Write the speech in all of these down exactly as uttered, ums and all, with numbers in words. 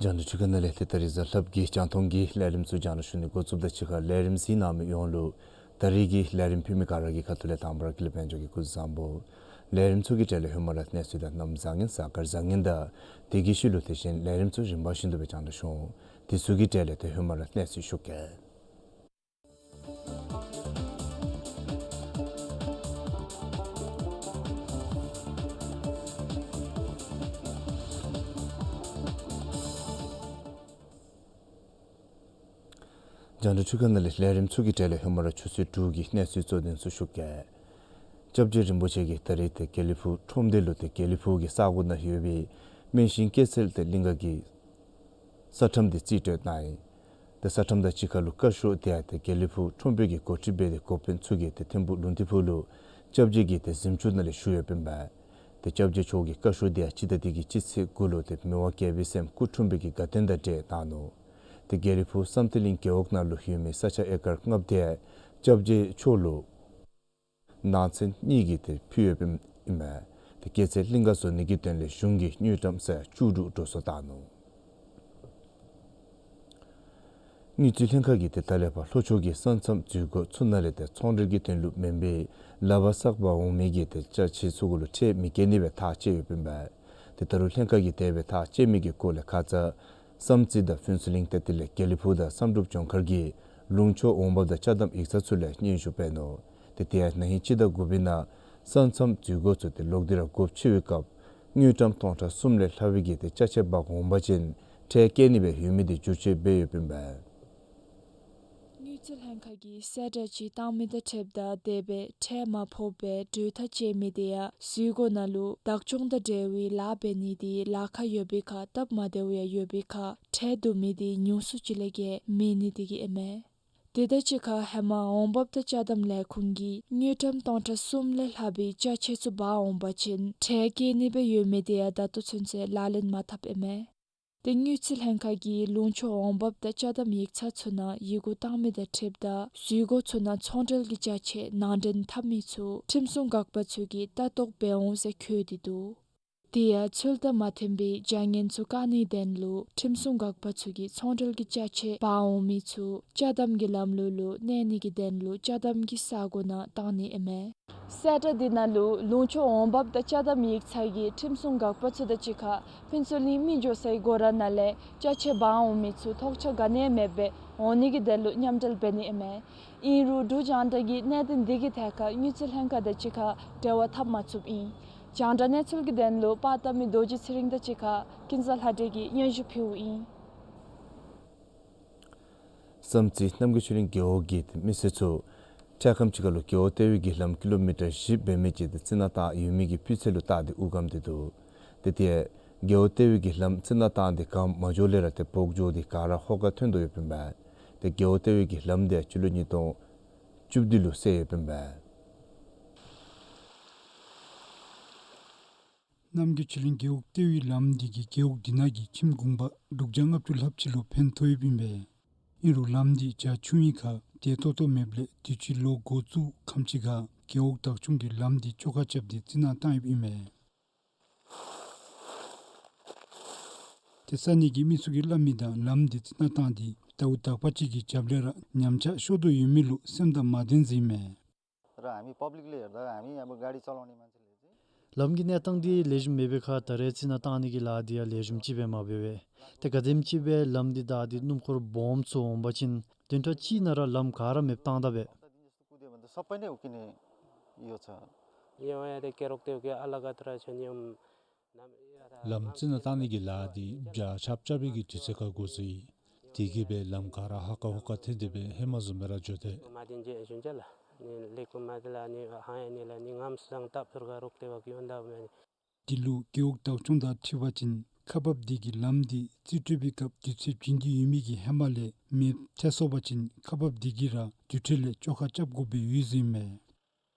རྒྱང་བསྒྲགས་འཕྲུལ་ཁང་ནང་ལས་ཏེ་ད་རིས་གཟའ་ལྷགཔ་གི་རྒྱང་མཐོང་གི་ལས་རིམ་ཚུ་རྒྱང་བསྒྲགས་ཞུ་ནི་འགོ་བཙུགསཔ་དང་གཅིག་ཁར་ལས་རིམ་གཟིགས་གནང་མི་ཡོངས་ལུ་ད་རིས་ཀྱི་ལས་རིམ་ཕུལ་མི་ག་ར་གི་ཁ་ཐུག་ལས་དང་པ་ར་ཀུན་ལེགས་དཔལ་འབྱོར་གྱིས་སྐུ་གཟུགས་བཟང་པོ། ལས་རིམ་ཚུ་གི་གྲས་ལས་ཧེ་མ་ར་གནས་ཚུལ་དང་གནམ་བཟང་ངན་གཟའ་སྐར་བཟང་ངན་དང་དེ་གི་ཤུལ་ལུ་དེ་བཞིན་ལས་རིམ་ཚུ་རིམ་པ་བཞིན་དུ་སྦེ་རྒྱང་བསྒྲགས་ཞུ་འོང་། དེ་ཚུ་གི་གྲས་ལས་ཏེ་ཧེ་མ་ར་གནས་ཚུལ་ཞུ་གེ། རྒྱང་བསྒྲགས་འཕྲུལ་ཁང་ནང་ལས་ལས་རིམ་ཚུ་གི་གྲས་ལས་ཧེ་མ་ར་ཆུ་ཚོད་དྲུག་གི་གནས་ཚུལ་གཙོ་དོན་ཚུ་ཞུ་གེ། སྐྱབས་རྗེ་རིན་པོ་ཆེ་གིས་ད་རིས་ཏེ་དགེ་ལེགས་ཕུག་ཁྲོམ་སྡེ་ལུ་ཏེ་དགེ་ལེགས་ཕུག་གི་ས་གོ་ནང་ཡོད་པའི་སྨན་ཤིང་སྐྱེད་ཚལ་ཏེ་གླིང་ག་གི་ས་ཁྲམ་འདི་རྩིས་སྤྲོད་གནང་ཡི། ཏེ་ས་ཁྲམ་དང་གཅིག་ཁར་ལུ་བཀའ་ཤོག་དེ་ཡང་ཏེ་དགེ་ལེགས་ཕུག་ཁྲོམ་དཔོན་གྱིས་འགོ་ཁྲིད་འབད་དེ་འགོ་དཔོན་ཚུ་གིས་ཏེ་ཐིམ་ཕུག་ལུང་བསྟན་ཕུག་ལུ་སྐྱབས་རྗེ་གི་ཏེ་གཟིམ་ཅུང་ནང་ལས་ཞུ་ཡོདཔ་ཨིན་པས། ཏེ་སྐྱབས་རྗེ་མཆོག་གི་བཀའ་ཤོག་དེ་ཡང་སྤྱི་ཟླ་འདི་གི་སྤྱི་ཚེས་དགུ་ལུ་ཏེ་མི་དབང་རྒྱལ་པོའི་སྲསམོ་སྐུ་འཁྲུངས་པའི་གི་དགའ་སྟོན་དང་འབྲེལ་གནང་ནུག། ཏེ་དགེ་ལེགས་ཕུག་བསམ་གཏན་གླིང་རྒེད་འོག་ནང་ལུ་ཡོད་མི་ས་ཆ་ཨེ་ཀར་ལྔ་བརྒྱ་དེ་ཡང་སྐྱབས་རྗེ་མཆོག་ལུ་ནང་ཚན་གཉིས་ཀྱིས་ཏེ་ཕུལ་ཡོདཔ་ཨིན་མས། ཏེ་སྐྱེད་ཚལ་གླིང་ག་བཟོ་ནི་གི་དོན་ལས་གཞུང་གིས་དངུལ་ཀྲམ་ས་ཡ་བཅུ་དྲུག་འགྲོ་སོང་བཏང་ནུག། དངུལ་རྩིས་ལྷན་ཁག་གིས་ཏེ་ད་ལས་ཕར་ལྷོ་ཕྱོགས་ཀྱི་ས་མཚམས་འཛུལ་སྒོ་ཚུ་ནང་ལས་ཏེ་ཚོང་འབྲེལ་གྱི་དོན་ལུ་མེན་པའི་ལག་པར་བསགས་པར་འོང་མི་གི་ཏེ་ཅ་ཆས་ཚུ་གུ་ལུ་ཁྲལ་མི་བཀལ་ནི་སྦེ་ཐག་བཅད་ཡོདཔ་ཨིན་པས། ཏེ་ད་རུང་ལྷན་ཁག་གིས་དེ་སྦེ་ཐག་བཅད་མི་གི་སྐོར་ལས་ཁ་ཙ་བསམ་རྩེ་དང་ཕུན་ཚོགས་གླིང་ཏེ་དེ་ལས་དགེ་ལེགས་ཕུག་དང་བསམ་གྲུབ་ལྗོངས་མཁར་གྱི་ལུང་ཕྱོགས་འོང་འབབ་དང་ཅ་དམ་ཡིག་ཚང་ཚུ་ལས་སྙན་ཞུ་འབད་ནུག། ཏེ་དེ་ཡང་ན་ཧིང་སྤྱི་ཟླ་དགུ་པའི་ནང་ས་མཚམས་འཛུལ་སྒོ་ཚུ་ཏེ་ལོག་སྟེ་ར་སྒོ་ཕྱེ་བའི་སྐབས་དངུལ་ཀྲམ་སྟོང་ཕྲག་གསུམ་ལས་ལྷག་པའི་གི་ཏེ་ཅ་ཆས་འབག་འོང་པ་ཅིན་ཁྲལ་བཀལ་ནི་སྦེ་ཡོད་མི་དེ་བསྒྱུར་བཅོས་འབད་ཡོདཔ་ཨིན་པས། དངུལ་རྩིས་ལྷན་ཁག་གིས་གསལ་བསྒྲགས་ཅིག་བཏང་མི་དང་འཁྲིལཝ་ད་དེ་སྦེ་ཁྲལ་མ་ཕོགཔ་སྦེ་གྲོས་ཐག་བཅད་མི་དེ་ཡང་འཛུལ་སྒོ་ནང་ལུ་བདག་སྐྱོང་དང་འབྲེལ་བའི་ལཱ་འབད་ནི་དེ་ལཱ་ཁག་ཡོད་པའི་ཁར་སྟབས་མ་བདེཝ་ཡང་ཡོད་པའི་ཁར་ཁྲལ་བསྡུ་མི་དེ་ཉུང་སུ་ཅིག་ལས་བརྒལ་མེད་ནི་དེ་གིས་ཨིན་མས། དེ་དང་གཅིག་ཁར་ཧེ་མ་འོང་འབབ་དང་ཅ་དམ་ལས་ཁུངས་ཀྱིས་དངུལ་ཀྲམ་སྟོང་ཕྲག་གསུམ་ལས་ལྷག་པའི་ཅ་ཆས་ཚུ་འབག་འོང་པ་ཅིན་ཁྲལ་བཀལ་ནི་སྦེ་ཡོད་མི་དེ་ཡང་ད་ལྟོ་ཚུན་ཚོད་ལག་ལེན་མ་འཐབ་ཨིན་མས། ཏེ་དངུལ་རྩིས་ལྷན་ཁག་གིས་ལུང་ཕྱོགས་འོང་འབབ་དང་ཅ་དམ་ཡིག་ཚང་ཚུ་ནང་ཡི་གུ་བཏང་མི་དང་འཁྲིལཝ་ད་འཛུལ་སྒོ་ཚུ་ནང་ཚོང་འབྲེལ་གྱི་ཅ་ཆས་ནང་འདྲེན་འཐབ་མི་ཚུ་ཁྲིམས་སྲུང་འགག་པ་ཚུ་གིས་ལྟ་རྟོག་འབད་འོང་ཟེར་བཀོད་དེ་འདུག། དེ་ཡང་ཚུལ་དང་མ་མཐུན་པའི་བྱ་ངན་ཚུ་བཀག་ནིའི་དོན་ལུ་ཁྲིམས་སྲུང་འགག་པ་ཚུ་གིས་ཚོང་འབྲེལ་གྱི་ཅ་ཆས་འབག་འོང་མི་ཚུ་ཅ་དམ་གྱི་ལམ་ལུགས་ལུ་གནས་ནི་གི་དོན་ལུ་ཅ་དམ་གྱི་ས་གོ་ནང་བཏང་ནི་ཨིན་མས། གསལ་བསྒྲགས་འདི་ནང་ལུ་ལུང་ཕྱོགས་འོང་འབབ་དང་ཅ་དམ་ཡིག་ཚང་གི་ཁྲིམས་སྲུང་འགག་པ་ཚུ་དང་གཅིག་ཁར་ཕུན་ཚོགས་གླིང་མི་འགྱོ་སའི་སྒོ་ར་ནང་ལས་ཅ་ཆས་འབག་འོང་མི་ཚུ་ཐོགས་ཆགས་ག་ནི་ཡང་མེདཔ་སྦེ་འོང་ནི་གི་དོན་ལུ་མཉམ་འབྲེལ་འབད་ནི་ཨིན་མས། ཨིན་རུང་འབྲུག་རྒྱང་བསྒྲགས་ཀྱིས་གནད་དོན་འདི་གི་ཐད་ཁར་དངུལ་རྩིས་ལྷན་ཁག་དང་གཅིག་ཁར་འབྲེལ་བ་འཐབ་མ་ཚུགསཔ་ཨིན། རྒྱང་བསྒྲགས་གནས་ཚུལ་གྱི་དོན་ལུ་པར་བཏབ་མི་རྡོ་རྗེ་ཚེ་རིང་དང་གཅིག་ཁར་ཀུན་བཟང་ལྷ་སྒྲོན་གྱིས་སྙན་ཞུ་ཕུལཝ་ཨིན། བསམ་རྩེ་རྣམ་རྒྱལ་ཆོས་གླིང་རྒེད་འོག་གི་ཏེ་མི་སེར་ཚུ་འཕྲལ་ཁམས་ཅིག་ཁར་ལུ་རྒེད་འོག་ལྟེ་བའི་གི་ལམ་ཀི་ལོ་མི་ཊར་བཞི་འབད་མི་ཅིག་ཏེ་རྩི་ནག་བཏང་ཡོད་མི་གི་སྤུས་ཚད་ལུ་བལྟ་སྟེ་དབུགས་སྒམ་སྟེ་འདུག། ཏེ་དེ་རྒེད་འོག་ལྟེ་བའི་གི་ལམ་རྩི་ནག་བཏང་སྟེ་སྒམ་མ་འགྱོ་ལས་ར་ཏེ་འབོག་འགྱོ་སྟེ་ག་ར་ཧོ་ཀ་ཐོན་དོ་ཡོདཔ་ཨིན་པས། ཏེ་རྒེད་འོག་ལྟེ་བའི་གི་ལམ་དེ་སྤྱི་ལོ་ཉིས་སྟོང་བཅུ་བདུན་ལུ་བསལ་ཡོདཔ་ཨིན་པས། རྣམ་རྒྱལ་ཆོས་གླིང་རྒེད་འོག་ལྟེ་བའི་ལམ་འདི་གིས་རྒེད་འོག་འདི་ནང་གི་ཁྱིམ་གུང་པ་དྲུག་བརྒྱ་ལྔ་བཅུ་ལྷགཔ་ཅིག་ལུ་ཕན་ཐོགས་ཡོདཔ་ཨིན་པས། ཨིན་རུང་ལམ་འདི་རྒྱ་ཆུང་ཡི་ཁར་བདེ་ཏོག་ཏོ་མེདཔ་ལས་དུས་ཅི་ལོ་འགོ་བཙུགས་ཁམས་ཅིག་ཁར་རྒེད་འོག་བདག་སྐྱོང་གིས་ལམ་འདི་བཅོ་ཁ་རྐྱབ་སྟེ་རྩི་ནག་བཏང་ཡོདཔ་ཨིན་པས། ཏེ་ས་གནས་ཀྱི་མི་ཚུ་གིས་སླབ་མི་དང་ལམ་འདི་རྩི་ནག་བཏང་སྟེ་ཟླཝ་དག་པ་ཅིག་གི་རྒྱབ་ལས་ར་ཉམས་ཆག་ཤོར་དོ་ཡོད་མི་ལུ་སེམས་དང་མ་ལྡན་ཟེར་ཨིན་མས། र हामी पब्लिकले हेर्दा हामी अब गाडी चलाउने मान्छेले चाहिँ ལམ་གྱི་གནས་སྟངས་འདི་ལེགས་ཤོམ་མེད་པའི་ཁར་ད་རེས་རྩི་ནག་བཏང་ནི་གི་ལཱ་འདི་ཡང་ལེགས་ཤོམ་ཅིག་སྦེ་མ་འབད་བས། ཏེ་ག་དེམ་ཅིག་སྦེ་ལམ་འདི་བདའ་སྟེ་སྣུམ་འཁོར་སྦོམ་ཚུ་འོང་པ་ཅིན་བདུན་ཕྲག་གཅིག་ནང་ར་ལམ་ག་ར་མེདཔ་བཏང་ད་པས། कुद्यो भने त सबै नै उक्किने यो छ। यो यहाँ त केरोक त्यो के अलग अत्र छ नि, अम, नाम, यो त ལམ་རྩི་ནག་བཏང་ནི་གི་ལཱ་འདི་བྱ་ཆརཔ་རྐྱབ་པའི་གི་དུས་ཚོད་ཁར་འགོ་བཙུགས་ཡི། དེ་གིས་སྦེ་ལམ་ག་ར་ཧ་ཀ་ཧུ་ཀ་ཐོན་ཏེ་སྦེ་ཧེ་མ་བཟུམ་སྦེ་ར་འགྱོ་དེས། माध्यम जे जुन चाहिँ ल ལས་ཁུངས་མ་དེ་ལས་ནི་ཧང་ཡ་ནི་ལས་ནི་ངམ་སང་ཏབ་ཐུར་ག་རོག་ཏེ་བ་གི་ཡོན་ད་མེ། འདི་ལུ་རྒེད་འོག་བདག་སྐྱོང་དང་འཁྲིལ་བ་ཅིན་ཁག་འབག་འདི་གི་ལམ་འདི་རྩིས་སྤྲོད་པའི་སྐབས་དུས་ཚོད་བྱིན་ཏེ་ཡོད་མི་གི་ཧེ་མ་ལས་མེདཔ་ཐལ་སོང་པ་ཅིན་ཁག་འབག་འདི་གིས་ར་དུས་ཁྲོད་ལས་བཅོ་ཁ་རྐྱབ་དགོ་པའི་ཡོད་ཟེར་མས།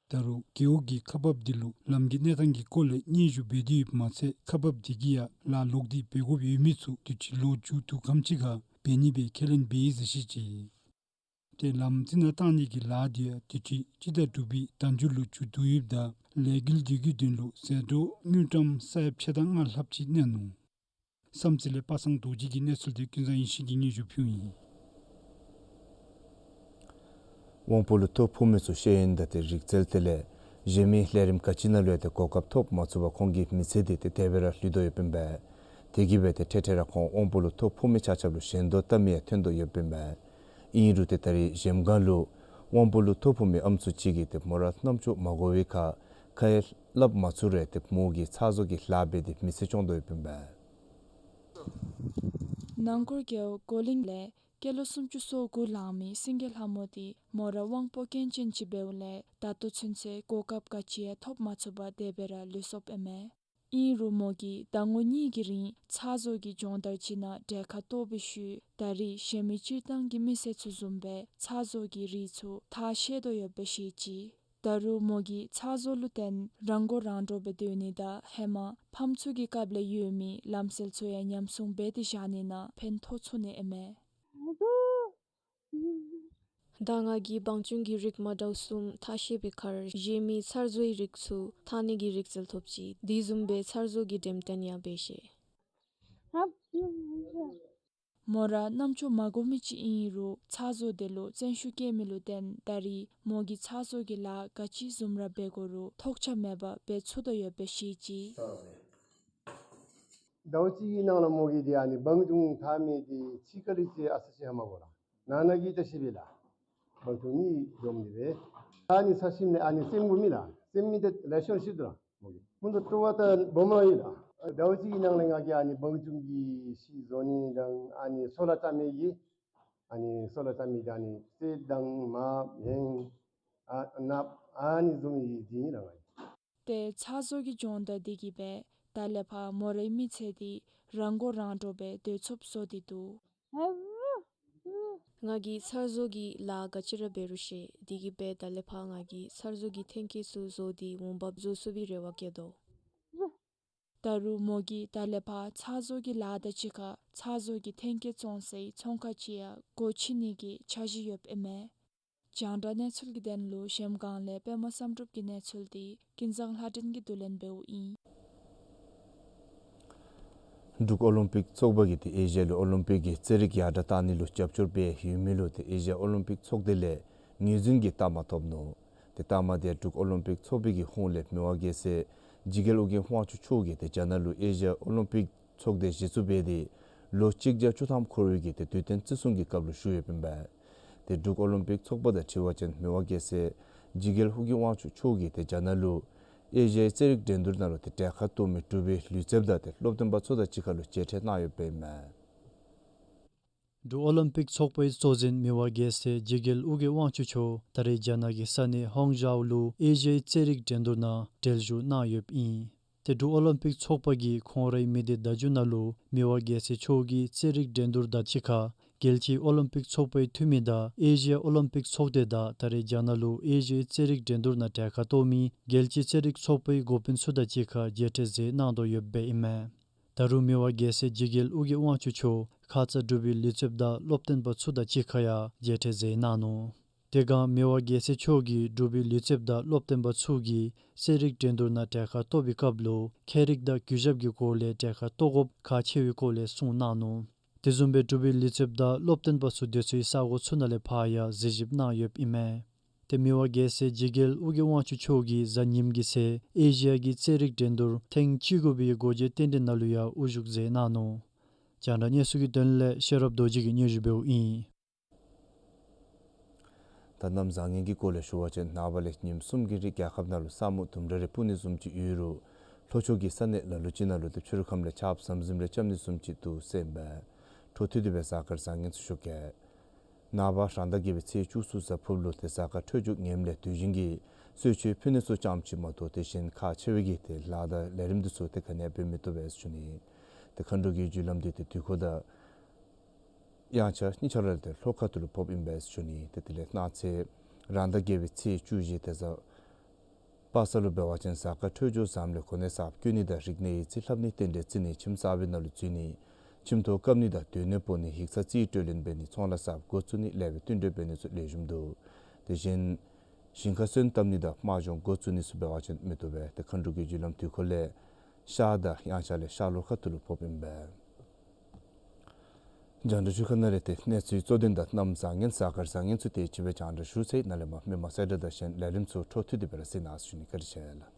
ད་རུང་རྒེད་འོག་གིས་ཁག་འབག་འདི་ལུ་ལམ་གྱི་གནས་སྟངས་ཀྱི་སྐོར་ལས་སྙན་ཞུ་འབད་དེ་ཡོདཔ་མ་ཚད་ཁག་འབག་འདི་གིས་ཡང་ལཱ་ལོག་སྟེ་འབད་དགོཔ་ཡོད་མི་ཚུ་དུས་ཅི་ལོག་མཇུག་བསྡུ་ཁམས་ཅིག་ཁར་འབད་ནི་སྦེ་ཁས་ལེན་འབད་ཡི་ཟེར་བཤད་ཅི། ཏེ་ལམ་རྩི་ནག་བཏང་ནི་གི་ལཱ་འདི་ཡང་དུས་ཅི་སྤྱི་ཟླ་དྲུག་པའི་ཟླ་མཇུག་ལུ་མཇུག་བསྡུ་ཡོདཔ་ད་ལས་འགུལ་འདི་གི་དོན་ལུ་ཟད་འགྲོ་དངུལ་ཀྲམ་ས་ཡ་ཕྱེད་དང་ལྔ་ལྷགཔ་ཅིག་གནས་ནུག། བསམ་རྩེ་ལས་པ་སངས་རྡོ་རྗེ་གི་གནས་ཚུལ་འདི་ཀུན་བཟང་ཡེ་ཤེས་ཀྱིས་སྙན་ཞུ་ཕུལཝ་ཨིན། དབང་པོ་ལུ་ཐོ་ཕོག་མི་ཚུ་ཤེས་ཡོན་དང་ཏེ་རིག་རྩལ་དེ་ལས་གཞན་མི་ལས་རིམ་ག་ཅི་ནང་ལུ་ཡང་ཏེ་གོ་སྐབས་ཐོབ་མ་ཚུགས་པར་ཁོང་གི་མི་ཚེ་འདི་ཏེ་དེ་སྦེ་ར་ལུས་དོ་ཡོདཔ་ཨིན་པས། དེ་གིས་སྦེ་ཏེ་འཕྲལ་འཕྲལ་ར་ཁོང་དབང་པོ་ལུ་ཐོ་ཕོག་མི་ཆ་ཁྱབ་ལུ་ཞལ་འདོན་བཏབ་མི་ཡང་ཐོན་དོ་ཡོདཔ་ཨིན་པས། ཨིན་རུང་ཏེ་ད་རེས་གཞལམ་སྒང་ལུ་དབང་པོ་ལུ་ཐོ་ཕོག་མི་ཨམ་སྲུ་ཅིག་གིས་ཏེ་མོ་ར་རྣམ་ཅོ་མ་གོ་བའི་ཁར་ཁ་ཡང་སླབ་མ་ཚུགས་རུང་ཏེ་མོ་གིས་ཚ་བཟོ་གི་ལཱ་འབད་དེ་མི་ཚེ་སྐྱོང་དོ་ཡོདཔ་ཨིན་པས། ནང་སྐོར་རྒེད་འོག་ཀོ་གླིང་ལས་སྐྱེས་ལོ་སུམ་ཅུ་སོ་དགུ་ལང་མི་སེང་གེ་ལྷ་མོ་འདི་མོ་ར་དབང་པོ་སྐྱོན་ཅན་ཅིག་འབདཝ་ལས་ད་ལྟོ་ཚུན་ཚོད་གོ་སྐབས་ག་ཅི་ཡང་ཐོབ་མ་ཚུགས་པར་དེ་སྦེ་ར་ལུས་སོཔ་ཨིན་མས། ཨིན་རུང་མོ་གིས་ཟླ་ངོ་གཉིས་ཀྱི་རིང་ཚ་བཟོ་གི་སྦྱོང་བརྡར་ཅིག་ནང་གྲལ་ཁར་གཏོགས་པའི་ཤུལ་ད་རེས་གཞན་མི་སྤྱིར་བཏང་གི་མི་སེར་ཚུ་བཟུམ་སྦེ་ཚ་བཟོ་གི་རིགས་ཚུ་ཐག་ཤེས་དོ་ཡོདཔ་སྦེ་བཤད་ཅི། ད་རུང་མོ་གིས་ཚ་བཟོ་ལུ་བརྟེན་རང་མགོ་རང་འདྲོངས་སྦེ་སྡོད་ནི་དང་ཧེ་མ་ཕམ་ཚུ་གི་སྐབས་ལས་ཡོད་མི་ལམ་སྲོལ་ཚུ་ཡང་ཉམས་སྲུང་འབད་དེ་བཞག་ནི་ནང་ཕན་ཐོགས་ཚུགས་ནི་ཨིན་མས། ད་ང་གིས་བང་ཅུང་གི་རིགས་མ་འདྲཝ་གསུམ་ཐག་ཤེས་པའི་ཁར་གཞན་མི་ཚར་བཟོའི་རིགས་ཚུ་ཐག་ནི་གི་རིག་རྩལ་ཐོབ་ཅི། དེ་བཟུམ་སྦེ་ཚར་བཟོ་གི་འགྲེམས་སྟོན་ཡང་འབད་ཤེས། མོ་ར་རྣམ་ཅོ་མ་གོ་མི་ཅིག་ཨིན་རུང་ཚ་བཟོ་དེ་ལུ་བརྩོན་ཤུགས་བསྐྱེད་མི་ལུ་བརྟེན་ད་རེས་མོ་གིས་ཚ་བཟོ་གི་ལཱ་ག་ཅི་བཟུམ་ར་འབད་དགོ་རུང་ཐོགས་ཆགས་མེད་པར་འབད་ཚུགས་དོ་ཡོདཔ་སྦེ་བཤད་ཅི། ཟླཝ་གཅིག་གི་ནང་ལུ་མོ་གིས་འདི་ཨ་ནི་བང་ཅུང་ཐག་མི་འདི་ཕྱི་ཁ་ལས་ཅིག་ཨ་ཙི་ཅིག་ཧ་མ་གོ་ར་ནང་ན་གི་བརྟག་ཞིབ་འབད་ལགས། བང་ཅུང་གཉིས་འཛོམས་ཏེ་སྦེ་ཨ་ནི་ཚ་ཞིནམ་ལས་ཨ་ནི་སེམས་མགུ་མི་ལགས། སེམས་མི་འདི་ལེགས་ཤོམ་ཤེས་དོ་ར་མོ་གིས། སྔོན་དུ་སྤྲོ་བ་དང་སྦོམ་ར་ཡོད་ལགས། ཟླཝ་གཅིག་གི་ནང་ལས་ང་གིས་ཨ་ནི་བང་ཅུང་གི་ཤིང་བཟོ་ནི་དང་ཨ་ནི་སོལ་ལ་རྐྱབ་མི་གི་ཨ་ནི་སོལ་ལ་རྐྱབ་མི་གི་ཨ་ནི་རྩེ་དང་མར་བེང་ཨ་ནབ་ཨ་ནི་བཟུམ་མའི་འདི་ཨིན་ལགས་ང་གིས། ཏེ་ཚ་བཟོ་གི་སྦྱོང་བརྡར་འདི་གིས་སྦེ་ད་ལས་ཕར་མོ་རའི་མི་ཚེ་འདི་རང་མགོ་རང་འདྲོངས་སྦེ་སྡོད་ཚུགསཔ་བཟོ་སྟེ་འདུག། ང་གིས་ཚ་བཟོ་གི་ལཱ་ག་ཅི་ར་འབད་རུང་ཤེས། དེ་གིས་སྦེ་ད་ལས་ཕར་ང་གིས་ཚ་བཟོ་གི་ཐོན་སྐྱེད་ཚུ་བཟོ་སྟེ་འོང་འབབ་བཟོ་ཚུགས་པའི་རེ་བ་བསྐྱེད་དོ། ད་རུང་མོ་གིས་ད་ལས་ཕར་ཚ་བཟོ་གི་ལཱ་དང་གཅིག་ཁར་ཚ་བཟོ་གི་ཐོན་སྐྱེད་བཙོང་སའི་ཚོང་ཁང་ཅིག་ཡང་སྒོ་ཕྱེ་ནི་གི་འཆར་གཞི་ཡོདཔ་ཨིན་མས། རྒྱང་བསྒྲགས་གནས་ཚུལ་གྱི་དོན་ལུ་གཞལམ་སྒང་ལས་པདྨ་བསམ་གྲུབ་ཀྱི་གནས་ཚུལ་འདི་ཀུན་བཟང་ལྷ་སྒྲོན་གྱིས་བསྡུ་ལེན་འབདཝ་ཨིན། འབྲུག་ཨོ་ལིམ་པིག་ཚོགས་པ་གིས་ཏེ་ཨེ་ཤི་ཡ་ལུ་ཨོ་ལིམ་པིག་གི་རྩེད་རིགས་ཡར་དྲག་གཏང་ནི་ལུ་རྒྱབ་སྐྱོར་འབད་ཡོད་མི་ལུ་ཏེ་ཨེ་ཤི་ཡ་ཨོ་ལིམ་པིག་ཚོགས་སྡེ་ལས་ངོས་འཛིན་གྱི་རྟགས་མ་ཐོབ་ནུག། ཏེ་རྟགས་མ་དེ་འབྲུག་ཨོ་ལིམ་པིག་ཚོགས་པའི་གི་ཧོངས་ལས་མི་དབང་རྒྱལ་སྲས་འཇིགས་རྒྱལ་ཨོ་རྒྱན་དབང་ཕྱུག་མཆོག་གིས་ཏེ་རྒྱ་ནག་ལུ་ཨེ་ཤི་ཡ་ཨོ་ལིམ་པིག་ཚོགས་སྡེ་གཞི་བཙུགས་འབད་དེ་ལོ་གཅིག་བརྒྱ་བཅུ་ཐམ་འཁོར་བའི་གི་ཏེ་དུས་སྟོན་བརྩི་སྲུང་གི་སྐབས་ལུ་ཞུ་ཡོདཔ་ཨིན་པས། ཏེ་འབྲུག་ཨོ་ལིམ་པིག་ཚོགས་པ་དང་འཁྲིལ་བ་ཅིན་མི་དབང་རྒྱལ་སྲས་འཇིགས་རྒྱལ་ཨོ་རྒྱན་དབང་ཕྱུག་མཆོག་གིས་ཏེ་རྒྱ་ནག་ལུ་ཨེ་ཤི་ཡའི་རྩེད་རིགས་འགྲན་བསྡུར་ནང་ལུ་ཏེ་གྲལ་ཁར་གཏོགས་མི་འབྲུག་པའི་ལུས་རྩལཔ་དང་ཏེ་སློབ་སྟོན་པ་ཚུ་དང་གཅིག་ཁར་ལུ་མཇལ་འཕྲད་གནང་ཡོདཔ་ཨིན་མས། འབྲུག་ཨོ་ལིམ་པིག་ཚོགས་པའི་གཙོ་འཛིན་མི་དབང་རྒྱལ་སྲས་འཇིགས་རྒྱལ་ཨོ་རྒྱན་དབང་ཕྱུག་མཆོག་ད་རེས་རྒྱ་ནག་གི་ས་གནས་ཧོང་ཇའོ་ལུ་ཨེ་ཤི་ཡའི་རྩེད་རིགས་འགྲན་བསྡུར་ནང་གྲལ་བཞུགས་གནང་ཡོདཔ་ཨིན། ཏེ་འབྲུག་ཨོ་ལིམ་པིག་ཚོགས་པ་གིས་ཁོང་རའི་མི་སྡེ་བརྡ་བརྒྱུད་ནང་ལུ་མི་དབང་རྒྱལ་སྲས་མཆོག་གིས་རྩེད་རིགས་འགྲན་བསྡུར་དང་གཅིག་ཁར་རྒྱལ་སྤྱིའི་ཨོ་ལིམ་པིག་ཚོགས་པའི་འཐུས་མི་དང་ཨེ་ཤི་ཡ་ཨོ་ལིམ་པིག་ཚོགས་སྡེ་དང་ད་རེས་རྒྱ་ནག་ལུ་ཨེ་ཤི་ཡའི་རྩེད་རིགས་འགྲན་བསྡུར་ནང་གྲལ་ཁར་གཏོགས་མི་རྒྱལ་སྤྱིའི་རྩེད་རིགས་ཚོགས་པའི་འགོ་དཔོན་ཚུ་དང་གཅིག་ཁར་མཇལ་འཕྲད་མཛད་གནང་དོ་ཡོདཔ་ཨིན་མས། ད་རུང་མི་དབང་རྒྱལ་སྲས་འཇིགས་རྒྱལ་ཨོ་རྒྱན་དབང་ཕྱུག་མཆོག་ཁ་ཙ་འབྲུག་པའི་ལུས་རྩལཔ་དང་སློབ་སྟོན་པ་ཚུ་དང་གཅིག་ཁར་ཡང་མཇལ་འཕྲད་མཛད་གནང་ནུག། དེ་སྒང་མི་དབང་རྒྱལ་སྲས་མཆོག་གིས་འབྲུག་པའི་ལུས་རྩལཔ་དང་སློབ་སྟོན་པ་ཚུ་གིས་རྩེད་རིགས་འགྲན་བསྡུར་ནང་གྲལ་ཁར་གཏོགས་པའི་སྐབས་ལུ་ཁྱད་རིག་དང་གུས་ཞབས་ཀྱི་སྒོ་ལས་གྲལ་ཁར་གཏོགས་དགོཔ་ཁག་ཆེ་བའི་སྐོར་ལས་གསུངས་གནང་ནུག། དེ་བཟུམ་སྦེ་འབྲུག་པའི་ལུས་རྩལཔ་དང་སློབ་སྟོན་པ་ཚུ་སྡོད་སའི་ས་གོ་ཚུ་ནང་ལས་ཕར་ཡང་གཟིགས་ཞིབ་གནང་ཡོདཔ་ཨིན་མས། ཏེ་མི་དབང་རྒྱལ་སྲས་འཇིགས་རྒྱལ་ཨོ་རྒྱན་དབང་ཕྱུག་མཆོག་གིས་གཟའ་ཉིམ་གི་ཚེ་ཨེ་ཤི་ཡ་གི་རྩེད་རིགས་འགྲན་བསྡུར་ཐེངས་བཅུ་དགུ་པའི་སྒོ་འབྱེད་རྟེན་འབྲེལ་ནང་ལུ་ཡང་དབུ་བཞུགས་མཛད་གནང་ནུག། རྒྱང་བསྒྲགས་གནས་ཚུལ་གྱི་དོན་ལས་ཤེས་རབ་རྡོ་རྗེ་གིས་སྙན་ཞུ་འབདཝ་ཨིན། ད་གནམ་བཟང་ངན་གྱི་སྐོར་ལས་ཞུ་བ་ཅིན་ནངས་པ་ལས་ཉིནམ་གསུམ་གྱི་རིང་རྒྱལ་ཁབ་ནང་ལུ་ས་སྨུག་དུམ་གྲ་རེ་སྤུབ་ནི་བཟུམ་ཅིག་ཡོད་རུང་ལྷོ་ཕྱོགས་ཀྱི་ས་གནས་ལ་ལུ་ཅིག་ནང་ལུ་ཏེ་ཕྱི་རུ་ཁམས་ལས་ཆརཔ་ཟམ་ཟིམ་རེ་རྐྱབ་ནི་བཟུམ་ཅིག་འདུག་ཟེར་ཨིན་པས། འཕྲོ་མཐུད་དེ་སྦེ་གཟའ་སྐར་བཟང་ངན་ཚུ་ཞུ་གེ། ནངས་པ་རང་ཟླ་བརྒྱད་པའི་ཚེས་བཅུ་གསུམ་གཟའ་ཕུར་ལུ་ཏེ་གཟའ་སྐར་འཕྲོད་སྦྱོར་ངནམ་ལས་དུས་ཆེན་གྱི་གསོལ་མཆོད་ཕུལ་ནི་ཚུ་ཙམ་ཅིག་མ་གཏོགས་དེ་བཞིན་ཁག་ཆེ་བའི་གི་ཏེ་ལཱ་དང་ལས་རིམ་འདི་ཚུ་ཏེ་ག་ནི་ཡང་འབད་མི་བཏུབ་པས་ཟེར་ཞུ་ནི། ཏེ་མཁའ་འགྲོ་གི་རྒྱུ་ལམ་འདི་ཏེ་དུས་འཁོར་དང་དབྱངས་འཆར་གཉིས་ཆ་ར་ལས་ཏེ་ལྷོ་ཁ་ཐུག་ལུ་ཕོགཔ་ཨིན་པས་ཟེར་ཞུ་ནི། ཏེ་དེ་ལས་གནངས་ཚེ་རང་ཟླ་བརྒྱད་པའི་ཚེས་བཅུ་བཞི་ཏེ་གཟའ་པ་སངས་ལུ་འབད་བ་ཅིན་གཟའ་སྐར་འཕྲོད་སྦྱོར་བཟངམ་ལས་གོ་གནས་གསརཔ་བསྐོ་ནི་དང་རིག་གནས་ཡིག་རྩིས་ལྷབ་ནི་རྟེན་འབྲེལ་བརྩི་ནི་ཁྱིམ་གསར་པའི་ནང་ལུ་འཛུལ་ནི་ཁྱིམ་ཐོག་བཀབ་ནི་དང་སྡོད་གནས་སྤོ་ནི་ཡིག་ཚང་རྩིས་སྤྲོད་ལེན་འབད་ནི་ཚོང་ལཱ་གསརཔ་འགོ་བཙུགས་ནི་ལས་འབད་བསྟུན་གྲོས་འབད་ནི་ཚུ་ལེགས་ཤོམ་འདུག། དེ་བཞིན་ཞིང་ཁར་སོན་བཏབ་ནི་དང་དམག་སྦྱོང་འགོ་བཙུགས་ནི་ཚུ་འབད་བ་ཅིན་མི་བཏུབ་པས། ཏེ་མཁའ་འགྲོ་གི་རྒྱུ་ལམ་དུས་འཁོར་ལས་ཤར་དང་དབྱངས་འཆར་ལས་ཤར་ལྷོ་ཁ་ཐུག་ལུ་ཕོགཔ་ཨིན་པས། རྒྱང་བསྒྲགས་ཞུ་ཁང་ནང་ལས་ཏེ་གནས་ཚུལ་གཙོ་དོན་དང་གནམ་བཟང་ངན་གཟའ་སྐར་བཟང་ངན་ཚུ་དེ་ཅིག་སྦེ་རྒྱང་བསྒྲགས་ཞུ་ཚར་ཡི། ནཱ་ལས་མར་མི་མང་གསལ་བསྒྲགས་དང་གཞན་ལས་རིམ་ཚུ་འཕྲོ་མཐུད་དེ་སྦེ་ར་གཟིགས་གནང་ཟེར་ཞུ་ནི། བཀའ་དྲིན་ཆེ་ལགས།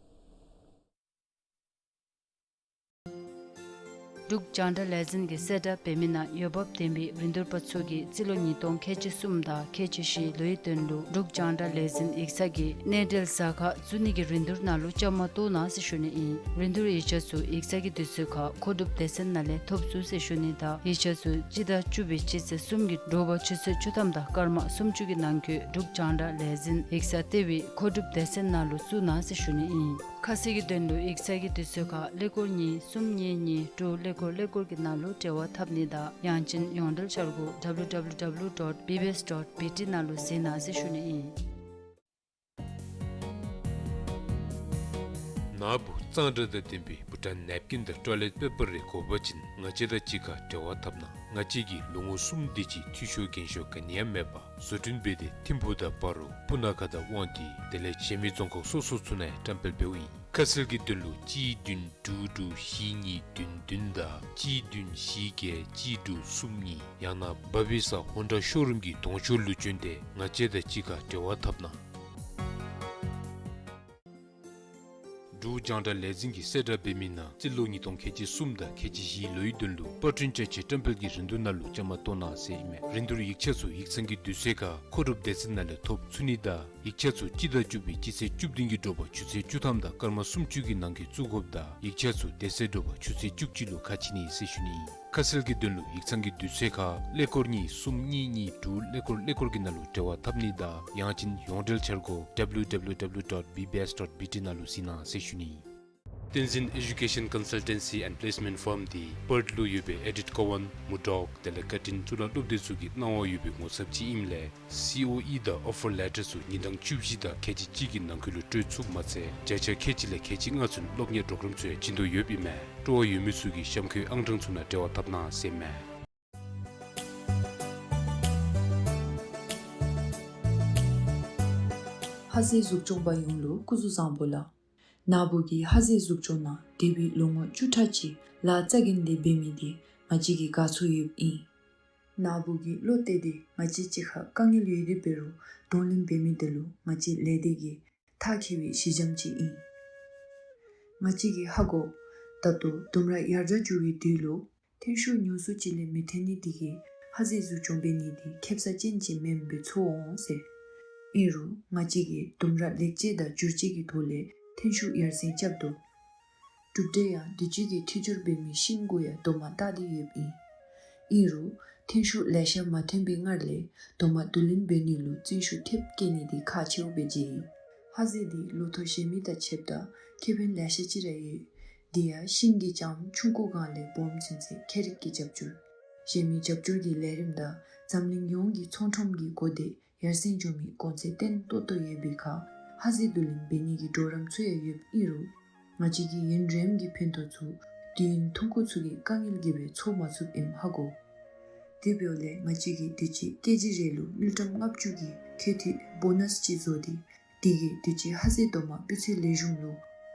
འབྲུག་རྒྱང་བསྒྲགས་ལས་འཛིན་གྱིས་གསལ་བསྒྲགས་འབད་མི་ནང་འོས་འབབ་ལྡན་པའི་རིན་བསྡུར་པ་ཚུ་གིས་རྩིས་ལོ་ཉིས་སྟོང་ཁལ་གཅིག་གསུམ་དང་ཁལ་གཅིག་བཞི་ལོའི་དོན་ལུ་འབྲུག་རྒྱང་བསྒྲགས་ལས་འཛིན་ཡིག་ཚང་གི་གནས་འབྲེལ་གཟའ་སྐར་བཙུགས་ནི་གི་རིན་བསྡུར་ནང་ལུ་བཅའ་མར་གཏོགས་གནང་ཟེར་ཞུ་ནི་ཨིན། རིན་བསྡུར་ཡིག་ཆ་ཚུ་ཡིག་ཚང་གི་དུས་ཚོད་ཁར་མཁོ་སྒྲུབ་སྡེ་ཚན་ནང་ལས་ཐོབ་ཚུགས་ཟེར་ཞུ་ནི་དང་ཡིག་ཆ་ཚུ་སྤྱི་ཟླ་བཅུ་པའི་སྤྱི་ཚེས་གསུམ་གྱི་དྲོ་པ་ཆུ་ཚོད་བཅུ་ཐམ་དང་སྐར་མ་སུམ་ཅུ་གི་ནང་འཁོད་འབྲུག་རྒྱང་བསྒྲགས་ལས་འཛིན་ཡིག་ཚང་ལྟེ་བའི་མཁོ་སྒྲུབ་སྡེ་ཚན་ནང་ལུ་བཙུགས་གནང་ཟེར་ཞུ་ནི་ཨིན། ཁ་གསལ་གྱི་དོན་ལུ་ཡིག་ཚང་གི་དུས་ཚོད་ཁར་ཀླད་ཀོར་གཉིས་གསུམ་གཉིས་གཉིས་དྲུག་ཀླད་ཀོར་ཀླད་ཀོར་གྱི་ནང་ལུ་འབྲེལ་བ་འཐབ་ནི་དང་ཡང་ཅིན་ཡོངས་འབྲེལ་འཆར་སྒོ་W W W dot B B S dot B T ནང་ལུ་གཟིགས་གནང་ཟེར་ཞུ་ནི་ཨིན། ནཱ་བུ་གཙང་སྦྲ་དང་ལྡན་པའི་བྷུ་ཊཱན་ནེབ་ཀིན་དང་ཊོའི་ལེཊ་པེ་པར་རེ་དགོ་པ་ཅིན་ང་བཅས་དང་གཅིག་ཁར་འབྲེལ་བ་འཐབ་གནང་། ང་བཅས་ཀྱིས་ལོ་ངོ་གསུམ་དེ་ཅིག་འཐུས་ཤོར་འགན་ཤོར་ག་ནི་ཡང་མེད་པར་བཟོ་སྐྲུན་འབད་དེ་ཐིམ་ཕུག་དང་སྤ་རོ་སྤུ་ན་ཁ་དང་དབང་འདུས་དེ་ལས་གཞན་མི་རྫོང་ཁག་སོ་སོ་ཚུ་ནང་ཡང་བཀྲམ་སྤེལ་འབདཝ་ཨིན། ཁ་གསལ་གྱི་དོན་ལུ་གཅིག་བདུན་དྲུག་དྲུག་བཞི་གཉིས་བདུན་བདུན་དང་གཅིག་བདུན་བཞི་བརྒྱད་གཅིག་དྲུག་གསུམ་གཉིས་ཡང་ན་བ་བི་ས་ཧོན་ཌ་ཤོ་རུམ་གྱི་གདོང་ཤོག་ལུ་བྱོན་ཏེ་ང་བཅས་དང་གཅིག་ཁར་འབྲེལ་བ་འཐབ་གནང་། འབྲུག་རྒྱང་བསྒྲགས་ལས་འཛིན་གྱིས་གསལ་བསྒྲགས་འབད་མི་ནང་རྩིས་ལོ་ཉིས་སྟོང་ཁལ་གཅིག་གསུམ་དང་ཁལ་གཅིག་བཞི་ལོའི་དོན་ལུ་པར་སྐྲུན་བཅའ་ཆས་བཀྲམ་སྤེལ་གྱི་རིན་བསྡུར་ནང་ལུ་བཅའ་མར་གཏོགས་གནང་ཟེར་ཨིན་མས། རིན་བསྡུར་ཡིག་ཆ་ཚུ་ཡིག་ཚང་གི་དུས་ཚོད་ཁར་མཁོ་སྒྲུབ་སྡེ་ཚན་ནང་ལས་ཐོབ་ཚུགས་ནི་དང་ཡིག་ཆ་ཚུ་སྤྱི་ཟླ་བཅུ་པའི་སྤྱི་ཚེས་བཅུ་བདུན་གྱི་དྲོ་པ་ཆུ་ཚོད་བཅུ་ཐམ་དང་སྐར་མ་སུམ་ཅུ་གི་ནང་འཁོད་བཙུགས་དགོཔ་དང་ཡིག་ཆ་ཚུ་དེ་ཚེ་དྲོ་པ་ཆུ་ཚོད་བཅུ་གཅིག་ལུ་ཁ་ཕྱེ་ནི་ཟེར་ཞུ་ནི་ཨིན། ཁ་གསལ་གྱི་དོན་ལུ་ཡིག་ཚང་གི་དུས་ཚོད་ཁར་ཀླད་ཀོར་གཉིས་གསུམ་གཉིས་གཉིས་དྲུག་ཀླད་ཀོར་ཀླད་ཀོར་གྱི་ནང་ལུ་འབྲེལ་བ་འཐབ་ནི་དང་ཡང་ཅིན་ཡོངས་འབྲེལ་འཆར་སྒོ་W W W dot B B S dot B T ནང་ལུ་གཟིགས་གནང་ཟེར་ཞུ་ནི་ཨིན། བསྟན་འཛིན་Education Consultancy and Placement Firm འདི་པརཐ་ལུ་ཡོད་པའི་ཨེ་ཌིཐ་ཀོ་ཝན་མུར་ཌོག་དེ་ལས་ཀར་ཊིན་གཙུག་ལག་སློབ་སྡེ་ཚུ་གི་གནང་བ་ཡོད་པའི་ངོ་ཚབ་ཅིག་ཨིནམ་ལས་སི་ཨོ་ཨི་དང་ཨོ་ཕར་ལེ་ཊར་ཚུ་ཉིན་གྲངས་བཅུ་བཞི་དང་ཁལ་གཅིག་གཅིག་གི་ནང་འཁོད་ལུ་སྤྲོད་ཚུགསཔ་མ་ཚད་བརྒྱ་ཆ་ཁལ་གཅིག་ལས་ཁལ་གཅིག་ལྔ་ཚུན་སློབ་གཉེར་པོརོ་གརམ་ཚུ་ཡང་བྱིན་དོ་ཡོདཔ་ཨིན་མས། སྤྲོ་བ་ཡོད་མི་ཚུ་གིས་གཤམ་འཁོད་ཨང་གྲངས་ཚུ་ནང་འབྲེལ་བ་འཐབ་གནང་ཟེར་ཨིན་མས། ཧ་ཟེ་གཟུགས་སྐྱོང་པ་ཡོངས་ལུ་སྐུ་གཟུགས་བཟང་པོ་ལགས། ནཱ་བུ་གིས་ཧ་ཟེ་གཟུགས་སྐྱོང་ནང་འདས་པའི་ལོ་ངོ་བཅུ་ཕྲག་གཅིག་ལཱ་རྩ་འགེངས་ཏེ་འབད་མི་འདི་ང་བཅས་ཀྱིས་དགའ་ཚོར་ཡོདཔ་ཨིན། ནཱ་བུ་གིས་བློ་གཏད་དེ་ང་བཅས་གཅིག་ཁར་དཀའ་ངལ་ཡོད་དེ་འབད་རུང་གདོང་ལེན་འབད་མི་དེ་ལུ་ང་བཅས་ལས་སྡེ་གིས་ཐག་ཆོད་པའི་གཞི་འགྱམ་ཅིག་ཨིན། ང་བཅས་ཀྱིས་ཧ་གོ། ད་ལྟོ་ལྡུམ་ར་ཡར་དྲག་འགྱོ་བའི་དུས་ལུ་ཐོན་ཤུགས་ཉུང་སུ་ཅིག་ལས་མི་ཐོན་ནི་དེ་གིས་ཧ་ཟེ་གཟུགས་སྐྱོང་འབད་ནི་དེ་ཁེབ་ས་ཅན་ཅིག་མེནམ་སྦེ་ཚོར་འོང་ཟེར། ཨིན་རུང་ང་བཅས་ཀྱིས་ལྡུམ་ར་ལེགས་བཅོས་དང་བསྒྱུར་བཅོས་ཀྱི་ཐོག་ལས་ཐོན་ཤུགས་ཡར་སེང་རྐྱབ་དོ། གྲུབ་འབྲས་ཡང་དུས་ཅི་གི་འཐུས་སྦྱོར་འབད་མི་ཤིང་གུ་ཡང་དོ་མ་བཏགས་ཏེ་ཡོདཔ་ཨིན། ཨིན་རུང་ཐོན་ཤུགས་ལེ་ཤ་མ་ཐོན་པའི་སྔར་ལས་དོ་མ་བསྡུ་ལེན་འབད་ནི་ལུ་བརྩོན་ཤུགས་ཐེབས་བསྐྱེད་ནི་དེ་ཁག་ཆེཝ་སྦེ་མཇལ་ཡི། ཧ་ཟེ་འདི་ལོ་ཐོག་གཞན་མི་དང་ཕྱདཔ་ད་ཁེ་ཕན་ལེ་ཤ་ཅིག་ར་ཡོད། དེ་ཡང་ཤིང་གི་ལྕངམ་ཆུང་ཀུ་སྒང་ལས་སྦོམ་ཚུན་ཚོད་ཁྱད་རིག་གི་རྒྱབ་སྐྱོར། གཞན་མི་རྒྱབ་སྐྱོར་གྱི་ལས་རིམ་དང་འཛམ་གླིང་ཡོངས་ཀྱི་ཚོང་ཁྲོམ་གྱི་གོ་བརྡས་ཡར་སེང་འགྱོ་མི་གོང་ཚད་བརྟན་ཏོག་ཏོ་ཡོད་པའི་ཁར་ཧ་ཟེ་བསྡུ་ལེན་འབད་ནི་གི་གྲོགས་རམ་ཚུ་ཡང་ཡོདཔ་ཨིན་རུང་ང་བཅས་ཀྱི་ཡུན་རིངམོ་གི་ཕན་ཐོགས་ཚུ་དུས་ཡུན་ཐུང་ཀུ་ཚུ་གི་དཀའ་ངལ་གྱིས་སྦེ་ཚོར་མ་ཚུགསཔ་ཨིནམ་ཧ་གོ། དེ་འབདཝ་ལས་ང་བཅས་ཀྱིས་དུས་ཅི་ཀེ་ཇི་རེ་ལུ་དངུལ་ཀྲམ་ལྔ་བཅུ་གི་ཁེ་ཐིག་བོ་ནས་ཅིག་བཟོ་སྟེ་དེ་གིས་དུས་ཅི་ཧ་ཟེ་དོ་མ་སྤུས་ཚད་ལེགས་ཤོམ་ལུ་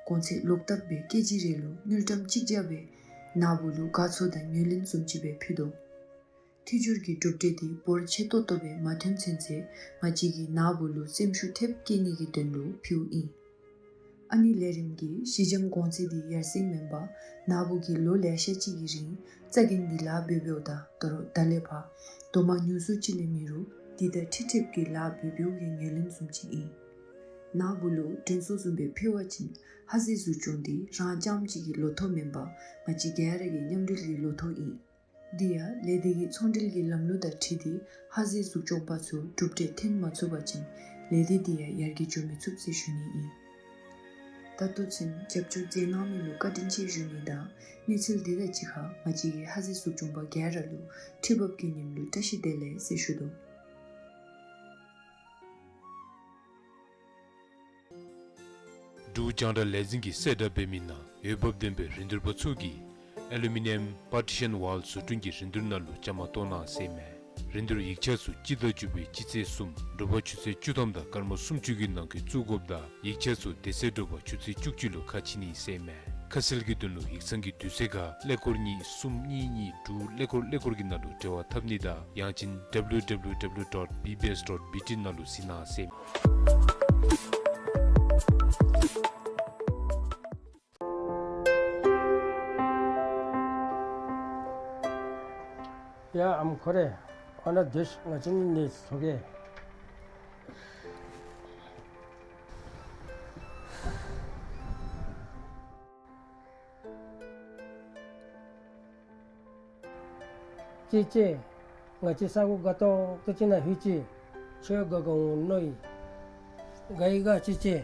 གོང་ཚད་ལོག་བཏབ་སྦེ་ཀེ་ཇི་རེ་ལུ་དངུལ་ཀྲམ་གཅིག་བརྒྱ་སྦེ་ནཱ་བུ་ལུ་དགའ་ཚོར་དང་ངོས་ལེན་བཟུམ་ཅིག་སྦེ་ཕུལ་དོ། འཐུས་སྦྱོར་གྱི་གྲུབ་འབྲས་དེ་འབོར་ཆེ་ཏོག་ཏོ་སྦེ་མ་ཐོན་ཚུན་ཚོད་ང་བཅས་ཀྱིས་ནཱ་བུ་ལུ་སེམས་ཤུགས་ཐེབས་བསྐྱེད་ནི་གི་དོན་ལུ་ཕུལཝ་ཨིན། ཨ་ནི་ལས་རིམ་གྱི་གཞི་འགྱམ་གོང་ཚད་དེ་ཡར་སེང་མེན་པར་ནཱ་བུ་གིས་ལོ་ལེ་ཤ་ཅིག་གི་རིང་རྩ་འགེངས་ཏེ་ལཱ་འབད་འབདཝ་དང་ད་རུང་ད་ལས་ཕར་དོ་མ་ཉུང་སུ་ཅིག་ལས་མེད་རུང་དེ་དང་འཁྲིལ་འཁྲིལཝ་གི་ལཱ་འབད་འབདཝ་གི་ངོས་ལེན་བཟུམ་ཅིག་ཨིན། ནཱ་བུ་ལུ་དྲན་གསོ་བཟུམ་སྦེ་ཕུལ་བ་ཅིན་ཧ་ཟེ་གཟུགས་སྐྱོང་དེ་རང་རྐྱངམ་གཅིག་གི་ལོ་ཐོག་མེན་པར་ང་བཅས་ག་ར་གི་མཉམ་འབྲེལ་གྱི་ལོ་ཐོག་ཨིན། འདི་ཡང་ལས་སྡེ་གི་ཚོང་འབྲེལ་གྱི་ལམ་ལུགས་དང་འཁྲིལ་ཏེ་ཧ་ཟེ་གཟུགས་སྐྱོང་པ་ཚུ་གྲུབ་འབྲས་འཐོན་མ་ཚུགས་པ་ཅིན་ལས་སྡེ་འདི་ཡང་ཡར་རྒྱས་འགྱོ་མི་ཚུགས་ཟེར་ཞུ་ནི་ཨིན། ད་ལྟོ་ཚུན་རྒྱབ་སྐྱོར་མཛད་གནང་མི་ལུ་བཀའ་དྲིན་ཆེ་ཞུ་ནི་དང་གནས་ཚུལ་འདི་དང་གཅིག་ཁར་ང་བཅས་ཀྱི་ཧ་ཟེ་གཟུགས་སྐྱོང་པ་ག་ར་ལུ་ཁྲི་འབབ་ཀྱི་ཉིནམ་ལུ་བཀྲ་ཤིས་བདེ་ལེགས་ཟེར་ཞུ་དོ། འབྲུག་རྒྱང་བསྒྲགས་ལས་འཛིན་གྱིས་གསལ་བསྒྲགས་འབད་མི་ནང་འོས་འབབ་ལྡན་པའི་རིན་བསྡུར་པ་ཚུ་གིས་ཨེ་ལུ་མི་ནི་ཡམ་པར་ཊི་ཤཱན་ཝཱལ་བཟོ་སྐྲུན་གྱི་རིན་བསྡུར་ནང་ལུ་བཅའ་མར་གཏོགས་གནང་ཟེར་མས། རིན་བསྡུར་ཡིག་ཆ་ཚུ་སྤྱི་ཟླ་བཅུ་པའི་སྤྱི་ཚེས་གསུམ་དྲོ་པ་ཆུ་ཚོད་བཅུ་ཐམ་དང་སྐར་མ་སུམ་ཅུ་གི་ནང་འཁོད་བཙུགས་དགོཔ་དང་ཡིག་ཆ་ཚུ་དེ་ཚེ་དྲོ་པ་ཆུ་ཚོད་བཅུ་གཅིག་ལུ་ཁ་ཕྱེ་ནི་ཟེར་མས། ཁ་གསལ་གྱི་དོན་ལུ་ཡིག་ཚང་གི་དུས་ཚོད་ཁར་ཀླད་ཀོར་གཉིས་གསུམ་གཉིས་གཉིས་དྲུག་ཀླད་ཀོར་ཀླད་ཀོར་གྱི་ནང་ལུ་འབྲེལ་བ་འཐབ་ནི་དང་ཡང་ཅིན་W W W dot B B S dot B T ནང་ལུ་གཟིགས་གནང་ཟེར། ཡ་ཨམ་ཁོ་རེ། ཨ་ནཱ་སྡོད་ཤིག། ང་བཅས་གཉིས་ནི་ཚོགས་ཀྱི། ཅེ་ཅེ། ང་བཅས་ས་གོ་དགའ་ཏོག་ཏོ་ཅིག་ནང་ལྷོད་ཅི། ཁྱོད་དགའ་དགའ་འོང་མནོ་ཡི། དགའ་ཡི་ག་ཅེ་ཅེ།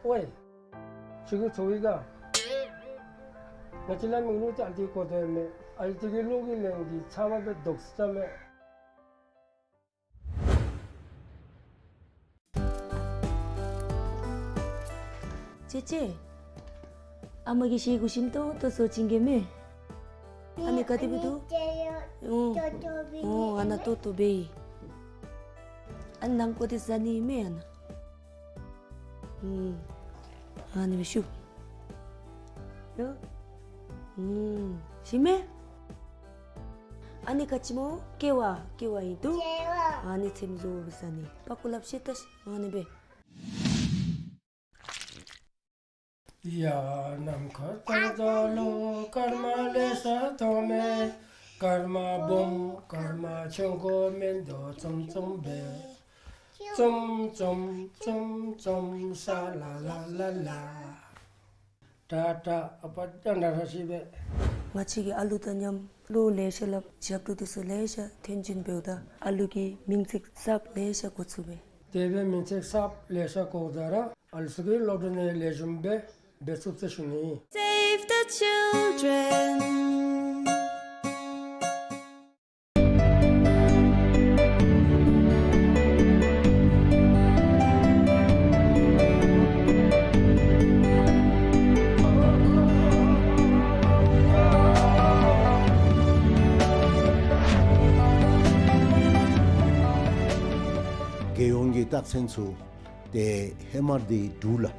ཝའི། ཁྱོད་ཀྱིས་ཚོར་ཡི་ག། ང་བཅས་ལ་མིག་ལུ་ཅིག་ཨ་ལྟོ་གོ་དོ་མས། ཨ་ལྟོ་གི་གློག་གི་ལན་འདི་ཚ་བ་སྦེ་ལྡོག་ས་མས། ཅེ་ཅེ། ཨ་མ་གིས་ཤེལ་གུ་ཞིམ་ཏོང་ཏོ་བཟོ་བྱིན་གེ་མས། ཨ་ནི་ག་དེ་སྦེ་འདུག། ཨོ། ཨོ་ཨ་ནཱ་ཏོག་ཏོ་སྦེ་ཨིན། ཨ་ནི་ནང་ཀོ་དེ་ཟ་ནི་མས་ཨ་ནཱ། ཨུམ། ཨ་ནི་སྦེ་ཤུབ། ཡ། ཨུམ། ཞིམ་མས། ཨ་ནི་ག་ཅི་སྨོ། ཀེ་བ། ཀེ་བ་ཨིན་འདུག། ཀེ་བ། ཨ་ནི་ཚེམ་བཟོ་སྦེ་ཟ་ནི། པག་ཀོ་ལགཔ་བཤེད་ད་ཤིག། ཨ་ནི་སྦེ། ཡ་ནམ་མཁའ་ལྟར་རྫོགས་ལུ་སྐར་མ་ལེ་ཤ་མཐོང་མས། སྐར་མ་སྦོམ་སྐར་མ་ཆུང་ཀུ་མིན་འདུག། ཙུམ་ཙུམ་སྦེ། ཙུམ་ཙུམ་ཙུམ་ཙུམ་ས་ལ་ལ་ལ་ལ། ཏ་ཏ། ཨ་པ་ད་ན་ར་ཤི་སྦེ། ང་བཅས་ཀྱིས་ཨ་ལུ་དང་མཉམ་ལོ་ལེ་ཤ་ལུ་ཞབས་ཏོག་འདི་ཚུ་ལེ་ཤ་འཐོན་བྱིན་འབདཝ་ད་ཨ་ལུ་གི་མིང་ཚིག་གསརཔ་ལེ་ཤ་གོ་ཚུགས་པས། དེ་སྦེ་མིང་ཚིག་གསརཔ་ལེ་ཤ་གོཝ་ད་ར་ཨ་ལུ་ཚུ་གི་སློབ་གྲྭ་ནང་ལེགས་ཤོམ་སྦེ་འབད་ཚུགས་ཟེར་ཞུ་ནི། Save the children. རྒྱལ་ཡོངས་ཀྱི་རྟགས་མཚན་ཚུ་ཏེ་ཧེ་མ་འདི་འདུག་ལགས།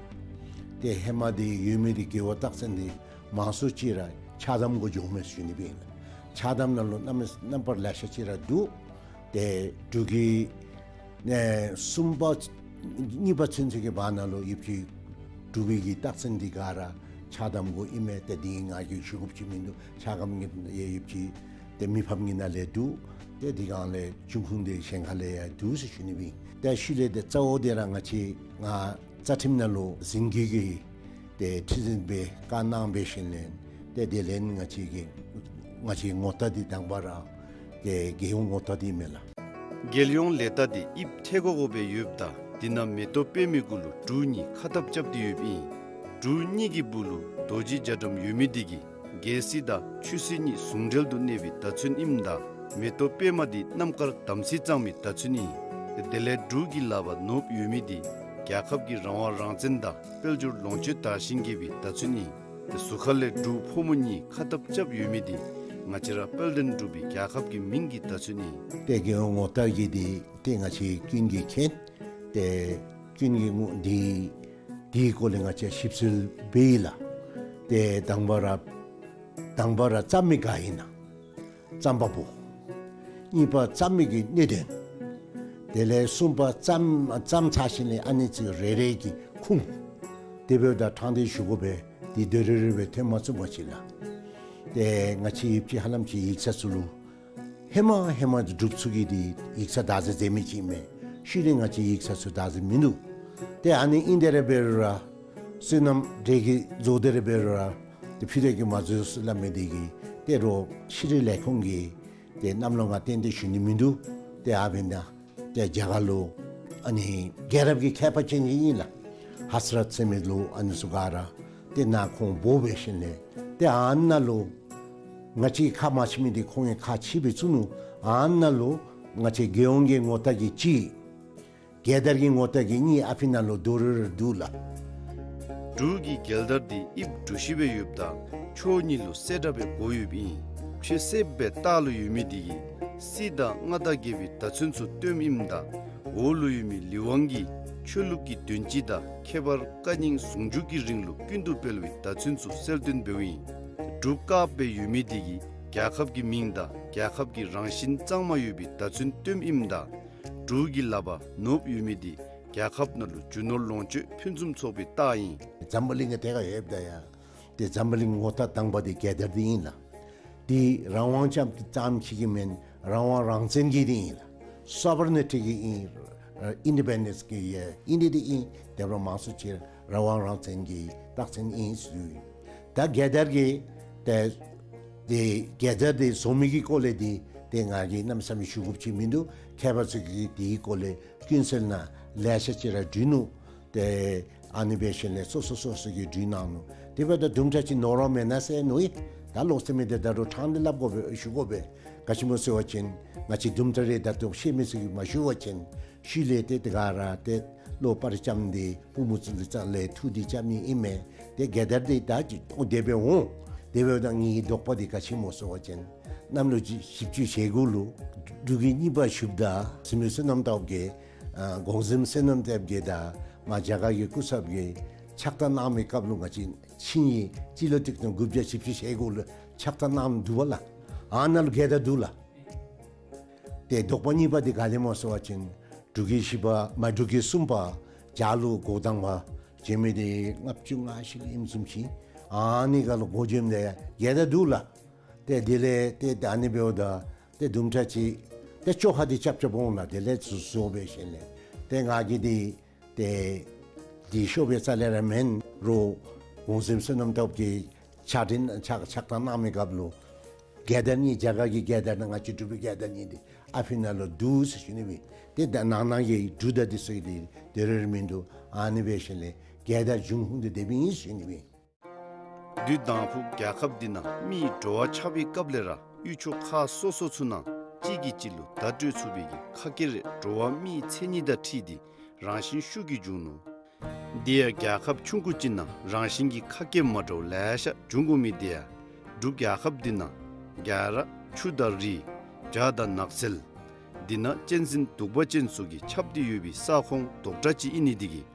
ཏེ་ཧེ་མ་འདི་ཡོད་མི་འདི་རྒེད་འོག་རྟགས་མཚན་འདི་མང་སུ་ཅིག་ར་ཆགས་དམ་གུ་འགྱོཝ་མས་ཞུ་ནི་སྦེ་ཨིན་ལགས། ཆགས་དམ་ནང་ལུ་རྣམ་རྣམ་པར་ལེ་ཤ་ཅིག་ར་འདུག། ཏེ་འབྲུག་གི་ཨེ་གསུམ་པ་གཉིས་པ་ཚུན་ཚོད་ཀྱི་བར་ན་ལུ་ཡོདཔ་ཅིག་འབྲུག་པའི་གི་རྟགས་མཚན་འདི་ག་ར་ཆགས་དམ་གུ་ཨིན་མས། ཏེ་འདི་ང་གིས་ཞུ་དགོཔ་ཅིག་མིན་འདུག། ཆགས་དམ་གྱི་ཡོདཔ་ཅིག་ཏེ་མི་ཕམ་གྱི་ནང་ལས་འདུག། ཏེ་འདི་གང་ལས་འབྱུང་ཁུངས་འདི་གཞན་ཁ་ལས་ཡང་འདུག་ཟེར་ཞུ་ནི་སྦེ་ཨིན། ཏེ་ཤུལ་ལས་ཏེ་གཙོ་བོ་འདི་ར་ང་བཅས་ང་རྩ་ཁྲིམས་ནང་ལུ་ཟིན་བྲིས་ཀྱི་ཏེ་ཁྲི་འཛིན་སྦེ་བཀའ་གནང་འབད་ཞིནམ་ལས་ཏེ་དེ་ལས་ང་བཅས་ཀྱི་ང་བཅས་ངོ་རྟགས་འདི་དང་པ་ར་ཏེ་རྒྱལ་ཡོངས་ངོ་རྟགས་འདི་མས་ལགས། རྒྱལ་ཡོངས་ལས་རྟགས་འདི་དབྱིབས་ཐལ་གོ་གོ་སྦེ་ཡོདཔ་ད་འདི་ནང་མེ་ཏོག་པདྨའི་གུ་ལུ་འབྲུག་གཉིས་ཁ་ཐབ་རྐྱབ་སྟེ་ཡོདཔ་ཨིན། འབྲུག་གཉིས་ཀྱི་སྦུག་ལུ་རྡོ་རྗེ་རྒྱ་གྲམ་ཡོད་མི་འདི་གིས་རྒྱལ་སྲིད་དང་ཆོས་སྲིད་གཉིས་ཟུང་འབྲེལ་དུ་གནས་པའི་བརྡ་མཚོན་ཨིནམ་ད་མེ་ཏོག་པདྨ་འདི་རྣམ་དཀར་དམ་ཚིག་གཙང་མའི་བརྡ་མཚོན་ཨིན། དེ་ལས་འབྲུག་གི་ལག་པར་ནོར་བུ་ཡོད་མི་འདི་རྒྱལ་ཁབ་ཀྱི་རང་དབང་རང་བཙན་དང་དཔལ་འབྱོར་ལོངས་སྤྱོད་དར་ཞིང་རྒྱས་པའི་བརྡ་མཚོན་ཨིན། ཏེ་ཟུར་ཁ་ལས་འབྲུག་ཕོ་མོ་གཉིས་ཁ་ཐབ་རྐྱབ་ཡོད་མི་འདི་ང་བཅས་ར་དཔལ་ལྡན་འབྲུག་པའི་རྒྱལ་ཁབ་ཀྱི་མིང་གི་བརྡ་མཚོན་ཨིན། ཏེ་རྒྱལ་ཡོངས་ངོ་རྟགས་ཀྱི་འདི་ཏེ་ང་བཅས་ཀུན་གྱིས་མཁྱེན། ཏེ་ཀུན་གྱིས་ངོ་འདི་འདིའི་སྐོར་ལས་ང་བཅས་ཞིབ་འཚོལ་འབད་ཡི་ལགས། ཏེ་དང་པ་ར་དང་པ་ར་བརྩམ་མི་ག་ཨིན་ན། བརྩམ་པ་པོ། གཉིས་པ་བརྩམ་མི་གི་གནད་དོན། དེ་ལས་གསུམ་པ་བརྩམ་བརྩམ་ཚར་ཞིནམ་ལས་ཨ་ནི་ཚུ་རེ་རེ་གི་ཁུངས། དེ་འབདཝ་ད་དྲང་བདེན་ཞུ་དགོ་པས། འདི་དོ་རུང་རེ་རེ་སྦེ་ཐོན་མ་ཚུགས་པ་ཅིག་ལགས། ཏེ་ང་བཅས་ཡོདཔ་ཅིག་ཧ་ལམ་ཅིག་ཡིག་ཚང་ཚུ་ལུ་ཧེ་མ་ཧེ་མ་འབྲུག་ཚུ་གི་འདི་ཡིག་ཚང་བདག་འཛིན་མཛད་མི་ཅིག་མས། ཤུལ་ལས་ང་བཅས་ཡིག་ཚང་ཚུ་བདག་འཛིན་མིན་འདུག། ཏེ་ཨ་ནི་ཨིན་དེ་ར་འབད་རུང་ར་སོ་ནམ་འབྲས་ཀྱི་བཟོ་སྟེ་ར་འབད་རུང་ར་ ཕུད་རྡོག་གིས་མ་བཟོད་ཟེར་སླབ་མི་འདི་གིས་ཏེ་རོགས་ཤེས་རིག་ལས་ཁུངས་ཀྱིས་ཏེ་གནམ་ལོ་ང་ཏན་ཏན་ཞུ་ནི་མིན་འདུག། ཏེ་ཨ་འབདན་ཏེ་རྒྱ་གར་ལུ་ཨ་ནི་རྒྱལ་རབས་ཀྱི་མཁས་པ་ཅན་ཅིག་ཨིན་ལགས། ཧ་ཛ་རཏ་ཟེར་མི་ལུ་ཨ་ནི་ཚུ་ག་ར་ཏེ་ནཱ་ཁོང་འབོ་འབད་ཞིནམ་ལས་ཏེ་ཨ་ནཱ་ལུ་ང་བཅས་ཁ་མ་ཕྱེ་མི་འདི་ཁོང་གིས་ཁ་ཕྱེ་སྦེ་བཙུགས་ནུག། ཨ་ནཱ་ལུ་ང་བཅས་རྒྱལ་ཡོངས་ཀྱི་ངོ་རྟགས་ཀྱི་གཅིག། རྒྱལ་དར་གྱི་ངོ་རྟགས་ཀྱི་གཉིས་ཨ་ཕི་ནང་ལུ་རྡོག་རིལ་རི་འདུག་ལགས། འབྲུག་གི་རྒྱལ་དར་འདི་དབྱིབས་གྲུ་བཞི་སྦེ་ཡོདཔ་ད་ཕྱོགས་གཉིས་ལུ་སེར་དྲག་སྦེ་བགོ་ཡོདཔ་ཨིན། ཕྱེད་སེརཔོ་སྦེ་ལྟག་ལུ་ཡོད་མི་འདི་གིས་སྲིད་དང་མངའ་བདག་རྒྱལ་པོའི་བརྡ་མཚོན་ཚུ་སྟོནམ་ཨིནམ་ད་འོག་ལུ་ཡོད་མི་ལི་ཝང་གི་ཆོས་ལུགས་ཀྱི་དོན་སྤྱི་དང་ཁྱད་པར་བཀའ་རྙིང་ཟུང་འཇུག་གི་རིང་ལུགས་ཀུན་ཏུ་སྤེལ་བའི་བརྡ་མཚོན་ཚུ་གསལ་སྟོན་འབདཝ་ཨིན། འབྲུག་དཀརཔོ་སྦེ་ཡོད་མི་འདི་གིས་རྒྱལ་ཁབ་ཀྱི་མིང་དང་རྒྱལ་ཁབ་ཀྱི་རང་བཞིན་གཙང་མ་ཡོད་པའི་བརྡ་མཚོན་སྟོནམ་ཨིནམ་ད་འབྲུག་གི་ལགཔ་ནོར་བུ་ཡོད་མི་འདི་རྒྱལ་ཁབ་ནང་ལུ་རྒྱུ་ནོར་ལོངས་སྤྱོད་ཕུན་སུམ་ཚོགས་པའི་རྟགས་ཨིན། འཛམ་བུ་གླིང་གི་ཐད་ཁར་ཡོདཔ་ད་ཡང་ཏེ་འཛམ་བུ་གླིང་ངོ་རྟགས་དང་པ་འདི་རྒྱལ་དར་འདི་ཨིན་ལགས། འདི་རང་དབང་ཙམ་ཙམ་ཅིག་གི་མེན། རང་དབང་རང་བཙན་གྱི་འདི་ཨིན་ལགས། སོ་བར་ནི་ཊི་གི་ཨིན། ཨ་ཨིན་ཌི་པེན་ཌེནསི་གི་ཡང་ཨིན་འདི་འདི་ཨིན། དེ་འབདཝ་ལས་མང་སུ་ཅིག་རང་དབང་རང་བཙན་གྱི་རྟགས་མཚན་ཨིན་ཟེར། ད་རྒྱལ་དར་གྱི་ཏེ་ཏེ་རྒྱལ་དར་འདི་བཟོ་མི་གི་སྐོར་ལས་འདི་ཏེ་ང་གིས་གནམ་མེད་ས་མེད་ཞུ་དགོཔ་ཅིག་མིན་འདུག། མཁས་པ་ཚུ་གིས་འདི་གི་སྐོར་ལས་ཀུན་གསལ་ནང་ལེ་ཤ་ཅིག་ར་བྲིས་ནུག། ཏེ་ཨ་ནི་འབད་ཞིནམ་ལས་སོ་སོ་སོ་སོ་གིས་བྲིས་གནང་ནུག། དེ་འབདཝ་ད་དུམ་གྲ་ཅིག་ནོར་བ་མེན་ན་ཟེར་མནོ་ཡི། ད་ལོག་སྟེ་མི་འདི་ད་རུང་ཕྲང་སྟེ་སླབ་དགོ་པས་ཞུ་དགོ་པས། ག་ཅི་སྨོ་ཟེར་བ་ཅིན་ང་བཅས་དུམ་གྲ་རེ་ད་ལྟོ་ཤེས་མི་ཚུ་གིས་མ་ཞུ་བ་ཅིན་ཤུལ་ལས་ཏེ་དེ་ག་ར་ཏེ་བློ་སྤར་རྐྱབ་སྟེ་པུས་མོ་བཙུགས་ཏེ་རྩ་ལས་འཐུ་སྟེ་རྐྱབ་ནི་ཨིན་མས། ཏེ་རྒྱལ་དར་འདི་ད་ཅི་ཏོ་དེ་སྦེ་འོང་། དེ་འབདཝ་ད་ངེའི་དོགས་པ་འདི་ག་ཅི་སྨོ་ཟེར་བ་ཅིན་གནམ་ལོ་བཞི་བཅུ་ཞེ་དགུ་ལུ་འབྲུག་གི་གཉིས་པ་ཞུཝ་ད་བཙུན་མོ་བསོད་ནམས་སྟོབས་རྒྱས་ཨ་གོང་གཟིམ་བསོད་ནམས་སྟོབས་རྒྱས་དང་མ་རྒྱ་གར་གྱི་སྐུ་ཚབ་ཀྱིས་ཕྱག་རྟགས་གནང་མི་སྐབས་ལུ་ང་བཅས་ཆིངས་ཡིག་སྤྱི་ལོ་གཅིག་སྟོང་དགུ་བརྒྱ་བཞི་བཅུ་ཞེ་དགུ་ལུ་ཕྱག་རྟགས་གནངམ་འདུག་པ་ལགས། ཨ་ནཱ་ལུ་རྒྱལ་དར་འདུག་ལགས། ཏེ་དོགས་པ་གཉིས་པ་འདི་ག་ལས་སྨོ་ཟེར་བ་ཅིན་འབྲུག་གི་བཞི་པ་མ་འབྲུག་གི་གསུམ་པ་བྱ་ལུ་འགོ་དང་པ་བྱོན་མི་འདི་ལྔ་བཅུ་ང་བཞི་ལུ་ཨིནམ་བཟུམ་ཅིག། ཨ་ནི་སྒང་ལུ་འགོ་བྱོནམ་ད་ཡང་རྒྱལ་དར་འདུག་ལགས། ཏེ་དེ་ལས་ཏེ་ད་ཨ་ནི་འབདཝ་ད་ཏེ་དུམ་གྲ་ཅིག་ཏེ་བཅོ་ཁ་འདི་རྐྱབ་རྐྱབ་འོང་ལགས། དེ་ལས་བཟོ་བཟོ་འབད་ཞིནམ་ལས་ཏེ་ང་གིས་འདི་ཏེ་འདི་ཤོབ་སྦེ་རྩ་ལས་ར་མེན་རུང་གོང་གཟིམ་བསོད་ནམས་སྟོབས་རྒྱས་ཕྱག་འཕྲིན་ཕྱག་ཕྱག་རྟགས་གནང་མི་སྐབས་ལུ་རྒྱལ་དར་གཉིས་རྒྱ་གར་གྱི་རྒྱལ་དར་དང་ང་བཅས་འབྲུག་པའི་རྒྱལ་དར་གཉིས་འདི་ཨ་ཕི་ནང་ལུ་འདུག་ཟེར་ཞུ་ནི་སྦེ། ཏེ་ད་ནང་ན་གི་འབྲུག་དང་འདི་ཚུ་གི་འདི་དེ་རེ་རེ་མིན་འདུག། ཨ་ནི་འབད་ཞིནམ་ལས་རྒྱལ་དར་འབྱུང་ཁུངས་འདི་དེ་སྦེ་ཨིན་ཟེར་ཞུ་ནི་སྦེ། དུས་དང་ཕུ་རྒྱལ་ཁབ་འདི་ནང་མི་འགྲོ་བ་ཆགས་པའི་སྐབས་ལས་ར་ཡུལ་ཕྱོགས་ཁག་སོ་སོ་ཚུ་ནང་གཅིག་གིས་གཅིག་ལུ་བརྡ་སྤྲོད་ཚུགས་པའི་གི་ཁ་སྐད་རེ་འགྲོ་བ་མིའི་མཚན་ཉིད་དང་འཁྲིལ་ཏེ་རང་བཞིན་ཤུགས་ཀྱིས་འབྱུང་ནུག། དེ་ཡང་རྒྱལ་ཁབ་ཆུང་ཀུ་ཅིག་ནང་རང་བཞིན་གྱི་ཁ་སྐད་མ་འདྲཝ་ལེ་ཤ་འབྱུང་དགོ་མི་དེ་ཡང་འབྲུག་རྒྱལ་ཁབ་འདི་ནང་རྒྱལ་ར་ཆུ་དང་རི་བྱག་དང་ནགས་ཚལ་འདི་ནང་གཅན་གཟན་གདུག་པ་ཅན་ཚུ་གིས་ཁྱབ་སྟེ་ཡོད་པའི་ས་ཁོངས་དོག་དྲགས་ཅིག་ཨིན་ནི་དེ་གིས་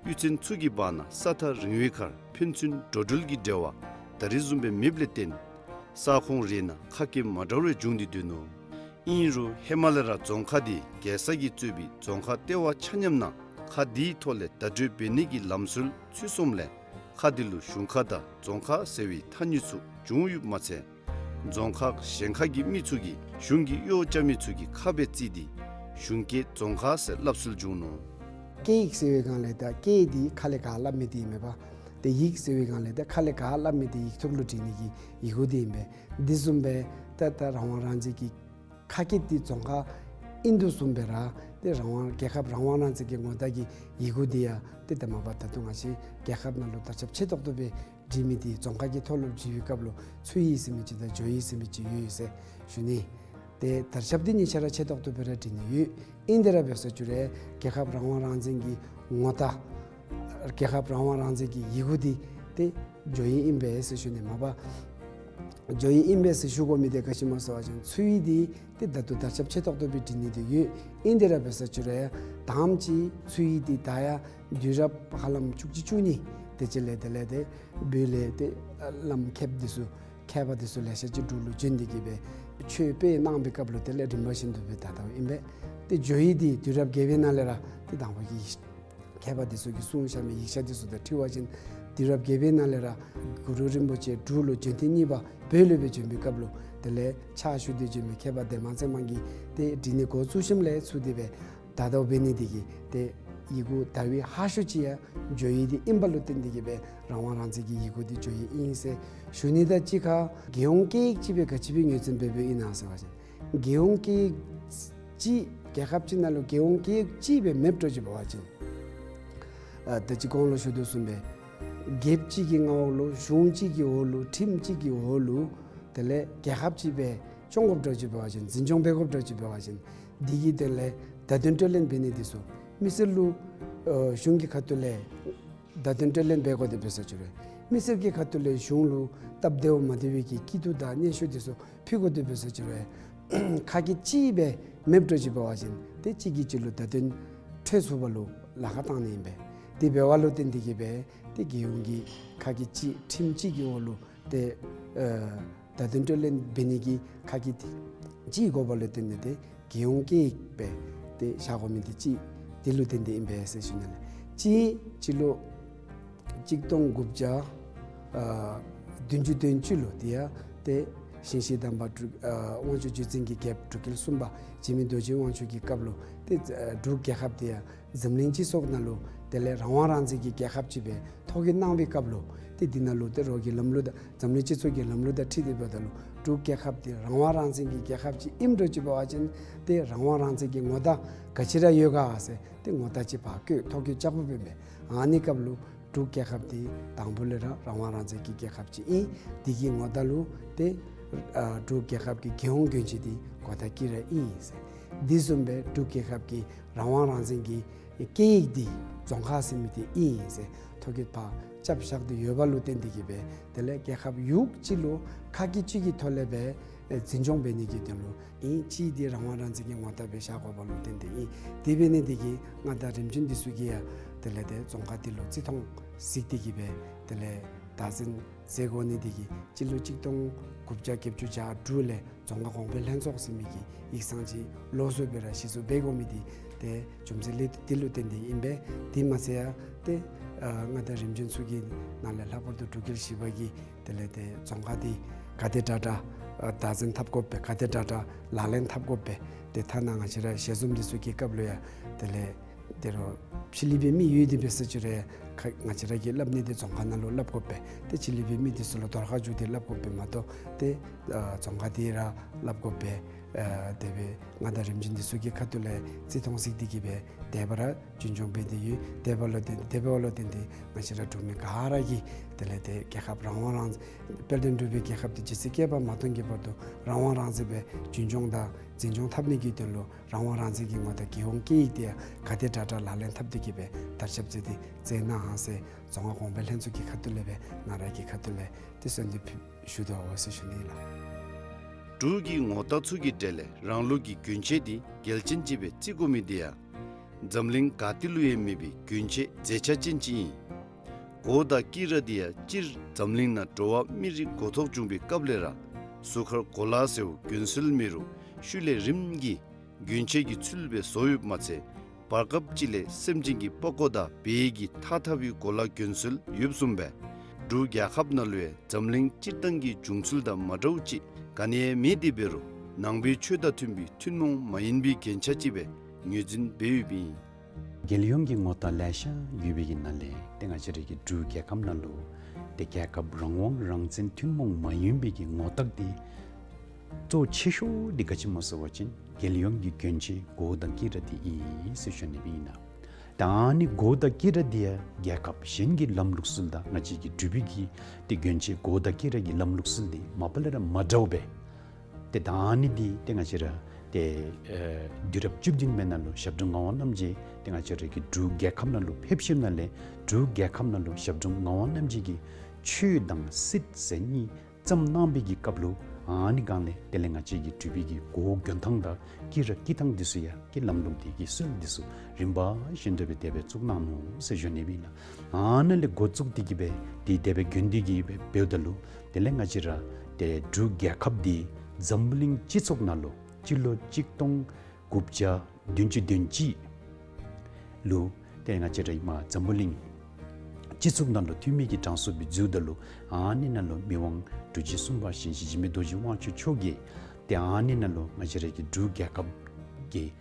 གཡུས་ཚན་ཚུ་གི་བར་ན་ས་ཐག་རིང་བའི་ཁར་ཕན་ཚུན་འགྲོ་འགྲུལ་གྱི་འབྲེལ་བ་ད་རེས་བཟུམ་སྦེ་མེདཔ་ལས་བརྟེན་ས་ཁོངས་རེ་ནང་ཁ་སྐད་མ་འདྲཝ་རེ་འབྱུང་སྟེ་སྡོད་ནུག། ཨིན་རུང་ཧེ་མ་ལས་ར་རྫོང་ཁག་འདི་རྒྱལ་ས་གིས་གཙོས་པའི་རྫོང་ཁག་ལྟེ་བ་ཆ་མཉམ་ནང་ཁ་འདིའི་ཐོག་ལས་བརྡ་སྤྲོད་འབད་ནི་གི་ལམ་སྲོལ་ཚུད་སོངམ་ལས་ཁ་འདི་ལུ་གཞུང་ཁ་དང་རྫོང་ཁ་ཟེར་བའི་ཐ་སྙད་ཚུ་བྱུང་ཡོདཔ་མ་ཚད་རྫོང་ཁག་གཞན་ཁ་གི་མི་ཚུ་གིས་གཞུང་གི་གཡོག་རྐྱབ་མི་ཚུ་གི་ཁ་སྦེ་བརྩི་སྟེ་གཞུང་སྐད་རྫོང་ཁ་ཟེར་སླབ་སྲོལ་བྱུང་ནུག། སྐད་ཡིག་ཟེར་བའི་སྒང་ལས་ད་སྐད་འདི་ཁ་ལས་ག་སླབ་མི་འདི་ཨིན་མས་པ། ཏེ་ཡིག་ཟེར་བའི་སྒང་ལས་ད་ཁ་ལས་ག་སླབ་མི་འདི་ཡིག་ཐོག་ལུ་བྲི་ནི་གི་ཡི་གུ་འདི་ཨིན་པས། འདི་བཟུམ་སྦེ་ད་ད་རང་དབང་རང་བཙན་གྱི་ཁ་སྐད་འདི་རྫོང་ཁ་ཨིན་དོ་བཟུམ་སྦེ་ར་ཏེ་རང་དབང་རྒྱལ་ཁབ་རང་དབང་རང་བཙན་གྱི་ངོ་རྟགས་ཀྱི་ཡི་གུ་འདི་ཡང་ཏེ་ད་མ་པ་ད་ལྟོ་ང་བཅས་རྒྱལ་ཁབ་ནང་ལུ་དར་ཁྱབ་ཆེ་ཏོག་ཏོ་སྦེ་བྲི་མི་འདི་རྫོང་ཁ་གི་ཐོག་ལུ་བྲི་བའི་སྐབས་ལུ་ཚུ་ཡིག་ཟེར་མི་ཅིག་དང་ཇོ་ཡིག་ཟེར་མི་ཅིག་ཡོད་ཡོད་ཟེར་ཞུ་ནི། ཏེ་དར་ཁྱབ་འདི་གཉིས་ཆ་ར་ཆེ་ཏོག་ཏོ་སྦེ་ར་བྲི་ནི་ཡོད། ཨིན་ཏེ་ར་འབད་ས་ཅིག་རུང་རྒྱལ་ཁབ་རང་དབང་རང་བཙན་གྱི་ངོ་རྟགས་རྒྱལ་ཁབ་རང་དབང་རང་བཙན་གྱི་ཡི་གུ་འདི་ཏེ་ཇོ་ཡིག་ཨིན་པས་ཟེར་ཞུ་ནི་མས་པ། ཇོ་ཡིག་ཨིན་པས་ཟེར་ཞུ་དགོ་མི་འདི་ག་ཅི་སྨོ་ཟེར་བ་ཅིན་ཚུ་ཡིག་འདི་ཏེ་ད་ལྟོ་དར་ཁྱབ་ཆེ་ཏོག་ཏོ་སྦེ་བྲི་ནི་འདི་ཡོད། ཨིན་ཏེ་ར་འབད་ས་ཅིག་རུང་ཡང་དང་པ་ཅིག་ཚུ་ཡིག་འདི་ད་ཡང་དུས་རབས་ཧ་ལམ་བཅུ་གཅིག་བཅུ་གཉིས་དེ་ཅིག་ལས་དེ་ལས་ཏེ་བོད་ལས་ཏེ་བླམ་མཁསཔ་འདི་ཚུ་མཁས་པ་འདི་ཚུ་ལེ་ཤ་ཅིག་འབྲུག་ལུ་བྱོན་ཏེ་གིས་སྦེ་ཆོས་སྤེལ་གནང་བའི་སྐབས་ལུ་དེ་ལས་རིམ་པ་བཞིན་དུ་སྦེ་དར་དརཝ་ཨིན་པས། ཏེ་ཇོ་ཡིག་འདི་དུས་རབས་བརྒྱད་པའི་ནང་ལས་ར་ཏེ་དང་པ་གི་མཁས་པ་འདི་ཚུ་གིས་གསུངས་བཞག་མི་ཡིག་ཆ་འདི་ཚུ་དང་འཁྲིལ་བ་ཅིན་དུས་རབས་བརྒྱད་པའི་ནང་ལས་ར་གུ་རུ་རིན་པོ་ཆེ་འབྲུག་ལུ་བྱོན་ཐེངས་གཉིས་པ་བོད་ལུ་སྦེ་བྱོན་པའི་སྐབས་ལུ་དེ་ལས་ཕྱག་ཞུ་སྟེ་བྱོན་མི་མཁས་པ་ལྡན་མ་ཚེ་དམན་གྱིས་ཏེ་བྲི་ནི་འགོ་བཙུགས་ཞིནམ་ལས་ཚུར་དེ་སྦེ་དར་དརཝ་འབད་ནི་འདི་གིས་ཏེ་ ཡི་གུ་དར་བའི་ཧ་ཤོས་ཅིག་ཡང་འགྱོ་ཡི་འདི་ཨིན་པ་ལུ་བརྟེན་ཏེ་གིས་སྦེ་རང་དབང་རང་བཙན་གྱི་ཡི་གུ་འདི་འགྱོ་ཡི་ཨིན་ཟེར་ཞུ་ནི། ད་གཅིག་ཁར་རྒྱལ་ཡོངས་སྐད་ཡིག་ཅིག་སྦེ་ག་ཅི་སྦེ་ངོས་འཛིན་འབད་འབདཝ་ཨིན་ན་ཟེར་བ་ཅིན་རྒྱལ་ཡོངས་སྐད་ཡིག་ཅིག་རྒྱལ་ཁབ་ཅིག་ནང་ལུ་རྒྱལ་ཡོངས་སྐད་ཡིག་ཅིག་སྦེ་མེདཔ་འདྲཝ་ཅིག་འབད་བ་ཅིན་ཨ་ད་ཅི་གོང་ལུ་ཞུ་དོ་བཟུམ་སྦེ་རྒྱལཔོ་ཅིག་གི་མངའ་འོག་ལུ་གཞུང་གཅིག་གི་འོག་ལུ་ཁྲིམས་གཅིག་གི་འོག་ལུ་དེ་ལས་རྒྱལ་ཁབ་ཅིག་སྦེ་སྐྱོང་དགོཔ་འདྲཝ་ཅིག་འབད་བ་ཅིན་འཛིན་སྐྱོང་འབད་དགོཔ་འདྲཝ་ཅིག་འབད་བ་ཅིན་འདི་གི་དོན་ལས་བརྡ་དོན་སྤྲོད་ལེན་འབད་ནི་འདི་ཚུ་མི་སེར་ལུ་ཨ་གཞུང་གི་ཁ་ཐུག་ལས་བརྡ་དོན་སྤྲོད་ལེན་འབད་དགོ་དེ་འབད་ས་ཅིག་རུང་མི་སེར་གྱི་ཁ་ཐུག་ལས་གཞུང་ལུ་སྟབས་བདེཝ་མ་བདེ་བའི་གི་སྐྱིད་སྡུག་དང་སྙན་ཞུ་འདི་ཚུ་ཕུལ་དགོ་དེ་འབད་ས་ཅིག་རུང་ཁ་སྐད་གཅིག་སྦེ་མེདཔ་འདྲཝ་ཅིག་འབད་བ་ཅིན་ཏེ་གཅིག་གིས་གཅིག་ལུ་བརྡ་དོན་འཕྲོད་ཚུགས་པ་ལུ་ལཱ་ཁག་བཏང་ནི་ཨིན་པས། དེ་འབདཝ་ལུ་བརྟེན་ཏེ་གིས་སྦེ་ཏེ་རྒྱལ་ཡོངས་ཀྱི་ཁ་སྐད་གཅིག་ཁྲིམས་གཅིག་གི་འོག་ལུ་ཏེ་ཨ་བརྡ་དོན་སྤྲོད་ལེན་འབད་ནི་གི་ཁ་སྐད་དེ་གཅིག་དགོ་པ་ལུ་བརྟེན་ཏེ་ཏེ་རྒྱལ་ཡོངས་སྐད་ཡིག་སྦེ་ཏེ་བཞག་དགོ་མི་འདི་གཅིག་དེ་ལུ་བརྟེན་ཏེ་ཨིན་པས་ཟེར་ཞུ་ནི་ལགས། གཅིག་སྤྱི་ལོ་གཅིག་སྟོང་དགུ་བརྒྱ་ཨ་བདུན་ཅུ་དོན་གཅིག་ལུ་དེ་ཡང་ཏེ་ཞིང་གཤེགས་དམ་པ་འབྲུག་ཨ་དབང་ཕྱུག་བརྒྱུད་འཛིན་གྱི་རྒྱལཔོ་འབྲུག་རྒྱལ་གསུམ་པ་འཇིགས་མེད་རྡོ་རྗེ་དབང་ཕྱུག་གི་སྐབས་ལུ་ཏེ་ཨ་འབྲུག་རྒྱལ་ཁབ་དེ་ཡང་འཛམ་གླིང་སྤྱི་ཚོགས་ནང་ལུ་དེ་ལས་རང་དབང་རང་བཙན་གྱི་རྒྱལ་ཁབ་ཅིག་སྦེ་ཐོ་བཀོད་གནང་བའི་སྐབས་ལུ་ཏེ་འདི་ནང་ལུ་ཏེ་རོགས་ཀྱི་ལམ་ལུགས་དང་འཛམ་གླིང་སྤྱི་ཚོགས་ཀྱི་ལམ་ལུགས་དང་འཁྲིལ་ཏེ་འབདཝ་ད་ལུ་འབྲུག་རྒྱལ་ཁབ་དེ་རང་དབང་རང་བཙན་གྱི་རྒྱལ་ཁབ་ཅིག་ཨིནམ་འདྲཝ་ཅིག་འབད་བ་ཅིན་ཏེ་རང་དབང་རང་བཙན་གྱི་ངོ་རྟགས་ག་ཅི་ར་ཡོད་ག་ཟེར་ཏེ་ངོ་རྟགས་ཅིག་ཕར་བཀོད་ཐོ་བཀོད་རྐྱབ་དགོཔ་ཨིན་པས། ཨ་ནི་སྐབས་ལུ་འབྲུག་རྒྱལ་ཁབ་དེ་དང་པོ་ལས་ར་རང་དབང་རང་བཙན་གྱི་རྒྱལ་ཁབ་ཅིག་ཨིན། དེ་གི་ངོ་རྟགས་ལུ་ཏེ་ཨ་འབྲུག་རྒྱལ་ཁབ་ཀྱི་རྒྱལ་ཡོངས་གྱོན་ཆས་དེ་གོ་ད་སྐྱིད་ར་ཨིན་ཟེར། དེ་བཟུམ་སྦེ་འབྲུག་རྒྱལ་ཁབ་ཀྱི་རང་དབང་རང་བཙན་གྱི་སྐད་ཡིག་དེ་རྫོང་ཁ་ཟེར་མི་དེ་ཨིན་ཟེར་ཐོ་བཀོད་ཕར་རྐྱབ་བཞག་སྟེ་ཡོད་པ་ལུ་བརྟེན་ཏེ་གིས་སྦེ་དེ་ལས་རྒྱལ་ཁབ་ཡུལ་གཅིག་ལུ་ཁ་སྐད་གཅིག་གི་ཐོག་ལས་སྦེ་ཨེ་འཛིན་སྐྱོང་འབད་ནི་གི་དོན་ལུ་ཨིན། གཅིག་དེ་རང་དབང་རང་བཙན་གྱི་ངོ་རྟགས་སྦེ་བཞག་དགོ་པ་ལུ་བརྟེན་ཏེ་ཨིན། དེ་འབད་ནི་དེ་གིས་མངའ་བདག་རིམ་བྱོན་འདི་ཚུ་གིས་ཡང་དེ་ལས་ཏེ་རྫོང་ཁ་དེ་ལུ་རྩི་མཐོང་གཟིགས་ཏེ་གིས་སྦེ་དེ་ལས་བདག་འཛིན་མཛད་དགོ་ནི་དེ་གིས་སྤྱི་ལོ་གཅིག་སྟོང་དགུ་བརྒྱ་བརྒྱད་ཅུ་གྱ་དྲུག་ལས་རྫོང་ཁ་གོང་འཕེལ་ལྷན་ཚོགས་ཟེར་མི་གི་ཡིག་ཚང་ཅིག་ལོགས་སུ་སྦེ་ར་གཞི་བཙུགས་འབད་དགོ་མི་དེ་ཏེ་རྒྱུ་མཚན་ལས་དེ་ལུ་བརྟེན་ཏེ་ཨིན་པས། དེ་མ་ཚད་ཡང་ཏེ་ཨ་མངའ་བདག་རིམ་བྱོན་ཚུ་གི་ནང་ལས་ལྷག་པར་དུ་འབྲུག་རྒྱལ་བཞི་པ་གིས་དེ་ལས་ཏེ་རྫོང་ཁ་དེ་ག་དེ་དྲག་དྲག་ཨ་བདག་འཛིན་འཐབ་དགོ་པས། ག་དེ་དྲག་དྲག་ལག་ལེན་འཐབ་དགོ་པས། ཏེ་ཐ་ན་ང་བཅས་ར་ཞལ་འཛོམས་འདི་ཚུ་གི་སྐབས་ལུ་ཡང་དེ་ལས་ཏེ་རོགས་ཕྱི་གླིང་པའི་མི་ཡོད་དེ་འབད་ས་ཅིག་རུང་ཁ་ང་བཅས་ར་གིས་སླབ་ནི་དེ་རྫོང་ཁ་ནང་ལུ་སླབ་དགོ་པས། ཏེ་ཕྱི་གླིང་པའི་མི་འདི་ཚུ་ལུ་དོར་ཁ་བཅུག་སྟེ་སླབ་དགོ་པས་མ་གཏོགས་ཏེ་ཨ་རྫོང་ཁ་དེ་ར་སླབ་དགོ་པས། ཨ་དེ་སྦེ་མངའ་བདག་རིམ་བྱོན་འདི་ཚུ་གི་ཁ་ཐུག་ལས་རྩི་མཐོང་གཟིགས་ཏེ་གིས་སྦེ་དེ་སྦེ་ར་རྒྱུན་སྐྱོང་འབད་དེ་ཡོད། དེ་འབདཝ་ལུ་བརྟེན་དེ་འབདཝ་ལུ་བརྟེན་ཏེ་ང་བཅས་ར་འབྲུག་མི་ག་ར་གིས་དེ་ལས་ཏེ་རྒྱལ་ཁབ་རང་དབང་རང་དཔལ་ལྡན་འབྲུག་པའི་རྒྱལ་ཁབ་དེ་ཇི་སྲིད་བསྐལ་པ་མ་སྟོངས་ཀྱི་བར་དུ་རང་དབང་རང་བཙན་སྦེ་རྒྱུན་སྐྱོང་དང་འཛིན་སྐྱོང་འཐབ་ནི་གི་དོན་ལུ་རང་དབང་རང་བཙན་གྱི་ངོ་རྟགས་རྒྱལ་ཡོངས་སྐད་ཡིག་དེ་ཡང་ག་དེ་དྲག་དྲག་ལག་ལེན་འཐབ་སྟེ་གིས་སྦེ་དར་ཁྱབ་མཛད་དེ་མཛད་གནང་ཟེར་རྫོང་ཁ་གོང་འཕེལ་ལྷན་ཚོགས་ཀྱི་ཁ་ཐུག་ལས་སྦེ་ང་ར་གི་ཁ་ཐུག་ལས་ཏེ་གསོལ་འདེབས་ཞུ་དོ་ཟེར་ཞུ་ནི་ལགས། འབྲུག་གི་ངོ་རྟགས་ཚུ་གི་གྲས་ལས་རང་ལུགས་ཀྱི་གྱོན་ཆས་དེ་གལ་ཆེན་ཅིག་སྦེ་བརྩི་དགོ་མི་དེ་ཡང་འཛམ་གླིང་ག་ཏེ་ལུ་ཡང་མེད་པའི་གྱོན་ཆས་མཛེས་ཆ་ཅན་ཅིག་ཨིན། གོ་དང་དཀྱི་ར་དེ་ཡང་སྤྱིར་འཛམ་གླིང་ནང་འགྲོ་བ་མི་རིགས་འགོ་ཐོག་བྱུང་པའི་སྐབས་ལས་ར་གཟུགས་ཁར་གོ་ལ་ཟེརཝ་གྱོན་སྲོལ་མེད་རུང་ཤུལ་ལས་རིམ་གྱིས་གྱོན་ཆས་ཀྱི་ཚུལ་སྦེ་བཟོ་ཡོདཔ་མ་ཚད་བར་སྐབས་ཅིག་ལས་སེམས་ཅན་གྱི་པགས་ཀོ་དང་བལ་གྱི་ཐགས་འཐག་པའི་གོ་ལ་གྱོན་སྲོལ་ཡོདཔ་བཟུམ་སྦེ་འབྲུག་རྒྱལ་ཁབ་ནང་ལུ་ཡང་འཛམ་གླིང་སྤྱིར་བཏང་གི་བྱུང་ཚུལ་དང་མ་འདྲཝ་ཅིག་ག་ནི་ཡང་མེད་དེ་འབད་རུང་ནང་པའི་ཆོས་དང་མཐུན་པའི་ཐུན་མོང་མ་ཡིན་པའི་རྒྱན་ཆ་ཅིག་སྦེ་ངོས་འཛིན་འབད་ཡོདཔ་ཨིན། རྒྱལ་ཡོངས་ཀྱི་ངོ་རྟགས་ལེ་ཤ་ཡོད་པའི་གི་ནང་ལས་ཏེ་ང་བཅས་རའི་གི་འབྲུག་རྒྱལ་ཁབ་ནང་ལུ་ཏེ་རྒྱལ་ཁབ་རང་དབང་རང་བཙན་ཐུན་མོང་མ་ཡིན་པའི་གི་ངོ་རྟགས་དེ་གཙོ་ཆེ་ཤོས་དེ་ག་ཅི་སྨོ་ཟེར་བ་ཅིན་རྒྱལ་ཡོངས་ཀྱི་གྱོན་ཆས་གོ་དང་དཀྱི་ར་དེ་ཨིན་ཟེར་ཞུ་ནི་སྦེ་ཨིན་ལགས། ད་ཨ་ནི་གོ་དང་དཀྱི་ར་དེ་ཡང་རྒྱལ་ཁབ་གཞན་གྱི་ལམ་ལུགས་སྲོལ་དང་ང་བཅས་ཀྱི་འབྲུག་པའི་གི་ཏེ་གྱོན་ཆས་གོ་དང་དཀྱི་ར་གི་ལམ་ལུགས་སྲོལ་དེ་མ་པ་ལས་ར་མ་འདྲཝ་སྦེ། ཏེ་ད་ཨ་ནི་འདི་ཏེ་ང་བཅས་ར་ཏེ་ཨེ་དུས་རབས་བཅུ་བདུན་པའི་ནང་ལུ་ཞབས་དྲུང་ངག་དབང་རྣམ་རྒྱལ་ཏེ་ང་བཅས་རའི་གི་འབྲུག་རྒྱལ་ཁབ་ནང་ལུ་ཕེབས་ཞིནམ་ལས་འབྲུག་རྒྱལ་ཁབ་ནང་ལུ་ཞབས་དྲུང་ངག་དབང་རྣམ་རྒྱལ་གྱིས་ཆོས་དང་སྲིད་ཟེར་གཉིས་བརྩམས་གནང་པའི་གི་སྐབས་ལུ་ཨ་ནི་སྒང་ལས་དེ་ལས་ང་བཅས་ཀྱི་འབྲུག་པའི་གི་གོ་གྱོན་ཐངས་དང་དཀྱི་ར་དཀྱི་ཐངས་འདི་ཚུ་ཡང་གི་ལམ་ལུགས་དེ་གི་སྲོལ་འདི་ཚུ་རིམ་པ་བཞིན་དུ་སྦེ་དེ་སྦེ་བཙུགས་གནང་ནུག་ཟེར་ཞུ་ནི་སྦེ་ཨིན་ལགས། ཨ་ནཱ་ལས་འགོ་བཙུགས་ཏེ་གིས་སྦེ་དེ་དེ་སྦེ་གྱོན་ཏེ་གིས་སྦེ་འབདཝ་ད་ལུ་དེ་ལས་ང་བཅས་ར་ཏེ་འབྲུག་རྒྱལ་ཁབ་འདི་འཛམ་བུ་གླིང་སྤྱི་ཚོགས་ནང་ལུ་སྤྱི་ལོ་གཅིག་སྟོང་དགུ་བརྒྱ་བདུན་ཅུ་དོན་གཅིག་ལུ་ཏེ་ང་བཅས་ར་ཧེ་མ་འཛམ་བུ་གླིང་སྤྱི་ཚོགས་ནང་ལུ་འཐུས་མི་གི་གྲངས་སུ་སྦེ་འཛུལཝ་ད་ལུ་ཨ་ནི་ནང་ལུ་མི་དབང་འབྲུག་རྒྱལ་གསུམ་པ་ཞིང་གཤེགས་འཇིགས་མེད་རྡོ་རྗེ་དབང་ཕྱུག་མཆོག་གིས་ཏེ་ཨ་ནི་ནང་ལུ་ང་བཅས་ར་གི་འབྲུག་རྒྱལ་ཁབ་ གི་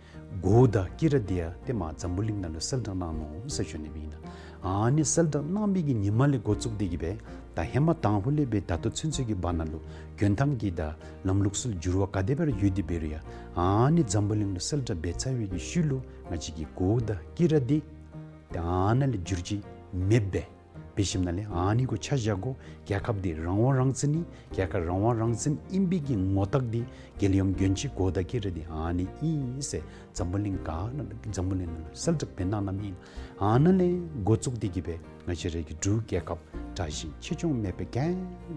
གོ་དང་སྐྱི་ར་འདི་ཡང་ཏེ་མར་འཛམ་བུ་གླིང་ནང་ལུ་གསལ་བསྒྲགས་གནང་ནུག་ཟེར་ཞུ་ནི་ཨིན་ལགས། ཨ་ནི་གསལ་བསྒྲགས་གནང་མི་གི་ཉིནམ་ལས་འགོ་བཙུགས་ཏེ་གི་སྦེ་ད་ཧེ་མ་དང་ཕུ་ལས་སྦེ་ད་ལྟོ་ཚུན་ཚོད་ཀྱི་བར་ན་ལུ་དགོན་ཐང་གི་ད་ལམ་ལུགས་སྲོལ་འགྱུར་བ་ག་དེ་སྦེ་ར་ཡོད་དེ་འབད་རུང་ཡང་ཨ་ནི་འཛམ་བུ་གླིང་ལུ་གསལ་བསྒྲགས་འབད་ཚར་བའི་གི་ཤུལ་ལུ་ང་བཅས་ཀྱི་གོ་དང་སྐྱི་ར་འདི་ཏེ་ཨ་ནཱ་ལས་འགྱུར་བཅོས་མེདཔ་སྦེ་འབད་ཞིནམ་ལས་ཨ་ནི་གུ་ཆ་བཞག་དགོ། རྒྱལ་ཁབ་འདི་རང་དབང་རང་བཙན་ཨིན། རྒྱལ་ཁབ་རང་དབང་རང་བཙན་ཨིན་པའི་གི་ངོ་རྟགས་འདི་རྒྱལ་ཡོངས་གྱོན་ཆས་གོ་དང་སྐྱི་ར་འདི་ཨ་ནི་ཨིན་ཟེར་འཛམ་བུ་གླིང་ག་ནང་འཛམ་བུ་གླིང་ནང་ལུ་གསལ་བསྒྲགས་འབད་གནང་གནངམ་ཨིན། ཨ་ནཱ་ལས་འགོ་བཙུགས་ཏེ་གི་སྦེ་ང་བཅས་ར་གི་འབྲུག་རྒྱལ་ཁབ་དྲག་ཞན་ཆེ་ཆུང་མེད་པར་ག་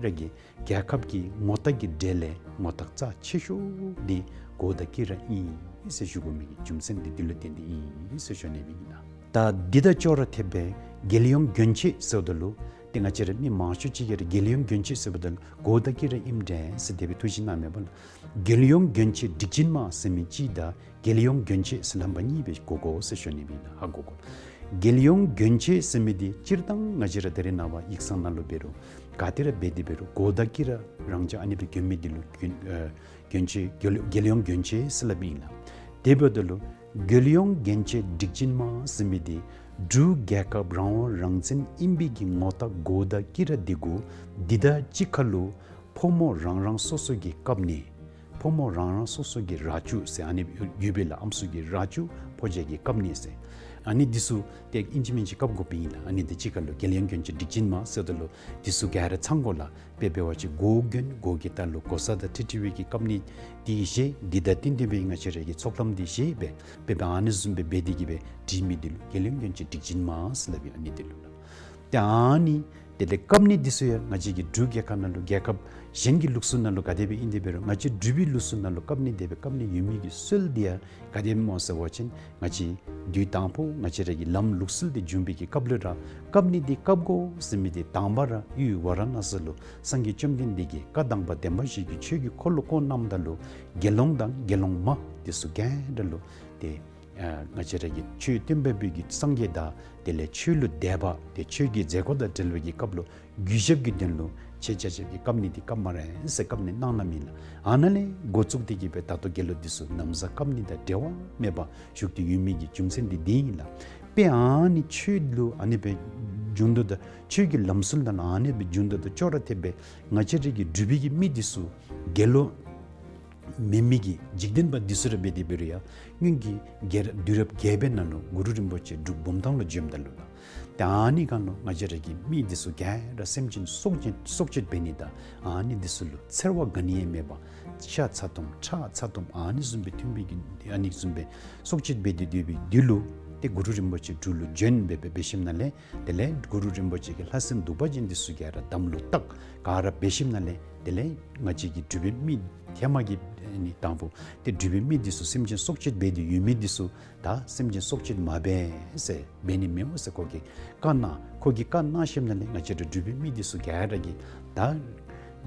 ར་གིས་རྒྱལ་ཁབ་ཀྱི་ངོ་རྟགས་ཀྱི་གྲས་ལས་ངོ་རྟགས་རྩ་ཆེ་ཤོས་འདི་གོ་དང་སྐྱི་ར་ཨིན་ཟེར་ཞུ་དགོ་མི་གི་རྒྱུ་མཚན་འདི་འདི་ལུ་བརྟེན་ཏེ་ཨིན་ཟེར་ཞུ་ནི་ཨིན་ལགས། ད་འདི་དང་ཅོག་ར་འཐདཔ་སྦེ་རྒྱལ་ཡོངས་གྱོན་ཆས་ཟེརཝ་ད་ལུ་ཏེ་ང་བཅས་ར་མི་མང་ཤོས་ཅིག་གིས་ར་རྒྱལ་ཡོངས་གྱོན་ཆས་ཟེརཝ་ད་ལུ་གོ་དང་སྐྱི་ར་ཨིནམ་འདྲས་ཟེར་དེ་སྦེ་ཐུགས་བཞེད་གནངམ་མས་པ་ལགས། རྒྱལ་ཡོངས་གྱོན་ཆས་སྒྲིག་ཅན་མ་ཟེར་མི་ཅིག་དང་རྒྱལ་ཡོངས་གྱོན་ཆས་ཟེར་ལྷམ་པ་གཉིས་སྦེ་གོ་དགོ་ཟེར་ཞུ་ནི་ཨིན་ལགས། ཧ་གོ་དགོ། རྒྱལ་ཡོངས་གྱོན་ཆས་ཟེར་མི་འདི་སྤྱིར་བཏང་ང་བཅས་ར་ད་རེས་ནངས་པ་ཡིག་ཚང་ནང་ལུ་འབད་རུང་ག་ཏེ་ར་འབད་དེ་འབད་རུང་གོ་དང་སྐྱི་ར་རང་འཇགས་ཨ་ནི་སྦེ་གྱོན་མི་འདི་ལུ་གྱོན་ཨ་གྱོན་ཆས་རྒྱལ་རྒྱལ་ཡོངས་གྱོན་ཆས་ཟེར་སླབ་ཨིན་ལགས། དེ་འབདཝ་ད་ལུ་རྒྱལ་ཡོངས་གྱོན་ཆས་སྒྲིག་ཅན་མ་ཟེར་མི་འདི་འབྲུག་རྒྱལ་ཁབ་རང་དབང་རང་བཙན་ཨིན་པའི་གི་ངོ་རྟགས་གོ་དང་སྐྱི་ར་འདི་གུ་འདི་དང་གཅིག་ཁར་ལུ་ཕོ་མོ་རང་རང་སོ་སོ་གི་བཀབ་ནི་ཕོ་མོ་རང་རང་སོ་སོ་གི་རྭ་ཅོ་ཟེར་ཨ་ནི་ཡོད་པས་ལགས། ཨམ་སྲུ་གི་རྭ་ཅོ་ཕོ་རྒྱས་ཀྱིས་བཀབ་ནི་ཟེར། ཨ་ནི་འདི་ཚུ་ཏེ་ཨིན་ཅི་མིན་ཅི་བཀབ་དགོཔ་ཨིན་ལགས། ཨ་ནི་དང་གཅིག་ཁར་ལུ་རྒྱལ་ཡོངས་གྱོན་ཆས་སྒྲིག་ཅན་མ་ཟེརཝ་ད་ལུ་འདི་ཚུ་ག་ར་ཚང་དགོ་ལགས། དཔེ་འབད་བ་ཅིན་གོ་གྱོན་གོ་གི་ལྟག་ལུ་གོ་ས་དང་འཁྲིལ་འཁྲིལ་བའི་གི་བཀབ་ནི་འདི་བཞེས། འདི་དང་བསྟུན་ཏེ་སྦེ་ང་བཅས་ར་གི་ཚོགས་ལམ་འདི་བཞེས་སྦེ་དཔེ་འབད་ཨ་ནི་བཟུམ་སྦེ་འབད་དེ་གི་སྦེ་འགྲིག་མི་འདི་ལུ་རྒྱལ་ཡོངས་གྱོན་ཆས་སྒྲིག་ཅན་མ་ཟེར་སླབ་ཨིན། ཨ་ནི་འདི་ལུ་ལགས། ཏེ་ཨ་ནི་དེ་ལས་བཀབ་ནི་འདི་ཚུ་ཡང་ང་བཅས་ཀྱི་འབྲུག་རྒྱལ་ཁབ་ནང་ལུ་རྒྱལ་ཁབ་གཞན་གྱི་ལུགས་སྲོལ་ནང་ལུ་ག་དེ་སྦེ་ཨིན་དེ་འབད་རུང་ང་བཅས་འབྲུག་པའི་ལུགས་སྲོལ་ནང་ལུ་བཀབ་ནི་དེ་སྦེ་བཀབ་ནི་ཡོད་མི་གི་སྲོལ་འདི་ཡང་ག་དེ་སྨོ་ཟེར་བ་ཅིན་ང་བཅས་དུས་དང་ཕུ་ང་བཅས་ར་གི་ལམ་ལུགས་སྲོལ་འདི་འབྱུང་བའི་གི་སྐབས་ལུ་ར་བཀབ་ནི་འདི་བཀབ་དགོ་ཟེར་མི་འདི་དང་པ་ར་ཡུལ་ཝཱ་ར་ཎ་སི་ལུ་སངས་རྒྱས་བཅོམ་ལྡན་འདས་ཀྱིས་བཀའ་དང་པ་བདེན་པ་བཞི་གི་ཆོས་ཀྱི་འཁོར་ལོ་བསྐོར་གནངམ་ད་ལུ་དགེ་སློང་དང་དགེ་སློང་མ་འདི་ཚུ་ག་ར་ལུ་ཏེ་ཨ་ང་བཅས་ར་གི་ཆོས་སྟོན་པ་པོའི་གི་སངས་རྒྱས་དང་དེ་ལས་ཆོས་ལུ་དད་པ་ཏེ་ཆོས་ཀྱི་མཛད་སྒོ་དང་འབྲེལ་བའི་གི་སྐབས་ལུ་གུས་ཞབས་ཀྱི་དོན་ལུ་ཆེ་ཆ་ཆབ་ཀྱི་བཀབ་ནི་འདི་བཀབ་སྨ་རེ་ཟེར་བཀབ་ནི་གནང་གནངམ་ཨིན་ལགས། ཨ་ནཱ་ལས་འགོ་བཙུགས་ཏེ་གི་སྦེ་ད་ལྟོ་དགེ་སློང་འདི་ཚུ་ན་བཟའ་བཀབ་ནི་དང་འབྲལ་བ་མེད་པར་བཞུགས་ཏེ་ཡོད་མི་གི་རྒྱུ་མཚན་འདི་འདི་ཨིན་ལགས། དཔེ་ཨ་ནི་ཆོས་ལུ་ཨ་ནི་སྦེ་འབྱུང་དོ་དང་ཆོས་ཀྱི་ལམ་སྲོལ་དང་ཨ་ནི་སྦེ་འབྱུང་དོ་དང་ཅོག་ར་འཐདཔ་སྦེ་ང་བཅས་ར་གི་འབྲུག་པའི་གི་མི་འདི་ཚུ་དགེ་སློང་མེན་མི་གི་འཇིག་རྟེན་པ་འདི་ཚུ་ར་འབད་དེ་འབད་རུང་ཡང་སྔོན་གྱི་རྒྱལ་རབས་དུས་རབས་བརྒྱད་པའི་ནང་ལུ་གུ་རུ་རིན་པོ་ཆེ་འབྲུག་བུམ་ཐང་ལུ་བྱོནམ་ད་ལུ་ལགས། ཏེ་ཨ་ནི་སྒང་ལུ་ང་བཅས་ར་གི་མི་འདི་ཚུ་ག་ར་སེམས་ཅན་སྲོག་གཅོད་སྲོག་གཅོད་འབད་ནི་དང་ཨ་ནི་འདི་ཚུ་ལུ་འཚེར་བ་ག་ནི་ཡང་མེད་པར་ཤ་ཚ་ཏོམ་ཁྲག་ཚ་ཏོམ་ཨ་ནི་བཟུམ་སྦེ་འཐུང་བའི་གི་ཨ་ནི་བཟུམ་སྦེ་སྲོག་གཅོད་འབད་དེ་སྡོད་པའི་དུས་ལུ་ཏེ་གུ་རུ་རིན་པོ་ཆེ་འབྲུག་ལུ་བྱོན་སྦེ་སྦེ་འབད་ཞིནམ་ལས་དེ་ལས་གུ་རུ་རིན་པོ་ཆེ་གི་ལྷ་སྲིན་གདུག་པ་ཅན་འདི་ཚུ་ག་ར་དམ་ལུ་བཏགས་ག་ར་འབད་ཞིནམ་ལས་དེ་ལས་ང་བཅས་ཀྱི་འབྲུག་པའི་མི་ཧེ་མ་གི་ཨ་ནི་དང་ཕུ་ཏེ་འབྲུག་པའི་མི་འདི་ཚུ་སེམས་ཅན་སྲོག་གཅོད་འབད་དེ་ཡོད་མི་འདི་ཚུ་ད་སེམས་ཅན་སྲོག་གཅོད་མ་འབད་ཟེར་འབད་ནི་མེདཔ་ཟེར་ཁོ་གིས་བཀའ་གནང་། ཁོ་གིས་བཀའ་གནང་ཞིནམ་ལས་ང་བཅས་ར་འབྲུག་པའི་མི་འདི་ཚུ་ག་ར་གིས་ད་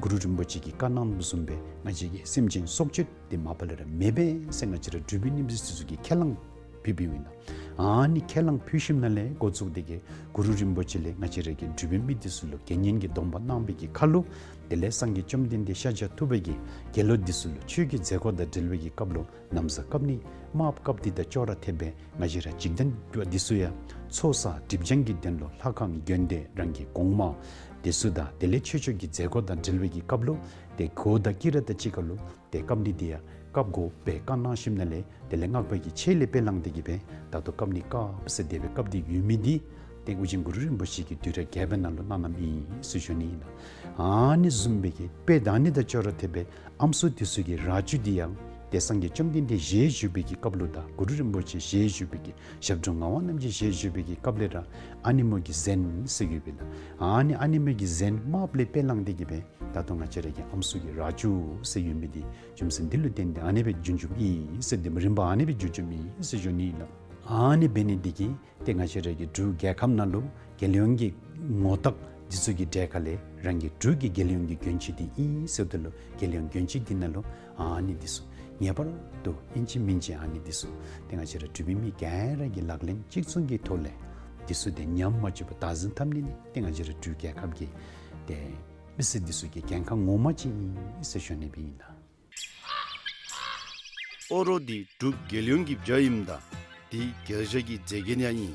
གུ་རུ་རིན་པོ་ཆེ་གིས་བཀའ་གནངམ་བཟུམ་སྦེ་ང་བཅས་ཀྱིས་སེམས་ཅན་སྲོག་གཅོད་འདི་མ་པ་ལས་ར་མི་འབད་ཟེར་ང་བཅས་ར་འབྲུག་པའི་མི་འདི་ཚུ་གིས་ཁས་བླངས་ཕུལ་ཕུལཝ་ཨིན་ལགས། ཨ་ནི་ཁས་བླངས་ཕུལ་ཞིནམ་ལས་འགོ་བཙུགས་ཏེ་གི་གུ་རུ་རིན་པོ་ཆེ་ལས་ང་བཅས་ར་གི་འབྲུག་པའི་མི་འདི་ཚུ་ལུ་དགེ་བསྙེན་གྱི་སྡོམ་པ་གནང་བའི་གི་ཁར་ལུ་དེ་ལས་སངས་རྒྱས་བཅོམ་ལྡན་འདས་ཤཱཀྱ་ཐུབ་པ་གིས་དགེ་སློང་འདི་ཚུ་ལུ་ཆོས་ཀྱི་མཛད་སྒོ་དང་འབྲེལ་བའི་གི་སྐབས་ལུ་ན་བཟའ་བཀབ་ནི་དམརཔོ་བཀབ་སྟེ་དང་ཅོག་ར་འཐདཔ་སྦེ་ང་བཅས་ར་འཇིག་རྟེན་པ་འདི་ཚུ་ཡང་ཚོགས་བསགས་སྒྲིབ་སྦྱང་གི་དོན་ལུ་ལྷ་ཁང་དགོན་སྡེ་རང་གི་གོང་མ་འདི་ཚུ་དང་དེ་ལས་ཆོས་ཕྱོགས་ཀྱི་མཛད་སྒོ་དང་འབྲེལ་བའི་གི་སྐབས་ལུ་ཏེ་གོ་དང་སྐྱི་ར་དང་གཅིག་ཁར་ལུ་ཏེ་བཀབ་ནི་འདི་ཡང་བཀབ་དགོ་པའི་བཀའ་གནང་ཞིནམ་ལས་དེ་ལས་སྔགས་པ་གིས་ཆེད་ལས་དཔེ་བླངས་ཏེ་གི་སྦེ་ད་ལྟོ་བཀབ་ནི་བཀབ་ཟེར་དེ་སྦེ་བཀབ་སྟེ་ཡོད་མི་འདི་ཏེ་ཨོ་རྒྱན་གུ་རུ་རིན་པོ་ཆེ་གིས་དུས་རབས་བརྒྱད་པའི་ནང་ལུ་གནང་གནངམ་ཨིན་ཟེར་ཞུ་ནི་ཨིན་ལགས། ཨ་ནི་བཟུམ་སྦེ་གི་དཔེ་ད་ནི་དང་ཅོག་ར་འཐདཔ་སྦེ་ཨམ་སྲུ་འདི་ཚུ་གི་རྭ་ཅོ་འདི་ཡང་ཏེ་སངས་རྒྱས་བཅོམ་ལྡན་འདས་ཞལ་བཞུགས་པའི་གི་སྐབས་ལུ་དང་གུ་རུ་རིན་པོ་ཆེ་ཞལ་བཞུགས་པའི་གི་ཞབས་དྲུང་ངག་དབང་རྣམ་རྒྱལ་ཞལ་བཞུགས་པའི་གི་སྐབས་ལས་ར་ཨ་ནེ་མོ་གི་གཟན་ཟེར་ཡོདཔ་ཨིན་ལགས། ཨ་ནི་ཨ་ནེ་མོ་གི་གཟན་དམརཔོ་ལས་དཔེ་བླངས་ཏེ་གི་སྦེ་ད་ལྟོ་ང་བཅས་ར་གི་ཨམ་སྲུ་གི་རྭ་ཅོ་ཟེར་ཡོད་མི་འདི་རྒྱུ་མཚན་འདི་ལུ་བརྟེན་ཏེ་ཨ་ནི་སྦེ་བྱུང་བྱུངམ་ཨིན་ཟེར་ཏེ་རིམ་པ་ཨ་ནི་སྦེ་བྱུང་བྱུངམ་ཨིན་ཟེར་ཞུ་ནི་ཨིན་ལགས། ཨ་ནི་འབད་ནི་འདི་གིས་ཏེ་ང་བཅས་ར་གི་འབྲུག་རྒྱལ་ཁབ་ནང་ལུ་རྒྱལ་ཡོངས་ཀྱི་ངོ་རྟགས་འདི་ཚུ་གི་གྲས་ཁ་ལས་རང་གི་འབྲུག་གི་རྒྱལ་ཡོངས་ཀྱི་གྱོན་ཆས་འདི་ཨིན་ཟེརཝ་ད་ལུ་རྒྱལ་ཡོངས་གྱོན་ཆས་འདི་ནང་ལུ་ཨ་ནི་འདི་ཚུ་ངེས་པར་དུ་ཨིན་ཅི་མིན་ཅི་ཨ་ནི་འདི་ཚུ་ཏེ་ང་བཅས་ར་འབྲུག་པའི་མི་ག་ར་གིས་ལག་ལེན་གཅིག་མཚུངས་ཀྱི་ཐོག་ལས་འདི་ཚུ་ཏེ་ཉམས་མ་བཅུག་པར་བདག་འཛིན་འཐབ་ནི་ནི་ཏེ་ང་བཅས་ར་འབྲུག་རྒྱལ་ཁབ་ཀྱི་ཏེ་མི་སེར་འདི་ཚུ་གི་འགན་ཁག་ངོ་མ་ཅིག་ཨིན་ཟེར་ཞུ་ནི་སྦེ་ཨིན་ལགས། ཨོ་རོག་འདི་འབྲུག་རྒྱལ་ཡོངས་ཀྱི་བྱ་ཨིནམ་ད་འདི་རྒྱལ་བྱ་གི་མཛེས་རྒྱན་ཡང་ཨིན།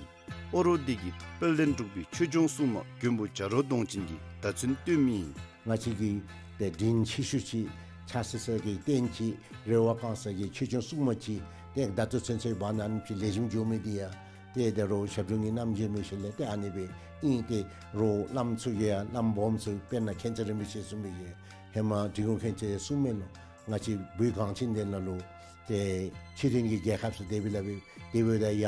ཨོ་རོག་འདི་གིས་དཔལ་ལྡན་འབྲུག་པའི་ཆོས་སྐྱོང་སྲུང་མ་མགོན་པོ་བྱ་རོག་གདོང་ཅན་གྱི་བརྡ་མཚོན་སྟོནམ་ཨིན། ང་བཅས་ཀྱི་ཏེ་དྲིན་ཆེ་ཤོས་ཅིག་ཕྱག་འཚལ་ས་གི་རྟེན་ཅིག་རེ་བ་བསྐང་ས་གི་ཆོས་སྐྱོང་སྲུང་མ་ཅིག་ཏེ་བརྡ་མཚོན་ཚུ་འབག་ནཱ་ཅིག་ལེགས་ཤོམ་འགྱོ་མི་འདི་ཡང་ཏེ་ད་རུང་ཞབས་དྲུང་གི་རྣམ་འགྱུར་མི་ཤེས་ལས་ཏེ་ཨ་ནི་སྦེ་ཨིན། ཏེ་རོགས་བླམ་ཚུ་གིས་ཡང་བླམ་སྦོམ་ཚུ་དཔེར་ན་མཁྱེན་བརྩེ་རིན་པོ་ཆེ་གསུངས་མི་གི་ཧེ་མ་འབྲི་གུང་མཁྱེན་བརྩེ་གསུངས་མི་ལུ་ང་བཅས་བོད་གངས་ཅན་འདི་ནང་ལུ་ཏེ་ཕྱི་རོལ་གྱི་རྒྱལ་ཁབ་ཚུ་དེ་སྦེ་ལཱ་འབད་དེ་སྦེ་ད་ཡ་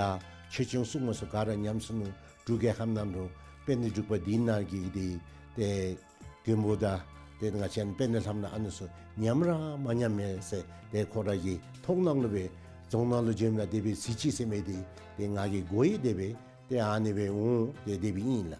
ཆོས་སྐྱོང་སྲུང་མ་ཚུ་ག་ར་ཉམས་སོ་ནུག། འབྲུག་རྒྱལ་ཁབ་ནང་ལུ་དཔལ་ལྡན་འབྲུག་པ་འདི་ནང་གི་འདི་ཏེ་མགོན་པོ་དང་ཏེ་ང་བཅས་དཔལ་ལྡན་ལྷ་མོ་ཨ་ནི་ཚུ་ཉམས་ར་མ་ཉམས་མས་ཟེར་ཏེ་ཁོ་ར་གི་ཐུགས་ནང་ལུ་སྦེ་རྫོང་ནང་ལུ་བྱོནམ་ད་དེ་སྦེ་གཟིགས་ཅི་ཟེར་མི་འདི་ཏེ་ང་གིས་གོ་ཡི། དེ་སྦེ་ཏེ་ཨ་ནི་སྦེ་འོང་ཏེ་དེ་སྦེ་ཨིན་ལགས།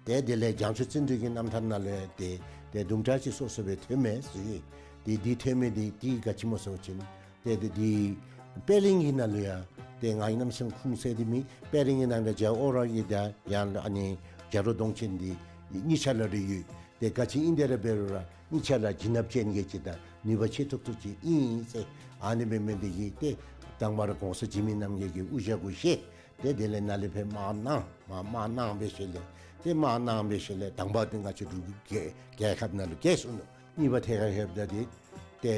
ཏེ་དེ་ལས་བྱང་ཆུབ་བརྩོན་འགྲུས་ཀྱི་རྣམ་ཐར་ནང་ལས་ཏེ་ཏེ་དུམ་གྲ་ཅིག་སོ་སོ་སྦེ་ཐོན་མས་ཟེར། ཏེ་འདི་ཐོན་མི་འདི་ཏེ་ག་ཅི་སྨོ་ཟེར་བ་ཅིན་ཏེ་ཏེ་འདི་དཔལ་གླིང་གི་ནང་ལུ་ཡང་ཏེ་ང་གིས་གནམ་མེད་ས་མེད་ཁུངས་བཙན་ཏེ་མེད། དཔལ་གླིང་གི་ནང་ལུ་རྒྱལ་ཨོ་རོག་གི་ད་ཡང་ཨ་ནི་བྱ་རོག་གདོང་ཅན་འདི་གཉིས་ཆ་ལ་རེ་ཡོད། ཏེ་ག་ཅི་ཨིན་དེ་ར་འབད་རུང་ར་གཉིས་ཆ་ལ་བྱིན་རླབས་ཅན་གྱི་ཅིག་དང་ནུས་པ་ཆེ་ཏོག་ཏོ་ཅིག་ཨིན་ཟེར། ཨ་ནི་སྦེ་མི་འདི་གིས་ཏེ་དང་པ་ར་གོང་ས་འཇིགས་མེད་རྣམ་རྒྱལ་གྱི་དབུ་ཞྭ་གུ་བཞེས། ཏེ་དེ་ལས་ནཱ་ལས་ཕར་དམག་གནང་མ་དམག་གནང་སྦེ་ཞིནམ་ལས་ཏེ་དམག་གནང་སྦེ་ཞིནམ་ལས་དང་པ་འདི་ང་བཅས་འབྲུག་གི་རྒྱལ་ཁབ་ནང་ལུ་རྒྱལ་སོ་ནུག། གཉིས་པ་ཐད་ཁར་ལྷོདཔ་ད་འདི་ཏེ་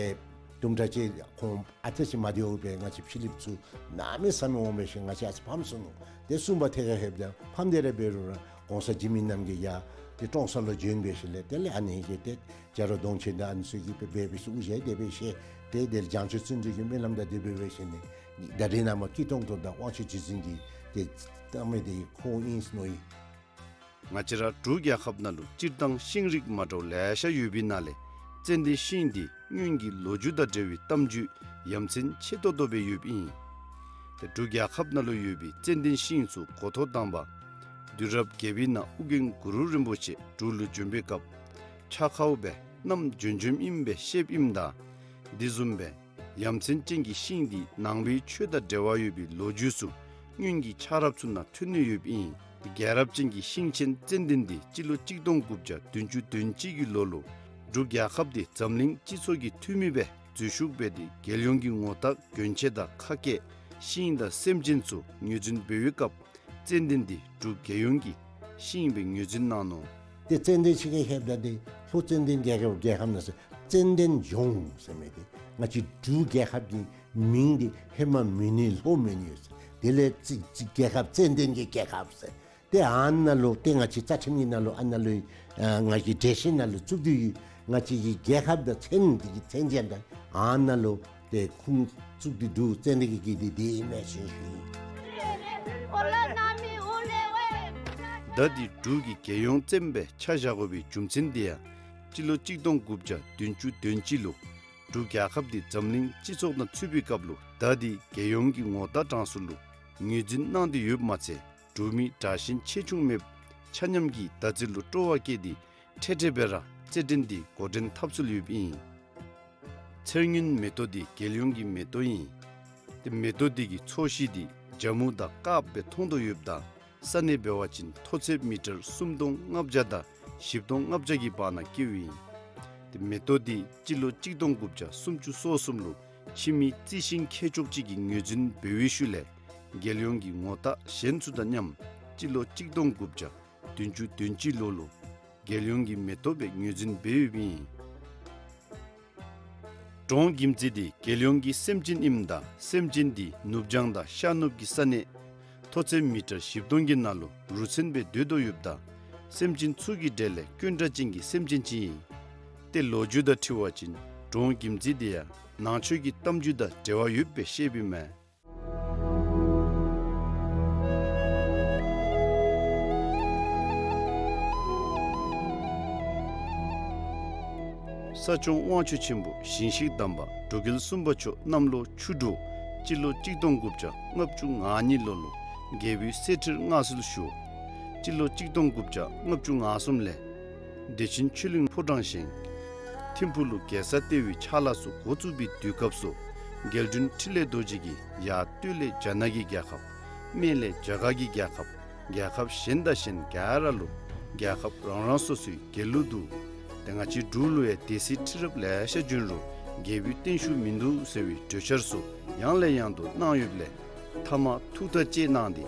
དུམ་གྲ་ཅིག་ཁོང་ཨ་ཙི་ཅིག་མ་བདེཝ་སྦེ་ང་བཅས་ཕྱི་གླིངཔ་ཚུ་གནམ་མེད་ས་མེད་འོང་སྦེ་ཞིནམ་ལས་ང་བཅས་ཨ་ཙི་ཕམ་སོ་ནུག། ཏེ་གསུམ་པ་ཐད་ཁར་ལྷོདཔ་ད་ཕམ་སྟེ་ར་འབད་རུང་ར་གོང་ས་འཇིགས་མེད་རྣམ་རྒྱལ་ཡར་ཏེ་ཀྲོང་གསར་ལུ་བྱོན་སྦེ་ཞིནམ་ལས་དེ་ལས་ཨ་ནི་གིས་ཏེ་བྱ་རོག་གདོང་ཅན་དང་ཨ་ནི་ཚུ་གིས་སྦེ་འབད་སྦེ་ཞིནམ་ལས་དབུ་ཞྭ་དེ་སྦེ་བཞེས། ཏེ་དེ་ལས་བྱང་ཆུབ་བརྩོན་འགྲུས་ཀྱི་སྨོན་ལམ་དང་དེ་སྦེ་འབད་ཞིནམ་ལས་ད་རེས་ནངས་པ་སྐྱིད་གཏོང་དོ་དང་དབང་ཕྱུག་རྗེ་བཙུན་གྱིས་ཏེ་བཏང་མི་འདི་ཁོ་ཨིན་ཟེར་མནོ་ཡི། ང་བཅས་ར་འབྲུག་རྒྱལ་ཁབ་ནང་ལུ་སྤྱིར་བཏང་ཤིང་རིགས་མ་འདྲཝ་ལེ་ཤ་ཡོད་པའི་ནང་ལས་ཙན་དན་ཤིང་འདི་སྔོན་གྱི་ལོ་རྒྱུས་དང་འབྲེལ་བའི་གཏམ་རྒྱུད་ཡ་མཚན་ཆེ་ཏོག་ཏོ་སྦེ་ཡོདཔ་ཨིན། ཏེ་འབྲུག་རྒྱལ་ཁབ་ནང་ལུ་ཡོད་པའི་ཙན་དན་ཤིང་ཚུ་འགོ་ཐོག་དང་པ་དུས་རབས་བརྒྱད་པའི་ནང་ཨོ་རྒྱན་གུ་རུ་རིན་པོ་ཆེ་འབྲུག་ལུ་བྱོན་པའི་སྐབས་ཆག་ཁཝ་སྦེ་བསྣམས་བྱོན་བྱོནམ་ཨིན་པའི་བཤདཔ་ཨིནམ་ད་དེ་བཟུམ་སྦེ་ཡ་མཚན་ཅན་གྱི་ཤིང་འདི་ནང་པའི་ཆོས་དང་འབྲེལ་བ་ཡོད་པའི་ལོ་རྒྱུས་ཚུ་སྔོན་གྱི་ཆག་རབས་ཚུ་ནང་ཐོན་ནི་ཡོདཔ་ཨིན། རྒྱལ་རབས་ཅན་གྱི་ཤིང་ཆེན་ཙན་དན་འདི་སྤྱི་ལོ་གཅིག་སྟོང་དགུ་བརྒྱ་བདུན་ཅུ་དོན་གཅིག་གི་ལོ་ལུ་འབྲུག་རྒྱལ་ཁབ་འདི་འཛམ་གླིང་སྤྱི་ཚོགས་ཀྱི་འཐུས་མི་སྦེ་འཛུལ་ཞུགས་འབད་དེ་རྒྱལ་ཡོངས་ཀྱི་ངོ་རྟགས་གྱོན་ཆས་དང་ཁ་སྐད་ཤིང་དང་སེམས་ཅན་ཚུ་ངོས་འཛིན་འབད་བའི་སྐབས་ཙན་དན་འདི་འབྲུག་རྒྱལ་ཡོངས་ཀྱི་ཤིང་སྦེ་ངོས་འཛིན་གནང་ནུག། ཏེ་ཙན་དན་ཤིང་གི་ལྷོདཔ་ད་འདི་ལྷོ་ཙན་དན་རྒྱལ་ཁབ་རྒྱལ་ཁབ་ནང་ཟེར་ཙན་དན་ལྗོངས་ཟེར་མི་འདི་ང་བཅས་འབྲུག་རྒྱལ་ཁབ་ཀྱི་མིང་འདི་ཧེ་མ་མོན་ནི་ལྷོ་མོན་ཡོད་ཟེར། དེ་ལས་ཙི་ཙི་རྒྱལ་ཁབ་ཙན་དན་གྱི་རྒྱལ་ཁབ་ཟེར། ཏེ་ཨ་ནཱ་ལུ་ཏེ་ང་བཅས་རྩ་ཁྲིམས་ཀྱི་ནང་ལུ་ཨ་ནཱ་ལུ་ཨ་ང་བཅས་འགྲེལ་བཤད་ནང་ལུ་བཙུགས་ཏེ་ཡོད། ང་བཅས་ཀྱི་རྒྱལ་ཁབ་དང་མཚན་འདི་གི་མཚན་ཅན་དང་ཨ་ནཱ་ལུ་ཏེ་ཁུངས་བཙུགས་ཏེ་འདུག། ཙན་དན་གྱི་གི་འདི་འདི་ཨིན་མས་ཟེར་ཞུ་ཡི། ད་འདི་འབྲུག་གི་རྒྱལ་ཡོངས་བཙན་སྦེ་ཆ་བཞག་དགོ་པའི་རྒྱུ་མཚན་འདི་ཡང་སྤྱི་ལོ་གཅིག་སྟོང་དགུ་བརྒྱ་བདུན་ཅུ་དོན་གཅིག་ལུ་འབྲུག་རྒྱལ་ཁབ་འདི་འཛམ་གླིང་སྤྱི་ཚོགས་ནང་ཚུད་པའི་སྐབས་ལུ་ད་འདི་རྒྱལ་ཡོངས་ཀྱི་ངོ་རྟགས་གྲངས་སུ་ལུ་ངོས་འཛིན་གནང་སྟེ་ཡོདཔ་མ་ཚད་འབྲུག་མི་དྲག་ཞན་ཆེ་ཆུང་མེདཔ་ཆ་མཉམ་གྱིས་ད་རྩིས་ལུ་སྤྲོ་བ་བསྐྱེད་དེ་འཕྲལ་འཕྲལ་སྦེ་ར་རྩེད་འགྲན་འདི་འགོ་འདྲེན་འཐབ་སྲོལ་ཡོདཔ་ཨིན། ཚེར་སྔོན་མེ་ཏོག་འདི་རྒྱལ་ཡོངས་ཀྱི་མེ་ཏོག་ཨིན། ཏེ་མེ་ཏོག་འདི་གི་ཚོས་གཞི་འདི་ཇ་མུ་དང་དཀརཔོ་སྦེ་མཐོང་དོ་ཡོདཔ་ད་ས་གནས་འབད་བ་ཅིན་མཐོ་ཚད་མི་ཊར་སུམ་སྟོང་ལྔ་བརྒྱ་དང་བཞི་སྟོང་ལྔ་བརྒྱ་གི་བར་ན་སྐྱེཝ་ཨིན། ཏེ་མེ་ཏོག་འདི་སྤྱི་ལོ་གཅིག་སྟོང་དགུ་བརྒྱ་སུམ་ཅུ་སོ་གསུམ་ལུ་ཕྱི་མི་རྩི་ཤིང་མཁས་མཆོག་ཅིག་གིས་ངོས་འཛིན་འབད་བའི་ཤུལ་ལས་རྒྱལ་ཡོངས་ཀྱི་ངོ་རྟགས་གཞན་ཚུ་དང་མཉམ་སྤྱི་ལོ་གཅིག་སྟོང་དགུ་བརྒྱ་བདུན་ཅུ་དོན་གཅིག་ལོ་ལུ་རྒྱལ་ཡོངས་ཀྱི་མེ་ཏོག་སྦེ་ངོས་འཛིན་འབད་ཡོདཔ་ཨིན། འབྲོང་གིམ་ཙི་འདི་རྒྱལ་ཡོངས་ཀྱི་སེམས་ཅན་ཨིནམ་ད་སེམས་ཅན་འདི་ནུབ་བྱང་དང་ཤར་ནུབ་ཀྱི་ས་གནས་མཐོ་ཚད་མི་ཊར་བཞི་སྟོང་གི་ནང་ལུ་རུ་མཚོན་སྦེ་སྡོད་དོ་ཡོདཔ་ད་སེམས་ཅན་ཚུ་གི་གྲས་ལས་དཀོན་དྲགས་ཅན་གྱི་སེམས་ཅན་ཅིག་ཨིན། ཏེ་ལོ་རྒྱུས་དང་འཁྲིལ་བ་ཅིན་འབྲོང་གིམ་ཙི་འདི་ཡང་ནང་ཆོས་ཀྱི་གཏམ་རྒྱུད་དང་འབྲེལ་བ་ཡོདཔ་སྦེ་བཤདཔ་ཨིན་མས། ས་སྐྱོང་དབང་ཕྱུག་ཆེན་པོ་ཞིང་གཤེགས་དམ་པ་འབྲུག་རྒྱལ་གསུམ་པ་མཆོག་གནམ་ལོ་ཆུ་འབྲུག་སྤྱི་ལོ་གཅིག་སྟོང་དགུ་བརྒྱ་ལྔ་བཅུ་ང་གཉིས་ལོ་ལུ་རྒྱལ་པོའི་གསེར་ཁྲིར་མངའ་གསོལ་ཞུ། སྤྱི་ལོ་གཅིག་སྟོང་དགུ་བརྒྱ་ལྔ་བཅུ་ང་གསུམ་ལས་བདེ་ཆེན་ཆོས་གླིང་ཕོ་བྲང་བཞེངས། ཐིམ་ཕུག་ལུ་རྒྱལ་ས་ལྟེ་བའི་ཕྱག་ལཱ་ཚུ་འགོ་བཙུགས་པའི་དུས་སྐབས་སུ་རྒྱལ་དྲུང་འཕྲིན་ལས་རྡོ་རྗེ་གིས་ཡར་སྟོད་ལས་རྒྱ་ནག་གི་རྒྱལ་ཁབ། སྨད་ལས་རྒྱ་གར་གྱི་རྒྱལ་ཁབ། རྒྱལ་ཁབ་གཞན་དང་གཞན་ག་ར་ལུ་རྒྱལ་ཁབ་རང་རང་སོ་སོའི་རྒྱལ་གླུ་འདུག། ཏེ་ང་བཅས་འབྲུག་ལུ་ཡང་སྡེ་སྲིད་ཁྲི་རབས་ལེ་ཤ་བྱོན་རུང་རྒྱལ་པོའི་བརྟན་བཞུགས་མིན་འདུག་ཟེར་བའི་གྲོས་འཆར་ཚུ་ ཡང་ལས་ཡང་དུ་གནང་ཡོདཔ་ལས་མཐའ་མ་ཐུགས་ཐག་བཅད་གནང་སྟེ་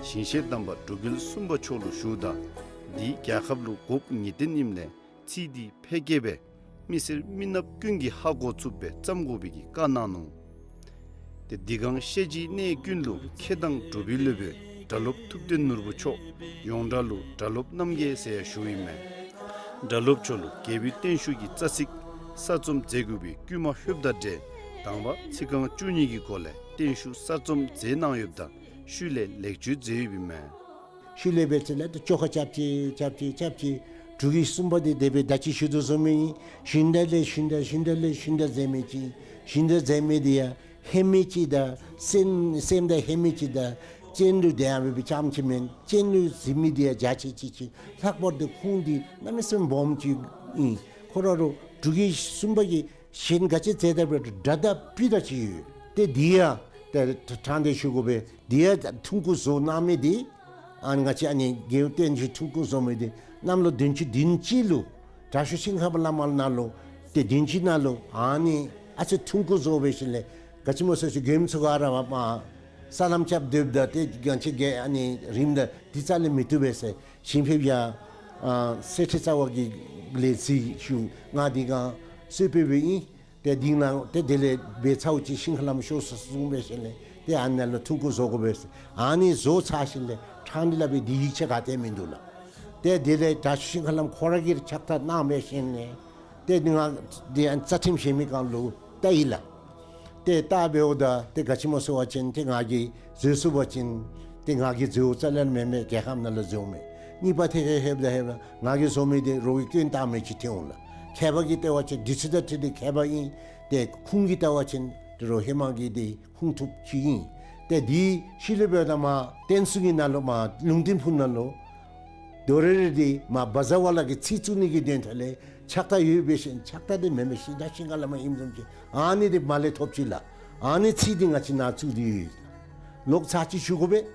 ཞིང་གཤེགས་དམ་པ་འབྲུག་རྒྱལ་གསུམ་པ་མཆོག་ལུ་ཞུཝ་ད་འདི་རྒྱལ་ཁབ་ལུ་དགོཔ་ངེས་བདེན་ཨིནམ་ལས་ཚིག་འདི་ཕལ་སྐད་སྦེ་མི་སེར་མི་ནགཔ་ཀུན་གྱིས་ཧ་གོ་ཚུགསཔ་སྦེ་བརྩམ་དགོ་པའི་གི་བཀའ་གནང་ནུག། ཏེ་འདི་གང་ཤེས་བྱའི་གནས་ཀུན་ལུ་མཁས་དང་གྲུབ་པའི་སློབ་དཔོན་སྒྲ་སློབ་ཐུབ་བསྟན་ནོར་བུ་མཆོག་ཡོངས་གྲགས་ལུ་སྒྲ་སློབ་རྣམ་རྒྱལ་ཟེར་ཡང་ཞུཝ་ཨིན་མས། སྒྲ་སློབ་མཆོག་ལུ་རྒྱལ་པོའི་བརྟན་བཞུགས་ཀྱི་རྩ་ཚིག་གསར་རྩོམ་མཛད་དགོ་པའི་བསྐུལ་མ་ལྷོདཔ་ད་ཏེ་དང་པ་ཚིག་རྐང་བཅུ་གཉིས་ཀྱི་སྒོ་ལས་བརྟན་བཞུགས་གསར་རྩོམ་མཛད་གནང་ཡོདཔ་ད་ཤུལ་ལས་ལེགས་བཅོས་མཛད་ཡོདཔ་ཨིན་མས། ཤུལ་ལས་འབད་ཚེ་ལས་ཏེ་བཅོ་ཁ་རྐྱབ་ཅི་རྐྱབ་ཅི་རྐྱབ་ཅི། འབྲུག་རྒྱལ་གསུམ་པ་འདི་དེ་སྦེ་ད་ཅི་ཞུ་དོ་བཟུམ་ཨིན། ཞུན་དག་ལས་ཞུན་དག་ཞུན་དག་ལས་ཞུན་དག་མཛད་མི་ཅིག། ཞུན་དག་མཛད་མི་འདི་ཡང་ཧེ་མ་ཅིག་དང་སེམས་སེམས་དང་ཧེ་མ་ཅིག་དང་སྤྱན་ལུ་དེ་ཡང་འབད་བའི་ཙམ་ཅིག་མེན། སྤྱན་ལུ་གཟིགས་མི་འདི་ཡང་འཇའ་ཆི་ཆི་ཅིག། ལྷག་པར་དུ་ཁོང་འདི་གནམ་མེད་ས་མེད་སྦོམ་ཅིག་ཨིན། ཁོ་ར་རུ་འབྲུག་རྒྱལ་གསུམ་པ་གིས་གཞན་ག་ཅི་མཛད་ད་འབད་རུང་འདྲ་དང་སྤུས་དག་ཅིག་ཡོད། ཏེ་འདི་ཡང་ཏེ་དྲང་སྟེ་ཞུ་དགོ་པས། འདི་ཡང་ཐུང་ཀུ་བཟོ་གནང་མི་འདི་ཨ་ནི་ང་བཅས་ཨ་ནི་རྒྱལ་བསྟན་བཅོས་ཐུང་ཀུ་བཟོ་མི་འདི་གནམ་ལོ་བདུན་ཅུ་བདུན་ཅུ་ལུ་དྲག་ཤོས་ཤིང་ཁམས་བླ་མ་ནང་ལུ་ཏེ་བདུན་ཅུ་ནང་ལུ་ཨ་ནི་ཨ་ཙི་ཐུང་ཀུ་བཟོ་འབད་ཞིནམ་ལས་ག་ཅི་སྨོ་ཟེར་ཅི་མགྱོནམ་ཚུ་ག་ར་མ་མ་ས་ལམ་རྐྱབ་སྡོདཔ་ད་ཏེ་གང་ཅི་གེ་ཨ་ནི་རིངམ་ད་འདི་རྩ་ལས་མི་བཏུབ་པས་ཟེར་ཞིང་ཕེབས་ཡང་ཨ་གསེར་ཁྲི་རྩ་བ་གི་ལས་རྩིས་ཞུ་ང་འདི་གང་གསོལ་ཕེབས་སྦེ་ཨིན། ཏེ་འདི་ནང་ཏེ་དེ་ལས་འབད་ཚརཝ་ཅིག་ཤིང་ཁ་ལམ་ཤོར་སོ་གསུངས་འབད་ཞིནམ་ལས་ཏེ་ཨ་ནཱ་ལུ་ཐུང་ཀུ་བཟོ་དགོ་པས་ཟེར། ཨ་ནི་བཟོ་ཚར་ཞིནམ་ལས་ཕྲང་སྟེ་སླབ་པའི་འདི་ཡིག་ཆ་ག་ཏེ་མིན་འདུག་ལགས། ཏེ་དེ་ལས་དྲག་ཤོས་ཤིང་ཁ་ལམ་ཁོ་ར་གིས་ཕྱག་རྟགས་གནང་འབད་ཞིནམ་ལས་ཏེ་ང་འདི་ཨ་རྩ་ཁྲིམས་བཞེས་མི་གང་ལུ་བལྟ་ཡི་ལགས། ཏེ་བལྟ་འབདཝ་ད་ཏེ་ག་ཅི་སྨོ་ཟེར་བ་ཅིན་ཏེ་ང་གིས་བཟོ་ཚུགས་པ་ཅིན་ཏེ་ང་གིས་བཟོཝ་རྩ་ལས་མེན་མས། རྒྱལ་ཁམས་ནང་ལུ་བཟོཝ་མས། གཉིས་པ་ཏེ་ཧེ་ཧེབ་ད་ཧེབ་ད་ང་གིས་བཟོ་མི་འདི་རོགས་ཀྱིས་སྐྱོན་བཏགས་མི་ཅིག་ཐོན་འོང་ལགས། མཁས་པ་གིས་བལྟ་བ་ཅིན་འདི་ཚུ་དང་འཁྲིལ་ཏེ་མཁས་པ་ཨིན། ཏེ་ཁོང་གིས་བལྟ་བ་ཅིན་ཏེ་རོགས་ཧེ་མ་གི་འདི་ཁུངས་ཐུབ་ཅིག་ཨིན། ཏེ་འདི་ཤུལ་ལས་འབདཝ་ད་མར་བསྟན་སྲུང་གི་ནང་ལུ་མར་ལུང་བསྟན་ཕུག་ནང་ལུ་དོ་རེ་རེ་འདི་མར་བཛྲ་ཝཱ་ལ་གི་ཚིག་བཙུགས་ནི་གི་དོན་དག་ལས་ཕྱག་རྟགས་ཡོད་པའི་ཤིང་ཕྱག་རྟགས་འདི་མེན་མས། ཤིང་རྟ་ཤིང་ཁ་ལམ་ཨིནམ་བཟུམ་ཅིག་ཨ་ནི་འདི་མར་ལས་ཐོབ་ཅི་ལགས། ཨ་ནི་ཚིག་འདི་ང་བཅས་ནང་བཙུགས་ཏེ་ཡོད། ལོག་ཚར་ཅིག་ཞུ་དགོ་པས།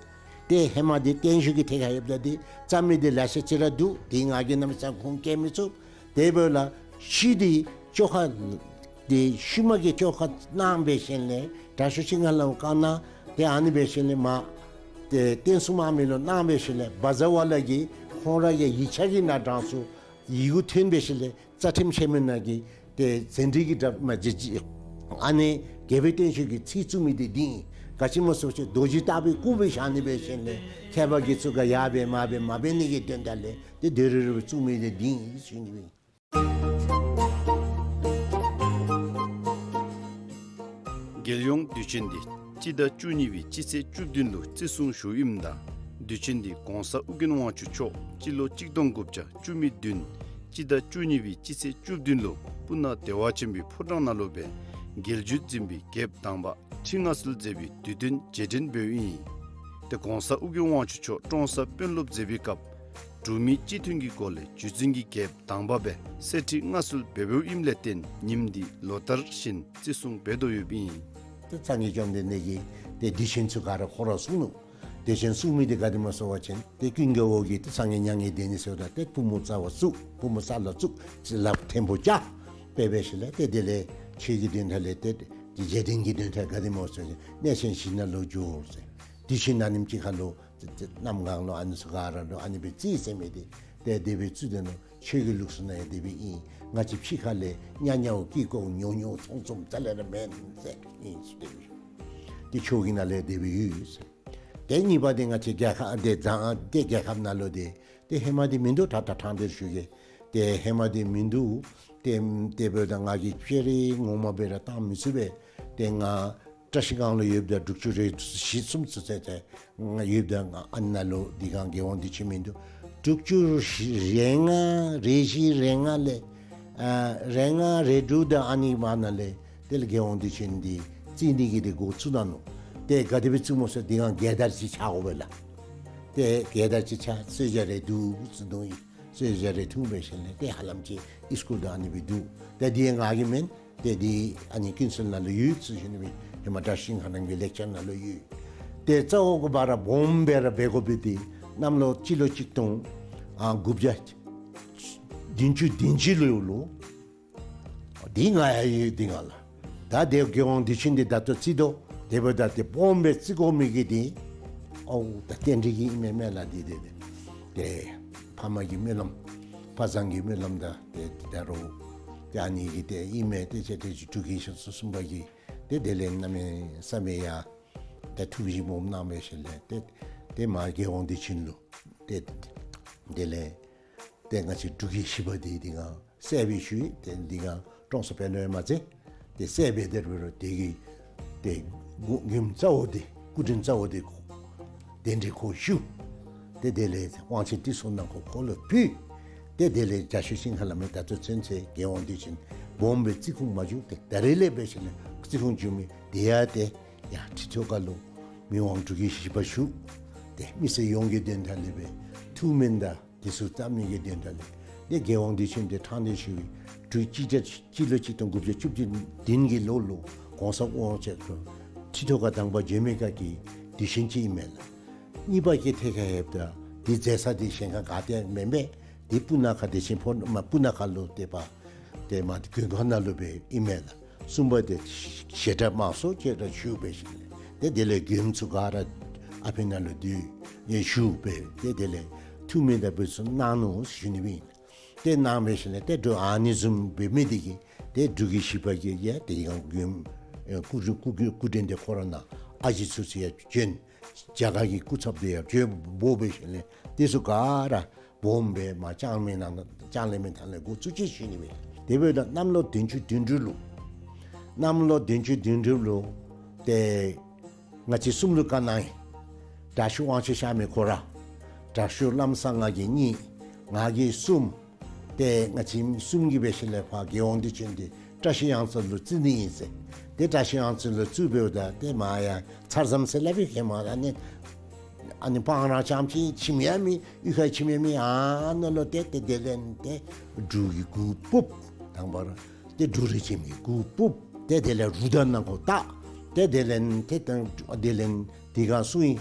ཏེ་ཧེ་མ་འདི་བརྟན་བཞུགས་ཀྱི་ཐད་ཁར་ཡོདཔ་ད་འདི་བརྩམ་མི་འདི་ལེ་ཤ་ཅིག་ར་འདུག། འདི་ང་གིས་གནམ་མེད་ས་མེད་ཁུངས་བཀལ་མི་ཚུགས། དེ་འབདཝ་ལས་ཤུལ་འདི་བཅོ་ཁ་འདི་ཤུལ་མ་གི་བཅོ་ཁ་གནང་འབད་ཞིནམ་ལས་དྲག་ཤོས་ཤིང་ཁ་ལམ་བཀའ་གནང་། ཏེ་ཨ་ནི་འབད་ཞིནམ་ལས་མར་ཏེ་བསྟན་སྲུང་དམག་མི་ལུ་གནང་འབད་ཞིནམ་ལས་བཛྲ་ཝཱ་ལ་གིས་ཁོང་ར་གི་ཡིག་ཆ་གི་ནང་དྲངས་སོང་། ཡི་གུ་ཐོན་འབད་ཞིནམ་ལས་རྩ་ཁྲིམས་ཆེན་མོ་ནང་གི་ཏེ་ཟན་བྲིས་ཀྱི་འདྲ་མ་ཅིག་ཅིག། ཨ་ནི་རྒྱལ་པོའི་བརྟན་བཞུགས་ཀྱི་ཚིག་བཙུགས་མི་འདི་འདི་ཨིན། ག་ཅི་སྨོ་ཟེར་བ་ཅིན་རྡོ་རྗེ་ལྟ་བུའི་སྐུ་སྦེ་བཞག་ནི་འབད་ཞིནམ་ལས་མཁས་པ་དགེ་ཚུ་ག་ཡར་འབད་མར་འབད་མ་འབད་ནི་གི་དོན་དག་ལས་ཏེ་དོ་རེ་རེ་སྦེ་བཙུགས་མི་འདི་འདི་ཨིན་ཟེར་ཞུ་ནི་ཨིན། རྒྱལ་ཡོངས་དུས་ཆེན་འདི་སྤྱི་ཟླ་བཅུ་གཉིས་པའི་སྤྱི་ཚེས་བཅུ་བདུན་ལུ་བརྩི་སྲུང་ཞུཝ་ཨིནམ་ད་དུས་ཆེན་འདི་གོང་ས་ཨོ་རྒྱན་དབང་ཕྱུག་མཆོག་སྤྱི་ལོ་གཅིག་སྟོང་དགུ་བརྒྱ་བཅུ་མེད་བདུན་སྤྱི་ཟླ་བཅུ་གཉིས་པའི་སྤྱི་ཚེས་བཅུ་བདུན་ལུ་སྤུ་ན་བདེ་བ་ཆེན་པོའི་ཕོ་བྲང་ནང་ལུ་སྦེ་རྒྱལ་བརྒྱུད་འཛིན་པའི་རྒྱལཔོ་དང་པ་ཁྲི་མངའ་གསོལ་མཛད་པའི་དུས་སྟོན་རྗེས་དྲན་འབདཝ་ཨིན། ཏེ་གོང་ས་ཨོ་རྒྱན་དབང་ཕྱུག་མཆོག་ཀྲོང་གསར་དཔོན་སློབ་མཛད་པའི་སྐབས་འབྲུག་མི་སྤྱི་མཐུན་གྱི་སྒོ་ལས་བརྒྱུད་འཛིན་གྱི་རྒྱལཔོ་དང་པ་སྦེ་གསེར་ཁྲི་མངའ་གསོལ་འབད་འབདཝ་ཨིནམ་ལས་བརྟེན་ཉིནམ་འདི་ལོ་ལྟར་བཞིན་བརྩི་སྲུང་འབད་དོ་ཡོདཔ་ཨིན། ཏེ་སངས་རྒྱས་བཅོམ་ལྡན་འདས་ཀྱིས་ཏེ་དུས་ཆེན་ཚུ་ག་ར་ཁོ་ར་གསུངས་ནུག། དུས་ཆེན་གསུངས་མི་འདི་ག་དེ་སྨོ་ཟེར་བ་ཅིན་ཏེ་ཀུན་དགའ་བོ་གིས་ཏེ་སངས་རྒྱས་མྱ་ངན་འདས་ནི་ཟེརཝ་ད་ཏེ་པུས་མོ་རྩ་བར་བཙུགས། པུས་མོ་ས་ལུ་བཙུགས། ཅིག་ལགཔ་མཐེ་བོ་བཅག། དཔེ་འབད་ཞིནམ་ལས་ཏེ་དེ་ལས་ཆོས་ཀྱི་དོན་དག་ལས་ཏེ་རྗེས་དྲན་གྱི་དོན་དག་ག་དེ་སྨོ་ཟེར་བ་ཅིན་གནས་ཆེན་བཞི་ནང་ལུ་འགྱོ་ཟེར། དུས་ཆེན་ཨ་ནེམ་ཅིག་ཁར་ལུ་ཏེ་ཏེ་གནམ་གང་ལུ་ཨ་ནི་ཚུ་ག་ར་ལུ་ཨ་ནི་སྦེ་རྩིས་ཟེར་མི་འདི་ཏེ་དེ་སྦེ་བཙུགས་ཏེ་ནུག། ཆོས་ཀྱི་ལུགས་སྲོལ་ནང་ཡང་དེ་སྦེ་ཨིན། ང་བཅས་ཕྱི་ཁ་ལས་ཉ་ཉའོ་ཀི་ཀོའོ་ཉོ་ཉོ་ཚོང་ཚོང་རྩ་ལས་ར་མེན་ཟེར་ཨིན་ཟེར་དེ་སྦེ། ཏེ་ཆོས་ཀྱི་ནང་ལས་དེ་སྦེ་ཡོད་ཟེར། ཏེ་གཉིས་པ་འདི་ང་བཅས་རྒྱལ་ཁབ་འདི་བཟང་ཏེ་རྒྱལ་ཁབ་ནང་ལུ་འདི་ཏེ་ཧེ་མ་འདི་མིན་འདུག། ད་ད་ཐང་འདིར་ཞུ་གེ། ཏེ་ཧེ་མ་འདི་མིན་འདུག། ཏེ་དེ་འབདཝ་ད་ང་གིས་ཕྱི་རུ་ངོ་མ་སྦེ་ར་བཏང་མི་ཚུགས་པས། ཏེ་ང་བཀྲ་ཤིས་སྒང་ལུ་ཡོདཔ་ད་འབྲུག་ཆུ་རེ་བཞི་གསུམ་ཚུན་ཚོད་ཏེ་ང་ཡོདཔ་ད་ང་ཨ་ནཱ་ལུ་འདི་གང་རྒྱལ་དབང་དུས་ཆེན་མིན་འདུག། འབྲུག་ཆུ་རེ་ལྔ་རེ་བཞི་རེ་ལྔ་ལས་ཨ་རེ་ལྔ་རེ་དྲུག་དང་ཨ་ནི་མ་ནཱ་ལས་དེ་ལས་རྒྱལ་དབང་དུས་ཆེན་འདི་བརྩི་ནི་གི་འདི་འགོ་བཙུགས་ད་ནུག། ཏེ་ག་དེ་སྦེ་བཙུགསམ་སྨོ་ཟེར་འདི་གང་རྒྱལ་དར་ཅིག་ཆགས་དགོ་པས་ལགས། ཏེ་རྒྱལ་དར་ཅིག་ཆགས་གསོལ་ཇ་རེ་འཐུང་ཟེར་འཐུང་ཡི། གསོལ་ཇ་རེ་འཐུང་འབད་ཞིནམ་ལས་ཏེ་ཧ་ལམ་ཅིག་ཨིས་ཀུལ་དང་ཨ་ནི་སྦེ་འདུག། ཏེ་འདི་ང་གི་མེན། ཏེ་འདི་ཨ་ནི་ཀུན་གསལ་ནང་ལུ་ཡོད་ཟེར་ཞུ་ནི་སྦེ་ཧེ་མ་བཀྲ་ཤིས་ཤིང་ཁ་ནང་གི་ལེགས་སྦྱར་ནང་ལུ་ཡོད། ཏེ་རྩ་བ་གི་བར་སྦོམ་སྦེ་ར་འབད་དགོ་པའི་འདི་གནམ་ལོ་སྤྱི་ལོ་གཅིག་སྟོང་ཨ་དགུ་བརྒྱ་བདུན་ཅུ་བདུན་ཅུ་ལོ་ལུ། འདི་ང་ཡང་ཡོད་འདི་ང་ལགས། ད་དེ་རྒྱལ་དབང་དུས་ཆེན་འདི་ད་ལྟོ་བརྩི་དོ། དེ་འབདཝ་ད་ཏེ་སྦོམ་སྦེ་བརྩི་དགོ་མི་གི་འདི་ཨའུ་ད་རྟེན་འབྲེལ་གྱི་ཨིན་མས་མེན་ལགས། འདི་ཏེ་ཏེ་ཕ་མ་གི་སྨོན་ལམ་ཕ་བཟང་གི་སྨོན་ལམ་དང་ཏེ་ད་རུང་ཏེ་ཨ་ནི་གི་ཏེ་ཨིན་མས། ཏེ་ཅིག་ཏེ་འབྲུག་རྒྱལ་ཚུ་གསུམ་པ་གིས་ཏེ་དེ་ལས་གནམ་མེད་ས་མེད་ཡ་ཏེ་ཐུགས་བཞེད་སྦོམ་གནང་བའི་ཤུལ་ལས་ཏེ་ཏེ་མ་རྒྱལ་དབང་བདེ་ཆེན་ལུ་ཏེ་དེ་ལས་ཏེ་ང་བཅས་འབྲུག་རྒྱལ་བཞི་པ་འདི་འདི་སྒང་བསད་པའི་ཤུལ་ཏེ་འདི་སྒང་ཀྲོང་གསར་དཔོན་སློབ་མ་ཚེ་ཏེ་བསད་པའི་དེ་རུ་རུ་དེ་གི་ཏེ་མགུ་མགོུནམ་རྩ་བོ་འདི་སྐུ་དྲིན་རྩ་བོ་འདི་གདན་འདྲེན་ཁོ་ཞུ། ཏེ་དེ་ལས་དབང་ཆེན་ཏི་སེ་ནང་ཁོ་ཁོ་ལུ་ཕུལ། ཏེ་དེ་ལས་རྒྱ་ཤོད་ཤིང་ཁ་ལ་མེ་ད་ཚུ་ཚུན་ཚོད་རྒྱལ་དབང་བདེ་ཆེན་སྦོམ་སྦེ་བརྩི་བཀུར་མ་བྱུང་། ཏེ་ད་རེས་ལས་འབད་ཞིནམ་ལས་བརྩི་བཀུར་བྱུང་མི་དེ་ཡང་ཏེ་ཡར་ཁྲི་ཐོག་ཁ་ལུ་མི་དབང་འབྲུག་རྒྱལ་བཞི་པ་བཞུགས། ཏེ་མི་སེར་ཡོངས་ཀྱི་དོན་དག་ལས་འབད་ཐུགས་སྨོན་དང་དེ་ཚུ་བཏབ་ནི་གི་དོན་དག་ལས་ཏེ་རྒྱལ་དབང་བདེ་ཆེན་འདི་ཕྲང་སྟེ་ཞུ་བའི་འབྲུག་གཅིག་བརྒྱ་སྤྱི་ལོ་གཅིག་སྟོང་དགུ་བརྒྱ་བཅུ་བདུན་གྱི་ལོ་ལུ་གོང་ས་དབང་ཆེན་ཁྲི་ཐོག་ཁ་དང་པ་བྱོན་མི་ཁ་གི་དུས་ཆེན་ཅིག་ཨིན་མས་ལགས། གཉིས་པ་གི་ཐད་ཁར་ལྷོདཔ་ད་འདི་མཛད་ས་འདི་གཞན་ཁར་ག་ཏེ་མེན་པས། འདི་སྤུ་ན་ཁ་བདེ་ཆེན་ཕོ་མ་སྤུ་ན་ཁ་ལུ་ཏེ་པ་ཏེ་མ་མགོན་ཁང་ནང་ལུ་སྦེ་ཨིན་མས་ལགས། གསུམ་པ་འདི་བཞེས་སྒྲ་དམངས་སྲོལ་ཅིག་ར་ཞུ་སྦེ་ཞིནམ་ལས་ཏེ་དེ་ལས་མགྱོནམ་ཚུ་ག་ར་ཨ་ཕི་ནང་ལུ་འདི་ཡང་ཞུ་སྦེ་ཏེ་དེ་ལས་ཐུགས་སྨོན་དང་འབུལ་ཚུ་གནང་ནུག་ཞུ་ནི་སྦེ་ཨིན། ཏེ་གནང་སྦེ་ཞིནམ་ལས་ཏེ་འབྲུག་ཨ་ནི་བཟུམ་སྦེ་མི་འདི་གིས་ཏེ་འབྲུག་རྒྱལ་བཞི་པ་གིས་ཡང་ཏེ་ཡང་མགྱོནམ་ཨེ་སྐུ་སྐུ་སྐུ་སྐུ་དྲིན་འདི་ཁོ་ར་ནང་ཨ་ཞེ་ཚུ་ཚུ་ཡང་བྱོན། རྒྱ་གར་གྱི་སྐུ་ཚབ་འདི་ཡང་བྱོན་འབོ་སྦེ་ཞིནམ་ལས་དེ་ཚུ་ག་ར་སྦོམ་སྦེ་མ་ལྕང་གླིང་ནང་ལྕང་གླིང་མི་ཐང་ལས་འགོ་བཙུགས་ཅི་ཞུ་ནི་སྦེ། དེ་འབདཝ་ད་གནམ་ལོ་བདུན་ཅུ་དོན་དྲུག་ལུ་གནམ་ལོ་བདུན་ཅུ་དོན་དྲུག་ལུ་ཏེ་ང་བཅས་གསུམ་ལུ་བཀའ་གནང་ཡི། དྲག་ཤོས་དབང་ཕྱུག་གཤགས་མི་ཁོ་ར་དྲག་ཤོས་བླམ་བཟང་ང་གིས་གཉིས། ང་གིས་གསུམ། ཏེ་ང་བཅས་གསུམ་གྱིས་འབད་ཞིནམ་ལས་ཕར་རྒྱལ་དབང་བདེ་ཆེན་འདི་བཀྲ་ཤིས་གཡང་རྩེ་ལུ་བཙུགས་ནི་ཨིན་ཟེར། ཏེ་བཀྲ་ཤིས་གཡང་རྩེ་ལུ་བཙུགས་འབདཝ་ད་ཏེ་མར་ཡར་མཚར་ཟམ་ཟེར་སླབ་ཨིན། ཧེ་མ་ཨ་ནི་ཨ་ནི་སྤང་ར་རྐྱངམ་ཅིག་ཁྱིམ་ཡང་མེད། གཡུས་ཁར་ཁྱིམ་ཡང་མེད། ཨ་ནཱ་ལུ་ཏེ་ཏེ་དེ་ལས་ཏེ་འབྲུག་གི་གུར་ཕུབ། དང་པ་ར་ཏེ་འབྲུག་རི་ཁྱིམ་གྱི་གུར་ཕུབ། ཏེ་དེ་ལས་རུ་དང་ནང་ཁོ་བཏགས། ཏེ་དེ་ལས་ཏེ་དང་དེ་ལས་དེ་སྒང་སོང་ཡི།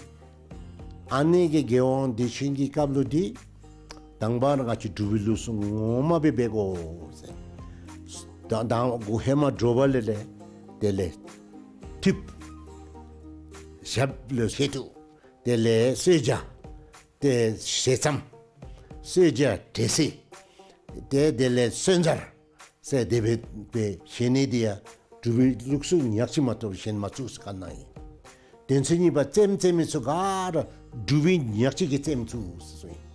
ཨ་ནི་གི་རྒྱལ་དབང་བདེ་ཆེན་གྱི་སྐབས་ལུ་འདི་དང་པ་ར་ང་བཅས་འབྲུག་པའི་ལུགས་སྲོལ་ངོ་མ་སྦེ་འབད་དགོ་ཟེར། ད་དང་གུ་ཧེ་མ་དྲོ་པ་ལས་ལས་དེ་ལས་ཐུབ། ཞབས་ལུ་ཞལ་ཐུག། དེ་ལས་གསོལ་ཇ། ཏེ་ཞལ་ཆེམས། གསོལ་ཇ་འབྲས་སིལ། ཏེ་དེ་ལས་གསོལ་ཇ་ཟེར་དེ་སྦེ་སྦེ་བཞེས་ནི་འདི་ཡང་འབྲུག་པའི་ལུགས་སྲོལ་ཉག་གཅིག་མ་གཏོགས་བཞེས་མ་བཅུག་ཟེར་བཀའ་གནང་ཡི། དོན་ཚན་གཉིས་པ་རྩེདམོ་རྩེ་མི་ཚུ་ག་ར་འབྲུག་པའི་ཉག་གཅིག་གིས་རྩེདམོ་བཙུགས་ཟེར་གསུངས་ཡི།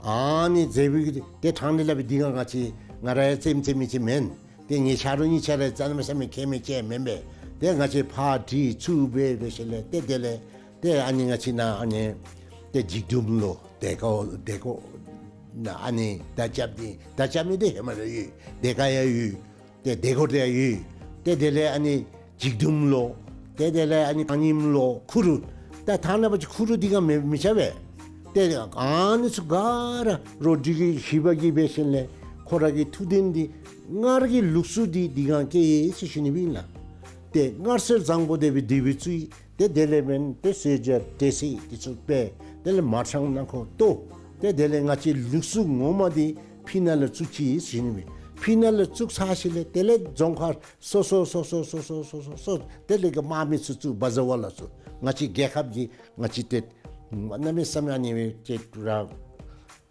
ཨ་ནི་མཛད་པའི་གི་ཏེ་ཕྲང་ནི་སླབ་པའི་འདི་སྒང་ང་བཅས་ང་ར་ཡང་རྩེདམོ་རྩེ་མི་ཅིག་མེན། ཏེ་ངེའི་ཆ་རོགས་གཉིས་ཆ་ར་རྩེདམོ་རྩེ་མི་མཁས་མི་ཅིག་མེན་པས། ཏེ་ང་བཅས་ཕར་དྲི་ཚུར་འབད་འབད་ཞིནམ་ལས་ཏེ་དེ་ལས་ཏེ་ཨ་ནི་ང་བཅས་ནཱ་ཨ་ནི་ཏེ་འཇིགས་མདུན་ལུ་དེ་ཀ་དེ་ཀ་ནཱ་ཨ་ནི་མདའ་རྐྱབ་ནི་མདའ་རྐྱབ་མི་འདི་ཧེ་མ་ར་ཡོད། དེ་ཀ་ཡང་ཡོད། ཏེ་དེ་ཀ་དེ་ཡང་ཡོད། ཏེ་དེ་ལས་ཨ་ནི་འཇིགས་མདུན་ལུ་ཏེ་དེ་ལས་ཨ་ནི་ཨ་ནེམོ་ལུ་ཁུ་རུ། ད་ཐང་ནང་པ་ཅིག་ཁུ་རུ་འདི་སྒང་མི་མི་རྐྱབ་པས། ཏེ་ཨ་ནི་ཚུ་ག་ར་རོགས་འབྲུག་རྒྱལ་བཞི་པ་གིས་འབད་ཞིནམ་ལས་ཁོ་ར་གི་ཐུགས་དོན་འདི་སྔར་གྱི་ལུགས་སྲོལ་འདི་འདི་སྒང་བསྐྱལ་ཡི་ཟེར་ཞུ་ནི་སྦེ་ཨིན་ལགས། ཏེ་སྔར་སྲོལ་བཟང་པོ་དེ་སྦེ་དེ་སྦེ་བཙུགས་ཡི། ཏེ་དེ་ལས་འབདན་ཏེ་གསོལ་ཇ་འབྲས་སིལ་འདི་ཚུ་སྦེ་དེ་ལས་མར་ཆང་ནང་ཁོ་བཏོག། ཏེ་དེ་ལས་ང་བཅས་ལུགས་སྲོལ་ངོ་མ་འདི་ཕི་ནང་ལུ་བཙུགས་ཅི་ཟེར་ཞུ་ནི་སྦེ། ཕི་ནང་ལུ་བཙུགས་ཚར་ཞིནམ་ལས་དེ་ལས་རྫོང་ཁག་སོ་སོ་སོ་སོ་སོ་སོ་སོ་སོ་དེ་ལས་གི་དམག་མི་ཚུ་བཙུགས། བ་ཛ་བ་ལ་ཚུ་ང་བཅས་རྒྱལ་ཁབ་ཀྱི་ང་བཅས་ཏེ་གནམ་མེད་ས་མེད་ཨ་ནི་སྦེ་ཅིག་ར་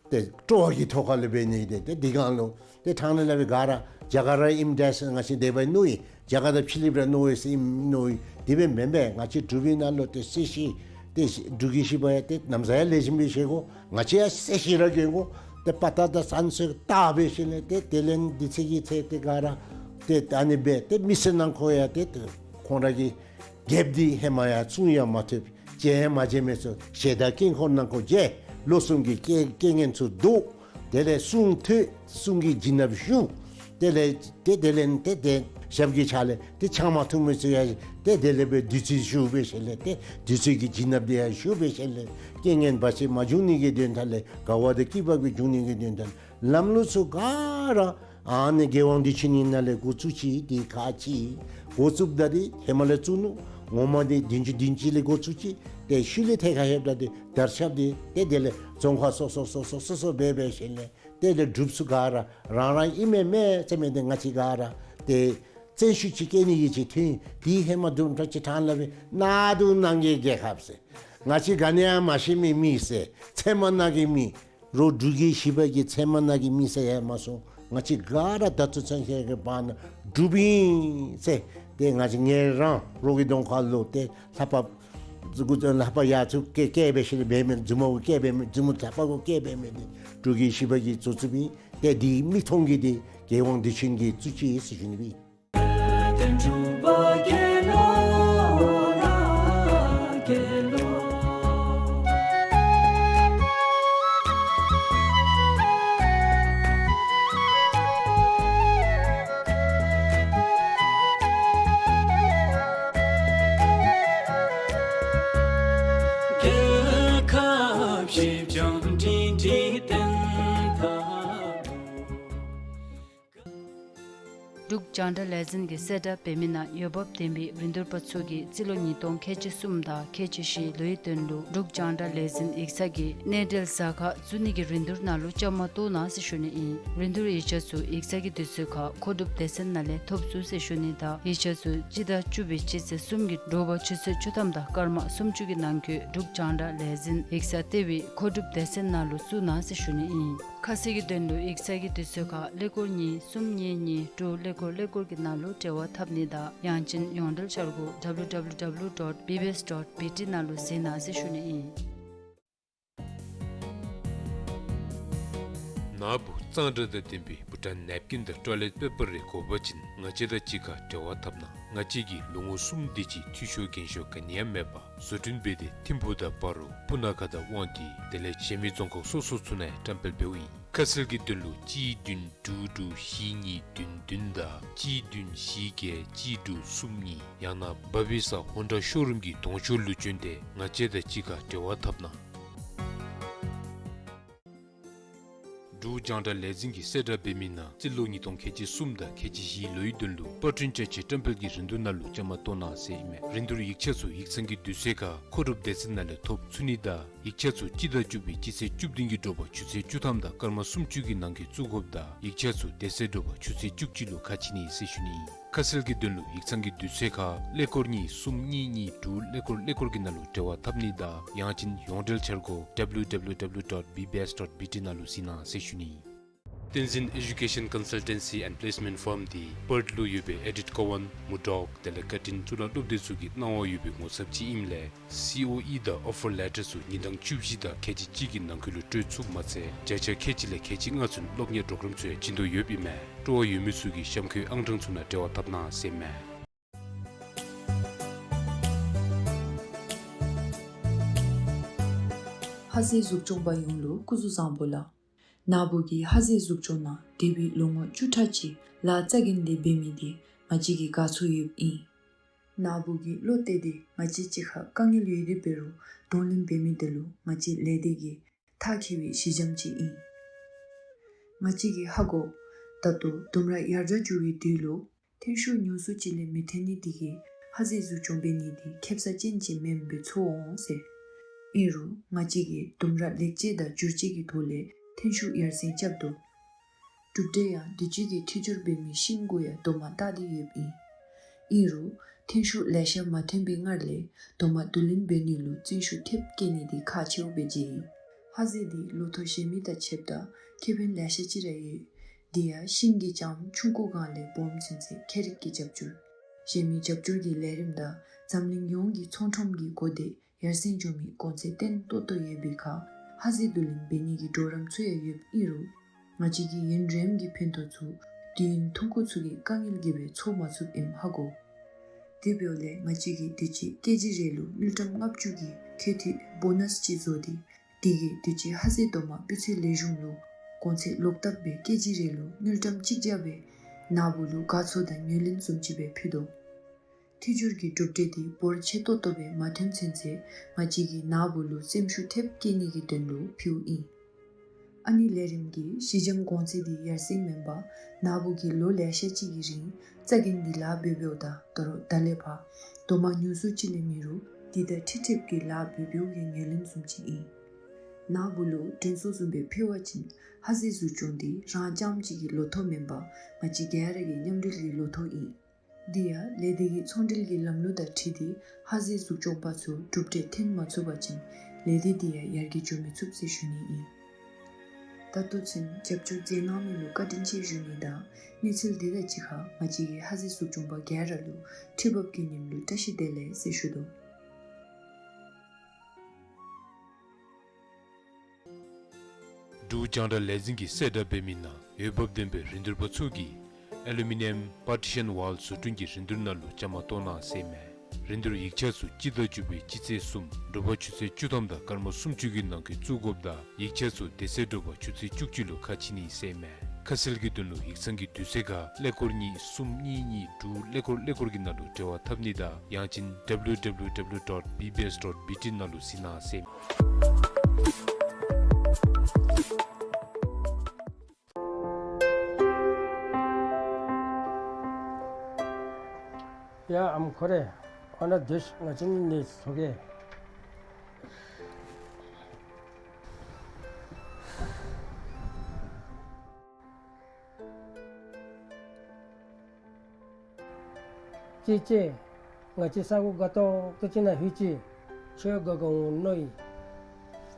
ཏེ་སྤྲོ་བ་གི་ཐོག་ཁ་ལས་འབད་ནི་ཏེ་ཏེ་འདི་སྒང་ལུ་ཏེ་ཕྲང་ནི་སླབ་པའི་ག་ར་རྒྱ་གར་ར་ཨིནམ་འདྲས་ཟེར་ང་བཅས་དེ་སྦེ་མནོ་ཡི། རྒྱ་གར་དང་ཕྱི་གླིངཔ་ར་མནོ་ཡི་ཟེར་ཨིནམ་མནོ་ཡི། དེ་སྦེ་མེན་པས། ང་བཅས་འབྲུག་པའི་ནང་ལུ་ཏེ་སྲིད་ཞི་ཏེ་འབྲུག་རྒྱལ་བཞི་པ་ཡང་ཏེ་ན་བཟའ་ཡང་ལེགས་ཤོམ་སྦེ་བཞེས་དགོ། ང་བཅས་ཡང་སྲིད་ཞི་ར་གྱོན་དགོ། ཏེ་དཔའ་རྟགས་དང་བསམ་སྲོལ་དག་འབད་ཞིནམ་ལས་ཏེ་དེ་ལས་འདི་ཚེ་གི་ཚེ་ཏེ་ག་ར་ཏེ་ཨ་ནི་སྦེ་ཏེ་མི་སེར་ནང་ཁོ་ཡང་ཏེ་ཏེ་ཁོང་ར་གི་རྒྱལཔོ་འདི་ཧེ་མ་ཡང་བཙུན་ཡང་མ་ཐུབ། མཇལ་ཡང་མ་མཇལ་མི་ཚུ་ཞལ་དང་དཀྱིལ་འཁོར་ནང་ཁོ་མཇལ། ལོ་གསུམ་གྱི་རྐྱེན་རྐྱེན་ངན་ཚུ་བཟློག། དེ་ལས་གསུང་ཐོས། གསུང་གི་བྱིན་རླབས་ཞུགས། དེ་ལས་ཏེ་དེ་ལས་ཏེ་ཏེ་ཞབས་ཀྱི་ཕྱག་ལས་ཏེ་ཆང་མ་འཐུང་མི་ཚུ་ཡང་ཏེ་དེ་ལས་སྦེ་བདུད་རྩི་ཞུགས་འབད་ཞིནམ་ལས་ཏེ་བདུད་རྩི་གི་བྱིན་རླབས་འདི་ཡང་ཞུགས་འབད་ཞིནམ་ལས་རྐྱེན་ངན་བར་ཆད་མ་འབྱུང་ནི་གི་དོན་དག་ལས་དགའ་བ་དང་སྐྱིད་པ་གི་འབྱུང་ནི་གི་དོན་དག་ལས་ལམ་ལུགས་ཚུ་ག་ར་ཨ་ནི་རྒྱལ་དབང་བདེ་ཆེན་གྱི་ནང་ལས་འགོ་བཙུགས་ཅི། ཏེ་ཁག་ཅིག་འགོ་བཙུགསཔ་ད་འདི་ཧེ་མ་ལས་བཙུགས་ནུག། ངོ་མ་འདི་བདུན་ཅུ་དོན་གཅིག་ལས་འགོ་བཙུགས་ཅི། ཏེ་ཤུལ་ལས་ཐད་ཁར་ལྷོདཔ་ད་འདི་དར་ཁྱབ་འདི་ཏེ་དེ་ལས་རྫོང་ཁག་སོ་སོ་སོ་སོ་སོ་སོ་སྦེ་འབད་ཞིནམ་ལས་དེ་ལས་འབྲུགཔ་ཚུ་ག་ར་རང་རང་ཨིན་མས་མས་ཟེར་མི་འདི་ང་བཅས་ག་ར་ཏེ་ བཙན་ཤུགས་ཅིག་བསྐྱེད་ནི་གི་ཅིག་ཐོན། དེ་ཧེ་མ་དུམ་གྲ་ཅིག་ཐང་ལ་སྦེ་གནའ་དུང་ནང་གི་རྒྱལ་ཁབ་ཟེར། ང་བཅས་ག་ནི་ཡང་མ་ཤེས་མི་མི་ཟེར། ཚལ་མ་ནང་གི་མི། རོགས་འབྲུག་གི་ཞི་བ་གི་ཚལ་མ་ནང་གི་མི་ཟེར་ཡང་མ་སོང་། ང་བཅས་ག་ར་ད་ལྟོ་ཚུན་ཚོད་ཀྱི་བར་ན་འབྲུགཔ་ཨིན་ཟེར། ཏེ་ང་བཅས་ངལ་རངས་རོགས་ཀྱི་གདོང་ཁ་ལུ་ཏེ་ལྷ་པ་ལྷ་པ་ཡ་ཚུ་སྐད་སྐད་འབད་ཞིནམ་ལས་འབད་མི་མཛུབ་མོ་གུ་སྐད་འབད་མི་མཛུབ་མོ་ལྷ་པ་གུ་སྐད་འབད་མི་འདི་འབྲུག་གི་ཞི་བ་གི་གཙོ་བཙུགས་ཨིན། ཏེ་འདི་མིག་མཐོང་གི་འདི་རྒྱལ་དབང་དུས་ཆེན་གྱི་གཙོ་ཅིག་ཟེར་ཞུ་ནི་སྦེ། འབྲུག་རྒྱང་བསྒྲགས་ལས་འཛིན་གྱིས་གསལ་བསྒྲགས་འབད་མི་ནང་འོས་འབབ་ལྡན་པའི་རིན་བསྡུར་པ་ཚུ་གིས་རྩིས་ལོ་ཉིས་སྟོང་ཁལ་གཅིག་གསུམ་དང་ཁལ་གཅིག་བཞི་ལོའི་དོན་ལུ་འབྲུག་རྒྱང་བསྒྲགས་ལས་འཛིན་ཡིག་ཚང་གི་གནས་འབྲེལ་ཟ་ཁང་བཙུགས་ནི་གི་རིན་བསྡུར་ནང་ལུ་བཅའ་མར་གཏོགས་གནང་ཟེར་ཞུ་ནི་ཨིན། རིན་བསྡུར་ཡིག་ཆ་ཚུ་ཡིག་ཚང་གི་དུས་ཚོད་ཁར་མཁོ་སྒྲུབ་སྡེ་ཚན་ནང་ལས་ཐོབ་ཚུགས་ཟེར་ཞུ་ནི་དང་ཡིག་ཆ་ཚུ་སྤྱི་ཟླ་བཅུ་པའི་སྤྱི་ཚེས་གསུམ་གྱི་དྲོ་པ་ཆུ་ཚོད་བཅུ་ཐམ་དང་སྐར་མ་སུམ་ཅུ་གི་ནང་འཁོད་འབྲུག་རྒྱང་བསྒྲགས་ལས་འཛིན་ཡིག་ཚང་ལྟེ་བའི་མཁོ་སྒྲུབ་སྡེ་ཚན་ནང་ལུ་བཙུགས་གནང་ཟེར་ཞུ་ནི་ཨིན། ཁ་གསལ་གྱི་དོན་ལུ་ཡིག་ཚང་གི་དུས་ཚོད་ཁར་ཀླད་ཀོར་གཉིས་གསུམ་གཉིས་གཉིས་དྲུག་ཀླད་ཀོར་ཀླད་ཀོར་གྱི་ནང་ལུ་འབྲེལ་བ་འཐབ་ནི་དང་ཡང་ཅིན་ཡོངས་འབྲེལ་འཆར་སྒོ་W W W dot B B S dot B T ནང་ལུ་གཟིགས་གནང་ཟེར་ཞུ་ནི་ཨིན། ནཱ་བུ་གཙང་སྦྲ་དང་ལྡན་པའི་བུ་ཊཱན་ནེབ་ཀིན་དང་ཊོའི་ལེཊ་པེ་པར་རེ་དགོ་པ་ཅིན་ང་བཅས་དང་གཅིག་ཁར་འབྲེལ་བ་འཐབ་གནང་། ང་བཅས་ཀྱིས་ལོ་ངོ་གསུམ་དེ་ཅིག་འཐུས་ཤོར་འགན་ཤོར་ག་ནི་ཡང་མེད་པར་བཟོ་སྐྲུན་འབད་དེ་ཐིམ་ཕུག་དང་སྤ་རོ་སྤུ་ན་ཁ་དང་དབང་འདུས་དེ་ལས་གཞན་མི་རྫོང་ཁག་སོ་སོ་ཚུ་ནང་ཡང་བཀྲམ་སྤེལ་འབདཝ་ཨིན། ཁ་གསལ་གྱི་དོན་ལུ་གཅིག་བདུན་དྲུག་དྲུག་བཞི་གཉིས་བདུན་བདུན་དང་གཅིག་བདུན་བཞི་བརྒྱད་གཅིག་དྲུག་གསུམ་གཉིས། ཡང་ན་བ་བི་ས་ཧོན་ཌ་ཤོ་རུམ་གྱི་གདོང་ཤོག་ལུ་བྱོན་ཏེ་ང་བཅས་དང་གཅིག་ཁར་འབྲེལ་བ་འཐབ་གནང་། འབྲུག་རྒྱང་བསྒྲགས་ལས་འཛིན་གྱིས་གསལ་བསྒྲགས་འབད་མི་ནང་རྩིས་ལོ་ཉིས་སྟོང་ཁལ་གཅིག་གསུམ་དང་ཁལ་གཅིག་བཞི་ལོའི་དོན་ལུ་པར་སྐྲུན་བཅའ་ཆས་བཀྲམ་སྤེལ་གྱི་རིན་བསྡུར་ནང་ལུ་བཅའ་མར་གཏོགས་གནང་ཟེར་ཨིན་མས། རིན་བསྡུར་ཡིག་ཆ་ཚུ་ཡིག་ཚང་གི་དུས་ཚོད་ཁར་མཁོ་སྒྲུབ་སྡེ་ཚན་ནང་ལས་ཐོབ་ཚུགས་ནི་དང་ཡིག་ཆ་ཚུ་སྤྱི་ཟླ་བཅུ་པའི་སྤྱི་ཚེས་བཅུ་བདུན་གྱི་དྲོ་པ་ཆུ་ཚོད་བཅུ་ཐམ་དང་སྐར་མ་སུམ་ཅུ་གི་ནང་འཁོད་བཙུགས་དགོཔ་དང་ཡིག་ཆ་ཚུ་དེ་ཚེ་དྲོ་པ་ཆུ་ཚོད་བཅུ་གཅིག་ལུ་ཁ་ཕྱེ་ནི་ཟེར་ཞུ་ནི་ཨིན། ཁ་གསལ་གྱི་དོན་ལུ་ཡིག་ཚང་གི་དུས་ཚོད་ཁར་ཀླད་ཀོར་གཉིས་གསུམ་གཉིས་གཉིས་དྲུག་ཀླད་ཀོར་ཀླད་ཀོར་གྱི་ནང་ལུ་འབྲེལ་བ་འཐབ་ནི་དང་ཡང་ཅིན་ཡོངས་འབྲེལ་འཆར་སྒོ་W W W dot B B S dot B T ནང་ལུ་གཟིགས་གནང་ཟེར་ཞུ་ནི་ཨིན། བསྟན་འཛིན་Education Consultancy and Placement Firm འདི་པརཐ་ལུ་ཡོད་པའི་ཨེ་ཌིཐ་ཀོ་ཝཱན་མུར་ཌོག་དེ་ལས་ཀར་ཊིན་གཙུག་ལག་སློབ་སྡེ་ཚུ་གི་གནང་བ་ཡོད་པའི་ངོ་ཚབ་ཅིག་ཨིནམ་ལས་སི་ཨོ་ཨི་དང་ཨོ་ཕར་ལེ་ཊར་ཚུ་ཉིན་གྲངས་བཅུ་བཞི་དང་ཁལ་གཅིག་གཅིག་གི་ནང་འཁོད་ལུ་སྤྲོད་ཚུགསཔ་མ་ཚད་བརྒྱ་ཆ་ཁལ་གཅིག་ལས་ཁལ་གཅིག་ལྔ་ཚུན་སློབ་གཉེར་པོརོ་གརམ་ཚུ་ཡང་བྱིན་དོ་ཡོདཔ་ཨིན་མས། སྤྲོ་བ་ཡོད་མི་ཚུ་གིས་གཤམ་འཁོད་ཨང་གྲངས་ཚུ་ནང་འབྲེལ་བ་འཐབ་གནང་ཟེར་ཨིན་མས། ཧ་ཟེ་གཟུགས་སྐྱོང་པ་ཡོངས་ལུ་སྐུ་གཟུགས་བཟང་པོ་ལགས། ནཱ་བུ་གིས་ཧ་ཟེ་གཟུགས་སྐྱོང་ནང་དེ་སྦེ་ལོ་ངོ་བཅུ་ཕྲག་གཅིག་ལཱ་རྩ་འགེངས་ཏེ་འབད་མི་འདི་ང་བཅས་ཀྱིས་དགའ་ཚོར་ཡོདཔ་ཨིན། ནཱ་བུ་གིས་བློ་གཏད་དེ་ང་བཅས་གཅིག་ཁར་དཀའ་ངལ་ཡོད་དེ་འབད་རུང་གདོང་ལེན་འབད་མི་འདི་ལུ་ང་བཅས་ལས་སྡེ་གིས་ཐག་བཅད་པའི་གཞི་འགྱམ་ཅིག་ཨིན། ང་བཅས་ཀྱིས་ཧ་གོ། ད་ལྟོ་ལྡུམ་ར་ཡར་དྲག་འགྱོ་བའི་དུས་ལུ་ཐོན་ཤུགས་ཉུང་སུ་ཅིག་ལས་མི་ཐོན་ནི་དེ་གིས་ཧ་ཟེ་གཟུགས་སྐྱོང་འབད་ནི་དེ་ཁེབ་ས་ཅན་ཅིག་མེནམ་སྦེ་ཚོར་འོང་ཟེར། ཨིན་རུང་ང་བཅས་ཀྱིས་ལྡུམ་ར་ལེགས་བཅོས་དང་བསྒྱུར་བཅོས་ཀྱི་ཐོག་ལས་ཐོན་ཤུགས་ཡར་སེང་རྐྱབ་དོ། གྲུབ་འབྲས་ཡང་དུས་ཅི་གི་འཕྲོད་སྦྱོར་འབད་མི་ཤིང་གུ་ཡང་དོ་མ་བཏགས་ཏེ་ཡོདཔ་ཨིན། ཨིན་རུང་ཐོན་ཤུགས་ལེ་ཤ་མ་ཐོན་པའི་སྔར་ལས་དོ་མ་བསྡུ་ལེན་འབད་ནི་ལུ་བརྩོན་ཤུགས་ཐེབས་བསྐྱེད་ནི་དེ་ཁག་ཆེཝ་སྦེ་མཇལ་ཡི། ཧ་ཟེ་དེ་ལོ་ཐོག་གཞན་མི་དང་ཕྱདཔ་ད་ཁེ་ཕན་ལེ་ཤ་ཅིག་ར་ཡོད། དེ་ཡང་ཤིང་གི་རྒྱང་ཆུང་ཀུ་སྒང་ལས་སྦོམ་ཚུན་ཚོད་ཁྱད་རིག་གི་རྒྱབ་སྐྱོར། གཞན་མི་རྒྱབ་སྐྱོར་གྱི་ལས་རིམ་དང་འཛམ་གླིང་ཡོངས་ཀྱི་ཚོང་ཁྲོམ་གྱི་གོ་བརྡས་ཡར་སེང་འགྱོ་མི་གོང་ཚད་བརྟན་ཏོག་ཏོ་ཡོད་པའི་ཁར་ཧ་ཟེ་བསྡུ་ལེན་འབད་ནི་གི་གྲོགས་རམ་ཚུ་ཡང་ཡོདཔ་ཨིན་རུང་ང་བཅས་ཀྱིས་ཡུན་རིངམོ་གི་ཕན་ཐོགས་ཚུ་དུས་ཡུན་ཐུང་ཀུ་ཚུ་གི་དཀའ་ངལ་གྱིས་སྦེ་ཚོར་མ་ཚུགསཔ་ཨིནམ་ཧ་གོ། དེ་འབདཝ་ལས་ང་བཅས་ཀྱིས་དུས་ཅི་ཀེ་ཇི་རེ་ལུ་དངུལ་ཀྲམ་ལྔ་བཅུ་གི་ཁེ་ཐིག་བོ་ནཱས་ཅིག་བཟོ་སྟེ་དེ་གིས་དུས་ཅི་ཧ་ཟེ་དོ་མ་སྤུས་ཚད་ལེགས་ཤོམ་ལུ་གོང་ཚད་ལོག་བཏབ་སྦེ་ཀེ་ཇི་རེ་ལུ་དངུལ་ཀྲམ་གཅིག་བརྒྱབ་སྦེ་ནཱ་བུ་ལུ་དགའ་ཚོར་དང་ངོས་ལེན་བཟུམ་ཅིག་སྦེ་ཕུལ་དོ། འཕྲོད་སྦྱོར་གྱི་གྲུབ་འབྲས་དེ་འབོར་ཆེ་ཏོག་ཏོ་སྦེ་མ་ཐོན་ཚུན་ཚོད་ང་བཅས་ཀྱིས་ནཱ་བུ་ལུ་སེམས་ཤུགས་ཐེབས་བསྐྱེད་ནི་གི་དོན་ལུ་ཕུལཝ་ཨིན། ཨ་ནི་ལས་རིམ་གྱི་གཞི་འགྱམ་གོང་ཚད་དེ་ཡར་སེང་མེན་པར་ནཱ་བུ་གིས་ལོ་ལེ་ཤ་ཅིག་གི་རིང་རྩ་འགེངས་ཏེ་ལཱ་འབད་འབདཝ་ད་ད་རུང་ད་ལས་ཕར་དོ་མ་ཉུང་སུ་ཅིག་ལས་མེད་རུང་དེ་དང་འཁྲིལ་འཁྲིལཝ་གི་ལཱ་འབད་འབདཝ་གི་ངོས་ལེན་བཟུམ་ཅིག་ཨིན། ནཱ་བུ་ལུ་དྲན་གསོ་བཟུམ་སྦེ་ཕུལ་བ་ཅིན་ཧ་ཟེ་གཟུགས་སྐྱོང་དེ་རང་རྐྱངམ་གཅིག་གི་ལོ་ཐོག་མེན་པར་ང་བཅས་ག་ར་གི་མཉམ་འབྲེལ་གྱི་ལོ་ཐོག་ཨིན། འདི་ཡང་ལས་སྡེ་གི་ཚོང་འབྲེལ་གྱི་ལམ་ལུགས་དང་འཁྲིལ་ཏེ་ཧ་ཟེ་གཟུགས་སྐྱོང་པ་ཚུ་གྲུབ་འབྲས་འཐོན་མ་ཚུགས་པ་ཅིན་ལས་སྡེ་འདི་ཡང་ཡར་རྒྱས་འགྱོ་མི་ཚུགས་ཟེར་ཞུ་ནི་ཨིན། ད་ལྟོ་ཚུན་རྒྱབ་སྐྱོར་མཛད་གནང་མི་ལུ་བཀའ་དྲིན་ཆེ་ཞུ་ནི་དང་གནས་ཚུལ་འདི་དང་གཅིག་ཁར་ང་བཅས་ཀྱི་ཧ་ཟེ་གཟུགས་སྐྱོང་པ་ག་ར་ལུ་ཁྲི་འབབ་ཀྱི་ཉིནམ་ལུ་བཀྲ་ཤིས་བདེ་ལེགས་ཟེར་ཞུ་དོ། འབྲུག་རྒྱང་བསྒྲགས་ལས་འཛིན་གྱིས་གསལ་བསྒྲགས་འབད་མི་ནང་འོས་འབབ་ལྡན་པའི་རིན་བསྡུར་པ་ཚུ་གིས་ཨེ་ལུ་མི་ནི་ཡམ་པར་ཊི་ཤཱན་ཝཱལ་བཟོ་སྐྲུན་གྱི་རིན་བསྡུར་ནང་ལུ་བཅའ་མར་གཏོགས་གནང་ཟེར་མས། རིན་བསྡུར་ཡིག་ཆ་ཚུ་སྤྱི་ཟླ་བཅུ་པའི་སྤྱི་ཚེས་གསུམ་དྲོ་པ་ཆུ་ཚོད་བཅུ་ཐམ་དང་སྐར་མ་སུམ་ཅུ་གི་ནང་འཁོད་བཙུགས་དགོཔ་དང་ཡིག་ཆ་ཚུ་དེ་ཚེ་དྲོ་པ་ཆུ་ཚོད་བཅུ་གཅིག་ལུ་ཁ་ཕྱེ་ནི་ཟེར་མས། ཁ་གསལ་གྱི་དོན་ལུ་ཡིག་ཚང་གི་དུས་ཚོད་ཁར་ཀླད་ཀོར་གཉིས་གསུམ་གཉིས་གཉིས་དྲུག་ཀླད་ཀོར་ཀླད་ཀོར་གྱི་ནང་ལུ་འབྲེལ་བ་འཐབ་ནི་དང་ཡང་ཅིན་ཌབ་ལུ་ཌབ་ལུ་ཌབ་ལུ་ཌོཊ་བི་བི་ཨེསི་ཌོཊ་བི་ཊི་ནང་ལུ་གཟིགས་གནང་ཟེར། ཡ་ཨམ་ཁོ་རེ། ཨ་ན་དེ་ང་བཅས་ནི་ཚོ་གེ། ཅེ་ཅེ། ང་བཅས་ས་གོ་དགའ་ཏོག་ཏོ་ཅིག་ནང་ལྷོད་ཅི། ཁྱོད་དགའ་དགའ་འོང་མནོ་ཡི།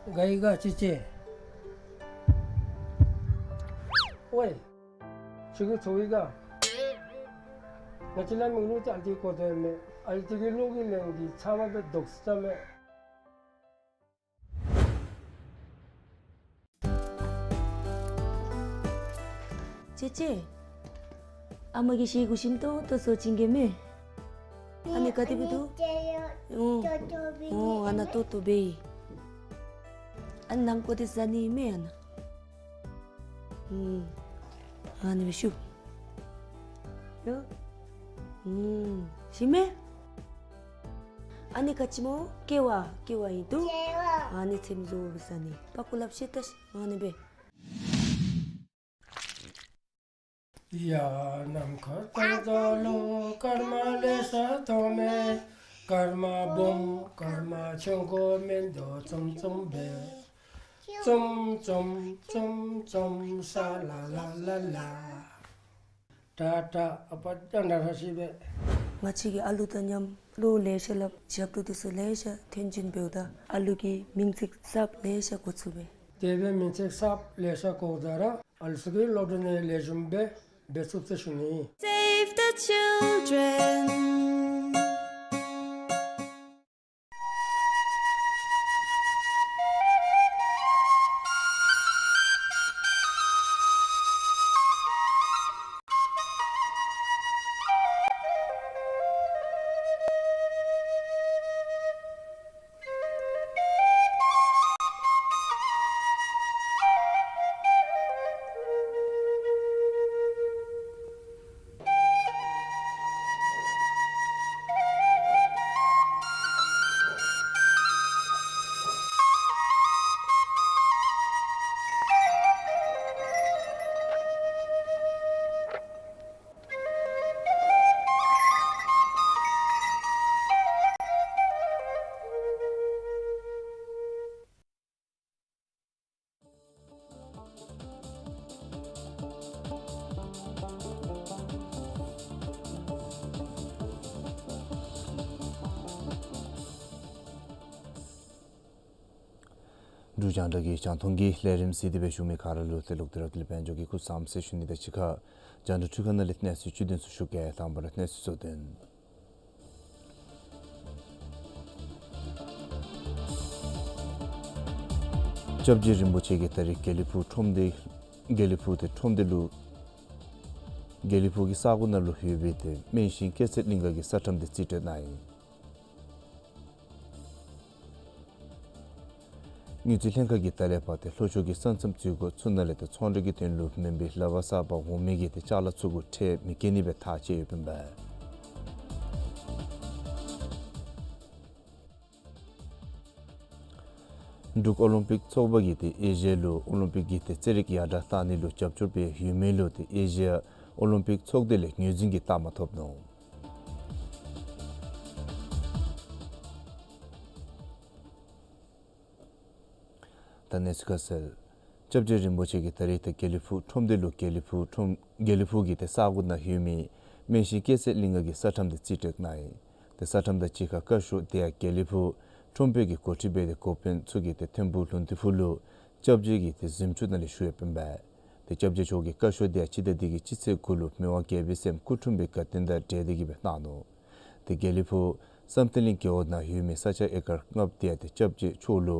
དགའ་ཡི་ག་ཅེ་ཅེ། ཝའི། ཁྱོད་ཀྱིས་ཚོར་ཡི་ག། ང་བཅས་ལ་མིག་ལུ་ཅིག་ཨ་ལྟོ་གི་གོ་དོ་མས། ཨ་ལྟོ་གི་གློག་གི་ལན་འདི་ཚ་བ་སྦེ་དོག་ས་མས། ཅེ་ཅེ། ཨ་མ་གིས་ཤེ་གུ་ཞིམ་ཏོང་ཏོ་བཟོ་བྱིན་གེ་མས། ཨ་ནི་ག་དེ་སྦེ་འདུག། ཨོ། ཨོ་ཨ་ན་ཏོག་ཏོ་སྦེ་ཨིན། ཨ་ནི་ནང་ཀོ་དེ་ཟ་ནི་མས་ཨ་ན། ཨུམ། ཨ་ནི་སྦེ་ཤུབ། ཡ། ཨུམ། ཞིམ་མས། ཨ་ནི་ག་ཅི་སྨོ། ཀེ་བ། ཀེ་བ་ཨིན་འདུག། ཀེ་བ། ཨ་ནི་ཚེམ་བཟོ་སྦེ་ཟ་ནི། པ་ཀུ་ལབ་ཤེས་ད་ཤེས། ཨ་ནི་སྦེ། ཡ་ནམ་མཁའ་ལྟར་རྫོགས་ལུ་སྐར་མ་ལེ་ཤ་མཐོང་མས། སྐར་མ་སྦོམ་སྐར་མ་ཆུང་ཀུ་མིན་འདུག་ཙུམ་ཙུམ་སྦེ། ཙུམ་ཙུམ་ཙུམ་ཙུམ་ས་ལ་ལ་ལ་ལ། ཏ་ཏ། ཨ་པ་ད་ན་ར་ཤི་སྦེ། ང་བཅས་ཀྱིས་ཨ་ལུ་དང་མཉམ་ལོ་ལེ་ཤ་ལྷག་ཞབས་ཏོག་འདི་ཚུ་ལེ་ཤ་ཐོན་བྱིན་འབདཝ་ད་ཨ་ལུ་གི་མིང་ཚིག་གསརཔ་ལེ་ཤ་གོ་ཚུགས་པས། དེ་སྦེ་མིང་ཚིག་གསརཔ་ལེ་ཤ་གོཝ་ད་ར་ཨ་ལུ་ཚུ་གི་སློབ་གྲྭ་ནང་ལེགས་ཤོམ་སྦེ་འབད་ཚུགས་ཟེར་ཞུ་ནི། Save the children. འབྲུག་རྒྱང་བསྒྲགས་ཀྱི་རྒྱང་མཐོང་གི་ལས་རིམ་གཟིགས་ཏེ་སྦེ་བཞུགས་མི་ག་ར་ལུ་ཏེ་ལོག་སྟེ་ར་དེ་ལས་དཔལ་འབྱོར་གྱི་སྐུ་གཟུགས་བཟང་ཟེར་ཞུ་ནི་དང་གཅིག་ཁར་རྒྱང་བསྒྲགས་འཕྲུལ་ཁང་ནང་ལས་གནས་ཚུལ་བཅུད་དོན་ཚུ་ཞུ་གེ། དང་པ་ར་གནས་ཚུལ་གཙོ་དོན། སྐྱབས་རྗེ་རིན་པོ་ཆེ་གིས་ད་རིས་དགེ་ལེགས་ཕུག་ཁྲོམ་སྡེ་དགེ་ལེགས་ཕུག་ཏེ་ཁྲོམ་སྡེ་ལུ་དགེ་ལེགས་ཕུག་གི་ས་གོ་ནང་ལུ་ལྷོད་སྦེ་ཏེ་སྨན་ཤིང་སྐྱེད་ཚལ་གླིང་ག་གི་ས་ཁྲམ་དེ་རྩིས་སྤྲོད་གནང་ཡི། དངུལ་རྩིས་ལྷན་ཁག་གིས་ད་ལས་ཕར་ཏེ་ལྷོ་ཕྱོགས་ཀྱི་ས་མཚམས་འཛུལ་སྒོ་ཚུ་ནང་ལས་ཏེ་ཚོང་འབྲེལ་གྱི་དོན་ལུ་མེན་པའི་ལག་པར་གསར་པ་འོང་མི་གི་ཏེ་ཅ་ལ་ཚུ་གུ་ཁྲལ་མི་བཀལ་ནི་སྦེ་ཐག་བཅད་ཡོདཔ་ཨིན་པས། འབྲུག་ཨོ་ལིམ་པིག་ཚོགས་པ་གིས་ཏེ་ཨེ་ཤི་ཡ་ལུ་ཨོ་ལིམ་པིག་གི་ཏེ་རྩེད་རིགས་ཡར་དྲག་གཏང་ནི་ལུ་རྒྱབ་སྐྱོར་འབད་ཡོད་མི་ལུ་ཏེ་ཨེ་ཤི་ཡ་ཨོ་ལིམ་པིག་ཚོགས་སྡེ་ལས་ངོས་འཛིན་གྱི་རྟགས་མ་ཐོབ་ནུག། ད་གནས་ཚུལ་ཁ་གསལ། སྐྱབས་རྗེ་རིན་པོ་ཆེ་གིས་ད་རིས་ཏེ་དགེ་ལེགས་ཕུག་ཁྲོམ་སྡེ་ལུ་དགེ་ལེགས་ཕུག་ཁྲོམ་དགེ་ལེགས་ཕུག་གི་ཏེ་ས་གོ་ནང་ལྷོད་མི་ སྨན་ཤིང་སྐྱེད་ཚལ་གླིང་ག་གི་ས་ཁྲམ་དེ་རྩིས་སྤྲོད་གནང་ཡི། ཏེ་ས་ཁྲམ་དང་གཅིག་ཁར་བཀའ་ཤོག་དེ་ཡང་དགེ་ལེགས་ཕུག་ཁྲོམ་དཔོན་གྱིས་འགོ་ཁྲིད་འབད་དེ་འགོ་དཔོན་ཚུ་གིས་ཏེ་ཐིམ་ཕུག་ལུང་བསྟན་ཕུག་ལུ་སྐྱབས་བཅོལ་གྱི་ཏེ་གཟིམ་ཅུང་ནང་ལས་ཞུ་ཡོདཔ་ཨིན་པས། ཏེ་སྐྱབས་རྗེ་མཆོག་གིས་བཀའ་ཤོག་དེ་ཡང་སྤྱི་ཟླ་འདི་གི་སྤྱི་ཚེས་དགུ་ལུ་མི་དབང་རྒྱལ་པོའི་སྲསམོ་སྐུ་འཁྲུངས་པའི་དགའ་སྟོན་དང་འབྲེལ་ཏེ་གིས་སྦེ་གནང་ནུག། ཏེ་དགེ་ལེགས་ཕུག་བསམ་གཏན་གླིང་རྒེད་འོག་ནང་ཡོད་མི་ས་ཆ་ཨེ་ཀར་ལྔ་བཅུ་དེ་ཡང་ཏེ་སྐྱབས་རྗེ་མཆོག་ལུ་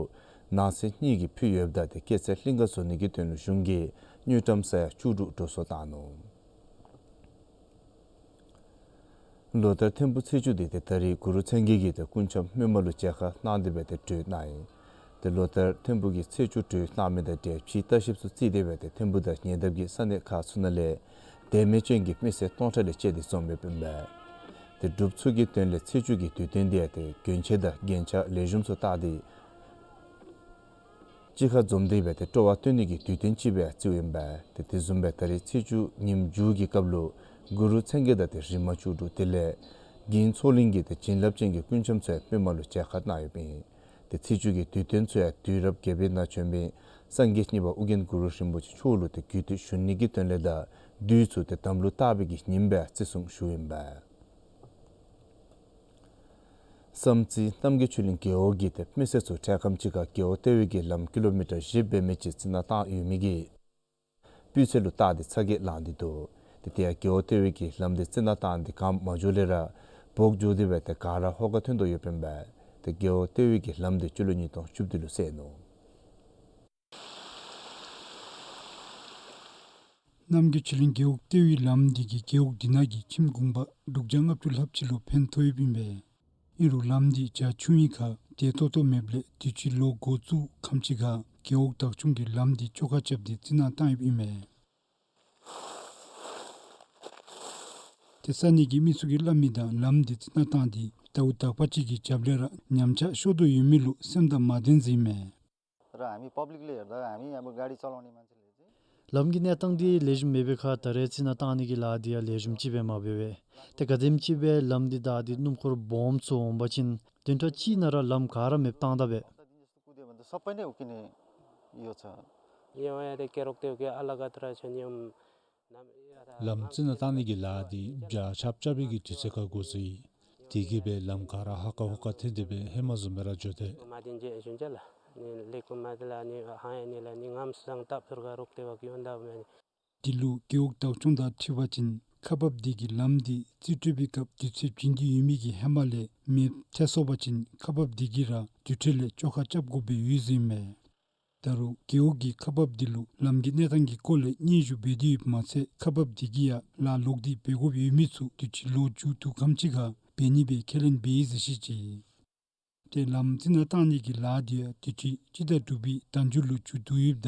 ནང་གསེས་གཉིས་ཀྱིས་ཕུལ་ཡོདཔ་ད་ཏེ་སྐྱེད་ཚལ་གླིང་ག་བཟོ་ནི་གི་དོན་ལུ་གཞུང་གིས་དངུལ་ཀྲམ་ས་ཡ་བཅུ་དྲུག་འགྲོ་སོང་བཏང་ནུག། ལོ་ལྟར་ཐིམ་ཕུག་ཚེས་བཅུ་དེ་ཏེ་ད་རེས་གུ་རུ་མཚན་བརྒྱད་ཀྱིས་ཏེ་སྐུ་འཆམ་སྨོན་མ་ལུ་མཇལ་ཁ་གནང་སྟེ་སྦེ་ཏེ་གྲོལ་གནང་ཡི། ཏེ་ལོ་ལྟར་ཐིམ་ཕུག་གི་ཚེས་བཅུ་གྲོལ་གནང་མི་དང་འབྲེལ་ཕྱིའི་ལྟ་བཤལཔ་ཚུ་བརྩིས་ཏེ་སྦེ་ཏེ་ཐིམ་ཕུག་དང་ཉེ་འདབས་ཀྱི་ས་གནས་ཁག་ཚུ་ནང་ལས་དད་མོས་ཅན་གྱི་མི་སེར་སྟོང་ཕྲག་ལས་བཅད་དེ་འཛོམས་ཡོདཔ་ཨིན་པས། ཏེ་འབྲུགཔ་ཚུ་གི་དོན་ལས་ཚེས་བཅུ་གི་དུས་སྟོན་དེ་ཡང་ཏེ་གྱོན་ཆས་དང་རྒྱན་ཆ་ལེགས་ཤོམ་ཚུ་བཏགས་ཏེ་གཅིག་ཁར་འཛོམས་ཏེ་སྦེ་ཏེ་སྤྲོ་བ་སྟོན་ནི་གི་དུས་སྟོན་ཅིག་སྦེ་བརྩིཝ་ཨིན་པས། ཏེ་དེ་བཟུམ་སྦེ་ད་རེས་ཚེས་བཅུ་ཉིནམ་མཇུག་གི་སྐབས་ལུ་གུ་རུ་མཚན་བརྒྱད་དང་ཏེ་རིག་མ་བཅུ་དྲུག་དེ་ལས་དགེ་འདུན་ཚོགས་གླིང་གི་ཏེ་བྱིན་རླབས་ཅན་གྱི་སྐུ་འཆམ་ཚུ་ཡང་སྨོན་མ་ལུ་མཇལ་ཁ་གནང་ཡོདཔ་ཨིན། ཏེ་ཚེས་བཅུ་གི་དུས་སྟོན་ཚུ་ཡང་དུས་རབས་བརྒྱད་པའི་ནང་བྱོན་མི་སངས་རྒྱས་གཉིས་པ་ཨོ་རྒྱན་གུ་རུ་རིན་པོ་ཆེ་མཆོག་ལུ་ཏེ་གུས་བཏུད་ཞུ་ནི་གི་དོན་ལས་དང་བདུད་ཚུ་ཏེ་དམ་ལུ་བཏགས་པའི་གི་ཉིནམ་སྦེ་བརྩི་སྲུང་ཞུཝ་ཨིན་པས། བསམ་རྩེ་རྣམ་རྒྱལ་ཆོས་གླིང་རྒེད་འོག་གི་ཏེ་མི་སེར་ཚུ་འཕྲལ་ཁམས་ཅིག་ཁར་རྒེད་འོག་ལྟེ་བའི་གི་ལམ་ཀི་ལོ་མི་ཊར་བཞི་འབད་མི་ཅིག་རྩི་ནག་བཏང་ཡོད་མི་གི་སྤུས་ཚད་ལུ་བལྟ་སྟེ་ཚ་གྱང་ལང་སྟེ་འདུག། ཏེ་དེ་ཡང་རྒེད་འོག་ལྟེ་བའི་གི་ལམ་དེ་རྩི་ནག་བཏང་སྟེ་གང་མ་འགྱོ་ལས་ར་འབོག་འགྱོ་སྟེ་སྦེ་ཏེ་ག་ར་ཧོ་ཁ་ཐོན་དོ་ཡོདཔ་ཨིན་པས། ཏེ་རྒེད་འོག་ལྟེ་བའི་གི་ལམ་དེ་སྤྱི་ལོ་ཉིས་སྟོང་བཅུ་བདུན་ལུ་བསལ་ནུག། རྣམ་རྒྱལ་ཆོས་གླིང་རྒེད་འོག་ལྟེ་བའི་ལམ་འདི་གིས་རྒེད་འོག་འདི་ནང་གི་ཁྱིམ་གུང་པ་དྲུག་བརྒྱ་ལྔ་བཅུ་ལྷགཔ་ཅིག་ལུ་ཕན་ཐོགས་ཡོདཔ་ཨིན་པས། ཨིན་རུང་ལམ་འདི་རྒྱ་ཆུང་ཡི་ཁར་བདེ་ཏོག་ཏོ་མེདཔ་ལས་དུས་ཅི་ལོ་འགོ་བཙུགས་ཁམས་ཅིག་ཁར་རྒེད་འོག་བདག་སྐྱོང་གིས་ལམ་འདི་བཅོ་ཁ་རྐྱབ་སྟེ་རྩི་ནག་བཏང་ཡོདཔ་ཨིན་མས། ཏེ་ས་གནས་ཀྱི་མི་ཚུ་གིས་སླབ་མི་དང་ལམ་འདི་རྩི་ནག་བཏང་སྟེ་ཟླཝ་དག་པ་ཅིག་གི་རྒྱབ་ལས་ར་ཉམས་ཆག་ཤོར་དོ་ཡོད་མི་ལུ་སེམས་དང་མ་བདེན་ཟེར་ཨིན་མས། र हामी पब्लिकले हेर्दा हामी अब गाडी चलाउने मान्छेले चाहिँ ལམ་གྱི་གནས་སྟངས་འདི་ལེགས་ཤོམ་མེད་པའི་ཁར་ད་རེས་རྩི་ནག་བཏང་ནི་གི་ལཱ་འདི་ཡང་ལེགས་ཤོམ་ཅིག་སྦེ་མ་འབད་བས། ཏེ་ག་དེམ་ཅིག་སྦེ་ལམ་འདི་བདའ་སྟེ་སྣུམ་འཁོར་སྦོམ་ཚུ་འོང་པ་ཅིན་བདུན་ཕྲག་གཅིག་ནང་ར་ལམ་ག་ར་མེདཔ་བཏང་ད་པས། कुद्यो भने त सबै नै उक्किने यो छ। यहाँ आएर के रोक्थ्यो कि अलग अत्र छ नि ལམ་རྩི་ནག་བཏང་ནི་གི་ལཱ་འདི་བྱ་ཆབ་རྐྱབ་པའི་གི་དུས་ཚོད་ཁར་འགོ་བཙུགས་ཡི། དེ་གིས་སྦེ་ལམ་ག་ར་ཧ་ཀ་ཧུ་ཀ་ཐོན་ཏེ་སྦེ་ཧེ་མ་བཟུམ་སྦེ་ར་འགྱོ་དེས། མ་དེ་འཇལ་ཞུན་ཅ་ལ་ནི་ལེགས་པོ་མ་དེ་ལ་ནི་ཧ་ཡ་ནི་ལ་ནི་ངམ་སང་ཏ་ཕུར་ག་རོག་ཏེ་བ་ཀི་ཡོན་ད་མེ་ནི། འདི་ལུ་རྒེད་འོག་བདག་སྐྱོང་དང་འཁྲིལ་བ་ཅིན་ཁག་འབགཔ་འདི་གིས་ལམ་འདི་རྩིས་སྤྲོད་པའི་སྐབས་དུས་ཚོད་བྱིན་ཏེ་ཡོད་མི་གི་ཧེ་མ་ལས་མེདཔ་ཐལ་སོང་པ་ཅིན་ཁག་འབགཔ་འདི་གིས་ར་དུས་ཐོག་ལས་བཅོ་ཁ་རྐྱབ་དགོཔ་སྦེ་ཡོད་ཟེར་ཨིན་མས། ད་རུང་རྒེད་འོག་གིས་ཁག་འབགཔ་འདི་ལུ་ལམ་གྱི་གནས་སྟངས་ཀྱི་སྐོར་ལས་སྙན་ཞུ་འབད་དེ་ཡོདཔ་མ་ཚད་ཁག་འབགཔ་འདི་གིས་ཡང་ལཱ་ལོག་སྟེ་འབད་དགོཔ་ཡོད་མི་ཚུ་དུས་ཅི་ལོ་མཇུག་བསྡུ་ཁམས་ཅིག་ཁར་འབད་ནི་སྦེ་ཁས་ལེན་འབད་ཡི་ཟེར་བཤད་ཅི། ཏེ་ལམ་རྩི་ནག་བཏང་ནི་གི་ལཱ་འདི་ཡང་དུས་ཅི་སྤྱི་ཟླ་དྲུག་པའི་ཟླ་མཇུག་ལུ་མཇུག་བསྡུ་ཡོདཔ་ད་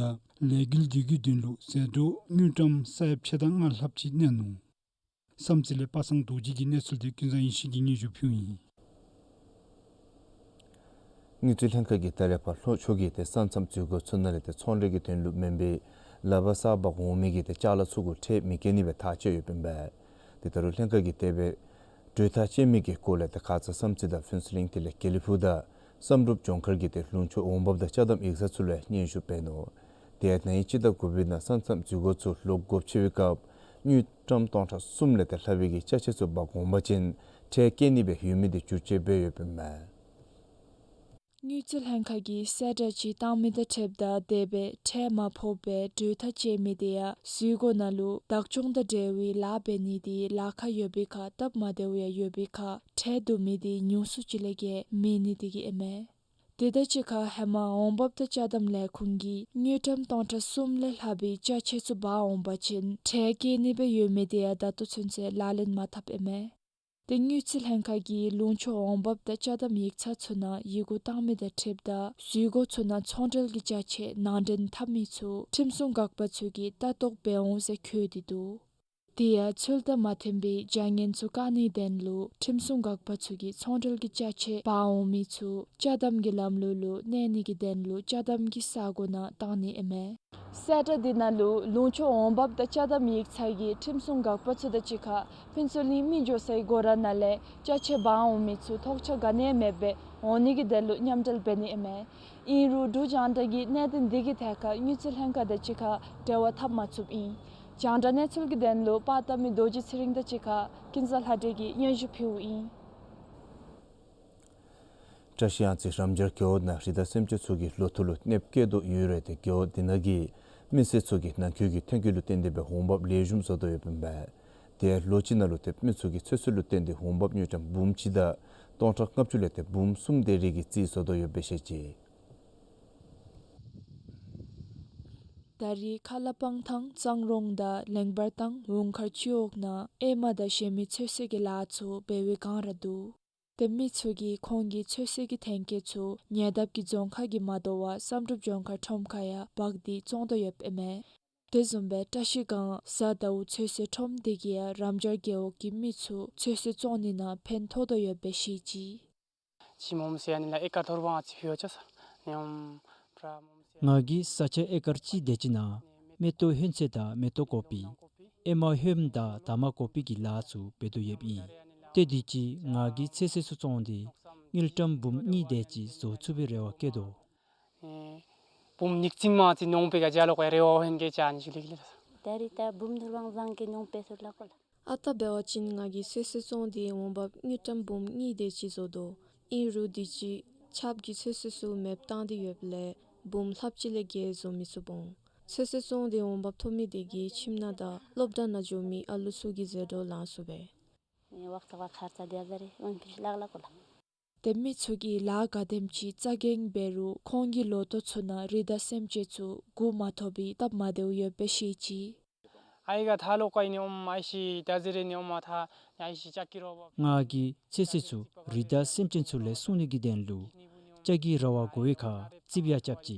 ལས་འགུལ་འདི་གི་དོན་ལུ་ཟད་འགྲོ་དངུལ་ཀྲམ་ས་ཡ་ཕྱེད་དང་ལྔ་ལྷགཔ་ཅིག་གནས་ནུག། བསམ་རྩེ་ལས་པ་སངས་རྡོ་རྗེ་གི་གནས་ཚུལ་འདི་ཀུན་བཟང་ཡེ་ཤེས་ཀྱིས་སྙན་ཞུ་ཕུལཝ་ཨིན། དངུལ་རྩིས་ལྷན་ཁག་གིས་ད་རེས་ཕར་ལྷོ་ཕྱོགས་ཀྱི་ཏེ་ས་མཚམས་འཛུལ་སྒོ་ཚུ་ནང་ལས་ཏེ་ཚོང་འབྲེལ་གྱི་དོན་ལུ་མེན་པའི་ལག་པར་བསགས་འབག་འོང་མི་གི་ཏེ་ཅ་ལ་ཚུ་གུ་ཁྲལ་མི་བཀལ་ནི་སྦེ་ཐག་བཅད་ཡོདཔ་ཨིན་པས། ཏེ་ད་རུང་ལྷན་ཁག་གིས་དེ་སྦེ་གྲོས་ཐག་བཅད་མི་གི་སྐོར་ལས་ཏེ་ཁ་ཙ་བསམ་རྩེ་དང་ཕུན་ཚོགས་གླིང་དེ་ལས་དགེ་ལེགས་ཕུག་དང་བསམ་གྲུབ་ལྗོངས་མཁར་གྱི་ཏེ་ལུང་ཕྱོགས་འོང་འབབ་དང་ཅ་དམ་ཡིག་ཚང་ཚུ་ལུ་ཡང་སྙན་ཞུ་འབད་ནུག། དེ་ཡང་ན་ཧིང་སྤྱི་ཟླ་དགུ་པའི་ནང་ས་མཚམས་འཛུལ་སྒོ་ཚུ་ལོག་སྒོ་ཕྱེ་བའི་སྐབས་དངུལ་ཀྲམ་སྟོང་ཕྲག་གསུམ་ལས་ཏེ་ལྷག་པའི་གི་ཅ་ཆས་ཚུ་འབག་འོང་པ་ཅིན་ཁྲལ་བཀལ་ནི་སྦེ་ཡོད་མི་དེ་བསྒྱུར་བཅོས་འབད་ཡོདཔ་ཨིན་མས། དངུལ་རྩིས་ལྷན་ཁག་གིས་གསལ་བསྒྲགས་ཅིག་བཏང་མི་དང་འཁྲིལཝ་ད་དེ་སྦེ་ཁྲལ་མ་ཕོགཔ་སྦེ་གྲོས་ཐག་བཅད་མི་དེ་ཡང་འཛུལ་སྒོ་ནང་ལུ་བདག་སྐྱོང་དང་འབྲེལ་བའི་ལཱ་འབད་ནི་དེ་ལཱ་ཁག་ཡོད་པའི་ཁར་སྟབས་མ་བདེཝ་ཡང་ཡོད་པའི་ཁར་ཁྲལ་བསྡུ་མི་དེ་ཉུང་སུ་ཅིག་ལས་བརྒལ་མེད་ནི་དེ་གིས་ཨིན་མས། དེ་དང་གཅིག་ཁར་ཧེ་མ་འོང་འབབ་དང་ཅ་དམ་ལས་ཁུངས་ཀྱིས་དངུལ་ཀྲམ་སྟོང་ཕྲག་གསུམ་ལས་ལྷག་པའི་ཅ་ཆས་ཚུ་འབག་འོང་པ་ཅིན་ཁྲལ་བཀལ་ནི་སྦེ་ཡོད་མི་དེ་ཡང་ད་ལྟོ་ཚུན་ཚོད་ལག་ལེན་མ་འཐབ་ཨིན་མས། ཏེ་དངུལ་རྩིས་ལྷན་ཁག་གིས་ལུང་ཕྱོགས་འོང་འབབ་དང་ཅ་དམ་ཡིག་ཚང་ཚུ་ནང་ཡི་གུ་བཏང་མི་དང་འཁྲིལཝ་ད་འཛུལ་སྒོ་ཚུ་ནང་ཚོང་འབྲེལ་གྱི་ཅ་ཆས་ནང་འདྲེན་འཐབ་མི་ཚུ་ཁྲིམས་སྲུང་འགག་པ་ཚུ་གིས་ལྟ་རྟོག་འབད་འོང་ཟེར་འཁོད་དེ་འདུག། དེ་ཡང་ཚུལ་དང་མ་མཐུན་པའི་བྱ་ངན་ཚུ་བཀག་ནིའི་དོན་ལུ་ཁྲིམས་སྲུང་འགག་པ་ཚུ་གིས་ཚོང་འབྲེལ་གྱི་ཅ་ཆས་འབག་འོང་མི་ཚུ་ཅ་དམ་གྱི་ལམ་ལུགས་ལུ་གནས་ནི་གི་དོན་ལུ་ཅ་དམ་གྱི་ས་གོ་ནང་བཏང་ནི་ཨིན་མས། གསལ་བསྒྲགས་འདི་ནང་ལུ་ལུང་ཕྱོགས་འོང་འབབ་དང་ཅ་དམ་ཡིག་ཚང་གི་ཁྲིམས་སྲུང་འགག་པ་ཚུ་དང་གཅིག་ཁར་ཕུན་ཚོགས་གླིང་མི་འགྱོ་སའི་སྒོ་ར་ནང་ལས་ཅ་ཆས་འབག་འོང་མི་ཚུ་ཐོགས་ཆགས་ག་ནི་ཡང་མེདཔ་སྦེ་འོང་ནི་གི་དོན་ལུ་མཉམ་འབྲེལ་འབད་ནི་ཨིན་མས། ཨིན་རུང་འབྲུག་རྒྱང་བསྒྲགས་ཀྱིས་གནད་དོན་འདི་གི་ཐད་ཁར་དངུལ་རྩིས་ལྷན་ཁག་དང་གཅིག་ཁར་འབྲེལ་བ་འཐབ་མ་ཚུགསཔ་ཨིན། རྒྱང་བསྒྲགས་གནས་ཚུལ་གྱི་དོན་ལུ་པར་བཏབ་མི་རྡོ་རྗེ་ཚེ་རིང་དང་གཅིག་ཁར་ཀུན་བཟང་ལྷ་སྒྲོན་གྱིས་སྙན་ཞུ་ཕུལཝ་ཨིན། བཀྲ་ཤིས་གཡང་རྩེ་རམ་སྦྱར་རྒེད་འོག་ནང་རི་དྭགས་སེམས་ཅན་ཚུ་གིས་ལོ་ཐོག་ལུ་གནོདཔ་བཀལ་དོ་ཡོད་རུང་ཏེ་རྒེད་འོག་དེ་ནང་གི་མི་སེར་ཚུ་གིས་ནང་འཁོད་ཀྱི་ཐོན་སྐྱེད་ལུ་བརྟེན་ཏེ་སྦེ་འོང་འབབ་ལེགས་ཤོམ་བཟོ་དོ་ཡོདཔ་ཨིན་པས། ཏེ་ལོ་གཅིག་ནང་ལུ་ཏེ་མི་ཚུ་གིས་ཚོད་བསྲེ་ལུ་བརྟེན་ཏེ་འོང་འབབ་དངུལ་ཀྲམ་འབུམ་གཅིག་དང་སྟོང་ཕྲག་ལྔ་བཅུ་ལས་ཏེ་འབུམ་གསུམ་དེ་རིགས་ཀྱི་རྩིས་བཟོ་དོ་ཡོདཔ་སྦེ་བཤད་ཅི། ད་རེས་ཁ་ལ་སྤང་ཐང་གཙང་རོང་དང་ལེང་བར་ཐང་འོང་མཁར་སྤྱི་འོག་ནང་ཨེ་མ་དང་གཞན་མི་ཚོད་བསྲེ་གི་ལཱ་ཚུ་འབད་བའི་བསྒང་ར་འདུག། ཏེ་མི་ཚུ་གིས་ཁོང་གི་ཚོད་བསྲེ་གི་ཐོན་སྐྱེད་ཚུ་ཉེ་འདབས་ཀྱི་རྫོང་ཁག་གིས་མ་དོ་བར་བསམ་གྲུབ་ལྗོངས་མཁར་ཁྲོམ་ཁར་ཡང་འབག་སྟེ་བཙོང་དོ་ཡོདཔ་ཨིན་མས། དེ་བཟུམ་སྦེ་བཀྲ་ཤིས་སྒང་གཟའ་ཟླཝ་ཚོད་བསྲེ་ཁྲོམ་དེ་གིས་ཡང་རམ་སྦྱར་རྒེད་འོག་གི་མི་ཚུ་ཚོད་བསྲེ་བཙོང་ནི་ནང་ཕན་ཐོགས་དོ་ཡོདཔ་སྦེ་བཤད་ཅི། ཅི་མོམ་སེ་ཨ་ནི་ལ་ཨེ་ཀར་དོ་རུང་ཨ་ཙི་ཕི་ཡོ་ཅོ་ས་ནི་ཨོམ་པྲ་མོམ་སེ། ང་གིས་ས་ཆ་ཨེ་ཀར་གཅིག་དེ་ཅིག་ནང་མེ་ཏོག་ཧོན་ཚོད་དང་མེ་ཏོག་ཀོ་པི་ཨེ་མ་ཧོནམ་དང་ད་མ་ཀོ་པི་གི་ལཱ་ཚུ་འབད་དོ་ཡོདཔ་ཨིན། ཏེ་དུས་ཅི་ང་གིས་ཚོད་བསྲེ་ཚུ་བཙོང་སྟེ་དངུལ་ཀྲམ་འབུམ་གཉིས་དེ་ཅིག་བཟོ་ཚུགས་པའི་རེ་བ་བསྐྱེད་དོ། ཨེ་འབུམ་ཉིས་བརྩེགས་མ་ཅིག་ནོང་པའི་ག་ཅི་ལོ་ཀོ་རེ་བ་ཧོན་གེ་ཅ་ཨ་ནི་ཞུ་ལེ་གི་ལེ། ད་རེས་ད་འབུམ་དུ་བང་བཟང་གི་ནོང་པའི་ཚུ་ལ་ཀོ་ལ། ཨ་རྟག་འབད་བ་ཅིན་ང་གིས་ཚོད་བསྲེ་བཙོང་སྟེ་འོང་འབབ་དངུལ་ཀྲམ་འབུམ་གཉིས་དེ་ཅིག་བཟོ་དོ། ཨིན་རུང་དུས་ཅི་ཆརཔ་གིས་ཚོད་བསྲེ་ཚུ་མེདཔ་བཏང་སྟེ་ཡོདཔ་ལས་འབུམ་ལྷགཔ་ཅིག་ལས་བརྒལ་བཟོ་མི་ཚུགས་འོང་། ཚོད་བསྲེ་བཙོང་སྟེ་འོང་འབབ་ཐོབ་མི་དེ་གིས་ཁྱིམ་ནང་དང་སློབ་གྲྭ་ནང་འགྱོ་མི་ཨ་ལུ་ཚུ་གི་ཟད་འགྲོ་ལང་ཚུགས་པས། ཝག་ཏ་ཝག་ཁར་ཙ་དེ་ཨ་ཛ་རེ་ཝན་ཕིར་ལག་ལག་གོ་ལ། ཏེ་མི་ཚུ་གིས་ལཱ་ག་དེམ་ཅིག་རྩ་འགེངས་འབད་རུང་ཁོང་གི་ལོ་ཐོག་ཚུ་ནང་རི་དྭགས་སེམས་ཅན་ཚུ་གུ་མ་ཐོབ་པའི་སྟབས་མ་བདེཝ་ཡོདཔ་སྦེ་བཤད་ཅི། ཨའི་ག་ཐ་ལོ་ཀ་ཨིན་ནི་ཨོམ་ཨའི་ཤི་ད་ཟེར་རེ་ནི་ཨོམ་ཨ་ཐ་ཨའི་ཤི་ཅ་ཀི་རོ་བ། ང་གིས་ཚོད་བསྲེ་ཚུ་རི་དྭགས་སེམས་ཅན་ཚུ་ལས་སྲུང་ནི་གི་དོན་ལུ་ཅ་ཀི་ར་བ་དགོ་པའི་ཁར་རྩིགཔ་ཡང་རྐྱབ་ཅི།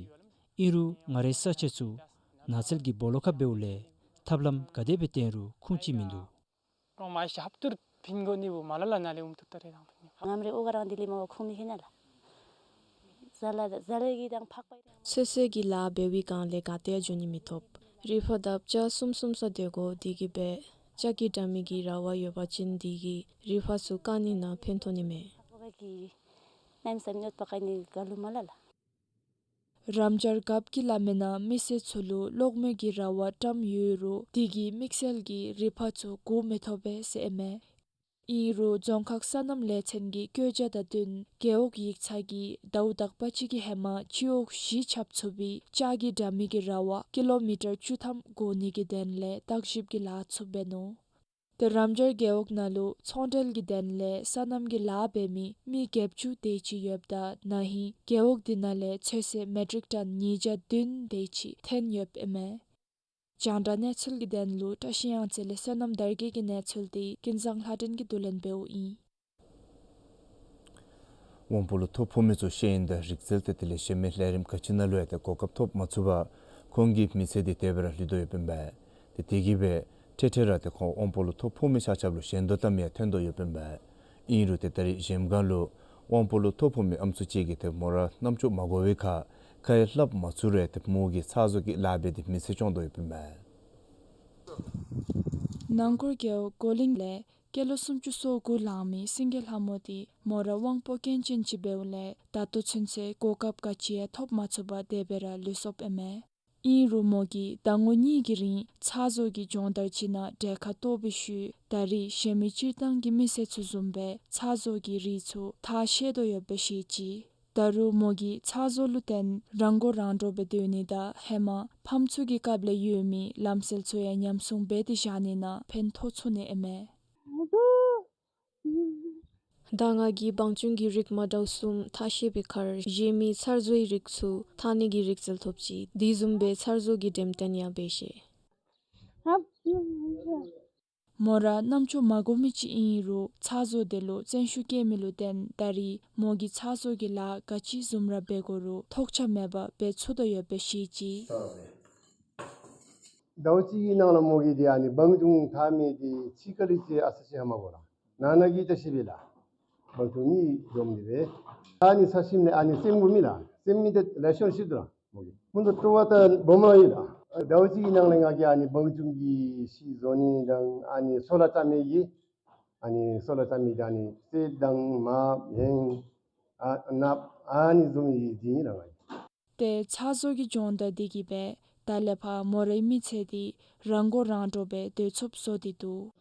ཨིན་རུང་ང་རའི་ས་ཆ་ཚུ་ནགས་ཚལ་གྱི་སྦོ་ལོགས་ཁར་འབདཝ་ལས་ཐབས་ལམ་ག་དེ་སྦེ་བཏོན་རུང་ཁུངས་ཅིག་མིན་འདུག། ཨོམ་ཨའི་ཤི་ཧབ་ཏུར་ཕིན་གོ་ནི་བུ་མ་ལ་ལ་ན་ལེ་ཨུམ་ཏུར་ཏ་རེ་དང་ཕིན་ནི། ངམ་རེ་ཨོ་ག་རང་དི་ལི་མ་བ་ཁུངས་མི་ཧེ་ན་ལ། ཟ་ལ་ཟ་ལེ་གི་དང་ཕག་པ་ཡི་དང་། ཚོད་བསྲེ་གི་ལཱ་འབད་བའི་བསྒང་ལས་ག་ཏེ་ཡང་འགྱོ་ནི་མི་ཐོབ། རི་ཕག་དང་བྱ་གསུམ་གསུམ་ས་སྡོད་དགོ། དེ་གིས་སྦེ་ལྕགས་ཀྱི་དྲ་མིག་གི་ར་བ་ཡོད་པ་ཅིན་དེ་གིས་རི་ཕག་ཚུ་བཀག་ནི་ནང་ཕན་ཐོགས་ནི་མས། ཕག་པ་གི་ནམ་སམ་ཉོད་པ་ཀ་ནི་ག་ལུ་མ་ལ་ལ། རམ་སྦྱར་རྒཔོ་གིས་སླབ་མིའི་ནང་མི་སེར་ཚུ་ལུ་གློག་མེ་གི་ར་བ་བཀྲམ་ཡོད་རུང་དེ་གིས་དམིགས་བསལ་གྱིས་རི་ཕག་ཚུ་གུ་མི་ཐོབ་པས་ཟེར་ཨིན་མས། ཨིན་རུང་རྫོང་ཁག་སོ་ནམ་ལས་ཚན་གྱི་བཀོད་རྒྱ་དང་བསྟུན་རྒེད་འོག་ཡིག་ཚང་གིས་ཟླཝ་དག་པ་ཅིག་གི་ཧེ་མ་སྤྱི་འོག་བཞི་ཁྱབ་ཚུགས་པའི་ལྕགས་ཀྱི་དྲ་མིག་གི་ར་བ་ཀི་ལོ་མི་ཊར་བཅུ་ཐམ་བཀོ་ནི་གི་དོན་ལས་བརྟག་ཞིབ་ཀྱི་ལཱ་ཚུ་འབད་ནུག། ཏེ་རམ་སྦྱར་རྒེད་འོག་ནང་ལུ་ཚོང་འབྲེལ་གྱི་དོན་ལས་སོ་ནམ་གྱི་ལཱ་འབད་མི་མི་བརྒྱད་ཅུ་དེ་ཅིག་ཡོདཔ་ད་ན་ཧིང་རྒེད་འོག་དེ་ནང་ལས་ཚོད་བསྲེ་མེ་ཊིག་ཊོན་ཉིས་བརྒྱ་བདུན་དེ་ཅིག་ཐོན་ཡོདཔ་ཨིན་མས། རྒྱང་བསྒྲགས་གནས་ཚུལ་གྱི་དོན་ལུ་བཀྲ་ཤིས་གཡང་རྩེ་ལས་བསོད་ནམས་དར་རྒྱས་ཀྱི་གནས་ཚུལ་དེ་ཀུན་བཟང་ལྷ་སྒྲོན་གྱིས་བསྡུ་ལེན་འབདཝ་ཨིན། དབང་པོ་ལུ་ཐོ་ཕོག་མི་ཚུ་ཤེས་ཡོན་དང་རིག་རྩལ་ཏེ་དེ་ལས་གཞན་མི་ལས་རིམ་ག་ཅི་ནང་ལུ་ཡང་ཏེ་གོ་སྐབས་ཐོབ་མ་ཚུགས་པར་ཁོང་གི་མི་ཚེ་འདི་དེ་སྦེ་ར་ལུས་དོ་ཡོདཔ་ཨིན་པས། ཏེ་དེ་གིས་སྦེ་འཕྲལ་འཕྲལ་ར་ཏེ་ཁོང་དབང་པོ་ལུ་ཐོ་ཕོག་མི་ཆ་ཁྱབ་ལུ་ཞལ་འདོན་བཏབ་མི་ཡང་ཐོན་དོ་ཡོདཔ་ཨིན་པས། ཨིན་རུང་ཏེ་ད་རིས་གཞལམ་སྒང་ལུ་དབང་པོ་ལུ་ཐོ་ཕོག་མི་ཨམ་སྲུ་ཅིག་གིས་ཏེ་མོ་ར་རྣམ་ཅོ་མ་གོ་བའི་ཁར་ཁ་ཡང་སླབ་མ་ཚུགས་རུང་ཏེ་མོ་གིས་ཚ་བཟོ་གི་ལཱ་འབད་དེ་མི་ཚེ་སྐྱོང་དོ་ཡོདཔ་ཨིན་པས། ནང་འཁོར་རྒེད་འོག་གོ་གླིང་ལས་སྐྱེས་ལོ་སུམ་ཅུ་སོ་དགུ་ལང་མི་སེང་གེ་ལྷ་མོ་དེ་མོ་ར་དབང་པོ་སྐྱོན་ཅན་ཅིག་འབདཝ་ལས་ད་ལྟོ་ཚུན་ཚོད་གོ་སྐབས་ག་ཅི་ཡང་ཐོབ་མ་ཚུགས་པར་དེ་སྦེ་ར་ལུས་སོཔ་ཨིན་མས། ཨིན་རུང་མོ་གིས་ཟླ་ངོ་གཉིས་ཀྱི་རིང་ཚ་བཟོ་གི་སྦྱོང་བརྡར་ཅིག་ནང་གྲལ་ཁར་གཏོགས་པའི་ཤུལ་ད་རིས་གཞན་མི་སྤྱིར་བཏང་གི་མི་སེར་ཚུ་བཟུམ་སྦེ་ཚ་བཟོ་གི་རིགས་ཚུ་ཐག་ཤེས་དོ་ཡོདཔ་སྦེ་བཤད་ཅི། ད་རུང་མོ་གིས་ཚ་བཟོ་ལུ་བརྟེན་རང་མགོ་རང་འདྲོངས་སྦེ་སྡོད་ནི་དང་ཧེ་མ་ཕམ་ཚུ་གི་སྐབས་ལས་ཡོད་མི་ལམ་སྲོལ་ཚུ་ཡང་ཉམས་སྲུང་འབད་དེ་བཞག་ནི་ནང་ཕན་ཐོགས་ཚུགས་ནི་ཨིན་མས། ད་ང་གིས་བང་ཅུང་གི་རིགས་མ་འདྲཝ་གསུམ་ཐག་ཤེས་པའི་ཁར་གཞན་མི་ཚ་བཟོའི་རིགས་ཚུ་ཐག་ནི་གི་རིག་རྩལ་ཐོབ་ཅི། དེ་བཟུམ་སྦེ་ཚ་བཟོ་གི་འགྲེམས་སྟོན་ཡང་འབད་ཤེས། མོ་ར་རྣམ་ཅོ་མ་གོ་མི་ཅིག་ཨིན་རུང་ཚ་བཟོ་དེ་ལུ་བརྩོན་ཤུགས་བསྐྱེད་མི་ལུ་བརྟེན་ད་རིས་མོ་གིས་ཚ་བཟོ་གི་ལཱ་ག་ཅི་བཟུམ་ར་འབད་དགོ་རུང་ཐོགས་ཆགས་མེད་པར་འབད་ཚུགས་དོ་ཡོདཔ་སྦེ་བཤད་ཅི། ཟླཝ་གཅིག་གི་ནང་ལུ་མོ་གིས་དེ་ཨ་ནི་བང་ཅུང་འཐག་མི་དེ་ཕྱི་ཁ་ལས་ཅིག་ཨ་ཙི་ཅིག་ཧ་མ་གོ་ལགས། ནང་ན་གི་ད་ཤེས་པས་ལགས། བང་ཅུང་ནི་འཇོམས་ནི་སྦེ། ཨ་ནི་ཚ་ཞིནམ་ལས་ཨ་ནི་སེམས་གོ་མི་ལགས། སེམས་མི་དེ་ལེགས་ཤོམ་ཤེས་དོ་ལགས། མོ་གིས་མུ་མཐུད་སྤྲོ་བ་ད་སྦོམ་ར་ཡོད་ལགས། ཟླཝ་གཅིག་གི་ནང་ལས་ང་གིས་ཨ་ནི་བང་ཅུང་གི་ཤིང་བཟོ་ནི་དང་ཨ་ནི་སོལ་བ་བཏབ་མི་གི་ཨ་ནི་སོལ་བ་བཏབ་མི་དང་ཨ་ནི་རྩེད་དང་མར་བེང་ཨ་ནབ་ཨ་ནི་བཟོ་མི་གི་འཛིན་ཡི་ལགས་ང་གིས། ཏེ་ཚ་བཟོ་གི་སྦྱོང་བརྡར་དེ་གིས་སྦེ་ ད་ལས་ཕར་མོ་རའི་མི་ཚེ་འདི་རང་མགོ་རང་འདྲོངས་སྦེ་སྡོད་ཚུགསཔ་བཟོ་སྟེ་འདུག།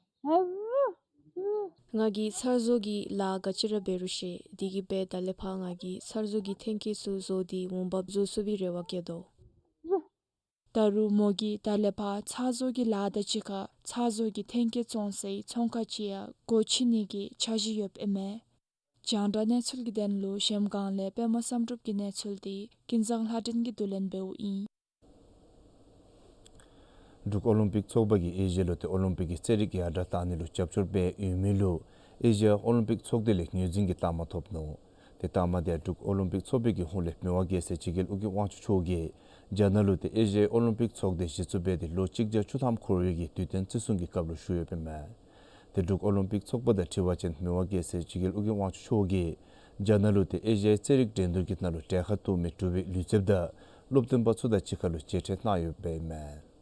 ང་གིས་ཚར་བཟོ་གི་ལཱ་ག་ཅི་ར་འབད་རུང་ཤེས། དེ་གིས་སྦེ་ད་ལས་ཕར་ང་གིས་ཚར་བཟོ་གི་ཐོན་སྐྱེད་ཚུ་བཟོ་སྟེ་འོང་འབབ་བཟོ་ཚུགས་པའི་རེ་བ་བསྐྱེད་དོ། ད་རུང་མོ་གིས་ད་ལས་ཕར་ཚར་བཟོ་གི་ལཱ་དང་གཅིག་ཁར་ཚར་བཟོ་གི་ཐོན་སྐྱེད་བཙོང་སའི་ཚོང་ཁང་ཅིག་ཡང་སྒོ་ཕྱེ་ནི་གི་འཆར་གཞི་ཡོདཔ་ཨིན་མས། རྒྱང་བསྒྲགས་གནས་ཚུལ་གྱི་དོན་ལུ་གཞལམ་སྒང་ལས་པདྨ་བསམ་གྲུབ་ཀྱི་གནས་ཚུལ་འདི་ཀུན་བཟང་ལྷ་སྒྲོན་གྱིས་བསྡུ་ལེན་འབདཝ་ཨིན། འབྲུག་ཨོ་ལིམ་པིག་ཚོགས་པ་གིས་ཨེ་ཤི་ཡ་ལུ་ཏེ་ཨོ་ལིམ་པིག་གི་རྩེད་རིགས་ཡར་དྲག་གཏང་ནི་ལུ་རྒྱབ་སྐྱོར་འབད་ཡོད་མི་ལུ་ཨེ་ཤི་ཡ་ཨོ་ལིམ་པིག་ཚོགས་སྡེ་ལས་ངོས་འཛིན་གྱི་རྟགས་མ་ཐོབ་ནུག། ཏེ་རྟགས་མ་དེ་འབྲུག་ཨོ་ལིམ་པིག་ཚོགས་པའི་གི་ཧོངས་ལས་མི་དབང་རྒྱལ་སྲས་འཇིགས་རྒྱལ་ཨོ་རྒྱན་དབང་ཕྱུག་མཆོག་གིས་རྒྱ་ནག་ལུ་ཏེ་ཨེ་ཤི་ཡ་ཨོ་ལིམ་པིག་ཚོགས་སྡེ་གཞི་བཙུགས་འབད་དེ་ལོ་གཅིག་བརྒྱ་བཅུ་ཐམ་འཁོར་བའི་གི་དུས་སྟོན་བརྩི་སྲུང་གི་སྐབས་ལུ་ཞུ་ཡོདཔ་ཨིན་མས། ཏེ་འབྲུག་ཨོ་ལིམ་པིག་ཚོགས་པ་དང་འཁྲིལ་བ་ཅིན་མི་དབང་རྒྱལ་སྲས་འཇིགས་རྒྱལ་ཨོ་རྒྱན་དབང་ཕྱུག་མཆོག་གིས་རྒྱ་ནག་ལུ་ཏེ་ཨེ་ཤི་ཡའི་རྩེད་རིགས་འགྲན་བསྡུར་གྱི་ནང་ལུ་གྲལ་ཁར་གཏོགས་མི་འབྲུག་པའི་ལུས་རྩལཔ་དང་སློབ་སྟོན་པ་ཚུ་དང་གཅིག་ཁར་ལུ་མཇལ་འཕྲད་གནང་ཡོདཔ་ཨིན་མས།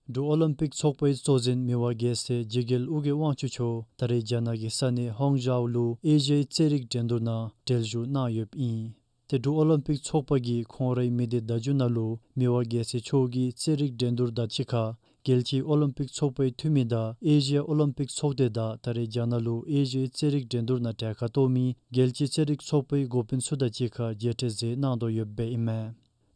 འབྲུག་ཨོ་ལིམ་པིག་ཚོགས་པའི་གཙོ་འཛིན་མི་དབང་རྒྱལ་སྲས་འཇིགས་རྒྱལ་ཨོ་རྒྱན་དབང་ཕྱུག་མཆོག་ད་རེས་རྒྱ་ནག་གི་ས་གནས་ཧོང་ཞའོ་ལུ་ཨེ་ཤི་ཡའི་རྩེད་རིགས་འགྲན་བསྡུར་ནང་གྲལ་བཞུགས་གནང་ཡོདཔ་ཨིན། ཏེ་འབྲུག་ཨོ་ལིམ་པིག་ཚོགས་པ་གིས་ཁོང་རའི་མི་སྡེ་བརྡ་བརྒྱུད་ནང་ལུ་མི་དབང་རྒྱལ་སྲས་མཆོག་གིས་རྩེད་རིགས་འགྲན་བསྡུར་དང་གཅིག་ཁར་རྒྱལ་སྤྱིའི་ཨོ་ལིམ་པིག་ཚོགས་པའི་འཐུས་མི་དང་ཨེ་ཤི་ཡ་ཨོ་ལིམ་པིག་ཚོགས་སྡེ་དང་ད་རེས་རྒྱ་ནག་ལུ་ཨེ་ཤི་ཡའི་རྩེད་རིགས་འགྲན་བསྡུར་ནང་གྲལ་ཁར་གཏོགས་མི་རྒྱལ་སྤྱིའི་རྩེད་རིགས་ཚོགས་པའི་འགོ་དཔོན་ཚུ་དང་གཅིག་ཁར་མཇལ་འཕྲད་མཛད་གནང་དོ་ཡོདཔ་ཨིན་མས།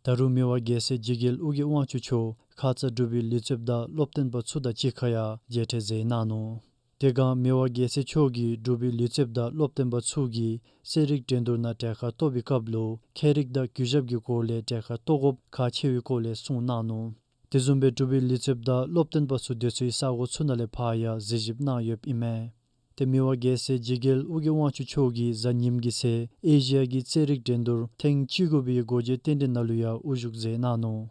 ད་རུང་མི་དབང་རྒྱལ་སྲས་འཇིགས་རྒྱལ་ཨོ་རྒྱན་དབང་ཕྱུག་མཆོག་ཁ་ཙ་འབྲུག་པའི་ལུས་རྩལཔ་དང་སློབ་སྟོན་པ་ཚུ་དང་གཅིག་ཁར་ཡང་མཇལ་འཕྲད་མཛད་གནང་ནུག། དེ་སྒང་མི་དབང་རྒྱལ་སྲས་མཆོག་གིས་འབྲུག་པའི་ལུས་རྩལཔ་དང་སློབ་སྟོན་པ་ཚུ་གིས་རྩེད་རིགས་འགྲན་བསྡུར་ནང་གྲལ་ཁར་གཏོགས་པའི་སྐབས་ལུ་ཁྱད་རིག་དང་གུས་ཞབས་ཀྱི་སྒོ་ལས་གྲལ་ཁར་གཏོགས་དགོཔ་ཁག་ཆེ་བའི་སྐོར་ལས་གསུངས་གནང་ནུག། དེ་བཟུམ་སྦེ་འབྲུག་པའི་ལུས་རྩལཔ་དང་སློབ་སྟོན་པ་ཚུ་སྡོད་སའི་ས་གོ་ཚུ་ནང་ལས་ཕར་ཡང་གཟིགས་ཞིབ་གནང་ཡོདཔ་ཨིན་མས། ཏེ་མི་དབང་རྒྱལ་སྲས་འཇིགས་རྒྱལ་ཨོ་རྒྱན་དབང་ཕྱུག་མཆོག་གིས་གཟའ་ཉིམ་གི་ཚེ་ཨེ་ཤི་ཡ་གི་རྩེད་རིགས་འགྲན་བསྡུར་ཐེངས་བཅུ་དགུ་པའི་སྒོ་འབྱེད་རྟེན་འབྲེལ་ནང་ལུ་ཡང་དབུ་བཞུགས་མཛད་གནང་ནུག།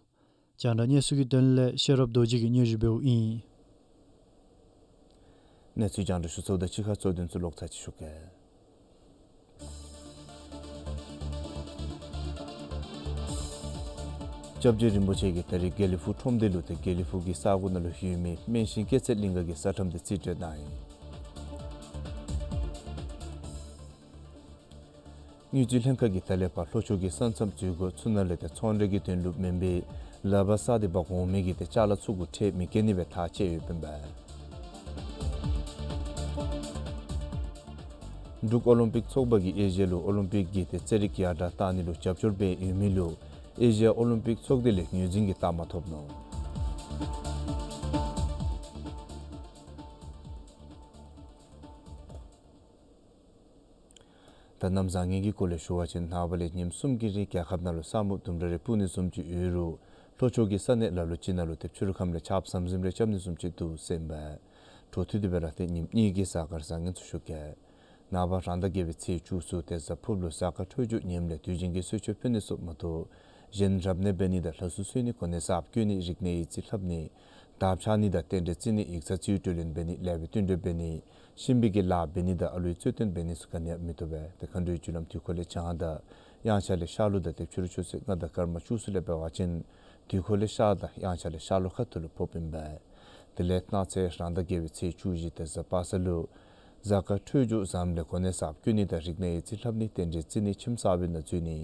རྒྱང་བསྒྲགས་གནས་ཚུལ་གྱི་དོན་ལས་ཤེས་རབ་རྡོ་རྗེ་གིས་སྙན་ཞུ་འབདཝ་ཨིན། གནས་ཚུལ་རྒྱང་བསྒྲགས་ཞུ་ཚརཝ་དང་གཅིག་ཁར་གཙོ་དོན་ཚུ་ལོག་ཚར་ཅིག་ཞུ་གེ། སྐྱབས་རྗེ་རིན་པོ་ཆེ་གིས་ད་རེས་དགེ་ལེགས་ཕུག་ཁྲོམ་སྡེ་ལུ་ཏེ་དགེ་ལེགས་ཕུག་གི་ས་གོ་ནང་ལུ་ཡོད་མི་སྨན་ཤིང་སྐྱེད་ཚལ་གླིང་ག་གི་ས་ཁྲོམ་དེ་རྩིས་སྤྲོད་གནང་ཡི། དངུལ་རྩིས་ལྷན་ཁག་གིས་ད་ལས་ཕར་ལྷོ་ཕྱོགས་ཀྱི་ས་མཚམས་འཛུལ་སྒོ་ཚུ་ནང་ལས་ཏེ་ཚོང་འབྲེལ་གྱི་དོན་ལུ་མེན་པའི་ལག་པར་བསགས་ཏེ་འབག་འོང་མི་གི་ཏེ་ཅ་ལ་ཚུ་གུ་ཁྲལ་མི་བཀལ་ནི་སྦེ་ཐག་བཅད་ཡོདཔ་ཨིན་པས། འབྲུག་ཨོ་ལིམ་པིག་ཚོགས་པ་གིས་ཨེ་ཤི་ཡ་ལུ་ཨོ་ལིམ་པིག་གི་ཏེ་རྩེད་རིགས་ཡར་དྲག་གཏང་ནི་ལུ་རྒྱབ་སྐྱོར་འབད་ཡོད་མི་ལུ་ཨེ་ཤི་ཡ་ཨོ་ལིམ་པིག་ཚོགས་སྡེ་ལས་ངོས་འཛིན་གྱི་རྟགས་མ་ཐོབ་ནུག། ད་གནམ་བཟང་ངན་གྱི་སྐོར་ལས་ཞུ་བ་ཅིན་ནངས་པ་ལས་ཉིནམ་གསུམ་གྱི་རིང་རྒྱལ་ཁབ་ནང་ལུ་ས་སྨུག་དུམ་གྲ་རེ་སྤུབ་ནི་བཟུམ་ཅིག་ཡོད་རུང་ལྷོ་ཕྱོགས་ཀྱི་ས་གནས་ལ་ལུ་ཅིག་ནང་ལུ་ཏེ་ཕྱི་རུ་ཁམས་ལས་ཆརཔ་ཟམ་ཟིམ་རེ་རྐྱབ་ནི་བཟུམ་ཅིག་འདུག་ཟེར་ཨིན་པས། འཕྲོ་མཐུད་དེ་སྦེ་ར་ཏེ་ཉིནམ་གཉིས་ཀྱི་གཟའ་སྐར་བཟང་ངན་ཚུ་ཞུ་གེ། ནངས་པ་རང་ཟླ་བརྒྱད་པའི་ཚེས་བཅུ་གསུམ་ཏེ་གཟའ་ཕུརཔ་ལུ་གཟའ་སྐར་འཕྲོད་སྦྱོར་ངནམ་ལས་དུས་ཆེན་གྱི་གསོལ་མཆོད་ཕུལ་ནི་ཚུ་མ་གཏོགས་གཞན་རབ་གནས་འབད་ནི་དང་ལྷ་གསོལ་གསོལ་ནི་གོ་གནས་གསརཔ་བསྐོ་ནི་རིག་གནས་ཡིག་རྩིས་ལྷབ་ནི་དར་ཕྱར་ནི་དང་རྟེན་འབྲེལ་བརྩི་ནི་ཡིག་ཚང་རྩིས་སྤྲོད་ལེན་འབད་ནི་ལེགས་པའི་བསྟུན་གྲོས་འབད་ནི་གཤིན་པོའི་གི་ལཱ་འབད་ནི་དང་ཨ་ལུའི་རྩོད་དོན་འབད་ནི་ཚུ་ག་ནི་ཡང་མི་བཏུབ་པས། ཏེ་མཁའ་འགྲོའི་རྒྱུ་ལམ་དུས་འཁོར་ལས་བྱང་དང་དབྱངས་འཆར་ལས་ཤར་ལུ་དང་ཏེ་ཕྱི་རུ་ཆུ་ཚོད་ལྔ་དང་སྐར་མ་བཅུ་གསུམ་ལས་འབད་བ་ཅིན་དུས་འཁོར་ལས་ཤར་དང་དབྱངས་འཆར་ལས་ཤར་ལྷོ་ཁ་ཐུག་ལུ་ཕོགཔ་ཨིན་པས། དེ་ལས་གནངས་ཚེ་རང་ཟླ་བརྒྱད་པའི་ཚེས་བཅུ་བཞི་ཏེ་གཟའ་པ་སངས་ལུ་གཟའ་སྐར་འཕྲོད་སྦྱོར་བཟངམ་ལས་གོ་གནས་གསརཔ་བསྐོ་ནི་དང་རིག་གནས་ཡིག་རྩིས་ལྷབ་ནི་རྟེན་འབྲེལ་བརྩི་ནི་ཁྱིམ་གསར་པའི་ནང་འཛུལ་ནི་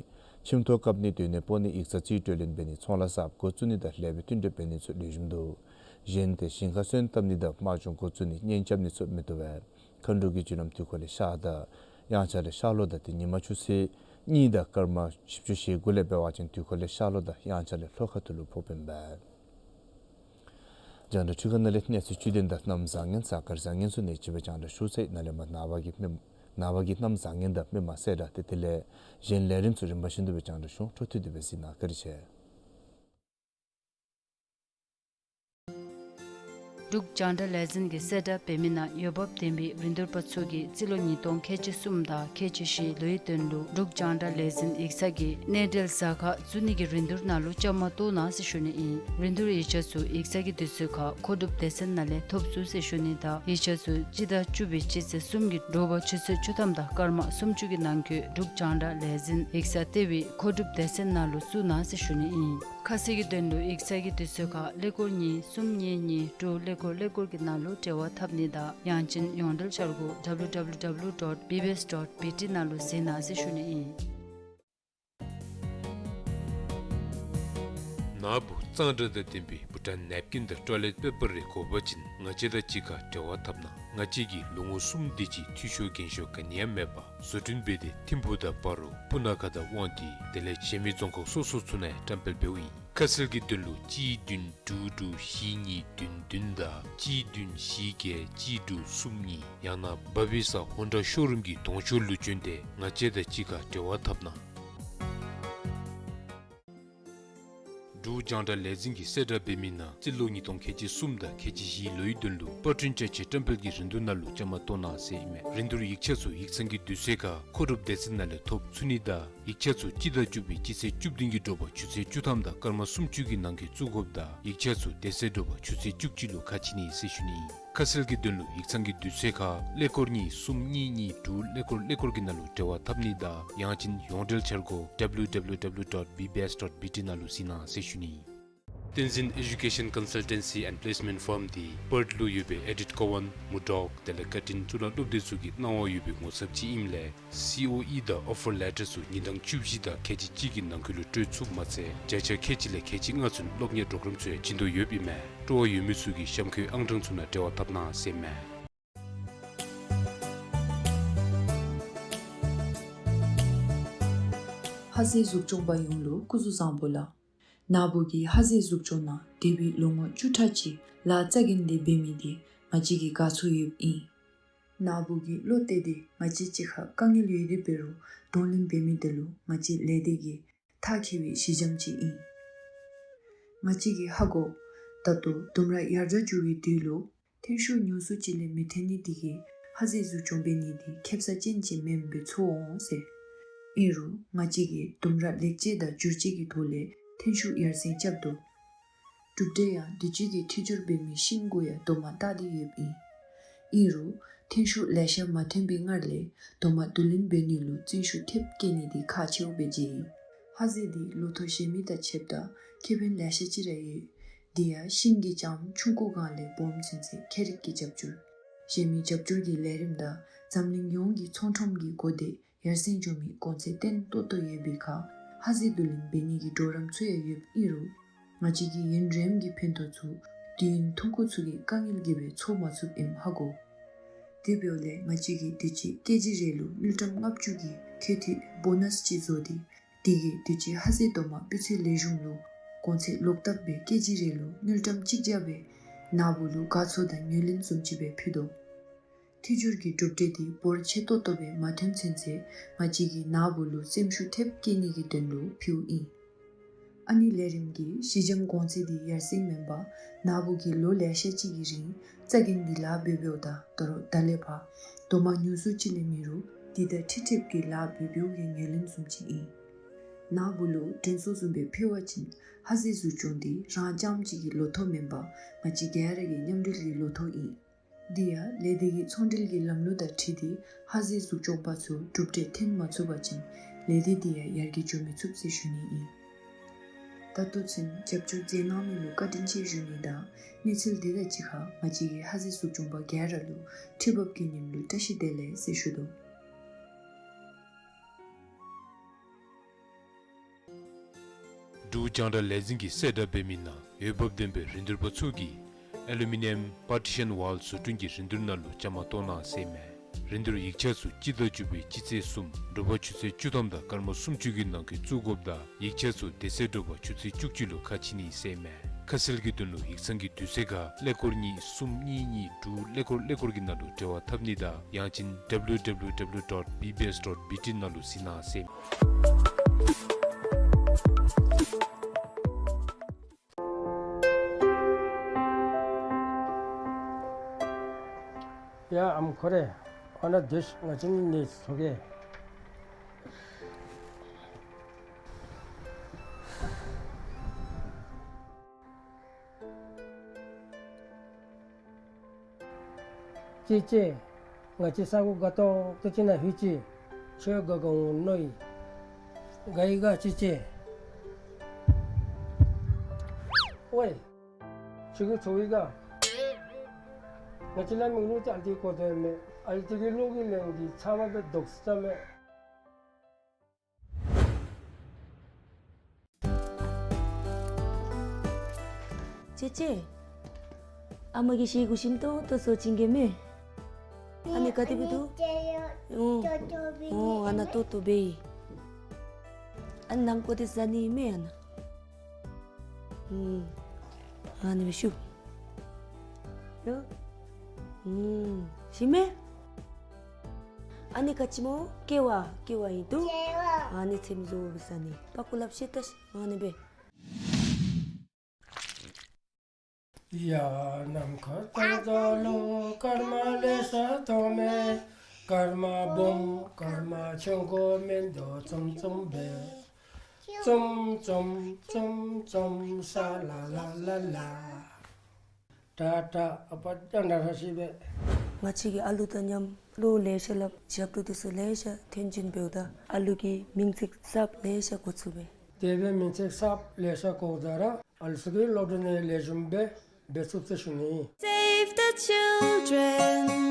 ཁྱིམ་ཐོག་བཀབ་ནི་སྡོད་གནས་སྤོ་ནི་ཡིག་ཚང་རྩིས་སྤྲོད་ལེན་འབད་ནི་ཚོང་ལཱ་གསརཔ་འགོ་བཙུགས་ནི་དང་ལེགས་པའི་བསྟུན་གྲོས་འབད་ནི་ཚུ་ལེགས་ཤོམ་འདུག། གཞན་ཏེ་ཞིང་ཁ་སོན་བཏབ་ནི་དང་དམག་སྦྱོང་འགོ་བཙུགས་ནི་གཉེན་རྐྱབ་ནི་ཚུ་མི་བཏུབ་པས། མཁའ་འགྲོ་གི་རྒྱུ་ལམ་དུས་འཁོར་ལས་ཤར་དང་དབྱངས་འཆར་ལས་ཤར་ལྷོ་དང་ཏེ་ཉི་མ་ཆུ་ཚོད་གཉིས་དང་སྐར་མ་བཞི་བཅུ་ཞེ་དགུ་ལས་འབད་བ་ཅིན་དུས་འཁོར་ལས་ཤར་ལྷོ་དང་དབྱངས་འཆར་ལས་ལྷོ་ཁ་ཐུག་ལུ་ཕོགཔ་ཨིན་པས། རྒྱང་བསྒྲགས་འཕྲུལ་ཁང་ནང་ལས་གནས་ཚུལ་བཅུད་དོན་དང་གནམ་བཟང་ངན་གཟའ་སྐར་བཟང་ངན་ཚུ་ནི་ཅིག་སྦེ་རྒྱང་བསྒྲགས་ཞུ་ཚར་ཡི། ནཱ་ལས་མར་ནངས་པ་གི་མི་ནངས་པ་གི་གནམ་བཟང་ངན་དང་མི་མང་གསལ་བསྒྲགས་ཏེ་དེ་ལས་གཞན་ལས་རིམ་ཚུ་རིམ་པ་བཞིན་དུ་སྦེ་རྒྱང་བསྒྲགས་ཞུ། འཕྲོ་མཐུད་དེ་སྦེ་གཟིགས་གནང་བཀའ་དྲིན་ཆེ། འབྲུག་རྒྱང་བསྒྲགས་ལས་འཛིན་གྱིས་གསལ་བསྒྲགས་འབད་མི་ནང་འོས་འབབ་ལྡན་པའི་རིན་བསྡུར་པ་ཚུ་གིས་རྩིས་ལོ་ཉིས་སྟོང་ཁལ་གཅིག་གསུམ་དང་ཁལ་གཅིག་བཞི་ལོའི་དོན་ལུ་འབྲུག་རྒྱང་བསྒྲགས་ལས་འཛིན་ཡིག་ཚང་གི་གནས་འབྲེལ་ཟ་ཁང་བཙུགས་ནི་གི་རིན་བསྡུར་ནང་ལུ་བཅའ་མར་གཏོགས་གནང་ཟེར་ཞུ་ནི་ཨིན། རིན་བསྡུར་ཡིག་ཆ་ཚུ་ཡིག་ཚང་གི་དུས་ཚོད་ཁར་མཁོ་སྒྲུབ་སྡེ་ཚན་ནང་ལས་ཐོབ་ཚུགས་ཟེར་ཞུ་ནི་དང་ཡིག་ཆ་ཚུ་སྤྱི་ཟླ་བཅུ་པའི་སྤྱི་ཚེས་གསུམ་གྱི་དྲོ་པ་ཆུ་ཚོད་བཅུ་ཐམ་དང་སྐར་མ་སུམ་ཅུ་གི་ནང་འཁོད་འབྲུག་རྒྱང་བསྒྲགས་ལས་འཛིན་ཡིག་ཚང་ལྟེ་བའི་མཁོ་སྒྲུབ་སྡེ་ཚན་ནང་ལུ་བཙུགས་གནང་ཟེར་ཞུ་ནི་ཨིན། ཁ་གསལ་གྱི་དོན་ལུ་ཡིག་ཚང་གི་དུས་ཚོད་ཁར་ཀླད་ཀོར་གཉིས་གསུམ་གཉིས་གཉིས་དྲུག་ཀླད་ཀོར་ཀླད་ཀོར་གྱི་ནང་ལུ་འབྲེལ་བ་འཐབ་ནི་དང་ཡང་ཅིན་ཡོངས་འབྲེལ་འཆར་སྒོ་W W W dot B B S dot B T ནང་ལུ་གཟིགས་གནང་ཟེར་ཞུ་ནི་ཨིན། ན་བུ་གཙང་སྦྲ་དང་ལྡན་པའི་བུ་ཊཱན་ནེབ་ཀིན་དང་ཊོའི་ལེཊ་པེ་པར་རེ་དགོ་པ་ཅིན་ང་བཅས་དང་གཅིག་ཁར་འབྲེལ་བ་འཐབ་གནང་། ང་བཅས་ཀྱིས་ལོ་ངོ་གསུམ་དེ་ཅིག་འཐུས་ཤོར་འགན་ཤོར་ག་ནི་ཡང་མེད་པར་བཟོ་སྐྲུན་འབད་དེ་ཐིམ་ཕུག་དང་སྤ་རོ་སྤུ་ན་ཁ་དང་དབང་འདུས་དེ་ལས་གཞན་མི་རྫོང་ཁག་སོ་སོ་ཚུ་ནང་ཡང་བཀྲམ་སྤེལ་འབདཝ་ཨིན། ཁ་གསལ་གྱི་དོན་ལུ་གཅིག་བདུན་དྲུག་དྲུག་བཞི་གཉིས་བདུན་བདུན་དང་གཅིག་བདུན་བཞི་བརྒྱད་གཅིག་དྲུག་གསུམ་གཉིས། ཡང་ན་བ་བི་ས་ཧོན་ཌ་ཤོ་རུམ་གྱི་གདོང་ཤོག་ལུ་བྱོན་ཏེ་ང་བཅས་དང་གཅིག་ཁར་འབྲེལ་བ་འཐབ་གནང་། འབྲུག་རྒྱང་བསྒྲགས་ལས་འཛིན་གྱིས་གསལ་བསྒྲགས་འབད་མི་ནང་རྩིས་ལོ་ཉིས་སྟོང་ཁལ་གཅིག་གསུམ་དང་ཁལ་གཅིག་བཞིའི་ལོའི་དོན་ལུ་པར་སྐྲུན་བཅའ་ཆས་བཀྲམ་སྤེལ་གྱི་རིན་བསྡུར་ནང་ལུ་བཅའ་མར་གཏོགས་གནང་ཟེར་ཨིན་མས། རིན་བསྡུར་ཡིག་ཆ་ཚུ་ཡིག་ཚང་གི་དུས་ཚོད་ཁར་མཁོ་སྒྲུབ་སྡེ་ཚན་ནང་ལས་ཐོབ་ཚུགས་ནི་དང་ཡིག་ཆ་ཚུ་སྤྱི་ཟླ་བཅུ་པའི་སྤྱི་ཚེས་བཅུ་བདུན་གྱི་དྲོ་པ་ཆུ་ཚོད་བཅུ་ཐམ་དང་སྐར་མ་སུམ་ཅུ་གི་ནང་འཁོད་བཙུགས་དགོཔ་དང་ཡིག་ཆ་ཚུ་དེ་ཚེ་དྲོ་པ་ཆུ་ཚོད་བཅུ་གཅིག་ལུ་ཁ་ཕྱེ་ནི་ཟེར་ཞུ་ནི་ཨིན། ཁ་གསལ་གྱི་དོན་ལུ་ཡིག་ཚང་གི་དུས་ཚོད་ཁར་ཀླད་ཀོར་གཉིས་གསུམ་གཉིས་གཉིས་དྲུག་ཀླད་ཀོར་ཀླད་ཀོར་གྱི་ནང་ལུ་འབྲེལ་བ་འཐབ་ནི་དང་ཡང་ཅིན་ཡོངས་འབྲེལ་འཆར་སྒོ་W W W dot B B S dot B T ནང་ལུ་གཟིགས་གནང་ཟེར་ཞུ་ནི་ཨིན། བསྟན་འཛིན་Education Consultancy and Placement Firm འདི་པརཐ་ལུ་ཡོད་པའི་ཨེ་ཌིཐ་ཀོ་ཝཱན་མུར་ཌོག་དེ་ལས་ཀར་ཊིན་གཙུག་ལག་སློབ་སྡེ་ཚུ་གི་གནང་བ་ཡོད་པའི་ངོ་ཚབ་ཅིག་ཨིནམ་ལས་སི་ཨོ་ཨི་དང་ཨོ་ཕར་ལེ་ཊར་ཚུ་ཉིན་གྲངས་བཅུ་བཞི་དང་ཁལ་གཅིག་གཅིག་གི་ནང་འཁོད་ལུ་སྤྲོད་ཚུགསཔ་མ་ཚད་བརྒྱ་ཆ་ཁལ་གཅིག་ལས་ཁལ་གཅིག་ལྔ་ཚུན་སློབ་གཉེར་གྲོགས་རམ་ཚུ་ཡང་བྱིན་དོ་ཡོདཔ་ཨིན་མས། སྤྲོ་བ་ཡོད་མི་ཚུ་གིས་གཤམ་འཁོད་ཨང་གྲངས་ཚུ་ནང་འབྲེལ་བ་འཐབ་གནང་ཟེར་ཨིན་མས། ཧ་ཟེ་གཟུགས་སྐྱོང་པ་ཡོངས་ལུ་སྐུ་གཟུགས་བཟང་པོ་ལགས། ན་བུ་གིས་ཧ་ཟེ་གཟུགས་སྐྱོང་ནང་འདས་པའི་ལོ་ངོ་བཅུ་ཕྲག་ཅིག་ལཱ་རྩ་འགེངས་ཏེ་འབད་མི་འདི་ང་བཅས་ཀྱིས་དགའ་ཚོར་ཡོདཔ་ཨིན། ན་བུ་གིས་བློ་གཏད་དེ་ང་བཅས་གཅིག་ཁར་དཀའ་ངལ་ཡོད་དེ་འབད་རུང་གདོང་ལེན་འབད་མི་འདི་ལུ་ང་བཅས་ལས་སྡེ་གིས་ཐག་བཅད་པའི་གཞི་འགྱམ་ཅིག་ཨིན། ང་བཅས་ཀྱིས་ཧ་གོ། ད་ལྟོ་ལྡུམ་ར་ཡར་དྲག་འགྱོ་བའི་དུས་ལུ་ཐོན་ཤུགས་ཉུང་སུ་ཅིག་ལས་མི་ཐོན་ནི་དེ་གིས་ཧ་ཟེ་གཟུགས་སྐྱོང་འབད་ནི་དེ་ཁེབ་ས་ཅན་ཅིག་མེནམ་སྦེ་ཚོར་འོང་ཟེར། ཨིན་རུང་ང་བཅས་ཀྱིས་ལྡུམ་ར་ལེགས་བཅོས་དང་བསྒྱུར་བཅོས་ཀྱི་ཐོག་ལས་ཐོན་ཤུགས་ཡར་སེང་རྐྱབ་དོ། གྲུབ་འབྲས་ཡང་དུས་ཅི་གི་འཕྲི་སྦྱོར་འབད་མི་ཤིང་གུ་ཡང་རྡོག་མ་བཏགས་ཏེ་ཡོདཔ་ཨིན། ཨིན་རུང་ཐོན་ཤུགས་ལེ་ཤ་མ་ཐོན་པའི་སྔར་ལས་རྡོག་མ་བསྡུ་ལེན་འབད་ནི་ལུ་བརྩོན་ཤུགས་ཐེབས་བསྐྱེད་ནི་དེ་ཁག་ཆེཝ་སྦེ་མཇལ་ཡི། ཧ་ཟེ་འདི་ལོ་ཐོག་གཞན་མི་དང་ཕྱདཔ་ད་ཁེ་ཕན་ལེ་ཤ་ཅིག་ར་ཡོད། དེ་ཡང་ཤིང་གི་ལྕངམ་ཆུང་ཀུ་སྒང་ལས་སྦོམ་ཚུན་ཚོད་ཁྱད་རིག་གི་རྒྱབ་སྐྱོར། གཞན་མི་རྒྱབ་སྐྱོར་གྱི་ལས་རིམ་དང་འཛམ་གླིང་ཡོངས་ཀྱི་ཚོང་ཁྲོམ་གྱི་གོ་བརྡ་ཡར་སེང་འགྱོ་མི་གོང་ཚད་བརྟན་ཏོག་ཏོ་ཡོད་པའི་ཁར་ཧ་ཟེ་བསྡུ་ལེན་འབད་ནི་གི་གྲོགས་རམ་ཚུ་ཡང་ཡོདཔ་ཨིན་རུང་ང་བཅས་ཀྱིས་ཡུན་རིངམོ་གི་ཕན་ཐོགས་ཚུ་དུས་ཡུན་ཐུང་ཀུ་ཚུ་གི་དཀའ་ངལ་གྱིས་སྦེ་ཚོར་མ་ཚུགསཔ་ཨིནམ་ཧ་གོ། དེ་འབདཝ་ལས་ང་བཅས་ཀྱིས་དུས་ཅི་ཀེ་ཇི་རེ་ལུ་དངུལ་ཀྲམ་ལྔ་བཅུ་གི་ཁེ་ཐི་བོ་ནཱས་ཅིག་བཟོ་སྟེ་དེ་གིས་དུས་ཅི་ཧ་ཟེ་རྡོག་མ་སྤུས་ཚད་ལེགས་ཤོམ་ལུ་གོང་ཚད་ལོག་བཏབ་སྦེ་ཀེ་ཇི་རེ་ལུ་དངུལ་ཀྲམ་གཅིག་བརྒྱ་སྦེ་ན་བུ་ལུ་དགའ་ཚོར་དང་ངོས་ལེན་བཟུམ་ཅིག་སྦེ་ཕུལ་དོ། འཕྲི་སྦྱོར་གྱི་གྲུབ་འབྲས་དེ་འབོར་ཆེ་ཏོག་ཏོ་སྦེ་མ་ཐོནམ་ཚུན་ཚོད་ང་བཅས་ཀྱིས་ན་བུ་ལུ་སེམས་ཤུགས་ཐེབས་བསྐྱེད་ནི་གི་དོན་ལུ་ཕུལཝ་ཨིན། ཨ་ནི་ལས་རིམ་གྱི་གཞི་འགྱམ་གོང་ཚད་དེ་ཡར་སེང་མེན་པར་ན་བུ་གིས་ལོ་ལེ་ཤ་ཅིག་གི་རིང་རྩ་འགེངས་ཏེ་ལཱ་འབད་འབདཝ་ད་ད་རུང་ད་ལས་ཕར་རྡོག་མ་ཉུང་སུ་ཅིག་ལས་མེད་རུང་དེ་དང་འཁྲིལ་འཁྲིལཝ་གི་ལཱ་འབད་འབདཝ་གི་ངོས་ལེན་བཟུམ་ཅིག་ཨིན། ན་བུ་ལུ་དྲན་གསོ་བཟུམ་སྦེ་ཕུལ་བ་ཅིན་ཧ་ཟེ་གཟུགས་སྐྱོང་དེ་རང་རྐྱངམ་གཅིག་གི་ལོ་ཐོག་མེན་པར་ང་བཅས་ག་ར་གི་མཉམ་འབྲེལ་གྱི་ལོ་ཐོག་ཨིན། དེ་ཡང་ལས་སྡེ་གི་ཚོང་འབྲེལ་གྱི་ལམ་ལུགས་དང་འཁྲིལ་ཏེ་ཧ་ཟེ་གཟུགས་སྐྱོང་པ་ཚུ་གྲུབ་འབྲས་ཐོན་མ་ཚུགས་པ་ཅིན་ལས་སྡེ་དེ་ཡང་ཡར་རྒྱས་འགྱོ་མི་ཚུགས་ཟེར་ཞུ་ནི་ཨིན། ད་ལྟོ་ཚུན་རྒྱབ་སྐྱོར་མཛད་གནང་མི་ལུ་བཀའ་དྲིན་ཆེ་ཞུ་ནི་དང་གནས་ཚུལ་འདི་དང་གཅིག་ཁར་ང་བཅས་ཀྱི་ཧ་ཟེ་གཟུགས་སྐྱོང་པ་ག་ར་ལུ་ཁྲི་འབབ་ཀྱི་ཉིནམ་ལུ་བཀྲ་ཤིས་བདེ་ལེགས་ཟེར་ཞུ་དོ། འབྲུག་རྒྱང་བསྒྲགས་ལས་འཛིན་གྱིས་གསལ་བསྒྲགས་འབད་མི་ནང་འོས་འབབ་ལྡན་པའི་རིན་བསྡུར་པ་ཚུ་གིས་ཨེ་ལུ་མི་ནི་ཡམ་པར་ཊི་ཤཱན་ཝཱལ་བཟོ་སྐྲུན་གྱི་རིན་བསྡུར་ནང་ལུ་བཅའ་མར་གཏོགས་གནང་ཟེར་ཨིན་མས། རིན་བསྡུར་ཡིག་ཆ་ཚུ་སྤྱི་ཟླ་བཅུ་པའི་སྤྱི་ཚེས་གསུམ་དྲོ་པ་ཆུ་ཚོད་བཅུ་ཐམ་དང་སྐར་མ་སུམ་ཅུ་གི་ནང་འཁོད་བཙུགས་དགོཔ་དང་ཡིག་ཆ་ཚུ་དེ་ཚེ་དྲོ་པ་ཆུ་ཚོད་བཅུ་གཅིག་ལུ་ཁ་ཕྱེ་ནི་ཟེར་ཨིན་མས། ཁ་གསལ་གྱི་དོན་ལུ་ཡིག་ཚང་གི་དུས་ཚོད་ཁར་ཀླད་ཀོར་གཉིས་གསུམ་གཉིས་གཉིས་དྲུག་ཀླད་ཀོར་ཀླད་ཀོར་གྱི་ནང་ལུ་འབྲེལ་བ་འཐབ་ནི་དང་ཡང་ཅིན་W W W dot B B S dot B T ནང་ལུ་གཟིགས་གནང་ཟེར་ཨིན་མས། ཡ་ཨམ་ཁོ་རེ། ཨ་ན་དུས་ང་བཅས་ནི་ཚོ་གེ། ཅི་ཅི། ང་བཅས་ས་གོ་དགའ་ཏོག་ཏོ་ཅིག་ནང་ལྷོད་ཅི། ཁྱོད་དགའ་དགའ་འོང་མནོ་ཡི། དགའ་ཡི་ག་ཅི་ཅི། ཝའི། ཁྱོད་ཀྱིས་ཚོར་ཡི་ག། ང་བཅས་ལ་མིག་ལུ་ཏེ་ཨ་ལྟོ་གོ་དོ་མས། ཨ་ལྟོ་གི་ལོ་གི་ལན་གྱི་ཚབ་མ་སྦེ་དོགས་ས་མས། ཅེ་ཅེ། ཨ་མ་གིས་བཤད་དགོ་ཤིམ་ཏོང་ཏོ་ཟེར་བྱིན་གེ་མེ། ཨ་ནི་ག་དེ་སྦེ་འདུག། ཨོ། ཨོ་ཨ་ནཱ་ཏོག་ཏོ་སྦེ་ཨིན། ཨ་ནི་ནང་ཀོ་དེ་ཟ་ནི་མེ་ཨ་ནཱ། ཨུམ། ཨ་ནི་སྦེ་ཤུབ། ཡོ། ཨུམ། ཤི་མེ། ཨ་ནི་ག་ཅི་སྨོ། ཀེ་བ། ཀེ་བ་ཨིན་འདུག། ཀེ་བ། ཨ་ནི་ཚེམ་བཟོ་བཟའ་ནི་པག་ཀོ་ལགཔ་བཤེད་ད་ཤིག། ཨ་ནི་སྦེ། ཡ་ནམ་མཁའ་ལྟར་འཛམ་གླིང་སྐར་མ་ལེ་ཤ་མཐོང་མས། སྐར་མ་སྦོམ་སྐར་མ་ཆུང་ཀུ་མིན་འདུག་ཙུམ་ཙུམ་སྦེ། ཙུམ་ཙུམ་ཙུམ་ཙུམ་ཤ་ལ་ལ་ལ་ལ། ཏ་ཏ། ཨ་པ་ཏ་ཏ་ཤི་སྦེ། ང་བཅས་ཀྱིས་ཨ་ལུ་དང་མཉམ་བློ་ལེ་ཤ་སླབ་ཞབས་ཏོག་འདི་ཚུ་ལེ་ཤ་ཐོན་ཅིན་འབདཝ་ད་ཨ་ལུ་གི་མིང་ཚིག་གསརཔ་ལེ་ཤ་གོ་ཚུགས་པས། དེ་སྦེ་མིང་ཚིག་གསརཔ་ལེ་ཤ་གོཝ་ད་ར་ཨ་ལུ་ཚུ་གིས་སློབ་གྲྭ་ནང་ལེགས་ཤོམ་སྦེ་འབད་ཚུགས་ཟེར་ཞུ་ནི། Save the children.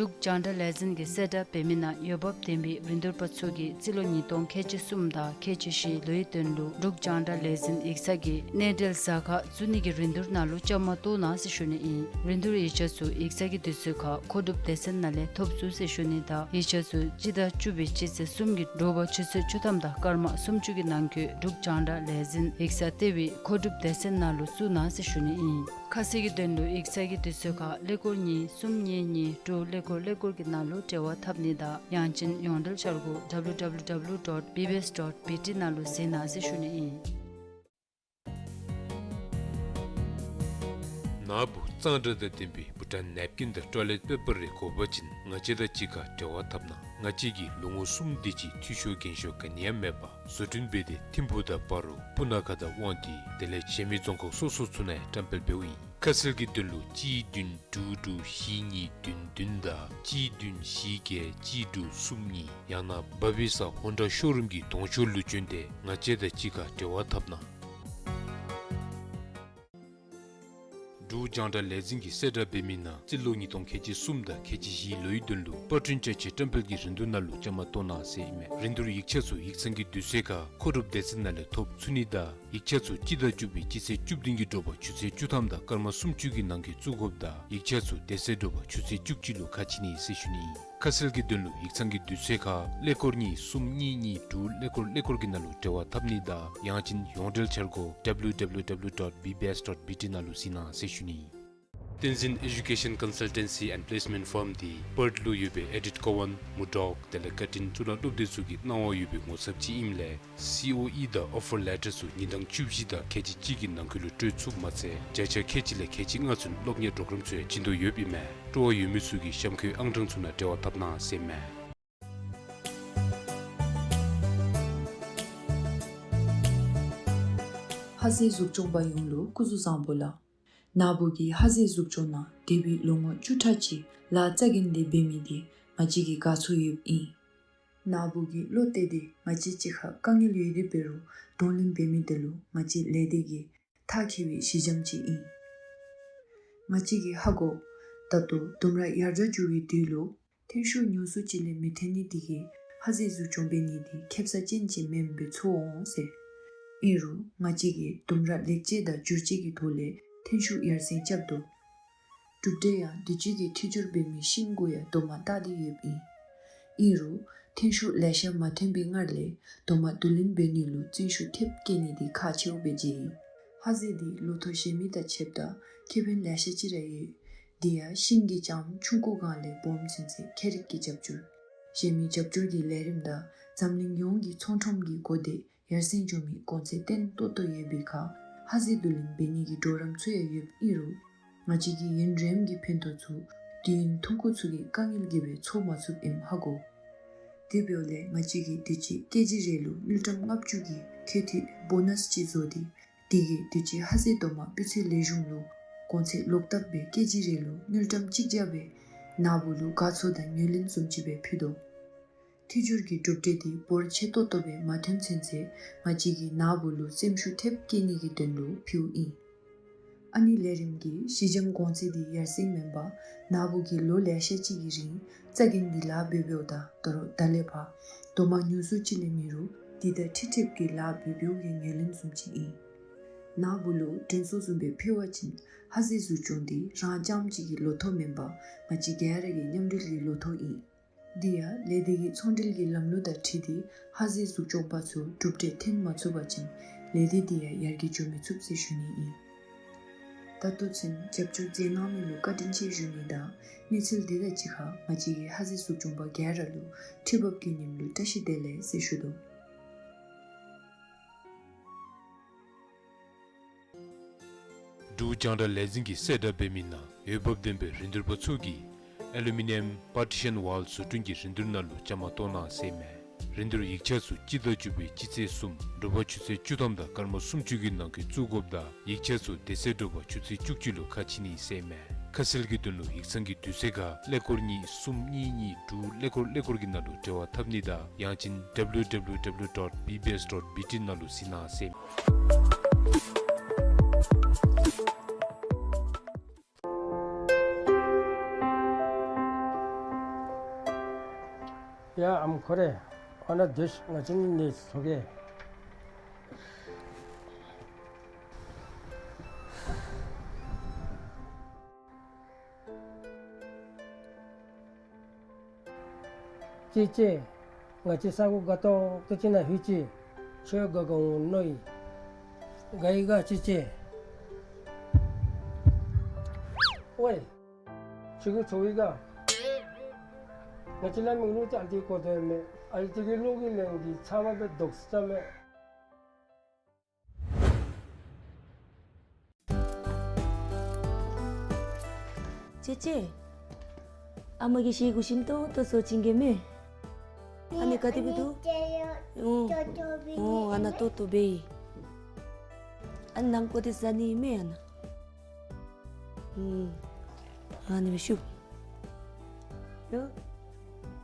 འབྲུག་རྒྱང་བསྒྲགས་ལས་འཛིན་གྱི་གསལ་བསྒྲགས་འབད་མི་ནང་འོས་འབབ་ལྡན་པའི་རིན་བསྡུར་པ་ཚུ་གིས་རྩིས་ལོ་ཉིས་སྟོང་ཁལ་གཅིག་གསུམ་དང་ཁལ་གཅིག་བཞི་ལོའི་དོན་ལུ་འབྲུག་རྒྱང་བསྒྲགས་ལས་འཛིན་ཡིག་ཚང་གི་གནས་འབྲེལ་ཟ་ཁང་བཙུགས་ནི་གི་རིན་བསྡུར་ནང་ལུ་བཅའ་མར་གཏོགས་གནང་ཟེར་ཞུ་ནི་ཨིན། རིན་བསྡུར་ཡིག་ཆ་ཚུ་ཡིག་ཚང་གི་དུས་ཚོད་ཁར་མཁོ་སྒྲུབ་སྡེ་ཚན་ནང་ལས་ཐོབ་ཚུགས་ཟེར་ཞུ་ནི་དང་ཡིག་ཆ་ཚུ་སྤྱི་ཟླ་བཅུ་པའི་སྤྱི་ཚེས་གསུམ་གྱི་དྲོ་པ་ཆུ་ཚོད་བཅུ་ཐམ་དང་སྐར་མ་སུམ་ཅུ་གི་ནང་འཁོད་འབྲུག་རྒྱང་བསྒྲགས་ལས་འཛིན་ཡིག་ཚང་ལྟེ་བའི་མཁོ་སྒྲུབ་སྡེ་ཚན་ནང་ལུ་བཙུགས་གནང་ཟེར་ཞུ་ནི་ཨིན། ཁ་གསལ་གྱི་དོན་ལུ་ཡིག་ཚང་གི་དུས་ཚོད་ཁར་ཀླད་ཀོར་གཉིས་གསུམ་གཉིས་གཉིས་དྲུག་ཀླད་ཀོར་ཀླད་ཀོར་གྱི་ནང་ལུ་འབྲེལ་བ་འཐབ་ནི་དང་ཡང་ཅིན་ཡོངས་འབྲེལ་འཆར་སྒོ་W W W dot B B S dot B T ནང་ལུ་གཟིགས་གནང་ཟེར་ཞུ་ནི་ཨིན། ནཱ་བུ་གཙང་སྦྲ་དང་ལྡན་པའི་བུ་ཊཱན་ནེབ་ཀིན་དང་ཊོའི་ལེཊ་པེ་པར་རེ་དགོ་པ་ཅིན་ང་བཅས་དང་གཅིག་ཁར་འབྲེལ་བ་འཐབ་གནང་། ང་བཅས་ཀྱིས་ལོ་ངོ་གསུམ་དེ་ཅིག་འཐུས་ཤོར་འགན་ཤོར་ག་ནི་ཡང་མེད་པར་བཟོ་སྐྲུན་འབད་དེ་ཐིམ་ཕུག་དང་སྤ་རོ་སྤུ་ན་ཁ་དང་དབང་འདུས་དེ་ལས་གཞན་མི་རྫོང་ཁག་སོ་སོ་ཚུ་ནང་ཡང་བཀྲམ་སྤེལ་འབདཝ་ཨིན། ཁ་གསལ་གྱི་དོན་ལུ་གཅིག་བདུན་དྲུག་དྲུག་བཞི་གཉིས་བདུན་བདུན་དང་གཅིག་བདུན་བཞི་བརྒྱད་གཅིག་དྲུག་གསུམ་གཉིས་ཡང་ན་བ་བི་ས་ཧོན་ཌ་ཤོ་རུམ་གྱི་གདོང་ཕྱོགས་ལུ་བྱོན་ཏེ་ང་བཅས་དང་གཅིག་ཁར་འབྲེལ་བ་འཐབ་གནང་། འབྲུག་རྒྱང་བསྒྲགས་ལས་འཛིན་གྱིས་གསལ་བསྒྲགས་འབད་མི་ནང་རྩིས་ལོ་ཉིས་སྟོང་ཁལ་གཅིག་གསུམ་དང་ཁལ་གཅིག་བཞིའི་ལོའི་དོན་ལུ་པར་སྐྲུན་བཅའ་ཆས་བཀྲམ་སྤེལ་གྱི་རིན་བསྡུར་ནང་ལུ་བཅའ་མར་གཏོགས་གནང་ཟེར་ཨིན་མས། རིན་བསྡུར་ཡིག་ཆ་ཚུ་ཡིག་ཚང་གི་དུས་ཚོད་ཁར་མཁོ་སྒྲུབ་སྡེ་ཚན་ནང་ལས་ཐོབ་ཚུགས་ནི་དང་ཡིག་ཆ་ཚུ་སྤྱི་ཟླ་བཅུ་པའི་སྤྱི་ཚེས་བཅུ་བདུན་གྱི་དྲོ་པ་ཆུ་ཚོད་བཅུ་ཐམ་དང་སྐར་མ་སུམ་ཅུ་གི་ནང་འཁོད་བཙུགས་དགོཔ་དང་ཡིག་ཆ་ཚུ་དེ་ཚེ་དྲོ་པ་ཆུ་ཚོད་བཅུ་གཅིག་ལུ་ཁ་ཕྱེ་ནི་ཟེར་ཞུ་ནི་ཨིན། ཁ་གསལ་གྱི་དོན་ལུ་ཡིག་ཚང་གི་དུས་ཚོད་ཁར་ཀླད་ཀོར་གཉིས་གསུམ་གཉིས་གཉིས་དྲུག་ཀླད་ཀོར་ཀླད་ཀོར་གྱི་ནང་ལུ་འབྲེལ་བ་འཐབ་ནི་དང་ཡང་ཅིན་ཡོངས་འབྲེལ་འཆར་སྒོ་W W W dot B B S dot B T ནང་ལུ་གཟིགས་གནང་ཟེར་ཞུ་ནི་ཨིན། བསྟན་འཛིན་Education Consultancy and Placement Firm འདི་པརཐ་ལུ་ཡོད་པའི་ཨེ་ཌིཐ་ཀོ་ཝཱན་མུར་ཌོག་དེ་ལས་ཀར་ཊིན་གཙུག་ལག་སློབ་སྡེ་ཚུ་གི་གནང་བ་ཡོད་པའི་ངོ་ཚབ་ཅིག་ཨིནམ་ལས་སི་ཨོ་ཨི་དང་ཨོ་ཕར་ལེ་ཊར་ཚུ་ཉིན་གྲངས་བཅུ་བཞི་དང་ཁལ་གཅིག་གཅིག་གི་ནང་འཁོད་ལུ་སྤྲོད་ཚུགསཔ་མ་ཚད་བརྒྱ་ཆ་ཁལ་གཅིག་ལས་ཁལ་གཅིག་ལྔ་ཚུན་སློབ་གཉེར་པོརོ་གརམ་ཚུ་ཡང་བྱིན་དོ་ཡོདཔ་ཨིན་མས། སྤྲོ་བ་ཡོད་མི་ཚུ་གིས་གཤམ་འཁོད་ཨང་གྲངས་ཚུ་ནང་འབྲེལ་བ་འཐབ་གནང་ཟེར་ཨིན་མས། ཧ་ཟེ་གཟུགས་སྐྱོང་པ་ཡོངས་ལུ་སྐུ་གཟུགས་བཟང་པོ་ལགས། ན་བུ་གིས་ཧ་ཟེ་གཟུགས་སྐྱོང་ནང་འདས་པའི་ལོ་ངོ་བཅུ་ཕྲག་ཅིག་ལཱ་རྩ་འགེངས་ཏེ་འབད་མི་འདི་ང་བཅས་ཀྱིས་དགའ་ཚོར་ཡོདཔ་ཨིན། ན་བུ་གིས་བློ་གཏད་དེ་ང་བཅས་གཅིག་ཁར་དཀའ་ངལ་ཡོད་དེ་འབད་རུང་གདོང་ལེན་འབད་མི་དེ་ལུ་ང་བཅས་ལས་སྡེ་གིས་ཐག་བཅད་པའི་གཞི་འགྱམ་ཅིག་ཨིན། ང་བཅས་ཀྱིས་ཧ་གོ། ད་ལྟོ་ལྡུམ་ར་ཡར་རྒྱས་འགྱོ་བའི་དུས་ལུ་ཐོན་ཤུགས་ཉུང་སུ་ཅིག་ལས་མི་ཐོན་ནི་དེ་གིས་ཧ་ཟེ་གཟུགས་སྐྱོང་འབད་ནི་དེ་ཁེབ་ས་ཅན་ཅིག་མེནམ་སྦེ་ཚོར་འོང་ཟེར། ཨིན་རུང་ང་བཅས་ཀྱིས་ལྡུམ་ར་ལེགས་བཅོས་དང་བསྒྱུར་བཅོས་ཀྱི་ཐོག་ལས་ཐོན་ཤུགས་ཡར་སེང་རྐྱབ་དོ། གྲུབ་འབྲས་ཡང་དུས་ཅི་གི་འཕྲུལ་སྦྱོར་འབད་མི་ཤིང་གུ་ཡང་དོ་མ་བཏགས་ཏེ་ཡོདཔ་ཨིན། ཨིན་རུང་ཐོན་ཤུགས་ལེ་ཤ་མ་ཐོན་པའི་སྔར་ལས་དོ་མ་བསྡུ་ལེན་འབད་ནི་ལུ་བརྩོན་ཤུགས་ཐེབས་བསྐྱེད་ནི་དེ་ཁག་ཆེཝ་སྦེ་མཇལ་ཡི། ཧ་ཟེ་འདི་ལོ་ཐོག་གཞན་མི་དང་ཕྱདཔ་ད་ཁེ་ཕན་ལེ་ཤ་ཅིག་ར་ཡོད། དེ་ཡང་ཤིང་གི་ལྕངམ་ཆུང་ཀུ་སྒང་ལས་སྦོམ་ཚུན་ཚོད་ཁྱད་རིག་གི་རྒྱབ་སྐྱོར། གཞན་མི་རྒྱབ་སྐྱོར་གྱི་ལས་རིམ་དང་འཛམ་གླིང་ཡོངས་ཀྱི་ཚོང་ཁྲོམ་གྱི་གོ་བརྡས་ཡར་སེང་འགྱོ་མི་གོང་ཚད་བརྟན་ཏོག་ཏོ་ཡོད་པའི་ཁར་ཧ་ཟེ་བསྡུ་ལེན་འབད་ནི་གི་གྲོགས་རམ་ཚུ་ཡང་ཡོདཔ་ཨིན་རུང་ང་བཅས་ཀྱིས་ཡུན་རིངམོ་གི་ཕན་ཐོགས་ཚུ་དུས་ཡུན་ཐུང་ཀུ་ཚུ་གི་དཀའ་ངལ་གྱིས་སྦེ་ཚོར་མ་ཚུགསཔ་ཨིནམ་ཧ་གོ། དེ་འབདཝ་ལས་ང་བཅས་ཀྱིས་དུས་ཅི་ཀེ་ཇི་རེ་ལུ་དངུལ་ཀྲམ་ལྔ་བཅུ་གི་ཁེ་ཐིག་བོ་ནཱས་ཅིག་བཟོ་སྟེ་དེ་གིས་དུས་ཅི་ཧ་ཟེ་དོ་མ་སྤུས་ཚད་ལེགས་ཤོམ་ལུ་གོང་ཚད་ལོག་བཏབ་སྦེ་ཀེ་ཇི་རེ་ལུ་དངུལ་ཀྲམ་གཅིག་བརྒྱ་སྦེ་ན་བུ་ལུ་དགའ་ཚོར་དང་ངོས་ལེན་བཟུམ་ཅིག་སྦེ་ཕུལ་དོ། འཕྲུལ་སྦྱོར་གྱི་གྲུབ་འབྲས་དེ་འབོར་ཆེ་ཏོག་ཏོ་སྦེ་མ་ཐོན་ཚུན་ཚོད་ང་བཅས་ཀྱིས་ན་བུ་ལུ་སེམས་ཤུགས་ཐེབས་བསྐྱེད་ནི་གི་དོན་ལུ་ཕུལཝ་ཨིན། ཨ་ནི་ལས་རིམ་གྱི་གཞི་འགྱམ་གོང་ཚད་དེ་ཡར་སེང་མེན་པར་ན་བུ་གིས་ལོ་ལེ་ཤ་ཅིག་གི་རིང་རྩ་འགེངས་ཏེ་ལཱ་འབད་འབདཝ་ད་ད་རུང་ད་ལས་ཕར་དོ་མ་ཉུང་སུ་ཅིག་ལས་མེད་རུང་དེ་དང་འཁྲིལ་འཁྲིལཝ་གི་ལཱ་འབད་འབདཝ་གི་ངོས་ལེན་བཟུམ་ཅིག་ཨིན། ན་བུ་ལུ་དྲན་གསོ་བཟུམ་སྦེ་ཕུལ་བ་ཅིན་ཧ་ཟེ་གཟུགས་སྐྱོང་དེ་རང་རྐྱངམ་གཅིག་གི་ལོ་ཐོག་མེན་པར་ང་བཅས་ག་ར་གི་མཉམ་འབྲེལ་གྱི་ལོ་ཐོག་ཨིན། དེ་ཡང་ལས་སྡེ་གི་ཚོང་འབྲེལ་གྱི་ལམ་ལུགས་དང་འཁྲིལ་ཏེ་ཧ་ཟེ་གཟུགས་སྐྱོང་པ་ཚུ་གྲུབ་འབྲས་ཐོན་མ་ཚུགས་པ་ཅིན་ལས་སྡེ་དེ་ཡང་ཡར་རྒྱས་འགྱོ་མི་ཚུགས་ཟེར་ཞུ་ནི་ཨིན། ད་ལྟོ་ཚུན་རྒྱབ་སྐྱོར་མཛད་གནང་མི་ལུ་བཀའ་དྲིན་ཆེ་ཞུ་ནི་དང་གནས་ཚུལ་དེ་དང་གཅིག་ཁར་ང་བཅས་ཀྱི་ཧ་ཟེ་གཟུགས་སྐྱོང་པ་ག་ར་ལུ་ཁྲི་འབབ་ཀྱི་ཉིནམ་ལུ་བཀྲ་ཤིས་བདེ་ལེགས་ཟེར་ཞུ་དོ། འབྲུག་རྒྱང་བསྒྲགས་ལས་འཛིན་གྱིས་གསལ་བསྒྲགས་འབད་མི་ནང་འོས་འབབ་ལྡན་པའི་རིན་བསྡུར་པ་ཚུ་གིས་ཨེ་ལུ་མི་ནི་ཡམ་པར་ཊི་ཤཱན་ཝཱལ་བཟོ་སྐྲུན་གྱི་རིན་བསྡུར་ནང་ལུ་བཅའ་མར་གཏོགས་གནང་ཟེར་ཨིན་མས། རིན་བསྡུར་ཡིག་ཆ་ཚུ་སྤྱི་ཟླ་བཅུ་པའི་སྤྱི་ཚེས་གསུམ་དྲོ་པ་ཆུ་ཚོད་བཅུ་ཐམ་དང་སྐར་མ་སུམ་ཅུ་གི་ནང་འཁོད་བཙུགས་དགོཔ་དང་ཡིག་ཆ་ཚུ་དེ་ཚེ་དྲོ་པ་ཆུ་ཚོད་བཅུ་གཅིག་ལུ་ཁ་ཕྱེ་ནི་ཟེར་ཨིན་མས། ཁ་གསལ་གྱི་དོན་ལུ་ཡིག་ཚང་གི་དུས་ཚོད་ཁར་ཀླད་ཀོར་གཉིས་གསུམ་གཉིས་གཉིས་དྲུག་ཀླད་ཀོར་ཀླད་ཀོར་གྱི་ནང་ལུ་འབྲེལ་བ་འཐབ་ནི་དང་ཡང་ཅིན་W W W dot B B S dot B T ནང་ལུ་གཟིགས་གནང་ཟེར་ཨིན་མས། ཡ་ཨམ་ཁོ་རེ། ཨ་ནཱ་སྡོད་ཤིག། ང་བཅས་ནི་ཚོགས་ཀྱི། ཅེ་ཅེ། ང་བཅས་ས་གོ་དགའ་ཏོག་ཏོ་ཅིག་ནང་ལྷོད་ཅི། ཁྱོད་དགའ་དགའ་འོང་མནོ་ཡི། དགའ་ཡི་ག་ཅེ་ཅེ། ཝའི། ཁྱོད་ཀྱིས་ཚོར་ཡི་ག། ང་བཅས་ལ་མིག་ལུ་ཅིག་ཨ་ཙི་གོ་དོ་མས། ཨ་ཙི་གི་ལུག་གི་ལན་འདི་ཚབ་མ་སྦེ་དོག་ས་མས། ཅེ་ཅེ། ཨ་མ་གིས་ཤེལ་སྒོ་ཞིམ་ཏོང་ཏོ་བཟོ་བྱིན་གེ་མས། ཨ་ནི་ག་དེ་སྦེ་འདུག། ཨོ། ཨོ་ཨ་ནཱ་ཏོག་ཏོ་སྦེ་ཨིན། ཨ་ནི་ནང་ཀོ་དེ་ཟ་ནི་མས་ཨ་ནཱ། ཨུམ། ཨ་ནི་སྦེ་ཤུབ། ཡོ།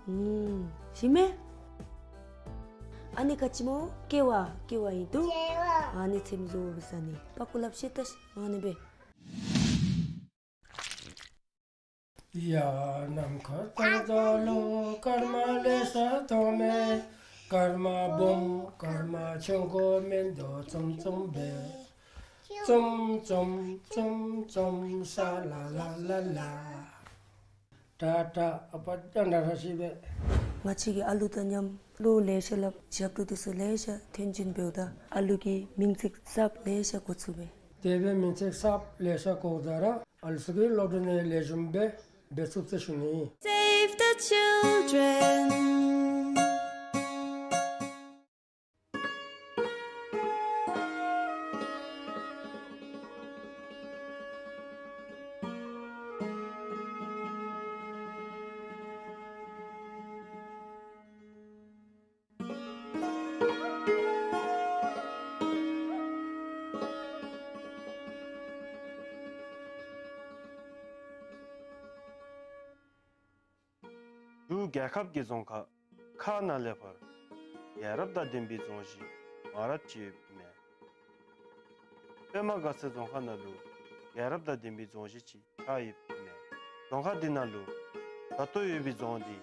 ཨུམ། ཞིམ་མས། ཨ་ནི་ག་ཅི་སྨོ། ཀེ་བ། ཀེ་བ་ཨིན་འདུག། ཀེ་བ། ཨ་ནི་ཚེམ་བཟོ་སྦེ་ཟ་ནི། པག་ཀོ་ལགཔ་བཤེད་ད་ཤིག། ཨ་ནི་སྦེ། ཡ་ནམ་མཁའ་ལྟར་འཛག་ལོ། སྐར་མ་ལེ་ཤ་མཐོང་མས། སྐར་མ་སྦོམ་སྐར་མ་ཆུང་ཀུ་མིན་འདུག་ཙུམ་ཙུམ་སྦེ། ཙུམ་ཙུམ་ཙུམ་ཙུམ་ས་ལ་ལ་ལ་ལ། ཏ་ཏ། ཨ་པ་ཏ་ན་ར་ཤི་བེ། ང་བཅས་ཀྱིས་ཨ་ལུ་དང་མཉམ་བློ་ལེ་ཤ་སླབ། ཞབས་བྲོ་འདི་ཚུ་ལེ་ཤ་ཐོན་བྱིན་འབདཝ་ད་ཨ་ལུ་གིས་མིང་ཚིག་གསརཔ་ལེ་ཤ་གོ་ཚུགས་པས། དེ་སྦེ་མིང་ཚིག་གསརཔ་ལེ་ཤ་གོཝ་ད་ར་ཨ་ལུ་ཚུ་གིས་སློབ་གྲྭ་ནང་ལེགས་ཤོམ་སྦེ་འབད་ཚུགས་ཟེར་ཞུ་ནི། Save the children. འབྲུག་རྒྱལ་ཁབ་ཀྱི་རྫོང་ཁག་ཁག་ནང་ལས་ཕར་ཡ་རབས་དང་ལྡན་པའི་རྫོང་གཞི་མང་རབས་ཅིག་ཡོདཔ་ཨིན་མས། པདྨ་དགའ་ཚལ་རྫོང་ཁག་ནང་ལུ་ཡ་རབས་དང་ལྡན་པའི་རྫོང་གཞི་ཅིག་ཆགས་ཡོདཔ་ཨིན་མས། རྫོང་ཁག་འདི་ནང་ལུ་ད་ལྟོ་ཡོད་པའི་རྫོང་འདི་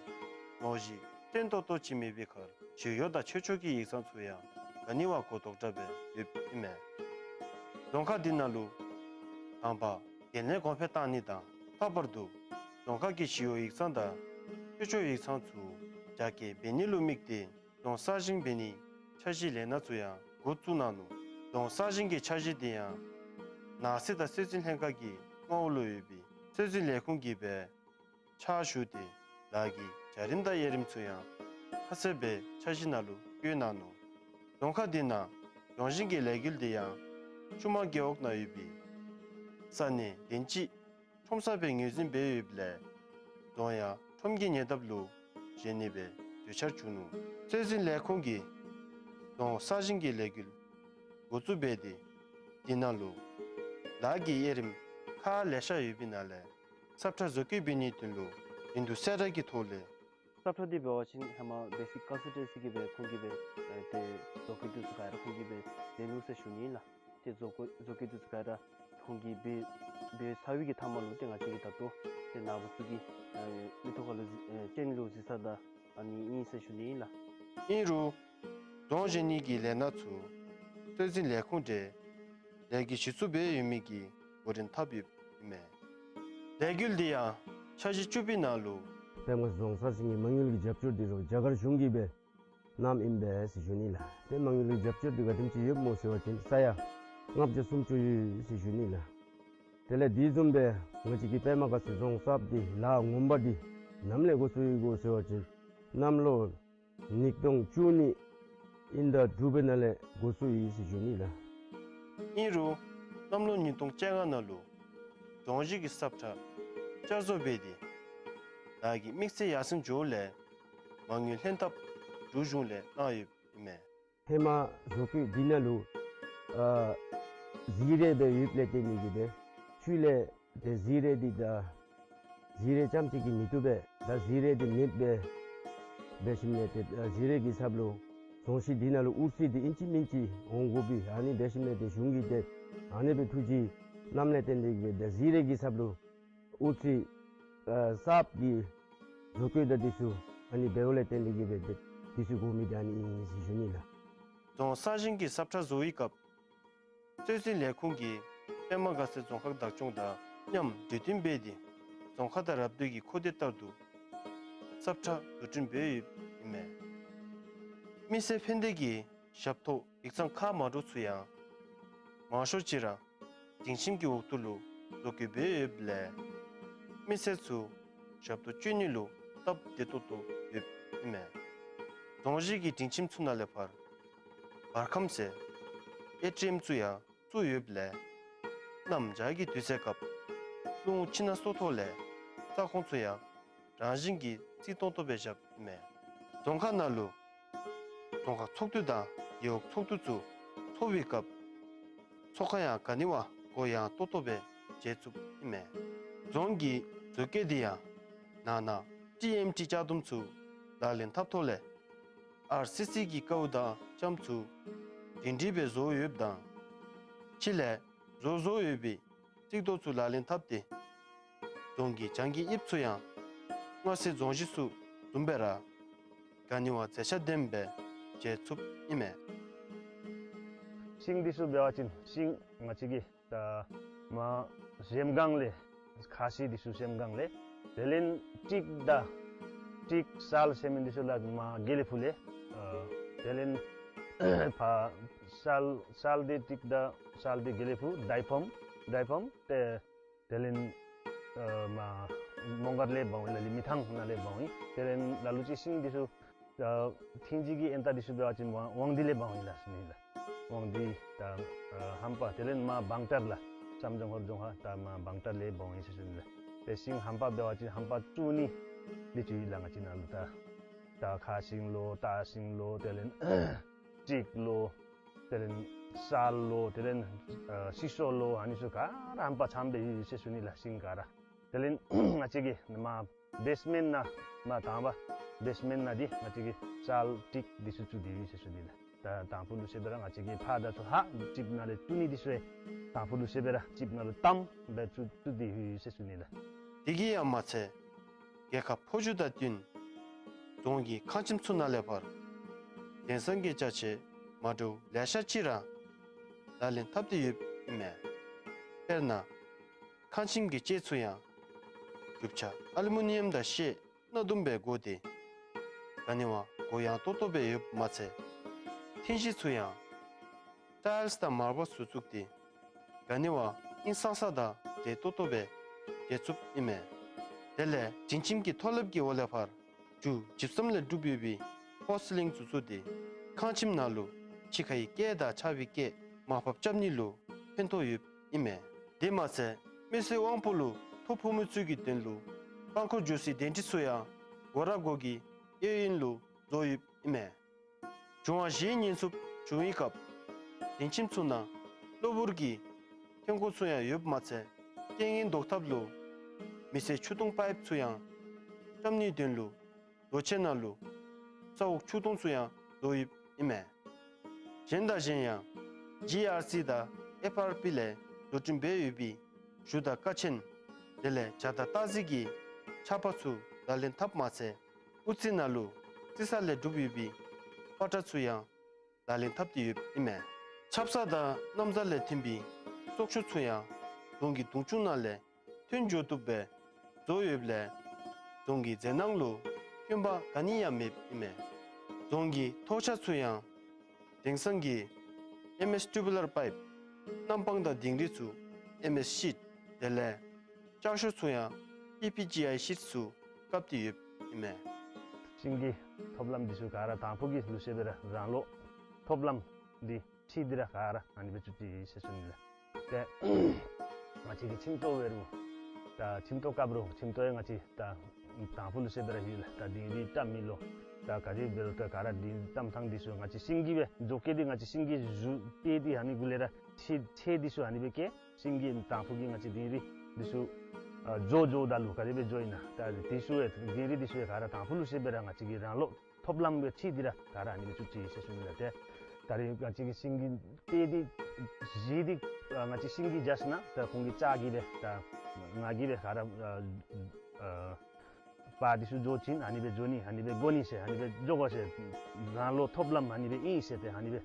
རྫོང་གཞི་བརྟན་ཏོག་ཏོ་ཅིག་མེད་པའི་ཁར་ཞི་གཡོག་དང་ཆོས་ཕྱོགས་ཀྱི་ཡིག་ཚང་ཚུ་ཡང་ག་ནི་བ་གོ་ལྡོག་དྲགས་སྦེ་ཡོདཔ་ཨིན་མས། རྫོང་ཁག་འདི་ནང་ལུ་དང་པ་འགན་ལེན་གོང་འཕེལ་བཏང་ནི་དང་ལྷག་པར་དུ་རྫོང་ཁག་གི་ཞི་གཡོག་ཡིག་ཚང་དང་ཆོས་ཕྱོགས་ཡིག་ཚང་ཚུ་རྒྱ་སྐྱེད་འབད་ནི་ལུ་དམིགས་ཏེ་རྫོང་གསར་བཞེངས་འབད་ནིའི་འཆར་གཞི་ལས་སྣ་ཚུ་ཡང་འགོ་བཙུགས་གནང་ནུག། རྫོང་གསར་བཞེངས་ཀྱི་འཆར་གཞི་འདི་ཡང་ནང་སྲིད་དང་སྲོལ་འཛིན་ལྷན་ཁག་གི་མངའ་འོག་ལུ་ཡོད་པའི་སྲོལ་འཛིན་ལས་ཁུངས་ཀྱིས་སྦེ་ཕྱག་ཞུ་སྟེ་ལཱ་གི་བྱ་རིམ་དང་དབྱེ་རིམ་ཚུ་ཡང་ཁ་གསལ་སྦེ་འཆར་གཞི་ནང་ལུ་བཀོད་གནང་ནུག། རྫོང་ཁག་འདི་ནང་རྫོང་གཞི་གི་ལས་འགུལ་འདི་ཡང་ཆུ་དམར་རྒེད་འོག་ནང་ཡོད་པའི་ས་གནས་བདུན་ཅུ་ཁྲོམ་གསར་སྦེ་ངོས་འཛིན་འབད་ཡོདཔ་ལས་རྫོང་ཡང་ཁྲོམ་གྱི་ཉེ་འདབས་ལུ་བཞེངས་ནི་སྦེ་གྲོས་འཆར་བྱུང་ནུག། སྲོལ་འཛིན་ལས་ཁུངས་ཀྱིས་རྫོང་གསར་བཞེངས་ཀྱི་ལས་འགུལ་འགོ་བཙུགས་འབད་དེ་འདི་ནང་ལུ་ལཱ་གི་དབྱེ་རིམ་ཁག་ལེ་ཤ་ཡོད་པའི་ནང་ལས་སབ་ཁྲ་བཟོ་བཀོད་འབད་ནིའི་དོན་ལུ་རིན་བསྡུར་གསལ་བསྒྲགས་ཀྱི་ཐོག་ལས་སབ་ཁྲ་འདི་འབད་བ་ཅིན་ཧེ་མ་བེ་སིཀ་ཀོན་སི་ཊེན་སི་གིས་སྦེ་ཁོང་གིས་སྦེ་ཨེ་ཏེ་བཟོ་བཀོད་འདི་ཚུ་ག་ར་ཁོང་གིས་སྦེ་མཛད་ནུག་ཟེར་ཞུ་ནི་ལགས། ཏེ་བཟོ་བཀོད་བཟོ་བཀོད་འདི་ཚུ་ག་ར་ཁོང་གིས་འབད་འབད་ཚར་བའི་གི་མཐའ་མ་ལུ་ཏེ་ང་བཅས་ཀྱིས་ད་ལྟོ་ཏེ་ནཱ་བུ་ཚུ་གི་ཨེ་མིག་ཏོ་ཁ་ལུ་གཟིགས་ཨེ་སྤྱན་ལུ་གཟིགས་ས་ད་ཨ་ནི་ཨིན་ཟེར་ཞུ་ནི་ལགས། ཨིན་རུང་རྫོང་བཞེངས་ནི་གི་ལས་སྣ་ཚུ་སྲོལ་འཛིན་ལས་ཁུངས་འདི་ལས་ཀྱི་གཞི་བཙུགས་འབད་ཡོད་མི་གི་གོ་རིམ་འཐབ་ཡོདཔ་ཨིན་མས། ལས་འགུལ་འདི་ཡང་འཆར་གཞི་བཅུ་པའི་ནང་ལུ་པདྨ་རྫོང་གསར་བཞེངས་ཀྱི་མ་དངུལ་གྱི་རྒྱབ་སྐྱོར་འདི་རུང་རྒྱ་གར་གཞུང་གིས་སྦེ་གནངམ་ཨིན་པས་ཟེར་ཞུ་ནི་ལགས། ཏེ་མ་དངུལ་གྱི་རྒྱབ་སྐྱོར་འདི་ག་དེམ་ཅིག་ཡོདཔ་སྨོ་ཟེར་བ་ཅིན་ས་ཡ་ལྔ་བརྒྱ་སུམ་ཅུ་ཡོད་ཟེར་ཞུ་ནི་ལགས། དེ་ལས་དེ་བཟུམ་སྦེ་ང་བཅས་ཀྱི་པདྨ་དགའ་ཚལ་རྫོང་གསརཔ་འདི་ལཱ་ངོ་མ་འདི་ནམ་ལས་འགོ་བཙུགས་ཡི་གོ་ཟེར་བ་ཅིན་གནམ་ལོ་ཉིས་སྟོང་བཅུ་གཉིས་དབྱིན་ཟླ་དྲུག་པའི་ནང་ལས་འགོ་བཙུགས་ཡི་ཟེར་ཞུ་ནི་ལགས། ཨིན་རུང་གནམ་ལོ་ཉིས་སྟོང་བཅོ་ལྔ་ནང་ལུ་རྫོང་གཞི་གི་སབ་ཁྲ་བསྐྱར་བཟོ་འབད་དེ་ལཱ་གི་དམིགས་ཚད་ཡར་སེང་འགྱོཝ་ལས་མ་དངུལ་ལྷན་ཐབས་འབྲུག་གཞུང་ལས་གནང་ཡོདཔ་ཨིན་མས། ཧེ་མ་བཟོ་བཀོད་འདི་ནང་ལུ་ཨ་གཟི་རས་སྦེ་ཡོདཔ་ལས་བརྟེན་ཏེ་གིས་སྦེ་ཆུ་ལས་ཏེ་གཟི་རས་འདི་དང་གཟི་རས་རྐྱངམ་གཅིག་གིས་མི་བཏུབ་པས། ད་གཟི་རས་འདི་མེདཔ་སྦེ་འབད་ཞིནམ་ལས་ཏེ་ཨ་གཟི་རས་ཀྱི་ཚབ་ལུ་རྫོང་གཞི་འདི་ནང་ལུ་དབུ་རྩེ་འདི་ཨིན་ཅི་མིན་ཅི་འོང་དགོ་པས། ཨ་ནི་འབད་ཞིནམ་ལས་ཏེ་གཞུང་གིས་ཏེ་ཨ་ནི་སྦེ་ཐུགས་བཞེད་གནངམ་ལས་བརྟེན་ཏེ་གིས་སྦེ་ད་གཟི་རས་ཀྱི་ཚབ་ལུ་དབུ་རྩེ་ཨ་གསརཔ་གི་བཟོ་བཀོད་དང་འདི་ཚུ་ཨ་ནི་འབདཝ་ལས་བརྟེན་ཏེ་གིས་སྦེ་ཏེ་འདི་ཚུ་དགོ་མི་འདི་ཨ་ནི་ཨིན་ཟེར་ཞུ་ནི་ལགས། རྫོང་གསར་བཞེངས་ཀྱི་སབ་ཁྲ་བཟོ་བའི་སྐབས་སྲོལ་འཛིན་ལས་ཁུངས་ཀྱིས་པདྨ་དགའ་ཚལ་རྫོང་ཁག་བདག་སྐྱོང་དང་མཉམ་གྲོས་བསྟུན་འབད་དེ་རྫོང་ཁག་དང་རབ་སྡོད་ཀྱི་མཁོ་འདོད་ལྟར་དུ་སབ་ཁྲ་བཟོ་སྐྲུན་འབད་ཡོདཔ་ཨིན་མས། མི་སེར་ཕན་བདེ་གི་ཞབས་ཏོག་ཡིག་ཚང་ཁག་མ་འདྲཝ་ཚུ་ཡང་མང་ཤོས་ཅིག་ར་སྡིངས་ཁྱིམ་གྱི་འོག་ཏུ་ལུ་བཟོ་བཀོད་འབད་ཡོདཔ་ལས་མི་སེར་ཚུ་ཞབས་ཏོག་སྤྱོད་ནི་ལུ་སྟབས་བདེ་ཏོག་ཏོ་ཡོདཔ་ཨིན་མས། རྫོང་གཞི་གི་སྡིངས་ཁྱིམ་ཚུ་ནང་ལས་ཕར་བར་ཁམས་ཟེར་ཨེ་ཊི་ཨེམ་ཚུ་ཡང་བཙུགས་ཡོདཔ་ལས་གནམ་བྱཱར་གྱི་དུས་ཚོད་སྐབས་རླུང་ཕྱི་ནང་སོ་ཐོག་ལས་ས་ཁོངས་ཚུ་ཡང་རང་བཞིན་གྱིས་བརྩིགས་ཏོང་ཏོ་སྦེ་བཞགཔ་ཨིན་མས། རྫོང་ཁག་ནང་ལུ་རྫོང་ཁག་ཚོགས་འདུ་དང་རྒེད་འོག་ཚོགས་འདུ་ཚུ་ཚོགས་པའི་སྐབས་ཚོགས་ཁང་ཡང་ག་ནི་བ་གུ་ཡངས་ཏོག་ཏོ་སྦེ་མཇལ་ཚུགསཔ་ཨིན་མས། རྫོང་གི་བཟོ་བཀོད་འདི་ཡང་ནང་ན་ཊི་ཨེམ་ཊི་ལྕགས་དོམ་ཚུ་ལག་ལེན་འཐབ་ཐོག་ལས་ཨར་སི་སི་གི་ཀཝ་དང་ལྕམ་ཚུ་སྒྲིང་སྒྲི་སྦེ་བཟོ་ཡོདཔ་དང་ཕྱི་ལས་བཟོ་བཟོཝ་ཡོད་པའི་རྩིག་རྡོ་ཚུ་ལག་ལེན་འཐབ་སྟེ་ རྫོང་གི་བྱང་གི་དབྱིབས་ཚུ་ཡང་སྔར་སྲོལ་རྫོང་གཞི་ཚུ་བཟུམ་སྦེ་ར་ག་ནི་བ་མཛེས་ཆ་ལྡནམ་སྦེ་མཇལ་ཚུགསཔ་ཨིན་མས། ཤིང་འདི་ཚུ་འབད་བ་ཅིན་ཤིང་ང་བཅས་ཀྱི་ད་མར་གཞལམ་སྒང་ལས་ཁ་ཤིང་འདི་ཚུ་གཞལམ་སྒང་ལས་དེ་ལས་ཊིག་དང་ཊིག་སཱལ་ཟེར་མི་འདི་ཚུ་ལགས་མར་དགེ་ལེགས་ཕུག་ལས་ཨ་དེ་ལས་ཕར་སཱལ་སཱལ་འདི་ཊིག་དང་སཱལ་འདི་དགེ་ལེགས་ཕུག་དའི་ཕམ་དའི་ཕམ་ཏེ་དེ་ལས་ཨ་མར་མོང་སྒར་ལས་འབག་འོང་ལགས། མི་ཐང་ནང་ལས་འབག་འོང་། དེ་ལས་ལ་ལུ་ཅིག་ཤིང་འདི་ཚུ་ཨ་ཐིང་ཅིག་གི་ཨེན་ཏ་འདི་ཚུ་འབད་བ་ཅིན་ཝང་ཝང་ཏི་ལས་འབག་འོང་ལགས་ཟེར་ཨིན་ལགས། ཝང་ཏི་ད་ཨ་ཧམ་པ་དེ་ལས་མར་བང་ཏར་ལགས། བྱམས་ལྗོངས་ཧོར་ལྗོངས་ཧ་ད་མར་བང་ཏར་ལས་འབག་འོང་ཟེར་ཨིན་ལགས། ཏེ་ཤིང་ཧམ་པ་འབད་བ་ཅིན་ཧམ་པ་བཅུ་གཉིས་འདི་ཚུ་ཡོད་ལགས། ང་བཅས་ནང་ལུ་ད་ད་ཁ་ཤིང་ལོ་སྟག་ཤིང་ལོ་དེ་ལས་ཊིག་ལོ་དེ་ལས་སཱལ་ལོ་དེ་ལས་ཨ་ཤིང་སོག་ལོ་ཨ་ནི་ཚུ་ག་ར་ཧམ་པ་ཚངམ་སྦེ་ཡོད་ཟེར་ཨིན་ལགས་ཤིང་ག་ར། དེ་ལས་ང་བཅས་ཀྱི་མར་བེསི་མེནཊ་ནང་མར་དང་པ་བེསི་མེནཊ་ནང་འདི་ང་བཅས་ཀྱིས་སཱལ་ཊིག་འདི་ཚུ་བཙུགས་ཏེ་ཡོད་ཟེར་ཨིན་ལགས། ད་དང་ཕུ་ལུ་ཟེར་བ་ར་ང་བཅས་ཀྱིས་ཕར་དང་ཚུར་ཧ་ཅིག་ནང་ལས་བཙུགས་ནི་འདི་ཚུ་ཡང་དང་ཕུ་ལུ་ཟེར་བ་ར་ཅིག་ནང་ལུ་བཏངམ་སྦེ་བཙུགས་བཙུགས་ཏེ་ཡོད་ཟེར་ཨིན་ལགས། དེ་གིས་ཡང་མ་ཚད་རྒྱལ་ཁབ་འཕོ་འགྱུར་དང་བསྟུན་རྫོང་གི་ཁང་ཁྱིམ་ཚུ་ནང་ལས་ཕར་དེང་སང་གི་ཅ་ཆས་མ་འདྲཝ་ལེ་ཤ་ཅིག་ར་ལག་ལེན་འཐབ་སྟེ་ཡོདཔ་ཨིན་མས། དཔེར་ན་ཁང་ཁྱིམ་གྱི་ལྕེ་ཚུ་ཡང་རྒྱུ་ཆ་ཨ་ལུ་མི་ནི་ཡམ་དང་ཤེལ་གནའ་དུམ་སྦེ་བགོ་སྟེ་ག་ནི་བ་གོ་ཡངས་ཏོག་ཏོ་སྦེ་ཡོདཔ་མ་ཚད་ཐིང་ཤིང་ཚུ་ཡང་ཊའིལསི་དང་མར་བལ་ཚུ་བཙུགས་ཏེ་ག་ནི་བ་ཧིང་སངས་ས་དང་མཛེས་ཏོག་ཏོ་སྦེ་མཇལ་ཚུགསཔ་ཨིན་མས། དེ་ལས་དྲི་ཞིམ་གྱི་ཐོག་ལེབ་ཀྱི་འོག་ལས་ཕར་ཇུ་ཇིབ་སམ་ལས་གྲུབ་ཡོད་པའི་ཕོལ་སི་ལིང་ཚུ་བཙུགས་ཏེ་ཁང་ཁྱིམ་ནང་ལུ་ཕྱི་ཁའི་སྐད་དང་ཆར་པའི་སྐད་མར་ཕབ་རྐྱབ་ནི་ལུ་ཕན་ཐོགས་ཡོདཔ་ཨིན་མས། དེ་མ་ཚད་མི་སེར་དབང་པོ་ལུ་ཐོ་ཕོག་མི་ཚུ་གི་དོན་ལུ་རླངས་འཁོར་འགྱོ་སའི་གདན་ཁྲི་ཚུ་ཡང་སྒོ་ར་སྒོ་གི་གཡས་གཡོན་ལུ་བཟོ་ཡོདཔ་ཨིན་མས། འབྱུང་བ་བཞིའི་ཉེན་སྲུང་བྱུང་བའི་སྐབས་གདན་ཁྱིམ་ཚུ་ནང་གློ་བུར་གྱི་ཐོན་ཁུངས་ཚུ་ཡང་ཡོདཔ་མ་ཚད་རྐྱེན་ངན་བཟློག་ཐབས་ལུ་མི་སེར་ཆུ་འཐུང་པའིཔ་ཚུ་ཡང་བཀྲམ་ནིའི་དོན་ལུ་རྡོ་ཆས་ནང་ལུ་ས་འོག་ཆུ་འཐུང་ཚུ་ཡང་བཟོ་ཡོདཔ་ཨིན་མས། གཞན་དང་གཞན་ཡང་ཇི་ཨར་སི་དང་ཨེཕ་ཨར་པི་ལས་བཟོ་སྐྲུན་འབད་ཡོད་པའི་གཞུ་དང་ཀ་ཆེན་དེ་ལས་ཇ་དང་སྟག་གཟིག་གི་ཆར་པ་ཚུ་ལག་ལེན་འཐབ་མ་ཚད་དབུ་རྩེ་ནང་ལུ་རྩི་ས་ལས་གྲུབ་ཡོད་པའི་པ་ཏྲ་ཚུ་ཡང་ལག་ལེན་འཐབ་སྟེ་ཡོདཔ་ཨིན་མས། ཆབ་གསང་དང་གནམ་གཤིས་ལས་ཐོན་པའི་སྲོག་ཆགས་ཚུ་ཡང་རྫོང་གི་དུང་ཕྱུར་ནང་ལས་ཐོན་འགྱོ་བཏུབ་སྦེ་བཟོ་ཡོདཔ་ལས་རྫོང་གི་མཛེས་སྣང་ལུ་སྐྱོན་པ་ག་ནི་ཡང་མེདཔ་ཨིན་མས། རྫོང་གི་ཐོག་ཆ་ཚུ་ཡང་དེང་སང་གི་ཨེམ་ཨེསི་ཊུ་བུ་ལར་པའིཔ་གནམ་སྤང་དང་དིང་རི་ཚུ་ཨེམ་ཨེསི་ཤིཊ་དེ་ལས་ལྕགས་ཤོག་ཚུ་ཡང་པི་པི་ཇི་ཨའི་ཤིཊ་ཚུ་བཀབ་སྟེ་ཡོདཔ་ཨིན་མས། ཤིང་གི་ཐོབ་ལམ་འདི་ཚུ་ག་ར་དང་ཕུ་གི་ལུ་ཟེར་བ་ར་རང་ལོ་ཐོབ་ལམ་འདི་ཁྲིད་དེ་ར་ག་ར་ཨ་ནི་སྦེ་བཙུགས་ཅི་ཟེར་ཞུ་ནི་ལགས། ཏེ་ང་བཅས་ཀྱི་ཁྱིམ་ཐོག་འབད་རུང་ད་ཁྱིམ་ཐོག་བཀབ་རུང་ཁྱིམ་ཐོག་ཡང་ང་བཅས་ད་དང་ཕུ་ལུ་ཟེར་བ་ར་ཡོད་ལགས། ད་དིང་རི་བཀྲམ་མི་ལོ་ད་ག་དེ་འབད་རུང་ད་ག་ར་དིང་རི་བཀྲམ་ཐངས་འདི་ཚུ་ང་བཅས་ཤིང་གི་སྦེ་བཟོ་བཀལ་ཏེ་ང་བཅས་ཤིང་གི་གཞུ་བཏེགས་ཏེ་ཨ་ནི་གུ་ལས་ར་ཚད་ཚད་འདི་ཚུ་ཨ་ནི་སྦེ་བཀལ། ཤིང་གི་དང་ཕུ་གི་ང་བཅས་དིང་རི་འདི་ཚུ་ཨ་བཟོ་བཟོཝ་ད་ལུ་ག་དེ་སྦེ་བཟོ་ཨིན་ན་ད་འདི་ཚུ་ཡང་དིང་རི་འདི་ཚུ་ཡང་ག་ར་དང་ཕུ་ལུ་ཟེར་བ་ར་ང་བཅས་ཀྱིས་རང་ལོ་ཐོབ་ལམ་སྦེ་ཁྲིད་དེ་ར་ག་ར་ཨ་ནི་སྦེ་བཙུགས་ཅི་ཟེར་ཞུ་ནི་ལགས། ཏེ་ད་རེས་ང་བཅས་ཀྱིས་ཤིང་གི་བཏེགས་ཏེ་བཞེས་ཏེ་ཨ་ང་བཅས་ཤིང་གི་བཞག་ཞིན་ན་ད་ཁོང་གི་ལྕགས་ཀྱི་སྦེ་ད་ང་གིས་སྦེ་ག་ར་ཨ་ཨ་པར་འདི་ཚུ་བཟོ་བྱིན་ཨ་ནི་སྦེ་བཟོ་ནི་ཨ་ནི་སྦེ་བཟོ་ནི་ཟེར་ཨ་ནི་སྦེ་བཟོ་དགོ་ཟེར་རང་ལོ་ཐོབ་ལམ་ཨ་ནི་སྦེ་ཨིན་ཟེར་ཏེ་ཨ་ནི་སྦེ་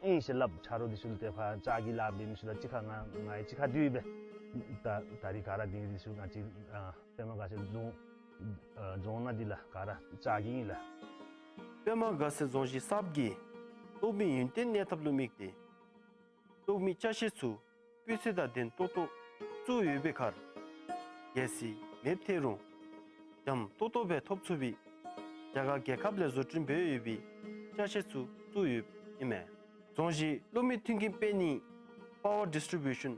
ཨིན་ཟེར་སླབ། ཆ་རོགས་འདི་ཚུ་ལུ་ཏེ་ཕར་ལྕགས་ཀྱི་ལཱ་འབད་མི་ཚུ་ལུ་གཅིག་ཁར་ང་ང་གཅིག་ཁར་འདི་སྦེ་ད་ད་རེས་ག་ར་དིང་རི་འདི་ཚུ་ང་བཅས་ཨ་པདྨ་དགའ་ཚལ་རྫོང་ཨ་རྫོང་ནང་འདི་ལགས་ག་ར་ལྕགས་ཀྱི་ཨིན་ལགས། པདྨ་དགའ་ཚལ་རྫོང་གཞི་གསརཔ་གིས་གློག་མེ་ཡུན་བརྟན་གནས་ཐབས་ལུ་དམིགས་ཏེ་གློག་མེ་ཅ་ཆས་ཚུ་སྤུས་ཚད་དང་ལྡན་ཏོག་ཏོ་བཙུགས་ཡོད་པའི་ཁར་གལ་སྲིད་མེདཔ་ཐལ་རུང་འཇམ་ཏོག་ཏོ་སྦེ་ཐོབ་ཚུགས་པའི་རྒྱ་གར་རྒྱལ་ཁབ་ལས་བཟོ་སྐྲུན་འབད་ཡོད་པའི་ཅ་ཆས་ཚུ་བཙུགས་ཡོདཔ་ཨིན་མས། རྫོང་གཞིས་གློག་མེ་མཐུད་འགྱུར་སྤེལ་ནིའི་པ་ཝར་ཌིས་ཊི་རི་བིའུ་ཤཱན་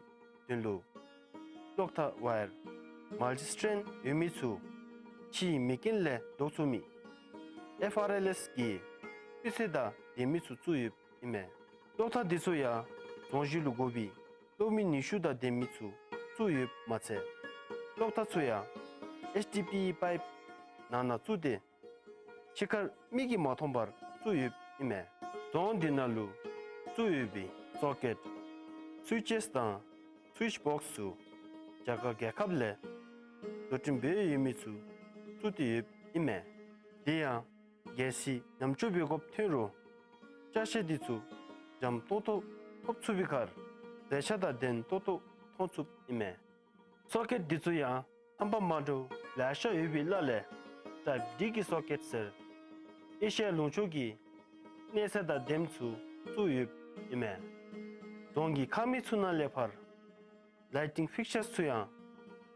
དོན་ལུ་གློག་ཐག་ཝའི་ཡར་མལ་ཊི་སི་ཊེན་ཡོད་མི་ཚུ་ཕྱིའི་མེ་རྐྱེན་ལས་བཟློག་ཚུགས་མི་ཨེཕ་ཨར་ཨེལ་ཨེསི་གི་སྤུས་ཚད་དང་ལྡན་མི་ཚུ་བཙུགས་ཡོདཔ་ཨིན་མས། གློག་ཐག་འདི་ཚུ་ཡང་རྫོང་གཞི་ལུ་དགོ་པའི་གློག་མེ་ནུས་ཤུགས་དང་ལྡན་མི་ཚུ་བཙུགས་ཡོདཔ་མ་ཚད་གློག་ཐག་ཚུ་ཡང་ཨེཆ་ཌི་པི་ཨི་པའིཔ་ནང་ན་བཙུགས་ཏེ་ཕྱི་ཁར་མིག་གིས་མ་མཐོང་བར་བཙུགས་ཡོདཔ་ཨིན་མས། རྫོང་འདི་ནང་ལུ་བཙུགས་ཡོད་པའི་སོ་ཀེཊ་སུའིཆ་ཆེསི་དང་སུའིཆ་བོགསི་ཚུ་རྒྱ་གར་རྒྱལ་ཁབ་ལས་ བཟོ་སྐྲུན་འབད་ཡོད་མི་ཚུ་བཙུགས་ཏེ་ཡོདཔ་ཨིན་མས། དེ་ཡང་གལ་སྲིད་ཉམས་བཅོས་འབད་དགོཔ་ཐོན་རུང་ཅ་ཆས་འདི་ཚུ་འཇམ་ཏོང་ཏོ་ཐོབ་ཚུགས་པའི་ཁར་རྫས་ཆ་དང་ལྡན་ཏོག་ཏོ་མཐོང་ཚུགསཔ་ཨིན་མས། སོ་ཀེཊ་འདི་ཚུ་ཡང་རྣམ་པ་མ་འདྲཝ་ལེ་ཤ་ཡོད་པའི་ལ་ལས་ཊའིཔ་ཌི་གི་སོ་ཀེཊ་ཟེར་ཨེ་ཤི་ཡ་ལུང་ཕྱོགས་ཀྱི་གནས་ཚད་དང་ལྡནམ་ཚུ་བཙུགས་ཡོདཔ་ཨིན་མས། རྫོང་གི་ཁང་མིག་ཚུ་ནང་ལས་ཕར་ལའི་ཊིང་ཕིག་ཅར་ཚུ་ཡང་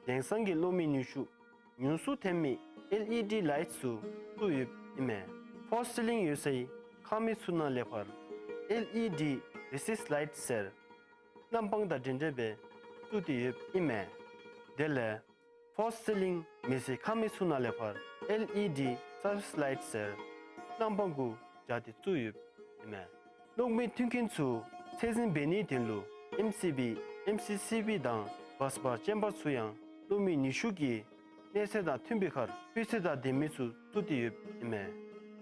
དེང་སང་གི་གློག་མེ་ནུས་ཤུགས་ཉུང་སུ་ཐོན་མི་ཨེལ་ཨི་ཌི་ལའིཊ་ཚུ་བཙུགས་ཡོདཔ་ཨིན་མས། ཕོལ་སི་ལིང་ཡོད་སའི་ཁང་མིག་ཚུ་ནང་ལས་ཕར་ཨེལ་ཨི་ཌི་རི་སེསི་ལའིཊ་ཟེར་གནམ་སྤང་དང་འདྲན་འདྲ་སྦེ་བཙུགས་ཏེ་ཡོདཔ་ཨིན་མས། དེ་ལས་ཕོལ་སི་ལིང་མེད་སའི་ཁང་མིག་ཚུ་ནང་ལས་ཕར་ཨེལ་ཨི་ཌི་སར་ཕེསི་ལའིཊ་ཟེར་གནམ་སྤང་གུ་སྦྱར་ཏེ་བཙུགས་ཡོདཔ་ཨིན་མས། གློག་མེ་མཐུན་རྐྱེན་ཚུ་ཚད་འཛིན་འབད་ནིའི་དོན་ལུ་ཨེམ་སི་བི་ཨེམ་སི་སི་བི་དང་བཱས་བཱར་ཅེམ་བར་ཚུ་ཡང་གློག་མེ་ནུས་ཤུགས་ཀྱི་གནས་ཚད་དང་མཐུན་པའི་ཁར་སྤུས་ཚད་དང་ལྡན་མི་ཚུ་བཙུགས་ཏེ་ཡོདཔ་ཨིན་མས།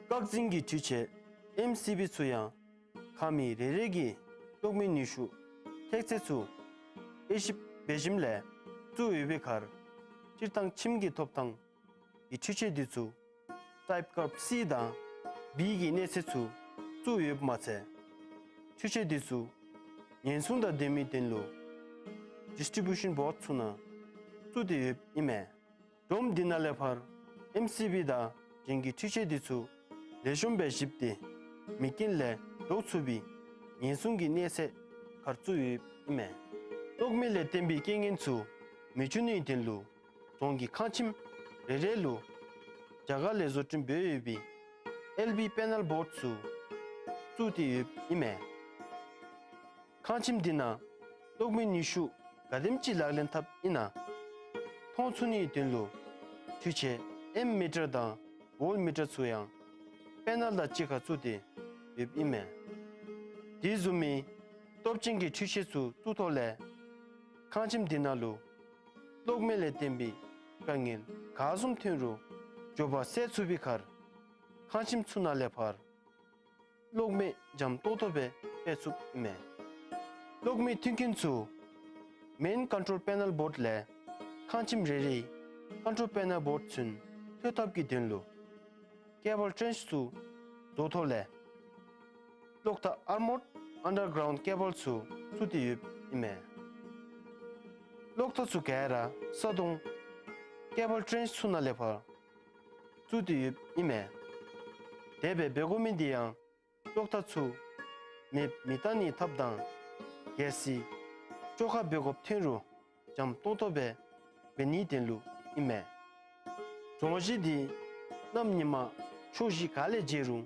བཀག་འཛིན་གྱི་འཕྲུལ་ཆས་ཨེམ་སི་བི་ཚུ་ཡང་ཁང་མིག་རེ་རེ་གི་གློག་མེ་ནུས་ཤུགས་ཐེག་ཚད་ཚུ་དབྱེ་ཞིབ་འབད་ཞིནམ་ལས་བཙུགས་ཡོད་པའི་ཁར་སྤྱིར་བཏང་ཁྱིམ་གྱི་ཐོབ་ཐང་གི་འཕྲུལ་ཆས་འདི་ཚུ་ཊའིཔ་ཀརབ་སི་དང་བི་གི་གནས་ཚད་ཚུ་བཙུགས་ཡོདཔ་མ་ཚད་འཕྲུལ་ཆས་འདི་ཚུ་ཉེན་སྲུང་དང་ལྡན་མིའི་དོན་ལུ་ཌིས་ཊི་བིའུ་ཤཱན་བོརཌ་ཚུ་ནང་བཙུགས་ཏེ་ཡོདཔ་ཨིན་མས། སྒྲོམ་འདི་ནང་ལས་ཕར་ཨེམ་སི་བི་དང་གཞན་གྱི་འཕྲུལ་ཆས་འདི་ཚུ་ལེགས་ཤོམ་སྦེ་ཞིབ་སྟེ་མེ་རྐྱེན་ལས་ལྡོག་ཚུགས་པའི་ཉེན་སྲུང་གི་གནས་ཚད་ཁར་བཙུགས་ཡོདཔ་ཨིན་མས། གློག་མེ་ལས་བརྟེན་པའི་རྐྱེན་ངན་ཚུ་མི་འབྱུང་ནིའི་དོན་ལུ་རྫོང་གི་ཁང་ཁྱིམ་རེ་རེ་ལུ་རྒྱ་གར་ལས་བཟོ་སྐྲུན་འབད་ཡོད་པའི་ཨེལ་བི་པེ་ནཱལ་བོརཌ་ཚུ་བཙུགས་ཏེ་ཡོདཔ་ཨིན་མས། ཁང་ཁྱིམ་འདི་ནང་གློག་མེ་ནུས་ཤུགས་ག་དེམ་ཅིག་ལག་ལེན་འཐབ་ཨིན་ན་མཐོང་ཚུགས་ནིའི་དོན་ལུ་འཕྲུལ་ཆས་ཨེམ་མི་ཊར་དང་ཝོལ་མི་ཊར་ཚུ་ཡང་པེ་ནཱལ་དང་གཅིག་ཁར་བཙུགས་ཏེ་ཡོདཔ་ཨིན་མས། དེ་བཟུམ་མའི་སྟོབས་ཅན་གྱི་འཕྲུལ་ཆས་ཚུ་བཙུགས་ཐོག་ལས་ཁང་ཁྱིམ་འདི་ནང་ལུ་གློག་མེ་ལས་བརྟེན་པའི་དཀའ་ངལ་ག་བཟུམ་ཐོན་རུང་མགྱོགས་པར་སེལ་ཚུགས་པའི་ཁར་ཁང་ཁྱིམ་ཚུ་ནང་ལས་ཕར་གློག་མེ་འཇམ་ཏོང་ཏོ་སྦེ་སྤེལ་ཚུགསཔ་ཨིན་མས། གློག་མེ་མཐུན་རྐྱེན་ཚུ་མེན་ཀོན་ཊོལ་པེ་ནཱལ་བོརཌ་ལས་ཁང་ཁྱིམ་རེ་རེའི་ཀོན་ཊོལ་པེ་ནཱལ་བོརཌ་ཚུན་ཐོན་ཐབས་ཀྱི་དོན་ལུ་ཀེ་བཱལ་ཊྲེནཆ་ཚུ་བཟོ་ཐོག་ལས་གློག་ཐག་ཨར་མོརཌ་ཨན་ཌར་གརའུནཌ་ཀེ་བཱལ་ཚུ་བཙུགས་ཏེ་ཡོདཔ་ཨིན་མས། གློག་ཐག་ཚུ་ག་ར་ས་དོང་ཀེ་བཱལ་ཊྲེནཆ་ཚུ་ནང་ལས་ཕར་བཙུགས་ཏེ་ཡོདཔ་ཨིན་མས། དེ་སྦེ་འབད་དགོ་མི་འདི་ཡང་གློག་ཐག་ཚུ་མེདཔ་མེ་བཏང་ནིའི་ཐབས་དང་གལ་སྲིད་བཅོ་ཁ་འབད་དགོཔ་ཐོན་རུང་འཇམ་ཏོང་ཏོ་སྦེ་འབད་ནིའི་དོན་ལུ་ཨིན་མས། རྫོང་གཞི་འདི་གནམ་ཉི་མ་ཕྱོགས་བཞི་ག་ལས་མཇལ་རུང་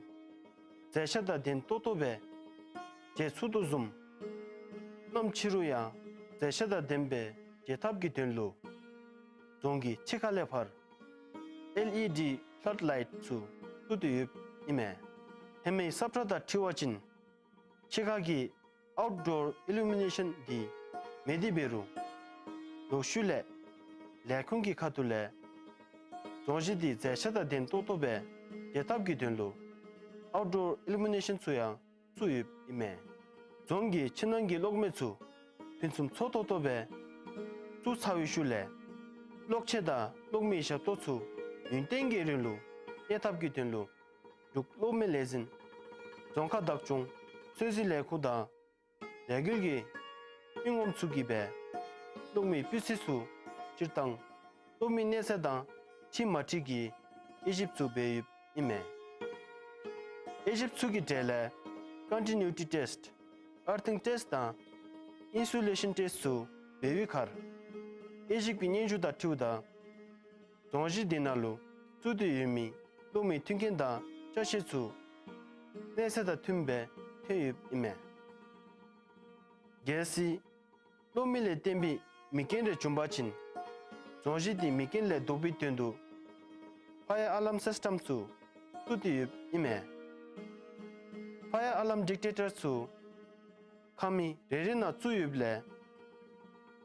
རྫས་ཆ་དང་ལྡན་ཏོག་ཏོ་སྦེ་མཇལ་ཚུགས་དོ་བཟུམ་གནམ་ཕྱི་རུ་ཡང་རྫས་ཆ་དང་ལྡནམ་སྦེ་མཇལ་ཐབས་ཀྱི་དོན་ལུ་རྫོང་གི་ཕྱི་ཁ་ལས་ཕར་ཨེལ་ཨི་ཌི་ཕླཌ་ལའིཊ་ཚུ་བཙུགས་ཏེ་ཡོདཔ་ཨིན་མས། ཧེ་མའི་ས་བཀྲ་དང་འཁྲིལ་བ་ཅིན་ཕྱི་ཁ་གི་ཨའུཊ་ཌོར་ཨི་ལུ་མི་ནེ་ཤཱན་འདི་མེད་དེ་འབད་རུང་ལོག་ཤུལ་ལས་ལས་ཁུངས་ཀྱི་ཁ་ཐུག་ལས་རྫོང་གཞི་འདི་རྫས་ཆ་དང་ལྡན་ཏོག་ཏོ་སྦེ་མཇལ་ཐབས་ཀྱི་དོན་ལུ་ཨའུཊ་ཌོར་ཨི་ལུ་མི་ནེ་ཤཱན་ཚུ་ཡང་བཙུགས་ཡོདཔ་ཨིན་མས། རྫོང་གི་ཕྱི་ནང་གི་གློག་མེ་ཚུ་ཕུན་སུམ་ཚོགས་ཏོག་ཏོ་སྦེ་བཙུགས་ཚར་བའི་ཤུལ་ལས་གློག་ཆས་དང་གློག་མེའི་ཞབས་ཏོག་ཚུ་ཡུན་བརྟན་གྱི་རིང་ལུ་གནས་ཐབས་ཀྱི་དོན་ལུ་འབྲུག་གློག་མེ་ལས་འཛིན་རྫོང་ཁག་བདག་སྐྱོང་སོ་ནམ་ལས་ཁུངས་དང་ལས་འགུལ་གྱི་ཨིན་ངོམ་ཚུ་གིས་སྦེ་གློག་མེའི་སྤུས་ཚད་ཚུ་སྤྱིར་བཏང་གློག་མེའི་གནས་ཚད་དང་འཁྲིལ་མ་འཁྲིལ་གྱི་དབྱེ་ཞིབ་ཚུ་འབད་ཡོདཔ་ཨིན་མས། དབྱེ་ཞིབ་ཚུ་གི་གྲས་ལས་ཀོན་ཊི་ནིའུ་ཊི་ཊེསཊ་ཨར་ཐིང་ཊེསཊ་དང་ཨིན་སུ་ལེ་ཤཱན་ཊེསཊ་ཚུ་འབད་བའི་ཁར་དབྱེ་ཞིབ་ཀྱི་སྙན་ཞུ་དང་འཁྲིལཝ་ད་རྫོང་གཞི་འདི་ནང་ལུ་བཙུགས་ཏེ་ཡོད་མི་གློག་མེའི་མཐུན་རྐྱེན་དང་ཅ་ཆས་ཚུ་གནས་ཚད་དང་མཐུནམ་སྦེ་ཐོན་ཡོདཔ་ཨིན་མས། གལ་སྲིད་གློག་མེ་ལས་བརྟེན་པའི་མེ་རྐྱེན་རེ་བྱུང་པ་ཅིན་རྫོང་གཞི་འདི་མེ་རྐྱེན་ལས་ལྡོག་པའི་དོན་དུ་ཕ་ཡར་ཨ་ལཱརམ་སིསི་ཊམ་ཚུ་བཙུགས་ཏེ་ཡོདཔ་ཨིན་མས། ཕ་ཡར་ཨ་ལཱརམ་ཌིག་ཊེ་ཊར་ཚུ་ཁང་མིག་རེ་རེ་ནང་བཙུགས་ཡོདཔ་ལས་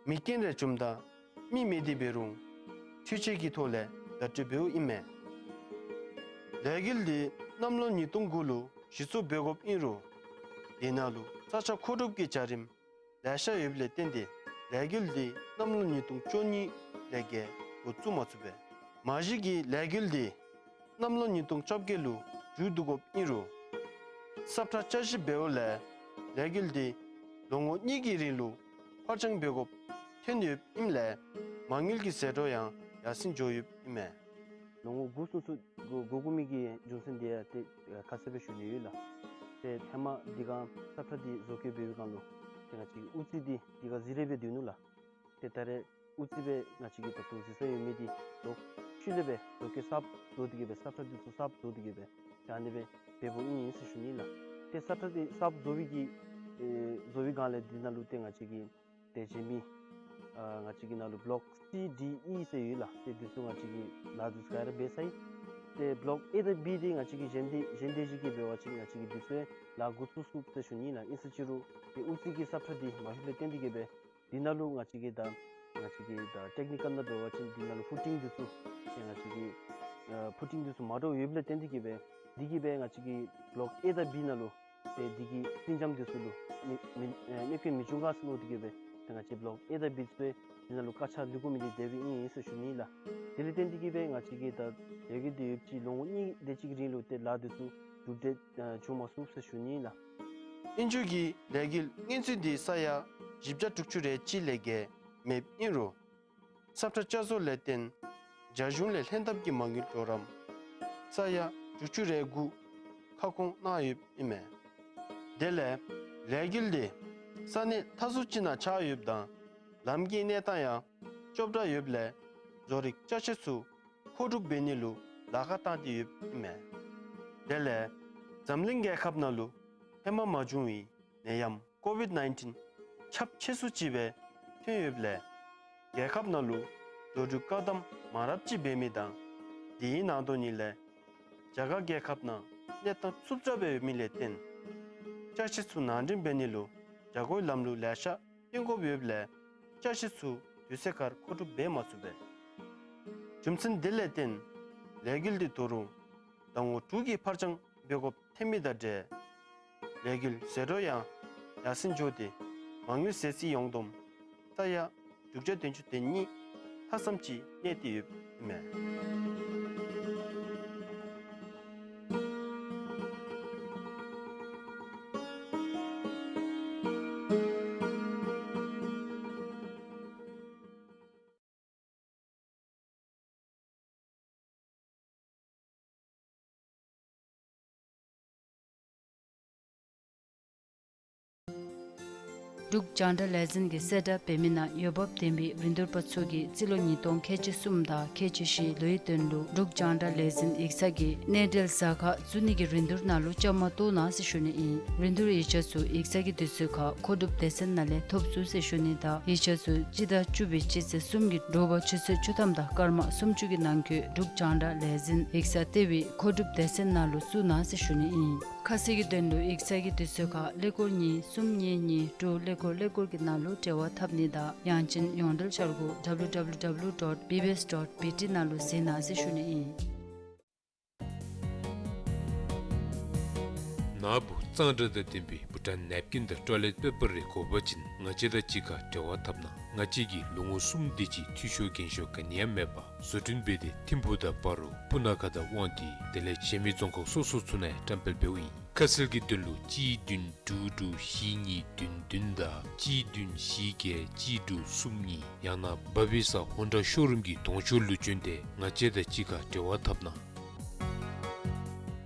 མེ་རྐྱེན་རེ་བྱུངམ་ད་མི་མེད་དེ་འབད་རུང་འཕྲུལ་ཆས་ཀྱི་ཐོག་ལས་བརྡ་སྤྲོད་འབདཝ་ཨིན་མས། ལས་འགུལ་འདི་གནམ་ལོ་ཉིས་སྟོང་དགུ་ལུ་གཞི་བཙུགས་འབད་དགོཔ་ཨིན་རུང་དེ་ནང་ལུ་ས་ཆ་མཁོ་སྒྲུབ་ཀྱི་བྱ་རིམ་ལེ་ཤ་ཡོདཔ་ལས་བརྟེན་ཏེ་ལས་འགུལ་འདི་གནམ་ལོ་ཉིས་སྟོང་བཅུ་གཉིས་ལས་བརྒལ་ འགོ་བཙུགས་མ་ཚུགས་པས། མ་གཞི་གི་ལས་འགུལ་འདི་གནམ་ལོ་ཉིས་སྟོང་བཅོ་བརྒྱད་ལུ་མཇུག་བསྡུ་དགོཔ་ཨིན་རུང་ས་ཁྲ་བསྐྱར་ཞིབ་འབདཝ་ལས་ལས་འགུལ་འདི་ལོ་ངོ་གཉིས་ཀྱི་རིང་ལུ་ཕར་འགྱངས་འབད་དགོཔ་ཐོན་ཡོདཔ་ཨིནམ་ལས་མ་དངུལ་གྱི་ཟད་འགྲོ་ཡང་ཡར་སེང་འགྱོ་ཡོདཔ་ཨིན་མས། ལོ་ངོ་དགུ་སོང་ཚུན་འགོར་འགོར་མི་གི་རྒྱུ་མཚན་དེ་ཡང་ཏེ་ཁ་གསལ་སྦེ་ཞུ་ནི་ཡོད་ལགས། ཏེ་ཧེ་མ་འདི་ག་ས་ཁྲ་འདི་བཟོ་བཀོད་འབད་བའི་སྒང་ལུ་ཏེ་ང་བཅས་ཀྱི་དབུ་རྩེ་འདི་འདི་ག་གཟིགས་རེ་འབད་སྡོད་ནུག་ལགས། ཏེ་ད་རེས་དབུ་རྩེ་སྦེ་ང་བཅས་ཀྱིས་ད་ལྟོ་གཟིགས་ས་ཡོད་མི་འདི་ལོག་ཤུལ་ལས་སྦེ་བཟོ་བཀོད་གསརཔ་བཟོ་སྟེ་གི་སྦེ་ས་ཁྲ་འདི་ཚུ་གསརཔ་བཟོ་སྟེ་གི་སྦེ་ད་ཨ་ནི་སྦེ་འབདཝ་ཨིན་ཟེར་ཞུ་ནི་ལགས། ཏེ་ས་ཁྲ་འདི་གསརཔ་བཟོ་བའི་གི་ཨེ་བཟོ་བའི་སྒང་ལས་འདི་ནང་ལུ་ཏེ་ང་བཅས་ཀྱི་ཏེ་གཞན་མི་ཨ་ང་བཅས་ཀྱི་ནང་ལུ་བོ་ལོཀ་སི་ཌི་ཨི་ཟེར་ཡོད་ལགས། ཏེ་འདི་ཚུ་ང་བཅས་ཀྱིས་ལཱ་འདི་ཚུ་ག་ར་འབད་ཚར་ཡི། ཏེ་བོ་ལོཀ་ཨེ་དང་བི་འདི་ང་བཅས་ཀྱིས་གཞན་སྡེ་གཞན་སྡེ་བཞི་གིས་འབད་བ་ཅིན་ང་བཅས་ཀྱིས་འདི་ཚུ་ལཱ་འགོ་བཙུགས་ཚུགས་ཟེར་ཞུ་ནི་ལགས། ཨིན་ས་ཅི་རུང་ཏེ་དབུ་རྩེ་གི་ས་ཁྲ་འདི་མ་ལྷོདཔ་ལས་བརྟེན་ཏེ་གི་སྦེ་འདི་ནང་ལུ་ང་བཅས་ཀྱིས་ད་ང་བཅས་ཀྱིས་ད་ཊེཀ་ནི་ཀཱལ་ནང་འབད་བ་ཅིན་འདི་ནང་ལུ་ཕུ་ཊིང་འདི་ཚུ་ཏེ་ང་བཅས་ཀྱིས་ཨ་ཕུ་ཊིང་འདི་ཚུ་མ་འདྲཝ་ཡོདཔ་ལས་བརྟེན་ཏེ་གི་སྦེ་འདི་གིས་སྦེ་ང་བཅས་ཀྱི་བོ་ལོཀ་ཨེ་དང་བི་ནང་ལུ་ཏེ་འདི་གི་སྲིང་འཇམ་འདི་ཚུ་ལུ་མི་མི་ཨེ་གནོད་སྐྱོན་མི་འབྱུང་ག་ཟེར་མནོ་སྟེ་གི་སྦེ་ཏེ་ང་བཅས་བོ་ལོཀ་ཨེ་དང་བི་ཚུ་འདི་ནང་ལུ་དཀར་ཆག་ལུད་དགོ་མི་འདི་དེ་སྦེ་ཨིན་ཟེར་ཞུ་ནི་ལགས། དེ་ལས་བརྟེན་ཏེ་གི་སྦེ་ང་བཅས་ཀྱིས་ད་ལས་འགུལ་འདི་ཡོདཔ་ཅིག་ལོ་ངོ་གཉིས་དེ་ཅིག་གི་རིང་ལུ་ཏེ་ལཱ་འདི་ཚུ་གྲུབ་འབྲས་ཨ་བྱུང་མ་ཚུགས་ཟེར་ཞུ་ནི་ལགས། ཨིན་རུང་གི་ལས་འགུལ་སྔོན་ཚུད་འདི་ས་ཡ་བཞི་བརྒྱ་དྲུག་ཅུ་རེ་གཅིག་ལས་བརྒལ་མེདཔ་ཨིན་རུང་ས་ཁྲ་བསྐྱར་བཟོ་ལས་བརྟེན་རྒྱ་གཞུང་ལས་ལྷན་ཐབས་ཀྱི་མ་དངུལ་གྲོགས་རམ་ས་ཡ་དྲུག་ཅུ་རེ་དགུ་ཁ་སྐོང་གནང་ཡོདཔ་ཨིན་མས། དེ་ལས་ལས་འགུལ་འདི་ས་གནས་མཐའ་ཟུར་ཅིག་ནང་ཆགས་ཡོདཔ་དང་ལམ་གྱི་གནས་སྟངས་ཡང་སྐྱོ་དྲགས་ཡོདཔ་ལས་བཟོ་རིག་ཅ་ཆས་ཚུ་མཁོ་སྒྲུབ་འབད་ནི་ལུ་ལཱ་ཁག་བཏང་སྟེ་ཡོདཔ་ཨིན་མས། དེ་ལས་འཛམ་གླིང་རྒྱལ་ཁབ་ནང་ལུ་ཧེ་མ་མ་བྱུང་བའི་ནད་ཡམས་ཀོ་བིཌ་ནའིན་ཊིན་ཁྱབ་ཆེ་སུ་ཅིག་སྦེ་ཐོན་ཡོདཔ་ལས་རྒྱལ་ཁབ་ནང་ལུ་འགྲོ་འགྲུལ་བཀག་དམ་མང་རབས་ཅིག་འབད་མི་དང་དེའི་ནང་དོག་ཉིད་ལས་རྒྱ་གར་རྒྱལ་ཁབ་ནང་གནས་སྟངས་རྩུབ་དྲགས་སྦེ་ཡོད་མི་ལས་བརྟེན་ཅ་ཆས་ཚུ་ནང་འདྲེན་འབད་ནི་ལུ་རྒྱ་སྒོའི་ལམ་ལུགས་ལེ་ཤ་བཏོན་དགོཔ་ཡོདཔ་ལས་ཅ་ཆས་ཚུ་དུས་ཚོད་ཁར་མཁོ་སྒྲུབ་འབད་མ་ཚུགས་པས། རྒྱུ་མཚན་འདི་ལས་བརྟེན་ལས་འགུལ་འདི་ད་རུང་ཟླ་ངོ་དྲུག་གི་ཕར་འགྱངས་འབད་དགོཔ་ཐོན་མི་དང་འབྲེལ་ལས་འགུལ་ཟད་འགྲོ་ཡང་ཡར་སེང་འགྱོ་སྟེ་མ་དངུལ་ཟད་ཚད་ཡོངས་བསྡོམས་ས་ཡ་དྲུག་བརྒྱ་བདུན་ཅུ་དོན་གཉིས་ལྷག་ཙམ་ཅིག་གནས་ཏེ་ཡོདཔ་ཨིན་མས། འབྲུག་རྒྱང་བསྒྲགས་ལས་འཛིན་གྱིས་གསལ་བསྒྲགས་འབད་མི་ནང་འོས་འབབ་ལྡན་པའི་རིན་བསྡུར་པ་ཚུ་གིས་རྩིས་ལོ་ཉིས་སྟོང་ཁལ་གཅིག་གསུམ་དང་ཁལ་གཅིག་བཞི་ལོའི་དོན་ལུ་འབྲུག་རྒྱང་བསྒྲགས་ལས་འཛིན་ཡིག་ཚང་གི་གནས་འབྲེལ་ཟ་ཁང་བཙུགས་ནི་གི་རིན་བསྡུར་ནང་ལུ་བཅའ་མར་གཏོགས་གནང་ཟེར་ཞུ་ནི་ཨིན། རིན་བསྡུར་ཡིག་ཆ་ཚུ་ཡིག་ཚང་གི་དུས་ཚོད་ཁར་མཁོ་སྒྲུབ་སྡེ་ཚན་ནང་ལས་ཐོབ་ཚུགས་ཟེར་ཞུ་ནི་དང་ཡིག་ཆ་ཚུ་སྤྱི་ཟླ་བཅུ་པའི་སྤྱི་ཚེས་གསུམ་གྱི་དྲོ་པ་ཆུ་ཚོད་བཅུ་ཐམ་དང་སྐར་མ་སུམ་ཅུ་གི་ནང་འཁོད་འབྲུག་རྒྱང་བསྒྲགས་ལས་འཛིན་ཡིག་ཚང་ལྟེ་བའི་མཁོ་སྒྲུབ་སྡེ་ཚན་ནང་ལུ་བཙུགས་གནང་ཟེར་ཞུ་ནི་ཨིན། ཁ་གསལ་གྱི་དོན་ལུ་ཡིག་ཚང་གི་དུས་ཚོད་ཁར་ཀླད་ཀོར་གཉིས་གསུམ་གཉིས་གཉིས་དྲུག་ཀླད་ཀོར་ཀླད་ཀོར་གྱི་ནང་ལུ་འབྲེལ་བ་འཐབ་ནི་དང་ཡང་ཅིན་ཡོངས་འབྲེལ་འཆར་སྒོ་W W W dot B B S dot B T ནང་ལུ་གཟིགས་གནང་ཟེར་ཞུ་ནི་ཨིན། ནཱ་བུ་གཙང་སྦྲ་དང་ལྡན་པའི་བྷུ་ཊཱན་ནེབ་ཀིན་དང་ཊོའི་ལེཊ་པེ་པར་རེ་དགོ་པ་ཅིན་ང་བཅས་དང་གཅིག་ཁར་འབྲེལ་བ་འཐབ་གནང་། ང་བཅས་ཀྱིས་ལོ་ངོ་གསུམ་དེ་ཅིག་འཐུས་ཤོར་འགན་ཤོར་ག་ནི་ཡང་མེད་པར་བཟོ་སྐྲུན་འབད་དེ་ཐིམ་ཕུག་དང་སྤ་རོ་སྤུ་ན་ཁ་དང་དབང་འདུས་དེ་ལས་གཞན་མི་རྫོང་ཁག་སོ་སོ་ཚུ་ནང་ཡང་བཀྲམ་སྤེལ་འབདཝ་ཨིན། ཁ་གསལ་གྱི་དོན་ལུ་གཅིག་བདུན་དྲུག་དྲུག་བཞི་གཉིས་བདུན་བདུན་དང་གཅིག་བདུན་བཞི་བརྒྱད་གཅིག་དྲུག་གསུམ་གཉིས་ཡང་ན་བ་བི་ས་ཧོན་ཌ་ཤོ་རུམ་གྱི་གདོང་ཤོག་ལུ་བྱོན་ཏེ་ང་བཅས་དང་གཅིག་ཁར་འབྲེལ་བ་འཐབ་གནང་།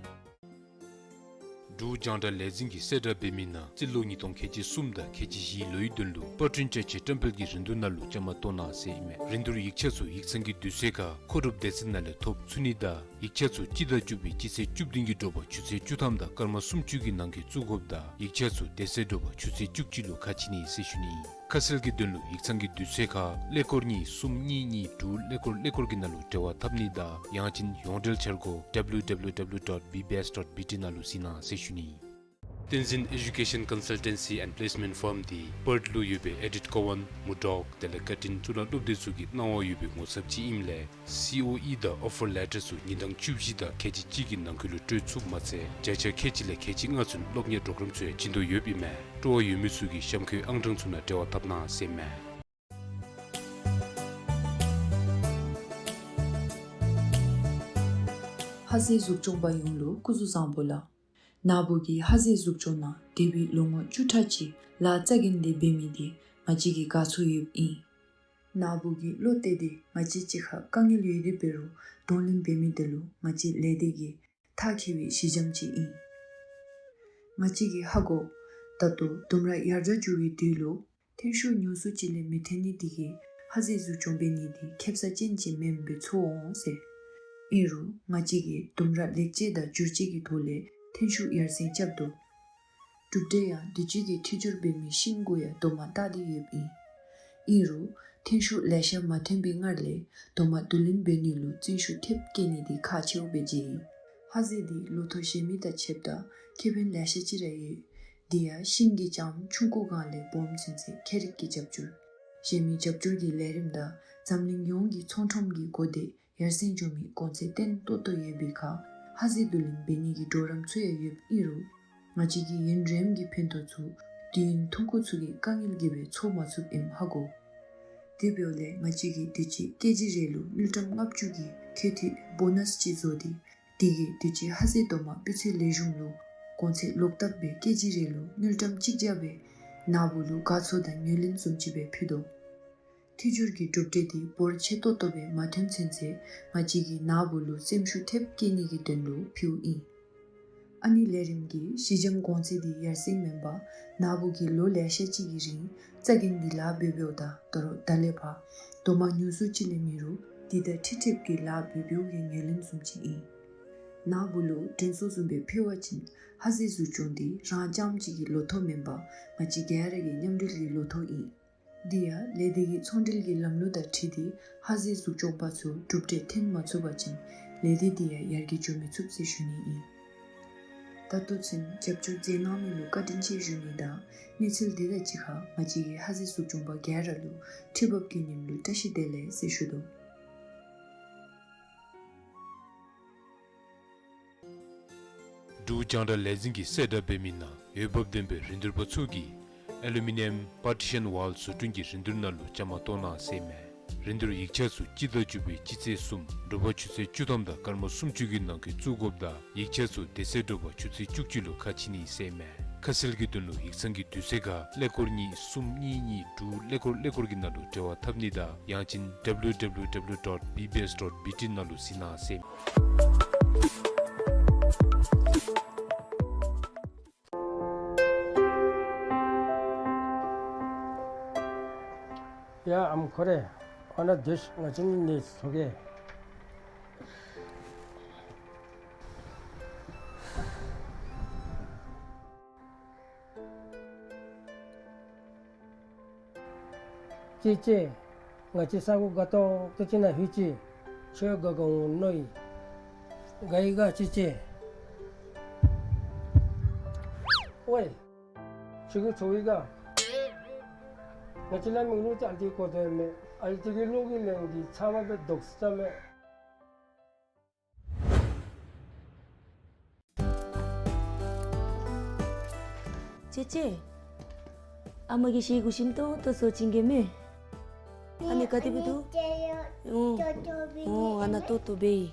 འབྲུག་རྒྱང་བསྒྲགས་ལས་འཛིན་གྱིས་གསལ་བསྒྲགས་འབད་མི་ནང་རྩིས་ལོ་ཉིས་སྟོང་ཁལ་གཅིག་གསུམ་དང་ཁལ་གཅིག་བཞི་ལོའི་དོན་ལུ་པར་སྐྲུན་ཅ་ཆས་བཀྲམ་སྤེལ་གྱི་རིན་བསྡུར་ནང་ལུ་བཅའ་མར་གཏོགས་གནང་ཟེར་ཨིན་མས། རིན་བསྡུར་ཡིག་ཆ་ཚུ་ཡིག་ཚང་གི་དུས་ཚོད་ཁར་མཁོ་སྒྲུབ་སྡེ་ཚན་ནང་ལས་ཐོབ་ཚུགས་ནི་དང་ཡིག་ཆ་ཚུ་སྤྱི་ཟླ་བཅུ་པའི་སྤྱི་ཚེས་བཅུ་བདུན་གྱི་དྲོ་པ་ཆུ་ཚོད་བཅུ་ཐམ་དང་སྐར་མ་སུམ་ཅུ་གི་ནང་འཁོད་བཙུགས་དགོཔ་དང་ཡིག་ཆ་ཚུ་དེ་ཚེ་དྲོ་པ་ཆུ་ཚོད་བཅུ་གཅིག་ལུ་ཁ་ཕྱེ་ནི་ཟེར་ཞུ་ནི་ཨིན། ཁ་གསལ་གྱི་དོན་ལུ་ཡིག་ཚང་གི་དུས་ཚོད་ཁར་ཀླད་ཀོར་གཉིས་གསུམ་གཉིས་གཉིས་དྲུག་ཀླད་ཀོར་ཀླད་ཀོར་གྱི་ནང་ལུ་འབྲེལ་བ་འཐབ་ནི་དང་ཡང་ཅིན་ཡོངས་འབྲེལ་འཆར་སྒོ་W W W dot B B S dot B T ནང་ལུ་གཟིགས་གནང་ཟེར་ཞུ་ནི་ཨིན། བསྟན་འཛིན་ཨེ་ཌུ་ཀེ་ཤཱན་ཀོན་སལ་ཊེན་སི་ཨེནཌ་པི་ལེསི་མེནཊ་ཕརམ་འདི་པརཐ་ལུ་ཡོད་པའི་ཨེ་ཌིཐ་ཀོ་ཝན་མུར་ཌོག་དེ་ལས་ཀར་ཊིན་གཙུག་ལག་སློབ་སྡེ་ཚུ་གི་གནང་བ་ཡོད་པའི་ངོ་ཚབ་ཅིག་ཨིནམ་ལས་སི་ཨོ་ཨི་དང་ཨོ་ཕར་ལེ་ཊར་ཚུ་ཉིན་གྲངས་བཅུ་བཞི་དང་ཁལ་གཅིག་གཅིག་གི་ནང་འཁོད་ལུ་སྤྲོད་ཚུགསཔ་མ་ཚད་བརྒྱ་ཆ་ཁལ་གཅིག་ལས་ཁལ་གཅིག་ལྔ་ཚུན་སློབ་གཉེར་པོརོ་གརམ་ཚུ་ཡང་བྱིན་དོ་ཡོདཔ་ཨིན་མས། སྤྲོ་བ་ཡོད་མི་ཚུ་གིས་གཤམ་འཁོད་ཨང་གྲངས་ཚུ་ནང་འབྲེལ་བ་འཐབ་གནང་ཟེར་ཨིན་མས། ཧ་ཟེ་གཟུགས་སྐྱོང་པ་ཡོངས་ལུ་སྐུ་གཟུགས་བཟང་པོ་ལགས། ན་བུ་གིས་ཧ་ཟེ་གཟུགས་སྐྱོང་གནང་འདས་པའི་ལོ་ངོ་བཅུ་ཕྲག་གཅིག་ལཱ་རྩ་འགེངས་ཏེ་འབད་མི་འདི་ང་བཅས་ཀྱིས་དགའ་ཚོར་ཡོདཔ་ཨིན། ན་བུ་གིས་བློ་གཏད་དེ་ང་བཅས་གཅིག་ཁར་དཀའ་ངལ་ཡོད་དེ་འབད་རུང་གདོང་ལེན་འབད་མི་འདི་ལུ་ང་བཅས་ལས་སྡེ་གིས་ཐག་བཅད་པའི་གཞི་འགྱམ་ཅིག་ཨིན། ང་བཅས་ཀྱིས་ཧ་གོ། ད་ལྟོ་ལྡུམ་ར་ཡར་དྲག་འགྱོ་བའི་དུས་ལུ་ཐོན་ཤུགས་ཉུང་སུ་ཅིག་ལས་མི་ཐོན་ནི་འདི་གིས་ཧ་ཟེ་གཟུགས་སྐྱོང་འབད་ནི་འདི་ཁེབ་ས་ཅན་ཅིག་མེནམ་སྦེ་ཚོར་འོང་ཟེར། ཨིན་རུང་ང་བཅས་ཀྱིས་ལྡུམ་ར་ལེགས་བཅོས་དང་བསྒྱུར་བཅོས་ཀྱི་ཐོག་ལས་ཐོན་ཤུགས་ཡར་སེང་རྐྱབ་དོ། གྲུབ་འབྲས་ཡང་དུས་ཅི་གི་འཕྲུལ་སྦྱོར་འབད་མི་ཤིང་གུ་ཡང་དོ་མ་བཏགས་ཏེ་ཡོདཔ་ཨིན། ཨིན་རུང་ཐོན་ཤུགས་ལེ་ཤ་མ་ཐོན་པའི་སྔར་ལས་དོ་མ་བསྡུ་ལེན་འབད་ནི་ལུ་བརྩོན་ཤུགས་ཐེབས་བསྐྱེད་ནི་འདི་ཁག་ཆེཝ་སྦེ་མཇལ་ཡི། ཧ་ཟེ་འདི་ལོ་ཐོག་གཞན་མི་དང་ཕྱདཔ་ད་ཁེ་ཕན་ལེ་ཤ་ཅིག་ར་ཡོད། འདི་ཡང་ཤིང་གི་ལྕངམ་ཆུང་ཀུ་སྒང་ལས་སྦོམ་ཚུན་ཚོད་ཁྱད་རིག་གི་རྒྱབ་སྐྱོར། གཞན་མི་རྒྱབ་སྐྱོར་གྱི་ལས་རིམ་དང་འཛམ་གླིང་ཡོངས་ཀྱི་ཚོང་ཁྲོམ་གྱི་གོ་དེ་ཡར་སེང་འགྱོ་མི་གོང་ཚད་བརྟན་ཏོག་ཏོ་ཡོད་པའི་ཁར་ཧ་ཟེ་བསྡུ་ལེན་འབད་ནི་གི་གྲོགས་རམ་ཚུ་ཡང་ཡོདཔ་ཨིན་རུང་ང་བཅས་ཀྱིས་ཡུན་རིངམོ་གི་ཕན་ཐོགས་ཚུ་དུས་ཡུན་ཐུང་ཀུ་ཚུ་གི་དཀའ་ངལ་གྱིས་སྦེ་ཚོར་མ་ཚུགསཔ་ཨིནམ་ཧ་གོ། དེ་འབདཝ་ལས་ང་བཅས་ཀྱིས་དུས་ཅི་ཀེ་ཇི་རེ་ལུ་དངུལ་ཀྲམ་ལྔ་བཅུ་གི་ཁེ་ཐིག་བོ་ནཱས་ཅིག་བཟོ་སྟེ་དེ་གིས་དུས་ཅི་ཧ་ཟེ་དོ་མ་སྤུས་ཚད་ལེགས་ཤོམ་ལུ་གོང་ཚད་ལོག་བཏབ་སྦེ་ཀེ་ཇི་རེ་ལུ་དངུལ་ཀྲམ་གཅིག་བརྒྱ་སྦེ་ན་བུ་ལུ་དགའ་ཚོར་དང་ངོས་ལེན་བཟུམ་ཅིག་སྦེ་ཕུལ་དོ། འཕྲུལ་སྦྱོར་གྱི་གྲུབ་འབྲས་འདི་འབོར་ཆེ་ཏོག་ཏོ་སྦེ་མ་ཐོན་ཚུན་ཚོད་ང་བཅས་ཀྱིས་ན་བུ་ལུ་སེམས་ཤུགས་ཐེབས་བསྐྱེད་ནི་གི་དོན་ལུ་ཕུལཝ་ཨིན། ཨ་ནི་ལས་རིམ་གྱི་གཞི་འགྱམ་གོང་ཚད་འདི་ཡར་སེང་མེན་པར་ན་བུ་གིས་ལོ་ལེ་ཤ་ཅིག་གི་རིང་རྩ་འགེངས་ཏེ་ལཱ་འབད་འབདཝ་ད་ད་རུང་ད་ལས་ཕར་དོ་མ་ཉུང་སུ་ཅིག་ལས་མེད་རུང་འདི་དང་འཁྲིལ་འཁྲིལཝ་གི་ལཱ་འབད་འབདཝ་གི་ངོས་ལེན་བཟུམ་ཅིག་ཨིན། ན་བུ་ལུ་དྲན་གསོ་བཟུམ་སྦེ་ཕུལ་བ་ཅིན་ཧ་ཟེ་གཟུགས་སྐྱོང་འདི་རང་རྐྱངམ་གཅིག་གི་ལོ་ཐོག་མེན་པར་ང་བཅས་ག་ར་གི་མཉམ་འབྲེལ་གྱི་ལོ་ཐོག་ཨིན། འདི་ཡང་ལས་སྡེ་གི་ཚོང་འབྲེལ་གྱི་ལམ་ལུགས་དང་འཁྲིལ་ཏེ་ཧ་ཟེ་གཟུགས་སྐྱོང་པ་ཚུ་གྲུབ་འབྲས་ཐོན་མ་ཚུགས་པ་ཅིན་ལས་སྡེ་འདི་ཡང་ཡར་རྒྱས་འགྱོ་མི་ཚུགས་ཟེར་ཞུ་ནི་ཨིན། ད་ལྟོ་ཚུན་རྒྱབ་སྐྱོར་མཛད་གནང་མི་ལུ་བཀའ་དྲིན་ཆེ་ཞུ་ནི་དང་གནས་ཚུལ་འདི་དང་གཅིག་ཁར་ང་བཅས་ཀྱི་ཧ་ཟེ་གཟུགས་སྐྱོང་པ་ག་ར་ལུ་ཁྲི་འབབ་ཀྱི་ཉིནམ་ལུ་བཀྲ་ཤིས་བདེ་ལེགས་ཟེར་ཞུ་དོ། འབྲུག་རྒྱང་བསྒྲགས་ལས་འཛིན་གྱིས་གསལ་བསྒྲགས་འབད་མི་ནང་འོས་འབབ་ལྡན་པའི་རིན་བསྡུར་པ་ཚུ་གིས་ཨེ་ལུ་མི་ནི་ཡམ་པར་ཊི་ཤཱན་ཝཱལ་བཟོ་སྐྲུན་གྱི་རིན་བསྡུར་ནང་ལུ་བཅའ་མར་གཏོགས་གནང་ཟེར་མས། རིན་བསྡུར་ཡིག་ཆ་ཚུ་སྤྱི་ཟླ་བཅུ་པའི་སྤྱི་ཚེས་གསུམ་དྲོ་པ་ཆུ་ཚོད་བཅུ་ཐམ་དང་སྐར་མ་སུམ་ཅུ་གི་ནང་འཁོད་བཙུགས་དགོཔ་དང་ཡིག་ཆ་ཚུ་དེ་ཚེ་དྲོ་པ་ཆུ་ཚོད་བཅུ་གཅིག་ལུ་ཁ་ཕྱེ་ནི་ཟེར་མས། ཁ་གསལ་གྱི་དོན་ལུ་ཡིག་ཚང་གི་དུས་ཚོད་ཁར་ཀླད་ཀོར་གཉིས་གསུམ་གཉིས་གཉིས་དྲུག་ཀླད་ཀོར་ཀླད་ཀོར་གྱི་ནང་ལུ་འབྲེལ་བ་འཐབ་ནི་དང་ཡང་ཅིན་W W W dot B B S dot B T ནང་ལུ་གཟིགས་གནང་ཟེར། ཡ་ཨམ་ཁོ་རེ། ཨ་ནཱ་སྡོད་ཤིག། ང་བཅས་ནི་ཚོགས་ཀྱི། ཅེ་ཅེ། ང་བཅས་ས་གོ་དགའ་ཏོག་ཏོ་ཅིག་ནང་ལྷོད་ཅི། ཁྱོད་དགའ་དགའ་འོང་མནོ་ཡི། དགའ་ཡི་ག་ཅེ་ཅེ། ཝའི། ཁྱོད་ཀྱིས་ཚོར་ཡི་ག། ང་བཅས་ལ་མིག་ལུ་ཅིག་ཨ་ལྟོ་གོ་དོ་མས། ཨ་ལྟོ་གི་གློག་གི་ལན་འདི་ཚ་བ་སྦེ་དོག་ས་མས། ཅེ་ཅེ། ཨ་མ་གིས་ཤེལ་སྒོ་ཞིམ་ཏོང་ཏོ་བཟོ་བྱིན་གེ་མས། ཨ་ནི་ག་དེ་སྦེ་འདུག། ཨོ། ཨོ་ཨ་ནཱ་ཏོག་ཏོ་སྦེ་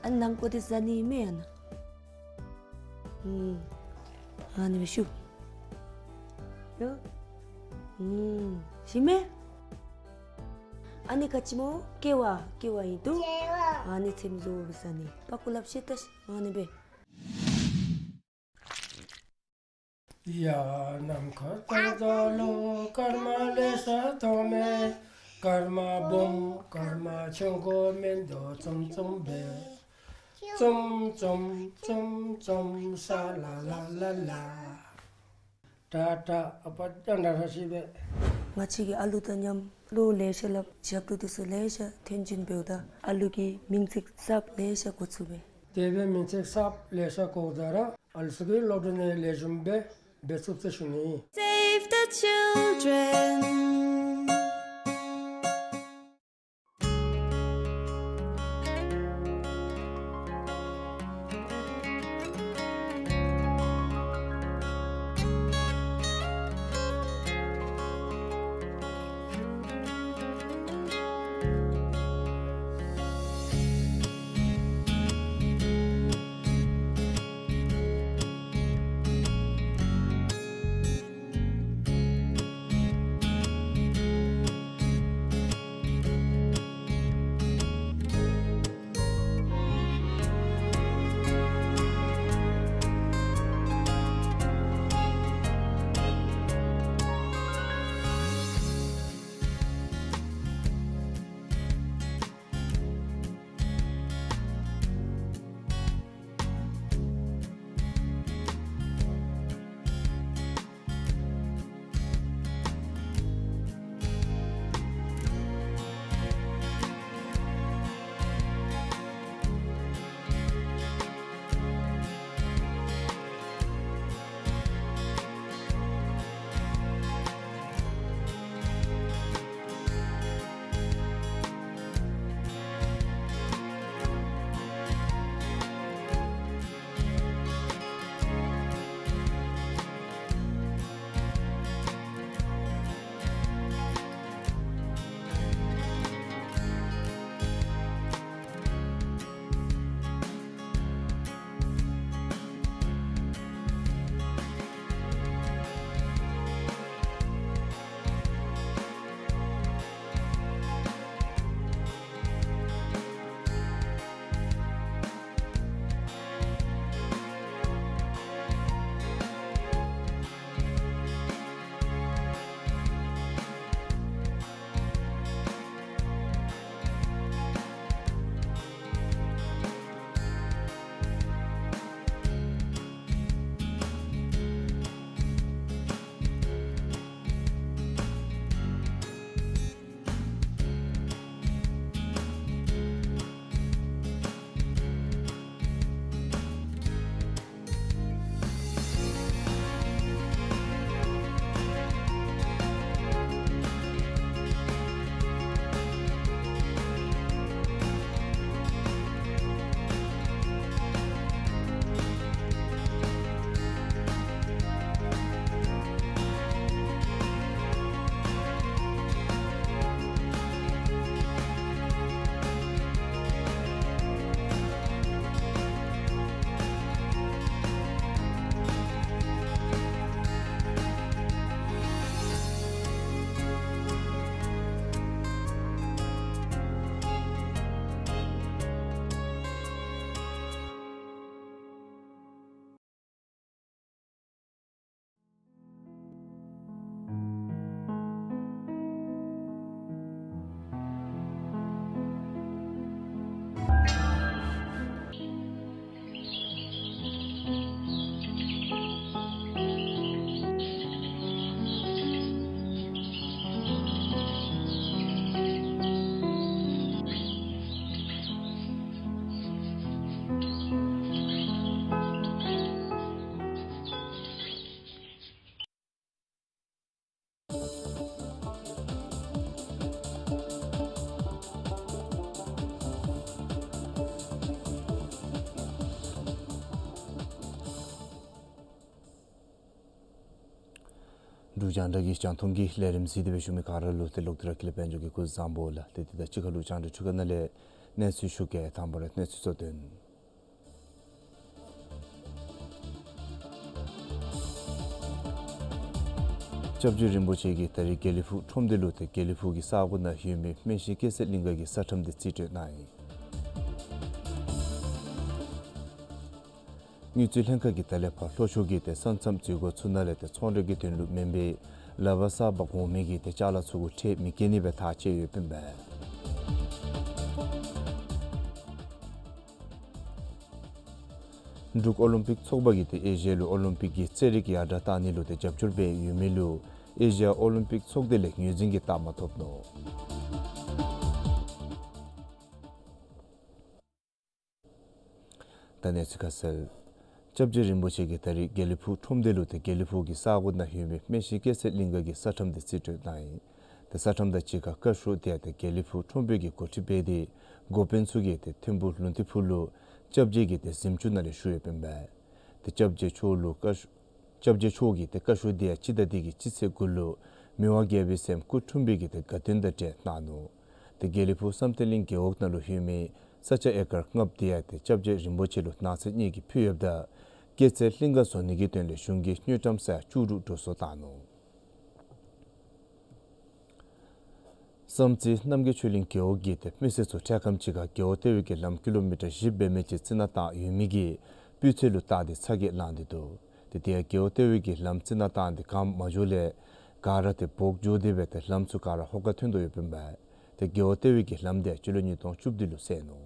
ཨིན། ཨ་ནི་ནང་ཀོ་དེ་ཟ་ནི་མས་ཨ་ནཱ། ཨུམ། ཨ་ནི་སྦེ་ཤུགས། ཡ། ཨུམ། ཞིམ་མས། ཨ་ནི་ག་ཅི་སྨོ། ཀེ་བ། ཀེ་བ་ཨིན་འདུག། ཨ་ནི་ཚེམ་བཟོ་བཟའ་ནི། པག་ཀོ་ལགཔ་བཤེད་ད་ཤིག། ཨ་ནི་སྦེ། ཡ་ནམ་མཁའ་ལྟར་རྒྱལ་ལོ། སྐར་མ་ལེ་ཤ་མཐོང་མས། སྐར་མ་སྦོམ་སྐར་མ་ཆུང་ཀུ་མིན་འདུག། ཙུམ་ཙུམ་སྦེ། ཙུམ་ཙུམ་ཙུམ་ཙུམ་ཤ་ལ་ལ་ལ་ལ། ཏ་ཏ། ཨ་པ་ཏ་ན་ར་ཤི་སྦེ། ང་བཅས་ཀྱིས་ཨ་ལུ་དང་མཉམ་གློག་ལེ་ཤ་སླབ་ཞབས་བྲོ་འདི་ཚུ་ལེ་ཤ་འཐེན་བྱིན་འབདཝ་ད་ཨ་ལུ་གིས་མིང་ཚིག་གསརཔ་ལེ་ཤ་གོ་ཚུགས་པས། དེ་སྦེ་མིང་ཚིག་གསརཔ་ལེ་ཤ་གོཝ་ད་ར་ཨ་ལུ་ཚུ་གིས་གློག་འདོན་ནི་ལེགས་ཤོམ་སྦེ་འབད་ཚུགས་ཟེར་ཞུ་ནི། Save the children. རྒྱང་བསྒྲགས་ཀྱི་རྒྱང་མཐོང་གི་ལས་རིམ་གཟིགས་ཏེ་སྦེ་བཞུགས་མི་ག་ར་ལུ་ཏེ་ལོག་སྟེ་ར་ཀུན་ལེགས་དཔལ་འབྱོར་གྱིས་སྐུ་གཟུགས་བཟང་པོ་ལགས། ཏེ་དེ་དང་གཅིག་ཁར་ལུ་རྒྱང་བསྒྲགས་འཕྲུལ་ཁང་ནང་ལས་གནས་ཚུལ་ཞུ་གེ། དང་པ་ར་གནས་ཚུལ་གཙོ་དོན། སྐྱབས་རྗེ་རིན་པོ་ཆེ་གིས་ད་རིས་དགེ་ལེགས་ཕུག་ཁྲོམ་སྡེ་ལུ་ཏེ་དགེ་ལེགས་ཕུག་གི་ས་གོ་ནང་ཡོད་མི་སྨན་ཤིང་སྐྱེད་ཚལ་གླིང་ག་གི་ས་ཁྲོམ་འདི་རྩིས་སྤྲོད་གནང་ཡི། དངུལ་རྩིས་ལྷན་ཁག་གིས་ད་ལས་ཕར་ལྷོ་ཕྱོགས་ཀྱི་ཏེ་ས་མཚམས་འཛུལ་སྒོ་ཚུ་ནང་ལས་ཏེ་ཚོང་འབྲེལ་གྱི་དོན་ལུ་མེན་པའི་ལག་པར་གསརཔ་གོང་མའི་གི་ཏེ་ཅ་ལ་ཚུ་གུ་ཁྲལ་མི་བཀལ་ནི་སྦེ་ཐག་བཅད་ཡོདཔ་ཨིན་པས། འབྲུག་ཨོ་ལིམ་པིག་ཚོགས་པ་གིས་ཏེ་ཨེ་ཤི་ཡ་ལུ་ཨོ་ལིམ་པིག་གི་རྩེད་རིགས་ཡར་དྲག་གཏང་ནི་ལུ་ཏེ་རྒྱབ་སྐྱོར་འབད་ཡོད་མི་ལུ་ཨེ་ཤི་ཡ་ཨོ་ལིམ་པིག་ཚོགས་སྡེ་ལས་ངོས་འཛིན་གྱི་རྟགས་མ་ཐོབ་ནུག། ད་གནས་ཚུལ་ཁ་གསལ། སྐྱབས་རྗེ་རིན་པོ་ཆེ་གིས་ད་རིས་དགེ་ལེགས་ཕུག་ཁྲོམ་སྡེ་ལུ་ཏེ་དགེ་ལེགས་ཕུག་གི་ས་གོ་ནང་ཡོད་མི་སྨན་ཤིང་སྐྱེད་ཚལ་གླིང་ག་གི་ས་ཁྲོམ་འདི་རྩིས་སྤྲོད་གནང་ཡི། ཏེ་ས་ཁྲོམ་དང་གཅིག་ཁར་བཀའ་ཤོག་འདི་ཡང་ཏེ་དགེ་ལེགས་ཕུག་ཁྲོམ་དཔོན་གྱིས་གོ་སྒྲིག་འབད་དེ་འགོ་དཔོན་ཚུ་གིས་ཏེ་ཐིམ་ཕུག་ལུང་བསྟན་ཕུག་ལུ་སྐྱབས་རྗེ་གི་ཏེ་གཟིམ་ཅུང་ནང་ལས་ཞུ་ཡོདཔ་ཨིན་པས། ཏེ་སྐྱབས་རྗེ་མཆོག་ལུ་བཀའ་ཤོག་སྐྱབས་རྗེ་མཆོག་གིས་ཏེ་བཀའ་ཤོག་འདི་ཡང་སྤྱི་ཟླ་འདི་གི་སྤྱི་ཚེས་དགུ་ལུ་མི་དབང་རྒྱལ་པོའི་སྲསམོ་སྐུ་འཁྲུངས་པའི་གི་ཏེ་དགའ་སྟོན་དང་འབྲེལ་གནང་ནུག། ཏེ་དགེ་ལེགས་ཕུག་བསམ་གཏན་གླིང་རྒེད་འོག་ནང་ལུ་ཡོད་མི་ས་ཆ་ཨེ་ཀར་ལྔ་བཅུ་འདི་ཡང་ཏེ་སྐྱབས་རྗེ་རིན་པོ་ཆེ་ལུ་གནང་ཚེ་གཉིས་ཀྱིས་ཕུལ་ཡོདཔ་ད་སྐྱེད་ཚལ་གླིང་ག་བཟོ་ནི་གི་དོན་ལས་གཞུང་གིས་དངུལ་ཀྲམ་ས་ཡ་བཅུ་དྲུག་འགྲོ་སོང་བཏང་ནུག། བསམ་རྩེ་རྣམ་རྒྱལ་ཆོས་གླིང་རྒེད་འོག་གི་ཏེ་མི་སེར་ཚུ་འཕྲལ་ཁམས་ཅིག་ཁར་རྒེད་འོག་ལྟེ་བའི་གི་ལམ་ཀི་ལོ་མི་ཊར་བཞི་འབད་མི་ཅིག་རྩི་ནག་བཏང་ཡོད་མི་གི་སྤུས་ཚད་ལུ་བལྟ་སྟེ་ཚ་གྱང་ལངས་ཏེ་འདུག། ཏེ་དེ་ཡང་རྒེད་འོག་ལྟེ་བའི་གི་ལམ་རྩི་ནག་བཏང་སྟེ་གང་མ་འགྱོ་ལས་ག་ར་ཏེ་འབོག་འགྱོ་སྟེ་སྦེ་ཏེ་ལམ་ཚུ་ག་ར་ཧོ་ཁ་ཐོན་དོ་ཡོདཔ་ཨིན་པས། ཏེ་རྒེད་འོག་ལྟེ་བའི་གི་ལམ་འདི་ཡང་སྤྱི་ལོ་ཉིས་སྟོང་བཅུ་བདུན་ལུ་བསལ་ནུག།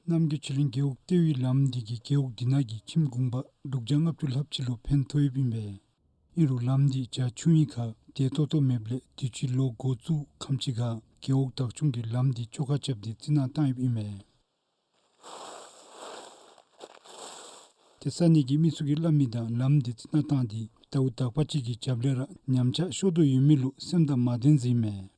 རྣམ་རྒྱལ་ཆོས་གླིང་རྒེད་འོག་ལྟེ་བའི་ལམ་འདི་གིས་རྒེད་འོག་འདི་ནང་གི་ཁྱིམ་གུང་པ་དྲུག་བརྒྱ་ལྔ་བཅུ་ལྷགཔ་ཅིག་ལུ་ཕན་ཐོགས་ཡོདཔ་ཨིན་པས། ཨིན་རུང་ལམ་འདི་རྒྱ་ཆུང་ཡི་ཁར་བདེ་ཏོག་ཏོ་མེདཔ་ལས་དུས་ཅི་ལོ་འགོ་བཙུགས་ཁམས་ཅིག་ཁར་རྒེད་འོག་བདག་སྐྱོང་གིས་ལམ་འདི་བཅོ་ཁ་རྐྱབ་སྟེ་རྩི་ནག་བཏང་ཡོདཔ་ཨིན་པས། ཏེ་ས་གནས་ཀྱི་མི་ཚུ་གིས་སླབ་མི་དང་ལམ་འདི་རྩི་ནག་བཏང་སྟེ་ཟླཝ་དག་པ་ཅིག་གི་རྒྱབ་ལས་ར་ཉམས་ཆག་ཤོར་དོ་ཡོད་མི་ལུ་སེམས་དང་མ་བདེན་ཟེར་ཨིན་མས།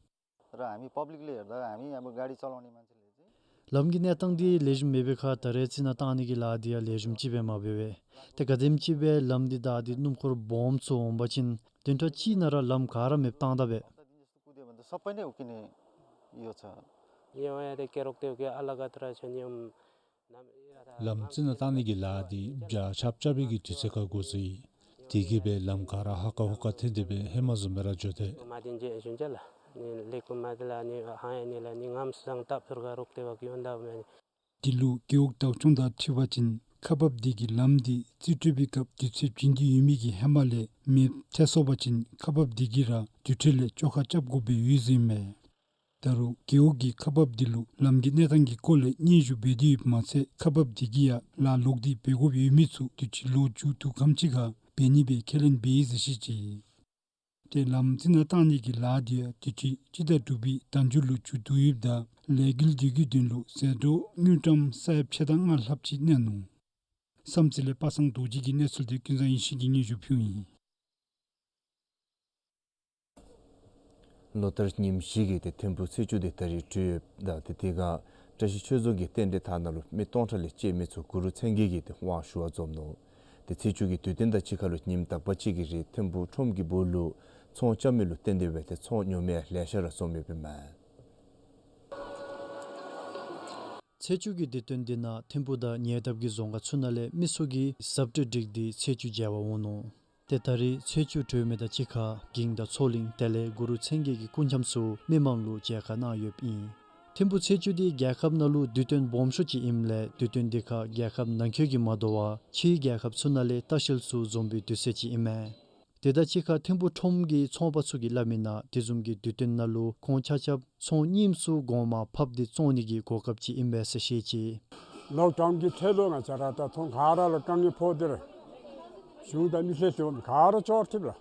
र हामी पब्लिकले हेर्दा हामी अब गाडी चलाउने मान्छेले चाहिँ ལམ་གྱི་གནས་སྟངས་འདི་ལེགས་ཤོམ་མེད་པའི་ཁར་ད་རེས་རྩི་ནག་བཏང་ནི་གི་ལཱ་འདི་ཡང་ལེགས་ཤོམ་ཅིག་སྦེ་མ་འབད་བས། ཏེ་ག་དེམ་ཅིག་སྦེ་ལམ་འདི་བདའ་སྟེ་སྣུམ་འཁོར་སྦོམ་ཚུ་འོང་པ་ཅིན་བདུན་ཕྲག་གཅིག་ནང་ར་ལམ་ག་ར་མེདཔ་བཏང་ད་པས། कुद्यो भने त सबै नै उक्किने यो छ। यो यहाँ त केरोक त्यो के अलग अत्र छ नि ལམ་རྩི་ནག་བཏང་ནི་གི་ལཱ་འདི་བྱ་ཆབ་རྐྱབ་པའི་གི་དུས་ཚོད་ཁར་འགོ་བཙུགས་ཡི། དེ་གིས་སྦེ་ལམ་ག་ར་ཧ་ཀ་ཧུ་ཀ་ཐོན་ཏེ་སྦེ་ཧེ་མ་བཟུམ་སྦེ་ར་འགྱོ་དེས། མ་དེ་འཇལ་ཞུན་ཅ་ལགས་ནི་ལེགས་པོ་མ་དེ་ལགས་ནི་ཧང་ཡ་ནི་ལགས་ནི་ངམ་སང་ཏ་ཕུར་ག་རོག་ཏེ་བ་གི་ཡོན་ད་མེན། དེ་ལུ་རྒེད་འོག་བདག་སྐྱོང་དང་འཁྲིལ་བ་ཅིན་ཁག་འབགཔ་དེ་གིས་ལམ་འདི་རྩིས་སྤྲོད་པའི་སྐབས་དུས་ཚོད་བྱིན་ཏེ་ཡོད་མི་གི་ཧེ་མ་ལས་མེདཔ་ཐལ་སོང་པ་ཅིན་ཁག་འབགཔ་དེ་གིས་ར་དུས་འཕྲལ་ལས་བཅོ་ཁ་རྐྱབ་དགོཔ་སྦེ་ཡོད་ཟེར་ཨིན་མས། ད་རུང་རྒེད་འོག་གིས་ཁག་འབགཔ་འདི་ལུ་ལམ་གྱི་གནས་སྟངས་ཀྱི་སྐོར་ལས་སྙན་ཞུ་འབད་དེ་ཡོདཔ་མ་ཚད་ཁག་འབགཔ་དེ་གིས་ཡང་ལཱ་ལོག་སྟེ་འབད་དགོཔ་ཡོད་མི་ཚུ་དུས་ཅི་ལོ་མཇུག་བསྡུ་ཁམས་ཅིག་ཁར་འབད་ནི་སྦེ་ཁས་ལེན་འབད་ཡི་ཟེར་བཤད་ཅི། ཏེ་ལམ་རྩི་ནག་བཏང་ནི་གི་ལཱ་འདི་ཡང་དུས་ཅི་སྤྱི་ཟླ་དྲུག་པའི་ཟླ་མཇུག་ལུ་མཇུག་བསྡུ་ཡོདཔ་ད་ལས་འགུལ་འདི་གི་དོན་ལུ་ཟད་འགྲོ་དངུལ་ཀྲམ་ས་ཡ་ཕྱེད་དང་ལྔ་ལྷགཔ་ཅིག་གནས་ནུག། བསམ་རྩེ་ལས་པ་སངས་རྡོ་རྗེ་གིས་གནས་ཚུལ་འདི་ཀུན་བཟང་ཡེ་ཤེས་ཀྱིས་སྙན་ཞུ་ཕུལཝ་ཨིན། ལོ་ལྟར་ཉིནམ་བཞི་གི་ཏེ་ཐིམ་ཕུག་ཚེས་བཅུ་འདི་ད་རིས་གྲོལ་ཡོདཔ་ད་ཏེ་དེ་ཁར་བཀྲ་ཤིས་ཆོས་རྫོང་གི་རྟེན་འབྲེལ་ཐང་ནང་ལུ་མི་སྟོང་ཕྲག་ལས་བཅད་མི་ཚུ་གུ་རུ་མཚན་བརྒྱད་ཀྱི་ཏེ་དབང་ཞུ་བར་འཛོམས་ནུག། ཏེ་ཚེས་བཅུ་གི་དུས་སྟོན་དང་གཅིག་ཁར་ལུ་ཉིནམ་དག་པ་ཅིག་གི་རིང་ཐིམ་ཕུག་ཁྲོམ་གྱི་སྦུག་ལུ་ཚོང་རྐྱབ་མི་ལུ་བརྟེན་ཏེ་སྦེ་ཏེ་ཚོང་ཉོ་མི་ཡང་ལེ་ཤ་ར་འཛོམས་ཡོདཔ་ཨིན་མས། ཚེས་བཅུ་གི་དུས་སྟོན་འདི་ནང་ཐིམ་ཕུག་དང་ཉེ་འདབས་ཀྱི་རྫོང་ཁག་ཚུ་ནང་ལས་མི་ཚུ་གིས་གཟབ་སྤྲོས་བསྒྲིགས་ཏེ་ཚེས་བཅུ་མཇལ་བར་འོང་ནུག། ཏེ་ད་རིས་ཚེས་བཅུ་གྲོལ་མི་དང་གཅིག་ཁར་གིང་དང་མཚོ་གླིང་དེ་ལས་གུ་རུ་མཚན་བརྒྱད་ཀྱི་སྐུ་འཆམ་ཚུ་མི་མང་ལུ་མཇལ་ཁ་གནང་ཡོདཔ་ཨིན། ཐིམ་ཕུག་ཚེས་བཅུ་འདི་རྒྱལ་ཁབ་ནང་ལུ་དུས་སྟོན་སྦོམ་ཤོས་ཅིག་ཨིནམ་ལས་དུས་སྟོན་འདི་ཁར་རྒྱལ་ཁབ་ནང་འཁོད་ཀྱིས་མ་དོ་བར་ཕྱིའི་རྒྱལ་ཁབ་ཚུ་ནང་ལས་ལྟ་བཤལ་ཚུ་འཛོམས་པའི་དུས་ཚོད་ཅིག་ཨིན་མས། དེ་དང་གཅིག་ཁར་ཐིམ་ཕུག་ཁྲོམ་གྱི་ཚོང་པ་ཚུ་གིས་སླབ་མི་ནང་དེ་བཟུམ་གྱི་དུས་སྟོན་ནང་ལུ་ཁོང་ཆ་ཁྱབ་ཚོང་རྙིངམ་ཚུ་གོང་མ་ཕབ་སྟེ་བཙོང་ནི་གི་གོ་སྐབས་ཅིག་ཨིན་པས་ཟེར་བཤད་ཅི། ལོག་ཌའུན་གྱི་ཐད་ལུ་ང་བཅས་ར་ད་ཚོང་ག་ར་ལུ་དཀའ་ངལ་ཕོག་སྟེ་ར་གཞུང་དང་མི་སེར་ཚུ་ག་ར་ཅོག་འཐདཔ་ལགས།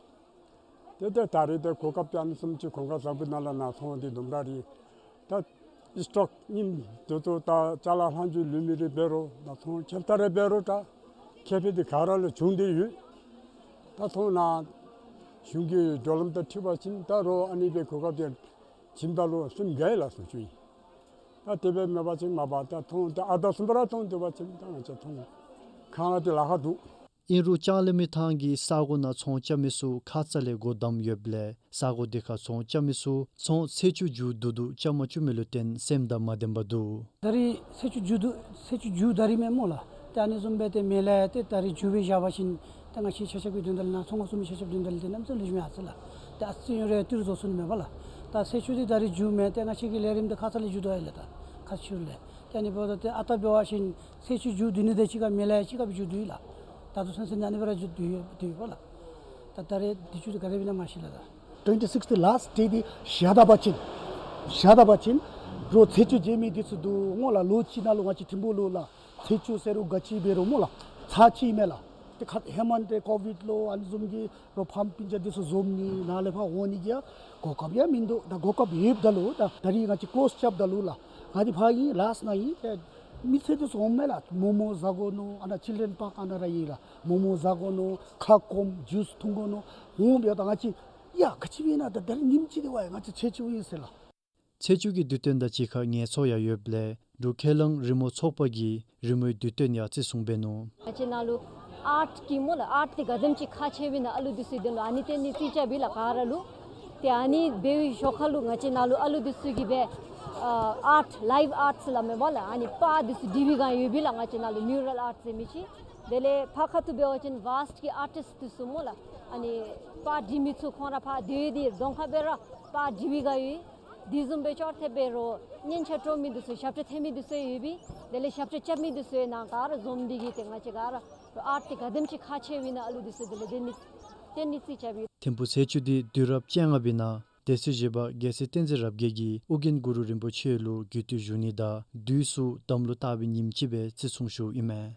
ཏེ་ཏེ་ད་རིས་ཏེ་གོ་སྐབས་ཅིག་ཨ་ནི་བཟུམ་ཅིག་གོང་ཁར་ཟབ་པའི་ནང་ལས་ནཱ་ཚོང་འདི་དུམ་གྲ་རེ་ད་སི་ཊོག་རྙིངམ་དེ་ཚུ་ད་ཅ་ལ་ལྷག་མཇུག་ལུས་མི་རེ་འབད་རུང་ད་ཚོང་ཁྱབ་ད་རེ་འབད་རུང་ད་ཁེ་ཕན་འདི་ག་ར་ལུ་བྱུང་སྟེ་ཡོད། ད་ཚོང་ནང་གཞུང་གི་འགྲོ་ལམ་དང་འཁྲིལ་བ་ཅིན་ད་རུང་ཨ་ནི་སྦེ་གོ་སྐབས་འདི་བྱིནམ་ད་ལུ་སེམས་དགའ་ཡི་ལགས་ཟེར་ཞུ་ཡི། ད་དེ་སྦེ་མེད་པ་ཅིན་མ་པ་ད་ཚོང་འདི་ཨ་རྟག་བཟུམ་སྦེ་ར་ཚོང་སྡོད་པ་ཅིན་ད་ང་བཅས་ཚོང་ཁང་ལུ་ཏེ་ལཱ་ཁག་འདུག། ཨིན་རུང་ལྕང་གླིང་མི་ཐང་གི་ས་གོ་ནང་ཚོང་རྐྱབ་མི་ཚུ་ཁ་ཙ་ལས་སྒོ་བསྡམས་ཡོདཔ་ལས་ས་གོ་དེ་ཁར་ཚོང་རྐྱབ་མི་ཚུ་ཚོང་ཚེས་བཅུ་མཇུག་བསྡུ་དོ་རྐྱབ་མ་བཅུག་མི་ལུ་བརྟེན་སེམས་དང་མ་ལྡནམ་འདུག། ད་རིས་ཚེས་བཅུ་མཇུག་བསྡུ་ཚེས་བཅུ་མཇུག་ད་རིས་མས་སྨོ་ལགས། ཏེ་ཨ་ནི་བཟུམ་སྦེ་ཏེ་མེན་ལགས། ཏེ་ད་རིས་མཇུག་སྦེ་བཞག་པ་ཅིན་ཏེ་ང་བཅས་ཆ་ཁྱབ་ཀྱི་དོན་དག་ལུ་ནང་ཚོང་ཁང་བཙུགས་མི་ཆ་ཁྱབ་དོན་དག་ལུ་ཏེ་གནམ་མེད་ས་མེད་ལེགས་ཤོམ་ཡར་སོང་ལགས། ཏེ་ཨ་ཙི་ཡང་རེ་ཏི་རུ་བཟོ་ཚུགས་ནི་མས་པ་ལགས། ད་ཚེས་བཅུ་འདི་ད་རིས་མཇུག་མས། ཏེ་ང་བཅས་ཀྱི་ལས་རིམ་འདི་ཁ་ཙ་ལས་མཇུག་བསྡུ་ཡི་ལགས། ད་ཁ་ཤུལ་ལས། ཏེ་ཨ་ནི་འབདཝ་ད་ཏེ་ཨ་རྟག་འབད་བ་ཅིན་ཚེས་བཅུ་མཇུག་བསྡུ་ནི་དང་གཅིག་ཁར་མེན་ལགས་གཅིག་ཁར་སྦེ་མཇུག་བསྡུ་ཡི་ལགས། ད་ལྟོ་ཚུན་ཚོད་ཨ་ནི་སྦེ་ར་མཇུག་བསྡུ་ཡི་བསྡུ་ཡི་པ་ལགས། ད་ད་རེས་དུས་ཚོད་འདི་ག་དེ་སྦེ་ཨིན་ན་མ་ཤེས་ལགས། ད་ཊུ་ཝེན་ཊི་སིགསི་འདི་ལཱསཊ་ཌེ་འདི་བཞག་ད་པ་ཅིན་བཞག་ད་པ་ཅིན་རོགས་ཚེས་བཅུ་མཇལ་མི་འདི་ཚུ་འདུག་སྨོ་ལགས། ལོ་གཅིག་ནང་ལུ་ང་བཅས་ཐིམ་ཕུག་ལུ་ལགས་ཚེས་བཅུ་ཟེར་རུང་ག་ཅི་འབད་རུང་སྨོ་ལགས་ཚར་གཅིག་མས་ལགས། ཏེ་ཁ་ཧེ་མ་འདི་ཀོ་བིཌ་ལོ་ཨ་ནི་བཟུམ་གྱི་རོགས་ཕམ་སྤུན་ཆ་འདི་ཚུ་འཛོམས་ནི་ནཱ་ལས་ཕར་འོང་ནི་གི་ཡང་གོ་སྐབས་ཡང་མིན་འདུག། ད་གོ་སྐབས་ཡོདཔ་ད་ལུ་ད་ད་རིས་ང་བཅས་ཀློསི་རྐྱབ་ད་ལུ་ལགས་ང་འདི་ཕར་ཨིན་ལཱསཊ་ནང་ཨིན། ཏེ་མི་སེར་འདི་ཚུ་འོངམ་མས་ལགས། མོ་མོ་བཟའ་དགོ་མནོ། ཨ་ནཱ་ཅིལ་ཌྲེན་པཱརཀ་ཨ་ནཱ་ར་ཨིན་ལགས། མོ་མོ་བཟའ་དགོ་མནོ། ཁ་སྐོམ་ཇུསི་འཐུང་དགོ་མནོ། འོངམ་ཡོད། ད་ང་བཅས་ཡ་ག་ཅི་སྦེ་ཨིན་ན་ད་ད་རིས་ཉིནམ་གཅིག་འདི་བ་ཡ་ང་བཅས་ཚེས་བཅུ་ཨིན་ཟེར་ལགས། ཚེས་བཅུ་གི་དུས་སྟོན་དང་གཅིག་ཁར་ངལ་འཚོ་ཡང་ཡོདཔ་ལས་འབྲུག་ཁས་བླངས་རི་མོ་ཚོགས་པ་གིས་རི་མོའི་དུས་སྟོན་ཡང་བརྩི་སྲུང་འབད་ནུག། ང་བཅས་ནང་ལུ་ཨརཊ་གི་སྨོ་ལགས་ཨརཊ་འདི་ག་དེམ་ཅིག་ཁག་ཆེཝ་ཨིན་ན་ཨ་ལུ་འདི་ཚུ་དོན་ལུ་ཨ་ནི་སྟོན་ནི་རྩིས་རྐྱབ་ཨིན་ལགས་ག་ར་ལུ། ཏེ་ཨ་ནི་འབད་བའི་ཞོར་ཁ་ལུ་ང་བཅས་ནང་ལུ་ཨ་ལུ་འདི་ཚུ་གིས་སྦེ་ཨ་ཨརཊ་ལའིབ་ཨརཊ་ཟེར་སླབ་མས་པ་ལགས། ཨ་ནི་པར་འདི་ཚུ་འབྲི་བའི་སྒང་ཡོདཔ་ཨིན་ལགས། ང་བཅས་ནང་ལུ་མིའུ་རཱལ་ཨརཊ་ཟེར་མི་ཅིག། དེ་ལས་ཕར་ཁ་ཐུག་འབད་བ་ཅིན་ཝཱསཊ་གི་ཨར་ཊིསཊ་འདི་ཚུ་སྨོ་ལགས། ཨ་ནི་པར་འབྲི་མི་ཚུ་ཁོང་ར་ཕར་སྡོད་དེ་གདོང་ཁར་སྦེ་ར་པར་འབྲི་བའི་སྒང་ཡོད། དེ་བཟུམ་སྦེ་ཅོག་འཐདཔ་སྦེ་རོགས་སྙན་ཆ་དཀྲོག་མི་འདི་ཚུ་ཞབས་ཁྲ་འཐེན་མི་འདི་ཚུ་ཡོདཔ་ཨིན། དེ་ལས་ཞབས་ཁྲ་རྐྱབ་མི་འདི་ཚུ་ཡང་ནཱ་ག་ར་འཛོམས་ཏེ་གིས་ཏེ་ང་བཅས་ག་ར་ཨརཊ་འདི་ག་དེམ་ཅིག་ཁག་ཆེཝ་ཨིན་ན་ཨ་ལུ་འདི་ཚུ་དོན་ལུ་སྟོན་ནི་སྟོན་ནི་རྩིས་རྐྱབ་ཨིན། ཐིམ་ཕུག་ཚེས་བཅུ་འདི་དུས་རབས་བཅོ་ལྔ་པའི་ནང་སྡེ་སྲིད་བཞི་པ་རྒྱལ་སྲས་བསྟན་འཛིན་རབ་རྒྱས་ཀྱིས་ཨོ་རྒྱན་གུ་རུ་རིན་པོ་ཆེ་ལུ་གུས་བཏུད་ཞུ་ནི་དང་དུས་སུ་དམ་ལུ་བཏགས་པའི་ཉིནམ་ཅིག་སྦེ་བརྩི་སྲུང་ཞུཝ་ཨིན་མས།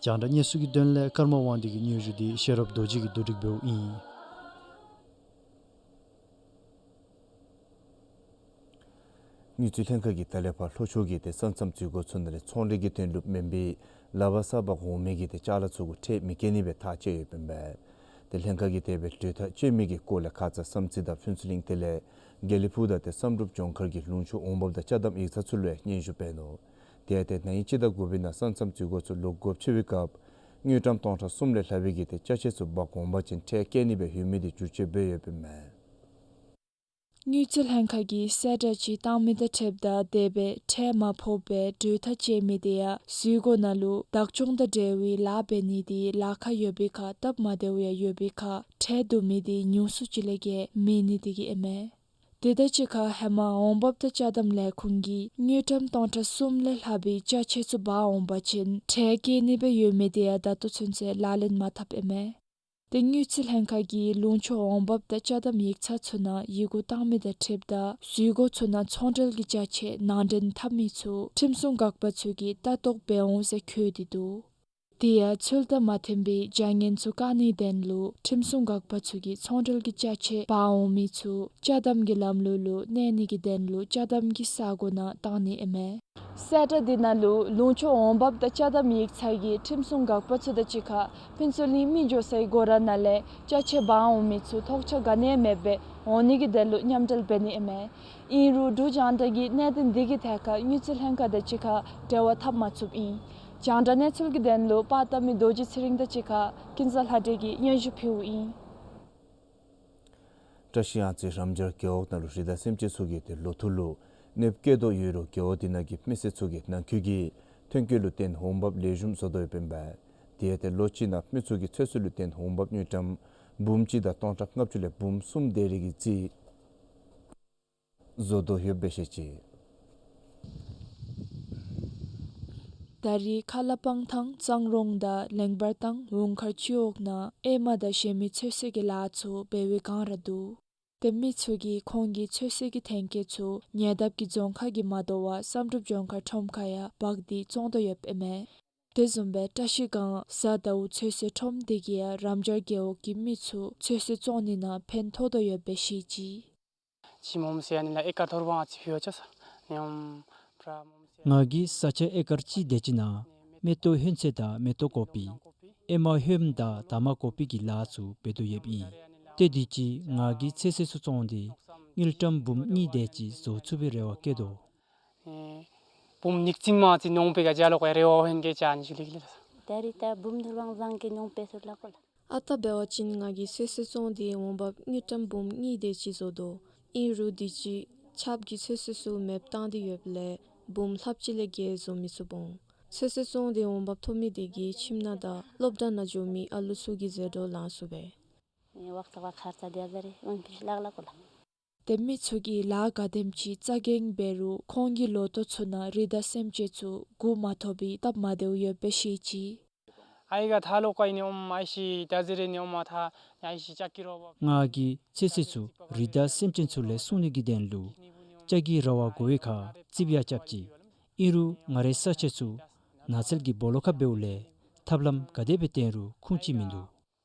རྒྱང་བསྒྲགས་གནས་ཚུལ་གྱི་དོན་ལས་ཀརྨ་དབང་འདུས་ཀྱི་སྙན་ཞུ་འདི་ཤེས་རབ་རྡོ་རྗེ་གིས་བསྡུ་སྒྲིག་འབདཝ་ཨིན། དངུལ་རྩིས་ལྷན་ཁག་གིས་ད་ལས་ཕར་ལྷོ་ཕྱོགས་ཀྱི་ཏེ་ས་མཚམས་འཛུལ་སྒོ་ཚུ་ནང་ལས་ཚོང་འབྲེལ་གྱི་དོན་ལུ་མེན་པའི་ལག་པར་སྦེ་འོང་མི་གི་ཏེ་ཅ་ལ་ཚུ་གུ་ཁྲལ་མི་བཀལ་ནི་སྦེ་ཐག་བཅད་ཡོདཔ་ཨིན་པས། ཏེ་ལྷན་ཁག་གིས་དེ་སྦེ་གྲོས་ཐག་བཅད་མི་གི་སྐོར་ལས་ཁ་ཙ་བསམ་རྩེ་དང་ཕུན་ཚོགས་གླིང་དེ་ལས་དགེ་ལེགས་ཕུག་དང་ཏེ་བསམ་གྲུབ་ལྗོངས་མཁར་གྱི་ལུང་ཕྱོགས་འོང་འབབ་དང་ཅ་དམ་ཡིག་ཚང་ཚུ་ལུ་ཡང་སྙན་ཞུ་འབད་ནུག། དེ་ཡང་ཏེ་ན་ཧིང་སྤྱི་ཟླ་དགུ་པའི་ནང་ས་མཚམས་འཛུལ་སྒོ་ཚུ་ལོག་དགོཔ་ཆེ་བའི་སྐབས་དངུལ་ཀྲམ་སྟོང་ཕྲག་གསུམ་ལས་ལྷག་པའི་གི་ཏེ་ཅ་ཆས་ཚུ་འབག་འོང་པ་ཅིན་ཁྲལ་བཀལ་ནི་སྦེ་ཡོད་མི་འདི་བསྒྱུར་བཅོས་འབད་ཡོདཔ་ཨིན་མས། དངུལ་རྩིས་ལྷན་ཁག་གིས་གསལ་བསྒྲགས་ཅིག་བཏང་མི་དང་འཁྲིལཝ་ད་དེ་སྦེ་ཁྲལ་མ་ཕོགཔ་སྦེ་གྲོས་ཐག་བཅད་མི་དེ་ཡང་འཛུལ་སྒོ་ནང་ལུ་བདག་སྐྱོང་དང་འབྲེལ་བའི་ལཱ་འབད་ནི་འདི་ལཱ་ཁག་ཡོད་པའི་ཁར་སྟབས་མ་བདེཝ་ཡང་ཡོད་པའི་ཁར་ཁྲལ་བསྡུ་མི་འདི་ཉུང་སུ་ཅིག་ལས་བརྒལ་མེད་ནི་དེ་གིས་ཨིན་མས། དེ་དང་གཅིག་ཁར་ཧེ་མ་འོང་འབབ་དང་ཅ་དམ་ལས་ཁུངས་ཀྱིས་དངུལ་ཀྲམ་སྟོང་ཕྲག་གསུམ་ལས་ལྷག་པའི་ཅ་ཆས་ཚུ་འབག་འོང་པ་ཅིན་ཁྲལ་བཀལ་ནི་སྦེ་ཡོད་མི་དེ་ཡང་ད་ལྟོ་ཚུན་ཚོད་ལག་ལེན་མ་འཐབ་ཨིན་མས། ཏེ་དངུལ་རྩིས་ལྷན་ཁག་གིས་ལུང་ཕྱོགས་འོང་འབབ་དང་ཅ་དམ་ཡིག་ཚང་ཚུ་ནང་ཡི་གུ་བཏང་མི་དང་འཁྲིལཝ་ད་འཛུལ་སྒོ་ཚུ་ནང་ཚོང་འབྲེལ་གྱི་ཅ་ཆས་ནང་འདྲེན་འཐབ་མི་ཚུ་ཁྲིམས་སྲུང་འགག་པ་ཚུ་གིས་ལྟ་རྟོག་འབད་འོང་ཟེར་བཀོད་དེ་འདུག། དེ་ཡང་ཚུལ་དང་མ་མཐུན་པའི་བྱ་ངན་ཚུ་བཀག་ནིའི་དོན་ལུ་ཁྲིམས་སྲུང་འགག་པ་ཚུ་གིས་ཚོང་འབྲེལ་གྱི་ཅ་ཆས་འབག་འོང་མི་ཚུ་ཅ་དམ་གྱི་ལམ་ལུགས་ལུ་གནས་ནི་གི་དོན་ལུ་ཅ་དམ་གྱི་ས་གོ་ནང་བཏང་ནི་ཨིན་མས། གསལ་བསྒྲགས་འདི་ནང་ལུ་ལུང་ཕྱོགས་འོང་འབབ་དང་ཅ་དམ་ཡིག་ཚང་གི་ཁྲིམས་སྲུང་འགག་པ་ཚུ་དང་གཅིག་ཁར་ཕུན་ཚོགས་གླིང་མི་འགྱོ་སའི་སྒོ་ར་ནང་ལས་ཅ་ཆས་འབག་འོང་མི་ཚུ་ཐོགས་ཆགས་ག་ནི་ཡང་མེདཔ་སྦེ་འོང་ནི་གི་དོན་ལུ་མཉམ་འབྲེལ་འབད་ནི་ཨིན་མས། ཨིན་རུང་འབྲུག་རྒྱང་བསྒྲགས་ཀྱིས་གནད་དོན་འདི་གི་ཐད་ཁར་དངུལ་རྩིས་ལྷན་ཁག་དང་གཅིག་ཁར་འབྲེལ་བ་འཐབ་མ་ཚུགསཔ་ཨིན། རྒྱང་བསྒྲགས་གནས་ཚུལ་གྱི་དོན་ལུ་པར་བཏབ་མི་རྡོ་རྗེ་ཚེ་རིང་དང་གཅིག་ཁར་ཀུན་བཟང་ལྷ་སྒྲོན་གྱིས་སྙན་ཞུ་ཕུལཝ་ཨིན། བཀྲ་ཤིས་གཡང་རྩེ་རམ་སྦྱར་རྒེད་འོག་ནང་ལུ་རི་དྭགས་སེམས་ཅན་ཚུ་གིས་ཏེ་ལོ་ཐོག་ལུ་གནོདཔ་བཀལ་དོ་ཡོད་རུང་རྒེད་འོག་དེ་ནང་གི་མི་སེར་ཚུ་གིས་ནང་འཁོད་ཀྱི་ཐོན་སྐྱེད་ལུ་བརྟེན་འོང་འབབ་ལེགས་ཤོམ་བཟོ་དོ་ཡོདཔ་ཨིན་པས། དེ་ཡང་ཏེ་ལོ་གཅིག་ནང་མི་ཚུ་གི་ཚོད་བསྲེ་ལུ་བརྟེན་འོང་འབབ་དངུལ་ཀྲམ་འབུམ་གཅིག་དང་སྟོང་ཕྲག་ལྔ་བཅུ་ལས་འབུམ་གསུམ་དེ་རེ་གི་རྩིས་བཟོ་དོ་ཡོདཔ་སྦེ་བཤད་ཅི། ད་རེས་ཁ་ལ་སྤང་ཐང་གཙང་རོང་དང་གླིང་བར་ཐང་འུང་མཁར་སྤྱི་འོག་ནང་ཨེ་མ་དང་གཞན་མི་ཚོད་བསྲེ་གི་ལཱ་ཚུ་འབད་བའི་བསྒང་ར་འདུག། ཏེ་མི་ཚུ་གིས་ཁོང་གི་ཚོད་བསྲེ་གི་ཐོན་སྐྱེད་ཚུ་ཉེ་འདབས་ཀྱི་རྫོང་ཁག་གིས་མ་དོ་བར་བསམ་གྲུབ་ལྗོངས་མཁར་ཁྲོམ་ཁར་ཡང་འབག་སྟེ་བཙོང་དོ་ཡོདཔ་ཨིན་མས། དེ་བཟུམ་སྦེ་བཀྲ་ཤིས་སྒང་གཟའ་ཟླཝ་ཚོད་བསྲེ་ཁྲོམ་དེ་གིས་ཡང་རམ་སྦྱར་རྒེད་འོག་གི་མི་ཚུ་ཚོད་བསྲེ་བཙོང་ནི་ནང་ཕན་ཐོགས་དོ་ཡོདཔ་སྦེ་བཤད་ཅི། ཅི་མོམ་སེ་ཨ་ནི་ལགས་ཨེ་ཀར་ཐོར་བ་ཨ་ཙི་ཕི་ཡོ་ཅ་ས་ནི་ཨམ་བྲ་མོམ་སེ། ང་གིས་ས་ཆ་ཨེ་ཀར་གཅིག་དེ་ཅིག་ནང་མེ་ཏོག་ཧོན་ཚོད་དང་མེ་ཏོག་ཀོ་པི་ཨེ་མ་ཧོནམ་དང་དར་མ་ཀོ་པི་གི་ལཱ་ཚུ་འབད་དོ་ཡོདཔ་ཨིན། ཏེ་དུས་ཅི་ང་གིས་ཚོད་བསྲེ་ཚུ་བཙོང་སྟེ་དངུལ་ཀྲམ་འབུམ་གཉིས་དེ་ཅིག་བཟོ་ཚུགས་པའི་རེ་བ་བསྐྱེད་དོ། ཨེ་འབུམ་ཉིས་བརྩེགས་མ་ཨ་ཙི་ནོར་བུ་ག་ཇ་ལོག་པའི་རེ་བ་ཧོན་གེ་ཅ་ནི་ཞུ་ལིག་ལེ། ད་རིས་ད་བུམོ་ཐུར་དབང་བཟང་གི་ཉུང་པེ་ཚུར་ལ་གོ་ལ། ཨ་རྟག་འབད་བ་ཅིན་ང་གིས་ཚོད་བསྲེ་བཙོང་སྟེ་འོང་འབབ་དངུལ་ཀྲམ་འབུམ་གཉིས་དེ་ཅིག་བཟོ་དོ། ཨིན་རུང་དུས་ཅི་ཆརཔ་གིས་ཚོད་བསྲེ་ཚུ་མེདཔ་བཏང་སྟེ་ཡོདཔ་ལས་འབུམ་ལྷགཔ་ཅིག་ལས་བརྒལ་བཟོ་མི་ཚུགས་འོང་། ཚོད་བསྲེ་བཙོང་སྟེ་འོང་འབབ་ཐོབ་མི་དེ་གིས་ཁྱིམ་ནང་དང་སློབ་གྲྭ་ནང་འགྱོ་མི་ཨ་ལུ་ཚུ་གི་ཟད་འགྲོ་ལང་ཚུགས་པས། ནི་ཝག་ཏ་ཝག་ཁར་ཙ་དེ་ཨ་ཛ་རེ་ཨོན་ཕིར་ལག་ལ་གོ་ལ། དེ་མི་ཚུ་གིས་ལཱ་ག་དེམ་ཅིག་རྩ་འགེངས་འབད་རུང་ཁོང་གི་ལོ་ཐོག་ཚུ་ནང་རི་དྭགས་སེམས་ཅན་ཚུ་མགུ་མ་ཐོབ་པའི་སྟབས་མ་བདེཝ་ཡོདཔ་སྦེ་བཤད་ཅི། ཨའི་ག་ཐ་ལོ་ཀ་ཨིན་ནི་ཨོམ་ཨའི་ཤི་ད་ཛི་རེ་ནི་ཨོམ་ཨ་ཐ་ནི་ཨའི་ཤི་ཅ་ཀི་རོ་བ། ང་གིས་ཚོད་བསྲེ་ཚུ་རི་དྭགས་སེམས་ཅན་ཚུ་ལས་སྲུང་ནི་གི་དོན་ལུ་ལྕགས་ཀྱི་ར་བ་དགོ་པའི་ཁར་རྩིགཔ་ཡང་རྐྱབ་ཅི། ཨིན་རུང་ང་རའི་ས་ཆ་ཚུ་ནགས་ཚལ་གྱི་སྦོ་ལོགས་ཁར་འབདཝ་ལས་ཐབས་ལམ་ག་དེ་སྦེ་བཏོན་རུང་ཁུངས་ཅིག་མིན་འདུག།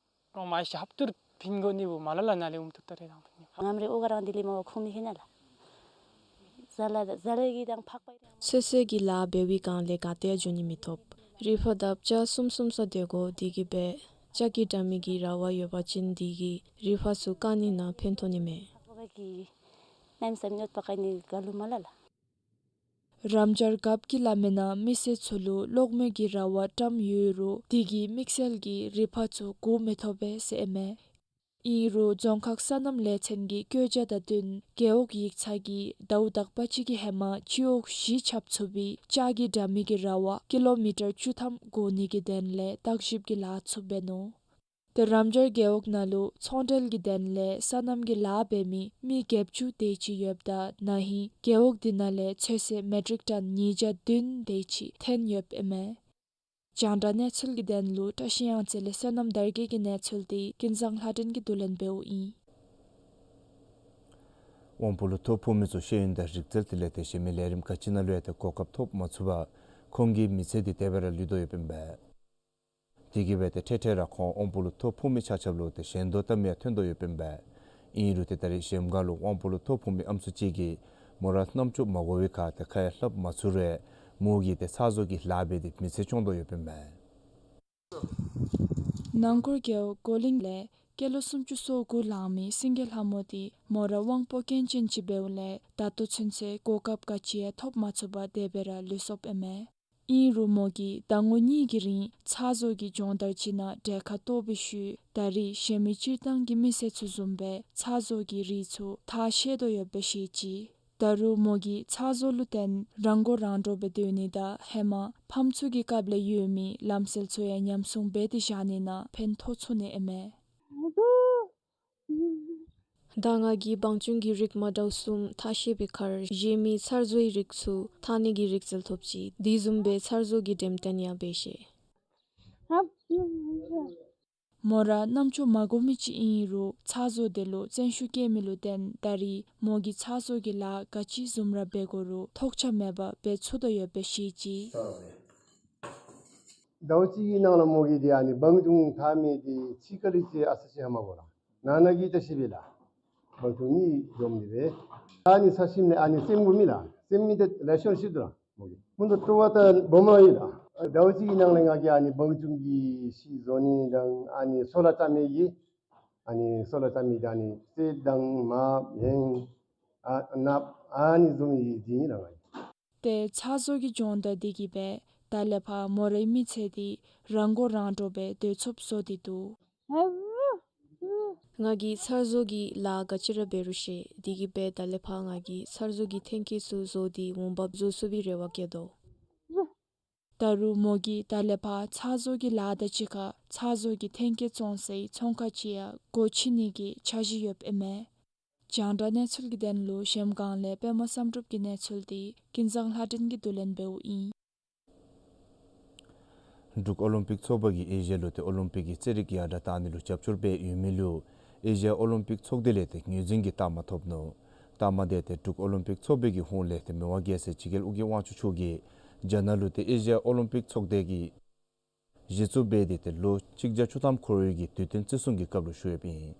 ཨོམ་ཨའི་ཤི་ཧབ་ཏུར་ཕིན་གོ་ནི་བུ་མ་ལ་ལ་ན་ལེ་ཨུམ་ཏུར་ཏ་རེ་དང་ཕིན་ནི། ངམ་རེ་ཨོ་ག་རང་དི་ལི་མ་བ་ཁུངས་མི་ཤེས་ན་ལ། ཟ་ལ་ཟ་ལ་གི་དང་ཕག་པ། ཚོད་བསྲེ་གི་ལཱ་འབད་བའི་སྒང་ལས་ག་ཏེ་ཡང་འགྱོ་ནི་མི་ཐོབ། རི་ཕག་དང་བྱ་གསུམ་གསུམ་ས་སྡོད་དགོ། དེ་གིས་སྦེ་ལྕགས་ཀྱི་དྲ་མིག་གི་ར་བ་ཡོད་པ་ཅིན་དེ་གིས་རི་ཕག་ཚུ་བཀག་ནི་ནང་ཕན་ཐོགས་ནི་མས། ཕག་པ་གི་ནམ་སེམས་གནོད་པ་ཀ་ནི་ག་ལུ་མ་ལ་ལ། རམ་སྦྱར་རྒཔོ་གིས་སླབ་མི་ནང་མི་སེར་ཚུ་ལུ་གློག་མེ་གི་ར་བ་བཀྲམ་ཡོད་རུང་དེ་གིས་དམིགས་བསལ་གྱིས་རི་ཕག་ཚུ་མགུ་མི་ཐོབ་པས་ཟེར་ཨིན་མས། ཨིན་རུང་རྫོང་ཁག་སོ་ནམ་ལས་ཚན་གྱི་བཀོད་རྒྱ་དང་བསྟུན་རྒེད་འོག་ཡིག་ཚང་གིས་ཟླཝ་དག་པ་ཅིག་གི་ཧེ་མ་སྤྱི་འོག་བཞི་ཁྱབ་ཚུགས་པའི་ལྕགས་ཀྱི་དྲ་མིག་གི་ར་བ་ཀི་ལོ་མི་ཊར་བཅུ་ཐམ་བགོ་ནི་གི་དོན་ལས་བརྟག་ཞིབ་ཀྱི་ལཱ་ཚུ་འབད་ནུག། ཏེ་རམ་སྦྱར་རྒེད་འོག་ནང་ལུ་ཚོང་འབྲེལ་གྱི་དོན་ལས་སོ་ནམ་གྱི་ལཱ་འབད་མི་མི་བརྒྱད་ཅུ་དེ་ཅིག་ཡོདཔ་ད་ན་ཧིང་རྒེད་འོག་དེ་ནང་ལས་ཚོད་བསྲེ་མེ་ཊིག་ཊོན་ཉིས་བརྒྱ་བདུན་དེ་ཅིག་ཐོན་ཡོདཔ་ཨིན་མས། རྒྱང་བསྒྲགས་གནས་ཚུལ་གྱི་དོན་ལུ་བཀྲ་ཤིས་གཡང་རྩེ་ལས་བསོད་ནམས་དར་རྒྱས་ཀྱི་གནས་ཚུལ་དེ་ཀུན་བཟང་ལྷ་སྒྲོན་གྱིས་བསྡུ་ལེན་འབདཝ་ཨིན། དབང་པོ་ལུ་ཐོ་ཕོག་མི་ཚུ་ཤེས་ཡོན་དང་རིག་རྩལ་དེ་ལས་ཏེ་གཞན་མི་ལས་རིམ་ག་ཅི་ནང་ལུ་ཡང་ཏེ་གོ་སྐབས་ཐོབ་མ་ཚུགས་པར་ཁོང་གི་མི་ཚེ་འདི་དེ་སྦེ་ར་ལུས་དོ་ཡོདཔ་ཨིན་པས། དེ་གིས་སྦེ་ཏེ་འཕྲལ་འཕྲལ་ར་ཁོང་དབང་པོ་ལུ་ཐོ་ཕོག་མི་ཆ་ཁྱབ་ལུ་ཏེ་ཞལ་འདོན་བཏབ་མི་ཡང་ཐོན་དོ་ཡོདཔ་ཨིན་པས། ཨིན་རུང་ཏེ་ད་རིས་གཞལམ་སྒང་ལུ་དབང་པོ་ལུ་ཐོ་ཕོག་མི་ཨམ་སྲུ་ཅིག་གིས་མོ་ར་རྣམ་ཅོ་མ་གོ་བའི་ཁར་ཏེ་ཁ་ཡང་སླབ་མ་ཚུགས་རུང་མོ་གིས་ཏེ་ཚགས་བཟོ་གི་ལཱ་འབད་དེ་མི་ཚེ་སྐྱོང་དོ་ཡོདཔ་ཨིན་པས། ནང་སྐོར་རྒེད་འོག་གོ་གླིང་ལས་སྐྱེས་ལོ་སུམ་ཅུ་སོ་དགུ་ལང་མི་སེང་གེ་ལྷ་མོ་དེ་མོ་ར་དབང་པོ་སྐྱོན་ཅན་ཅིག་འབདཝ་ལས་ད་ལྟོ་ཚུན་ཚོད་གོ་སྐབས་ག་ཅི་ཡང་ཐོབ་མ་ཚུགས་པར་དེ་སྦེ་ར་ལུས་སོཔ་ཨིན་མས། ཨིན་རུང་མོ་གིས་ཟླ་ངོ་གཉིས་ཀྱི་རིང་ཚགས་བཟོ་གི་སྦྱོང་བརྡར་ཅིག་ནང་གྲལ་ཁར་གཏོགས་པའི་ཤུལ་ད་རིས་གཞན་མི་སྤྱིར་བཏང་གི་མི་སེར་ཚུ་བཟུམ་སྦེ་ཚགས་བཟོ་གི་རིགས་ཚུ་ཐག་ཤེས་དོ་ཡོདཔ་སྦེ་བཤད་ཅི། ད་རུང་མོ་གིས་ཚགས་བཟོ་ལུ་བརྟེན་རང་མགོ་རང་འདྲོངས་སྦེ་སྡོད་ནི་དང་ཧེ་མ་ཕམ་ཚུ་གི་སྐབས་ལས་ཡོད་མི་ལམ་སྲོལ་ཚུ་ཡང་ཉམས་སྲུང་འབད་དེ་བཞག་ནི་ནང་ཕན་ཐོགས་ཚུགས་ནི་ཨིན་མས། ད་ང་གིས་བང་ཅུང་གི་རིགས་མ་འདྲཝ་གསུམ་ཐག་བཤད་པའི་ཁར་གཞན་མི་ཚགས་བཟོའི་རིགས་ཚུ་འཐག་ནི་གི་རིག་རྩལ་ཐོབ་ཅི། དེ་བཟུམ་སྦེ་ཚགས་བཟོ་གི་འགྲེམས་སྟོན་ཡང་འབད་ཤེས། མོ་ར་རྣམ་ཅོ་མ་གོ་མི་ཅིག་ཨིན་རུང་ཚགས་བཟོ་དེ་ལུ་བརྩོན་ཤུགས་བསྐྱེད་མི་ལུ་བརྟེན་ད་རིས་མོ་གིས་ཚགས་བཟོ་གི་ལཱ་ག་ཅི་བཟུམ་ར་འབད་དགོ་རུང་ཐོགས་ཆགས་མེད་པར་འབད་ཚུགས་དོ་ཡོདཔ་སྦེ་བཤད་ཅི། ཟླཝ་གཅིག་གི་ནང་ལུ་མོ་གིས་དེ་ཨ་ནི་བང་ཅུང་འཐག་མི་དེ་ཕྱི་ཁ་ལས་ཅིག་ཨ་ཙི་ཅིག་ཧ་མ་གོ་ར། ནང་ན་གི་བཀྲ་ཤིས་པའི་ལཱ་བང་ཅུང་གཉིས་འཛོམས་ཏེ་སྦེ། ཨ་ནི་ཚར་ཞིནམ་ལས་ཨ་ནི་སེམས་མགུ་མི་ལགས། སེམས་མི་དེ་ལེགས་ཤོམ་ཤེས་དོ་ར་མོ་གིས། སྔོན་དུ་སྤྲོ་བ་དང་སྦོམ་ར་ཡོད་ལགས། ཟླཝ་གཅིག་གི་ནང་ལས་ང་གིས་ཨ་ནི་བང་ཅུང་གི་ཤིང་བཟོ་ནི་དང་ཨ་ནི་སོལ་ལ་རྐྱབ་མི་གི་ཨ་ནི་སོལ་ལ་རྐྱབ་མི་དང་ཨ་ནི་རྩེདམོ་ཧེང་ཨ་ནི་བཟུམ་མའི་བྱིན་ནི་ལགས་ང་གིས། ཏེ་ཚགས་བཟོ་གི་སྦྱོང་བརྡར་དེ་གིས་སྦེ་ད་ལས་ཕར་མོ་རའི་མི་ཚེ་དེ་རང་མགོ་རང་འདྲོངས་སྦེ་སྡོད་ཚུགསཔ་བཟོ་སྟེ་འདུག། ང་གིས་ཚགས་བཟོ་གི་ལཱ་ག་ཅི་ར་འབད་རུང་ཤེས། དེ་གིས་སྦེ་ད་ལས་ཕར་ང་གིས་ཚགས་བཟོ་གི་ཐོན་སྐྱེད་ཚུ་བཟོ་སྟེ་འོང་འབབ་བཟོ་ཚུགས་པའི་རེ་བ་བསྐྱེད་དོ། ད་རུང་མོ་གིས་ད་ལས་ཕར་ཚགས་བཟོ་གི་ལཱ་དང་གཅིག་ཁར་ཚགས་བཟོ་གི་ཐོན་སྐྱེད་བཙོང་སའི་ཚོང་ཁང་ཅིག་ཡང་སྒོ་ཕྱེ་ནི་གི་འཆར་གཞི་ཡོདཔ་ཨིན་མས། རྒྱང་བསྒྲགས་གནས་ཚུལ་གྱི་དོན་ལུ་གཞལམ་སྒང་ལས་པདྨ་བསམ་གྲུབ་ཀྱི་གནས་ཚུལ་དེ་ཀུན་བཟང་ལྷ་སྒྲོན་གྱིས་བསྡུ་ལེན་འབདཝ་ཨིན། འབྲུག་ཨོ་ལིམ་པིག་ཚོགས་པ་གིས་ཨེ་ཤི་ཡ་ལུ་ཏེ་ཨོ་ལིམ་པིག་གི་རྩེད་རིགས་ཡར་དྲག་གཏང་ནི་ལུ་རྒྱབ་སྐྱོར་འབད་ཡོད་མི་ལུ་ཨེ་ཤི་ཡ་ཨོ་ལིམ་པིག་ཚོགས་སྡེ་ལས་ཏེ་ངོས་འཛིན་གྱི་རྟགས་མ་ཐོབ་ནུག། རྟགས་མ་དེ་ཏེ་འབྲུག་ཨོ་ལིམ་པིག་ཚོགས་པའི་གི་ཧོངས་ལས་ཏེ་མི་དབང་རྒྱལ་སྲས་འཇིགས་རྒྱལ་ཨོ་རྒྱན་དབང་ཕྱུག་མཆོག་གིས་རྒྱ་ནག་ལུ་ཏེ་ཨེ་ཤི་ཡ་ཨོ་ལིམ་པིག་ཚོགས་སྡེ་གི་གཞི་བཙུགས་འབད་དེ་ཏེ་ལོ་གཅིག་བརྒྱ་བཅུ་ཐམ་འཁོར་བའི་གི་དུས་སྟོན་བརྩི་སྲུང་གི་སྐབས་ལུ་ཞུ་ཡོདཔ་ཨིན།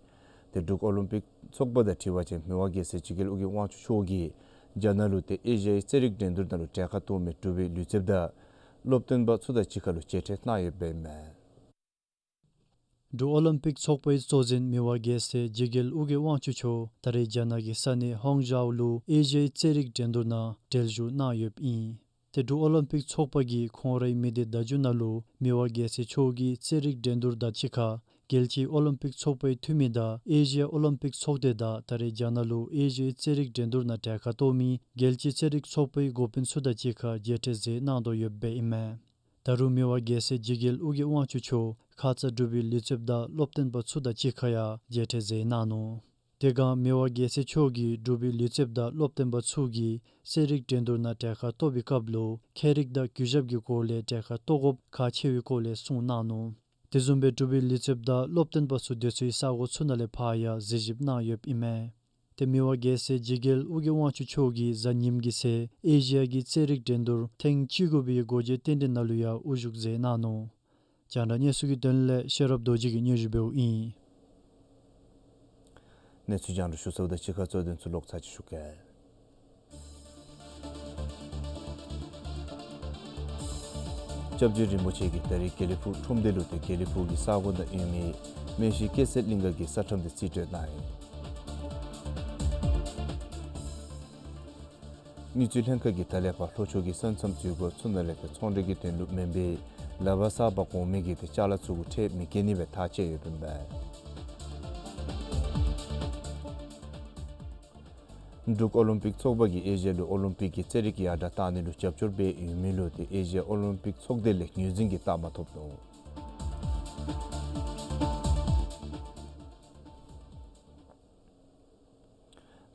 ཏེ་འབྲུག་ཨོ་ལིམ་པིག་ཚོགས་པ་དང་འཁྲིལ་བ་ཅིན་མི་དབང་རྒྱལ་སྲས་འཇིགས་རྒྱལ་ཨོ་རྒྱན་དབང་ཕྱུག་མཆོག་གིས་རྒྱ་ནག་ལུ་ཏེ་ཨེ་ཤི་ཡའི་རྩེད་རིགས་འགྲན་བསྡུར་ནང་ལུ་གྲལ་ཁར་གཏོགས་མི་འབྲུག་པའི་ལུས་རྩལཔ་དང་སློབ་སྟོན་པ་ཚུ་དང་གཅིག་ཁར་ལུ་མཇལ་འཕྲད་གནང་ཡོདཔ་ཨིན་མས། འབྲུག་ཨོ་ལིམ་པིག་ཚོགས་པའི་གཙོ་འཛིན་མི་དབང་རྒྱལ་སྲས་འཇིགས་རྒྱལ་ཨོ་རྒྱན་དབང་ཕྱུག་མཆོག་ད་རེས་རྒྱ་ནག་གི་ས་གནས་ཧོང་ཇའོ་ལུ་ཨེ་ཤི་ཡའི་རྩེད་རིགས་འགྲན་བསྡུར་ནང་གྲལ་བཞུགས་གནང་ཡོདཔ་ཨིན། ཏེ་འབྲུག་ཨོ་ལིམ་པིག་ཚོགས་པ་གིས་ཁོང་རའི་མི་སྡེ་བརྡ་བརྒྱུད་ནང་ལུ་མི་དབང་རྒྱལ་སྲས་མཆོག་གི་རྩེད་རིགས་འགྲན་བསྡུར་དང་གཅིག་ཁར་རྒྱལ་སྤྱིའི་ཨོ་ལིམ་པིག་ཚོགས་པའི་འཐུས་མི་དང་ཨེ་ཤི་ཡ་ཨོ་ལིམ་པིག་ཚོགས་སྡེ་དང་ད་རེས་རྒྱ་ནག་ལུ་ཨེ་ཤི་ཡའི་རྩེད་རིགས་འགྲན་བསྡུར་ནང་གྲལ་ཁར་གཏོགས་མི་རྒྱལ་སྤྱིའི་རྩེད་རིགས་ཚོགས་པའི་འགོ་དཔོན་ཚུ་དང་གཅིག་ཁར་མཇལ་འཕྲད་མཛད་གནང་དོ་ཡོདཔ་ཨིན་མས། ད་རུང་མི་དབང་རྒྱལ་སྲས་འཇིགས་རྒྱལ་ཨོ་རྒྱན་དབང་ཕྱུག་མཆོག་ཁ་ཙ་འབྲུག་པའི་ལུས་རྩལཔ་དང་སློབ་སྟོན་པ་ཚུ་དང་གཅིག་ཁར་ཡང་མཇལ་འཕྲད་མཛད་གནང་ནུག། དེ་སྒང་མི་དབང་རྒྱལ་སྲས་མཆོག་གིས་འབྲུག་པའི་ལུས་རྩལཔ་དང་སློབ་སྟོན་པ་ཚུ་གིས་རྩེད་རིགས་འགྲན་བསྡུར་ནང་གྲལ་ཁར་གཏོགས་པའི་སྐབས་ལུ་ཁྱད་རིག་དང་གུས་ཞབས་ཀྱི་སྒོ་ལས་གྲལ་ཁར་གཏོགས་དགོཔ་ཁག་ཆེ་བའི་སྐོར་ལས་གསུངས་གནང་ནུག། དེ་བཟུམ་སྦེ་འབྲུག་པའི་ལུས་རྩལཔ་དང་སློབ་སྟོན་པ་ཚུ་སྡོད་སའི་ས་གོ་ཚུ་ནང་ལས་ཕར་ཡང་གཟིགས་ཞིབ་གནང་ཡོདཔ་ཨིན་མས། ཏེ་མི་དབང་རྒྱལ་སྲས་འཇིགས་རྒྱལ་ཨོ་རྒྱན་དབང་ཕྱུག་མཆོག་གིས་གཟའ་ཉིམ་གི་ཚེ་ཨེ་ཤི་ཡ་གི་རྩེད་རིགས་འགྲན་བསྡུར་ཐེངས་བཅུ་དགུ་པའི་སྒོ་འབྱེད་རྟེན་འབྲེལ་ནང་ལུ་ཡང་དབུ་བཞུགས་མཛད་གནང་ནུག། རྒྱང་བསྒྲགས་གནས་ཚུལ་གྱི་དོན་ལས་ཤེས་རབ་རྡོ་རྗེ་གིས་སྙན་ཞུ་འབདཝ་ཨིན། གནས་ཚུལ་རྒྱང་བསྒྲགས་ཞུ་ཚརཝ་དང་གཅིག་ཁར་གཙོ་དོན་ཚུ་ལོག་ཚར་ཅིག་ཞུ་གེ། སྐྱབས་རྗེ་རིན་པོ་ཆེ་གིས་ད་རིས་དགེ་ལེགས་ཕུག་ཁྲོམ་སྡེ་ལུ་ཏེ་དགེ་ལེགས་ཕུག་གི་ས་གོ་ནང་ཡོད་མི་སྨན་ཤིང་སྐྱེད་ཚལ་གླིང་ག་གི་ས་ཁྲམ་དེ་རྩིས་སྤྲོད་གནང་ཡི། དངུལ་རྩིས་ལྷན་ཁག་གིས་ད་ལས་ཕར་ལྷོ་ཕྱོགས་ཀྱི་ས་མཚམས་འཛུལ་སྒོ་ཚུ་ནང་ལས་ཏེ་ཚོང་འབྲེལ་གྱི་དོན་ལུ་མེན་པར་ལག་པར་གསརཔ་གོང་མའི་གི་ཏེ་ཅ་ལ་ཚུ་གུ་ཁྲལ་མི་འཁྱེར་ནི་སྦེ་ཐག་བཅད་ཡོདཔ་ཨིན་པས། འབྲུག་ཨོ་ལིམ་པིག་ཚོགས་པ་གིས་ཨེ་ཤི་ཡ་ལུ་ཨོ་ལིམ་པིག་གི་རྩེད་རིགས་ཡར་དྲག་གཏང་ནི་ལུ་རྒྱབ་སྐྱོར་འབད་ཡོད་མི་ལུ་ཏེ་ཨེ་ཤི་ཡ་ཨོ་ལིམ་པིག་ཚོགས་སྡེ་ལས་ངོས་འཛིན་གྱི་རྟགས་མ་ཐོབ་ནུག།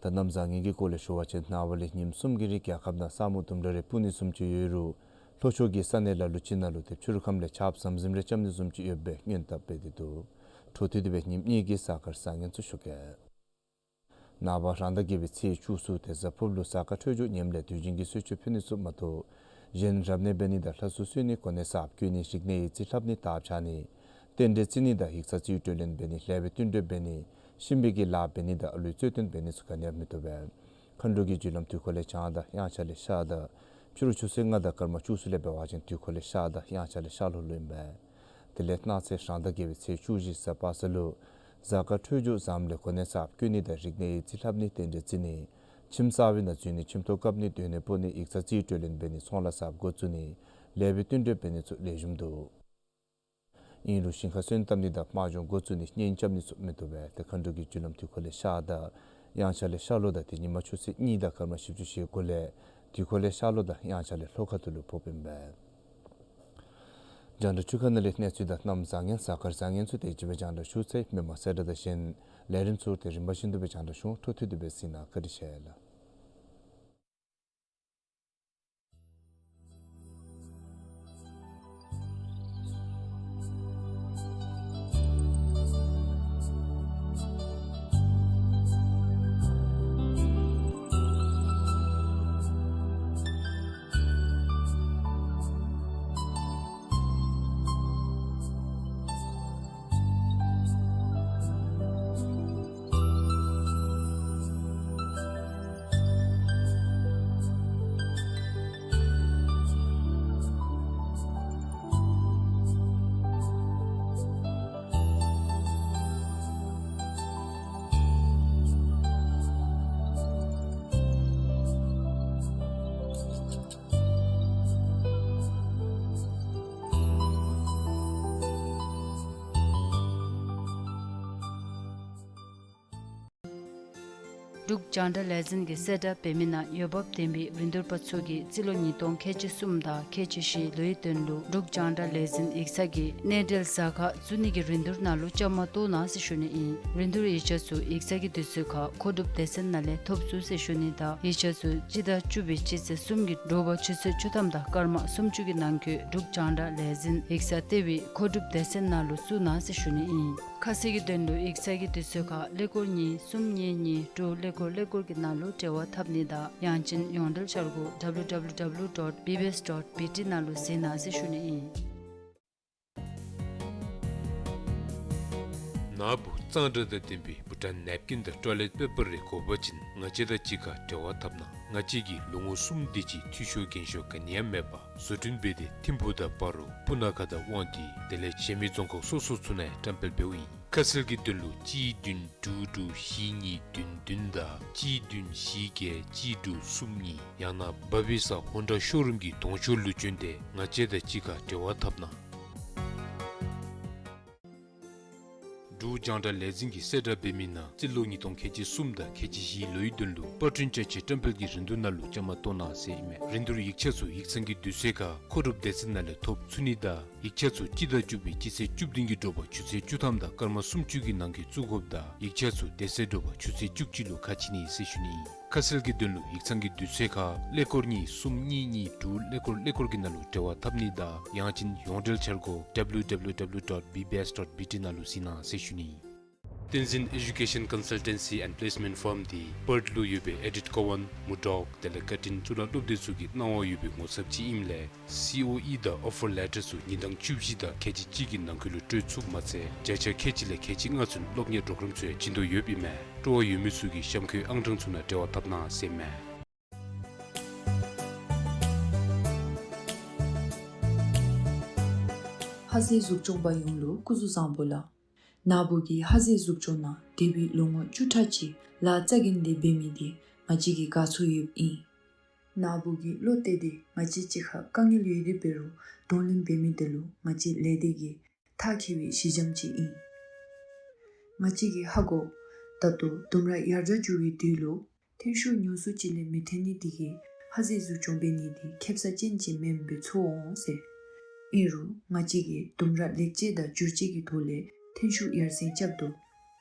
ད་གནམ་བཟང་ངན་གྱི་སྐོར་ལས་ཞུ་བ་ཅིན་ནངས་པ་ལས་ཉིནམ་གསུམ་གྱི་རིང་རྒྱལ་ཁབ་ནང་ས་སྨུག་དུམ་གྲ་རེ་སྤུབ་ནི་བཟུམ་ཅིག་ཡོད་རུང་ལྷོ་ཕྱོགས་ཀྱི་ས་གནས་ལ་ལུ་ཅིག་ནང་ལུ་ཏེ་ཕྱི་རུ་ཁམས་ལས་ཆརཔ་ཟམ་ཟིམ་རེ་རྐྱབ་ནི་བཟུམ་ཅིག་ཡོད་པའི་སྔོན་བརྡ་སྤེལ་ཏེ་འདུག། འཕྲོ་མཐུད་དེ་སྦེ་ཉིནམ་གཉིས་ཀྱི་གཟའ་སྐར་བཟང་ངན་ཚུ་ཞུ་གེ། ནངས་པ་རང་ཟླ་བརྒྱད་པའི་ཚེས་བཅུ་གསུམ་ཏེ་གཟའ་ཕུརཔ་ལུ་གཟའ་སྐར་འཕྲོད་སྦྱོར་ངནམ་ལས་དུས་རྒྱུན་གྱི་གསོལ་མཆོད་ཕུལ་ནི་ཚུ་མ་གཏོགས་གཞན་རབ་གནས་འབད་ནི་དང་ལྷ་གསོལ་གསོལ་ནི་གོ་གནས་གསརཔ་བསྐོ་ནི་རིག་གནས་ཡིག་རྩིས་ལྷབ་ནི་དར་ཕྱར་ནི་རྟེན་འབྲེལ་བརྩི་ནི་དང་ཡིག་ཚང་རྩིས་སྤྲོད་ལེན་འབད་ནི་ལེགས་པའི་བསྟུན་གྲོས་འབད་ནི་གཤིན་པོའི་གི་ལཱ་འབད་ནི་དང་ཨ་ལུའི་རྩོད་དོན་འབད་ནི་ཚུ་ག་ནི་ཡང་མི་བཏུབ་པས། མཁའ་འགྲོ་གི་རྒྱུ་ལམ་དུས་འཁོར་ལས་བྱང་དང་དབྱངས་འཆར་ལས་ཤར་དང་ཕྱི་རུ་ཆུ་ཚོད་ལྔ་དང་སྐར་མ་བཅུ་གསུམ་ལས་འབད་བ་ཅིན་དུས་འཁོར་ལས་ཤར་དང་དབྱངས་འཆར་ལས་ཤར་ལྷོ་ལུ་ཨིན་པས། དེ་ལས་གནངས་ཚེ་རང་ཟླ་བརྒྱད་པའི་ཚེས་བཅུ་བཞི་གཟའ་པ་སངས་ལུ་གཟའ་སྐར་འཕྲོད་སྦྱོར་བཟངམ་ལས་གོ་གནས་གསརཔ་བསྐོ་ནི་དང་རིག་གནས་ཡིག་རྩིས་ལྷབ་ནི་རྟེན་འབྲེལ་བརྩི་ནི་ཁྱིམ་གསར་པའི་ནང་འཛུལ་ནི་ཁྱིམ་ཐོག་བཀབ་ནི་སྡོད་གནས་སྤོ་ནི་ཡིག་ཚང་རྩིས་སྤྲོད་ལེན་འབད་ནི་ཚོང་ལཱ་གསརཔ་འགོ་བཙུགས་ནི་ལེགས་པའི་བསྟུན་གྲོས་འབད་ནི་ཚུ་ལེགས་ཤོམ་འདུག། ཨིན་རུང་ཞིང་ཁ་སོན་བཏབ་ནི་དང་དམག་སྦྱོང་འགོ་བཙུགས་ནི་གཉེན་རྐྱབ་ནི་ཚུ་མི་བཏུབ་པས། ཏེ་མཁའ་འགྲོ་གི་རྒྱུ་ལམ་དུས་འཁོར་ལས་ཤར་དང་དབྱངས་འཆར་ལས་ཤར་ལྷོ་དང་ཏེ་ཉིན་མ་ཆུ་ཚོད་གཉིས་དང་སྐར་མ་བཞི་བཅུ་ཞེ་དགུ་ལས་དུས་འཁོར་ལས་ཤར་ལྷོ་དང་དབྱངས་འཆར་ལས་ལྷོ་ཁ་ཐུག་ལུ་ཕོགཔ་ཨིན་པས། རྒྱང་བསྒྲགས་ཅུང་ཁ་ནང་ལས་གནས་ཚུལ་དང་གནམ་བཟང་ངན་གཟའ་སྐར་བཟང་ངན་ཚུ་དེ་ཅིག་སྦེ་རྒྱང་བསྒྲགས་ཞུ་ཚར་ཡི། མི་མང་གསལ་བསྒྲགས་དང་གཞན་ལས་རིམ་ཚུ་ཏེ་རིམ་པ་བཞིན་དུ་སྦེ་རྒྱང་བསྒྲགས་ཞུ་འོང་། འཕྲོ་མཐུད་དེ་སྦེ་གཟིགས་གནང་། བཀའ་དྲིན་ཆེ་ལགས། འབྲུག་རྒྱང་བསྒྲགས་ལས་འཛིན་གྱིས་གསལ་བསྒྲགས་འབད་མི་ནང་འོས་འབབ་ལྡན་པའི་རིན་བསྡུར་པ་ཚུ་གིས་རྩིས་ལོ་ཉིས་སྟོང་ཁལ་གཅིག་གསུམ་དང་ཁལ་གཅིག་བཞིའི་ལོའི་དོན་ལུ་འབྲུག་རྒྱང་བསྒྲགས་ལས་འཛིན་ཡིག་ཚང་གི་གནས་འབྲེལ་གཟའ་སྐར་བཙུགས་ནི་གི་རིན་བསྡུར་ནང་ལུ་བཅའ་མར་གཏོགས་གནང་ཟེར་ཞུ་ནི་ཨིན། རིན་བསྡུར་ཡིག་ཆ་ཚུ་ཡིག་ཚང་གི་དུས་ཚོད་ཁར་མཁོ་སྒྲུབ་སྡེ་ཚན་ནང་ལས་ཐོབ་ཚུགས་ཟེར་ཞུ་ནི་དང་ཡིག་ཆ་ཚུ་སྤྱི་ཟླ་བཅུ་པའི་སྤྱི་ཚེས་གསུམ་གྱི་དྲོ་པ་ཆུ་ཚོད་བཅུ་ཐམ་དང་སྐར་མ་སུམ་ཅུ་གི་ནང་འཁོད་འབྲུག་རྒྱང་བསྒྲགས་ལས་འཛིན་ཡིག་ཚང་ལྟེ་བའི་མཁོ་སྒྲུབ་སྡེ་ཚན་ནང་ལུ་བཙུགས་གནང་ཟེར་ཞུ་ནི་ཨིན། ཁ་གསལ་གྱི་དོན་ལུ་ཡིག་ཚང་གི་དུས་ཚོད་ཁར་ཀླད་ཀོར་གཉིས་གསུམ་གཉིས་གཉིས་དྲུག་ཀླད་ཀོར་ཀླད་ཀོར་གྱི་ནང་ལུ་འབྲེལ་བ་འཐབ་ནི་དང་ཡང་ཅིན་ཡོངས་འབྲེལ་འཆར་སྒོ་W W W dot B B S dot B T ནང་ལུ་གཟིགས་གནང་ཟེར་ཞུ་ནི་ཨིན། ནཱ་བུ་གཙང་སྦྲ་དང་ལྡན་པའི་བྷུ་ཊཱན་ནེབ་ཀིན་དང་ཊོའི་ལེཊ་པེ་པར་རེ་དགོ་པ་ཅིན་ང་བཅས་དང་གཅིག་ཁར་འབྲེལ་བ་འཐབ་གནང་། ང་བཅས་ཀྱིས་ལོ་ངོ་གསུམ་དེ་ཅིག་འཐུས་ཤོར་འགན་ཤོར་ག་ནི་ཡང་མེད་པར་བཟོ་སྐྲུན་འབད་དེ་ཐིམ་ཕུག་དང་སྤ་རོ་སྤུ་ན་ཁ་དང་དབང་འདུས་དེ་ལས་གཞན་མི་རྫོང་ཁག་སོ་སོ་ཚུ་ནང་ཡང་བཀྲམ་སྤེལ་འབདཝ་ཨིན། ཁ་གསལ་གྱི་དོན་ལུ་གཅིག་བདུན་དྲུག་དྲུག་བཞི་གཉིས་བདུན་བདུན་དང་གཅིག་བདུན་བཞི་བརྒྱད་གཅིག་དྲུག་གསུམ་གཉིས། ཡང་ན་བ་བི་ས་ཧོན་ཌ་ཤོ་རུམ་གྱི་གདོང་ཤོག་ལུ་བྱོན་ཏེ་ང་བཅས་དང་གཅིག་ཁར་འབྲེལ་བ་འཐབ་གནང་། འབྲུག་རྒྱང་བསྒྲགས་ལས་འཛིན་གྱིས་གསལ་བསྒྲགས་འབད་མི་ནང་རྩིས་ལོ་ཉིས་སྟོང་ཁལ་གཅིག་གསུམ་དང་ཁལ་གཅིག་བཞིའི་ལོའི་དོན་ལུ་པར་སྐྲུན་བཅའ་ཆས་བཀྲམ་སྤེལ་གྱི་རིན་བསྡུར་ནང་ལུ་བཅའ་མར་གཏོགས་གནང་ཟེར་ཨིན་མས། རིན་བསྡུར་ཡིག་ཆ་ཚུ་ཡིག་ཚང་གི་དུས་ཚོད་ཁར་མཁོ་སྒྲུབ་སྡེ་ཚན་ནང་ལས་ཐོབ་ཚུགས་ནི་དང་ཡིག་ཆ་ཚུ་སྤྱི་ཟླ་བཅུ་པའི་སྤྱི་ཚེས་བཅུ་བདུན་གྱི་དྲོ་པ་ཆུ་ཚོད་བཅུ་ཐམ་དང་སྐར་མ་སུམ་ཅུ་གི་ནང་འཁོད་བཙུགས་དགོཔ་དང་ཡིག་ཆ་ཚུ་དེ་ཚེ་དྲོ་པ་ཆུ་ཚོད་བཅུ་གཅིག་ལུ་ཁ་ཕྱེ་ནི་ཟེར་ཞུ་ནི་ཨིན། ཁ་གསལ་གྱི་དོན་ལུ་ཡིག་ཚང་གི་དུས་ཚོད་ཁར་ཀླད་ཀོར་གཉིས་གསུམ་གཉིས་གཉིས་དྲུག་ཀླད་ཀོར་ཀླད་ཀོར་གྱི་ནང་ལུ་འབྲེལ་བ་འཐབ་ནི་དང་ཡང་ཅིན་ཡོངས་འབྲེལ་འཆར་སྒོ་W W W dot B B S dot B T ནང་ལུ་གཟིགས་གནང་ཟེར་ཞུ་ནི་ཨིན། བསྟན་འཛིན་Education Consultancy and Placement Firm འདི་པརཐ་ལུ་ཡོད་པའི་ཨེ་ཌིཊ་ཀོ་ཝན་མུར་ཌོག་དེ་ལས་ཀར་ཊིན་གཙུག་ལག་སློབ་སྡེ་ཚུ་གིས་གནང་བ་ཡོད་པའི་ངོ་ཚབ་ཅིག་ཨིནམ་ལས་སི་ཨོ་ཨི་དང་ཨོ་ཕར་ལེ་ཊར་ཚུ་ཉིན་གྲངས་བཅུ་བཞི་དང་ཁལ་གཅིག་གཅིག་གི་ནང་འཁོད་ལུ་སྤྲོད་ཚུགསཔ་མ་ཚད་བརྒྱ་ཆ་ཁལ་གཅིག་ལས་ཁལ་གཅིག་ལྔ་ཚུན་སློབ་གཉེར་པྲོ་གརམ་ཚུ་ཡང་བྱིན་དོ་ཡོདཔ་ཨིན་མས། སྤྲོ་བ་ཡོད་མི་ཚུ་གིས་གཤམ་འཁོད་ཨང་གྲངས་ཚུ་ནང་འབྲེལ་བ་འཐབ་གནང་ཟེར་མས། ཧ་ཟེ་གཟུགས་སྐྱོང་པ་ཡོངས་ལུ་སྐུ་གཟུགས་བཟང་པོ་ལགས། ནཱ་བུ་གིས་ཧ་ཟེ་གཟུགས་སྐྱོང་ནང་འདས་པའི་ལོ་ངོ་བཅུ་ཕྲག་གཅིག་ལཱ་རྩ་འགེངས་ཏེ་འབད་མི་འདི་ང་བཅས་ཀྱིས་དགའ་ཚོར་ཡོདཔ་ཨིན། ནཱ་བུ་གིས་བློ་གཏད་དེ་ང་བཅས་གཅིག་ཁར་དཀའ་ངལ་ཡོད་དེ་འབད་རུང་གདོང་ལེན་འབད་མི་འདི་ལུ་ང་བཅས་ལས་སྡེ་གིས་ཐག་བཅད་པའི་ཞི་འཇམ་ཅིག་ཨིན། ང་བཅས་ཀྱིས་ཧ་གོ། ད་ལྟོ་ལྡུམ་ར་ཡར་དྲག་འགྱོ་བའི་དུས་ལུ་ཐོན་ཤུགས་ཉུང་སུ་ཅིག་ལས་མི་ཐོན་ནི་འདི་གིས་ཧ་ཟེ་གཟུགས་སྐྱོང་འབད་ནི་འདི་ཁེབ་ས་ཅན་ཅིག་མེནམ་སྦེ་ཚོར་འོང་ཟེར། ཨིན་རུང་ང་བཅས་ཀྱིས་ལྡུམ་ར་ལེགས་བཅོས་དང་བསྒྱུར་བཅོས་ཀྱི་ཐོག་ལས་ཐོན་ཤུགས་ཡར་སེང་རྐྱབ་དོ།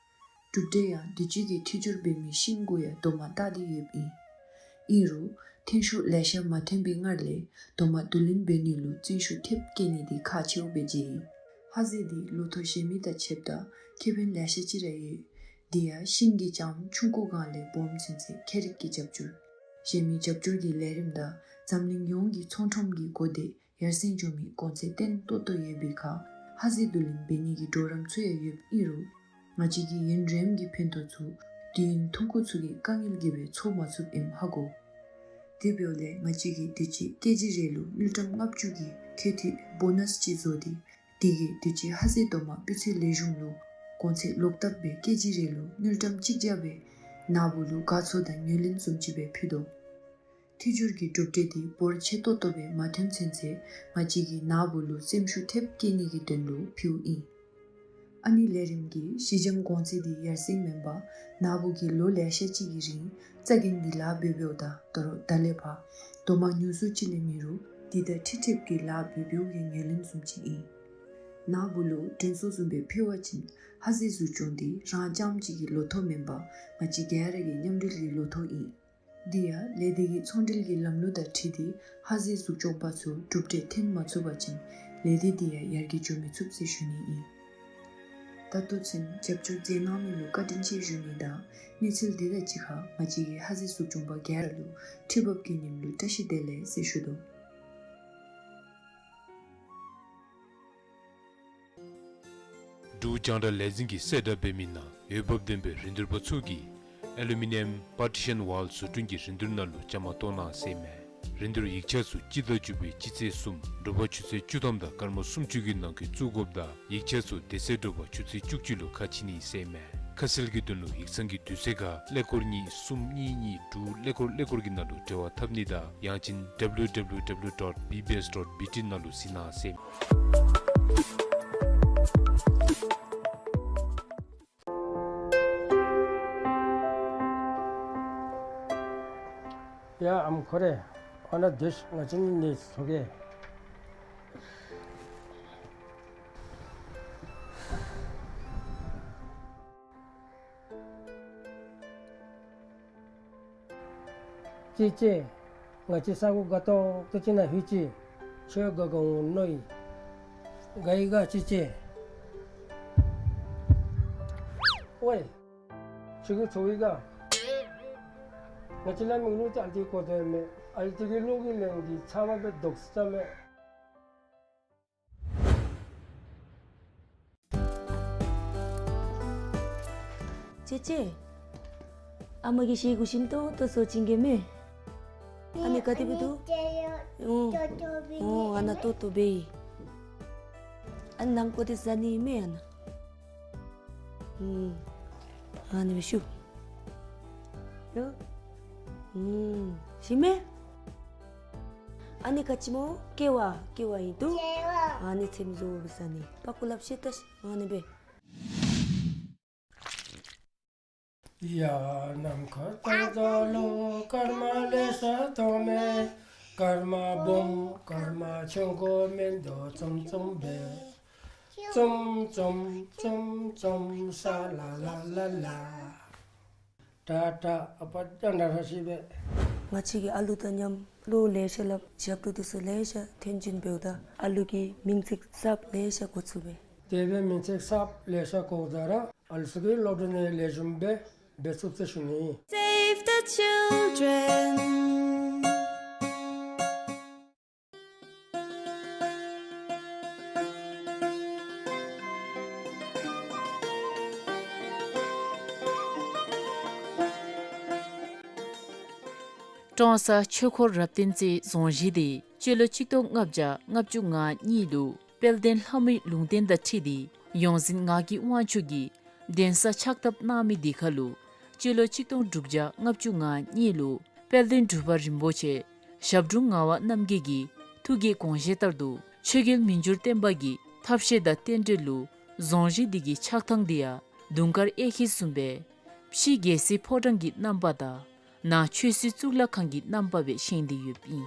གྲུབ་འབྲས་ཡང་དུས་ཅི་གི་འཕྲུལ་སྦྱོར་འབད་མི་ཤིང་གུ་ཡང་དོ་མ་བཏགས་ཏེ་ཡོདཔ་ཨིན། ཨིན་རུང་ཐོན་ཤུགས་ལེ་ཤ་མ་ཐོན་པའི་སྔར་ལས་དོ་མ་བསྡུ་ལེན་འབད་ནི་ལུ་བརྩོན་ཤུགས་ཐེབས་བསྐྱེད་ནི་འདི་ཁག་ཆེཝ་སྦེ་མཇལ་ཡི། ཧ་ཟེ་འདི་ལོ་ཐོག་གཞན་མི་དང་ཕྱདཔ་ད་ཁེ་ཕན་ལེ་ཤ་ཅིག་ར་ཡོད། དེ་ཡང་ཤིང་གི་ལྕངམ་ཆུང་ཀུ་སྒང་ལས་སྦོམ་ཚུན་ཚོད་ཁྱད་རིག་གི་རྒྱབ་སྐྱོར། གཞན་མི་རྒྱབ་སྐྱོར་གྱི་ལས་རིམ་དང་འཛམ་གླིང་ཡོངས་ཀྱི་ཚོང་ཁྲོམ་གྱི་གོ་དེ་ཡར་སེང་འགྱོ་མི་གོང་ཚད་བརྟན་ཏོག་ཏོ་ཡོད་པའི་ཁར་ཧ་ཟེ་བསྡུ་ལེན་འབད་ནི་གི་གྲོགས་རམ་ཚུ་ཡང་ཡོདཔ་ཨིན་རུང་ང་བཅས་ཀྱིས་ཡུན་རིངམོ་གི་ཕན་ཐོགས་ཚུ་དུས་ཡུན་ཐུང་ཀུ་ཚུ་གི་དཀའ་ངལ་གྱིས་སྦེ་ཚོར་མ་ཚུགསཔ་ཨིནམ་ཧ་གོ། དེ་འབདཝ་ལས་ང་བཅས་ཀྱིས་དུས་ཅི་ཀེ་ཇི་རེ་ལུ་དངུལ་ཀྲམ་ལྔ་བཅུ་གི་ཁེ་ཐིག་བོ་ནཱས་ཅིག་བཟོ་སྟེ་དེ་གིས་དུས་ཅི་ཧ་ཟེ་དོ་མ་སྤུས་ཚད་ལེགས་ཤོམ་ལུ་གོང་ཚད་ལོག་བཏབ་སྦེ་ཀེ་ཇི་རེ་ལུ་དངུལ་ཀྲམ་གཅིག་བརྒྱ་སྦེ་ནཱ་བུ་ལུ་དགའ་ཚོར་དང་ངོས་ལེན་བཟུམ་ཅིག་སྦེ་ཕུལ་དོ། འཕྲུལ་སྦྱོར་གྱི་གྲུབ་འབྲས་འདི་འབོར་ཆེ་ཏོག་ཏོ་སྦེ་མ་ཐོན་ཚུན་ཚོད་ང་བཅས་ཀྱིས་ནཱ་བུ་ལུ་སེམས་ཤུགས་ཐེབས་བསྐྱེད་ནི་གི་དོན་ལུ་ཕུལཝ་ཨིན། ཨ་ནི་ལས་རིམ་གྱི་ཞི་འཇམ་གོང་ཚད་འདི་ཡར་སེང་མེན་པར་ནཱ་བུ་གིས་ལོ་ལེ་ཤ་ཅིག་གི་རིང་རྩ་འགེངས་ཏེ་ལཱ་འབད་འབདཝ་ད་ད་རུང་ད་ལས་ཕར་དོ་མ་ཉུང་སུ་ཅིག་ལས་མེད་རུང་འདི་དང་འཁྲིལ་འཁྲིལཝ་གི་ལཱ་འབད་འབདཝ་གི་ངོས་ལེན་བཟུམ་ཅིག་ཨིན། ནཱ་བུ་ལུ་དྲན་གསོ་བཟུམ་སྦེ་ཕུལ་བ་ཅིན་ཧ་ཟེ་གཟུགས་སྐྱོང་འདི་རང་རྐྱངམ་གཅིག་གི་ལོ་ཐོག་མེན་པར་ང་བཅས་ག་ར་གི་མཉམ་འབྲེལ་གྱི་ལོ་ཐོག་ཨིན། འདི་ཡང་ལས་སྡེ་གི་ཚོང་འབྲེལ་གྱི་ལམ་ལུགས་དང་འཁྲིལ་ཏེ་ཧ་ཟེ་གཟུགས་སྐྱོང་པ་ཚུ་གྲུབ་འབྲས་ཐོན་མ་ཚུགས་པ་ཅིན་ལས་སྡེ་འདི་ཡང་ཡར་རྒྱས་འགྱོ་མི་ཚུགས་ཟེར་ཞུ་ནི་ཨིན། ད་ལྟོ་ཚུན་རྒྱབ་སྐྱོར་མཛད་གནང་མི་ལུ་བཀའ་དྲིན་ཆེ་ཞུ་ནི་དང་གནས་ཚུལ་འདི་དང་གཅིག་ཁར་ང་བཅས་ཀྱི་ཧ་ཟེ་གཟུགས་སྐྱོང་པ་ག་ར་ལུ་ཁྲི་འབབ་ཀྱི་ཉིནམ་ལུ་བཀྲ་ཤིས་བདེ་ལེགས་ཟེར་ཞུ་དོ། འབྲུག་རྒྱང་བསྒྲགས་ལས་འཛིན་གྱིས་གསལ་བསྒྲགས་འབད་མི་ནང་འོས་འབབ་ལྡན་པའི་རིན་བསྡུར་པ་ཚུ་གིས་ཨེ་ལུ་མི་ནི་ཡམ་པར་ཊི་ཤཱན་ཝཱལ་བཟོ་སྐྲུན་གྱི་རིན་བསྡུར་ནང་ལུ་བཅའ་མར་གཏོགས་གནང་ཟེར་མས། རིན་བསྡུར་ཡིག་ཆ་ཚུ་སྤྱི་ཟླ་བཅུ་པའི་སྤྱི་ཚེས་གསུམ་དྲོ་པ་ཆུ་ཚོད་བཅུ་ཐམ་དང་སྐར་མ་སུམ་ཅུ་གི་ནང་འཁོད་བཙུགས་དགོཔ་དང་ཡིག་ཆ་ཚུ་དེ་ཚེ་དྲོ་པ་ཆུ་ཚོད་བཅུ་གཅིག་ལུ་ཁ་ཕྱེ་ནི་ཟེར་མས། ཁ་གསལ་གྱི་དོན་ལུ་ཡིག་ཚང་གི་དུས་ཚོད་ཁར་ཀླད་ཀོར་གཉིས་གསུམ་གཉིས་གཉིས་དྲུག་ཀླད་ཀོར་ཀླད་ཀོར་གྱི་ནང་ལུ་འབྲེལ་བ་འཐབ་ནི་དང་ཡང་ཅིན་W W W dot B B S dot B T ནང་ལུ་གཟིགས་གནང་ཟེར། ཡ་ཨམ་ཁོ་རེ། ཨ་ན་དེ་ང་བཅས་ནི་ནི་ཚོ་གེ། ཅི་ཅི། ང་བཅས་ས་གོ་དགའ་ཏོག་ཏོ་ཅིག་ནང་ལྷོད་ཅི། ཁྱོད་དགའ་དགའ་འོང་མནོ་ཡི། དགའ་ཡི་ག་ཅི་ཅི། ཝའི། ཁྱོད་ཀྱིས་ཚོར་ཡི་ག། ང་བཅས་ལ་མིག་ལུ་ཅིག་ཨ་ལྟོ་གོ་དོ་མས། ཨ་ལྟོ་གི་ལུགས་ཀྱི་ལན་འདི་ཚབ་མ་སྦེ་དོགས་ས་མས། ཅེ་ཅེ། ཨ་མ་གིས་ཤེལ་སྒོ་ཞིམ་ཏོང་ཏོ་བཟོ་བྱིན་གེ་མས། ཨ་ནི་ག་དེ་སྦེ་འདུག། ཨོ། ཨོ་ཨ་ན་ཏོག་ཏོ་སྦེ་ཨིན། ཨ་ནི་ནམ་གོ་དེ་ཟ་ནི་མས་ཨ་ན། ཨུམ། ཨ་ནི་སྦེ་ཞུ། ཨུམ། ཞི་མི། ཨ་ནི་ག་ཅི་སྨོ། ཀེ་བ། ཀེ་བ་ཨིན་འདུག། ཀེ་བ། ཨ་ནི་ཚེམ་བཟོ་བའི་ས་ནི་པག་ཀོ་ལགཔ་བཤེད་ད་ཤིག། ཨ་ནི་སྦེ། ཡ་ནམ་མཁའ་ལྟར་འཛག་ལུགས། སྐར་མ་ལེ་ཤ་མཐོང་མས། སྐར་མ་སྦོམ་སྐར་མ་ཆུང་ཀུ་མིན་འདུག། ཙུམ་ཙུམ་སྦེ། ཙུམ་ཙུམ་ཙུམ་ཙུམ་ས་ལ་ལ་ལ་ལ། ཏ་ཏ། ཨ་པ་ཏ་ན་ར་ཤི་བེ། ང་བཅས་ཀྱིས་ཨ་ལུ་དང་མཉམ་བློ་ལེ་ཤ་སླབ། ཞབས་བྲོ་འདི་ཚུ་ལེ་ཤ་འཐེན་བྱིན་འབདཝ་ད་ཨ་ལུ་གིས་མིང་ཚིག་གསརཔ་ལེ་ཤ་གོ་ཚུགས་པས། དེ་སྦེ་མིང་ཚིག་གསརཔ་ལེ་ཤ་གོཝ་ད་ར་ཨ་ལུ་ཚུ་གིས་སློབ་གྲྭ་ནང་ལེགས་ཤོམ་སྦེ་འབད་ཚུགས་ཟེར་ཞུ་ནི། Save the children. ཀྲོང་གསར་ཆོས་འཁོར་རབ་བརྟན་རྩེའི་རྫོང་གཞིས་འདི་སྤྱི་ལོ་གཅིག་སྟོང་ལྔ་བརྒྱ་ལྔ་བཅུ་ང་གཉིས་ལུ་དཔལ་ལྡན་ལྷ་མོའི་ལུང་བསྟན་དང་འཁྲིལ་ཏེ་ཡོངས་འཛིན་ངག་གི་དབང་ཕྱུག་གིས་གདན་ས་ཕྱག་བཏབ་གནང་མི་འདི་ཁར་ལུ་སྤྱི་ལོ་གཅིག་སྟོང་དྲུག་བརྒྱ་ལྔ་བཅུ་ང་གཉིས་ལུ་དཔལ་ལྡན་འབྲུག་པ་རིན་པོ་ཆེ་ཞབས་དྲུང་ངག་དབང་རྣམ་རྒྱལ་གྱི་ཐུགས་ཀྱི་དགོངས་བཞེད་ལྟར་དུ་ཆོས་རྒྱལ་མི་འགྱུར་བརྟན་པ་གི་ཐབས་ཤེས་དང་རྟེན་འབྲེལ་ལུ་རྫོང་གཞིས་འདི་གི་ཆགས་ཐངས་འདི་ཡང་དུང་དཀར་གཡས་འཁྱིལ་བཟུམ་སྦེ་ཕྱི་རྒྱལ་སྲིད་ཕོ་བྲང་གི་རྣམ་པ་དང་ནང་ཆོས་སྲིད་གཙུག་ལག་ཁང་གི་རྣམ་པ་སྦེ་བཞེངས་ཏེ་ཡོདཔ་ཨིན།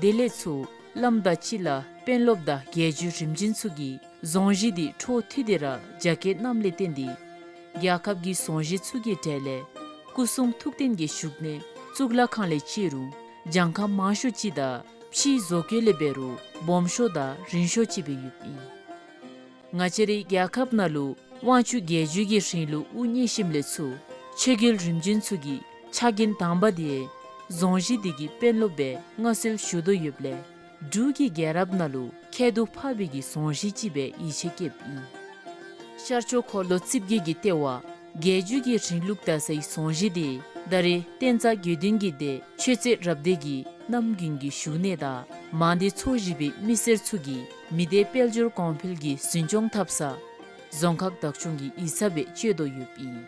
དེ་ལས་ཚུར་བླམ་དང་སྤྱི་བླ་དཔོན་སློབ་དང་རྒྱལ་བརྒྱུད་རིམ་བྱོན་ཚུ་གིས་རྫོང་གཞིས་འདི་འཕྲོ་མཐུད་དེ་ར་རྒྱ་སྐྱེད་གནངམ་ལས་བརྟེན་ཏེ་རྒྱལ་ཁབ་ཀྱི་རྫོང་གཞིས་ཚུ་གི་གྲས་ལས་སྐུ་གསུང་ཐུགས་རྟེན་གྱི་བཞུགས་གནས་གཙུག་ལག་ཁང་ལས་བརྩི་རུང་གྱངས་ཁ་མང་ཤོས་ཅིག་དང་ཕྱིའི་བཟོ་བཀོད་ལས་འབད་རུང་སྦོམ་ཤོས་དང་རིང་ཤོས་ཅིག་སྦེ་ཡོདཔ་ཨིན། ང་བཅས་རའི་རྒྱལ་ཁབ་ནང་ལུ་དབང་ཕྱུག་རྒྱལ་བརྒྱུད་ཀྱི་རིང་ལུགས་དབུ་བརྙེས་ཞིནམ་ལས་ཚུར་ཆོས་རྒྱལ་རིམ་བྱོན་ཚུ་གི་ཕྱག་འགན་དང་པ་འདི་རྫོང་གཞིས་འདི་གི་དཔོན་སློབ་སྦེ་མངའ་གསོལ་ཞུ་དོ་ཡོདཔ་ལས་འབྲུག་གི་རྒྱལ་རབས་ནང་ལུ་ཁྱད་དུ་འཕགས་པའི་གི་རྫོང་གཞིས་ཅིག་སྦེ་ཡིད་ཆེས་བསྐྱེདཔ་ཨིན། ཤར་ཕྱོགས་འཁོར་ལོ་རྩིབས་བརྒྱད་ཀྱི་ལྟེ་བ་རྒྱལ་བརྒྱུད་ཀྱི་རིང་ལུགས་དར་སའི་རྫོང་གཞིས་འདི་ད་རེས་བསྟན་རྩ་དགེ་འདུན་གྱི་སྡེ་ཆོས་རྩེ་རབ་སྡེ་གི་གནམ་དགུན་གྱི་བཞུགས་གནས་དང་མང་སྡེ་ཚོ་བཞི་པའི་མི་སེར་ཚུ་གི་མི་སྡེ་དཔལ་འབྱོར་གོང་འཕེལ་གྱི་འཛིན་སྐྱོང་འཐབ་ས་རྫོང་ཁག་བདག་སྐྱོང་གི་ཡིག་ཚང་སྦེ་སྤྱོད་དོ་ཡོདཔ་ཨིན།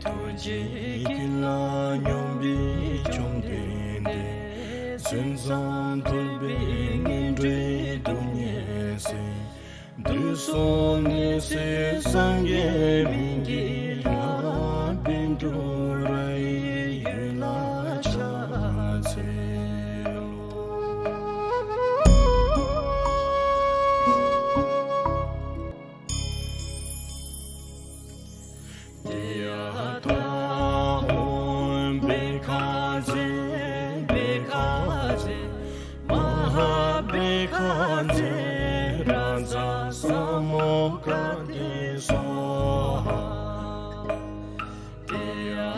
ཐུགས་རྗེ་ཀུན་ལ་སྙོམས་པའི་བཅོམ་ལྡན་འདས། མཚན་བཟང་ཐོབ་པའི་ངན་འགྲོའི་སྡུག་བསྔལ་སེལ། དུས་གསུམ་ནད་སེལ་སངས་རྒྱས་སྨན་གྱི་བླ། བཻ་ཌཱུརྱ་ཡི་འོད་ལ་ཕྱག་འཚལ་ལོ། ཏདྱ་ཐཱ། ཨོཾ་བྷཻ་ཥ་ཛྱེ་བྷཻ་ཥ་ཛྱེ་མ་ཧཱ་བྷཻ་ཥ་ཛྱེ་རཱ་ཛ་ས་མུདྒ་ཏེ་སྭཱ་ཧཱ། ཏདྱ་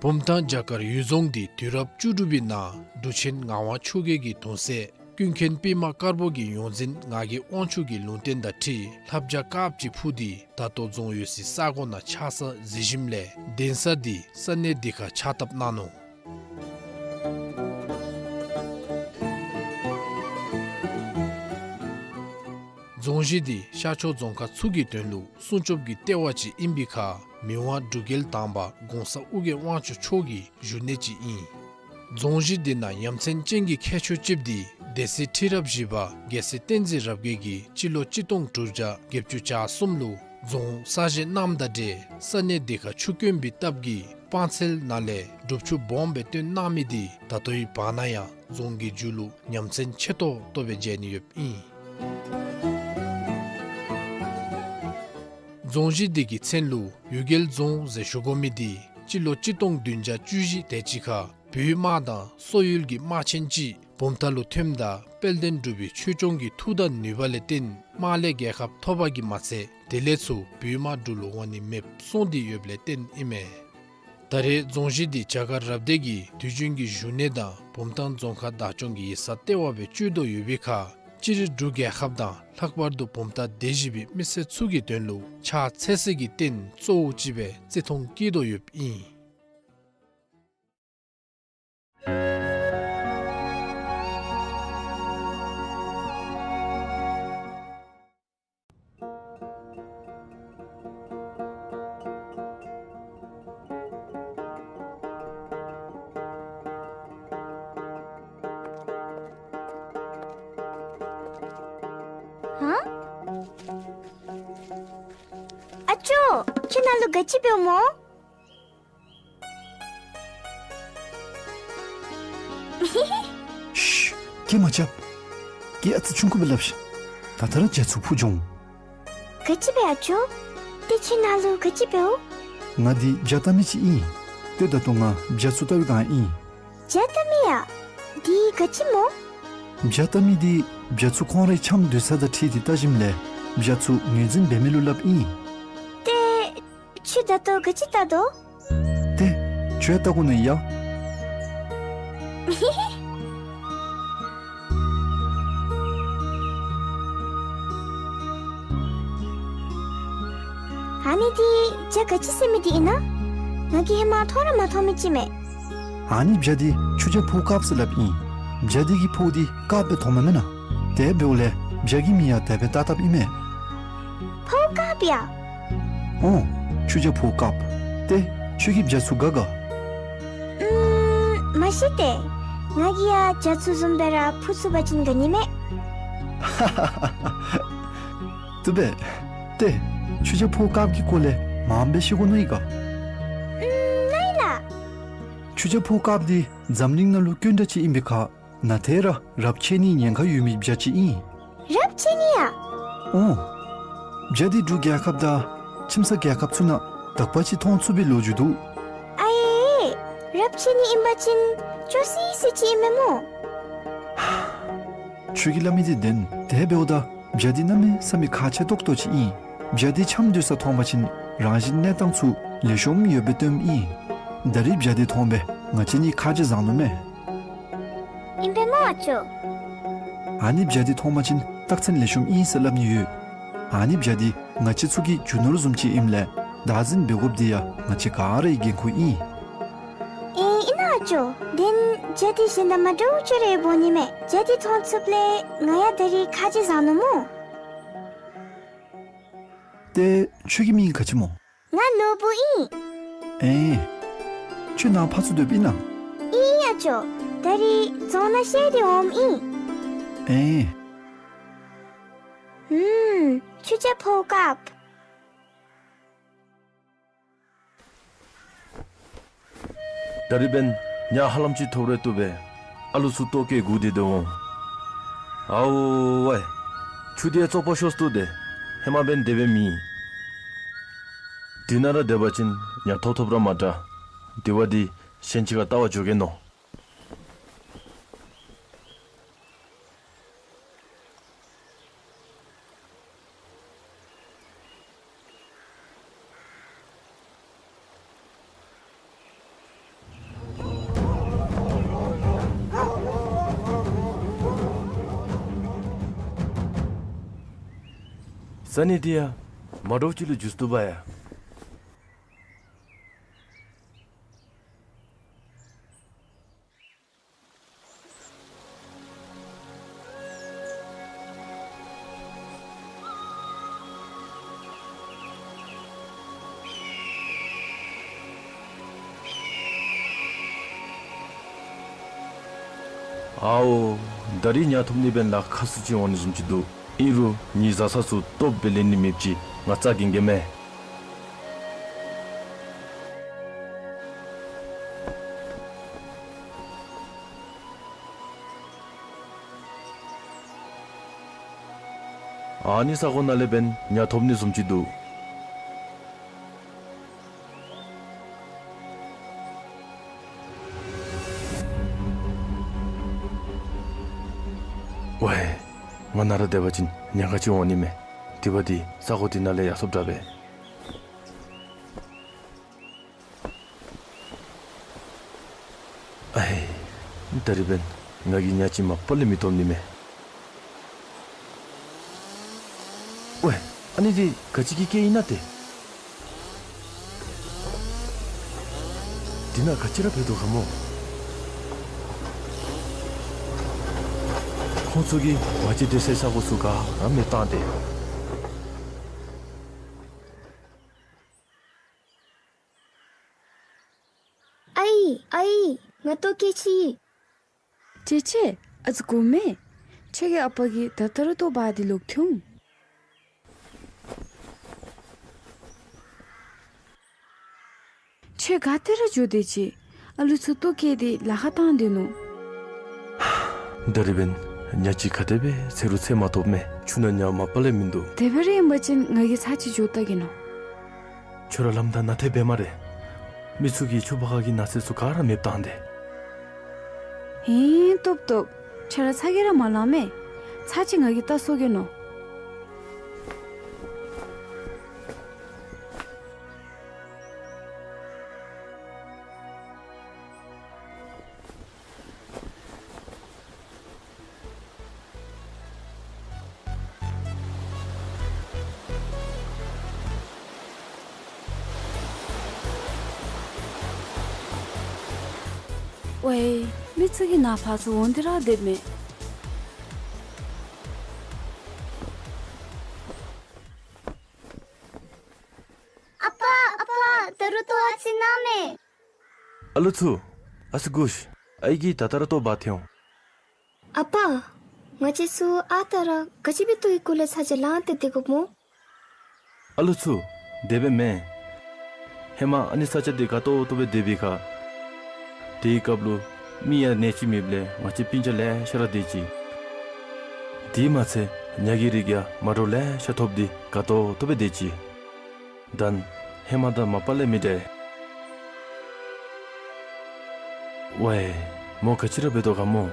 བུམ་ཐང་བྱ་དཀར་གཡུལ་རྫོང་འདི་དུས་རབས་བཅུ་དྲུག་པའི་ནང་འབྲུག་ཆེན་ངག་དབང་ཆོས་རྒྱལ་གྱི་གདུང་སྲས་ཀུན་མཁྱེན་པདྨ་དཀར་པོ་གི་ཡོངས་འཛིན་ངག་གི་དབང་ཕྱུག་གི་ལུང་བསྟན་དང་འཁྲིལ་ལྷ་བྱ་དཀརཔོ་ཅིག་འཕུར་ཏེ་ད་ལྟོ་རྫོང་ཡོད་སའི་ས་གོ་ནང་ཆགས་ས་གཟིགས་ཞིནམ་ལས་གདན་ས་འདི་ས་གནས་འདི་ཁར་ཕྱག་བཏབ་གནང་ནུག། རྫོང་གཞི་འདི་ཤར་ཕྱོགས་རྫོང་ཁག་ཚུ་གི་དོན་ལུ་སྲུང་སྐྱོབ་ཀྱི་ལྟེ་བ་ཅིག་ཨིན་པའི་ཁར་མི་དབང་འབྲུག་རྒྱལ་དང་པ་གོང་ས་ཨོ་རྒྱན་དབང་ཕྱུག་མཆོག་གི་བཞུགས་གནས་ཅིག་ཨིན། རྫོང་གཞི་འདི་ནང་ཡ་མཚན་ཅན་གྱི་ཁྱད་ཆོས་ཅིག་འདི་སྡེ་སྲིད་ཁྲི་རབས་བཞི་པ་རྒྱལ་སྲས་བསྟན་འཛིན་རབ་རྒྱས་ཀྱིས་སྤྱི་ལོ་གཅིག་སྟོང་དྲུག་བརྒྱ་བརྒྱད་ཅུ་གྱ་གསུམ་ལུ་རྫོང་གསར་བཞེངས་གནངམ་དང་འབྲེལ་ས་གནས་འདི་ཁར་ཆུ་དཀོན་པའི་སྟབས་ཀྱིས་སྤང་ཚལ་ནང་ལས་སྒྲུབ་ཆུ་སྦོམ་སྦེ་བཏོན་གནང་མི་འདི་ད་ལྟོའི་བར་ན་ཡང་རྫོང་གི་མཇུག་ལུ་ཡ་མཚན་ཆེ་ཏོག་ཏོ་སྦེ་མཇལ་ནི་ཡོདཔ་ཨིན། རྫོང་གཞི་འདི་གི་མཚན་ལུ་གཡུལ་རྒྱལ་རྫོང་ཟེར་ཞུ་དགོ་མི་འདི་སྤྱི་ལོ་གཅིག་སྟོང་བདུན་བརྒྱ་བཅུ་བཞི་དེ་ཅིག་ཁར་བོད་དམག་དང་སོག་ཡུལ་གྱི་དམག་ཆེན་ཅིག་བུམ་ཐང་ལུ་ཐོནམ་ད་དཔལ་ལྡན་འབྲུག་པའི་ཆོས་སྐྱོང་གི་མཐུ་དང་ནུས་པ་ལས་བརྟེན་དམག་ལས་རྒྱལ་ཁ་ཐོབ་པ་གིས་མ་ཚད་དེ་ལས་ཚུར་བོད་དམག་འབྲུག་ལུ་འོང་ནི་མེདཔ་སོང་སྟེ་ཡོདཔ་ལས་བརྟེན་ཨིན་མས། ད་རེས་རྫོང་གཞི་འདི་བྱ་དཀར་རབ་སྡེ་གི་དུས་རྒྱུན་གྱི་བཞུགས་གནས་དང་བུམ་ཐང་རྫོང་ཁག་བདག་སྐྱོང་གི་ཡིག་ཚང་ལྟེ་བ་སྦེ་སྤྱོད་དོ་ཡོད་པའི་ཁར་སྤྱིར་འབྲུག་རྒྱལ་ཁབ་དང་ལྷག་པར་དུ་བུམ་ཐང་སྡེ་བཞི་པའི་མི་སེར་ཚུ་གི་དོན་ལུ་ཕྱག་འཚལ་སའི་གི་རྟེན་གཙོ་བོ་ཅིག་སྦེ་བརྩི་མཐོང་བསྐྱེད་དོ་ཡོདཔ་ཨིན། ཨ་ཅོ། ཁྱོད་ནཱ་ལུ་ག་ཅི་འབདཝ་སྨོ། ཤུ། སྐད་མ་རྐྱབ། ཀྱེ་ཨ་ཙི་ཆུང་ཀུ་སྦེ་སླབ་ཤིག། ད་ལྟོ་ར་རྒྱ་ཚུ་འཕུར་འགྱོ་འོང་། ག་ཅི་སྦེ་ཨ་ཅོ། ཏེ་ཁྱོད་ནཱ་ལུ་ག་ཅི་འབདཝ། ང་འདི་བྱ་བལྟ་མི་ཅིག་ཨིན། ཏེ་ད་ལྟོ་ང་བྱ་ཚུ་བལྟ་བའི་སྒང་ཨིན། བྱ་བལྟ་མི་ཡ། འདི་ག་ཅི་སྨོ། བྱ་བལྟ་མི་འདི་བྱ་ཚུ་ཁོང་རའི་འཆམ་སྡོད་ས་དང་འཁྲིལ་ཏེ་བལྟ་ཞིནམ་ལས་བྱ་ཚུ་ངོས་འཛིན་འབད་མི་ལུ་སླབ་ཨིན། ཏེ་ཁྱོད་ད་ལྟོ་ག་ཅི་བལྟ་དོ། ཏེ་ཁྱོད་བལྟ་དགོ་ནི་ཡ། ཨ་ནི་འདི་བྱ་ག་ཅི་ཟེར་མི་འདི་ཨིན་ན། ང་གིས་ཧེ་མ་མཐོང་ར་མ་མཐོང་མི་ཅིག་མས། ཨ་ནི་བྱ་འདི་ཆུ་བྱ་ཕོ་དཀརཔོ་ཟེར་སླབ་ཨིན། བྱ་འདི་གི་ཕོཝ་འདི་དཀརཔོ་སྦེ་མཐོངམ་མེན་ན། དེ་འབདཝ་ལས་བྱ་གི་མིང་ཡང་དེ་སྦེ་བཏགས་བཏགསཔ་ཨིན་མས། ཕོཝ་དཀརཔོ་ཡ། ཨོ། ཆུ་བྱ་ཕོ་དཀརཔོ། ཏེ་ཁྱོད་ཀྱིས་བྱ་ཚུ་དགའ་ག། ཨུམ། མ་གཞི་ཏེ་ང་གིས་ཡང་བྱ་ཚུ་བཟུམ་སྦེ་ར་འཕུར་ཚུགས་པ་ཅིན་དགའ་ནི་མས། བཏུབ་པས། ཏེ་ཆུ་བྱ་ཕོ་དཀརཔོ་གི་སྐོར་ལས་མངམ་སྦེ་ཤེས་དགོ་མནོ་ཡི་ག། ཨུམ། ནཱ་ཨིན་ལགས། ཆུ་བྱ་ཕོ་དཀརཔོ་འདི་འཛམ་གླིང་ནང་ལུ་དཀོན་དྲགས་ཅིག་ཨིན་པའི་ཁར་ནཱ་ཏེ་ར་རབས་ཆད་ནིའི་ཉེན་ཁ་ཡོད་མི་བྱ་ཅིག་ཨིན། རབས་ཆད་ནི་ཡ། ཨོ། བྱ་འདི་འབྲུག་རྒྱལ་ཁབ་དང་ཁྱིམ་ཚང་རྒྱལ་ཁབ་ཚུ་ནང་དག་པ་ཅིག་མཐོང་ཚུགས་པའི་ལོ་རྒྱུས་འདུག། ཨའེ། རབས་ཆད་ནི་ཨིན་པ་ཅིན་སྐྱོ་སི་སི་ཅིག་ཨིན་མས་སྨོ། ཁྱོད་ཀྱིས་སླབ་མི་འདི་བདེན། དེ་འབདཝ་ད་བྱ་འདི་གནམ་མེད་ས་མེད་ཁག་ཆེ་ཏོག་ཏོ་ཅིག་ཨིན། བྱ་འདི་འཆམ་སྡོད་ས་མཐོང་པ་ཅིན་རང་བཞིན་གནས་སྟངས་ཚུ་ལེགས་ཤོམ་ཡོདཔ་སྦེ་སྟོནམ་ཨིན། ད་རིས་བྱ་འདི་མཐོང་སྦེ་ང་བཅས་གཉིས་ཁ་རྗེ་བཟང་ནུག་མས། ཨིན་པས་སྨོ་ཨ་ཅོ། ཨ་ནི་བྱ་འདི་མཐོང་པ་ཅིན་རྟགས་མཚན་ལེགས་ཤོམ་ཨིན་ཟེར་སླབ་ནི་ཡོད། ཨ་ནི་བྱ་འདི་ང་བཅས་ཚུ་གི་རྒྱུ་ནོར་བཟུམ་ཅིག་ཨིནམ་ལས་བདག་འཛིན་འབད་དགོཔ་འདི་ཡང་ང་བཅས་ག་ར་གི་འགན་ཁུར་ཨིན། ཨེ་ཨིན་ན་ཨ་ཅོ། དེ་ན་བྱ་འདི་གཞན་དང་མ་འདྲཝ་ཅིག་ར་ཡོདཔ་འོང་ནི་མས། བྱ་འདི་མཐོང་ཚུགསཔ་ལས་ང་ཡང་ད་རིས་ཁ་རྗེ་བཟང་ནུག་སྨོ། ཏེ་ཁྱོད་ཀྱི་མིང་ག་ཅི་སྨོ། ང་ནོར་བུ་ཨིན། ཨེ། ཁྱོད་ནཱ་ཕར་ཚུར་སྡོདཔ་ཨིན་ན། ཨིན་ཨ་ཅོ། ད་རིས་རྫོང་ནང་བཤལ་ཏེ་འོངམ་ཨིན། ཨེ། ཨུམ། ཆུ་བྱ་ཕོ་དཀརཔོ། ད་རིས་འབདན་ཉ་ཧ་ལམ་ཅིག་ཐོབ་རན་བཏུབ་པས། ཨ་ལུ་ཚུ་ལྟོ་བཀལ་སྒུག་སྟེ་སྡོད་འོང་། ཨའོ་ཝའེ། ཆུ་འདི་ཡང་བཙོག་པ་ཤོར་སོང་སྟེ། ཧེ་མ་འབདན་དེ་སྦེ་མེད། འདི་ནང་ར་སྡོད་པ་ཅིན་ཉ་ཐོབ་ཐོབ་ར་མ་དྲག། དེ་བ་འདི་གཞན་ཅིག་ཁར་བལྟ་བར་འགྱོ་གེ་མནོ། ས་གནས་འདི་ཡང་མ་འདྲཝ་ཅིག་ལུ་འགྱུར་སོང་བ་ཡ། ཨའོ། ད་རིས་ཉ་ཐོབ་ནི་འབདན་ལཱ་ཁག་སུ་ཅིག་འོང་ནི་བཟུམ་ཅིག་འདུག། ཨིན་རུང་ངེའི་བཟའ་ཚང་ཚུ་སྟོབས་སྦེ་ལེན་ནི་མེདཔ་ཅིག་ང་རྩ་འགེངས་གེ་མས། ཨ་ནི་ས་གོ་ནང་ལས་འབདན་ཉ་ཐོབ་ནི་བཟུམ་ཅིག་འདུག། ཝའེ། ང་ནཱ་ར་སྡོད་པ་ཅིན་ཉ་ག་ཅི་འོང་ནི་མས། དེ་བ་འདི་ས་གོ་འདི་ནང་ལས་ཡར་སོཔ་དྲག་པས། ཨའི། ད་རིས་འབདན་ང་གིས་ཉ་ཅིག་མ་པ་ལས་མི་ཐོབ་ནི་མས། ཝའེ། ཨ་ནི་འདི་ག་ཅི་གི་སྐད་ཨིན་ན་ཏེ། འདི་ནང་ག་ཅི་ར་འབད་དོ་ག་སྨོ། ཁོང་ཚུ་གིས་ང་བཅས་སྡོད་སའི་ས་གོ་ཚུ་ག་ར་མེདཔ་བཏང་སྟེ། ཨའི་ཨའི། ང་ལྟོ་བཀལ་ཅི། ཅེ་ཅེ། ཨ་ཙི་སྒུག་མས། ཁྱོད་ཀྱི་ཨ་པ་གིས་ད་ལྟོ་ར་ལྟོ་འབག་སྟེ་ལོག་འཐོན་འོང་། ཁྱོད་ག་ཏེ་ར་འགྱོ་སྡོད་ཅི། ཨ་ལུ་ཚུ་ལྟོ་བཀལ་ཏེ་ལཱ་ཁག་བཏང་སྡོད་ནུག། ད་རིས་འབདན་ཉ་ཅིག་ག་དེ་སྦེ་འཚོལ་རུང་འཚོལ་མ་ཐོབ་མས། ཆུ་ནང་ཉ་མ་པ་ལས་མིན་འདུག། དེ་སྦེ་ར་ཨིན་པ་ཅིན་ང་གིས་ཚར་གཅིག་འགྱོ་བལྟ་གེ་མནོ། ཁྱོད་ར་ལམ་བདའ་ནཱ་ཐལ་འབད་སྨ་རེ། མི་ཚུ་གིས་ཆུ་བར་ཁ་གི་ནགས་ཚལ་ཚུ་ག་ར་མེདཔ་བཏང་སྟེ། ཧིང་སྟོབས་སྟོབས། ཁྱོད་ར་ཚ་གྱང་ར་མ་ལང་མས། ཚར་གཅིག་ང་གིས་བལྟ་སོང་གེ་མནོ། ཝའེ། མི་ཚུ་གིས་ནཱ་ཕར་ཚུར་འོང་སྟེ་ར་སྡོདཔ་མས། ཨ་པ་ཨ་པ། ད་རུང་ལྟོ་ཨ་ཙི་གནང་མས། ཨ་ལུ་ཚུ། ཨ་ཙི་སྒུག་ཤིག། ཨའི་གིས་ད་ལྟོ་ར་ལྟོ་འབག་འཐོན་འོང་། ཨ་པ། ང་བཅས་ཚུ་ཨ་རྟག་ར་ག་ཅི་སྦེ་ལྟོ་གི་སྐོར་ལས་ཚ་གྱང་ལངས་ཏེ་སྡོད་དགོཔ་སྨོ། ཨ་ལུ་ཚུ། དེ་སྦེ་མེན། ཧེ་མ་ཨ་ནི་ས་ཆ་འདི་དགའ་ཏོག་ཏོ་སྦེ་སྡོད་པའི་ཁར། དེའི་སྐབས་ལུ་མི་ཡང་གནས་ཅིག་མེདཔ་ལས་ང་བཅས་སྤུན་ཆ་ལེ་ཤ་ར་སྡོད་ཅི། དེ་མ་ཚད་ཉ་གི་རིགས་ཡང་མ་འདྲཝ་ལེ་ཤ་ཐོབ་སྟེ་དགའ་ཏོག་ཏོ་སྦེ་སྡོད་ཅི། ད་ཧེ་མ་དང་མ་པ་ལས་མི་འདྲ། ཝའེ། མོ་ག་ཅི་ར་འབད་དོ་ག་སྨོ།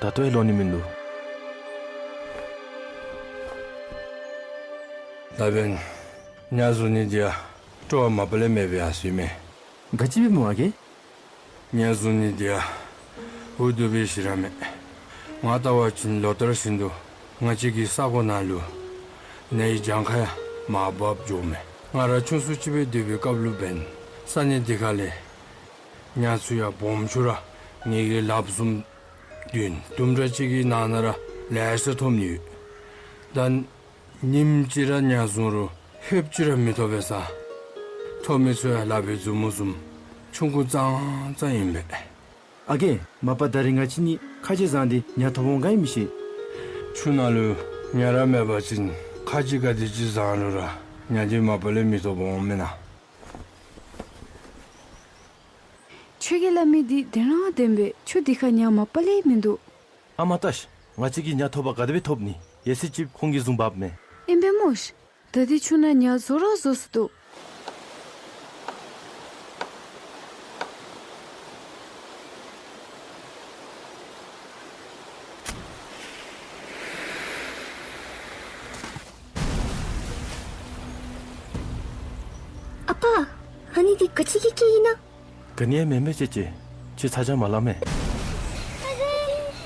ད་ལྟོ་ཡང་ལོག་ནི་མིན་འདུག། ད་འབདན་ཉ་བཟུང་ནི་འདི་ཡང་སྤྲོ་བ་མ་པ་ལས་མེད་པའི་ཡང་སྲིད་མས། ག་ཅི་སྦེ་སྨོ་ཨ་རྒས། ཉ་བཟུང་ནི་འདི་ཡང་འུ་སྡུག་པའི་ཞིག་ར་མས། ང་བལྟ་བ་ཅིན་ལོ་ལྟར་བཞིན་དུ་ང་བཅས་ཀྱི་ས་གོ་ནང་ལུ་ཉའི་གྱངས་ཁ་ཡང་མར་བབས་འགྱོཝ་མས། ང་ར་ཆུང་སུ་ཅིག་སྦེ་སྡོད་པའི་སྐབས་ལུ་འབདན་ས་གནས་འདི་ཁ་ལས་ཉ་ཚུ་ཡང་སྦོམ་ཆུང་ར་ངེ་གི་ལགཔ་བཟུམ་བདུན་དུམ་གྲ་ཅིག་གི་ནང་ན་ར་ལེ་ཤ་ཐོབ་ནི་ཡོད། ད་ཉིནམ་གཅིག་ར་ཉ་བཟུང་རུང་ཧེབ་ཅིག་ར་མི་ཐོབ་པས་ས། ཐོབ་མི་ཚུ་ཡང་ལག་པའི་མཛུབ་མོ་བཟུམ་ཆུང་ཀུ་ཙང་ཙང་ཨིན་པས། ཨ་རྒས། མ་པ་ད་རིས་ང་བཅས་གཉིས་ཁ་རྗེ་བཟང་སྟེ་ཉ་ཐོབ་འོང་ག་ཨིན་མི་ཤེས། ཆུ་ནང་ལུ་ཉ་ར་མེད་པ་ཅིན་ཁ་རྗེ་ག་དེ་ཅིག་བཟང་རུང་ར་ཉ་འདི་མ་པ་ལས་མི་ཐོབ་འོང་མེན་ན། ཁྱོད་ཀྱིས་སླབ་མི་འདི་བདེན་ར་བདེན་པས། ཆུ་འདི་ཁར་ཉ་མ་པ་ལས་མིན་འདུག། ཨ་མ་ལྟ་ཤིག། ང་བཅས་ཀྱིས་ཉ་ཐོབ་པ་ག་དེ་སྦེ་ཐོབ་ནི། གལ་སྲིད་ཅིག་ཁོང་གིས་བཟུང་འབགཔ་མས། ཨིན་པས་སྨོ་ཤིག། ད་འདི་ཆུ་ནང་ཉ་བཟོ་ར་བཟོ་སོ་འདུག། ཨ་པ། ཨ་ནི་འདི་ག་ཅི་གི་སྐད་ཨིན་ན། ག་ནི་ཡང་མེན་མས་ཅེ་ཅེ། ཁྱོད་ཚ་གྱང་མ་ལང་མས།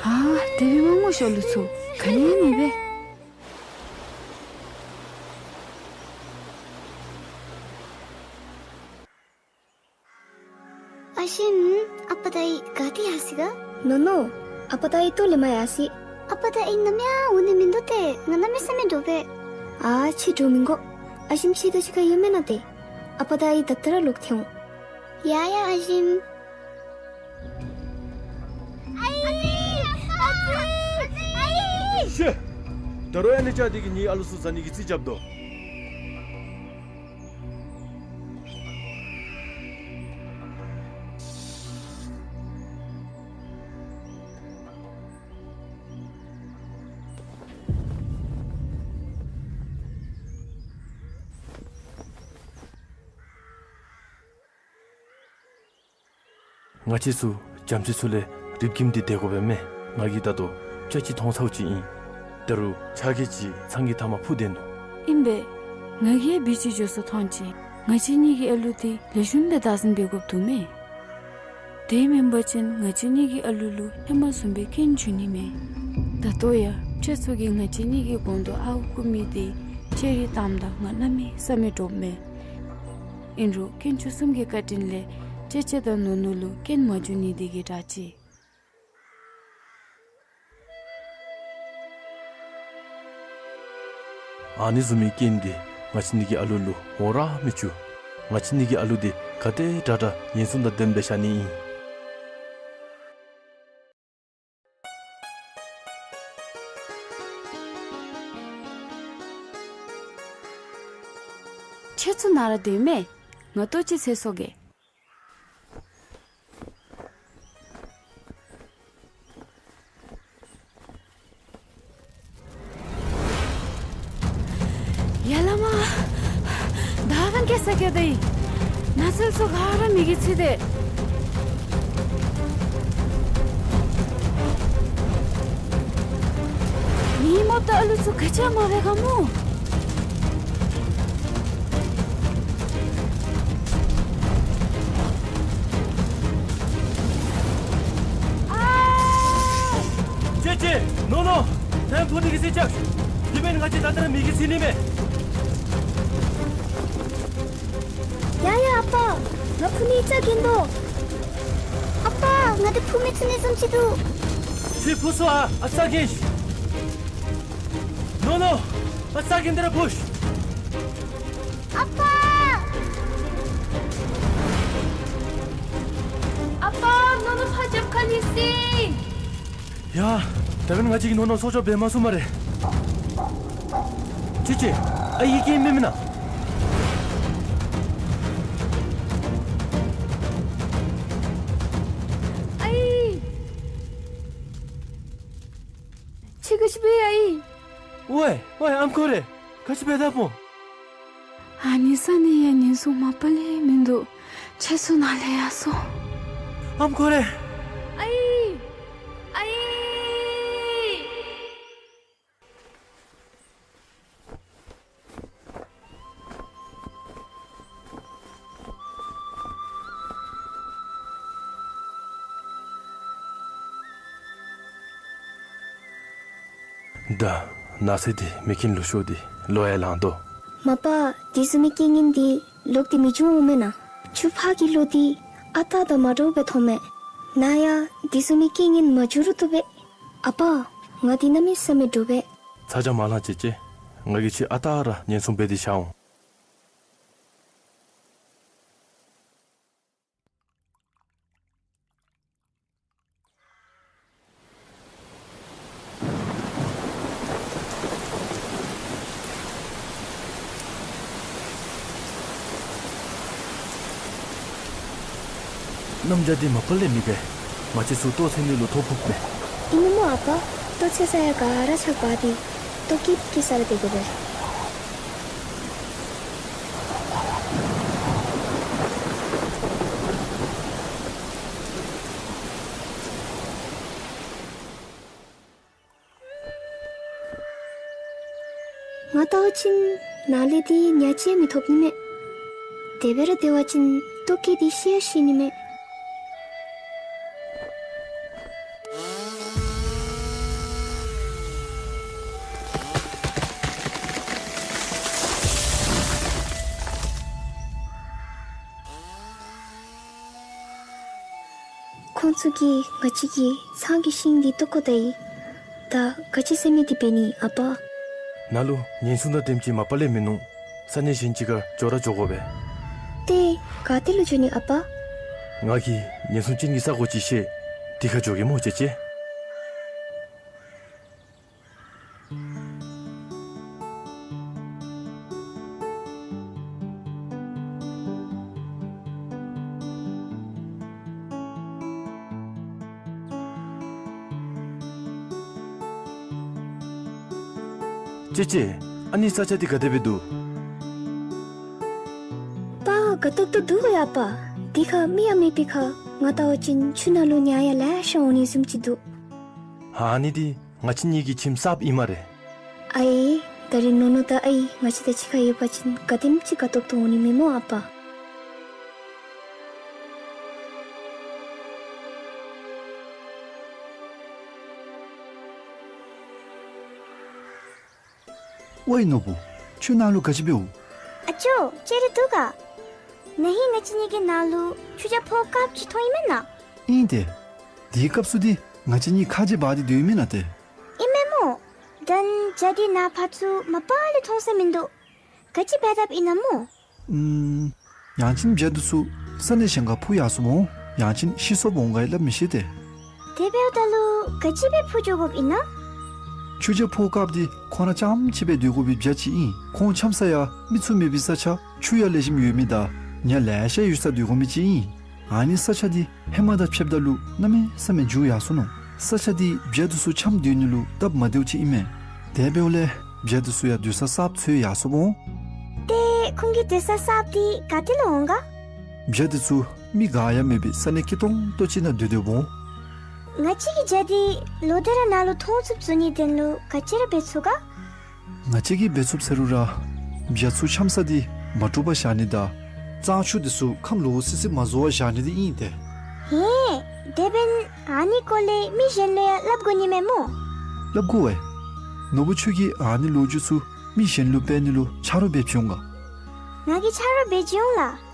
ཨ་དེ་སྦེ་མ་སྨོ་ཤོག་ལུ་ཚུ། ག་ནི་ཡང་མེད་པས། ཨ་ཞིམ། ཨ་པ་དང་ཨའི་ག་ཏེ་ཡར་སོ་ཡི་ག། ནོ་ནོ། ཨ་པ་དང་ཨའི་ལྟོ་ལེན་པར་ཡར་སོ་ཡི། ཨ་པ་དང་ཨའི་ནམ་ཡང་འོང་ནི་མིན་འདུག་སྟེ། ང་གནམ་མེད་ས་མེད་འདྲོག་པས། ཨ་ཁྱོད་འདྲོག་མི་དགོ། ཨ་ཞིམ་ཁྱོད་དང་གཅིག་ཁར་ཡོད་མེན་ན་ཏེ། ཨ་པ་དང་ཨའི་ད་ལྟོ་ར་ལོག་སྟེ་འོང་། ཡ་ཡ་ཨ་ཞིམ། ཨའི། ཨ་ཙི། ཨའི། ཤེ། ད་རུང་ཡང་ཨ་ནི་ཅ་འདི་གིས་ངེའི་ཨ་ལུ་ཚུ་བཟའ་ནི་གི་རྩིས་རྐྱབ་དོ། ང་བཅས་ཚུ་རྒྱ་མཚོའི་ཚུ་ལས་རིབ་ཀྱིམ་འདི་བདེ་དགོ་པས་མས། ང་གིས་ད་ལྟོ་ཅ་ཅིག་མཐོང་ཚརཝ་ཅིག་ཨིན། ད་རུང་ཆ་གི་ཅིག་ཚང་གི་མཐའ་མར་འཕུར་སྡོད་ནུག། ཨིན་པས། ང་གིས་ཡང་བི་ཅིག་འགྱོ་སོ་མཐོང་ཅི། ང་བཅས་གཉིས་ཀྱི་ཨ་ལུ་འདི་ལེགས་ཤོམ་སྦེ་བདག་འཛིན་འབད་དགོཔ་འདུག་མས། དེ་མེན་པ་ཅིན་ང་བཅས་གཉིས་ཀྱི་ཨ་ལུ་ལུ་ཧེ་མ་བཟུམ་སྦེ་རྐྱེན་འབྱུང་ནི་མས། ད་ལྟོ་ཡང་ཁྱེད་ཚུ་གིས་ང་བཅས་གཉིས་ཀྱི་གོང་དུ་ཨརཝ་བརྐུ་མི་འདི་ཅེ་རི་བཏངམ་ད་ང་གནམ་མེད་ས་མེད་འདྲོག་མས། ཨིན་རུང་དཀོན་མཆོག་གསུམ་གྱི་བཀའ་དྲིན་ལས་ཅེ་ཅེ་དང་ནོ་ནོ་ལུ་རྐྱེན་མ་འབྱུང་ནི་འདི་གིས་དྲག་ཅི། ཨ་ནི་བཟུམ་མའི་རྐྱེན་འདི་ང་བཅས་གཉིས་ཀྱི་ཨ་ལུ་ལུ་འོང་ར་མི་བཅུག། ང་བཅས་གཉིས་ཀྱི་ཨ་ལུ་འདི་ག་དེ་དྲག་དྲག་ཉེན་སྲུང་དང་ལྡནམ་སྦེ་བཞག་ནི་ཨིན། ཁྱེད་ཚུ་ནཱ་ར་སྡོད་མས། ང་ལྟོ་ཅིག་འཚོལ་སོང་གེ། ཡ་ལ་མ། བདའ་རང་སྐྱེ་ས་སྐྱེ་དེ། ནགས་ཚལ་ཚུ་ག་ར་མེ་གིས་འཚིག་སྟེ། མི་མོ་དང་ཨ་ལུ་ཚུ་ག་ཅི་ཡང་མ་འབད་ག་སྨོ། ཨ། ཅེ་ཅེ། ནོ་ནོ། ཐེམ་འཕུར་ནི་གི་རྩིས་རྐྱབ། དེ་མེན་ང་བཅས་ད་ལྟོ་ར་མེ་གིས་འཚིག་ནི་མས། ཡ་ཡ་ཨ་པ། ང་འཕུར་ནི་རྩ་འགེངས་དོ། ཨ་པ། ང་འདི་འཕུར་མི་ཚུགས་ནི་བཟུམ་ཅིག་འདུག། ཁྱོད་འཕུར་སོང་ཨ། ཨ་རྩ་འགེངས་ཤིག། ནོ་ནོ། ཨ་རྩ་འགེངས་ཏེ་ར་འཕུར་ཤིག། ཨ་པ། ཨ་པ། ནོ་ནོ་ཕར་རྒྱབ་ཁར་ལུས་སོ་ཡི། ཡ། ད་འབདན་ང་བཅས་ཀྱིས་ནོ་ནོ་སྲོག་སྐྱོབ་འབད་མ་ཚུགས་སྨ་རེ། ཅེ་ཅེ། ཨའི་གིས་སྐད་མི་མིན་ན། ཨའི། ཁྱོད་ག་ཅི་འབད་ཡི་ཨའི། ཝའེ་ཝའེ་ཨམ་ཁོ་རེ། ག་ཅི་འབད་དཔ་འོང་། ཨ་ནི་ས་ནི་ཡང་ཉེན་སྲུང་མ་པ་ལས་མིན་འདུག། ཁྱེད་ཚུ་ནཱ་ལས་ཡར་སོང་། ཨམ་ཁོ་རེ། ཨའི། ཨའི། ད་ནགས་ཚལ་འདི་མེ་རྐྱེན་ལུ་ཤོར་ཏེ་ལོ་ཡང་ལང་དོ། མ་པ། དེ་བཟུམ་མའི་རྐྱེན་ངན་འདི་ལོག་སྟེ་མི་འབྱུང་འོང་མེན་ན། ཆུ་ཕག་གི་ལོ་འདི་ཨ་རྟག་དང་མ་འདྲཝ་སྦེ་མཐོངམ་མས། ནཱ་ཡང་དེ་བཟུམ་མའི་རྐྱེན་ངན་མ་འབྱུང་རུང་བཏུབ་པས། ཨ་པ། ང་འདི་གནམ་མེད་ས་མེད་འདྲོག་པས། ཚ་གྱང་མ་ལང་ཅེ་ཅེ། ང་གིས་ཁྱོད་ཨ་རྟག་ར་ཉེན་སྲུང་འབད་དེ་བཞག་འོང་། གནམ་བྱཱར་འདི་མ་པ་ལས་མི་འབད། ང་བཅས་ཚུ་ལྟོ་འཚོལ་ནི་ལུ་ཐོ་ཕོགཔ་མས། ཨིན་མས་སྨོ་ཨ་པ། ལྟོ་འཚོལ་ས་ཡང་ག་ར་ཆག་འབག་སྟེ་ལྟོ་ཀིར་ཀིར་ཟ་ར་སྡོད་དགོ་པས། ང་བལྟ་བ་ཅིན་ནཱ་ལས་འདི་ཉ་ཅིག་མི་ཐོབ་ནི་མས། དེ་སྦེ་ར་སྡོད་པ་ཅིན་ལྟོ་ཀིར་འདི་ཤི་ཡང་ཤི་ནི་མས། ཁོང་ཚུ་གིས་ང་བཅས་ཀྱི་ཚང་གི་ཤིང་འདི་བཏོག་བཀོ་ད་ཡི། ད་ག་ཅི་ཟེར་མི་འདི་འབད་ནི་ཨ་པ། ནཱ་ལུ་ཉེན་སྲུང་དང་དེམ་ཅིག་མ་པ་ལས་མིན་ནུག། ས་གནས་གཞན་ཅིག་ཁར་འགྱོ་ར་འགྱོ་དགོ་པས། ཏེ་ག་ཏེ་ལུ་འགྱོ་ནི་ཨ་པ། ང་གིས་ཉེན་སྲུང་ཅན་གྱི་ས་གོ་ཅིག་ཤེས། དེ་ཁར་འགྱོ་གེ་སྨོ། ཅེ་ཅེ། ཅེ་ཅེ། ཨ་ནི་ས་ཆ་འདི་ག་དེ་སྦེ་འདུག། པ་དགའ་ཏོག་ཏོ་འདུག་ག་ཡ་པ། དེ་ཁར་མི་ཡང་མེད་པའི་ཁར་ང་བལྟ་བ་ཅིན་ཆུ་ནང་ལུ་ཉ་ཡང་ལེ་ཤ་འོང་ནི་བཟུམ་ཅིག་འདུག། ཨ་ནི་འདི་ང་བཅས་གཉིས་ཀྱི་ཁྱིམ་གསརཔ་ཨིན་སྨ་རེ། ཨའི། ད་རིས་ནོ་ནོ་དང་ཨའི་ང་བཅས་དང་གཅིག་ཁར་ཡོད་པ་ཅིན་ག་དེམ་ཅིག་དགའ་ཏོག་ཏོ་འོང་ནི་མས་སྨོ་ཨ་པ། ཝའི་ནོར་བུ། ཆུ་ནང་ལུ་ག་ཅི་འབདཝ། ཨ་ཅོ། ཅིག་ར་འདུག་ག། ན་ཧིང་ང་བཅས་གཉིས་ཀྱི་ནང་ལུ་ཆུ་རྐྱབ་ཕོཝ་དཀརཔོ་ཅིག་མཐོང་ཡི་མེན་ན། ཨིན་ཏེ། དེའི་སྐབས་སུ་འདི་ང་བཅས་གཉིས་ཁ་རྗེ་འབག་སྟེ་སྡོད་ཡི་མེན་ན་ཏེ། ཨིན་མས་སྨོ། ད་བྱཱར་འདི་ནཱ་ཕར་ཚུར་མ་པ་ལས་མཐོང་ས་མིན་འདུག། ག་ཅི་འབད་དཔ་ཨིན་ན་སྨོ། ཨུམ། ཡང་ཅིན་བྱཱ་འདི་ཚུ་ས་གནས་གཞན་ཁར་འཕུར་ཡར་སོངམ་འོང་། ཡང་ཅིན་ཤི་སོངམ་འོང་ག་ཡང་སླབ་མི་ཤེས་ཏེ། དེ་འབདཝ་ད་ལུ་ག་ཅི་སྦེ་འཕུར་འགྱོ་དགོཔ་ཨིན་ན། ཆུ་རྐྱབ་ཕོཝ་དཀརཔོ་འདི་ཁོང་ར་རྐྱངམ་གཅིག་སྦེ་སྡོད་དགོ་པའི་བྱཱ་ཅིག་ཨིན། ཁོང་འཁྱམ་ས་ཡང་མི་ཚུ་མེད་པའི་ས་ཆ། ཆུ་ཡང་ལེགས་ཤོམ་ཡོད་མི་དང་ཉ་ལེ་ཤ་ཡོད་སར་སྡོད་དགོ་མི་ཅིག་ཨིན། ཨ་ནི་ས་ཆ་འདི་ཧེ་མ་དང་ཕྱདཔ་ད་ལུ་གནམ་མེད་ས་མེད་འགྱུར་ཡར་སོ་ནུག། ས་ཆ་འདི་བྱཱ་འདི་ཚུ་འཁྱམ་སྡོད་ནི་ལུ་སྟབས་མ་བདེཝ་ཅིག་ཨིན་མས། དེ་འབདཝ་ལས་བྱཱ་འདི་ཚུ་ཡང་སྡོད་ས་གསརཔ་འཚོལ་ཡར་སོངམ་འོང་། ཏེ་ཁོང་གི་སྡོད་ས་གསརཔ་འདི་ག་ཏེ་ལུ་འོང་ག། བྱཱ་འདི་ཚུ་མི་ག་ཡང་མེད་པའི་ས་གནས་སྐྱིད་ཏོང་ཏོ་ཅིག་ནང་སྡོད་སྡོདཔ་འོང་། ང་བཅས་ཀྱི་བྱཱ་འདི་ལོག་སྟེ་ར་ནཱ་ལུ་མཐོང་ཚུགསཔ་བཟོ་ནིའི་དོན་ལུ་ག་ཅི་ར་འབད་ཚུགས་ག། ང་བཅས་ཀྱིས་འབད་ཚུགསཔ་ཟེར་རུང་ར་བྱཱ་ཚུ་འཁྱམ་ས་འདི་མ་དཀྲུགས་པར་བཞག་ནི་དང་གཙང་ཆུ་འདི་ཚུ་ཁམས་ལོག་སི་སི་མ་བཟོ་བར་བཞག་ནི་འདི་ཨིན་ཏེ། ཧེ། དེ་འབདན་ཨ་ནི་སྐོར་ལས་མི་གཞན་ལུ་ཡང་སླབ་དགོ་ནི་མས་སྨོ། སླབ་དགོ་པས། ནོར་བུ་ཁྱོད་ཀྱིས་ཨ་ནི་ལོ་རྒྱུས་ཚུ་མི་གཞན་ལུ་སྤེལ་ནི་ལུ་ཆ་རོགས་འབད་བྱོན་ག། ང་གིས་ཆ་རོགས་འབད་བྱོན་འོང་ལགས།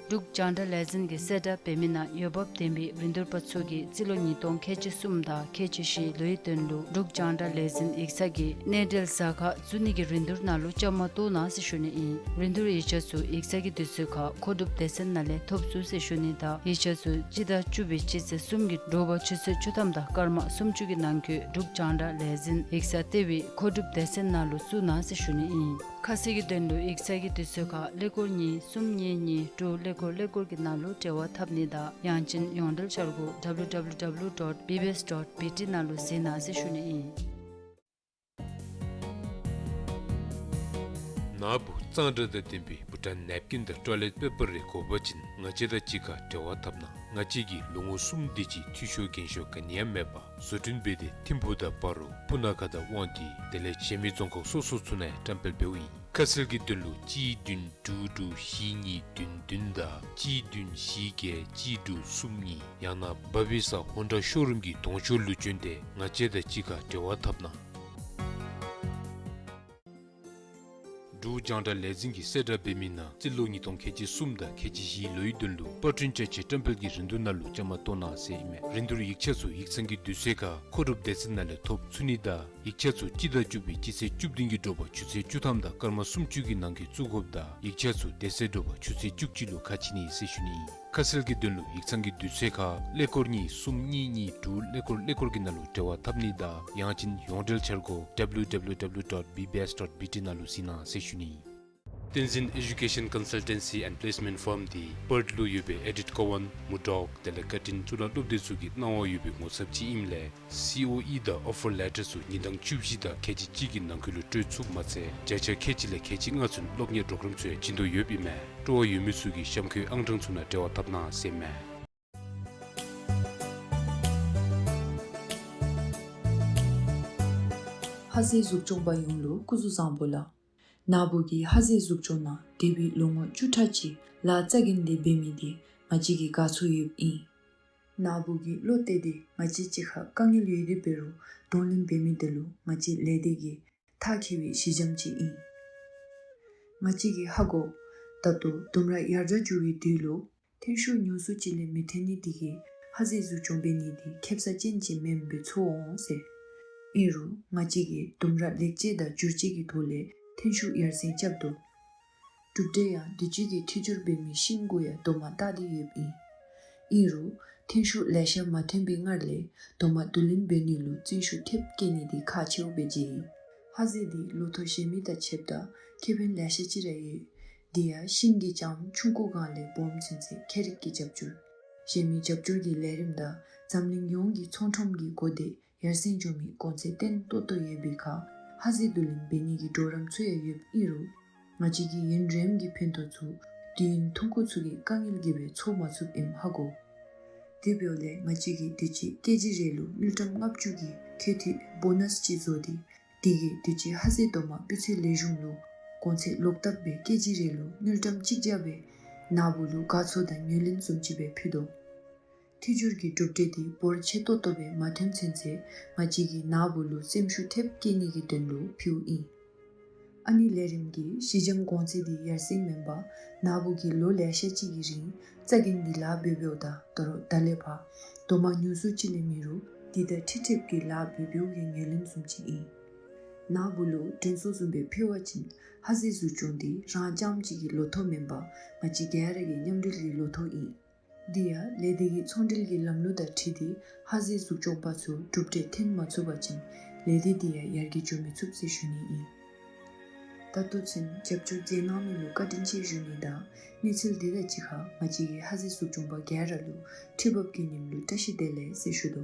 འབྲུག་རྒྱང་བསྒྲགས་ལས་འཛིན་གྱིས་གསལ་བསྒྲགས་འབད་མི་ནང་འོས་འབབ་ལྡན་པའི་རིན་བསྡུར་པ་ཚུ་གིས་རྩིས་ལོ་ཉིས་སྟོང་ཁལ་གཅིག་གསུམ་དང་ཁལ་གཅིག་བཞིའི་ལོའི་དོན་ལུ་འབྲུག་རྒྱང་བསྒྲགས་ལས་འཛིན་ཡིག་ཚང་གི་གནས་འབྲེལ་ཟ་ཁང་བཙུགས་ནི་གི་རིན་བསྡུར་ནང་ལུ་བཅའ་མར་གཏོགས་གནང་ཟེར་ཞུ་ནི་ཨིན། རིན་བསྡུར་ཡིག་ཆ་ཚུ་ཡིག་ཚང་གི་དུས་ཚོད་ཁར་མཁོ་སྒྲུབ་སྡེ་ཚན་ནང་ལས་ཐོབ་ཚུགས་ཟེར་ཞུ་ནི་དང་ཡིག་ཆ་ཚུ་སྤྱི་ཟླ་བཅུ་པའི་སྤྱི་ཚེས་གསུམ་གྱི་དྲོ་པ་ཆུ་ཚོད་བཅུ་ཐམ་དང་སྐར་མ་སུམ་ཅུ་གི་ནང་འཁོད་འབྲུག་རྒྱང་བསྒྲགས་ལས་འཛིན་ཡིག་ཚང་ལྟེ་བའི་མཁོ་སྒྲུབ་སྡེ་ཚན་ནང་ལུ་བཙུགས་གནང་ཟེར་ཞུ་ནི་ཨིན། ཁ་གསལ་གྱི་དོན་ལུ་ཡིག་ཚང་གི་དུས་ཚོད་ཁར་ཀླད་ཀོར་གཉིས་གསུམ་གཉིས་གཉིས་དྲུག་ཀླད་ཀོར་ཀླད་ཀོར་གྱི་ནང་ལུ་འབྲེལ་བ་འཐབ་ནི་དང་ཡང་ཅིན་ཡོངས་འབྲེལ་འཆར་སྒོ་W W W dot B B S dot B T ནང་ལུ་གཟིགས་གནང་ཟེར་ཞུ་ནི་ཨིན། ནཱ་བུ་གཙང་སྦྲ་དང་ལྡན་པའི་བྷུ་ཊཱན་ནེབ་ཀིན་དང་ཊོའི་ལེཊ་པེ་པར་རེ་དགོ་པ་ཅིན་ང་བཅས་དང་གཅིག་ཁར་འབྲེལ་བ་འཐབ་གནང་། ང་བཅས་ཀྱིས་ལོ་ངོ་གསུམ་དེ་ཅིག་འཐུས་ཤོར་འགན་ཤོར་ག་ནི་ཡང་མེད་པར་བཟོ་སྐྲུན་འབད་དེ་ཐིམ་ཕུག་དང་སྤ་རོ་སྤུ་ན་ཁ་དང་དབང་འདུས་དེ་ལས་གཞན་མི་རྫོང་ཁག་སོ་སོ་ཚུ་ནང་ཡང་བཀྲམ་སྤེལ་འབདཝ་ཨིན། ཁ་གསལ་གྱི་དོན་ལུ་གཅིག་བདུན་དྲུག་དྲུག་བཞི་གཉིས་བདུན་བདུན་དང་གཅིག་བདུན་བཞི་བརྒྱད་གཅིག་དྲུག་གསུམ་གཉིས་ཡང་ན་བ་བི་ས་ཧོན་ཌ་ཤོ་རུམ་གྱི་གདོང་ཤོག་ལུ་བྱོན་ཏེ་ང་བཅས་དང་གཅིག་ཁར་འབྲེལ་བ་འཐབ་གནང་། འབྲུག་རྒྱང་བསྒྲགས་ལས་འཛིན་གྱིས་གསལ་བསྒྲགས་འབད་མི་ནང་རྩིས་ལོ་ཉིས་སྟོང་ཁལ་གཅིག་གསུམ་དང་ཁལ་གཅིག་བཞིའི་ལོའི་དོན་ལུ་པར་སྐྲུན་ཅ་ཆས་བཀྲམ་སྤེལ་གྱི་རིན་བསྡུར་ནང་ལུ་བཅའ་མར་གཏོགས་གནང་ཟེར་ཨིན་མས། རིན་བསྡུར་ཡིག་ཆ་ཚུ་ཡིག་ཚང་གི་དུས་ཚོད་ཁར་མཁོ་སྒྲུབ་སྡེ་ཚན་ནང་ལས་ཐོབ་ཚུགས་ནི་དང་ ཡིག་ཆ་ཚུ་སྤྱི་ཟླ་བཅུ་པའི་སྤྱི་ཚེས་བཅུ་བདུན་གྱི་དྲོ་པ་ཆུ་ཚོད་བཅུ་ཐམ་དང་སྐར་མ་སུམ་ཅུ་གི་ནང་འཁོད་བཙུགས་དགོཔ་དང་ཡིག་ཆ་ཚུ་དེ་ཚེ་དྲོ་པ་ཆུ་ཚོད་བཅུ་གཅིག་ལུ་ཁ་ཕྱེ་ནི་ཟེར་ཞུ་ནི། ཁ་གསལ་གྱི་དོན་ལུ་ཡིག་ཚང་གི་དུས་ཚོད་ཁར་ཀླད་ཀོར་གཉིས་གསུམ་གཉིས་གཉིས་དྲུག་ཀླད་ཀོར་ཀླད་ཀོར་གྱི་ནང་ལུ་འབྲེལ་བ་འཐབ་ནི་དང་ཡང་ཅིན་ཡོངས་འབྲེལ་འཆར་སྒོ་W W W dot B B S dot B T ནང་ལུ་གཟིགས་གནང་ཟེར་ཞུ་ནི། བསྟན་འཛིན་Education Consultancy and Placement Firm འདི་པརཐ་ལུ་ཡོད་པའི་ཨེ་ཌིཐ་ཀོ་ཝན་མུར་ཌོག་དེ་ལས་ཀར་ཊིན་གཙུག་ལག་སློབ་སྡེ་ཚུ་གི་གནང་བ་ཡོད་པའི་ངོ་ཚབ་ཅིག་ཨིནམ་ལས་སི་ཨོ་ཨི་དང་ཨོ་ཕར་ལེ་ཊར་ཚུ་ཉིན་གྲངས་བཅུ་བཞི་དང་ཁལ་གཅིག་གཅིག་གི་ནང་འཁོད་ལུ་སྤྲོད་ཚུགསཔ་མ་ཚད་བརྒྱ་ཆ་ཁལ་གཅིག་ལས་ཁལ་གཅིག་ལྔ་ཚུན་སློབ་གཉེར་པོརོ་གརམ་ཚུ་ཡང་བྱིན་དོ་ཡོདཔ་ཨིན་མས། སྤྲོ་བ་ཡོད་མི་ཚུ་གིས་གཤམ་འཁོད་ཨང་གྲངས་ཚུ་ནང་འབྲེལ་བ་འཐབ་གནང་ཟེར་མས། ཧ་ཟེ་གཟུགས་སྐྱོང་པ་ཡོངས་ལུ་སྐུ་གཟུགས་བཟང་པོ་ལགས། ནཱ་བུ་གི་ཧ་ཟེ་གཟུགས་སྐྱོང་ནང་འདས་པའི་ལོ་ངོ་བཅུ་ཕྲག་ཅིག་ལཱ་རྩ་འགེངས་ཏེ་འབད་མི་འདི་ང་བཅས་ཀྱིས་དགའ་ཚོར་ཡོདཔ་ཨིན། ནཱ་བུ་གིས་བློ་གཏད་དེ་ང་བཅས་གཅིག་ཁར་དཀའ་ངལ་ཡོད་དེ་འབད་རུང་གདོང་ལེན་འབད་མི་འདི་ལུ་ང་བཅས་ལས་སྡེ་གིས་ཐག་བཅད་པའི་གཞི་འགྱམ་ཅིག་ཨིན། ང་བཅས་ཀྱིས་ཧ་གོ། ད་ལྟོ་ལྡུམ་ར་ཡར་དྲག་འགྱོ་བའི་དུས་ལུ་ཐོན་ཤུགས་ཉུང་སུ་ཅིག་ལས་མི་ཐོན་ནི་འདི་གིས་ཧ་ཟེ་གཟུགས་སྐྱོང་འབད་ནི་འདི་ཁེབ་ས་ཅན་ཅིག་མེནམ་སྦེ་ཚོར་འོང་ཟེར། ཨིན་རུང་ང་བཅས་ཀྱིས་ལྡུམ་ར་ལེགས་བཅོས་དང་བསྒྱུར་བཅོས་ཀྱི་ཐོག་ལས་ཐོན་ཤུགས་ཡར་སེང་རྐྱབ་དོ། གྲུབ་འབྲས་ཡང་དུས་ཅི་གི་འཕྲུལ་སྦྱོར་འབད་མི་ཤིང་གུ་ཡང་དོ་མ་བཏགས་ཏེ་ཡོདཔ་ཨིན། ཨིན་རུང་ཐོན་ཤུགས་ལེ་ཤ་མ་ཐོན་པའི་སྔར་ལས་དོ་མ་བསྡུ་ལེན་འབད་ནི་ལུ་བརྩོན་ཤུགས་ཐེབས་བསྐྱེད་ནི་འདི་ཁག་ཆེཝ་སྦེ་མཇལ་ཡི། ཧ་ཟེ་འདི་ལོ་ཐོག་གཞན་མི་དང་ཕྱདཔ་ད་ཁེ་ཕན་ལེ་ཤ་ཅིག་ར་ཡོད། དེ་ཡང་ཤིང་གི་ལྕངམ་ཆུང་ཀུ་སྒང་ལས་སྦོམ་ཚུན་ཚོད་ཁྱད་རིག་གི་རྒྱབ་སྐྱོར། གཞན་མི་རྒྱབ་སྐྱོར་གྱི་ལས་རིམ་དང་འཛམ་གླིང་ཡོངས་ཀྱི་ཚོང་ཁྲོམ་གྱི་གོ་བརྡ་ཡར་སེང་འགྱོ་མི་གོང་ཚད་བརྟན་ཏོག་ཏོ་ཡོད་པའི་ཁར་ཧ་ཟེ་བསྡུ་ལེན་འབད་ནི་གི་གྲོགས་རམ་ཚུ་ཡང་ཡོདཔ་ཨིན་རུང་ང་བཅས་ཀྱི་ཡུན་རིངམོ་གི་ཕན་ཐོགས་ཚུ་དུས་ཡུན་ཐུང་ཀུ་ཚུ་གི་དཀའ་ངལ་གྱིས་སྦེ་ཚོར་མ་ཚུགསཔ་ཨིནམ་ཧ་གོ། དེ་འབདཝ་ལས་ང་བཅས་ཀྱིས་དུས་ཅི་ཀེ་ཇི་རེ་ལུ་དངུལ་ཀྲམ་ལྔ་བཅུ་གི་ཁེ་ཐིག་བོ་ནཱས་ཅིག་བཟོ་སྟེ་དེ་གིས་དུས་ཅི་ཧ་ཟེ་དོ་མ་སྤུས་ཚད་ལེགས་ཤོམ་ལུ་གོང་ཚད་ལོག་བཏབ་སྦེ་ཀེ་ཇི་རེ་ལུ་དངུལ་ཀྲམ་གཅིག་བརྒྱ་སྦེ་ནཱ་བུ་ལུ་དགའ་ཚོར་དང་ངོས་ལེན་བཟུམ་ཅིག་སྦེ་ཕུལ་དོ། འཕྲུལ་སྦྱོར་གྱི་གྲུབ་འབྲས་འདི་འབོར་ཆེ་ཏོག་ཏོ་སྦེ་མ་ཐོན་ཚུན་ཚོད་ང་བཅས་ཀྱིས་ནཱ་བུ་ལུ་སེམས་ཤུགས་ཐེབས་བསྐྱེད་ནི་གི་དོན་ལུ་ཕུལཝ་ཨིན། ཨ་ནི་ལས་རིམ་གྱི་གཞི་འགྱམ་གོང་ཚད་འདི་ཡར་སེང་མེན་པར་ནཱ་བུ་གིས་ལོ་ལེ་ཤ་ཅིག་གི་རིང་རྩ་འགེངས་ཏེ་ལཱ་འབད་འབདཝ་དང་ད་རུང་ད་ལས་ཕར་དོ་མ་ཉུང་སུ་ཅིག་ལས་མེད་རུང་དེ་དང་འཁྲིལ་འཁྲིལཝ་གི་ལཱ་འབད་འབདཝ་གི་ངོས་ལེན་བཟུམ་ཅིག་ཨིན། ནཱ་བུ་ལུ་དྲན་གསོ་བཟུམ་སྦེ་ཕུལ་བ་ཅིན་ཧ་ཟེ་གཟུགས་སྐྱོང་འདི་རང་རྐྱངམ་གཅིག་གི་ལོ་ཐོག་མེན་པར་ང་བཅས་ག་ར་གི་མཉམ་འབྲེལ་གྱི་ལོ་ཐོག་ཨིན། དེ་ཡང་ལས་སྡེ་གི་ཚོང་འབྲེལ་གྱི་ལམ་ལུགས་དང་འཁྲིལ་ཏེ་ཧ་ཟེ་གཟུགས་སྐྱོང་པ་ཚུ་གྲུབ་འབྲས་ཐོན་མ་ཚུགས་པ་ཅིན་ལས་སྡེ་དེ་ཡང་ཡར་རྒྱས་འགྱོ་མི་ཚུགས་ཟེར་ཞུ་ནི་ཨིན། ད་ལྟོ་ཚུན་རྒྱབ་སྐྱོར་མཛད་གནང་མི་ལུ་བཀའ་དྲིན་ཆེ་ཞུ་ནི་དང་གནས་ཚུལ་དེ་དང་གཅིག་ཁར་ང་བཅས་ཀྱི་ཧ་ཟེ་གཟུགས་སྐྱོང་པ་ག་ར་ལུ་ཁྲི་འབབ་ཀྱི་ཉིནམ་ལུ་བཀྲ་ཤིས་བདེ་ལེགས་ཟེར་ཞུ་དོ།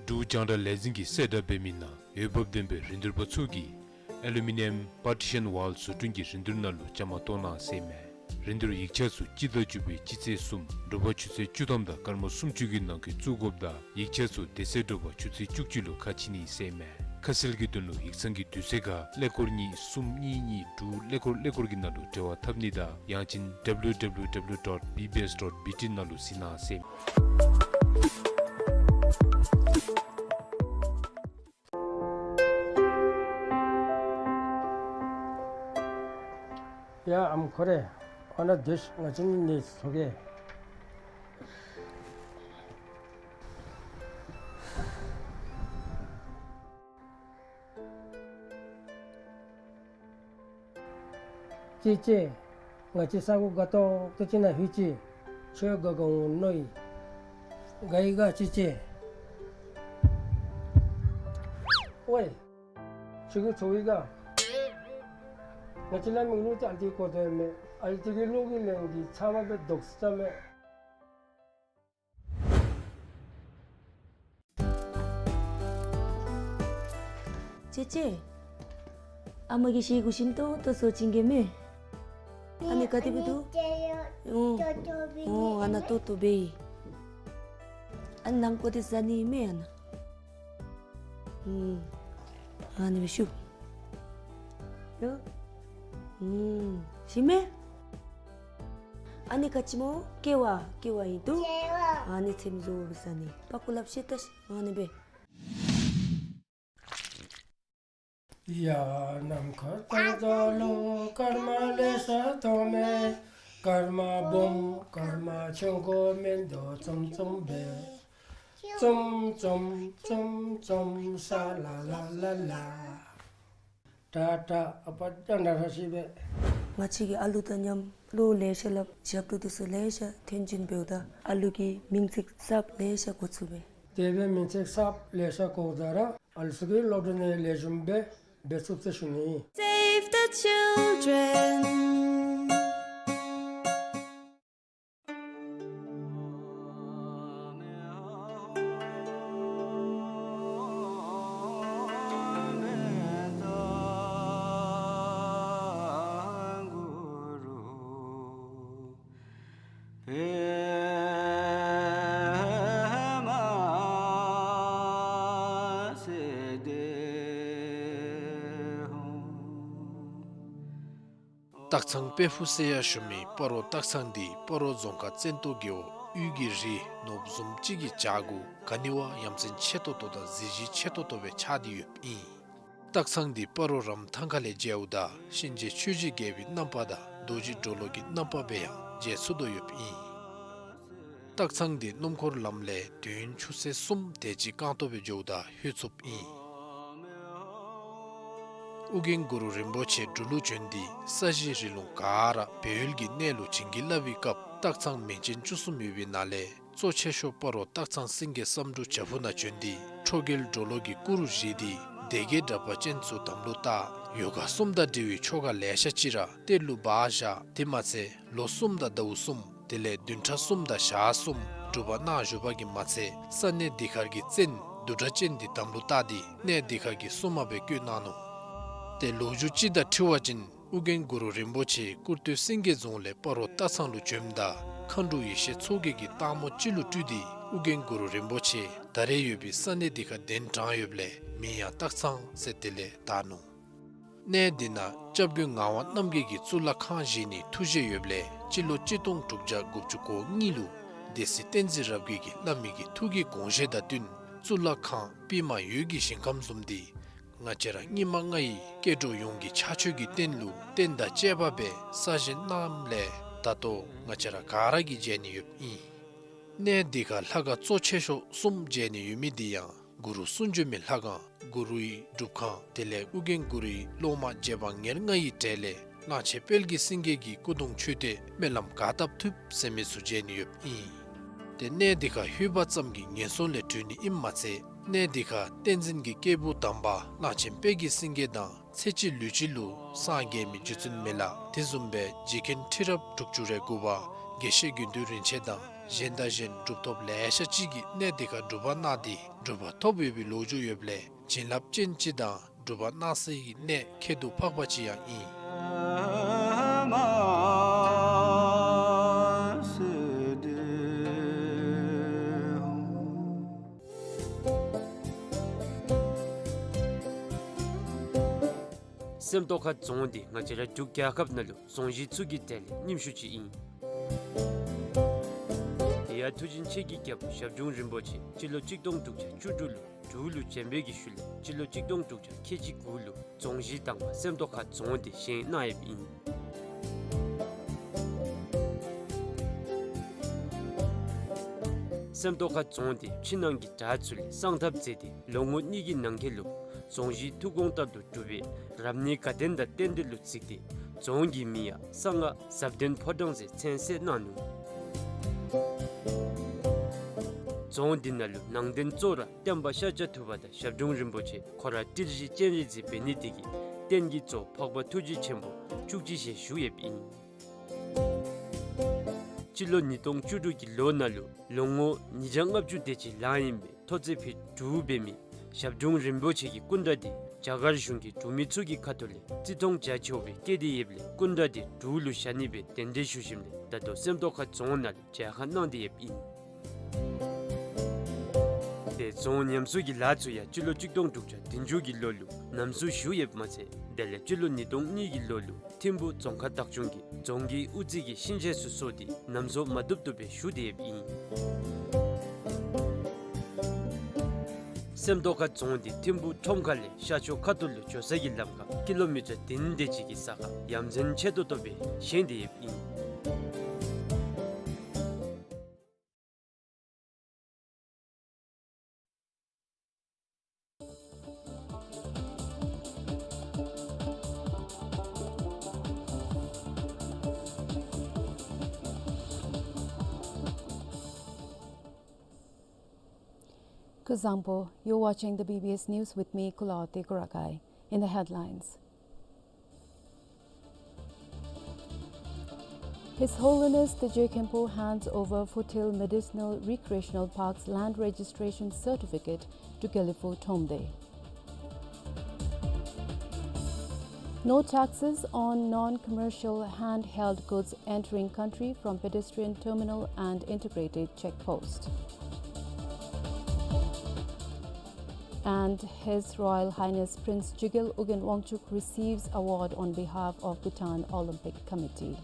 འབྲུག་རྒྱང་བསྒྲགས་ལས་འཛིན་གྱིས་གསལ་བསྒྲགས་འབད་མི་ནང་འོས་འབབ་ལྡན་པའི་རིན་བསྡུར་པ་ཚུ་གིས་ཨེ་ལུ་མི་ནི་ཡམ་པར་ཊི་ཤཱན་ཝཱལ་བཟོ་སྐྲུན་གྱི་རིན་བསྡུར་ནང་ལུ་བཅའ་མར་གཏོགས་གནང་ཟེར་མས། རིན་བསྡུར་ཡིག་ཆ་ཚུ་སྤྱི་ཟླ་བཅུ་པའི་སྤྱི་ཚེས་གསུམ་དྲོ་པ་ཆུ་ཚོད་བཅུ་ཐམ་དང་སྐར་མ་སུམ་ཅུ་གི་ནང་འཁོད་བཙུགས་དགོཔ་དང་ཡིག་ཆ་ཚུ་དེ་ཚེ་དྲོ་པ་ཆུ་ཚོད་བཅུ་གཅིག་ལུ་ཁ་ཕྱེ་ནི་ཟེར་མས། ཁ་གསལ་གྱི་དོན་ལུ་ཡིག་ཚང་གི་དུས་ཚོད་ཁར་ཀླད་ཀོར་གཉིས་གསུམ་གཉིས་གཉིས་དྲུག་ཀླད་ཀོར་ཀླད་ཀོར་གྱི་ནང་ལུ་འབྲེལ་བ་འཐབ་ནི་དང་ཡང་ཅིན་W W W dot B B S dot B T ནང་ལུ་གཟིགས་གནང་ཟེར། ཡ་ཨམ་ཁོ་རེ། ཨ་ནཱ་སྡོད་ཤིག། ང་བཅས་ནི་ནི་སོ་གེ། ཅེ་ཅེ། ང་བཅས་ས་གོ་དགའ་ཏོག་ཏོ་ཅིག་ནང་ལྷོད་ཅི། ཁྱོད་དགའ་དགའ་འོང་མནོ་ཡི། དགའ་ཡི་ག་ཅེ་ཅེ། ཝའི། ཁྱོད་ཀྱིས་ཚོར་ཡི་ག། ང་བཅས་ལ་མིག་ལུ་ཅིག་ཨ་ནི་གོ་དོ་མས། ཨ་ནི་གི་ལོག་གི་ལན་གྱི་ཚབ་མ་སྦེ་དོགས་ས་མས། ཅེ་ཅེ། ཨ་མ་གིས་ཤེ་གུ་ཞིམ་ཏོག་ཏོ་བཟོ་བྱིན་གེ་མས། ཨ་ནི་ག་དེ་སྦེ་འདུག། ཨོ། ཨོ། ཨ་ནཱ་ཏོག་ཏོ་སྦེ་ཨིན། ཨ་ནི་ནམ་གོ་དེ་ཟ་ནི་མས་ཨ་ནཱ། ཨུམ། ཨ་ནི་སྦེ་ཤུབ། ཡ། ཨུམ། ཞིམ་མས། ཨ་ནི་ག་ཅི་སྨོ། ཀེ་བ། ཀེ་བ་ཨིན་འདུག། ཀེ་བ། ཨ་ནི་ཚེམ་བཟོ་སྦེ་ཟ་ནི། པག་ཀོ་ལགཔ་བཤེད་ད་ཤིག། ཨ་ནི་སྦེ། ཡ་ནམ་མཁའ་ལྟར་རྫོགས་ལུ་སྐར་མ་ལེ་ཤ་མཐོང་མས། སྐར་མ་སྦོམ་སྐར་མ་ཆུང་ཀུ་མེན་དོ་ཙུམ་ཙུམ་སྦེ། ཙུམ་ཙུམ་ཙུམ་ཙུམ་ས་ལ་ལ་ལ་ལ། ཏྲ་ཏྲ་ཨ་པ་ཏྲ་ཏྲ་ཤི་སྦེ། ང་བཅས་ཀྱིས་ཨ་ལུ་དང་མཉམ་བློ་ལེ་ཤ་སླབ་ཞབས་བྲོ་འདི་ཚུ་ལེ་ཤ་འཐེན་བྱིན་འབདཝ་ད་ཨ་ལུ་གི་མིང་ཚིག་གསརཔ་ལེ་ཤ་གོ་ཚུགས་པས། དེ་སྦེ་མིང་ཚིག་གསརཔ་ལེ་ཤ་གོཝ་ད་ར་ཨ་ལུ་ཚུ་གིས་སློབ་གྲྭ་ནང་ལེགས་ཤོམ་སྦེ་འབད་ཚུགས་ཟེར་ཞུ་ནི། Save the children. སྟག་ཚང་དཔལ་ཕུག་ཟེར་ཡང་ཞུ་མི་སྤ་རོ་སྟག་ཚང་འདི་སྤ་རོ་རྫོང་ཁག་བཙན་ཏོ་རྒེད་འོག་དབུས་ཀྱི་རི་ནོར་བུ་བཟུམ་ཅིག་གི་བྱག་གུ་ག་ནི་བ་ཡ་མཚན་ཆེ་ཏོག་ཏོ་དང་གཟི་བརྗིད་ཆེ་ཏོག་ཏོ་སྦེ་ཆགས་ཏེ་ཡོདཔ་ཨིན། སྟག་ཚང་འདི་སྤ་རོ་རམ་ཐང་ཁ་ལས་མཇལཝ་ད་གཤིན་རྗེ་ཆོས་ཀྱི་རྒྱལ་པོའི་རྣམ་པ་དང་རྡོ་རྗེ་གྲོ་ལོད་ཀྱི་རྣམ་པ་སྦེ་ཡང་མཇལ་ཚུགས་དོ་ཡོདཔ་ཨིན། སྟག་ཚང་འདི་སྣུམ་འཁོར་ལམ་ལས་དུས་ཡུན་ཆུ་ཚོད་གསུམ་དེ་ཅིག་རྐང་སྟོང་སྦེ་འགྱོཝ་ད་ལྷོད་ཚུགསཔ་ཨིན། ཨོ་རྒྱན་གུ་རུ་རིན་པོ་ཆེ་འབྲུག་ལུ་བྱོན་ཏེ་ས་གཞི་རི་ལུང་ག་ར་སྦས་ཡུལ་གྱི་གནས་ལུ་བྱིན་གྱིས་བརླབས་པའི་སྐབས་སྟག་ཚང་མིང་ཅན་བཅུ་གསུམ་ཡོད་པའི་ནང་ལས་གཙོ་ཆེ་ཤོས་སྤ་རོ་སྟག་ཚང་སེང་གེ་བསམ་འགྲུབ་བྱག་ཕུག་ནང་བྱོན་ཏེ་ཁྲོ་རྒྱལ་གྲོ་ལོད་ཀྱི་སྐུ་རུ་བཞེངས་ཏེ་སྡེ་བརྒྱད་དྲེགས་པ་ཅན་ཚུ་དམ་ལུ་བཏགས། ཡོ་ག་གསུམ་དང་འབྲེལ་བའི་ཆོ་ག་ལེ་ཤ་ཅིག་ར་གཏེར་ལུ་སྦ་བཞག། དེ་མ་ཚད་ལོ་གསུམ་དང་ཟླཝ་གསུམ་དེ་ལས་བདུན་ཕྲག་གསུམ་དང་ཞག་གསུམ་སྒྲུབ་པ་གནང་བཞུགས་པ་གིས་མ་ཚད་ས་གནས་འདི་ཁར་གྱི་བཙན་བདུད་དྲེགས་ཅན་འདི་དམ་ལུ་བཏགས་ཏེ་གནས་འདི་ཁར་གྱི་སྲུང་མ་སྦེ་བསྐོས་གནང་ནུག། ཏེ་ལོ་རྒྱུས་ཅིག་དང་འཁྲིལ་བ་ཅིན་ཨོ་རྒྱན་གུ་རུ་རིན་པོ་ཆེ་སྐུར་སྟོད་སེང་གེ་རྫོང་ལས་སྤ་རོ་སྟག་ཚང་ལུ་བྱོནམ་ད་མཁའ་འགྲོ་ཡེ་ཤེས་མཚོ་རྒྱལ་གྱིས་སྟག་མོ་ཅིག་ལུ་སྤྲུལ་ཏེ་ཨོ་རྒྱན་གུ་རུ་རིན་པོ་ཆེ་ད་རེས་ཡོད་པའི་ས་གནས་འདི་ཁར་གདན་དྲངས་ཡོདཔ་ལས་མིང་ཡང་སྟག་ཚང་ཟེར་དེ་ལས་བཏགས་ནུག། གནས་འདི་ནང་སྐྱབས་མགོན་ངག་དབང་རྣམ་རྒྱལ་གྱིས་གཙུག་ལག་ཁང་བཞེངས་ནིའི་ཐུགས་བཞེད་ཡོདཔ་ལས་སྤྱི་ལོ་གཅིག་སྟོང་དྲུག་བརྒྱ་དགུ་བཅུ་གོ་གཉིས་ལུ་སྡེ་སྲིད་བསྟན་འཛིན་རབ་རྒྱས་ཀྱིས་བླ་མའི་གི་ཐུགས་ཀྱི་དགོངས་བཞེད་དང་བསྟུན་གཙུག་ལག་ཁང་པདྨ་འོད་ཀྱི་ཞིང་ཁམས་བཟུམ་འདི་ང་བཅས་ར་སྙིགས་མ་ལྔ་ཡི་སྐྱེ་འགྲོ་ཡོངས་ཀྱི་ཕྱག་མཆོད་ཀྱི་རྟེན་ལུ་རྟེན་དང་བཅས་པ་སྦེ་གསར་བཞེངས་གནངམ་ལས་ད་ལྟོ་ང་བཅས་ར་ག་ར་གིས་མཇལ་ནི་ཡོདཔ་ཨིན། གནས་འདི་ཁར་ལྷ་ཁང་གཙོ་ཆེ་ཤོས་གསུམ་མཇལ་ནི་ཡོད་མི་འདི་ཡང་གུ་རུ་གསུང་བྱོན་མའི་ལྷ་ཁང་གུ་རུའི་སྒྲུབ་ཁང་དེ་ལས་ཨོ་རྒྱན་གུ་རུའི་སློབ་མ་རྗེ་འབངས་ཉེར་ལྔ་ཡི་གྲས་ལས་གླང་ཆེན་དཔལ་གྱི་སེང་གེ་གི་སྐུ་གདུང་མཆོད་རྟེན་སྨོན་ལམ་ག་བཏབ་ཐུབ་ཟེར་མི་ཚུ་མཇལ་ནི་ཡོདཔ་ཨིན། ཏེ་གནས་འདི་ཁར་ལྷོད་པ་ཙམ་གྱིས་ངན་སོང་ལས་གྲོལ་ནི་ཨིནམ་མ་ཚད་གནས་འདི་ཁར་བསྟན་འཛིན་གྱི་སྐྱེས་བུ་དམ་པ་གླང་ཆེན་དཔལ་གྱི་སེང་གེ་དང་ཚེ་གཅིག་ལུས་གཅིག་ལུ་སངས་རྒྱས་མི་རྗེ་བཙུན་མི་ལ་དེ་བཟུམ་སྦེ་རྗེ་མཁན་ཁྲི་རབས་དྲུག་ཅུ་རེ་དགུ་པ་དགེ་བཤེས་དགེ་འདུན་རིན་ཆེན་དང་གཞན་དང་གཞན་གྲུབ་ཐོབ་ལེ་ཤ་ཅིག་གིས་གནས་འདི་ཁར་སྒྲུབ་པ་གནང་སྟེ་གྲུབ་པ་ཐོབ་ཡོད་པའི་ལོ་རྒྱུས་ཡོདཔ་ལས་བྱིན་རླབས་ཅན་ཅིག་དང་སྒྲུབ་པ་གནང་སའི་གནས་ཁྱད་དུ་འཕགས་པ་ཅིག་ཡང་ཨིན། སེམས་རྟོགས་ཁ་རྫོང་འདི་ང་བཅས་ར་འབྲུག་རྒྱལ་ཁབ་ནང་ལུ་རྫོང་གཞི་ཚུ་གི་གྲས་ལས་རྙིངམ་ཤོས་ཅིག་ཨིན། དེ་ཡང་མཐུ་ཆེན་ཆེ་གི་རྒྱལ་པོ་ཞབས་དྲུང་རིན་པོ་ཆེ་སྤྱི་ལོ་གཅིག་སྟོང་དྲུག་བརྒྱ་བཅུ་དྲུག་ལུ་འབྲུག་ལུ་བྱོན་པའི་གི་ཤུལ་ལས་སྤྱི་ལོ་གཅིག་སྟོང་དྲུག་བརྒྱ་ཁལ་གཅིག་དགུ་ལུ་རྫོང་གཞི་དང་པ་སེམས་རྟོགས་ཁ་རྫོང་འདི་བཞེངས་གནང་ཡོདཔ་ཨིན། སེམས་རྟོགས་ཁ་རྫོང་འདི་ཕྱི་ནང་གི་བྲག་ཚུ་ལས་བསང་ཐབ་མཛད་དེ་ལོ་ངོ་གཉིས་ཀྱི་ནང་འཁོད་ལུ་རྫོང་གཞི་ཐུགས་དགོངས་ལྟར་དུ་གྲུབ་པའི་རབ་གནས་དགའ་ལྡན་དང་རྟེན་འབྲེལ་ལུ་གཟིགས་ཏེ་རྫོང་གི་མིང་ཡང་གསང་སྔགས་ཟབ་དོན་ཕོ་བྲང་ཟེར་མཚན་གསོལ་གནང་ནུག། རྫོང་འདི་ནང་ལུ་ནང་རྟེན་གཙོ་བོ་ར་བསྟན་པ་ཤཱཀྱ་ཐུབ་པ་དང་ཞབས་དྲུང་རིན་པོ་ཆེ་ཁོ་ར་ཏི་རུ་ཟེར་སྤྱན་རས་གཟིགས་འབད་ནི་དེ་གིས་རྟེན་གྱི་གཙོ་འཕགས་པ་ཐུགས་རྗེ་ཆེན་པོ་བཅུ་གཅིག་ཞལ་བཞུགས་ཡོདཔ་ཨིན། སྤྱི་ལོ་ཉིས་སྟོང་བཅུ་དྲུག་གི་ལོ་ནང་ལུ་ལོ་ངོ་ཉིས་བརྒྱ་ལྔ་བཅུ་དེ་ཅིག་ལང་ཡི་སྦེ་ཐོག་བརྩེགས་ཕུད་དྲུག་འབད་མི་ཞབས་དྲུང་རིན་པོ་ཆེ་གི་སྐུ་འདྲ་འདི་རྒྱ་གར་གཞུང་གིས་འབྲུག་མི་ཚུ་གི་ཁ་ཐུག་ལས་བརྩི་མཐོང་རྒྱ་ཆེཝ་སྦེ་བསྐྱེད་དེ་ཡོདཔ་ལས་སྐུ་འདྲ་འདི་འབྲུག་ལུ་བཞག་ནི་སྦེ་གདན་འདྲེན་ཞུ་ཞིནམ་ལས་ད་ལྟོ་སེམས་རྟོགས་ཁ་རྫོང་ནང་ལུ་མཇལ་ཁ་གནང་སྟེ་ཡོདཔ་ཨིན། ཏེ་རྫོང་ཉམས་གསོ་གི་ལཱ་ཚུ་ཡང་སྤྱི་ལོ་གཅིག་སྟོང་དྲུག་བརྒྱ་བདུན་ཅུ་གི་ལོ་ལུ་ཉམས་གསོ་ཞུ་ཡོདཔ་མ་ཚད་དེ་ལས་སྤྱི་ལོ་ཉིས་སྟོང་གཉིས་ཀྱི་ལོ་ལུ་ཐིམ་ཕུ་རྫོང་ཁག་བདག་སྐྱོང་གིས་རྫོང་གི་དབུ་རྩེ་གི་ཤིང་ཆས་ཚུ་བཟོ་སྟེ་ཉམས་གསོ་མ་བཏུབ་བཏུབ་སྦེ་ཞུ་སྟེ་ཡོདཔ་ཨིན། སེམས་རྟོགས་ཁ་རྫོང་འདི་ཐིམ་ཕུ་ཁྲོམ་ཁ་ལས་ཤར་ཕྱོགས་ཁ་ཐུག་ལུ་འགྱོ་ས་གི་ལམ་ཁར་ཀི་ལོ་མི་ཊར་བདུན་དེ་ཅིག་གི་ས་ཁར་ཡ་མཚན་ཆེ་ཏོག་ཏོ་སྦེ་བཞེངས་ཏེ་ཡོདཔ་ཨིན། Kuzuzangpo, you're watching the B B S News with me, Kulawarti Kurakai. In the headlines, His Holiness Teje Khenpo hands over Foothill Medicinal Recreational Park's land registration certificate to Gelugpo Thromde. No taxes on non-commercial handheld goods entering country from pedestrian terminal and integrated check post. And His Royal Highness Prince Jigel Ugyen Wangchuck receives award on behalf of Bhutan Olympic Committee.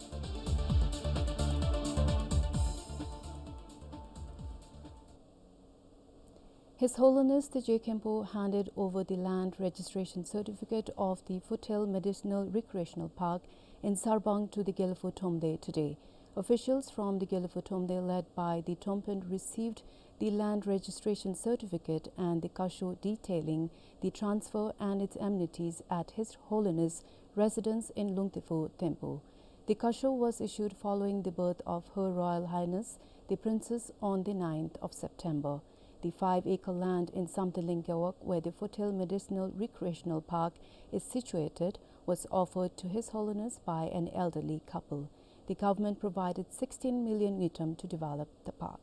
His Holiness Teje Khenpo handed over the land registration certificate of the Foothill Medicinal Recreational Park in Sarbang to the Gelugpo Thromde today. Officials from the Gelugpo Thromde, led by the Thrompen, received the land registration certificate and the kasho detailing the transfer and its amenities at His Holiness residence in Lungtephu Thempu. The kasho was issued following the birth of Her Royal Highness the Princess on the ninth of September. The five-acre land in Samthiling Gewog, where the Foothill Medicinal Recreational Park is situated, was offered to His Holiness by an elderly couple. The government provided sixteen million ngultrum to develop the park.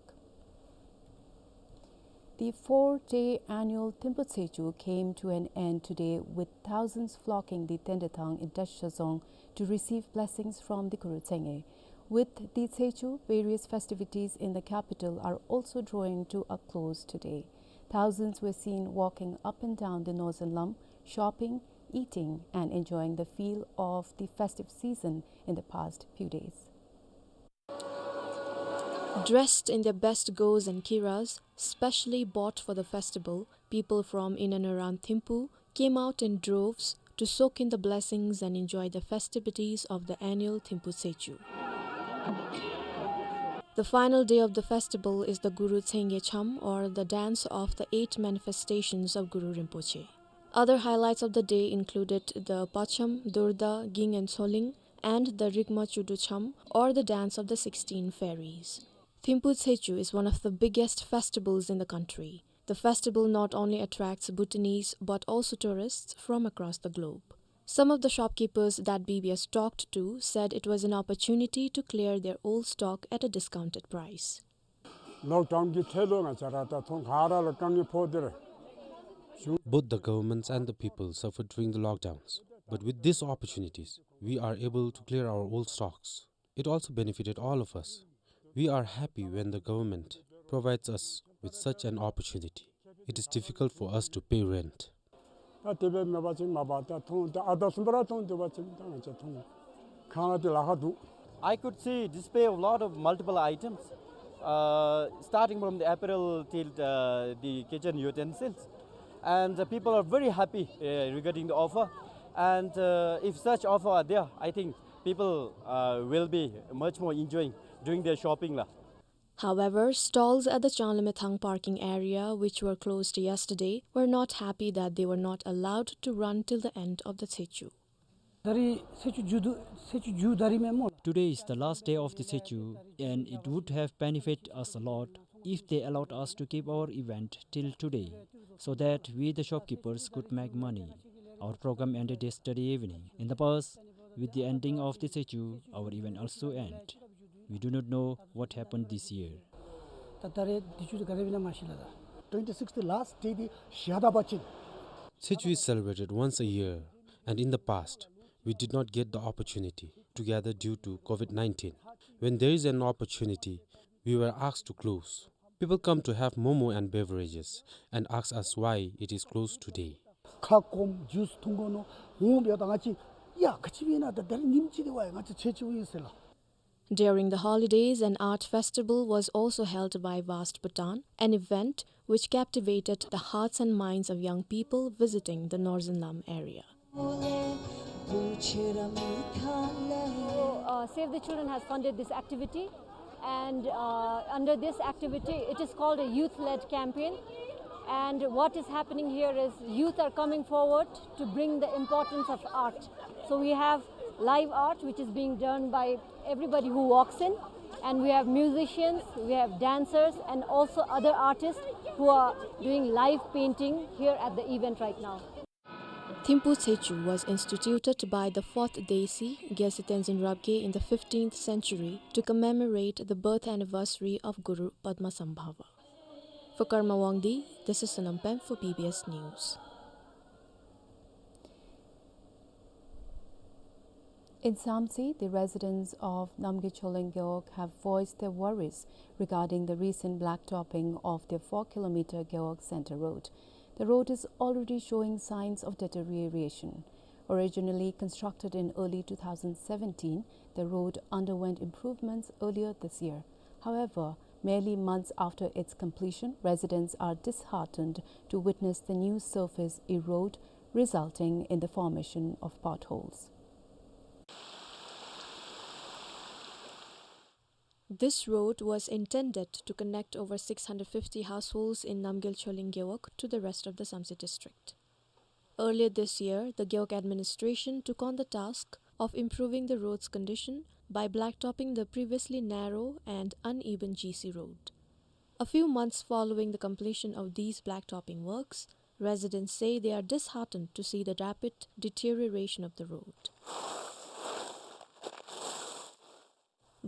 The four-day annual Thimphu Tsechu came to an end today, with thousands flocking the Tendethang in Dashezong to receive blessings from the Guru Tsenge. With the Tsechu, various festivities in the capital are also drawing to a close today. Thousands were seen walking up and down the Norzeng Lam, shopping, eating, and enjoying the feel of the festive season in the past few days. Dressed in their best gos and kiras, specially bought for the festival, people from in and around Thimphu came out in droves to soak in the blessings and enjoy the festivities of the annual Thimphu Tsechu. The final day of the festival is the Guru Tsenge Cham, or the dance of the eight manifestations of Guru Rinpoche. Other highlights of the day included the Pacham, Durda, Ging and Tsoling, and the Rigma Chudu Cham, or the dance of the sixteen fairies. Thimphu Tsechu is one of the biggest festivals in the country. The festival not only attracts Bhutanese but also tourists from across the globe. Some of the shopkeepers that B B S talked to said it was an opportunity to clear their old stock at a discounted price. ལོག་ཌའུན་གྱི་ཐད་ལུ་ང་བཅས་ར་ད་ཐོན་ག་ར་ལུ་དཀའ་ངལ་ཕོག་སྟེ་ར། Both the governments and the people suffered during the lockdowns, but with these opportunities, we are able to clear our old stocks. It also benefited all of us. We are happy when the government provides us with such an opportunity. It is difficult for us to pay rent. ད་དེ་སྦེ་མེད་པ་ཅིན་མ་པ་ད་ཐོན་ད་ཨ་ད་སུམ་པ་ར་ཐོན་དེ་པ་ཅིན་ད་ང་བཅས་ཐོན་ཁང་ལ་དེ་ལཱ་ཁག་འདུག I could see display of lot of multiple items, uh, starting from the apparel till, uh, the kitchen utensils. And the people are very happy, uh, regarding the offer. And, uh, if such offer are there, I think people, uh, will be much more enjoying doing their shopping la. However, stalls at the Changlamethang parking area, which were closed yesterday, were not happy that they were not allowed to run till the end of the Tsechu. ད་རིས་ཚེས་བཅུ་མཇུག་བསྡུ་ཚེས་བཅུ་མཇུག་ད་རིས་མེན་སྨོ། Today is the last day of the Tsechu, and it would have benefit us a lot if they allowed us to keep our event till today, so that we the shopkeepers could make money. Our program ended yesterday evening. In the past, with the ending of the Tsechu, our event also end. We do not know what happened this year. ད་ད་རེས་དུས་ཚོད་ག་དེ་སྦེ་ཨིན་ན་མ་ཤེས་ལགས། ད་twenty-sixth last day དེ་ཞག་ད་པ་ཅིན། Tsechu is celebrated once a year, and in the past, we did not get the opportunity together due to COVID nineteen. When there is an opportunity, we were asked to close. People come to have momo and beverages and ask us why it is closed today. ཁ་སྐོམ་ཇུས་འཐུང་དགོ་མནོ་འོང་སྦེ་ད་ང་བཅས་ཡ་ག་ཅི་སྦེ་ཨིན་ན་ད་ད་རིས་ཉིནམ་གཅིག་དེ་བ་ཡ་ང་བཅས་ཚེས་བཅུ་ཨིན་ཟེར་ལགས། During the holidays, an art festival was also held by Vast Bhutan, an event which captivated the hearts and minds of young people visiting the Norzeng Lam area. So, uh, Save the Children has funded this activity, and, uh, under this activity, it is called a youth-led campaign. And what is happening here is youth are coming forward to bring the importance of art. So we have live art, which is being done by everybody who walks in, and we have musicians, we have dancers, and also other artists who are doing live painting here at the event right now. Thimphu Tsechu was instituted by the fourth Desi, Gyalse Tenzin Rabgye, in the fifteenth century to commemorate the birth anniversary of Guru Padmasambhava. For Karma Wangdi, this is Sonam Pem for B B S News. In Samtse, the residents of Namgay Choleng Gewog have voiced their worries regarding the recent blacktopping of their four kilometer Gewog Center Road. The road is already showing signs of deterioration. Originally constructed in early two thousand seventeen, the road underwent improvements earlier this year. However, merely months after its completion, residents are disheartened to witness the new surface erode, resulting in the formation of potholes. This road was intended to connect over six hundred fifty households in Namgyal Choleng Gewog to the rest of the Samtse district. Earlier this year, the Gewog administration took on the task of improving the road's condition by blacktopping the previously narrow and uneven G C road. A few months following the completion of these blacktopping works, residents say they are disheartened to see the rapid deterioration of the road.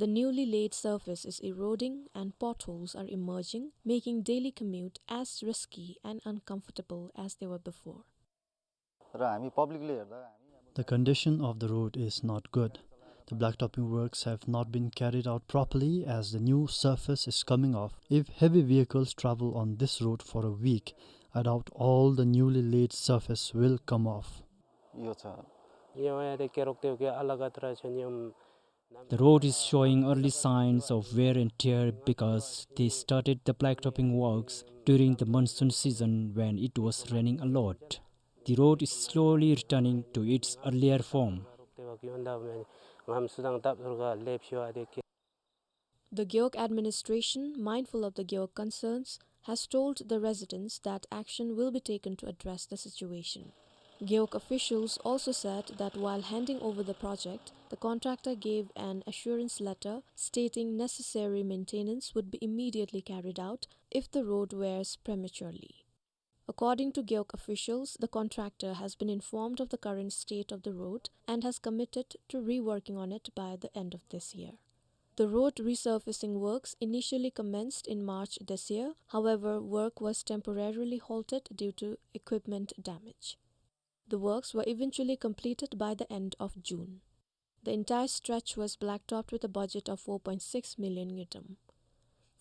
The newly laid surface is eroding and potholes are emerging, making daily commute as risky and uncomfortable as they were before. र हामी पब्लिकले हेर्दा हामी अब The condition of the road is not good. The blacktopping works have not been carried out properly as the new surface is coming off. If heavy vehicles travel on this road for a week, I doubt all the newly laid surface will come off. यो छ। यो यहाँ त केरोक त्यो के अलग अत्र छ नियम The road is showing early signs of wear and tear because they started the blacktopping works during the monsoon season when it was raining a lot. The road is slowly returning to its earlier form. The Gewog administration, mindful of the Gewog concerns, has told the residents that action will be taken to address the situation. Gewog officials also said that while handing over the project, the contractor gave an assurance letter stating necessary maintenance would be immediately carried out if the road wears prematurely. According to Gewog officials, the contractor has been informed of the current state of the road and has committed to reworking on it by the end of this year. The road resurfacing works initially commenced in March this year. However, work was temporarily halted due to equipment damage. The works were eventually completed by the end of June. The entire stretch was blacktopped with a budget of four point six million ngultrum.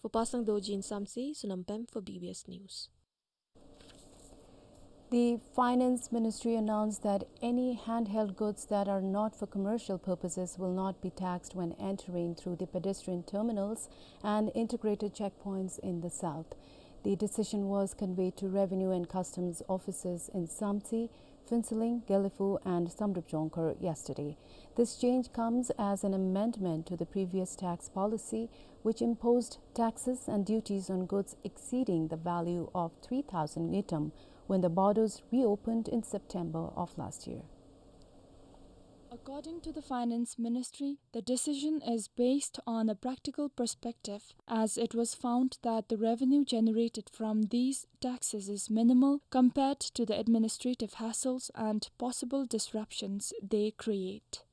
For Pasang Dorji in Samtse, Sonam Pem for B B S News. The Finance Ministry announced that any handheld goods that are not for commercial purposes will not be taxed when entering through the pedestrian terminals and integrated checkpoints in the south. The decision was conveyed to Revenue and Customs offices in Samtse, Phuentsholing, Gelephu and Samdrup Jongkhar yesterday. This change comes as an amendment to the previous tax policy, which imposed taxes and duties on goods exceeding the value of three thousand ngultrum when the borders reopened in September of last year. According to the Finance Ministry, the decision is based on a practical perspective, as it was found that the revenue generated from these taxes is minimal compared to the administrative hassles and possible disruptions they create.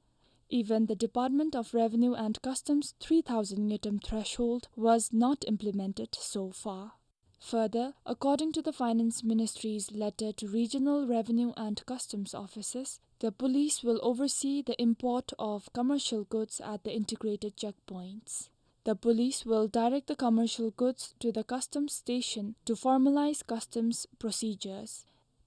Even the Department of Revenue and Customs three thousand ngultrum threshold was not implemented so far. Further, according to the Finance Ministry's letter to regional revenue and customs offices, the police will oversee the import of commercial goods at the integrated checkpoints. The police will direct the commercial goods to the customs station to formalize customs procedures.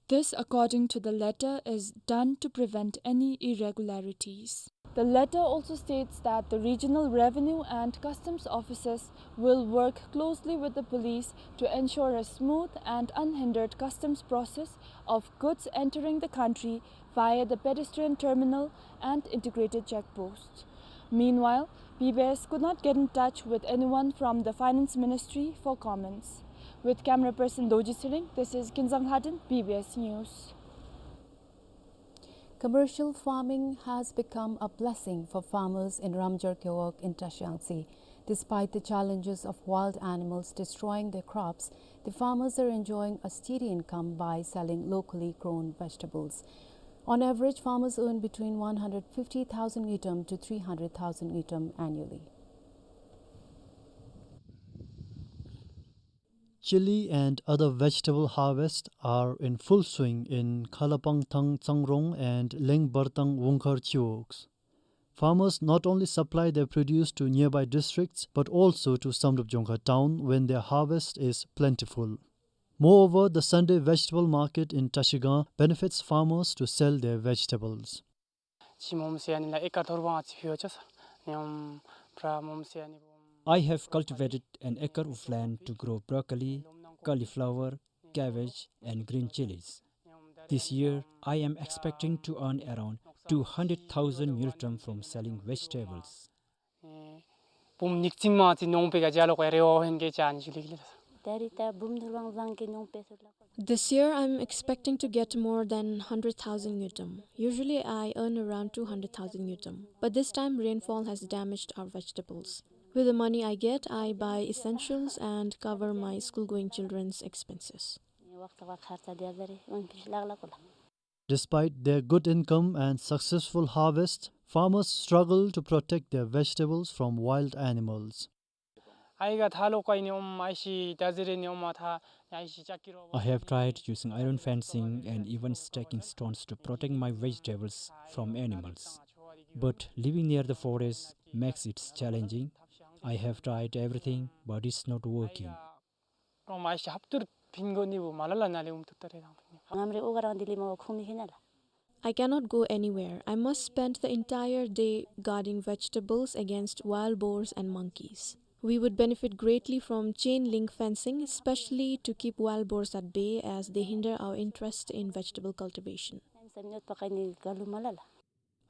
This, according to the letter, is done to prevent any irregularities. The letter also states that the regional revenue and customs officers will work closely with the police to ensure a smooth and unhindered customs process of goods entering the country via the pedestrian terminal and integrated check posts. Meanwhile, B B S could not get in touch with anyone from the Finance Ministry for comments. With camera person Dorji Tshering, this is Kinzang Lhaden, B B S News. Commercial farming has become a blessing for farmers in Ramjor Gewog in Trashiyangtse. Despite the challenges of wild animals destroying their crops, the farmers are enjoying a steady income by selling locally grown vegetables. On average, farmers earn between one hundred fifty thousand ngultrum to three hundred thousand ngultrum annually. Chili and other vegetable harvests are in full swing in Khalapangthang Tsangrong and Lengbartang Wungkhar Chiwogs. Farmers not only supply their produce to nearby districts but also to Samdrup Jongkha town when their harvest is plentiful. Moreover, the Sunday vegetable market in Trashigang benefits farmers to sell their vegetables. ཅི་མོམ་སི་ཨ་ནི་ལ་ཨེ་ཀར་ཐོར་བ་ཅིག་ཕུལ་ཡོད་ཅེས། ནི་ཨོམ་བྲ་མོམ་སི་ཨ་ནི་བོམ། I have cultivated an acre of land to grow broccoli, cauliflower, cabbage, and green chilies. This year, I am expecting to earn around two hundred thousand ngultrum from selling vegetables. ཨེ་བུམ་ཉིག་ཙིང་མ་ཅིག་ནོང་པེ་ག་ཇ་ལོ་ཀ་རེ་བ་ཧེན་གེ་ཅ་ནི་ཞུ་ལི་གི་ལ། ད་རེས་ད་བུམ་ཐོར་བ་ཟང་གི་ནོང་པེ་སུ་ལ། This year, I'm expecting to get more than hundred thousand ngultrum. Usually, I earn around two hundred thousand ngultrum, but this time rainfall has damaged our vegetables. With the money I get, I buy essentials and cover my school-going children's expenses. Despite their good income and successful harvest, farmers struggle to protect their vegetables from wild animals. ཨའི་ག་ཐ་ལོ་ཀ་ཨིན་ནི་ཨོམ་ཨའི་ཤི་ད་ཟེར་རེ་ནི་ཨོམ་མ་ཐ་ཨའི་ཤི་ཅ་ཀི་རོ། I have tried using iron fencing and even staking stones to protect my vegetables from animals. But living near the forest makes it challenging. I have tried everything, but it's not working. ཨོམ་ཨའི་ཤི་ཧབ་ཏུར་ཕིན་གོ་ནི་བུ་མ་ལ་ལ་ན་ལེ་ཨུམ་ཐུར་ཏ་རེ་དང་ཕིན་ནི། ང་མ་རེ་ཨོ་ག་རང་དི་ལི་མ་བ་ཁུ་མི་ཧེ་ན་ལ། I cannot go anywhere. I must spend the entire day guarding vegetables against wild boars and monkeys. We would benefit greatly from chain link fencing, especially to keep wild boars at bay as they hinder our interest in vegetable cultivation.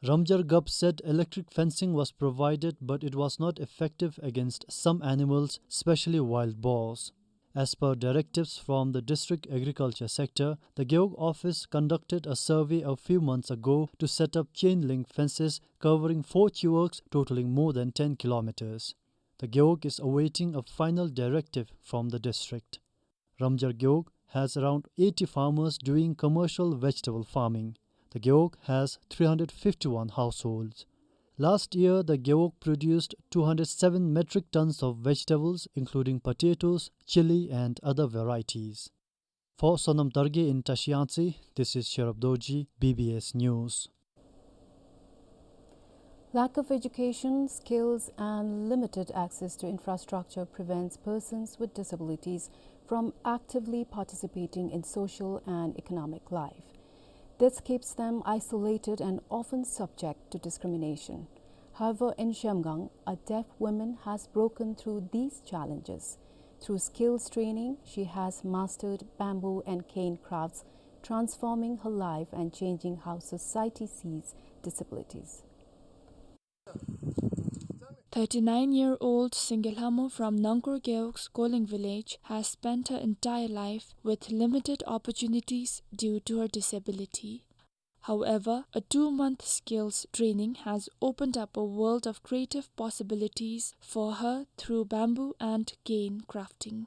Ramjar Gap said electric fencing was provided, but it was not effective against some animals, especially wild boars. As per directives from the District Agriculture Sector, the Gewog office conducted a survey a few months ago to set up chain link fences covering four chiwogs totaling more than ten kilometers. The Gewog is awaiting a final directive from the district. Ramjar Gewog has around eighty farmers doing commercial vegetable farming. The Gewog has three hundred fifty-one households. Last year, the Gewog produced two hundred seven metric tons of vegetables, including potatoes, chili, and other varieties. For Sonam Dargay in Trashiyangtse, this is Sherab Dorji, B B S News. Lack of education, skills, and limited access to infrastructure prevents persons with disabilities from actively participating in social and economic life. This keeps them isolated and often subject to discrimination. However, in Zhemgang, a deaf woman has broken through these challenges. Through skills training, she has mastered bamboo and cane crafts, transforming her life and changing how society sees disabilities. Thirty-nine-year-old Singye Lhamo from Nangkur Gewog's Koling village has spent her entire life with limited opportunities due to her disability. However, a two-month skills training has opened up a world of creative possibilities for her through bamboo and cane crafting.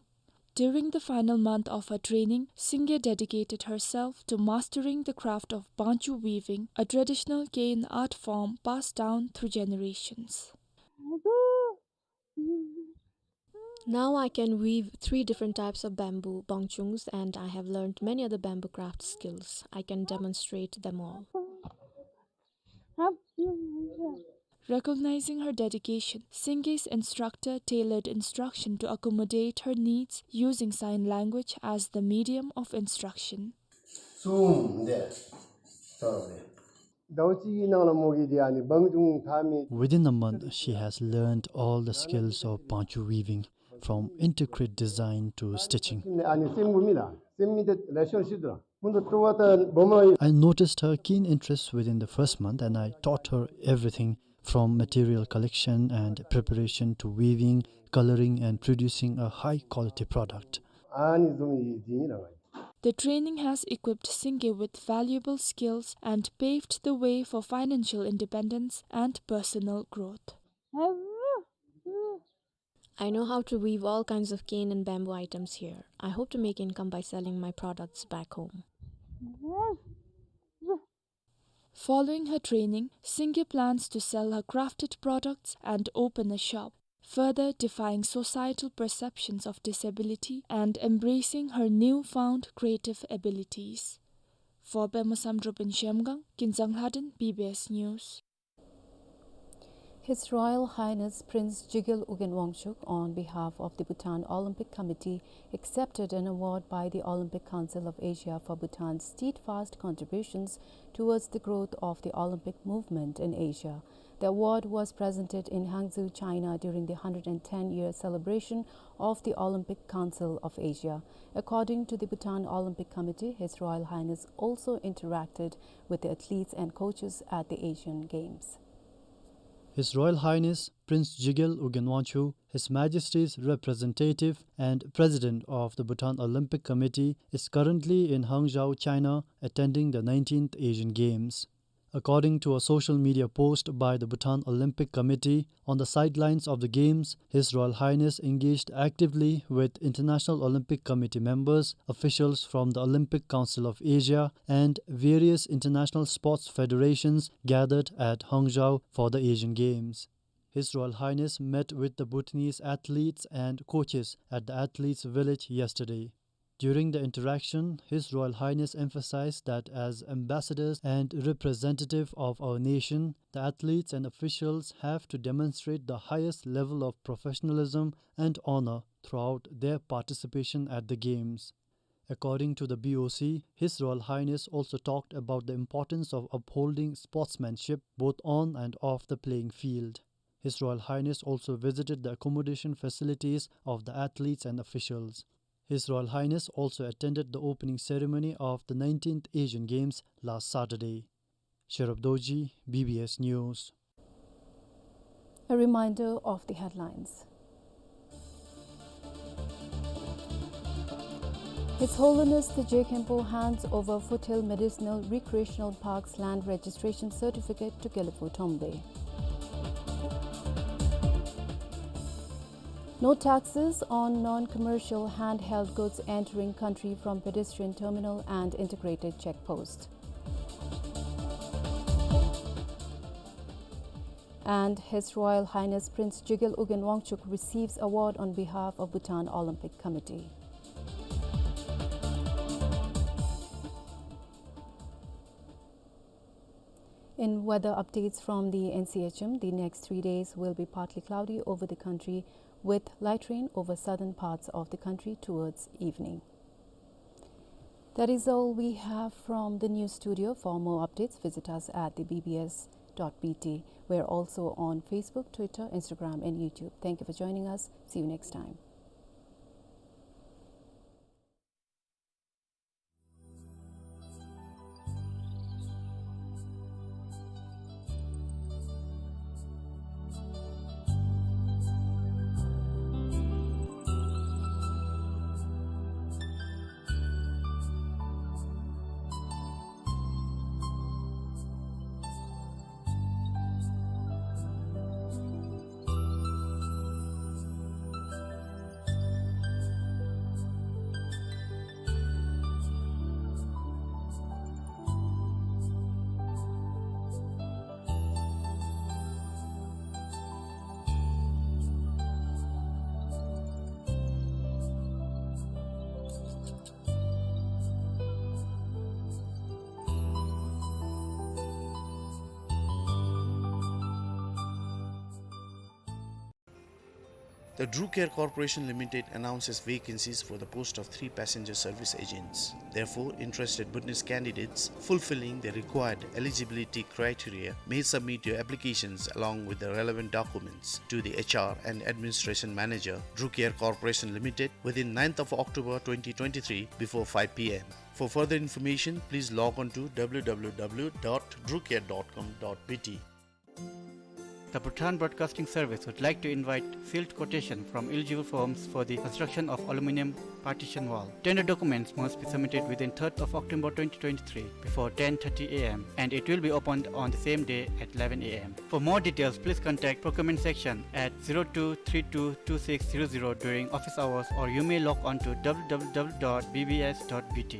During the final month of her training, Singye dedicated herself to mastering the craft of bangchu weaving, a traditional cane art form passed down through generations. Now I can weave three different types of bamboo bangchus, and I have learned many other bamboo craft skills. I can demonstrate them all. Recognizing her dedication, Singye's instructor tailored instruction to accommodate her needs using sign language as the medium of instruction. ཟུང་འདི་ལྟ་བུ་རེད། ཟླཝ་གཅིག་གི་ནང་ལ་མོ་གིས་དེ་ཨ་ནི་སྦང་ཆུང་ཐ་མི། Within a month, she has learned all the skills of bangchu weaving, from intricate design to stitching. ཨ་ནི་སེམས་གུ་མི་ལ་སེམས་མི་དེ་ལེ་ཤོར་ཤི་དུ་ར་མུ་མཐུད་དུ་བ་ད་བོ་མ། I noticed her keen interest within the first month, and I taught her everything from material collection and preparation to weaving, coloring, and producing a high-quality product. ཨ་ནི་བཟུམ་ཡི་དེ་ཡིན་ར་བ། The training has equipped Singye with valuable skills and paved the way for financial independence and personal growth. I know how to weave all kinds of cane and bamboo items here. I hope to make income by selling my products back home. Following her training, Singye plans to sell her crafted products and open a shop, further defying societal perceptions of disability and embracing her newfound creative abilities. For Pema Samdrup in Zhemgang, Kinzang Lhaden, B B S News. His Royal Highness Prince Jigel Ugyen Wangchuck, on behalf of the Bhutan Olympic Committee, accepted an award by the Olympic Council of Asia for Bhutan's steadfast contributions towards the growth of the Olympic movement in Asia. The award was presented in Hangzhou, China, during the hundred and ten year celebration of the Olympic Council of Asia. According to the Bhutan Olympic Committee, His Royal Highness also interacted with the athletes and coaches at the Asian Games. His Royal Highness Prince Jigel Ugyen Wangchuck, His Majesty's representative and President of the Bhutan Olympic Committee, is currently in Hangzhou, China, attending the nineteenth Asian Games. According to a social media post by the Bhutan Olympic Committee, on the sidelines of the Games, His Royal Highness engaged actively with International Olympic Committee members, officials from the Olympic Council of Asia, and various international sports federations gathered at Hangzhou for the Asian Games. His Royal Highness met with the Bhutanese athletes and coaches at the Athletes' Village yesterday. During the interaction, His Royal Highness emphasized that as ambassadors and representative of our nation, the athletes and officials have to demonstrate the highest level of professionalism and honor throughout their participation at the Games. According to the B O C, His Royal Highness also talked about the importance of upholding sportsmanship both on and off the playing field. His Royal Highness also visited the accommodation facilities of the athletes and officials. His Royal Highness also attended the opening ceremony of the nineteenth Asian Games last Saturday. Sherub Dorji, B B S News. A reminder of the headlines. His Holiness the Je Khenpo hands over Foothill Medicinal Recreational Park's land registration certificate to Gelugpo Thombe. No taxes on non-commercial handheld goods entering country from pedestrian terminal and integrated check post. And His Royal Highness Prince Jigel Ugyen Wangchuck receives award on behalf of Bhutan Olympic Committee. In weather updates from the N C H M, the next three days will be partly cloudy over the country with light rain over southern parts of the country towards evening. That is all we have from the news studio. For more updates, visit us at the B B S dot B T. We're also on Facebook, Twitter, Instagram, and YouTube. Thank you for joining us. See you next time. The Drew Care Corporation Limited announces vacancies for the post of three passenger service agents. Therefore, interested Bhutanese candidates fulfilling the required eligibility criteria may submit your applications along with the relevant documents to the H R and Administration Manager, Drew Care Corporation Limited, within ninth of October twenty twenty-three before five P M. For further information, please log on to W W W dot drew care dot com dot B T. The Bhutan Broadcasting Service would like to invite sealed quotation from eligible firms for the construction of aluminium partition wall. Tender documents must be submitted within third of October twenty twenty-three before ten thirty A M, and it will be opened on the same day at eleven A M. For more details, please contact procurement section at zero two three two two six zero zero during office hours, or you may log on to W W W dot B B S dot B T.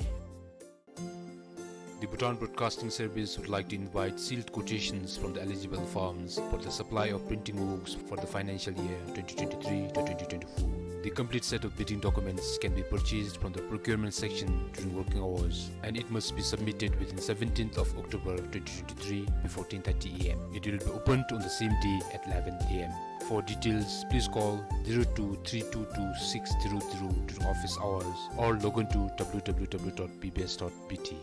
The Bhutan Broadcasting Service would like to invite sealed quotations from the eligible firms for the supply of printing works for the financial year twenty twenty-three to twenty twenty-four. The complete set of bidding documents can be purchased from the procurement section during working hours, and it must be submitted within seventeenth of October twenty twenty-three before ten thirty A M. It will be opened on the same day at eleven A M. For details, please call zero two three two two six zero zero during office hours or log on to W W W dot B B S dot B T.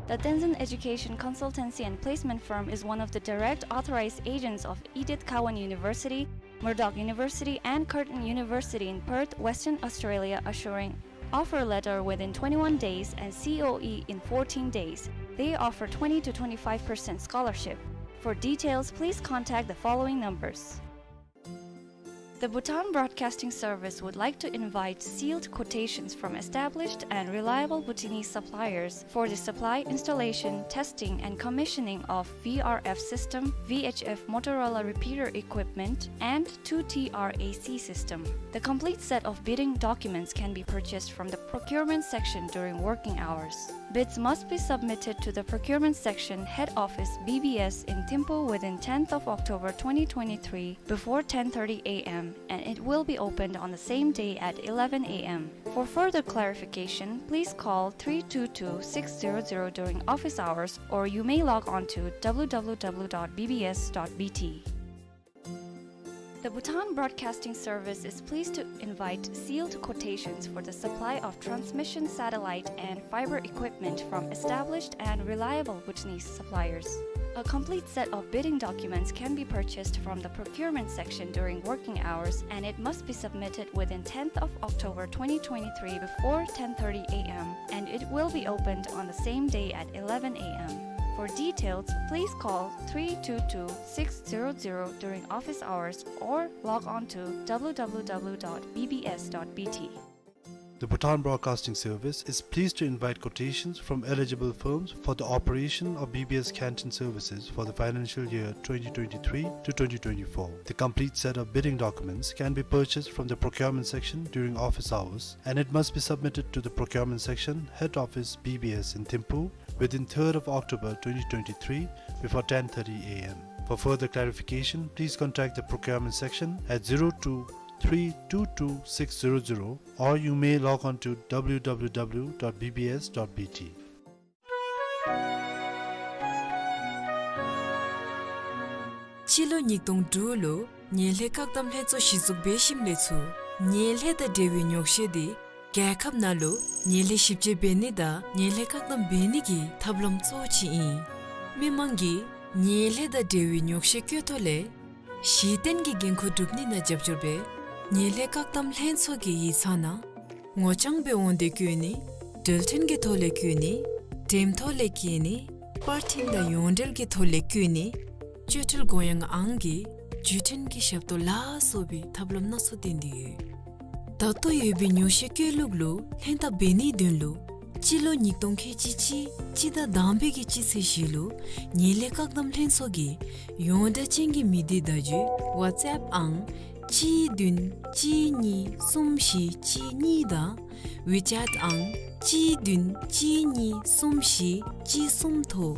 The Tenzin Education Consultancy and Placement Firm is one of the direct authorized agents of Edith Cowan University, Murdoch University, and Curtin University in Perth, Western Australia, assuring offer letter within twenty-one days and C O E in fourteen days. They offer twenty to twenty-five percent scholarship. For details, please contact the following numbers. The Bhutan Broadcasting Service would like to invite sealed quotations from established and reliable Bhutanese suppliers for the supply, installation, testing, and commissioning of V R F system, V H F Motorola repeater equipment, and two T R A C system. The complete set of bidding documents can be purchased from the procurement section during working hours. Bids must be submitted to the procurement section, head office, B B S in Thimphu within tenth of October twenty twenty-three before ten thirty A M, and it will be opened on the same day at eleven A M. For further clarification, please call three two two six zero zero during office hours, or you may log on to W W W dot B B S dot B T. The Bhutan Broadcasting Service is pleased to invite sealed quotations for the supply of transmission satellite and fiber equipment from established and reliable Bhutanese suppliers. A complete set of bidding documents can be purchased from the procurement section during working hours, and it must be submitted within tenth of October twenty twenty-three before ten thirty A M, and it will be opened on the same day at eleven A M. For details, please call three two two six zero zero during office hours or log on to W W W dot B B S dot B T. The Bhutan Broadcasting Service is pleased to invite quotations from eligible firms for the operation of B B S canteen services for the financial year twenty twenty-three to twenty twenty-four. The complete set of bidding documents can be purchased from the procurement section during office hours, and it must be submitted to the procurement section, head office, B B S in Thimphu, within third of October twenty twenty-three before ten thirty A M. For further clarification, please contact the procurement section at zero two three two two six zero zero, or you may log on to W W W dot B B S dot B T. སྤྱི་ལོ་ཉིས་སྟོང་དྲུག་ལུ་ངན་ལྷད་བཀག་སྡོམ་ལྷན་ཚོགས་གཞི་བཙུགས་འབད་ཞིནམ་ལས་ཚུར་ངན་ལྷད་དང་འབྲེལ་བའི་ཉོགས་བཤད་འདི་རྒྱལ་ཁབ་ནང་ལུ་ངན་ལྷད་ཞིབ་དཔྱད་འབད་ནི་དང་ངན་ལྷད་བཀག་སྡོམ་འབད་ནི་གི་ཐབས་ལམ་གཙོ་བོ་ཅིག་ཨིན། མི་མང་གིས་ངན་ལྷད་དང་འབྲེལ་བའི་ཉོགས་བཤད་བཀོད་ཐོག་ལས་གཞི་རྟེན་གྱི་འགན་ཁུར་སྒྲུབ་ནི་ནང་རྒྱབ་སྐྱོར་འབད། ངན་ལྷད་བཀག་སྡོམ་ལྷན་ཚོགས་ཀྱི་ཡིག་ཚང་ནང་ངོ་རྐྱང་སྦེ་འོང་སྟེ་བཀོད་ནི། འགྲེལ་བསྟུན་གྱི་ཐོག་ལས་བཀོད་ནི། འགྲེམས་ཐོག་ལས་བཀོད་ནི། པར་འཕྲིན་དང་ཡོངས་འབྲེལ་གྱི་ཐོག་ལས་བཀོད་ནི། སྤྱོད་ཁྲལ་དགོངས་ཡངས་ཨང་གི་བརྒྱུད་འཕྲིན་གྱི་ཞབས་ཏོག་ལ་སོགས་པའི་ཐབས་ལམ་སྣ་ཚོགས་བཏོན་ཏེ་ཡོད། ད་ལྟོ་ཡོད་པའི་ཉོགས་བཤད་བཀོད་ལུགས་ལུ་ལྷན་ཐབས་འབད་ནིའི་དོན་ལུ་སྤྱི་ལོ་ཉིས་སྟོང་ཁལ་གཅིག་གཅིག་སྤྱི་ཟླ་དང་པའི་གི་སྤྱི་ཚེས་བཞི་ལུ་ངན་ལྷད་བཀག་སྡོམ་ལྷན་ཚོགས་ཀྱི་ཡོངས་གྲགས་ཅན་གྱི་མི་སྡེ་བརྡ་བརྒྱུད་ཝཊས་ཨེཔ་ཨང་གཅིག་བདུན་གཅིག་གཉིས་གསུམ་བཞི་གཅིག་གཉིས་དང་ཝི་ཅེཊ་ཨང་གཅིག་བདུན་གཅིག་གཉིས་གསུམ་བཞི་གཅིག་གསུམ་ཐོག་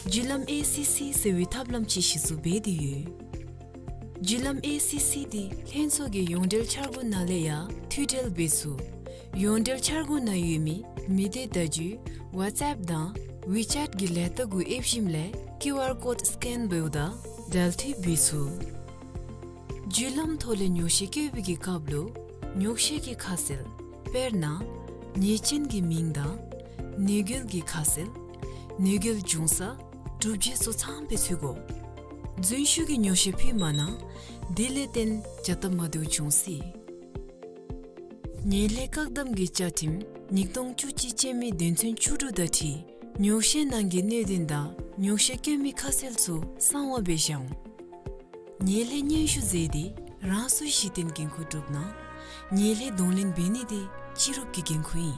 བརྒྱུད་ལམ་ཨེ་སི་སི་ཟེར་བའི་ཐབས་ལམ་ཅིག་གཞི་བཙུགས་འབད་དེ་ཡོད། བརྒྱུད་ལམ་ཨེ་སི་སི་འདི་ལྷན་ཚོགས་ཀྱི་ཡོངས་འབྲེལ་འཆར་སྒོ་ནང་ལས་ཡང་མཐུད་འབྲེལ་འབད་ཚུགས། ཡོངས་འབྲེལ་འཆར་སྒོ་ནང་ཡོད་མི་མི་སྡེ་བརྡ་བརྒྱུད་ཝཊས་ཨེཔ་དང་ཝི་ཅེཊ་གི་ལས་རྟགས་གུ་ཨེབ་ཞིནམ་ལས་ཀིའུ་ཨར་ཀོཌ་སི་ཀེན་འབདཝ་ད་འབྲེལ་མཐུད་འབད་ཚུགས། བརྒྱུད་ལམ་ཐོག་ལས་ཉོགས་བཤད་བཀོད་པའི་གི་སྐབས་ལུ་ཉོགས་བཤད་ཀྱི་ཁ་གསལ་དཔེར་ན་ཉེས་ཅན་གྱི་མིང་དང་ནད་འགོས་ཀྱི་ཁ་གསལ་ནད་འགོས་འབྱུང་ས་གྲུབ་རྗེས་སོགས་ཚངམ་སྦེ་ཚུད་དགོ། རྫུན་ཞུ་གི་ཉོགས་བཤད་ཕུལ་མ་གནང་། དེ་ལས་བརྟེན་བྱ་སྟབས་མ་བདེཝ་འབྱུང་སྲིད། ངན་ལྷད་བཀག་སྡོམ་གྱི་བཅའ་ཁྲིམས་ཉིས་སྟོང་བཅུ་གཅིག་ཅན་མའི་དོན་ཚན་བཅུ་དྲུག་དང་འཁྲིལ་ཉོགས་བཤད་ནང་གི་གནད་དོན་དང་ཉོགས་བཤད་བཀོད་མི་ཁ་གསལ་ཚུ་གསང་བ་སྦེ་བཞག་འོང་། ཉེ་ལྷའི་སྙན་ཞུ་མཛད་དེ་རང་སོའི་གཞི་རྟེན་འགན་ཁུར་བསྒྲུབ་ན། ཉེ་ལྷའི་གདོང་ལེན་འབད་ནི་དེ་སྤྱི་རོགས་ཀྱི་འགན་ཁུར་ཨིན།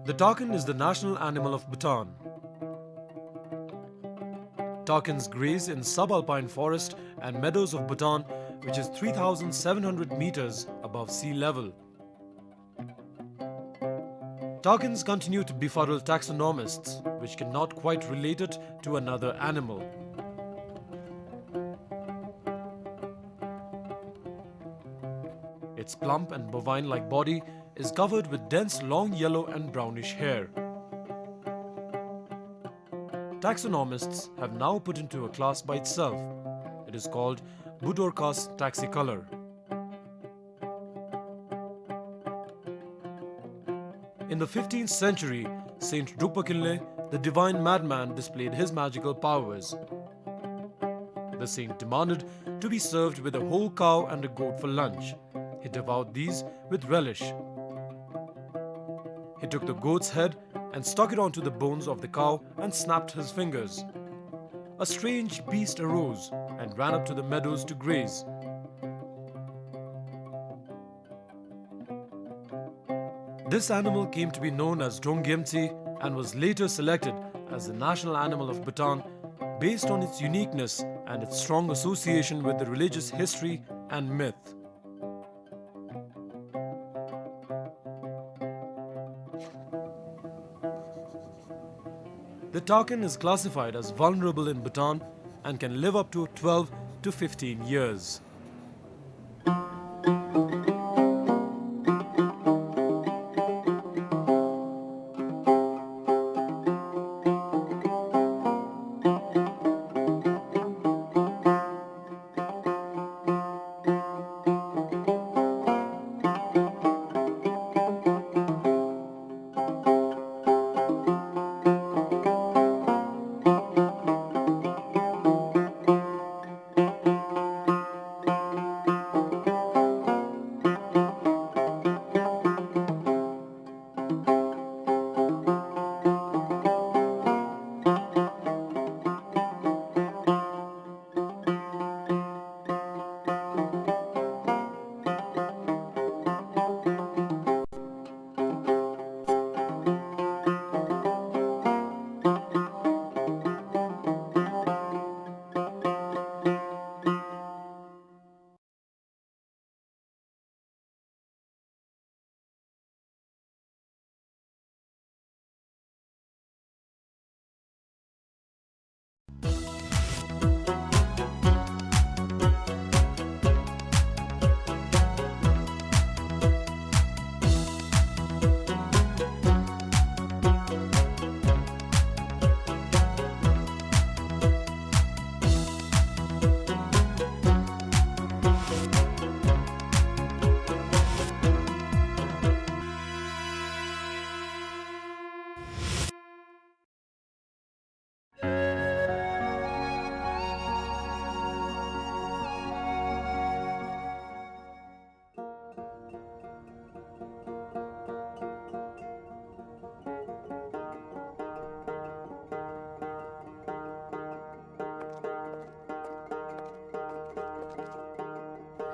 The takin is the national animal of Bhutan. Takins graze in subalpine forest and meadows of Bhutan, which is three thousand seven hundred meters above sea level. Takins continue to befuddle taxonomists, which cannot quite relate it to another animal. Its plump and bovine-like body is covered with dense long yellow and brownish hair. Taxonomists have now put into a class by itself. It is called Budorcas taxicolor. In the fifteenth century, Saint Drukpa Kinley, the divine madman, displayed his magical powers. The saint demanded to be served with a whole cow and a goat for lunch. He devoured these with relish. He took the goat's head and stuck it onto the bones of the cow and snapped his fingers. A strange beast arose and ran up to the meadows to graze. This animal came to be known as Drongyemtsi and was later selected as the national animal of Bhutan based on its uniqueness and its strong association with the religious history and myth. The takin is classified as vulnerable in Bhutan and can live up to twelve to fifteen years.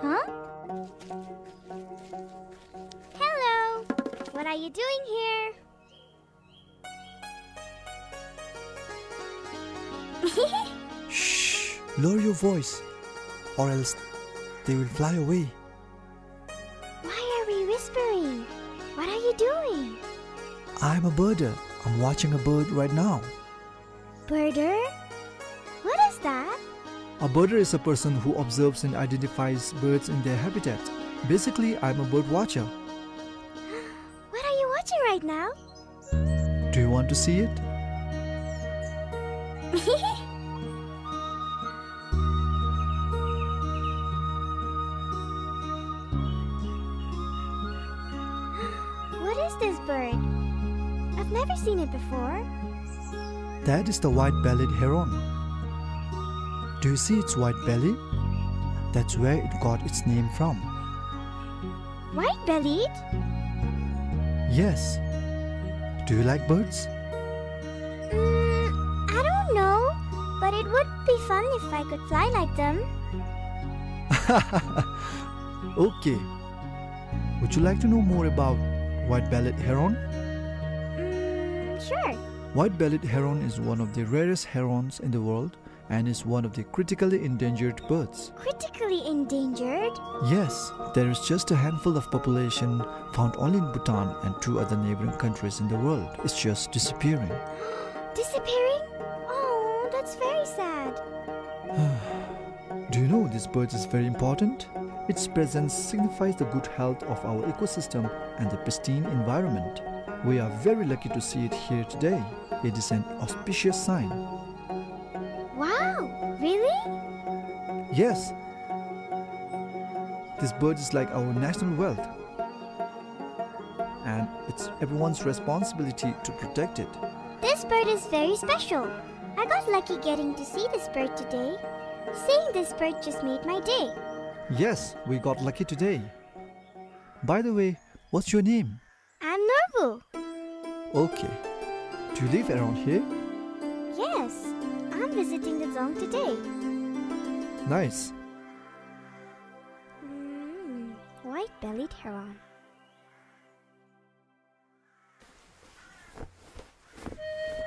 Huh? Hello. What are you doing here? Shh! Lower your voice, or else they will fly away. Why are we whispering? What are you doing? I'm a birder. I'm watching a bird right now. Birder? What is that? A birder is a person who observes and identifies birds in their habitat. Basically, I'm a bird watcher. What are you watching right now? Do you want to see it? this bird? I've never seen it before. That is the white-bellied heron. Do you see its white belly? That's where it got its name from. White-bellied? Yes. Do you like birds? Mm, I don't know, but it would be fun if I could fly like them. Okay. Would you like to know more about white-bellied heron? Mm, sure. White-bellied heron is one of the rarest herons in the world and is one of the critically endangered birds. Critically endangered? Yes, there is just a handful of population found only in Bhutan and two other neighboring countries in the world. It's just disappearing. Disappearing? Oh, that's very sad. Do you know this bird is very important? Its presence signifies the good health of our ecosystem and the pristine environment. We are very lucky to see it here today. It is an auspicious sign. Wow, really? Yes. This bird is like our national wealth. And it's everyone's responsibility to protect it. This bird is very special. I got lucky getting to see this bird today. Seeing this bird just made my day. Yes, we got lucky today. By the way, what's your name? I'm Norbu. Okay. Do you live around here? Yes, I'm visiting the dzong today. Nice. Mm, white-bellied heron.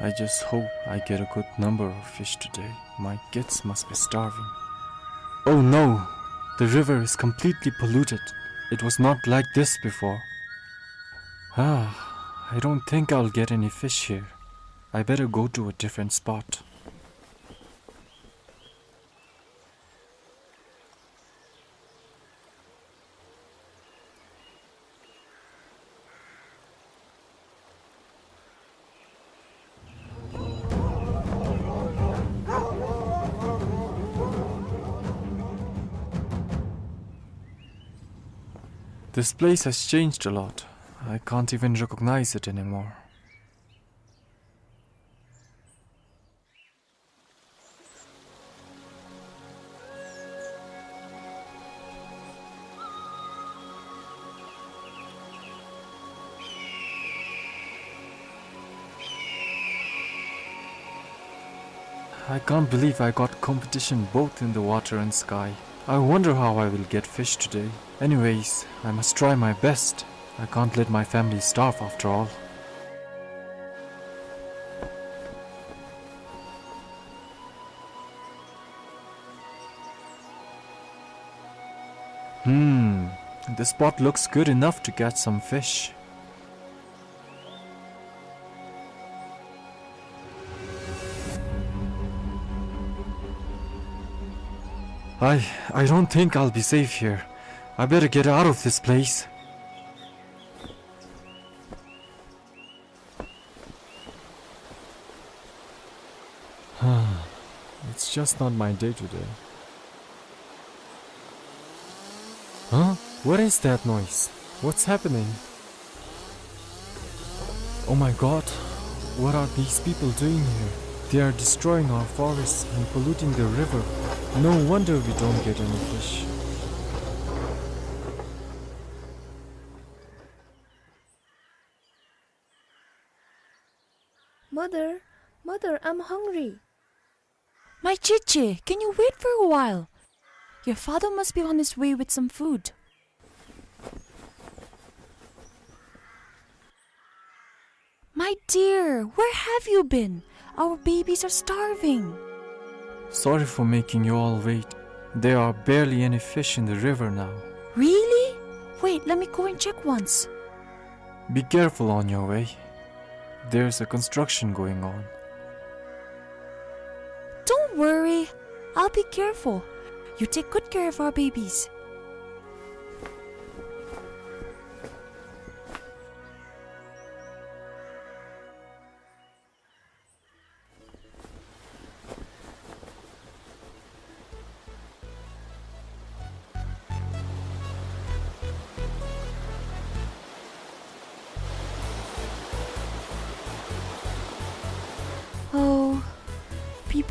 I just hope I get a good number of fish today. My kids must be starving. Oh no! The river is completely polluted. It was not like this before. Ah, I don't think I'll get any fish here. I better go to a different spot. This place has changed a lot. I can't even recognize it anymore. I can't believe I got competition both in the water and sky. I wonder how I will get fish today. Anyways, I must try my best. I can't let my family starve after all. Hmm, this spot looks good enough to catch some fish. I, I don't think I'll be safe here. I better get out of this place. It's just not my day today. Huh? What is that noise? What's happening? Oh my God, what are these people doing here? They are destroying our forests and polluting the river. No wonder we don't get any fish. Mother, mother, I'm hungry. My Chichi, can you wait for a while? Your father must be on his way with some food. My dear, where have you been? Our babies are starving. Sorry for making you all wait. There are barely any fish in the river now. Really? Wait, let me go and check once. Be careful on your way. There's a construction going on. Don't worry. I'll be careful. You take good care of our babies.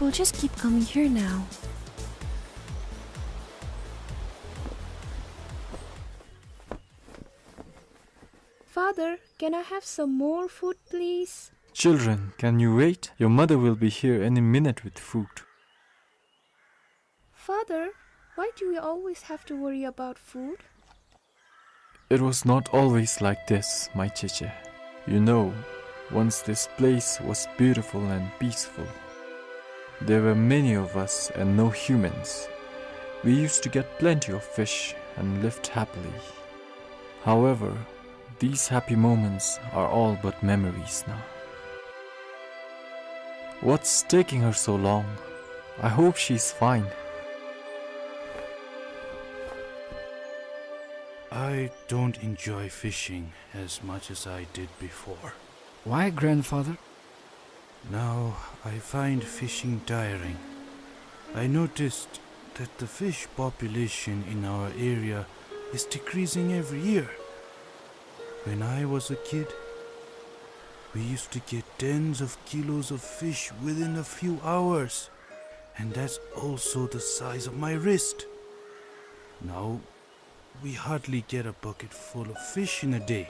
We'll just keep coming here now. Father, can I have some more food, please? Children, can you wait? Your mother will be here any minute with food. Father, why do we always have to worry about food? It was not always like this, my Cheche. You know, once this place was beautiful and peaceful. There were many of us and no humans. We used to get plenty of fish and lived happily. However, these happy moments are all but memories now. What's taking her so long? I hope she's fine. I don't enjoy fishing as much as I did before. Why, grandfather? Now I find fishing tiring. I noticed that the fish population in our area is decreasing every year. When I was a kid, we used to get tens of kilos of fish within a few hours, and that's also the size of my wrist. Now, we hardly get a bucket full of fish in a day,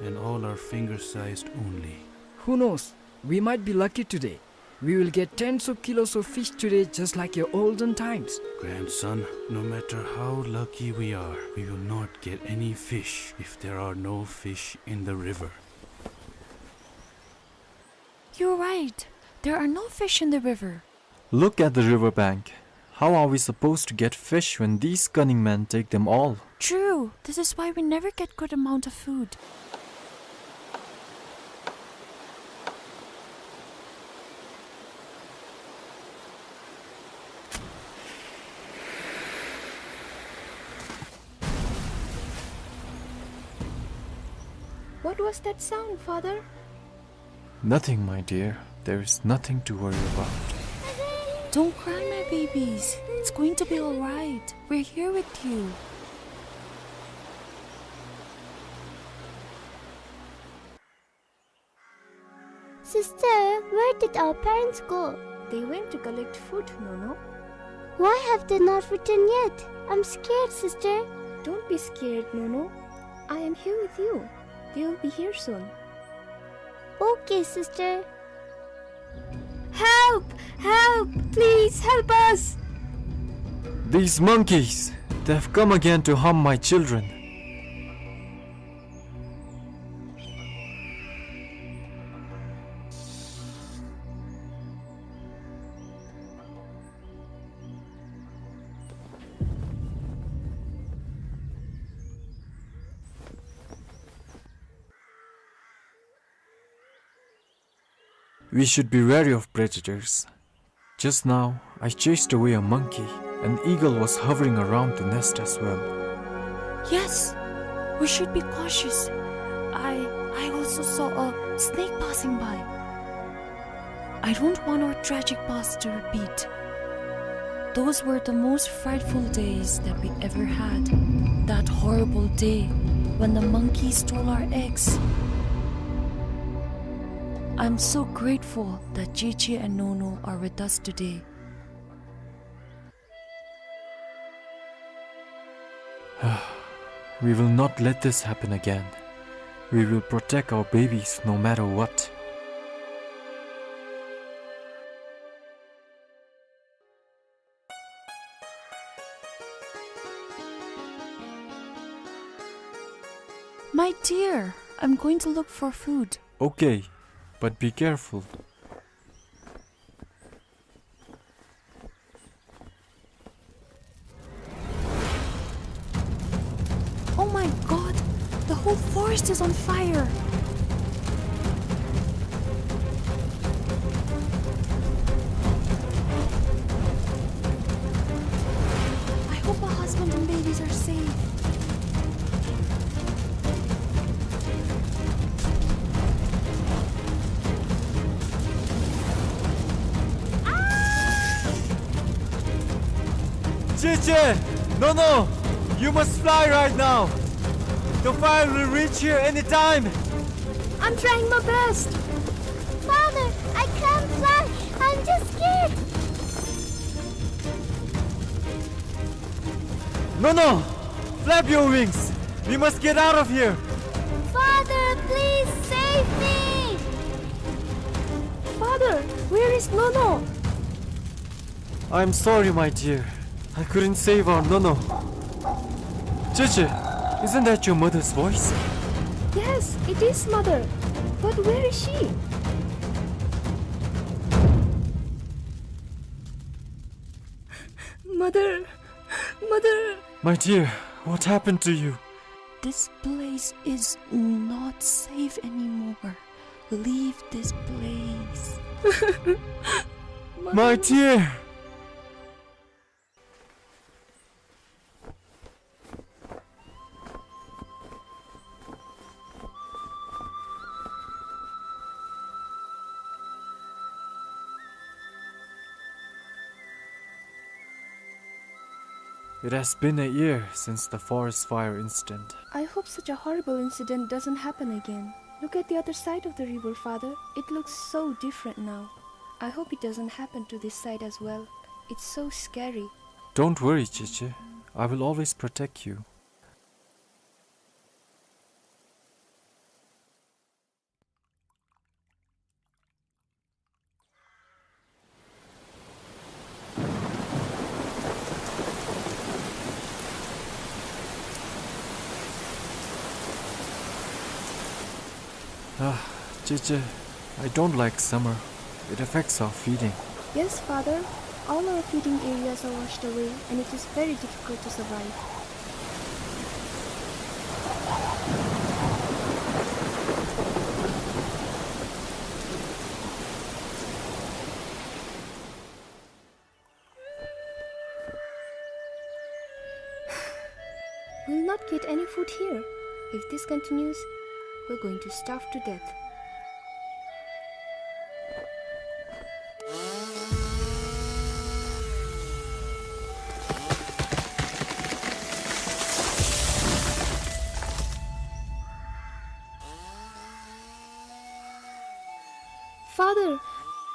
and all are finger-sized only. Who knows? We might be lucky today. We will get tens of kilos of fish today, just like your olden times. Grandson, no matter how lucky we are, we will not get any fish if there are no fish in the river. You're right. There are no fish in the river. Look at the river bank. How are we supposed to get fish when these cunning men take them all? True. This is why we never get good amount of food. What was that sound, Father? Nothing, my dear. There is nothing to worry about. Don't cry, my babies. It's going to be all right. We're here with you. Sister, where did our parents go? They went to collect food, Nono. Why have they not returned yet? I'm scared, sister. Don't be scared, Nono. I am here with you. They will be here soon. Okay, sister. Help! Help! Please help us! These monkeys! They've come again to harm my children. We should be wary of predators. Just now, I chased away a monkey. An eagle was hovering around the nest as well. Yes, we should be cautious. I, I also saw a snake passing by. I don't want our tragic past to repeat. Those were the most frightful days that we ever had. That horrible day when the monkey stole our eggs. I'm so grateful that Cheche and Nono are with us today. We will not let this happen again. We will protect our babies no matter what. My dear, I'm going to look for food. Okay, but be careful. Oh my God! The whole forest is on fire! I hope my husband and babies are safe. Cheche! Nono! You must fly right now! The fire will reach here anytime! I'm trying my best! Father, I can't fly! I'm just scared! Nono! Flap your wings! We must get out of here! Father, please save me! Father, where is Nono? I'm sorry, my dear. I couldn't save our Nono. Cheche, isn't that your mother's voice? Yes, it is, Mother. But where is she? Mother, Mother. My dear, what happened to you? This place is not safe anymore. Leave this place. My dear! It has been a year since the forest fire incident. I hope such a horrible incident doesn't happen again. Look at the other side of the river, Father. It looks so different now. I hope it doesn't happen to this side as well. It's so scary. Don't worry, Cheche. I will always protect you. Ah, Cheche, I don't like summer. It affects our feeding. Yes, Father. All our feeding areas are washed away, and it is very difficult to survive. We'll not get any food here. If this continues, we're going to starve to death. Father,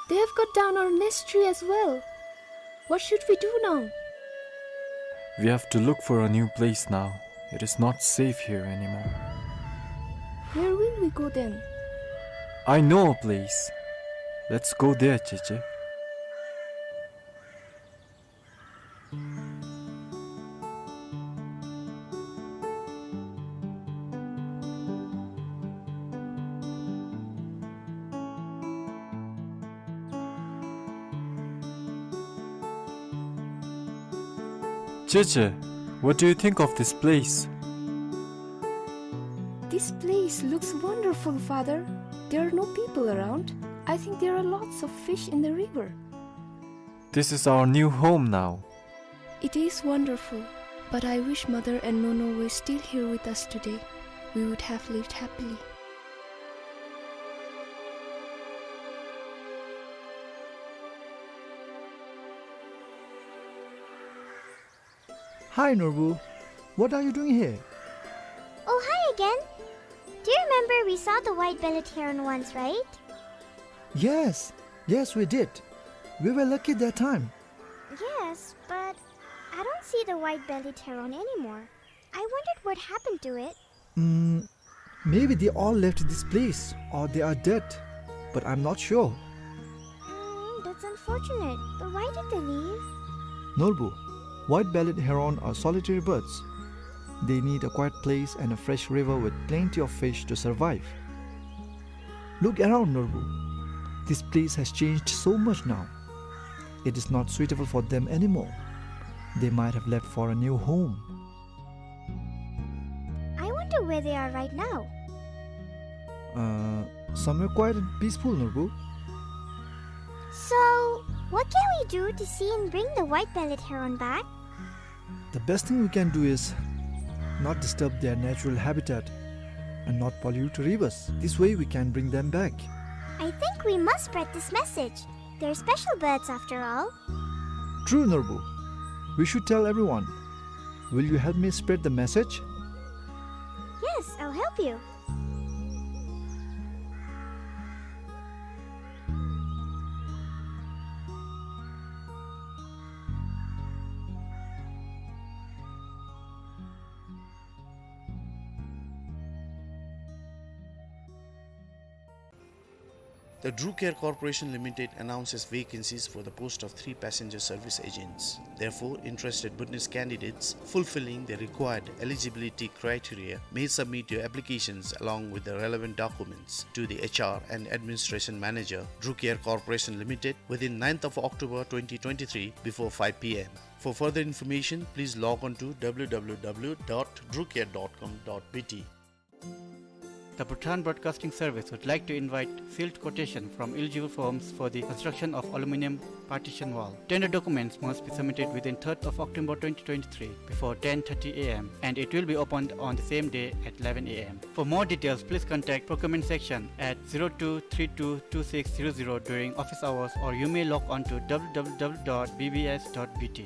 they have cut down our nest tree as well. What should we do now? We have to look for a new place now. It is not safe here anymore. Where will we go then? I know a place. Let's go there, Cheche. Cheche, what do you think of this place? This place looks wonderful, Father. There are no people around. I think there are lots of fish in the river. This is our new home now. It is wonderful, but I wish Mother and Nono were still here with us today. We would have lived happily. Hi, Norbu. What are you doing here? Oh, hi again. Do you remember we saw the white-bellied heron once, right? Yes, yes, we did. We were lucky that time. Yes, but I don't see the white-bellied heron anymore. I wondered what happened to it. Mm, maybe they all left this place or they are dead, but I'm not sure. Mm, that's unfortunate. But why did they leave? Norbu, white-bellied heron are solitary birds. They need a quiet place and a fresh river with plenty of fish to survive. Look around, Norbu. This place has changed so much now. It is not suitable for them anymore. They might have left for a new home. I wonder where they are right now. Uh, somewhere quiet and peaceful, Norbu. So, what can we do to see and bring the white-bellied heron back? The best thing we can do is not disturb their natural habitat and not pollute rivers. This way we can bring them back. I think we must spread this message. They're special birds after all. True, Norbu. We should tell everyone. Will you help me spread the message? Yes, I'll help you. The Drew Care Corporation Limited announces vacancies for the post of three passenger service agents. Therefore, interested Bhutanese candidates fulfilling the required eligibility criteria may submit your applications along with the relevant documents to the H R and Administration Manager, Drew Care Corporation Limited, within ninth of October twenty twenty-three before five P M. For further information, please log on to W W W dot drew care dot com dot B T. The Bhutan Broadcasting Service would like to invite sealed quotation from eligible firms for the construction of aluminium partition wall. Tender documents must be submitted within third of October twenty twenty-three before ten thirty A M, and it will be opened on the same day at eleven A M. For more details, please contact procurement section at zero two three two two six zero zero during office hours, or you may log on to W W W dot B B S dot B T.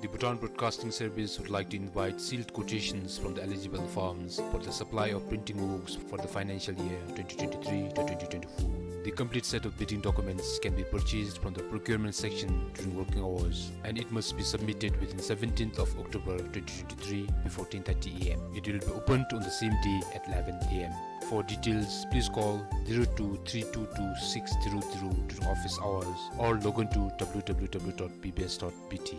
The Bhutan Broadcasting Service would like to invite sealed quotations from the eligible firms for the supply of printing works for the financial year twenty twenty-three to twenty twenty-four. The complete set of bidding documents can be purchased from the procurement section during working hours, and it must be submitted within seventeenth of October twenty twenty-three before ten thirty A M. It will be opened on the same day at eleven A M. For details, please call zero two three two two six zero zero during office hours or log on to W W W dot B B S dot B T.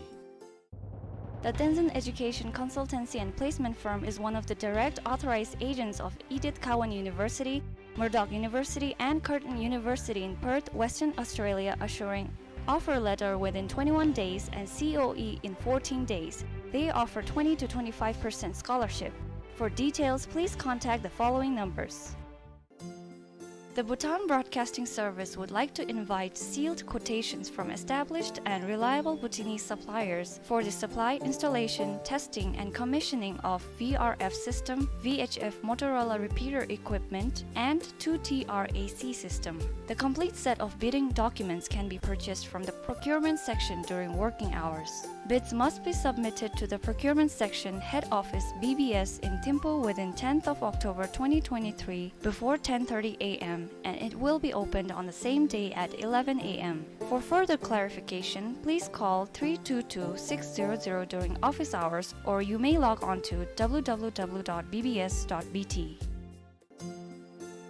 The Tenzin Education Consultancy and Placement Firm is one of the direct authorized agents of Edith Cowan University, Murdoch University, and Curtin University in Perth, Western Australia, assuring offer letter within twenty-one days and C O E in fourteen days. They offer twenty to twenty-five percent scholarship. For details, please contact the following numbers. The Bhutan Broadcasting Service would like to invite sealed quotations from established and reliable Bhutanese suppliers for the supply, installation, testing, and commissioning of V R F system, V H F Motorola repeater equipment, and two T R A C system. The complete set of bidding documents can be purchased from the procurement section during working hours. Bids must be submitted to the procurement section, head office, B B S in Thimphu within tenth of October twenty twenty-three before ten thirty A M, and it will be opened on the same day at eleven A M. For further clarification, please call three two two six zero zero during office hours, or you may log on to W W W dot B B S dot B T.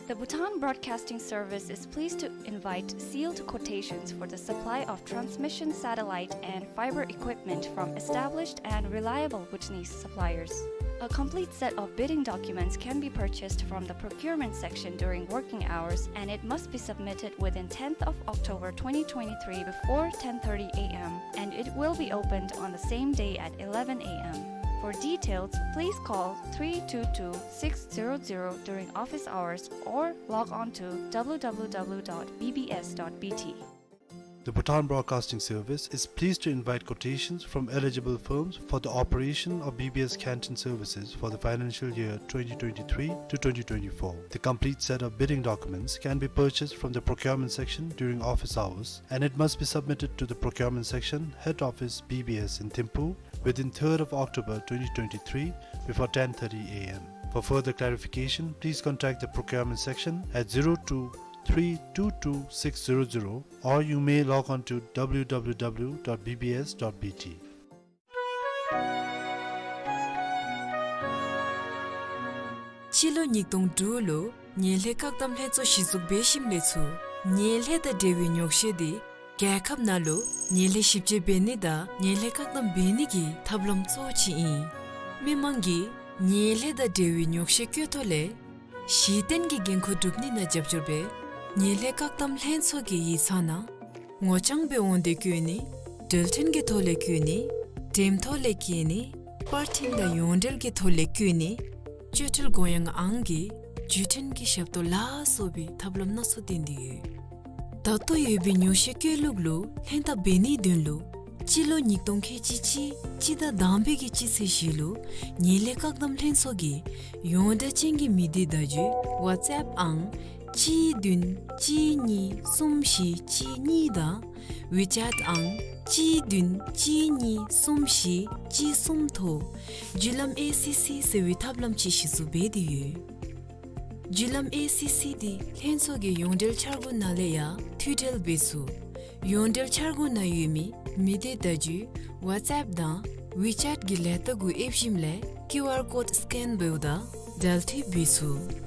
The Bhutan Broadcasting Service is pleased to invite sealed quotations for the supply of transmission satellite and fiber equipment from established and reliable Bhutanese suppliers. A complete set of bidding documents can be purchased from the procurement section during working hours, and it must be submitted within tenth of October twenty twenty-three before ten thirty A M, and it will be opened on the same day at eleven A M. For details, please call three two two six zero zero during office hours or log on to W W W dot B B S dot B T. The Bhutan Broadcasting Service is pleased to invite quotations from eligible firms for the operation of B B S canteen services for the financial year twenty twenty-three to twenty twenty-four. The complete set of bidding documents can be purchased from the procurement section during office hours, and it must be submitted to the procurement section, head office, B B S in Thimphu, within third of October twenty twenty-three before ten thirty A M. For further clarification, please contact the procurement section at zero two three two two six zero zero, or you may log on to W W W dot B B S dot B T. སྤྱི་ལོ་ཉིས་སྟོང་དྲུག་ལུ་ངན་ལྷད་བཀག་སྡོམ་ལྷན་ཚོགས་གཞི་བཙུགས་འབད་ཞིནམ་ལས་ཚུར་ངན་ལྷད་དང་འབྲེལ་བའི་ཉོག་བཤད་འདི་རྒྱལ་ཁབ་ནང་ལུ་ངན་ལྷད་ཞིབ་དཔྱད་འབད་ནི་དང་ངན་ལྷད་བཀག་སྡོམ་འབད་ནི་གི་ཐབས་ལམ་གཙོ་བོ་ཅིག་ཨིན། མི་མང་གིས་ངན་ལྷད་དང་འབྲེལ་བའི་ཉོག་བཤད་བཀོད་ཐོག་ལས་གཞི་རྟེན་གྱི་འགན་ཁུར་སྒྲུབ་ནི་ནང་རྒྱབ་སྐྱོར་འབད། ངན་ལྷད་བཀག་སྡོམ་ལྷན་ཚོགས་ཀྱི་ཡིག་ཚང་ནང་ངོ་རྐྱང་སྦེ་འོང་སྟེ་བཀོད་ནི། འགྲུལ་འཕྲིན་གྱི་ཐོག་ལས་བཀོད་ནི། འགྲེམས་ཐོག་ལས་བཀོད་ནི། པར་འཕྲིན་དང་ཡོངས་འབྲེལ་གྱི་ཐོག་ལས་བཀོད་ནི། སྤྱོད་ཁྲལ་དགོངས་ཡངས་ཨང་གི་བརྒྱུད་འཕྲིན་གྱི་ཞབས་ཏོག་ལ་སོགས་པའི་ཐབས་ལམ་སྣ་ཚོགས་བསྟེན་ཏེ་ཡོད། ད་ལྟོ་ཡོད་པའི་ཉོག་བཤད་བཀོད་ལུགས་ལུ་ལྷན་ཐབས་འབད་ནིའི་དོན་ལུ་སྤྱི་ལོ་ཉིས་སྟོང་ཁལ་གཅིག་གཅིག་སྤྱི་ཟླ་དང་པའི་གི་སྤྱི་ཚེས་བཞི་ལུ་ངན་ལྷད་བཀག་སྡོམ་ལྷན་ཚོགས་ཀྱི་ཡོངས་བསྒྲགས་ཅན་གྱི་མི་སྡེ་བརྡ་བརྒྱུད་ཝཊས་ཨེཔ་ཨང་གཅིག་བདུན་གཅིག་གཉིས་གསུམ་བཞི་གཅིག་གཉིས་དང་ཝི་ཅེཊ་ཨང་གཅིག་བདུན་གཅིག་གཉིས་གསུམ་བཞི་གཅིག་གསུམ་ཐོག་བརྒྱུད་ལམ་ཨེ་སི་སི་ཟེར་བའི་ཐབས་ལམ་ཅིག་གཞི་བཙུགས་འབད་དེ་ཡོད། བརྒྱུད་ལམ་ཨེ་སི་སི་འདི་ལྷན་ཚོགས་ཀྱི་ཡོངས་འབྲེལ་འཆར་སྒོ་ནང་ལས་ཡང་མཐུད་འབྲེལ་འབད་ཚུགས། ཡོངས་འབྲེལ་འཆར་སྒོ་ནང་ཡོད་མི་མི་སྡེ་བརྡ་བརྒྱུད་ཝཊས་ཨེཔ་དང་ཝི་ཅེཊ་གི་ལས་རྟགས་གུ་ཨེབ་ཞིནམ་ལས་ཀིའུ་ཨར་ཀོཌ་སི་ཀེན་འབདཝ་ད་འབྲེལ་མཐུད་འབད་ཚུགས།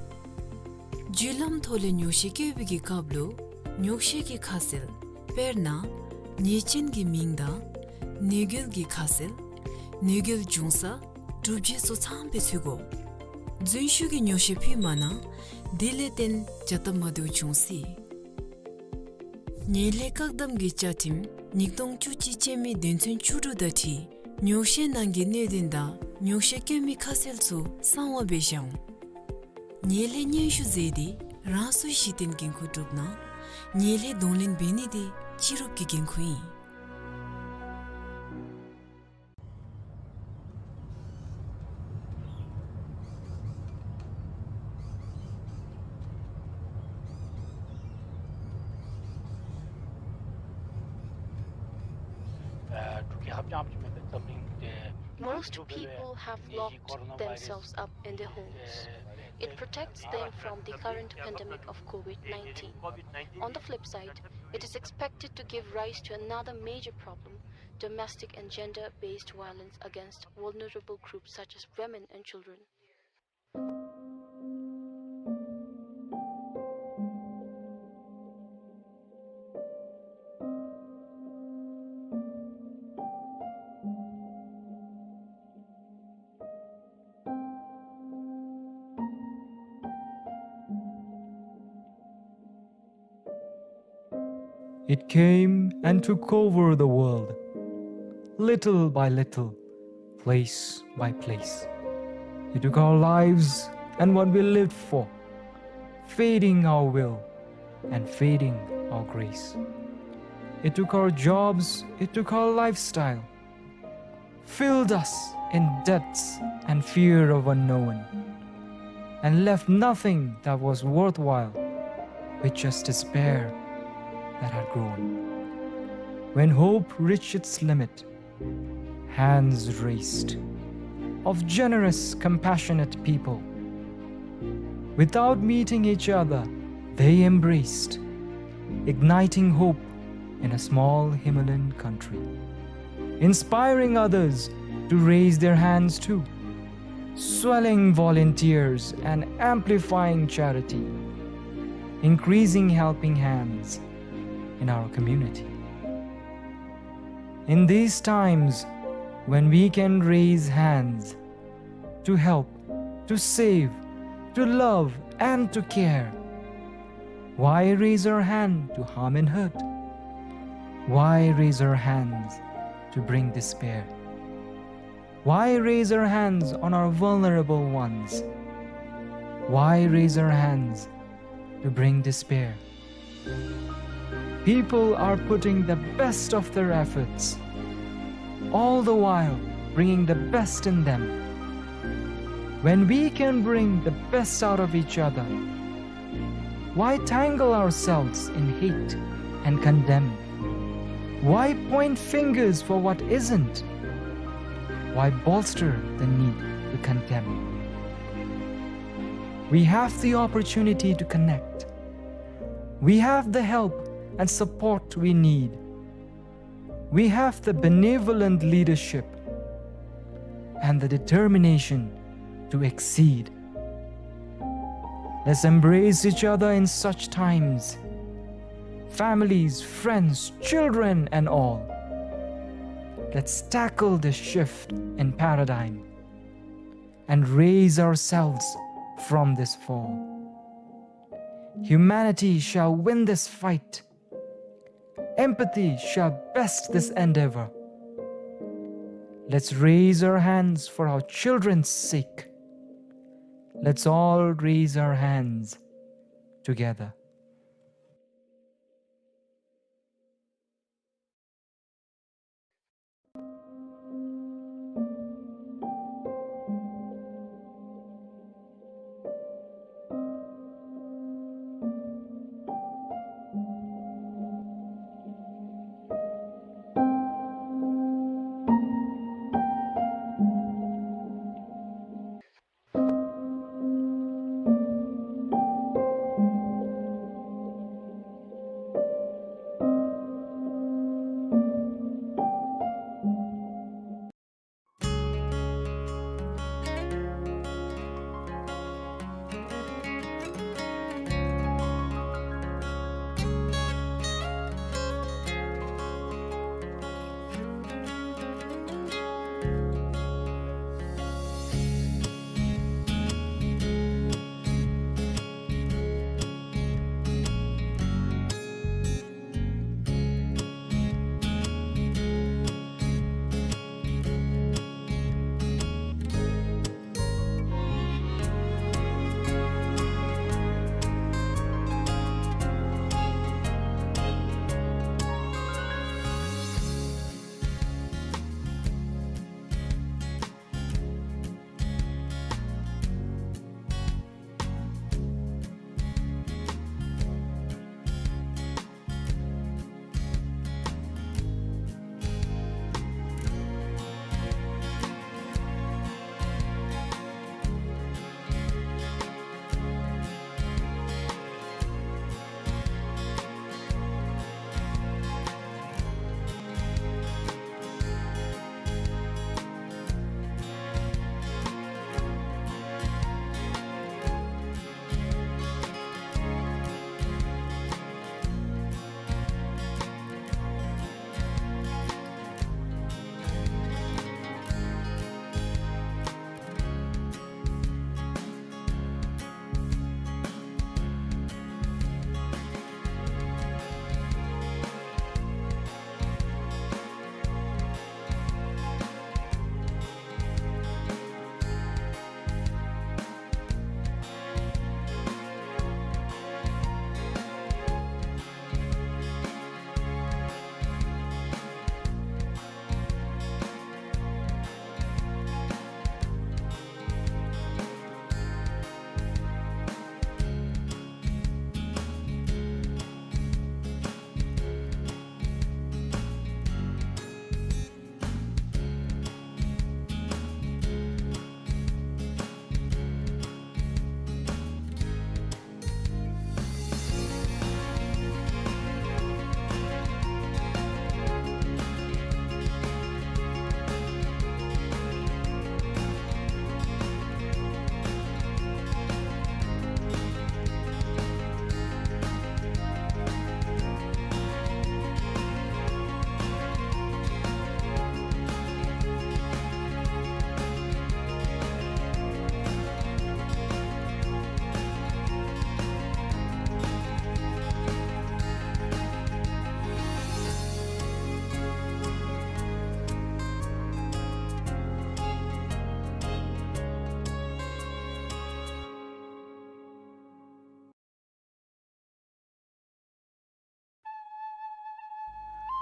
རྒྱུ་ལམ་ཐོག་ལས་ཉོག་བཤད་བཀོད་པའི་གི་སྐབས་ལུ་ཉོག་བཤད་ཀྱི་ཁ་གསལ་དཔེར་ན་ཉེས་ཅན་གྱི་མིང་དང་ནད་གཞི་གི་ཁ་གསལ་ནད་གཞི་བྱུང་ས་གྲུབ་རྗེས་སོགས་ཚངམ་སྦེ་འཚོལ་དགོ། རྫུན་ཤོད་ཀྱི་ཉོག་བཤད་ཕུལ་མ་གནང་། དེ་ལས་བརྟེན་བྱ་སྟབས་མ་བདེཝ་འབྱུང་སྲིད། ཉེ་ལས་བཀག་སྡོམ་གྱི་བཅའ་ཁྲིམས་ཉིས་སྟོང་བཅུ་གཅིག་ཅན་མའི་དོན་ཚན་བཅུ་དྲུག་དང་འཁྲིལ་ཉོག་བཤད་ནང་གི་གནད་དོན་དང་ཉོག་བཤད་བཀོད་མི་ཁ་གསལ་ཚུ་གསང་བ་སྦེ་བཞག་འོང་། ཉེ་ལས་སྙན་ཞུ་མཛད་དེ་རང་སོའི་གཞི་རྟེན་འགན་ཁུར་སྒྲུབ་གནང་། ཉེ་ལས་གདོང་ལེན་འབད་ནི་དེ་སྤྱི་རོགས་ཀྱི་འགན་ཁུར་ཨིན། Most people have locked themselves up in their homes. It protects them from the current pandemic of COVID nineteen. On the flip side, it is expected to give rise to another major problem, domestic and gender-based violence against vulnerable groups such as women and children. It came and took over the world, little by little, place by place. It took our lives and what we lived for, feeding our will and feeding our grace. It took our jobs, it took our lifestyle, filled us in debts and fear of unknown, and left nothing that was worthwhile, with just despair that had grown. When hope reached its limit, hands raised of generous, compassionate people. Without meeting each other, they embraced, igniting hope in a small Himalayan country, inspiring others to raise their hands too, swelling volunteers and amplifying charity, increasing helping hands in our community. In these times, when we can raise hands to help, to save, to love, and to care, why raise our hand to harm and hurt? Why raise our hands to bring despair? Why raise our hands on our vulnerable ones? Why raise our hands to bring despair? People are putting the best of their efforts, all the while bringing the best in them. When we can bring the best out of each other, why tangle ourselves in hate and condemn? Why point fingers for what isn't? Why bolster the need to condemn? We have the opportunity to connect. We have the help and support we need. We have the benevolent leadership and the determination to exceed. Let's embrace each other in such times. Families, friends, children, and all. Let's tackle this shift in paradigm and raise ourselves from this fall. Humanity shall win this fight. Empathy shall best this endeavor. Let's raise our hands for our children's sake. Let's all raise our hands together.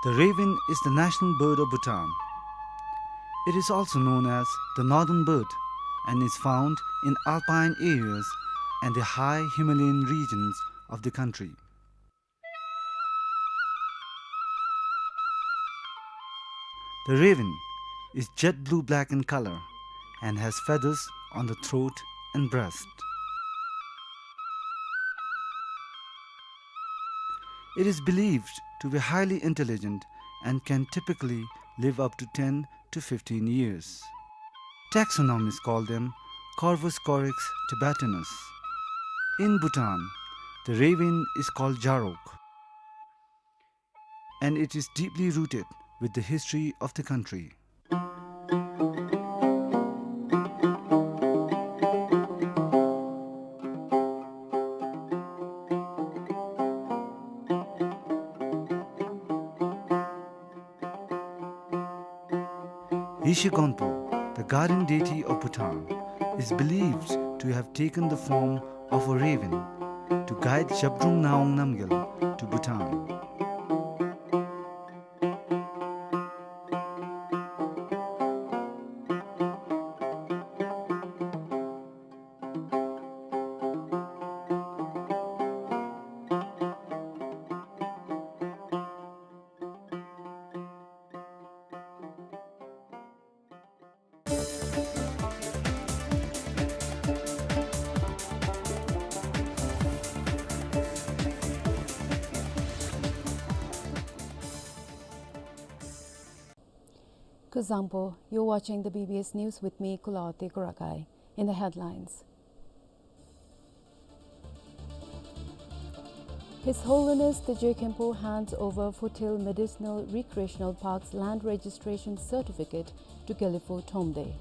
The raven is the national bird of Bhutan. It is also known as the northern bird and is found in alpine areas and the high Himalayan regions of the country. The raven is jet blue-black in color and has feathers on the throat and breast. It is believed to be highly intelligent and can typically live up to ten to fifteen years. Taxonomists call them Corvus corax tibetanus. In Bhutan, the raven is called Jarok, and it is deeply rooted with the history of the country. Yeshe Gonpo, the guardian deity of Bhutan, is believed to have taken the form of a raven to guide Zhabdrung Ngawang Namgyal to Bhutan. Kuzuzangpo, you're watching the B B S News with me, Kulawote Kurakai. In the headlines, His Holiness Teje Khenpo hands over Foothill Medicinal Recreational Park's land registration certificate to Gelefo Thomde.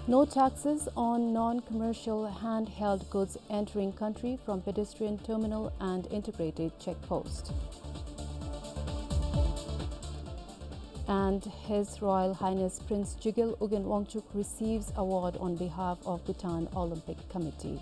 No taxes on non-commercial handheld goods entering country from pedestrian terminal and integrated check post. And His Royal Highness Prince Jigel Ugyen Wangchuck receives award on behalf of Bhutan Olympic Committee.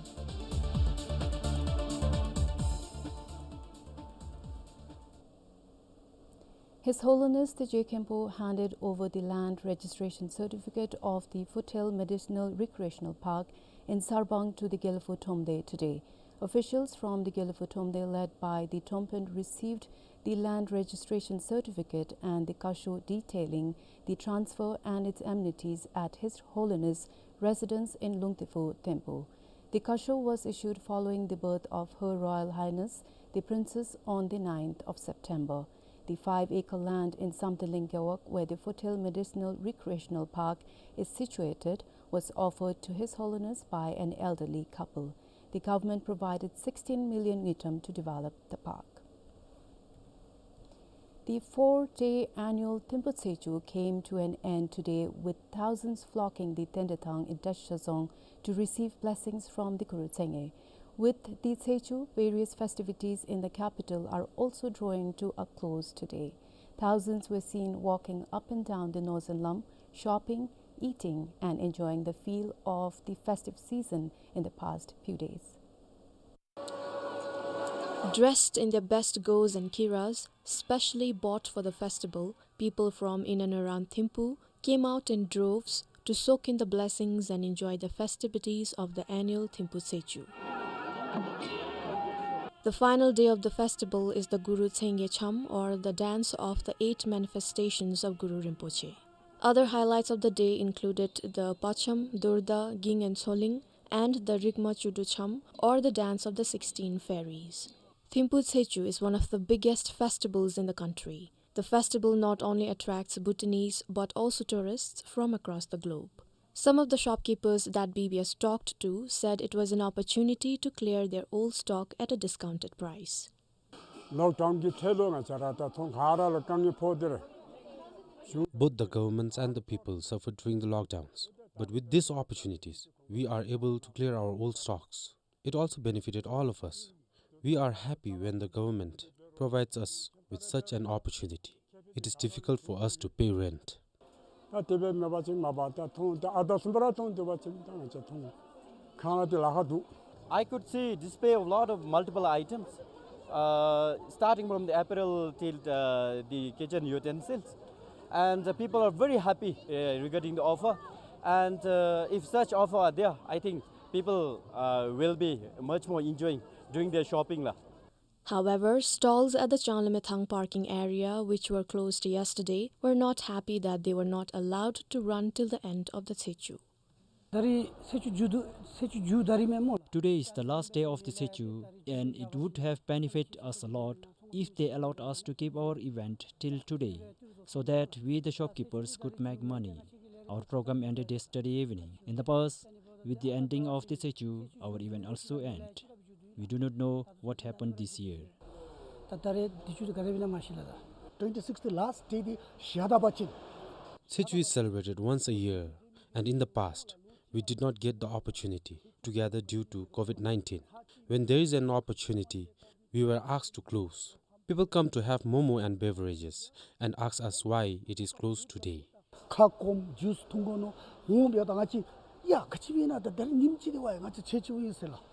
His Holiness Teje Khenpo handed over the land registration certificate of the Foothill Medicinal Recreational Park in Sarbang to the Gelefo Thomde today. Officials from the Gelefo Thomde, led by the Thompen, received the land registration certificate and the kasho detailing the transfer and its amenities at His Holiness residence in Lungtepho Temple. The kasho was issued following the birth of Her Royal Highness the Princess on the ninth of September. The five-acre land in Samthiling Gewog, where the Foothill Medicinal Recreational Park is situated, was offered to His Holiness by an elderly couple. The government provided sixteen million ngultrum to develop the park. The four-day annual Thimphu Tsechu came to an end today, with thousands flocking the Tendethang in Dashezong to receive blessings from the Guru Tsenge. With the Tsechu, various festivities in the capital are also drawing to a close today. Thousands were seen walking up and down the Nozen Lam, shopping, eating, and enjoying the feel of the festive season in the past few days. Dressed in their best gos and kiras, specially bought for the festival, people from in and around Thimphu came out in droves to soak in the blessings and enjoy the festivities of the annual Thimphu Tsechu. The final day of the festival is the Guru Tsenge Cham, or the dance of the eight manifestations of Guru Rinpoche. Other highlights of the day included the Pacham, Durda, Ging and Tsoling, and the Rigma Chudu Cham, or the dance of the sixteen fairies. Thimphu Tsechu is one of the biggest festivals in the country. The festival not only attracts Bhutanese but also tourists from across the globe. Some of the shopkeepers that B B S talked to said it was an opportunity to clear their old stock at a discounted price. ལོག་ཌའུན་གྱི་ཐད་ལུ་ང་བཅས་ར་ད་ཚོང་ཁང་ར་ལུ་དཀའ་ངལ་ཕོག་སྟེ་ར། Both the governments and the people suffered during the lockdowns, but with this opportunities, we are able to clear our old stocks. It also benefited all of us. We are happy when the government provides us with such an opportunity. It is difficult for us to pay rent. ད་དེ་སྦེ་མེད་པ་ཅིན་མ་པ་ད་ཚོང་ད་ཨ་ད་སུམ་པ་ར་ཚོང་དེ་པ་ཅིན་ད་ང་བཅས་ཚོང་ཁང་ར་དེ་ལཱ་ཁག་འདུག། I could see display of lot of multiple items. Uh, starting from the apparel till, uh, the kitchen utensils. And the people are very happy, uh, regarding the offer. And, uh, if such offer are there, I think people, uh, will be much more enjoying doing their shopping la. However, stalls at the Changlamethang parking area, which were closed yesterday, were not happy that they were not allowed to run till the end of the Tshechu. ད་རིས་ཚེས་བཅུ་མཇུག་བསྡུ་ཚེས་བཅུ་མཇུག་བསྡུ་རིམ་མས་སྨོ་ལགས། Today is the last day of the Tshechu, and it would have benefited us a lot if they allowed us to keep our event till today, so that we, the shopkeepers, could make money. Our program ended yesterday evening. In the past, with the ending of the Tshechu, our event also end. We do not know what happened this year. ད་ད་རེས་དུས་ཚོད་ག་དེ་སྦེ་ཨིན་ན་མ་ཤེས་ལགས། ད་twenty-sixth last day འདི་ཞག་དང་པ་ཅིན། Tshechu is celebrated once a year, and in the past, we did not get the opportunity to gather due to COVID nineteen. When there is an opportunity, we were asked to close. People come to have momo and beverages and ask us why it is closed today. ཁ་སྐོམ་ཇུས་འཐུང་དགོ་མནོ་འོང་སྦེ་ད་ང་བཅས་ཡ་ག་ཅི་སྦེ་ཨིན་ན། ད་ད་རིས་ཉིནམ་གཅིག་དེ་བ་ཡ་ང་བཅས་ཚེས་བཅུ་ཨིན་ཟེར་ལགས།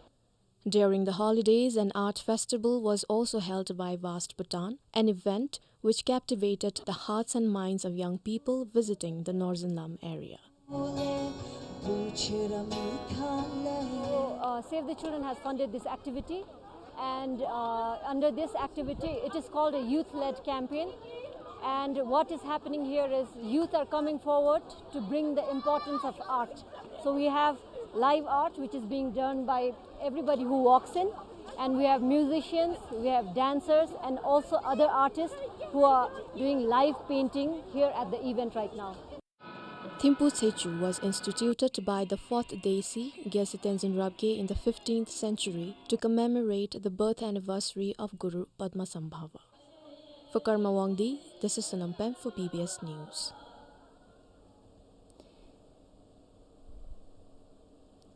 During the holidays, an art festival was also held by Vast Bhutan, an event which captivated the hearts and minds of young people visiting the Northern Lam area. So, uh, Save the Children has funded this activity, and, uh, under this activity, it is called a youth-led campaign. And what is happening here is youth are coming forward to bring the importance of art. So we have live art, which is being done by everybody who walks in, and we have musicians, we have dancers, and also other artists who are doing live painting here at the event right now. Thimphu Tshechu was instituted by the fourth Desi, Gyalse Tenzin Rabgye, in the fifteenth century to commemorate the birth anniversary of Guru Padmasambhava. For Karma Wangdi, this is Sonam Pem for B B S News.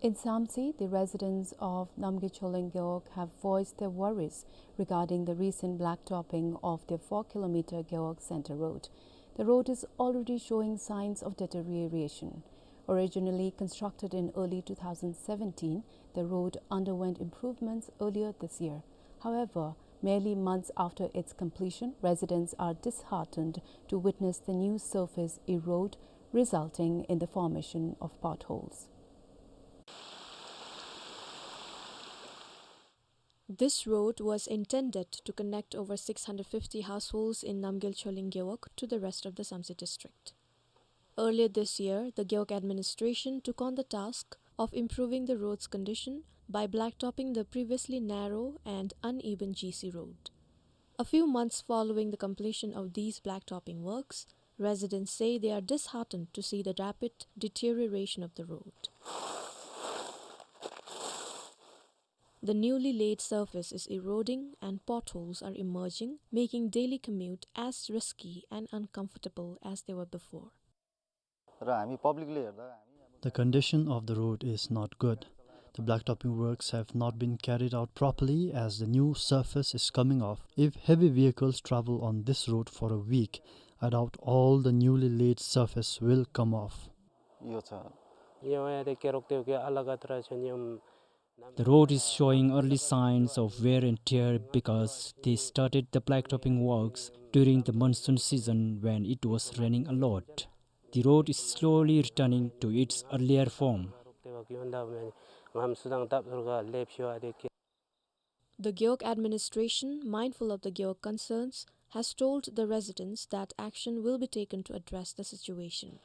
In Samtse, the residents of Namgay Choleng Gewog have voiced their worries regarding the recent blacktopping of their four kilometer Gewog Center Road. The road is already showing signs of deterioration. Originally constructed in early two thousand seventeen, the road underwent improvements earlier this year. However, merely months after its completion, residents are disheartened to witness the new surface erode, resulting in the formation of potholes. This road was intended to connect over six hundred fifty households in Namgyal Choleng Gewog to the rest of the Samtse district. Earlier this year, the Gewog administration took on the task of improving the road's condition by blacktopping the previously narrow and uneven G C road. A few months following the completion of these blacktopping works, residents say they are disheartened to see the rapid deterioration of the road. The newly laid surface is eroding and potholes are emerging, making daily commute as risky and uncomfortable as they were before. र हामी पब्लिकले हेर्दा हामी अब The condition of the road is not good. The blacktopping works have not been carried out properly as the new surface is coming off. If heavy vehicles travel on this road for a week, I doubt all the newly laid surface will come off. यो छ। यो यहाँ देख के रोकते हो क्या अलग तरह छ नियम The road is showing early signs of wear and tear because they started the blacktopping works during the monsoon season when it was raining a lot. The road is slowly returning to its earlier form. The Gewog administration, mindful of the Gewog concerns, has told the residents that action will be taken to address the situation.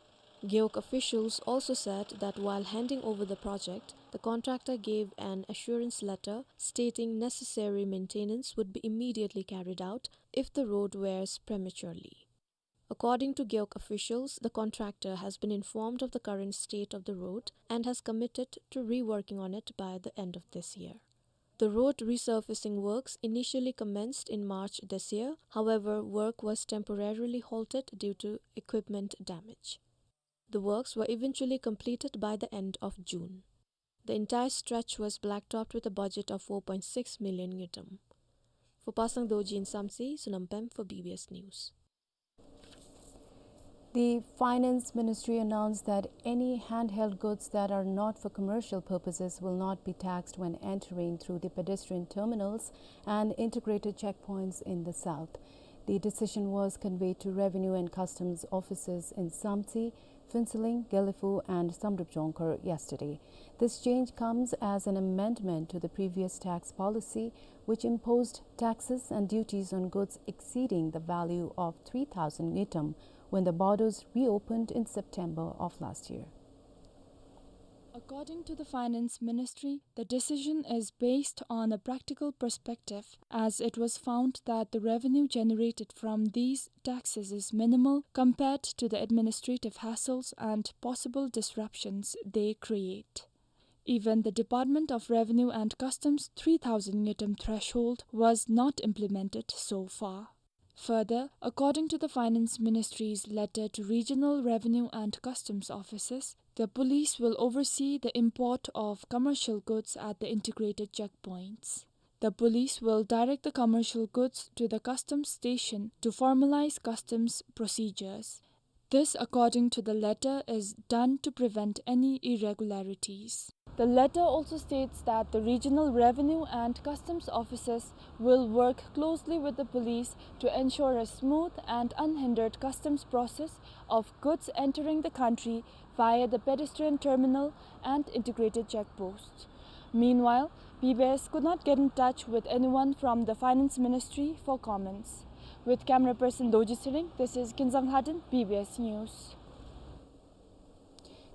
Gewog officials also said that while handing over the project, the contractor gave an assurance letter stating necessary maintenance would be immediately carried out if the road wears prematurely. According to Gewog officials, the contractor has been informed of the current state of the road and has committed to reworking on it by the end of this year. The road resurfacing works initially commenced in March this year. However, work was temporarily halted due to equipment damage. The works were eventually completed by the end of June. The entire stretch was blacktopped with a budget of four point six million ngultrum. For Pasang Dorji in Samtse, Sonam Pem for B B S News. The Finance Ministry announced that any handheld goods that are not for commercial purposes will not be taxed when entering through the pedestrian terminals and integrated checkpoints in the south. The decision was conveyed to Revenue and Customs offices in Samtse, Phuentsholing, Gelephu, and Samdrup Jongkhar yesterday. This change comes as an amendment to the previous tax policy, which imposed taxes and duties on goods exceeding the value of three thousand ngultrum when the borders reopened in September of last year. According to the Finance Ministry, the decision is based on a practical perspective, as it was found that the revenue generated from these taxes is minimal compared to the administrative hassles and possible disruptions they create. Even the Department of Revenue and Customs three thousand ngultrum threshold was not implemented so far. Further, according to the Finance Ministry's letter to regional revenue and customs offices, the police will oversee the import of commercial goods at the integrated checkpoints. The police will direct the commercial goods to the customs station to formalize customs procedures. This, according to the letter, is done to prevent any irregularities. The letter also states that the regional revenue and customs officers will work closely with the police to ensure a smooth and unhindered customs process of goods entering the country via the pedestrian terminal and integrated checkposts. Meanwhile, B B S could not get in touch with anyone from the Finance Ministry for comments. With camera person Doji Tshering, this is Kinzang Lhaden, B B S News.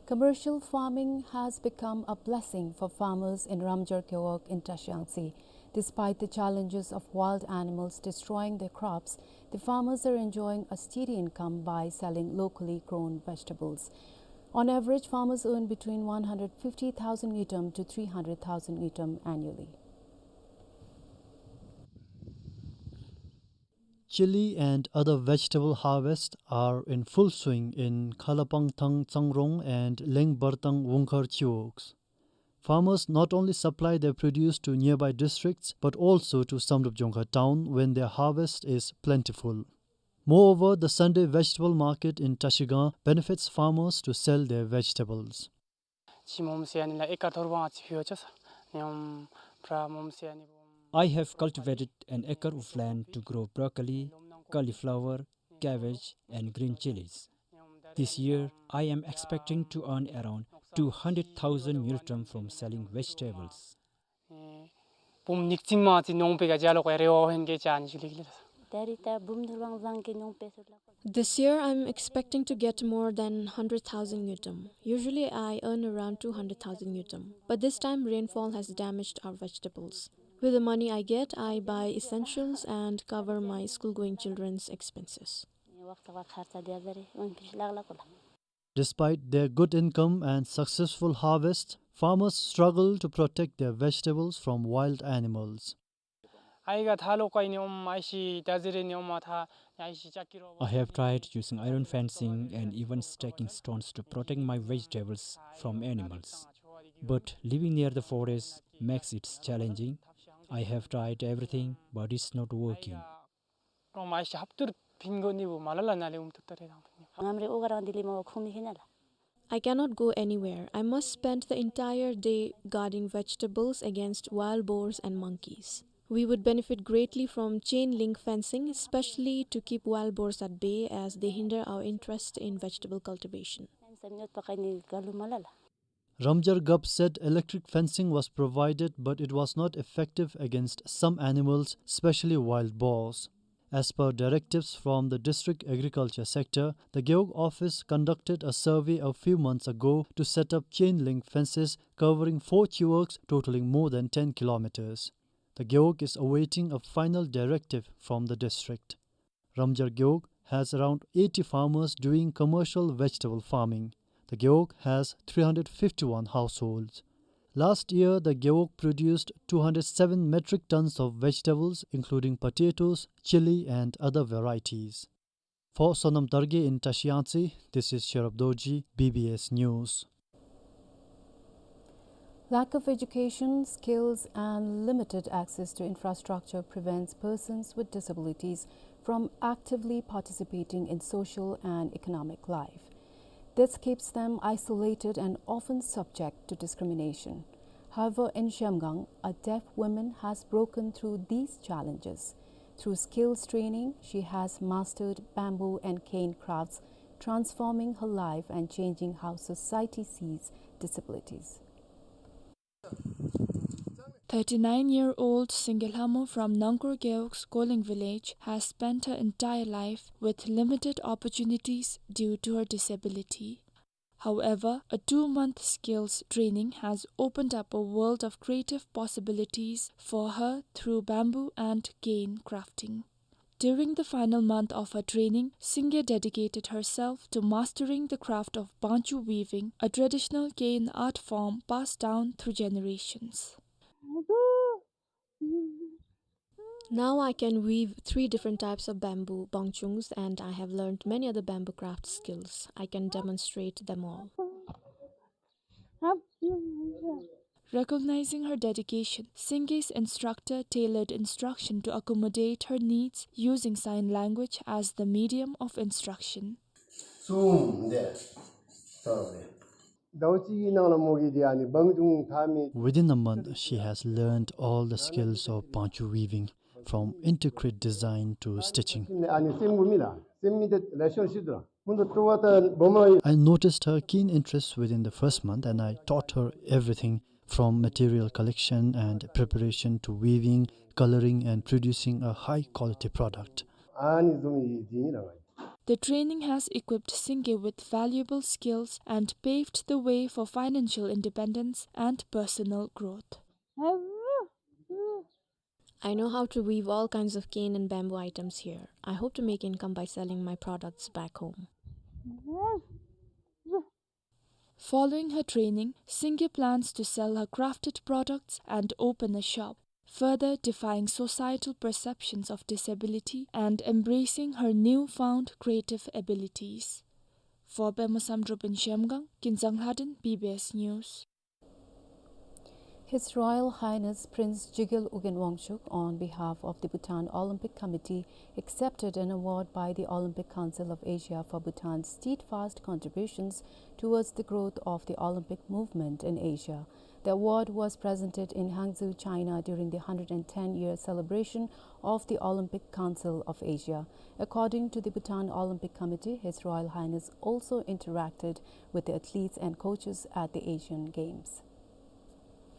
Commercial farming has become a blessing for farmers in Ramjar Gewog in Trashiyangtse. Despite the challenges of wild animals destroying their crops, the farmers are enjoying a steady income by selling locally grown vegetables. On average, farmers earn between one hundred fifty thousand ngultrum to three hundred thousand ngultrum annually. Chilli and other vegetable harvests are in full swing in Khalapangthang Tsangrong and Lengbartang Wungkhar Chiwogs. Farmers not only supply their produce to nearby districts but also to Samdrup Jongkhar town when their harvest is plentiful. Moreover, the Sunday vegetable market in Trashigang benefits farmers to sell their vegetables. ཅི་མོམ་སི་ཨ་ནི་ལ་ཨེ་ཀར་ཐོར་བ་ཅིག་ཕུལ་ཡོད་ཅེས་ནི་ཡོམ་བྲ་མོམ་སི་ཨ་ནི་བོམ། I have cultivated an acre of land to grow broccoli, cauliflower, cabbage, and green chilies. This year, I am expecting to earn around two hundred thousand ngultrum from selling vegetables. བུམོ་ཉིག་ཙིང་མ་ཅིག་ནོང་པེ་ག་ཇ་ལོ་ཀ་རེ་བ་ཧེན་གེ་ཅ་ནི་ཞུ་ལིག་ལེ། ད་རི་ད་བུམོ་ཐོར་བང་ཟང་གི་ནོང་པེ་སུ་ལ། This year, I'm expecting to get more than hundred thousand ngultrum. Usually, I earn around two hundred thousand ngultrum, but this time rainfall has damaged our vegetables. With the money I get, I buy essentials and cover my school-going children's expenses. Despite their good income and successful harvest, farmers struggle to protect their vegetables from wild animals. ཨའི་ག་ཐ་ལོ་ཀ་ཨིན་ནི་ཨོམ་ཨའི་ཤི་ད་ཟི་རེ་ནི་ཨོམ་ཨ་ཐ་ཨའི་ཤི་ཅ་ཀི་རོ། I have tried using iron fencing and even stacking stones to protect my vegetables from animals. But living near the forest makes it challenging. I have tried everything, but it's not working. ཨོམ་ཨའི་ཤི་ཧབ་ཏུར་ཕིན་གོ་ནི་བུ་མ་ལ་ལ་ན་ལེ་ཨུམ་ཏུར་ཏ་རེ་དང་ཕིན་ནི། ངམ་རེ་ཨོ་ག་རང་དི་ལི་མ་བ་ཁུམ་ཧི་ན་ལ། I cannot go anywhere. I must spend the entire day guarding vegetables against wild boars and monkeys. We would benefit greatly from chain link fencing, especially to keep wild boars at bay as they hinder our interest in vegetable cultivation. Ramjar Gap said electric fencing was provided, but it was not effective against some animals, especially wild boars. As per directives from the district agriculture sector, the Gewog office conducted a survey a few months ago to set up chain link fences covering four chiwogs totaling more than ten kilometers. The Gewog is awaiting a final directive from the district. Ramjar Gewog has around eighty farmers doing commercial vegetable farming. The Gewog has three hundred fifty-one households. Last year, the Gewog produced two hundred seven metric tons of vegetables, including potatoes, chilli, and other varieties. For Sonam Dargay in Trashiyangtse, this is Sherab Dorji, B B S News. Lack of education, skills, and limited access to infrastructure prevents persons with disabilities from actively participating in social and economic life. This keeps them isolated and often subject to discrimination. However, in Zhemgang, a deaf woman has broken through these challenges. Through skills training, she has mastered bamboo and cane crafts, transforming her life and changing how society sees disabilities. Thirty-nine-year-old Singye Lhamo from Nangkur Gewog's Koling village has spent her entire life with limited opportunities due to her disability. However, a two-month skills training has opened up a world of creative possibilities for her through bamboo and cane crafting. During the final month of her training, Singye dedicated herself to mastering the craft of bangchu weaving, a traditional cane art form passed down through generations. Now I can weave three different types of bamboo bangchungs, and I have learned many other bamboo craft skills. I can demonstrate them all. Recognizing her dedication, Singye's instructor tailored instruction to accommodate her needs using sign language as the medium of instruction. Within a month, she has learned all the skills of bangchu weaving, from intricate design to stitching. I noticed her keen interest within the first month, and I taught her everything from material collection and preparation to weaving, coloring, and producing a high-quality product. The training has equipped Singye with valuable skills and paved the way for financial independence and personal growth. I know how to weave all kinds of cane and bamboo items here. I hope to make income by selling my products back home. Following her training, Singye plans to sell her crafted products and open a shop, further defying societal perceptions of disability and embracing her newfound creative abilities. For Pema Samdrup in Zhemgang, Kinzang Lhaden, B B S News. His Royal Highness Prince Jigel Ugyen Wangchuck, on behalf of the Bhutan Olympic Committee, accepted an award by the Olympic Council of Asia for Bhutan's steadfast contributions towards the growth of the Olympic movement in Asia. The award was presented in Hangzhou, China, during the hundred and ten year celebration of the Olympic Council of Asia. According to the Bhutan Olympic Committee, His Royal Highness also interacted with the athletes and coaches at the Asian Games.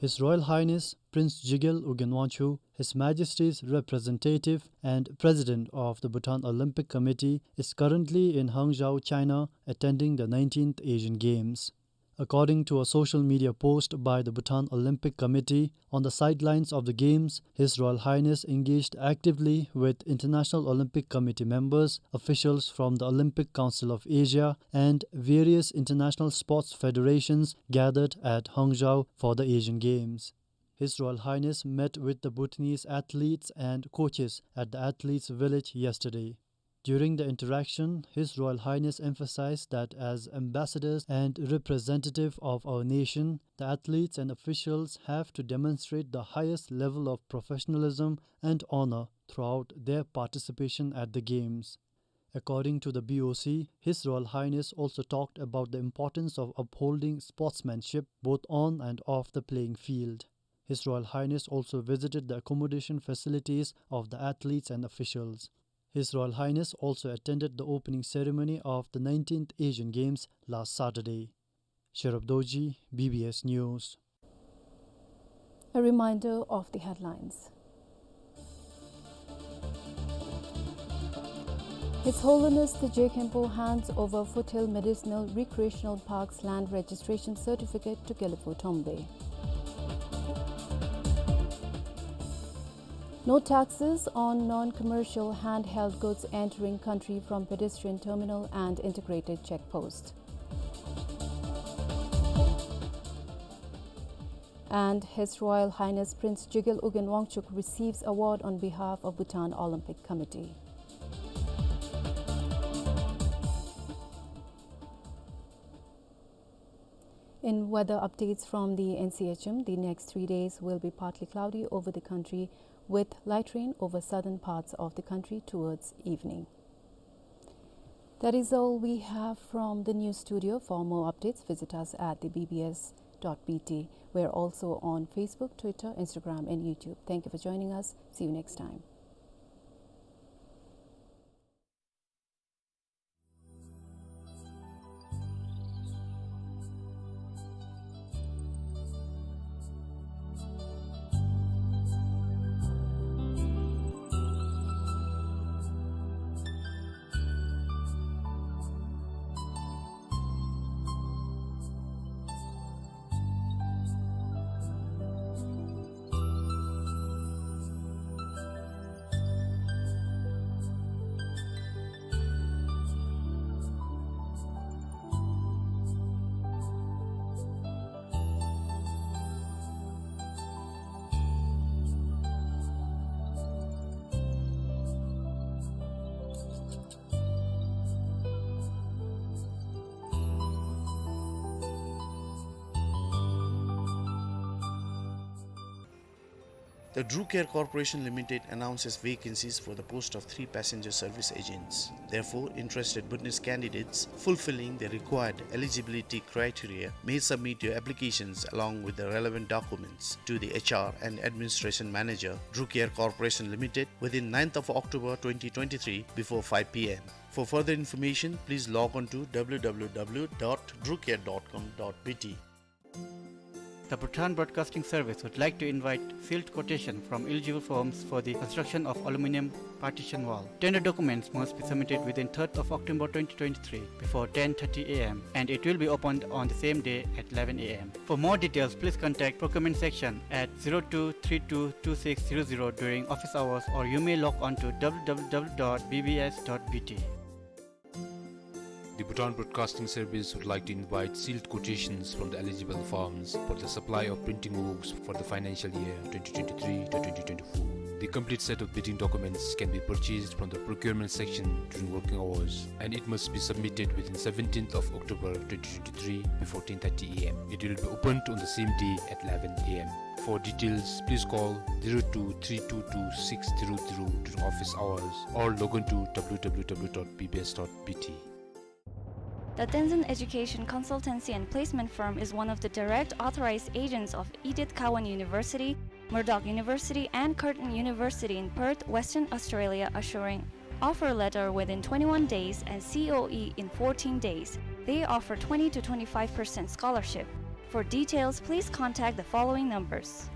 His Royal Highness Prince Jigel Ugyen Wangchuck, His Majesty's representative and President of the Bhutan Olympic Committee, is currently in Hangzhou, China, attending the nineteenth Asian Games. According to a social media post by the Bhutan Olympic Committee, on the sidelines of the Games, His Royal Highness engaged actively with International Olympic Committee members, officials from the Olympic Council of Asia, and various international sports federations gathered at Hangzhou for the Asian Games. His Royal Highness met with the Bhutanese athletes and coaches at the Athletes' Village yesterday. During the interaction, His Royal Highness emphasized that as ambassadors and representative of our nation, the athletes and officials have to demonstrate the highest level of professionalism and honor throughout their participation at the Games. According to the B O C, His Royal Highness also talked about the importance of upholding sportsmanship both on and off the playing field. His Royal Highness also visited the accommodation facilities of the athletes and officials. His Royal Highness also attended the opening ceremony of the nineteenth Asian Games last Saturday. Sherab Dorji, B B S News. A reminder of the headlines. His Holiness the Je Khenpo hands over Foothill Medicinal Recreational Park's land registration certificate to Gelugpo Thombe. No taxes on non-commercial handheld goods entering country from pedestrian terminal and integrated check post. And His Royal Highness Prince Jigel Ugyen Wangchuck receives award on behalf of Bhutan Olympic Committee. In weather updates from the N C H M, the next three days will be partly cloudy over the country, with light rain over southern parts of the country towards evening. That is all we have from the news studio. For more updates, visit us at the B B S dot B T. We're also on Facebook, Twitter, Instagram, and YouTube. Thank you for joining us. See you next time. The Drew Care Corporation Limited announces vacancies for the post of three passenger service agents. Therefore, interested witness candidates fulfilling the required eligibility criteria may submit your applications along with the relevant documents to the H R and Administration Manager, Drew Care Corporation Limited, within ninth of October twenty twenty-three before five P M. For further information, please log on to W W W dot drew care dot com dot B T. The Bhutan Broadcasting Service would like to invite sealed quotation from eligible firms for the construction of aluminium partition wall. Tender documents must be submitted within third of October twenty twenty-three before ten thirty A M, and it will be opened on the same day at eleven A M. For more details, please contact procurement section at zero two three two two six zero zero during office hours, or you may log on to W W W dot B B S dot B T. The Bhutan Broadcasting Service would like to invite sealed quotations from the eligible firms for the supply of printing works for the financial year twenty twenty-three to twenty twenty-four. The complete set of bidding documents can be purchased from the procurement section during working hours, and it must be submitted within seventeenth of October twenty twenty-three before ten thirty A M. It will be opened on the same day at eleven A M. For details, please call zero two three two two six zero zero during office hours or log on to W W W dot B B S dot B T. The Tenzin Education Consultancy and Placement Firm is one of the direct authorized agents of Edith Cowan University, Murdoch University, and Curtin University in Perth, Western Australia, assuring offer letter within twenty-one days and C O E in fourteen days. They offer twenty to twenty-five percent scholarship. For details, please contact the following numbers.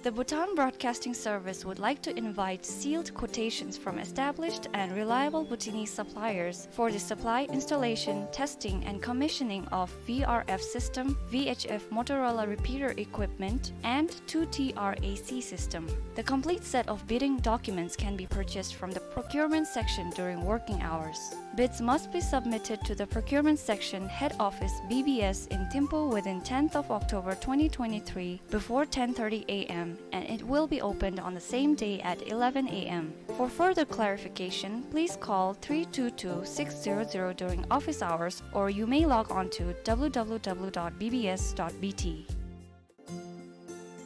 The Bhutan Broadcasting Service would like to invite sealed quotations from established and reliable Bhutanese suppliers for the supply, installation, testing, and commissioning of V R F system, V H F Motorola repeater equipment, and two T R A C system. The complete set of bidding documents can be purchased from the procurement section during working hours. Bids must be submitted to the procurement section, head office, B B S in Thimphu within tenth of October twenty twenty-three before ten thirty A M, and it will be opened on the same day at eleven A M. For further clarification, please call three two two six zero zero during office hours, or you may log on to W W W dot B B S dot B T.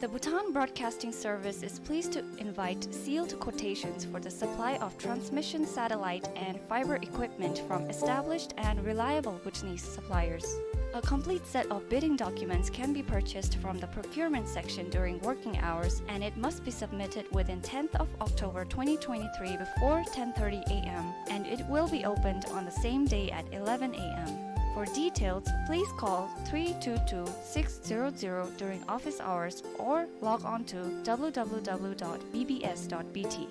The Bhutan Broadcasting Service is pleased to invite sealed quotations for the supply of transmission satellite and fiber equipment from established and reliable Bhutanese suppliers. A complete set of bidding documents can be purchased from the procurement section during working hours, and it must be submitted within tenth of October twenty twenty-three before ten thirty A M, and it will be opened on the same day at eleven A M. For details, please call three two two six zero zero during office hours or log on to W W W dot B B S dot B T.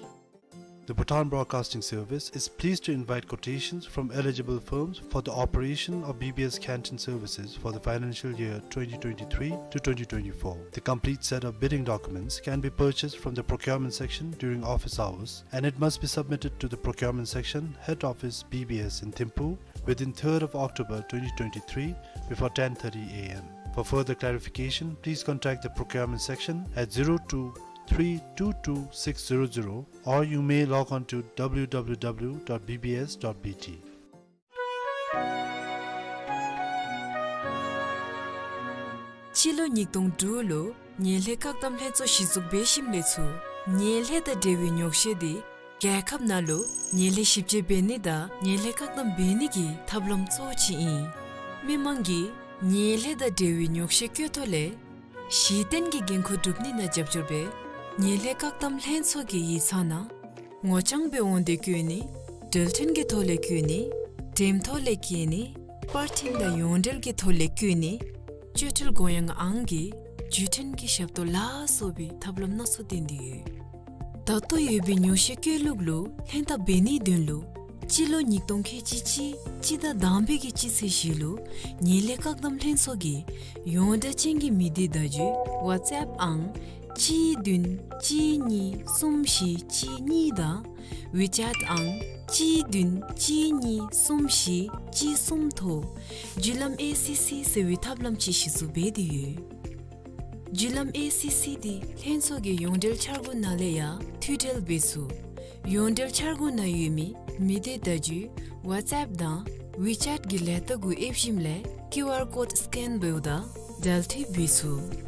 The Bhutan Broadcasting Service is pleased to invite quotations from eligible firms for the operation of B B S canteen services for the financial year twenty twenty-three to twenty twenty-four. The complete set of bidding documents can be purchased from the procurement section during office hours, and it must be submitted to the procurement section, head office, B B S in Thimphu, within third of October twenty twenty-three before ten thirty A M. For further clarification, please contact the procurement section at zero two three two two six zero zero, or you may log on to W W W dot B B S dot B T. སྤྱི་ལོ་ཉིས་སྟོང་དྲུག་ལུ་ ཉེ་ལེ་བཀག་སྡོམ་ལྷན་ཚོགས་གཞི་བཙུགས་འབད་ཞིནམ་ལས་ཚུར་ཉེ་ལེ་དང་འབྲེལ་བའི་ཉོག་བཤད་འདི་རྒྱལ་ཁབ་ནང་ལུ་ཉེ་ལེ་ཞིབ་དཔྱད་འབད་ནི་དང་ཉེ་ལེ་བཀག་སྡོམ་འབད་ནི་གི་ཐབས་ལམ་གཙོ་བོ་ཅིག་ཨིན། མི་མང་གིས་ཉེ་ལེ་དང་འབྲེལ་བའི་ཉོག་བཤད་བཀོད་ཐོག་ལས་གཞི་རྟེན་གྱི་འགན་ཁུར་སྒྲུབ་ནི་ནང་རྒྱབ་སྐྱོར་འབད་ཉེ་ལེ་བཀག་སྡོམ་ལྷན་ཚོགས་ཀྱི་ཡིག་ཚང་ནང་ངོ་རྐྱང་སྦེ་འོང་སྟེ་བཀོད་ནི། འགྲུལ་འཕྲིན་གྱི་ཐོག་ལས་བཀོད་ནི། འགྲེམས་ཐོག་ལས་བཀོད་ནི། པར་འཕྲིན་དང་ཡོངས་འབྲེལ་གྱི་ཐོག་ལས་བཀོད་ནི། བཅོས་སྒྲིག་དགོངས་ཡངས་ཨང་གི་བརྒྱུད་འཕྲིན་གྱི་ཞབས་ཏོག་ལ་སོགས་པའི་ཐབས་ལམ་སྣ་ཚོགས་བཏོན་ཏེ་ཡོད། ད་ལྟོ་ཡོད་པའི་ཉོག་བཤད་བཀོད་ལུགས་ལུ་ལྷན་ཐབས་འབད་ནིའི་དོན་ལུ་སྤྱི་ལོ་ཉིས་སྟོང་ཁལ་གཅིག་གཅིག་སྤྱི་ཟླ་དང་པའི་གི་སྤྱི་ཚེས་བཞི་ལུ་ཉེ་ལེ་བཀག་སྡོམ་ལྷན་ཚོགས་ཀྱིས་ཡོངས་གྲགས་ཅན་གྱི་མི་སྡེ་བརྡ་བརྒྱུད་ཝཊས་ཨེཔ་ཨང་གཅིག་བདུན་གཅིག་གཉིས་གསུམ་བཞི་གཅིག་གཉིས་དང་ཝི་ཅེཊ་ཨང་གཅིག་བདུན་གཅིག་གཉིས་གསུམ་བཞི་གཅིག་གསུམ་ཐོག་བརྒྱུད་ལམ་ཨེ་སི་སི་ཟེར་བའི་ཐབས་ལམ་ཅིག་གཞི་བཙུགས་འབད་དེ་ཡོད། བརྒྱུད་ལམ་ཨེ་སི་སི་འདི་ལྷན་ཚོགས་ཀྱི་ཡོངས་འབྲེལ་འཆར་སྒོ་ནང་ལས་ཡང་མཐུད་འབྲེལ་འབད་ཚུགས། ཡོངས་འབྲེལ་འཆར་སྒོ་ནང་ཡོད་མི་མི་སྡེ་བརྡ་བརྒྱུད་ཝཊས་ཨེཔ་དང་ཝི་ཅེཊ་གི་ལས་རྟགས་གུ་ཨེབ་ཞིནམ་ལས་ཀིའུ་ཨར་ཀོཌ་སི་ཀེན་འབདཝ་ད་འབྲེལ་མཐུད་འབད་ཚུགས།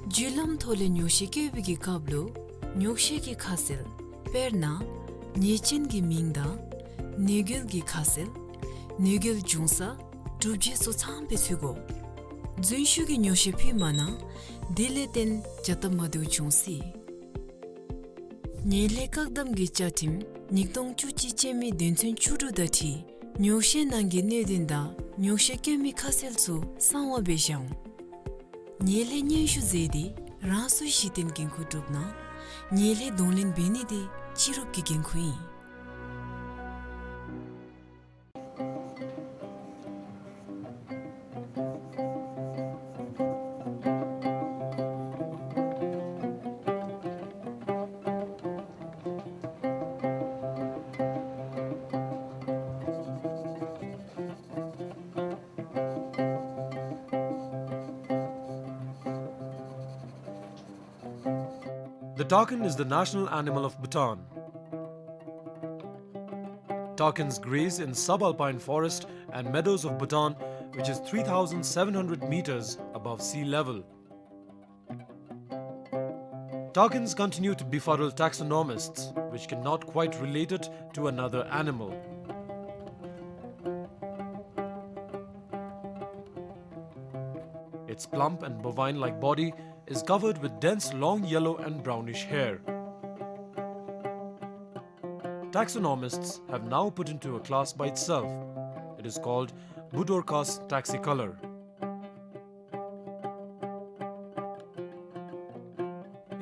བརྒྱུད་ལམ་ཐོག་ལས་ཉོག་བཤད་བཀོད་པའི་གི་སྐབས་ལུ་ཉོག་བཤད་ཀྱི་ཁ་གསལ་དཔེར་ན་ཉེས་ཅན་གྱི་མིང་དང་གནོད་འགེལ་གྱི་ཁ་གསལ་གནོད་འགེལ་འབྱུང་ས་གྲུབ་རྗེས་སོགས་ཚངམ་སྦེ་འཚོལ་དགོ། རྫུན་ཞུ་གི་ཉོག་བཤད་ཕུལ་མ་གནང་། དེ་ལས་བརྟེན་བྱ་སྟབས་མ་བདེཝ་འབྱུང་སྲིད། ཉེ་ལེ་བཀག་སྡོམ་གྱི་བཅའ་ཁྲིམས་ཉིས་སྟོང་བཅུ་གཅིག་ཅན་མའི་དོན་ཚན་བཅུ་དྲུག་དང་འཁྲིལ་ཉོག་བཤད་ནང་གི་གནད་དོན་དང་ཉོག་བཤད་བཀོད་མི་ཁ་གསལ་ཚུ་གསང་བ་སྦེ་བཞག་འོང་། ཉེ་ལེ་སྙན་ཞུ་མཛད་དེ་རང་སོའི་གཞི་རྟེན་འགན་ཁུར་སྒྲུབ་གནང་། ཉེ་ལེ་གདོང་ལེན་འབད་ནི་འདི་སྤྱི་རོགས་ཀྱི་འགན་ཁུར་ཨིན། The takin is the national animal of Bhutan. Takins graze in subalpine forest and meadows of Bhutan, which is three thousand seven hundred meters above sea level. Takins continue to befuddle taxonomists, which cannot quite relate it to another animal. Its plump and bovine-like body is covered with dense long yellow and brownish hair. Taxonomists have now put into a class by itself. It is called Budorcas taxicolor.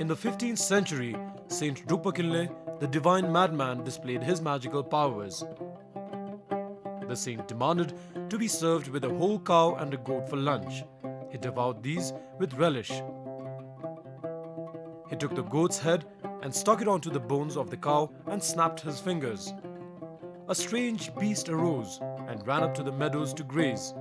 In the fifteenth century, Saint Drukpa Kinley, the divine madman, displayed his magical powers. The saint demanded to be served with a whole cow and a goat for lunch. He devoured these with relish. He took the goat's head and stuck it onto the bones of the cow and snapped his fingers. A strange beast arose and ran up to the meadows to graze.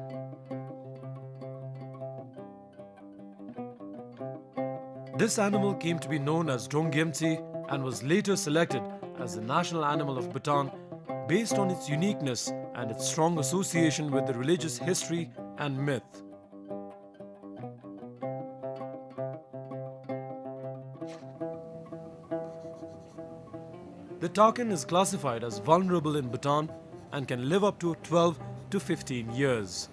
This animal came to be known as Drongyemtsi and was later selected as the national animal of Bhutan based on its uniqueness and its strong association with the religious history and myth. The takin is classified as vulnerable in Bhutan and can live up to twelve to fifteen years.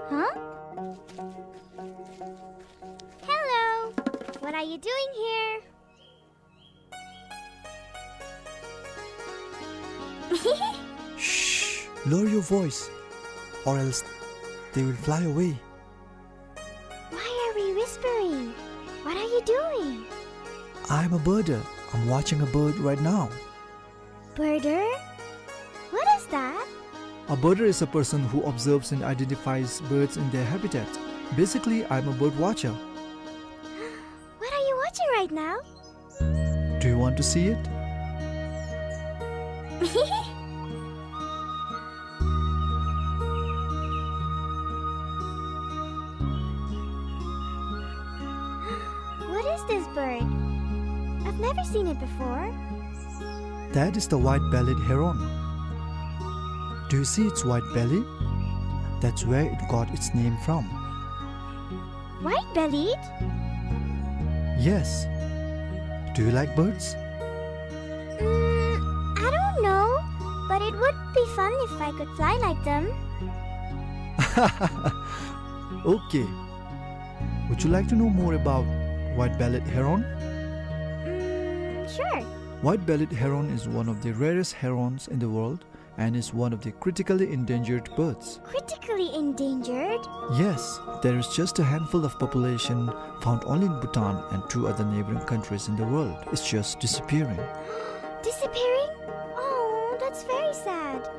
Huh? Hello. What are you doing here? Shh! Lower your voice, or else they will fly away. Why are we whispering? What are you doing? I'm a birder. I'm watching a bird right now. Birder? What is that? A birder is a person who observes and identifies birds in their habitat. Basically, I'm a bird watcher. What are you watching right now? Do you want to see it? What is this bird? I've never seen it before. That is the white-bellied heron. Do you see its white belly? That's where it got its name from. White-bellied? Yes. Do you like birds? Mm, I don't know, but it would be fun if I could fly like them. Okay. Would you like to know more about white-bellied heron? Mm, sure. White-bellied heron is one of the rarest herons in the world and is one of the critically endangered birds. Critically endangered? Yes, there is just a handful of population found only in Bhutan and two other neighboring countries in the world. It's just disappearing. Disappearing? Oh, that's very sad.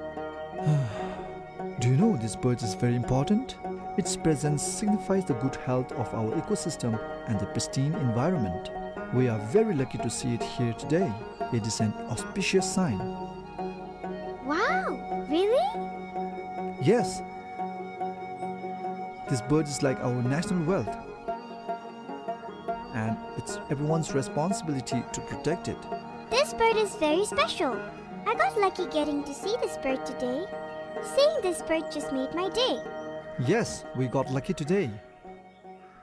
Do you know this bird is very important? Its presence signifies the good health of our ecosystem and the pristine environment. We are very lucky to see it here today. It is an auspicious sign. Wow, really? Yes. This bird is like our national wealth. And it's everyone's responsibility to protect it. This bird is very special. I got lucky getting to see this bird today. Seeing this bird just made my day. Yes, we got lucky today.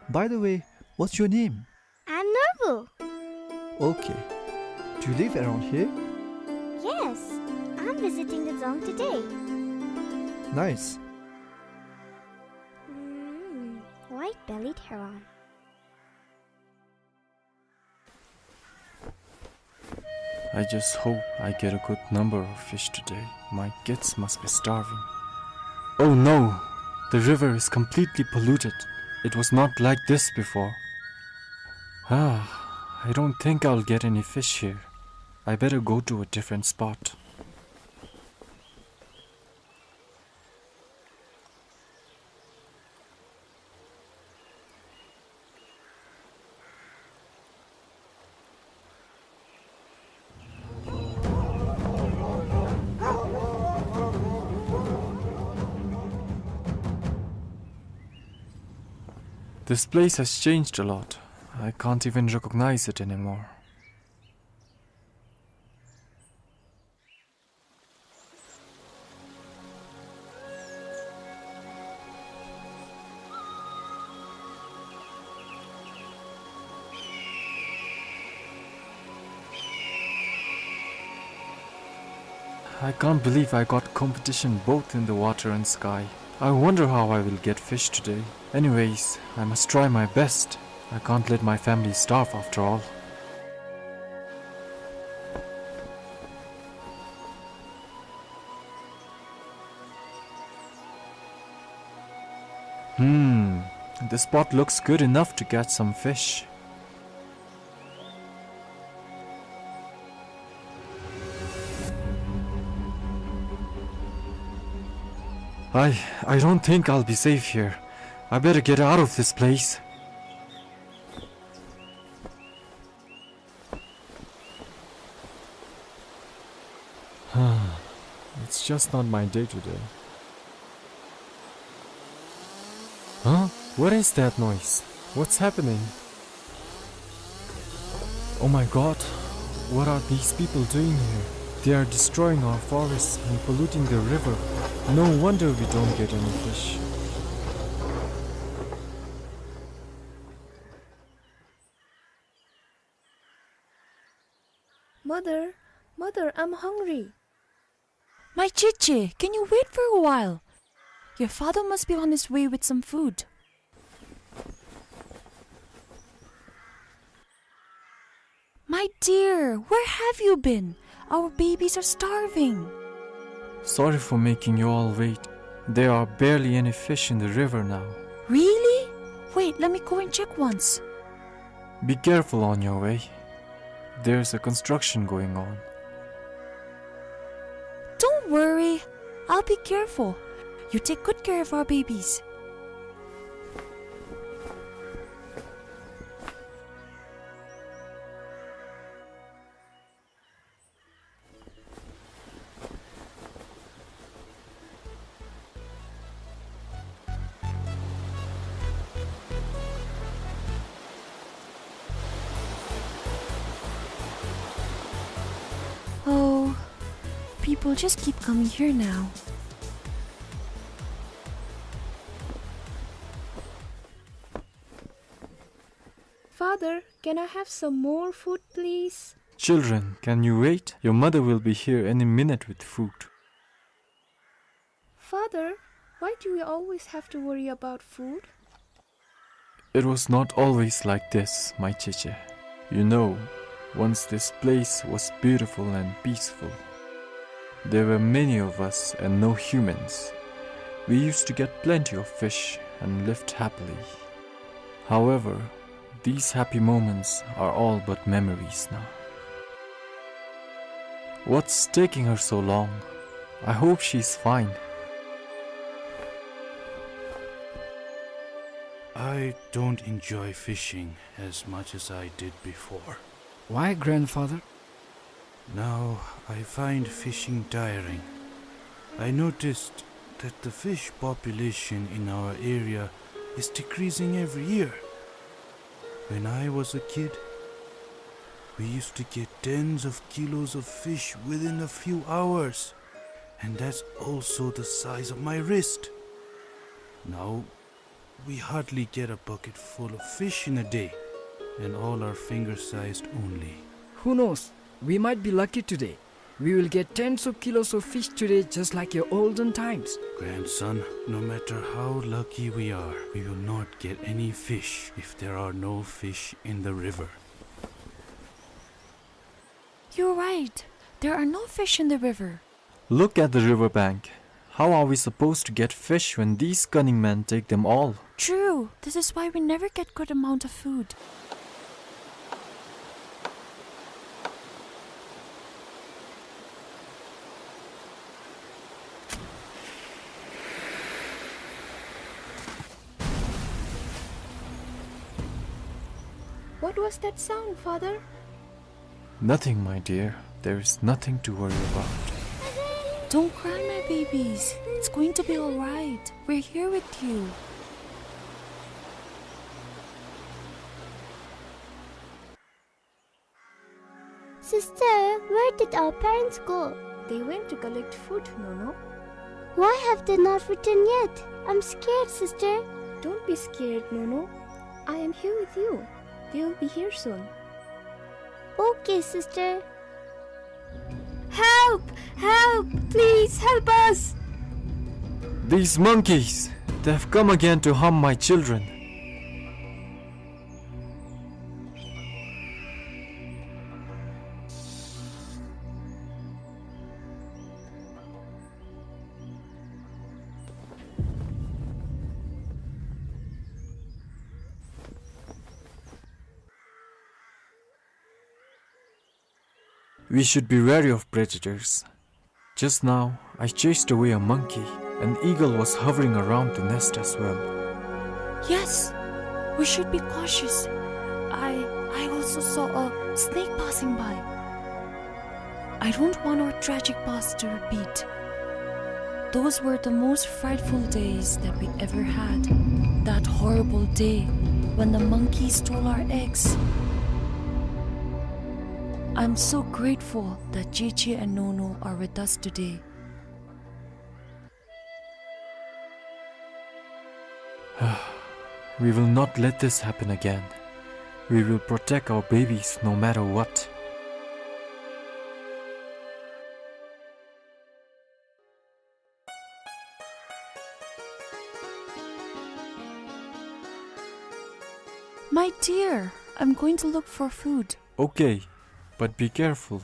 By the way, what's your name? I'm Norbu. Okay. Do you live around here? Yes, I'm visiting the dzong today. Nice. Mm, white-bellied heron. I just hope I get a good number of fish today. My kids must be starving. Oh no! The river is completely polluted. It was not like this before. Ah, I don't think I'll get any fish here. I better go to a different spot. This place has changed a lot. I can't even recognize it anymore. I can't believe I got competition both in the water and sky. I wonder how I will get fish today. Anyways, I must try my best. I can't let my family starve after all. Hmm, this spot looks good enough to catch some fish. I, I don't think I'll be safe here. I better get out of this place. It's just not my day today. Huh? What is that noise? What's happening? Oh my God, what are these people doing here? They are destroying our forests and polluting the river. No wonder we don't get any fish. Mother, mother, I'm hungry. My Chichi, can you wait for a while? Your father must be on his way with some food. My dear, where have you been? Our babies are starving. Sorry for making you all wait. There are barely any fish in the river now. Really? Wait, let me go and check once. Be careful on your way. There's a construction going on. Don't worry. I'll be careful. You take good care of our babies. Oh, people just keep coming here now. Father, can I have some more food, please? Children, can you wait? Your mother will be here any minute with food. Father, why do we always have to worry about food? It was not always like this, my Cheche. You know, once this place was beautiful and peaceful. There were many of us and no humans. We used to get plenty of fish and lived happily. However, these happy moments are all but memories now. What's taking her so long? I hope she's fine. I don't enjoy fishing as much as I did before. Why, grandfather? Now I find fishing tiring. I noticed that the fish population in our area is decreasing every year. When I was a kid, we used to get tens of kilos of fish within a few hours, and that's also the size of my wrist. Now, we hardly get a bucket full of fish in a day, and all are finger-sized only. Who knows? We might be lucky today. We will get tens of kilos of fish today, just like your olden times. Grandson, no matter how lucky we are, we will not get any fish if there are no fish in the river. You're right. There are no fish in the river. Look at the river bank. How are we supposed to get fish when these cunning men take them all? True. This is why we never get good amount of food. What was that sound, Father? Nothing, my dear. There is nothing to worry about. Don't cry, my babies. It's going to be all right. We're here with you. Sister, where did our parents go? They went to collect food, Nono. Why have they not returned yet? I'm scared, sister. Don't be scared, Nono. I am here with you. They will be here soon. Okay, sister. Help! Help! Please help us! These monkeys! They have come again to harm my children. We should be wary of predators. Just now, I chased away a monkey. An eagle was hovering around the nest as well. Yes, we should be cautious. I, I also saw a snake passing by. I don't want our tragic past to repeat. Those were the most frightful days that we ever had. That horrible day when the monkey stole our eggs. I'm so grateful that Cheche and Nono are with us today. We will not let this happen again. We will protect our babies no matter what. My dear, I'm going to look for food. Okay, but be careful.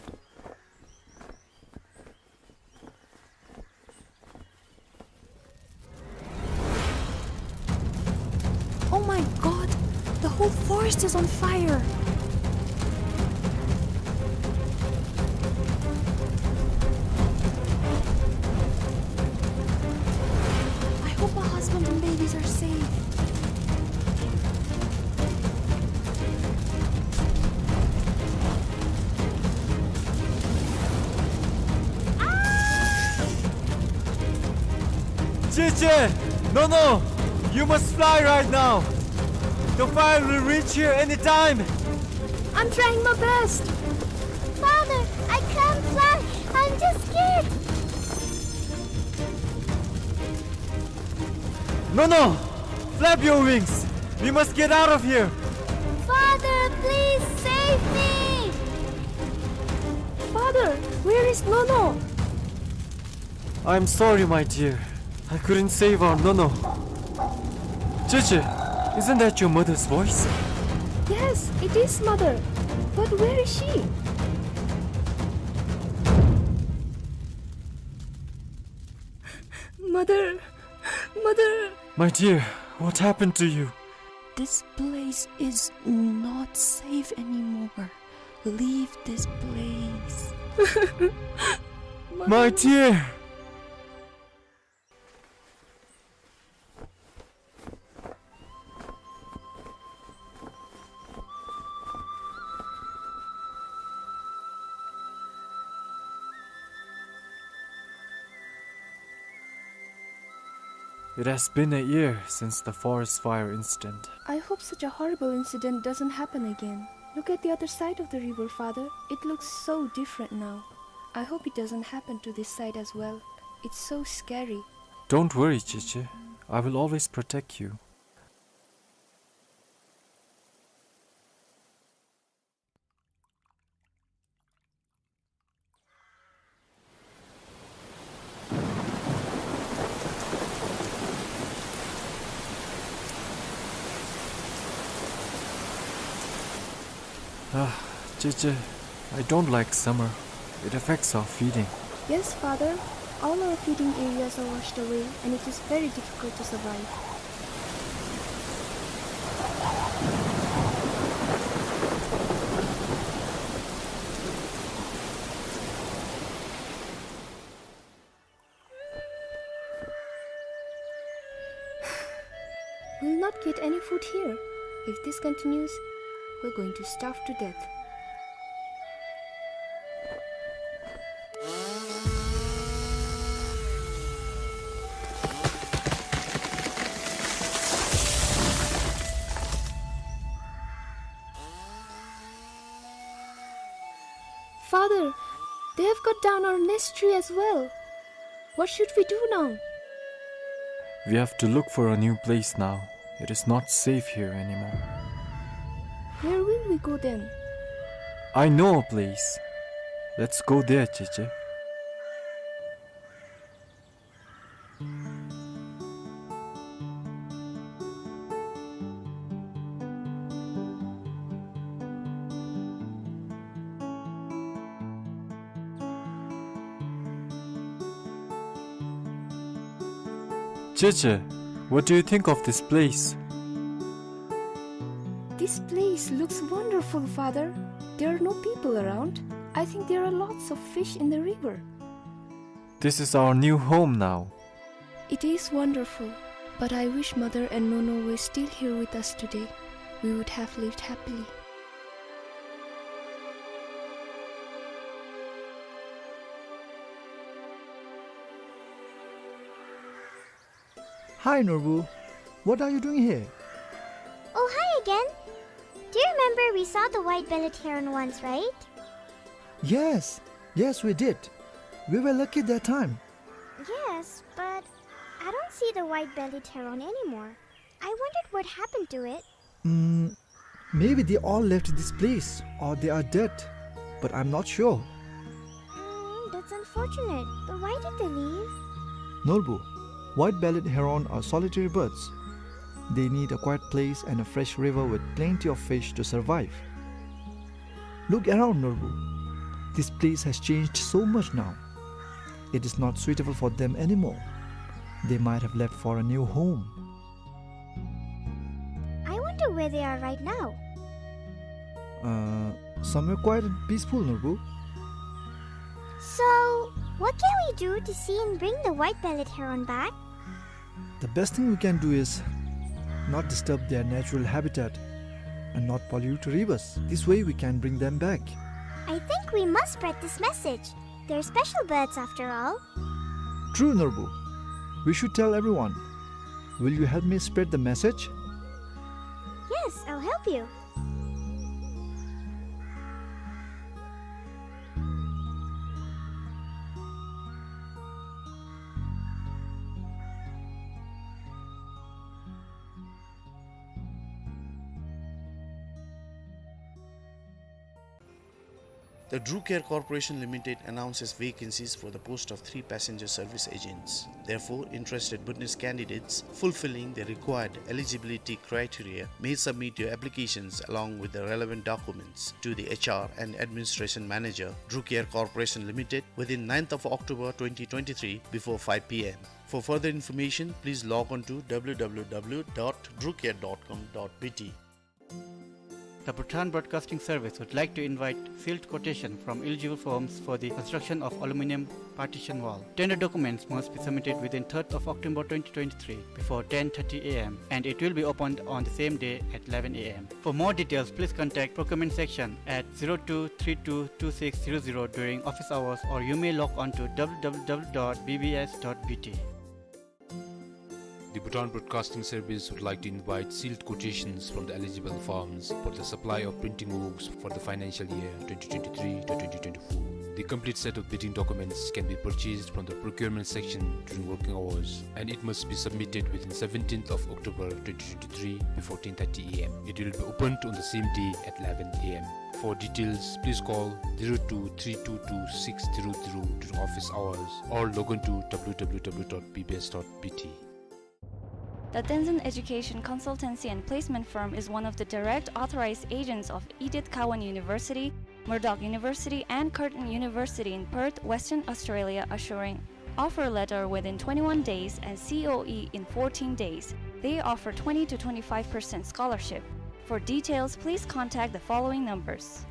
Oh my God! The whole forest is on fire! I hope my husband and babies are safe. Cici! Nono! You must fly right now! The fire will reach here anytime! I'm trying my best! Father, I can't fly! I'm just scared! Nono! Flap your wings! We must get out of here! Father, please save me! Father, where is Nono? I'm sorry, my dear. I couldn't save our Nono. Cici, isn't that your mother's voice? Yes, it is, Mother. But where is she? Mother, Mother. My dear, what happened to you? This place is not safe anymore. Leave this place. My dear! It has been a year since the forest fire incident. I hope such a horrible incident doesn't happen again. Look at the other side of the river, Father. It looks so different now. I hope it doesn't happen to this side as well. It's so scary. Don't worry, Cici. I will always protect you. Ah, Cici, I don't like summer. It affects our feeding. Yes, Father. All our feeding areas are washed away, and it is very difficult to survive. We'll not get any food here. If this continues, we're going to starve to death. Father, they have cut down our nest tree as well. What should we do now? We have to look for a new place now. It is not safe here anymore. Where will we go then? I know a place. Let's go there, Cici. Cici, what do you think of this place? This place looks wonderful, Father. There are no people around. I think there are lots of fish in the river. This is our new home now. It is wonderful, but I wish Mother and Nono were still here with us today. We would have lived happily. Hi, Norbu. What are you doing here? Oh, hi again. Do you remember we saw the white-bellied heron once, right? Yes, yes, we did. We were lucky that time. Yes, but I don't see the white-bellied heron anymore. I wondered what happened to it. Mm, maybe they all left this place or they are dead, but I'm not sure. Mm, that's unfortunate. But why did they leave? Norbu, white-bellied heron are solitary birds. They need a quiet place and a fresh river with plenty of fish to survive. Look around, Norbu. This place has changed so much now. It is not suitable for them anymore. They might have left for a new home. I wonder where they are right now. Uh, somewhere quiet and peaceful, Norbu. So, what can we do to see and bring the white-bellied heron back? The best thing we can do is not disturb their natural habitat and not pollute rivers. This way we can bring them back. I think we must spread this message. They're special birds after all. True, Norbu. We should tell everyone. Will you help me spread the message? Yes, I'll help you. The Drew Care Corporation Limited announces vacancies for the post of three passenger service agents. Therefore, interested Bhutanese candidates fulfilling the required eligibility criteria may submit your applications along with the relevant documents to the H R and Administration Manager, Drew Care Corporation Limited, within ninth of October twenty twenty-three before five P M. For further information, please log on to W W W dot drew care dot com dot B T. The Bhutan Broadcasting Service would like to invite sealed quotation from eligible firms for the construction of aluminium partition wall. Tender documents must be submitted within third of October twenty twenty-three before ten thirty A M and it will be opened on the same day at eleven A M. For more details, please contact procurement section at zero two three two two six zero zero during office hours, or you may log on to W W W dot B B S dot B T. The Bhutan Broadcasting Service would like to invite sealed quotations from the eligible firms for the supply of printing works for the financial year twenty twenty-three to twenty twenty-four. The complete set of bidding documents can be purchased from the procurement section during working hours, and it must be submitted within seventeenth of October twenty twenty-three before ten thirty A M. It will be opened on the same day at eleven A M. For details, please call zero two three two two six zero zero during office hours or log on to W W W dot B B S dot B T. The Tenzin Education Consultancy and Placement Firm is one of the direct authorized agents of Edith Cowan University, Murdoch University, and Curtin University in Perth, Western Australia, assuring offer letter within twenty-one days and C O E in fourteen days. They offer twenty to twenty-five percent scholarship. For details, please contact the following numbers.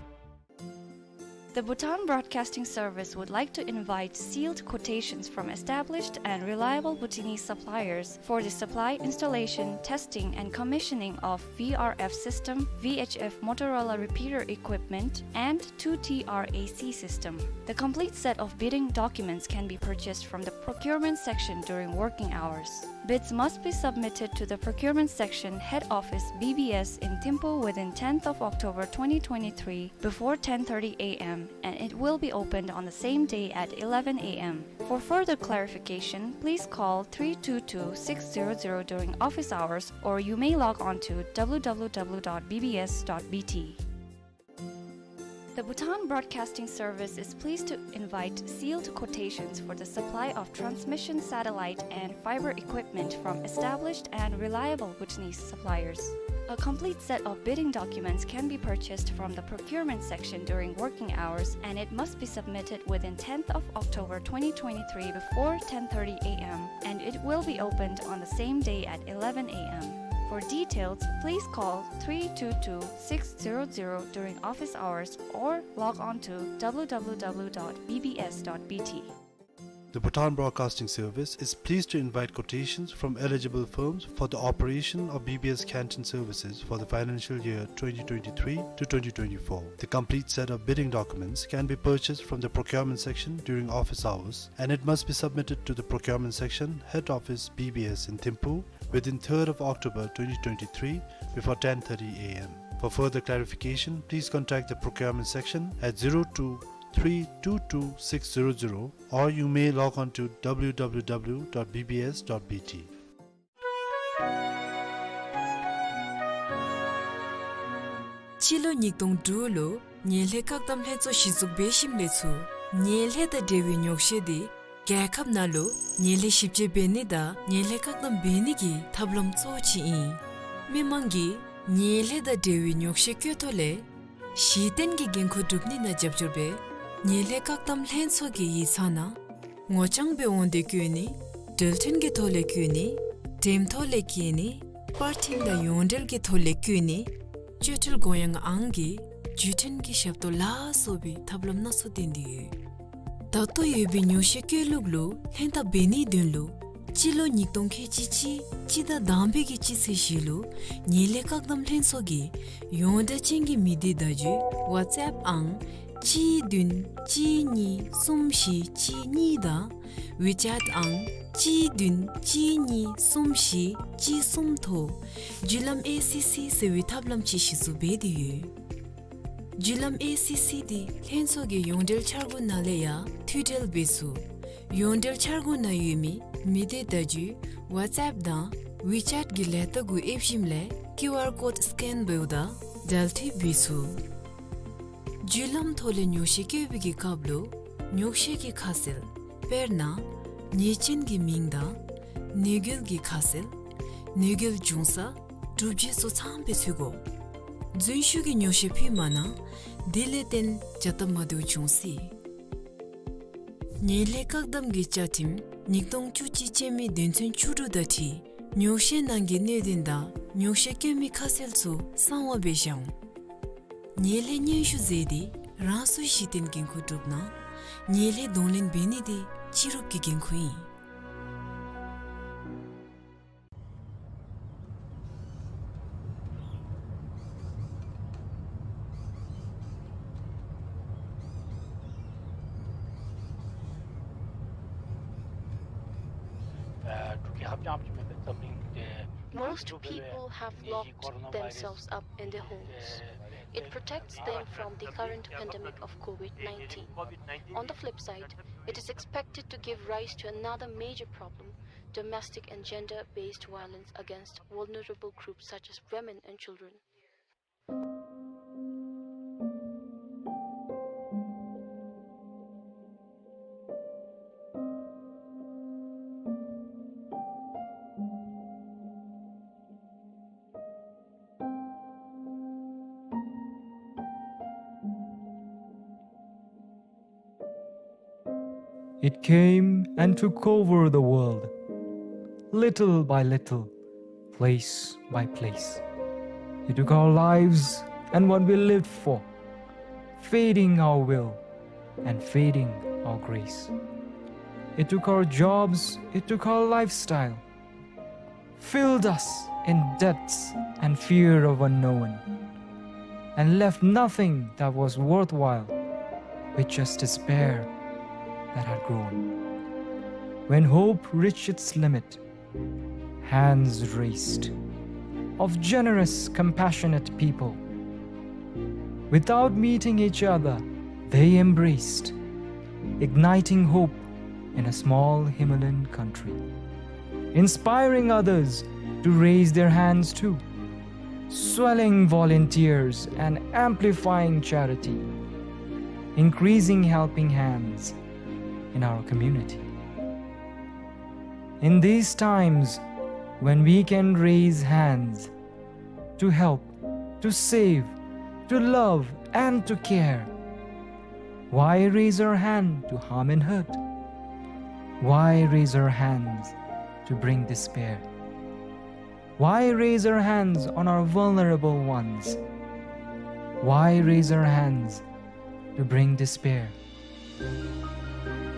The Bhutan Broadcasting Service would like to invite sealed quotations from established and reliable Bhutanese suppliers for the supply, installation, testing, and commissioning of V R F system, V H F Motorola repeater equipment, and two T R A C system. The complete set of bidding documents can be purchased from the procurement section during working hours. Bids must be submitted to the procurement section, head office, B B S in Thimphu within tenth of October twenty twenty-three before ten thirty A M, and it will be opened on the same day at eleven A M. For further clarification, please call three two two six zero zero during office hours, or you may log on to W W W dot B B S dot B T. The Bhutan Broadcasting Service is pleased to invite sealed quotations for the supply of transmission satellite and fiber equipment from established and reliable Bhutanese suppliers. A complete set of bidding documents can be purchased from the procurement section during working hours, and it must be submitted within tenth of October twenty twenty-three before ten thirty A M, and it will be opened on the same day at eleven A M. For details, please call three two two six zero zero during office hours or log on to W W W dot B B S dot B T. The Bhutan Broadcasting Service is pleased to invite quotations from eligible firms for the operation of B B S canteen services for the financial year twenty twenty-three to twenty twenty-four. The complete set of bidding documents can be purchased from the procurement section during office hours, and it must be submitted to the procurement section, head office, B B S in Thimphu, within third of October twenty twenty-three before ten thirty A M. For further clarification, please contact the procurement section at zero two three two two six zero zero, or you may log on to W W W dot B B S dot B T. སྤྱི་ལོ་ཉིས་སྟོང་དྲུག་ལོ་ངན་ལྷད་བཀག་སྡོམ་ལྷན་ཚོགས་གཞི་བཙུགས་འབད་ཞིནམ་ལས་ཚུར་ངན་ལྷད་དང་འབྲེལ་བའི་ཉོགས་བཤད་དེ་ རྒྱལ་ཁབ་ནང་ལུ་ངན་ལྷད་ཞིབ་དཔྱད་འབད་ནི་དང་ངན་ལྷད་བཀག་སྡོམ་འབད་ནི་གི་ཐབས་ལམ་གཙོ་བོ་ཅིག་ཨིན། མི་མང་གིས་ངན་ལྷད་དང་འབྲེལ་བའི་ཉོགས་བཤད་བཀོད་ཐོག་ལས་གཞི་རྟེན་གྱི་འགན་ཁུར་སྒྲུབ་ནི་ནང་རྒྱབ་སྐྱོར་འབད། ངན་ལྷད་བཀག་སྡོམ་ལྷན་ཚོགས་ཀྱི་ཡིག་ཚང་ནང་ངོ་རྐྱང་སྦེ་འོང་སྟེ་བཀོད་ནི། འབྲེལ་མཐུད་ཀྱི་ཐོག་ལས་བཀོད་ནི། འགྲེམས་ཐོག་ལས་བཀོད་ནི། པར་འཕྲིན་དང་ཡོངས་འབྲེལ་གྱི་ཐོག་ལས་བཀོད་ནི། བཅོས་སྒྲིག་དགོངས་ཡངས་ཨང་གི་བརྒྱུད་འཕྲིན་གྱི་ཞབས་ཏོག་ལ་སོགས་པའི་ཐབས་ལམ་སྣ་ཚོགས་བསྟེན་ཏེ་ཡོད། ད་ལྟོ་ཡོད་པའི་ཉོགས་བཤད་བཀོད་ལུགས་ལུ་ལྷན་ཐབས་འབད་ནིའི་དོན་ལུ་སྤྱི་ལོ་ཉིས་སྟོང་ཁལ་གཅིག་གཅིག་སྤྱི་ཟླ་དང་པའི་གི་སྤྱི་ཚེས་བཞི་ལུ་ངན་ལྷད་བཀག་སྡོམ་ལྷན་ཚོགས་ཀྱི་ཡོངས་བསྒྲགས་ཅན་གྱི་མི་སྡེ་བརྡ་བརྒྱུད་ཝཊས་ཨེཔ་ཨང་གཅིག་བདུན་གཅིག་གཉིས་གསུམ་བཞི་གཅིག་གཉིས་དང་ཝི་ཅེཊ་ཨང་གཅིག་བདུན་གཅིག་གཉིས་གསུམ་བཞི་གཅིག་གསུམ་ཐོག་བརྒྱུད་ལམ་ཨེ་སི་སི་ཟེར་བའི་ཐབས་ལམ་ཅིག་གཞི་བཙུགས་འབད་དེ་ཡོད། བརྒྱུད་ལམ་ཨེ་སི་སི་འདི་ལྷན་ཚོགས་ཀྱི་ཡོངས་འབྲེལ་འཆར་སྒོ་ནང་ལས་ཡང་མཐུད་འབྲེལ་འབད་ཚུགས། ཡོངས་འབྲེལ་འཆར་སྒོ་ནང་ཡོད་མི་མི་སྡེ་བརྡ་བརྒྱུད་ཝཊས་ཨེཔ་དང་ཝི་ཅེཊ་གི་ལས་རྟགས་གུ་ཨེབ་ཞིནམ་ལས་ཀིའུ་ཨར་ཀོཌ་སི་ཀེན་འབདཝ་ད་འབྲེལ་མཐུད་འབད་ཚུགས། བརྒྱུད་ལམ་ཐོག་ལས་ཉོགས་བཤད་བཀོད་པའི་གི་སྐབས་ལུ་ཉོགས་བཤད་ཀྱི་ཁ་གསལ་དཔེར་ན་ཉེས་ཅན་གྱི་མིང་དང་ནུས་རྒྱུ་གི་ཁ་གསལ་ནུས་རྒྱུ་འབྱུང་ས་གྲུབ་རྗེས་སོགས་ཚངམ་སྦེ་འཚོལ་དགོ། རྫུན་ཞུ་གི་ཉོགས་བཤད་ཕུལ་མ་གནང་། དེ་ལས་བརྟེན་བྱ་སྟབས་མ་བདེཝ་འབྱུང་སྲིད། ངན་ལྷད་བཀག་སྡོམ་གྱི་བཅའ་ཁྲིམས་ཉིས་སྟོང་བཅུ་གཅིག་ཅན་མའི་དོན་ཚན་བཅུ་དྲུག་དང་འཁྲིལ་ཉོགས་བཤད་ནང་གི་གནད་དོན་དང་ཉོགས་བཤད་བཀོད་མི་ཁ་གསལ་ཚུ་གསང་བ་སྦེ་བཞག་འོང་། ངན་ལྷད་སྙན་ཞུ་མཛད་དེ་རང་སོའི་གཞི་རྟེན་འགན་ཁུར་སྒྲུབ་གནང་། ངན་ལྷད་གདོང་ལེན་འབད་ནི་དེ་སྤྱི་རུབ་ཀྱི་འགན་ཁུར་ཨིན། Most people have locked themselves up in their homes. It protects them from the current pandemic of COVID nineteen. On the flip side, it is expected to give rise to another major problem, domestic and gender-based violence against vulnerable groups such as women and children. It came and took over the world, little by little, place by place. It took our lives and what we lived for, feeding our will and feeding our grace. It took our jobs, it took our lifestyle, filled us in debts and fear of unknown, and left nothing that was worthwhile, with just despair that had grown. When hope reached its limit, hands raised of generous, compassionate people. Without meeting each other, they embraced, igniting hope in a small Himalayan country, inspiring others to raise their hands too, swelling volunteers and amplifying charity, increasing helping hands in our community. In these times, when we can raise hands to help, to save, to love, and to care, why raise our hand to harm and hurt? Why raise our hands to bring despair? Why raise our hands on our vulnerable ones? Why raise our hands to bring despair?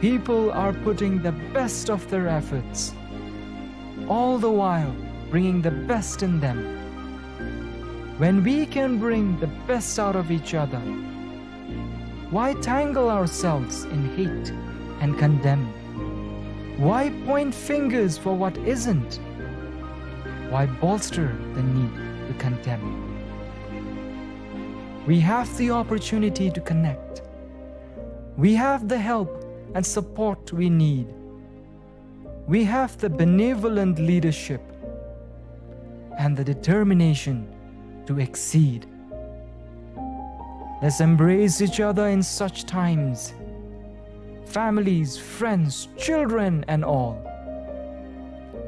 People are putting the best of their efforts, all the while bringing the best in them. When we can bring the best out of each other, why tangle ourselves in hate and condemn? Why point fingers for what isn't? Why bolster the need to condemn? We have the opportunity to connect. We have the help and support we need. We have the benevolent leadership and the determination to exceed. Let's embrace each other in such times. families, friends, children, and all.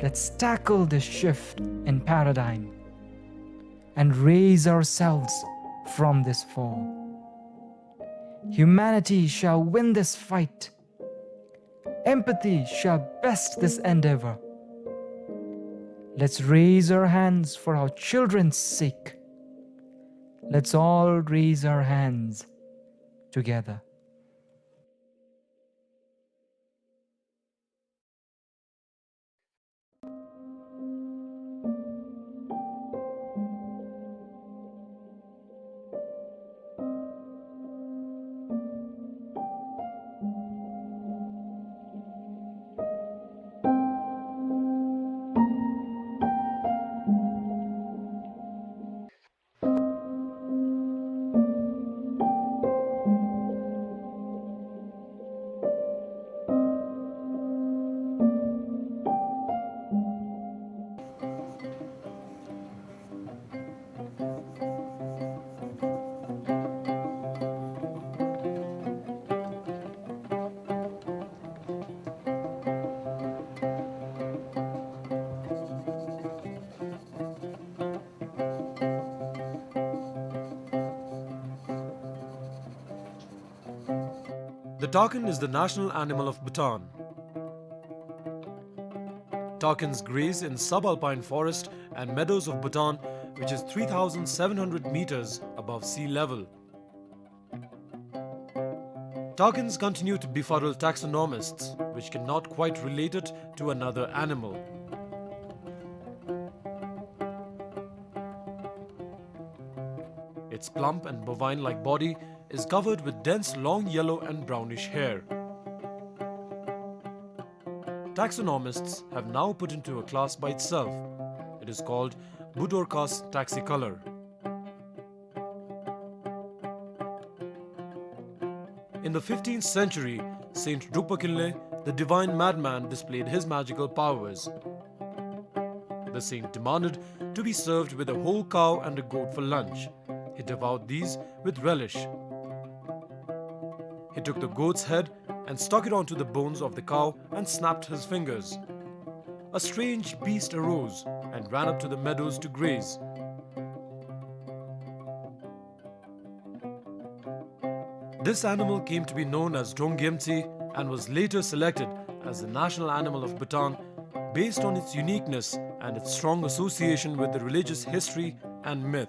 Let's tackle this shift in paradigm and raise ourselves from this fall. Humanity shall win this fight. Empathy shall best this endeavor. Let's raise our hands for our children's sake. Let's all raise our hands together. The takin is the national animal of Bhutan. Takins graze in subalpine forest and meadows of Bhutan, which is three thousand seven hundred meters above sea level. Takins continue to befuddle taxonomists, which cannot quite relate it to another animal. Its plump and bovine-like body is covered with dense long yellow and brownish hair. Taxonomists have now put into a class by itself. It is called Budorcas taxicolor. In the fifteenth century, Saint Drukpa Kinley, the divine madman, displayed his magical powers. The saint demanded to be served with a whole cow and a goat for lunch. He devoured these with relish. He took the goat's head and stuck it onto the bones of the cow and snapped his fingers. A strange beast arose and ran up to the meadows to graze. This animal came to be known as Drongyemtsi and was later selected as the national animal of Bhutan based on its uniqueness and its strong association with the religious history and myth.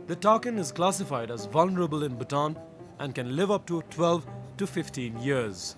The takin is classified as vulnerable in Bhutan and can live up to twelve to fifteen years.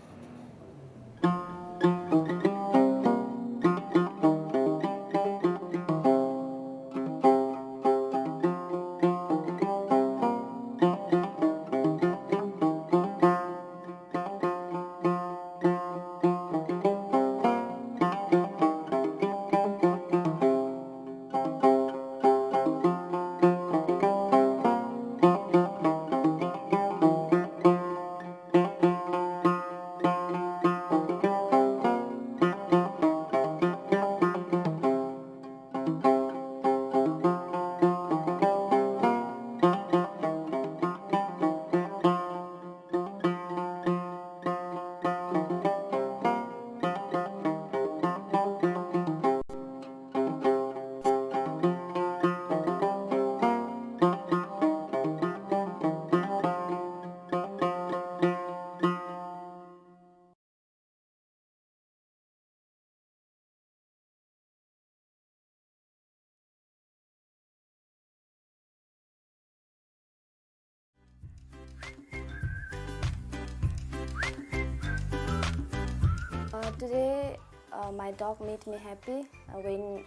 Uh, today, uh, my dog made me happy. Uh, when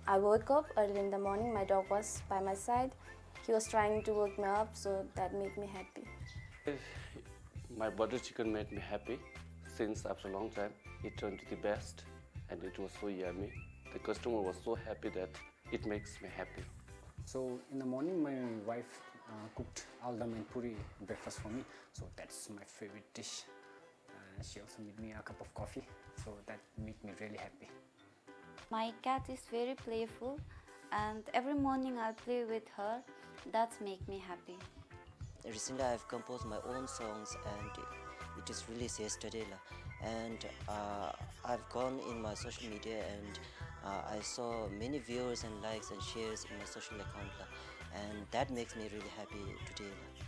I woke up early in the morning, my dog was by my side. He was trying to wake me up, so that made me happy. My butter chicken made me happy since after a long time. It turned to the best and it was so yummy. The customer was so happy that it makes me happy. So in the morning, my wife, uh, cooked aldam and puri breakfast for me. So that's my favorite dish. Uh, she also made me a cup of coffee. So that made me really happy. My cat is very playful. And every morning I'll play with her. That's make me happy. Recently, I've composed my own songs, and it is released yesterday, la. And, uh, I've gone in my social media, and, uh, I saw many viewers and likes and shares in my social account, la. And that makes me really happy today, la.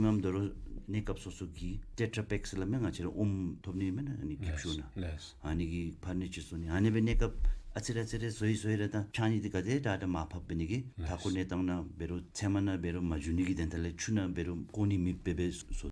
ཤུལ་མམ་ད་རུང་གནས་སྐབས་སོ་སོ་གི་ཊེ་ཊྲ་པེག་ཟེར་སླབ་མས། ང་བཅས་ར་ཨོམ་ཐོབ་ནི་མེན་ན། ཨ་ནི་ཀིབ་ཤུ་ན། ལགས། ཨ་ནི་གི་ཕར་ནི་ཅིག་བཟོ་ནི། ཨ་ནི་སྦེ་གནས་སྐབས་ཨ་ཙི་རེ་ཨ་ཙི་རེ་བཟོ་ཡི་བཟོ་ཡི་ར་ད་ཆག་ནི་འདི་ག་དེ་དྲག་དྲག་མར་ཕབ་འབད་ནི་གི། ལགས། མཐའ་འཁོར་གནས་སྟངས་ནང་འབད་རུང་ཚལ་མ་ནང་འབད་རུང་མ་འགྱུར་ནི་གི་དོན་དག་ལས་ཆུ་ནང་འབད་རུང་བཀོ་ནི་མེདཔ་སྦེ་བཟོ།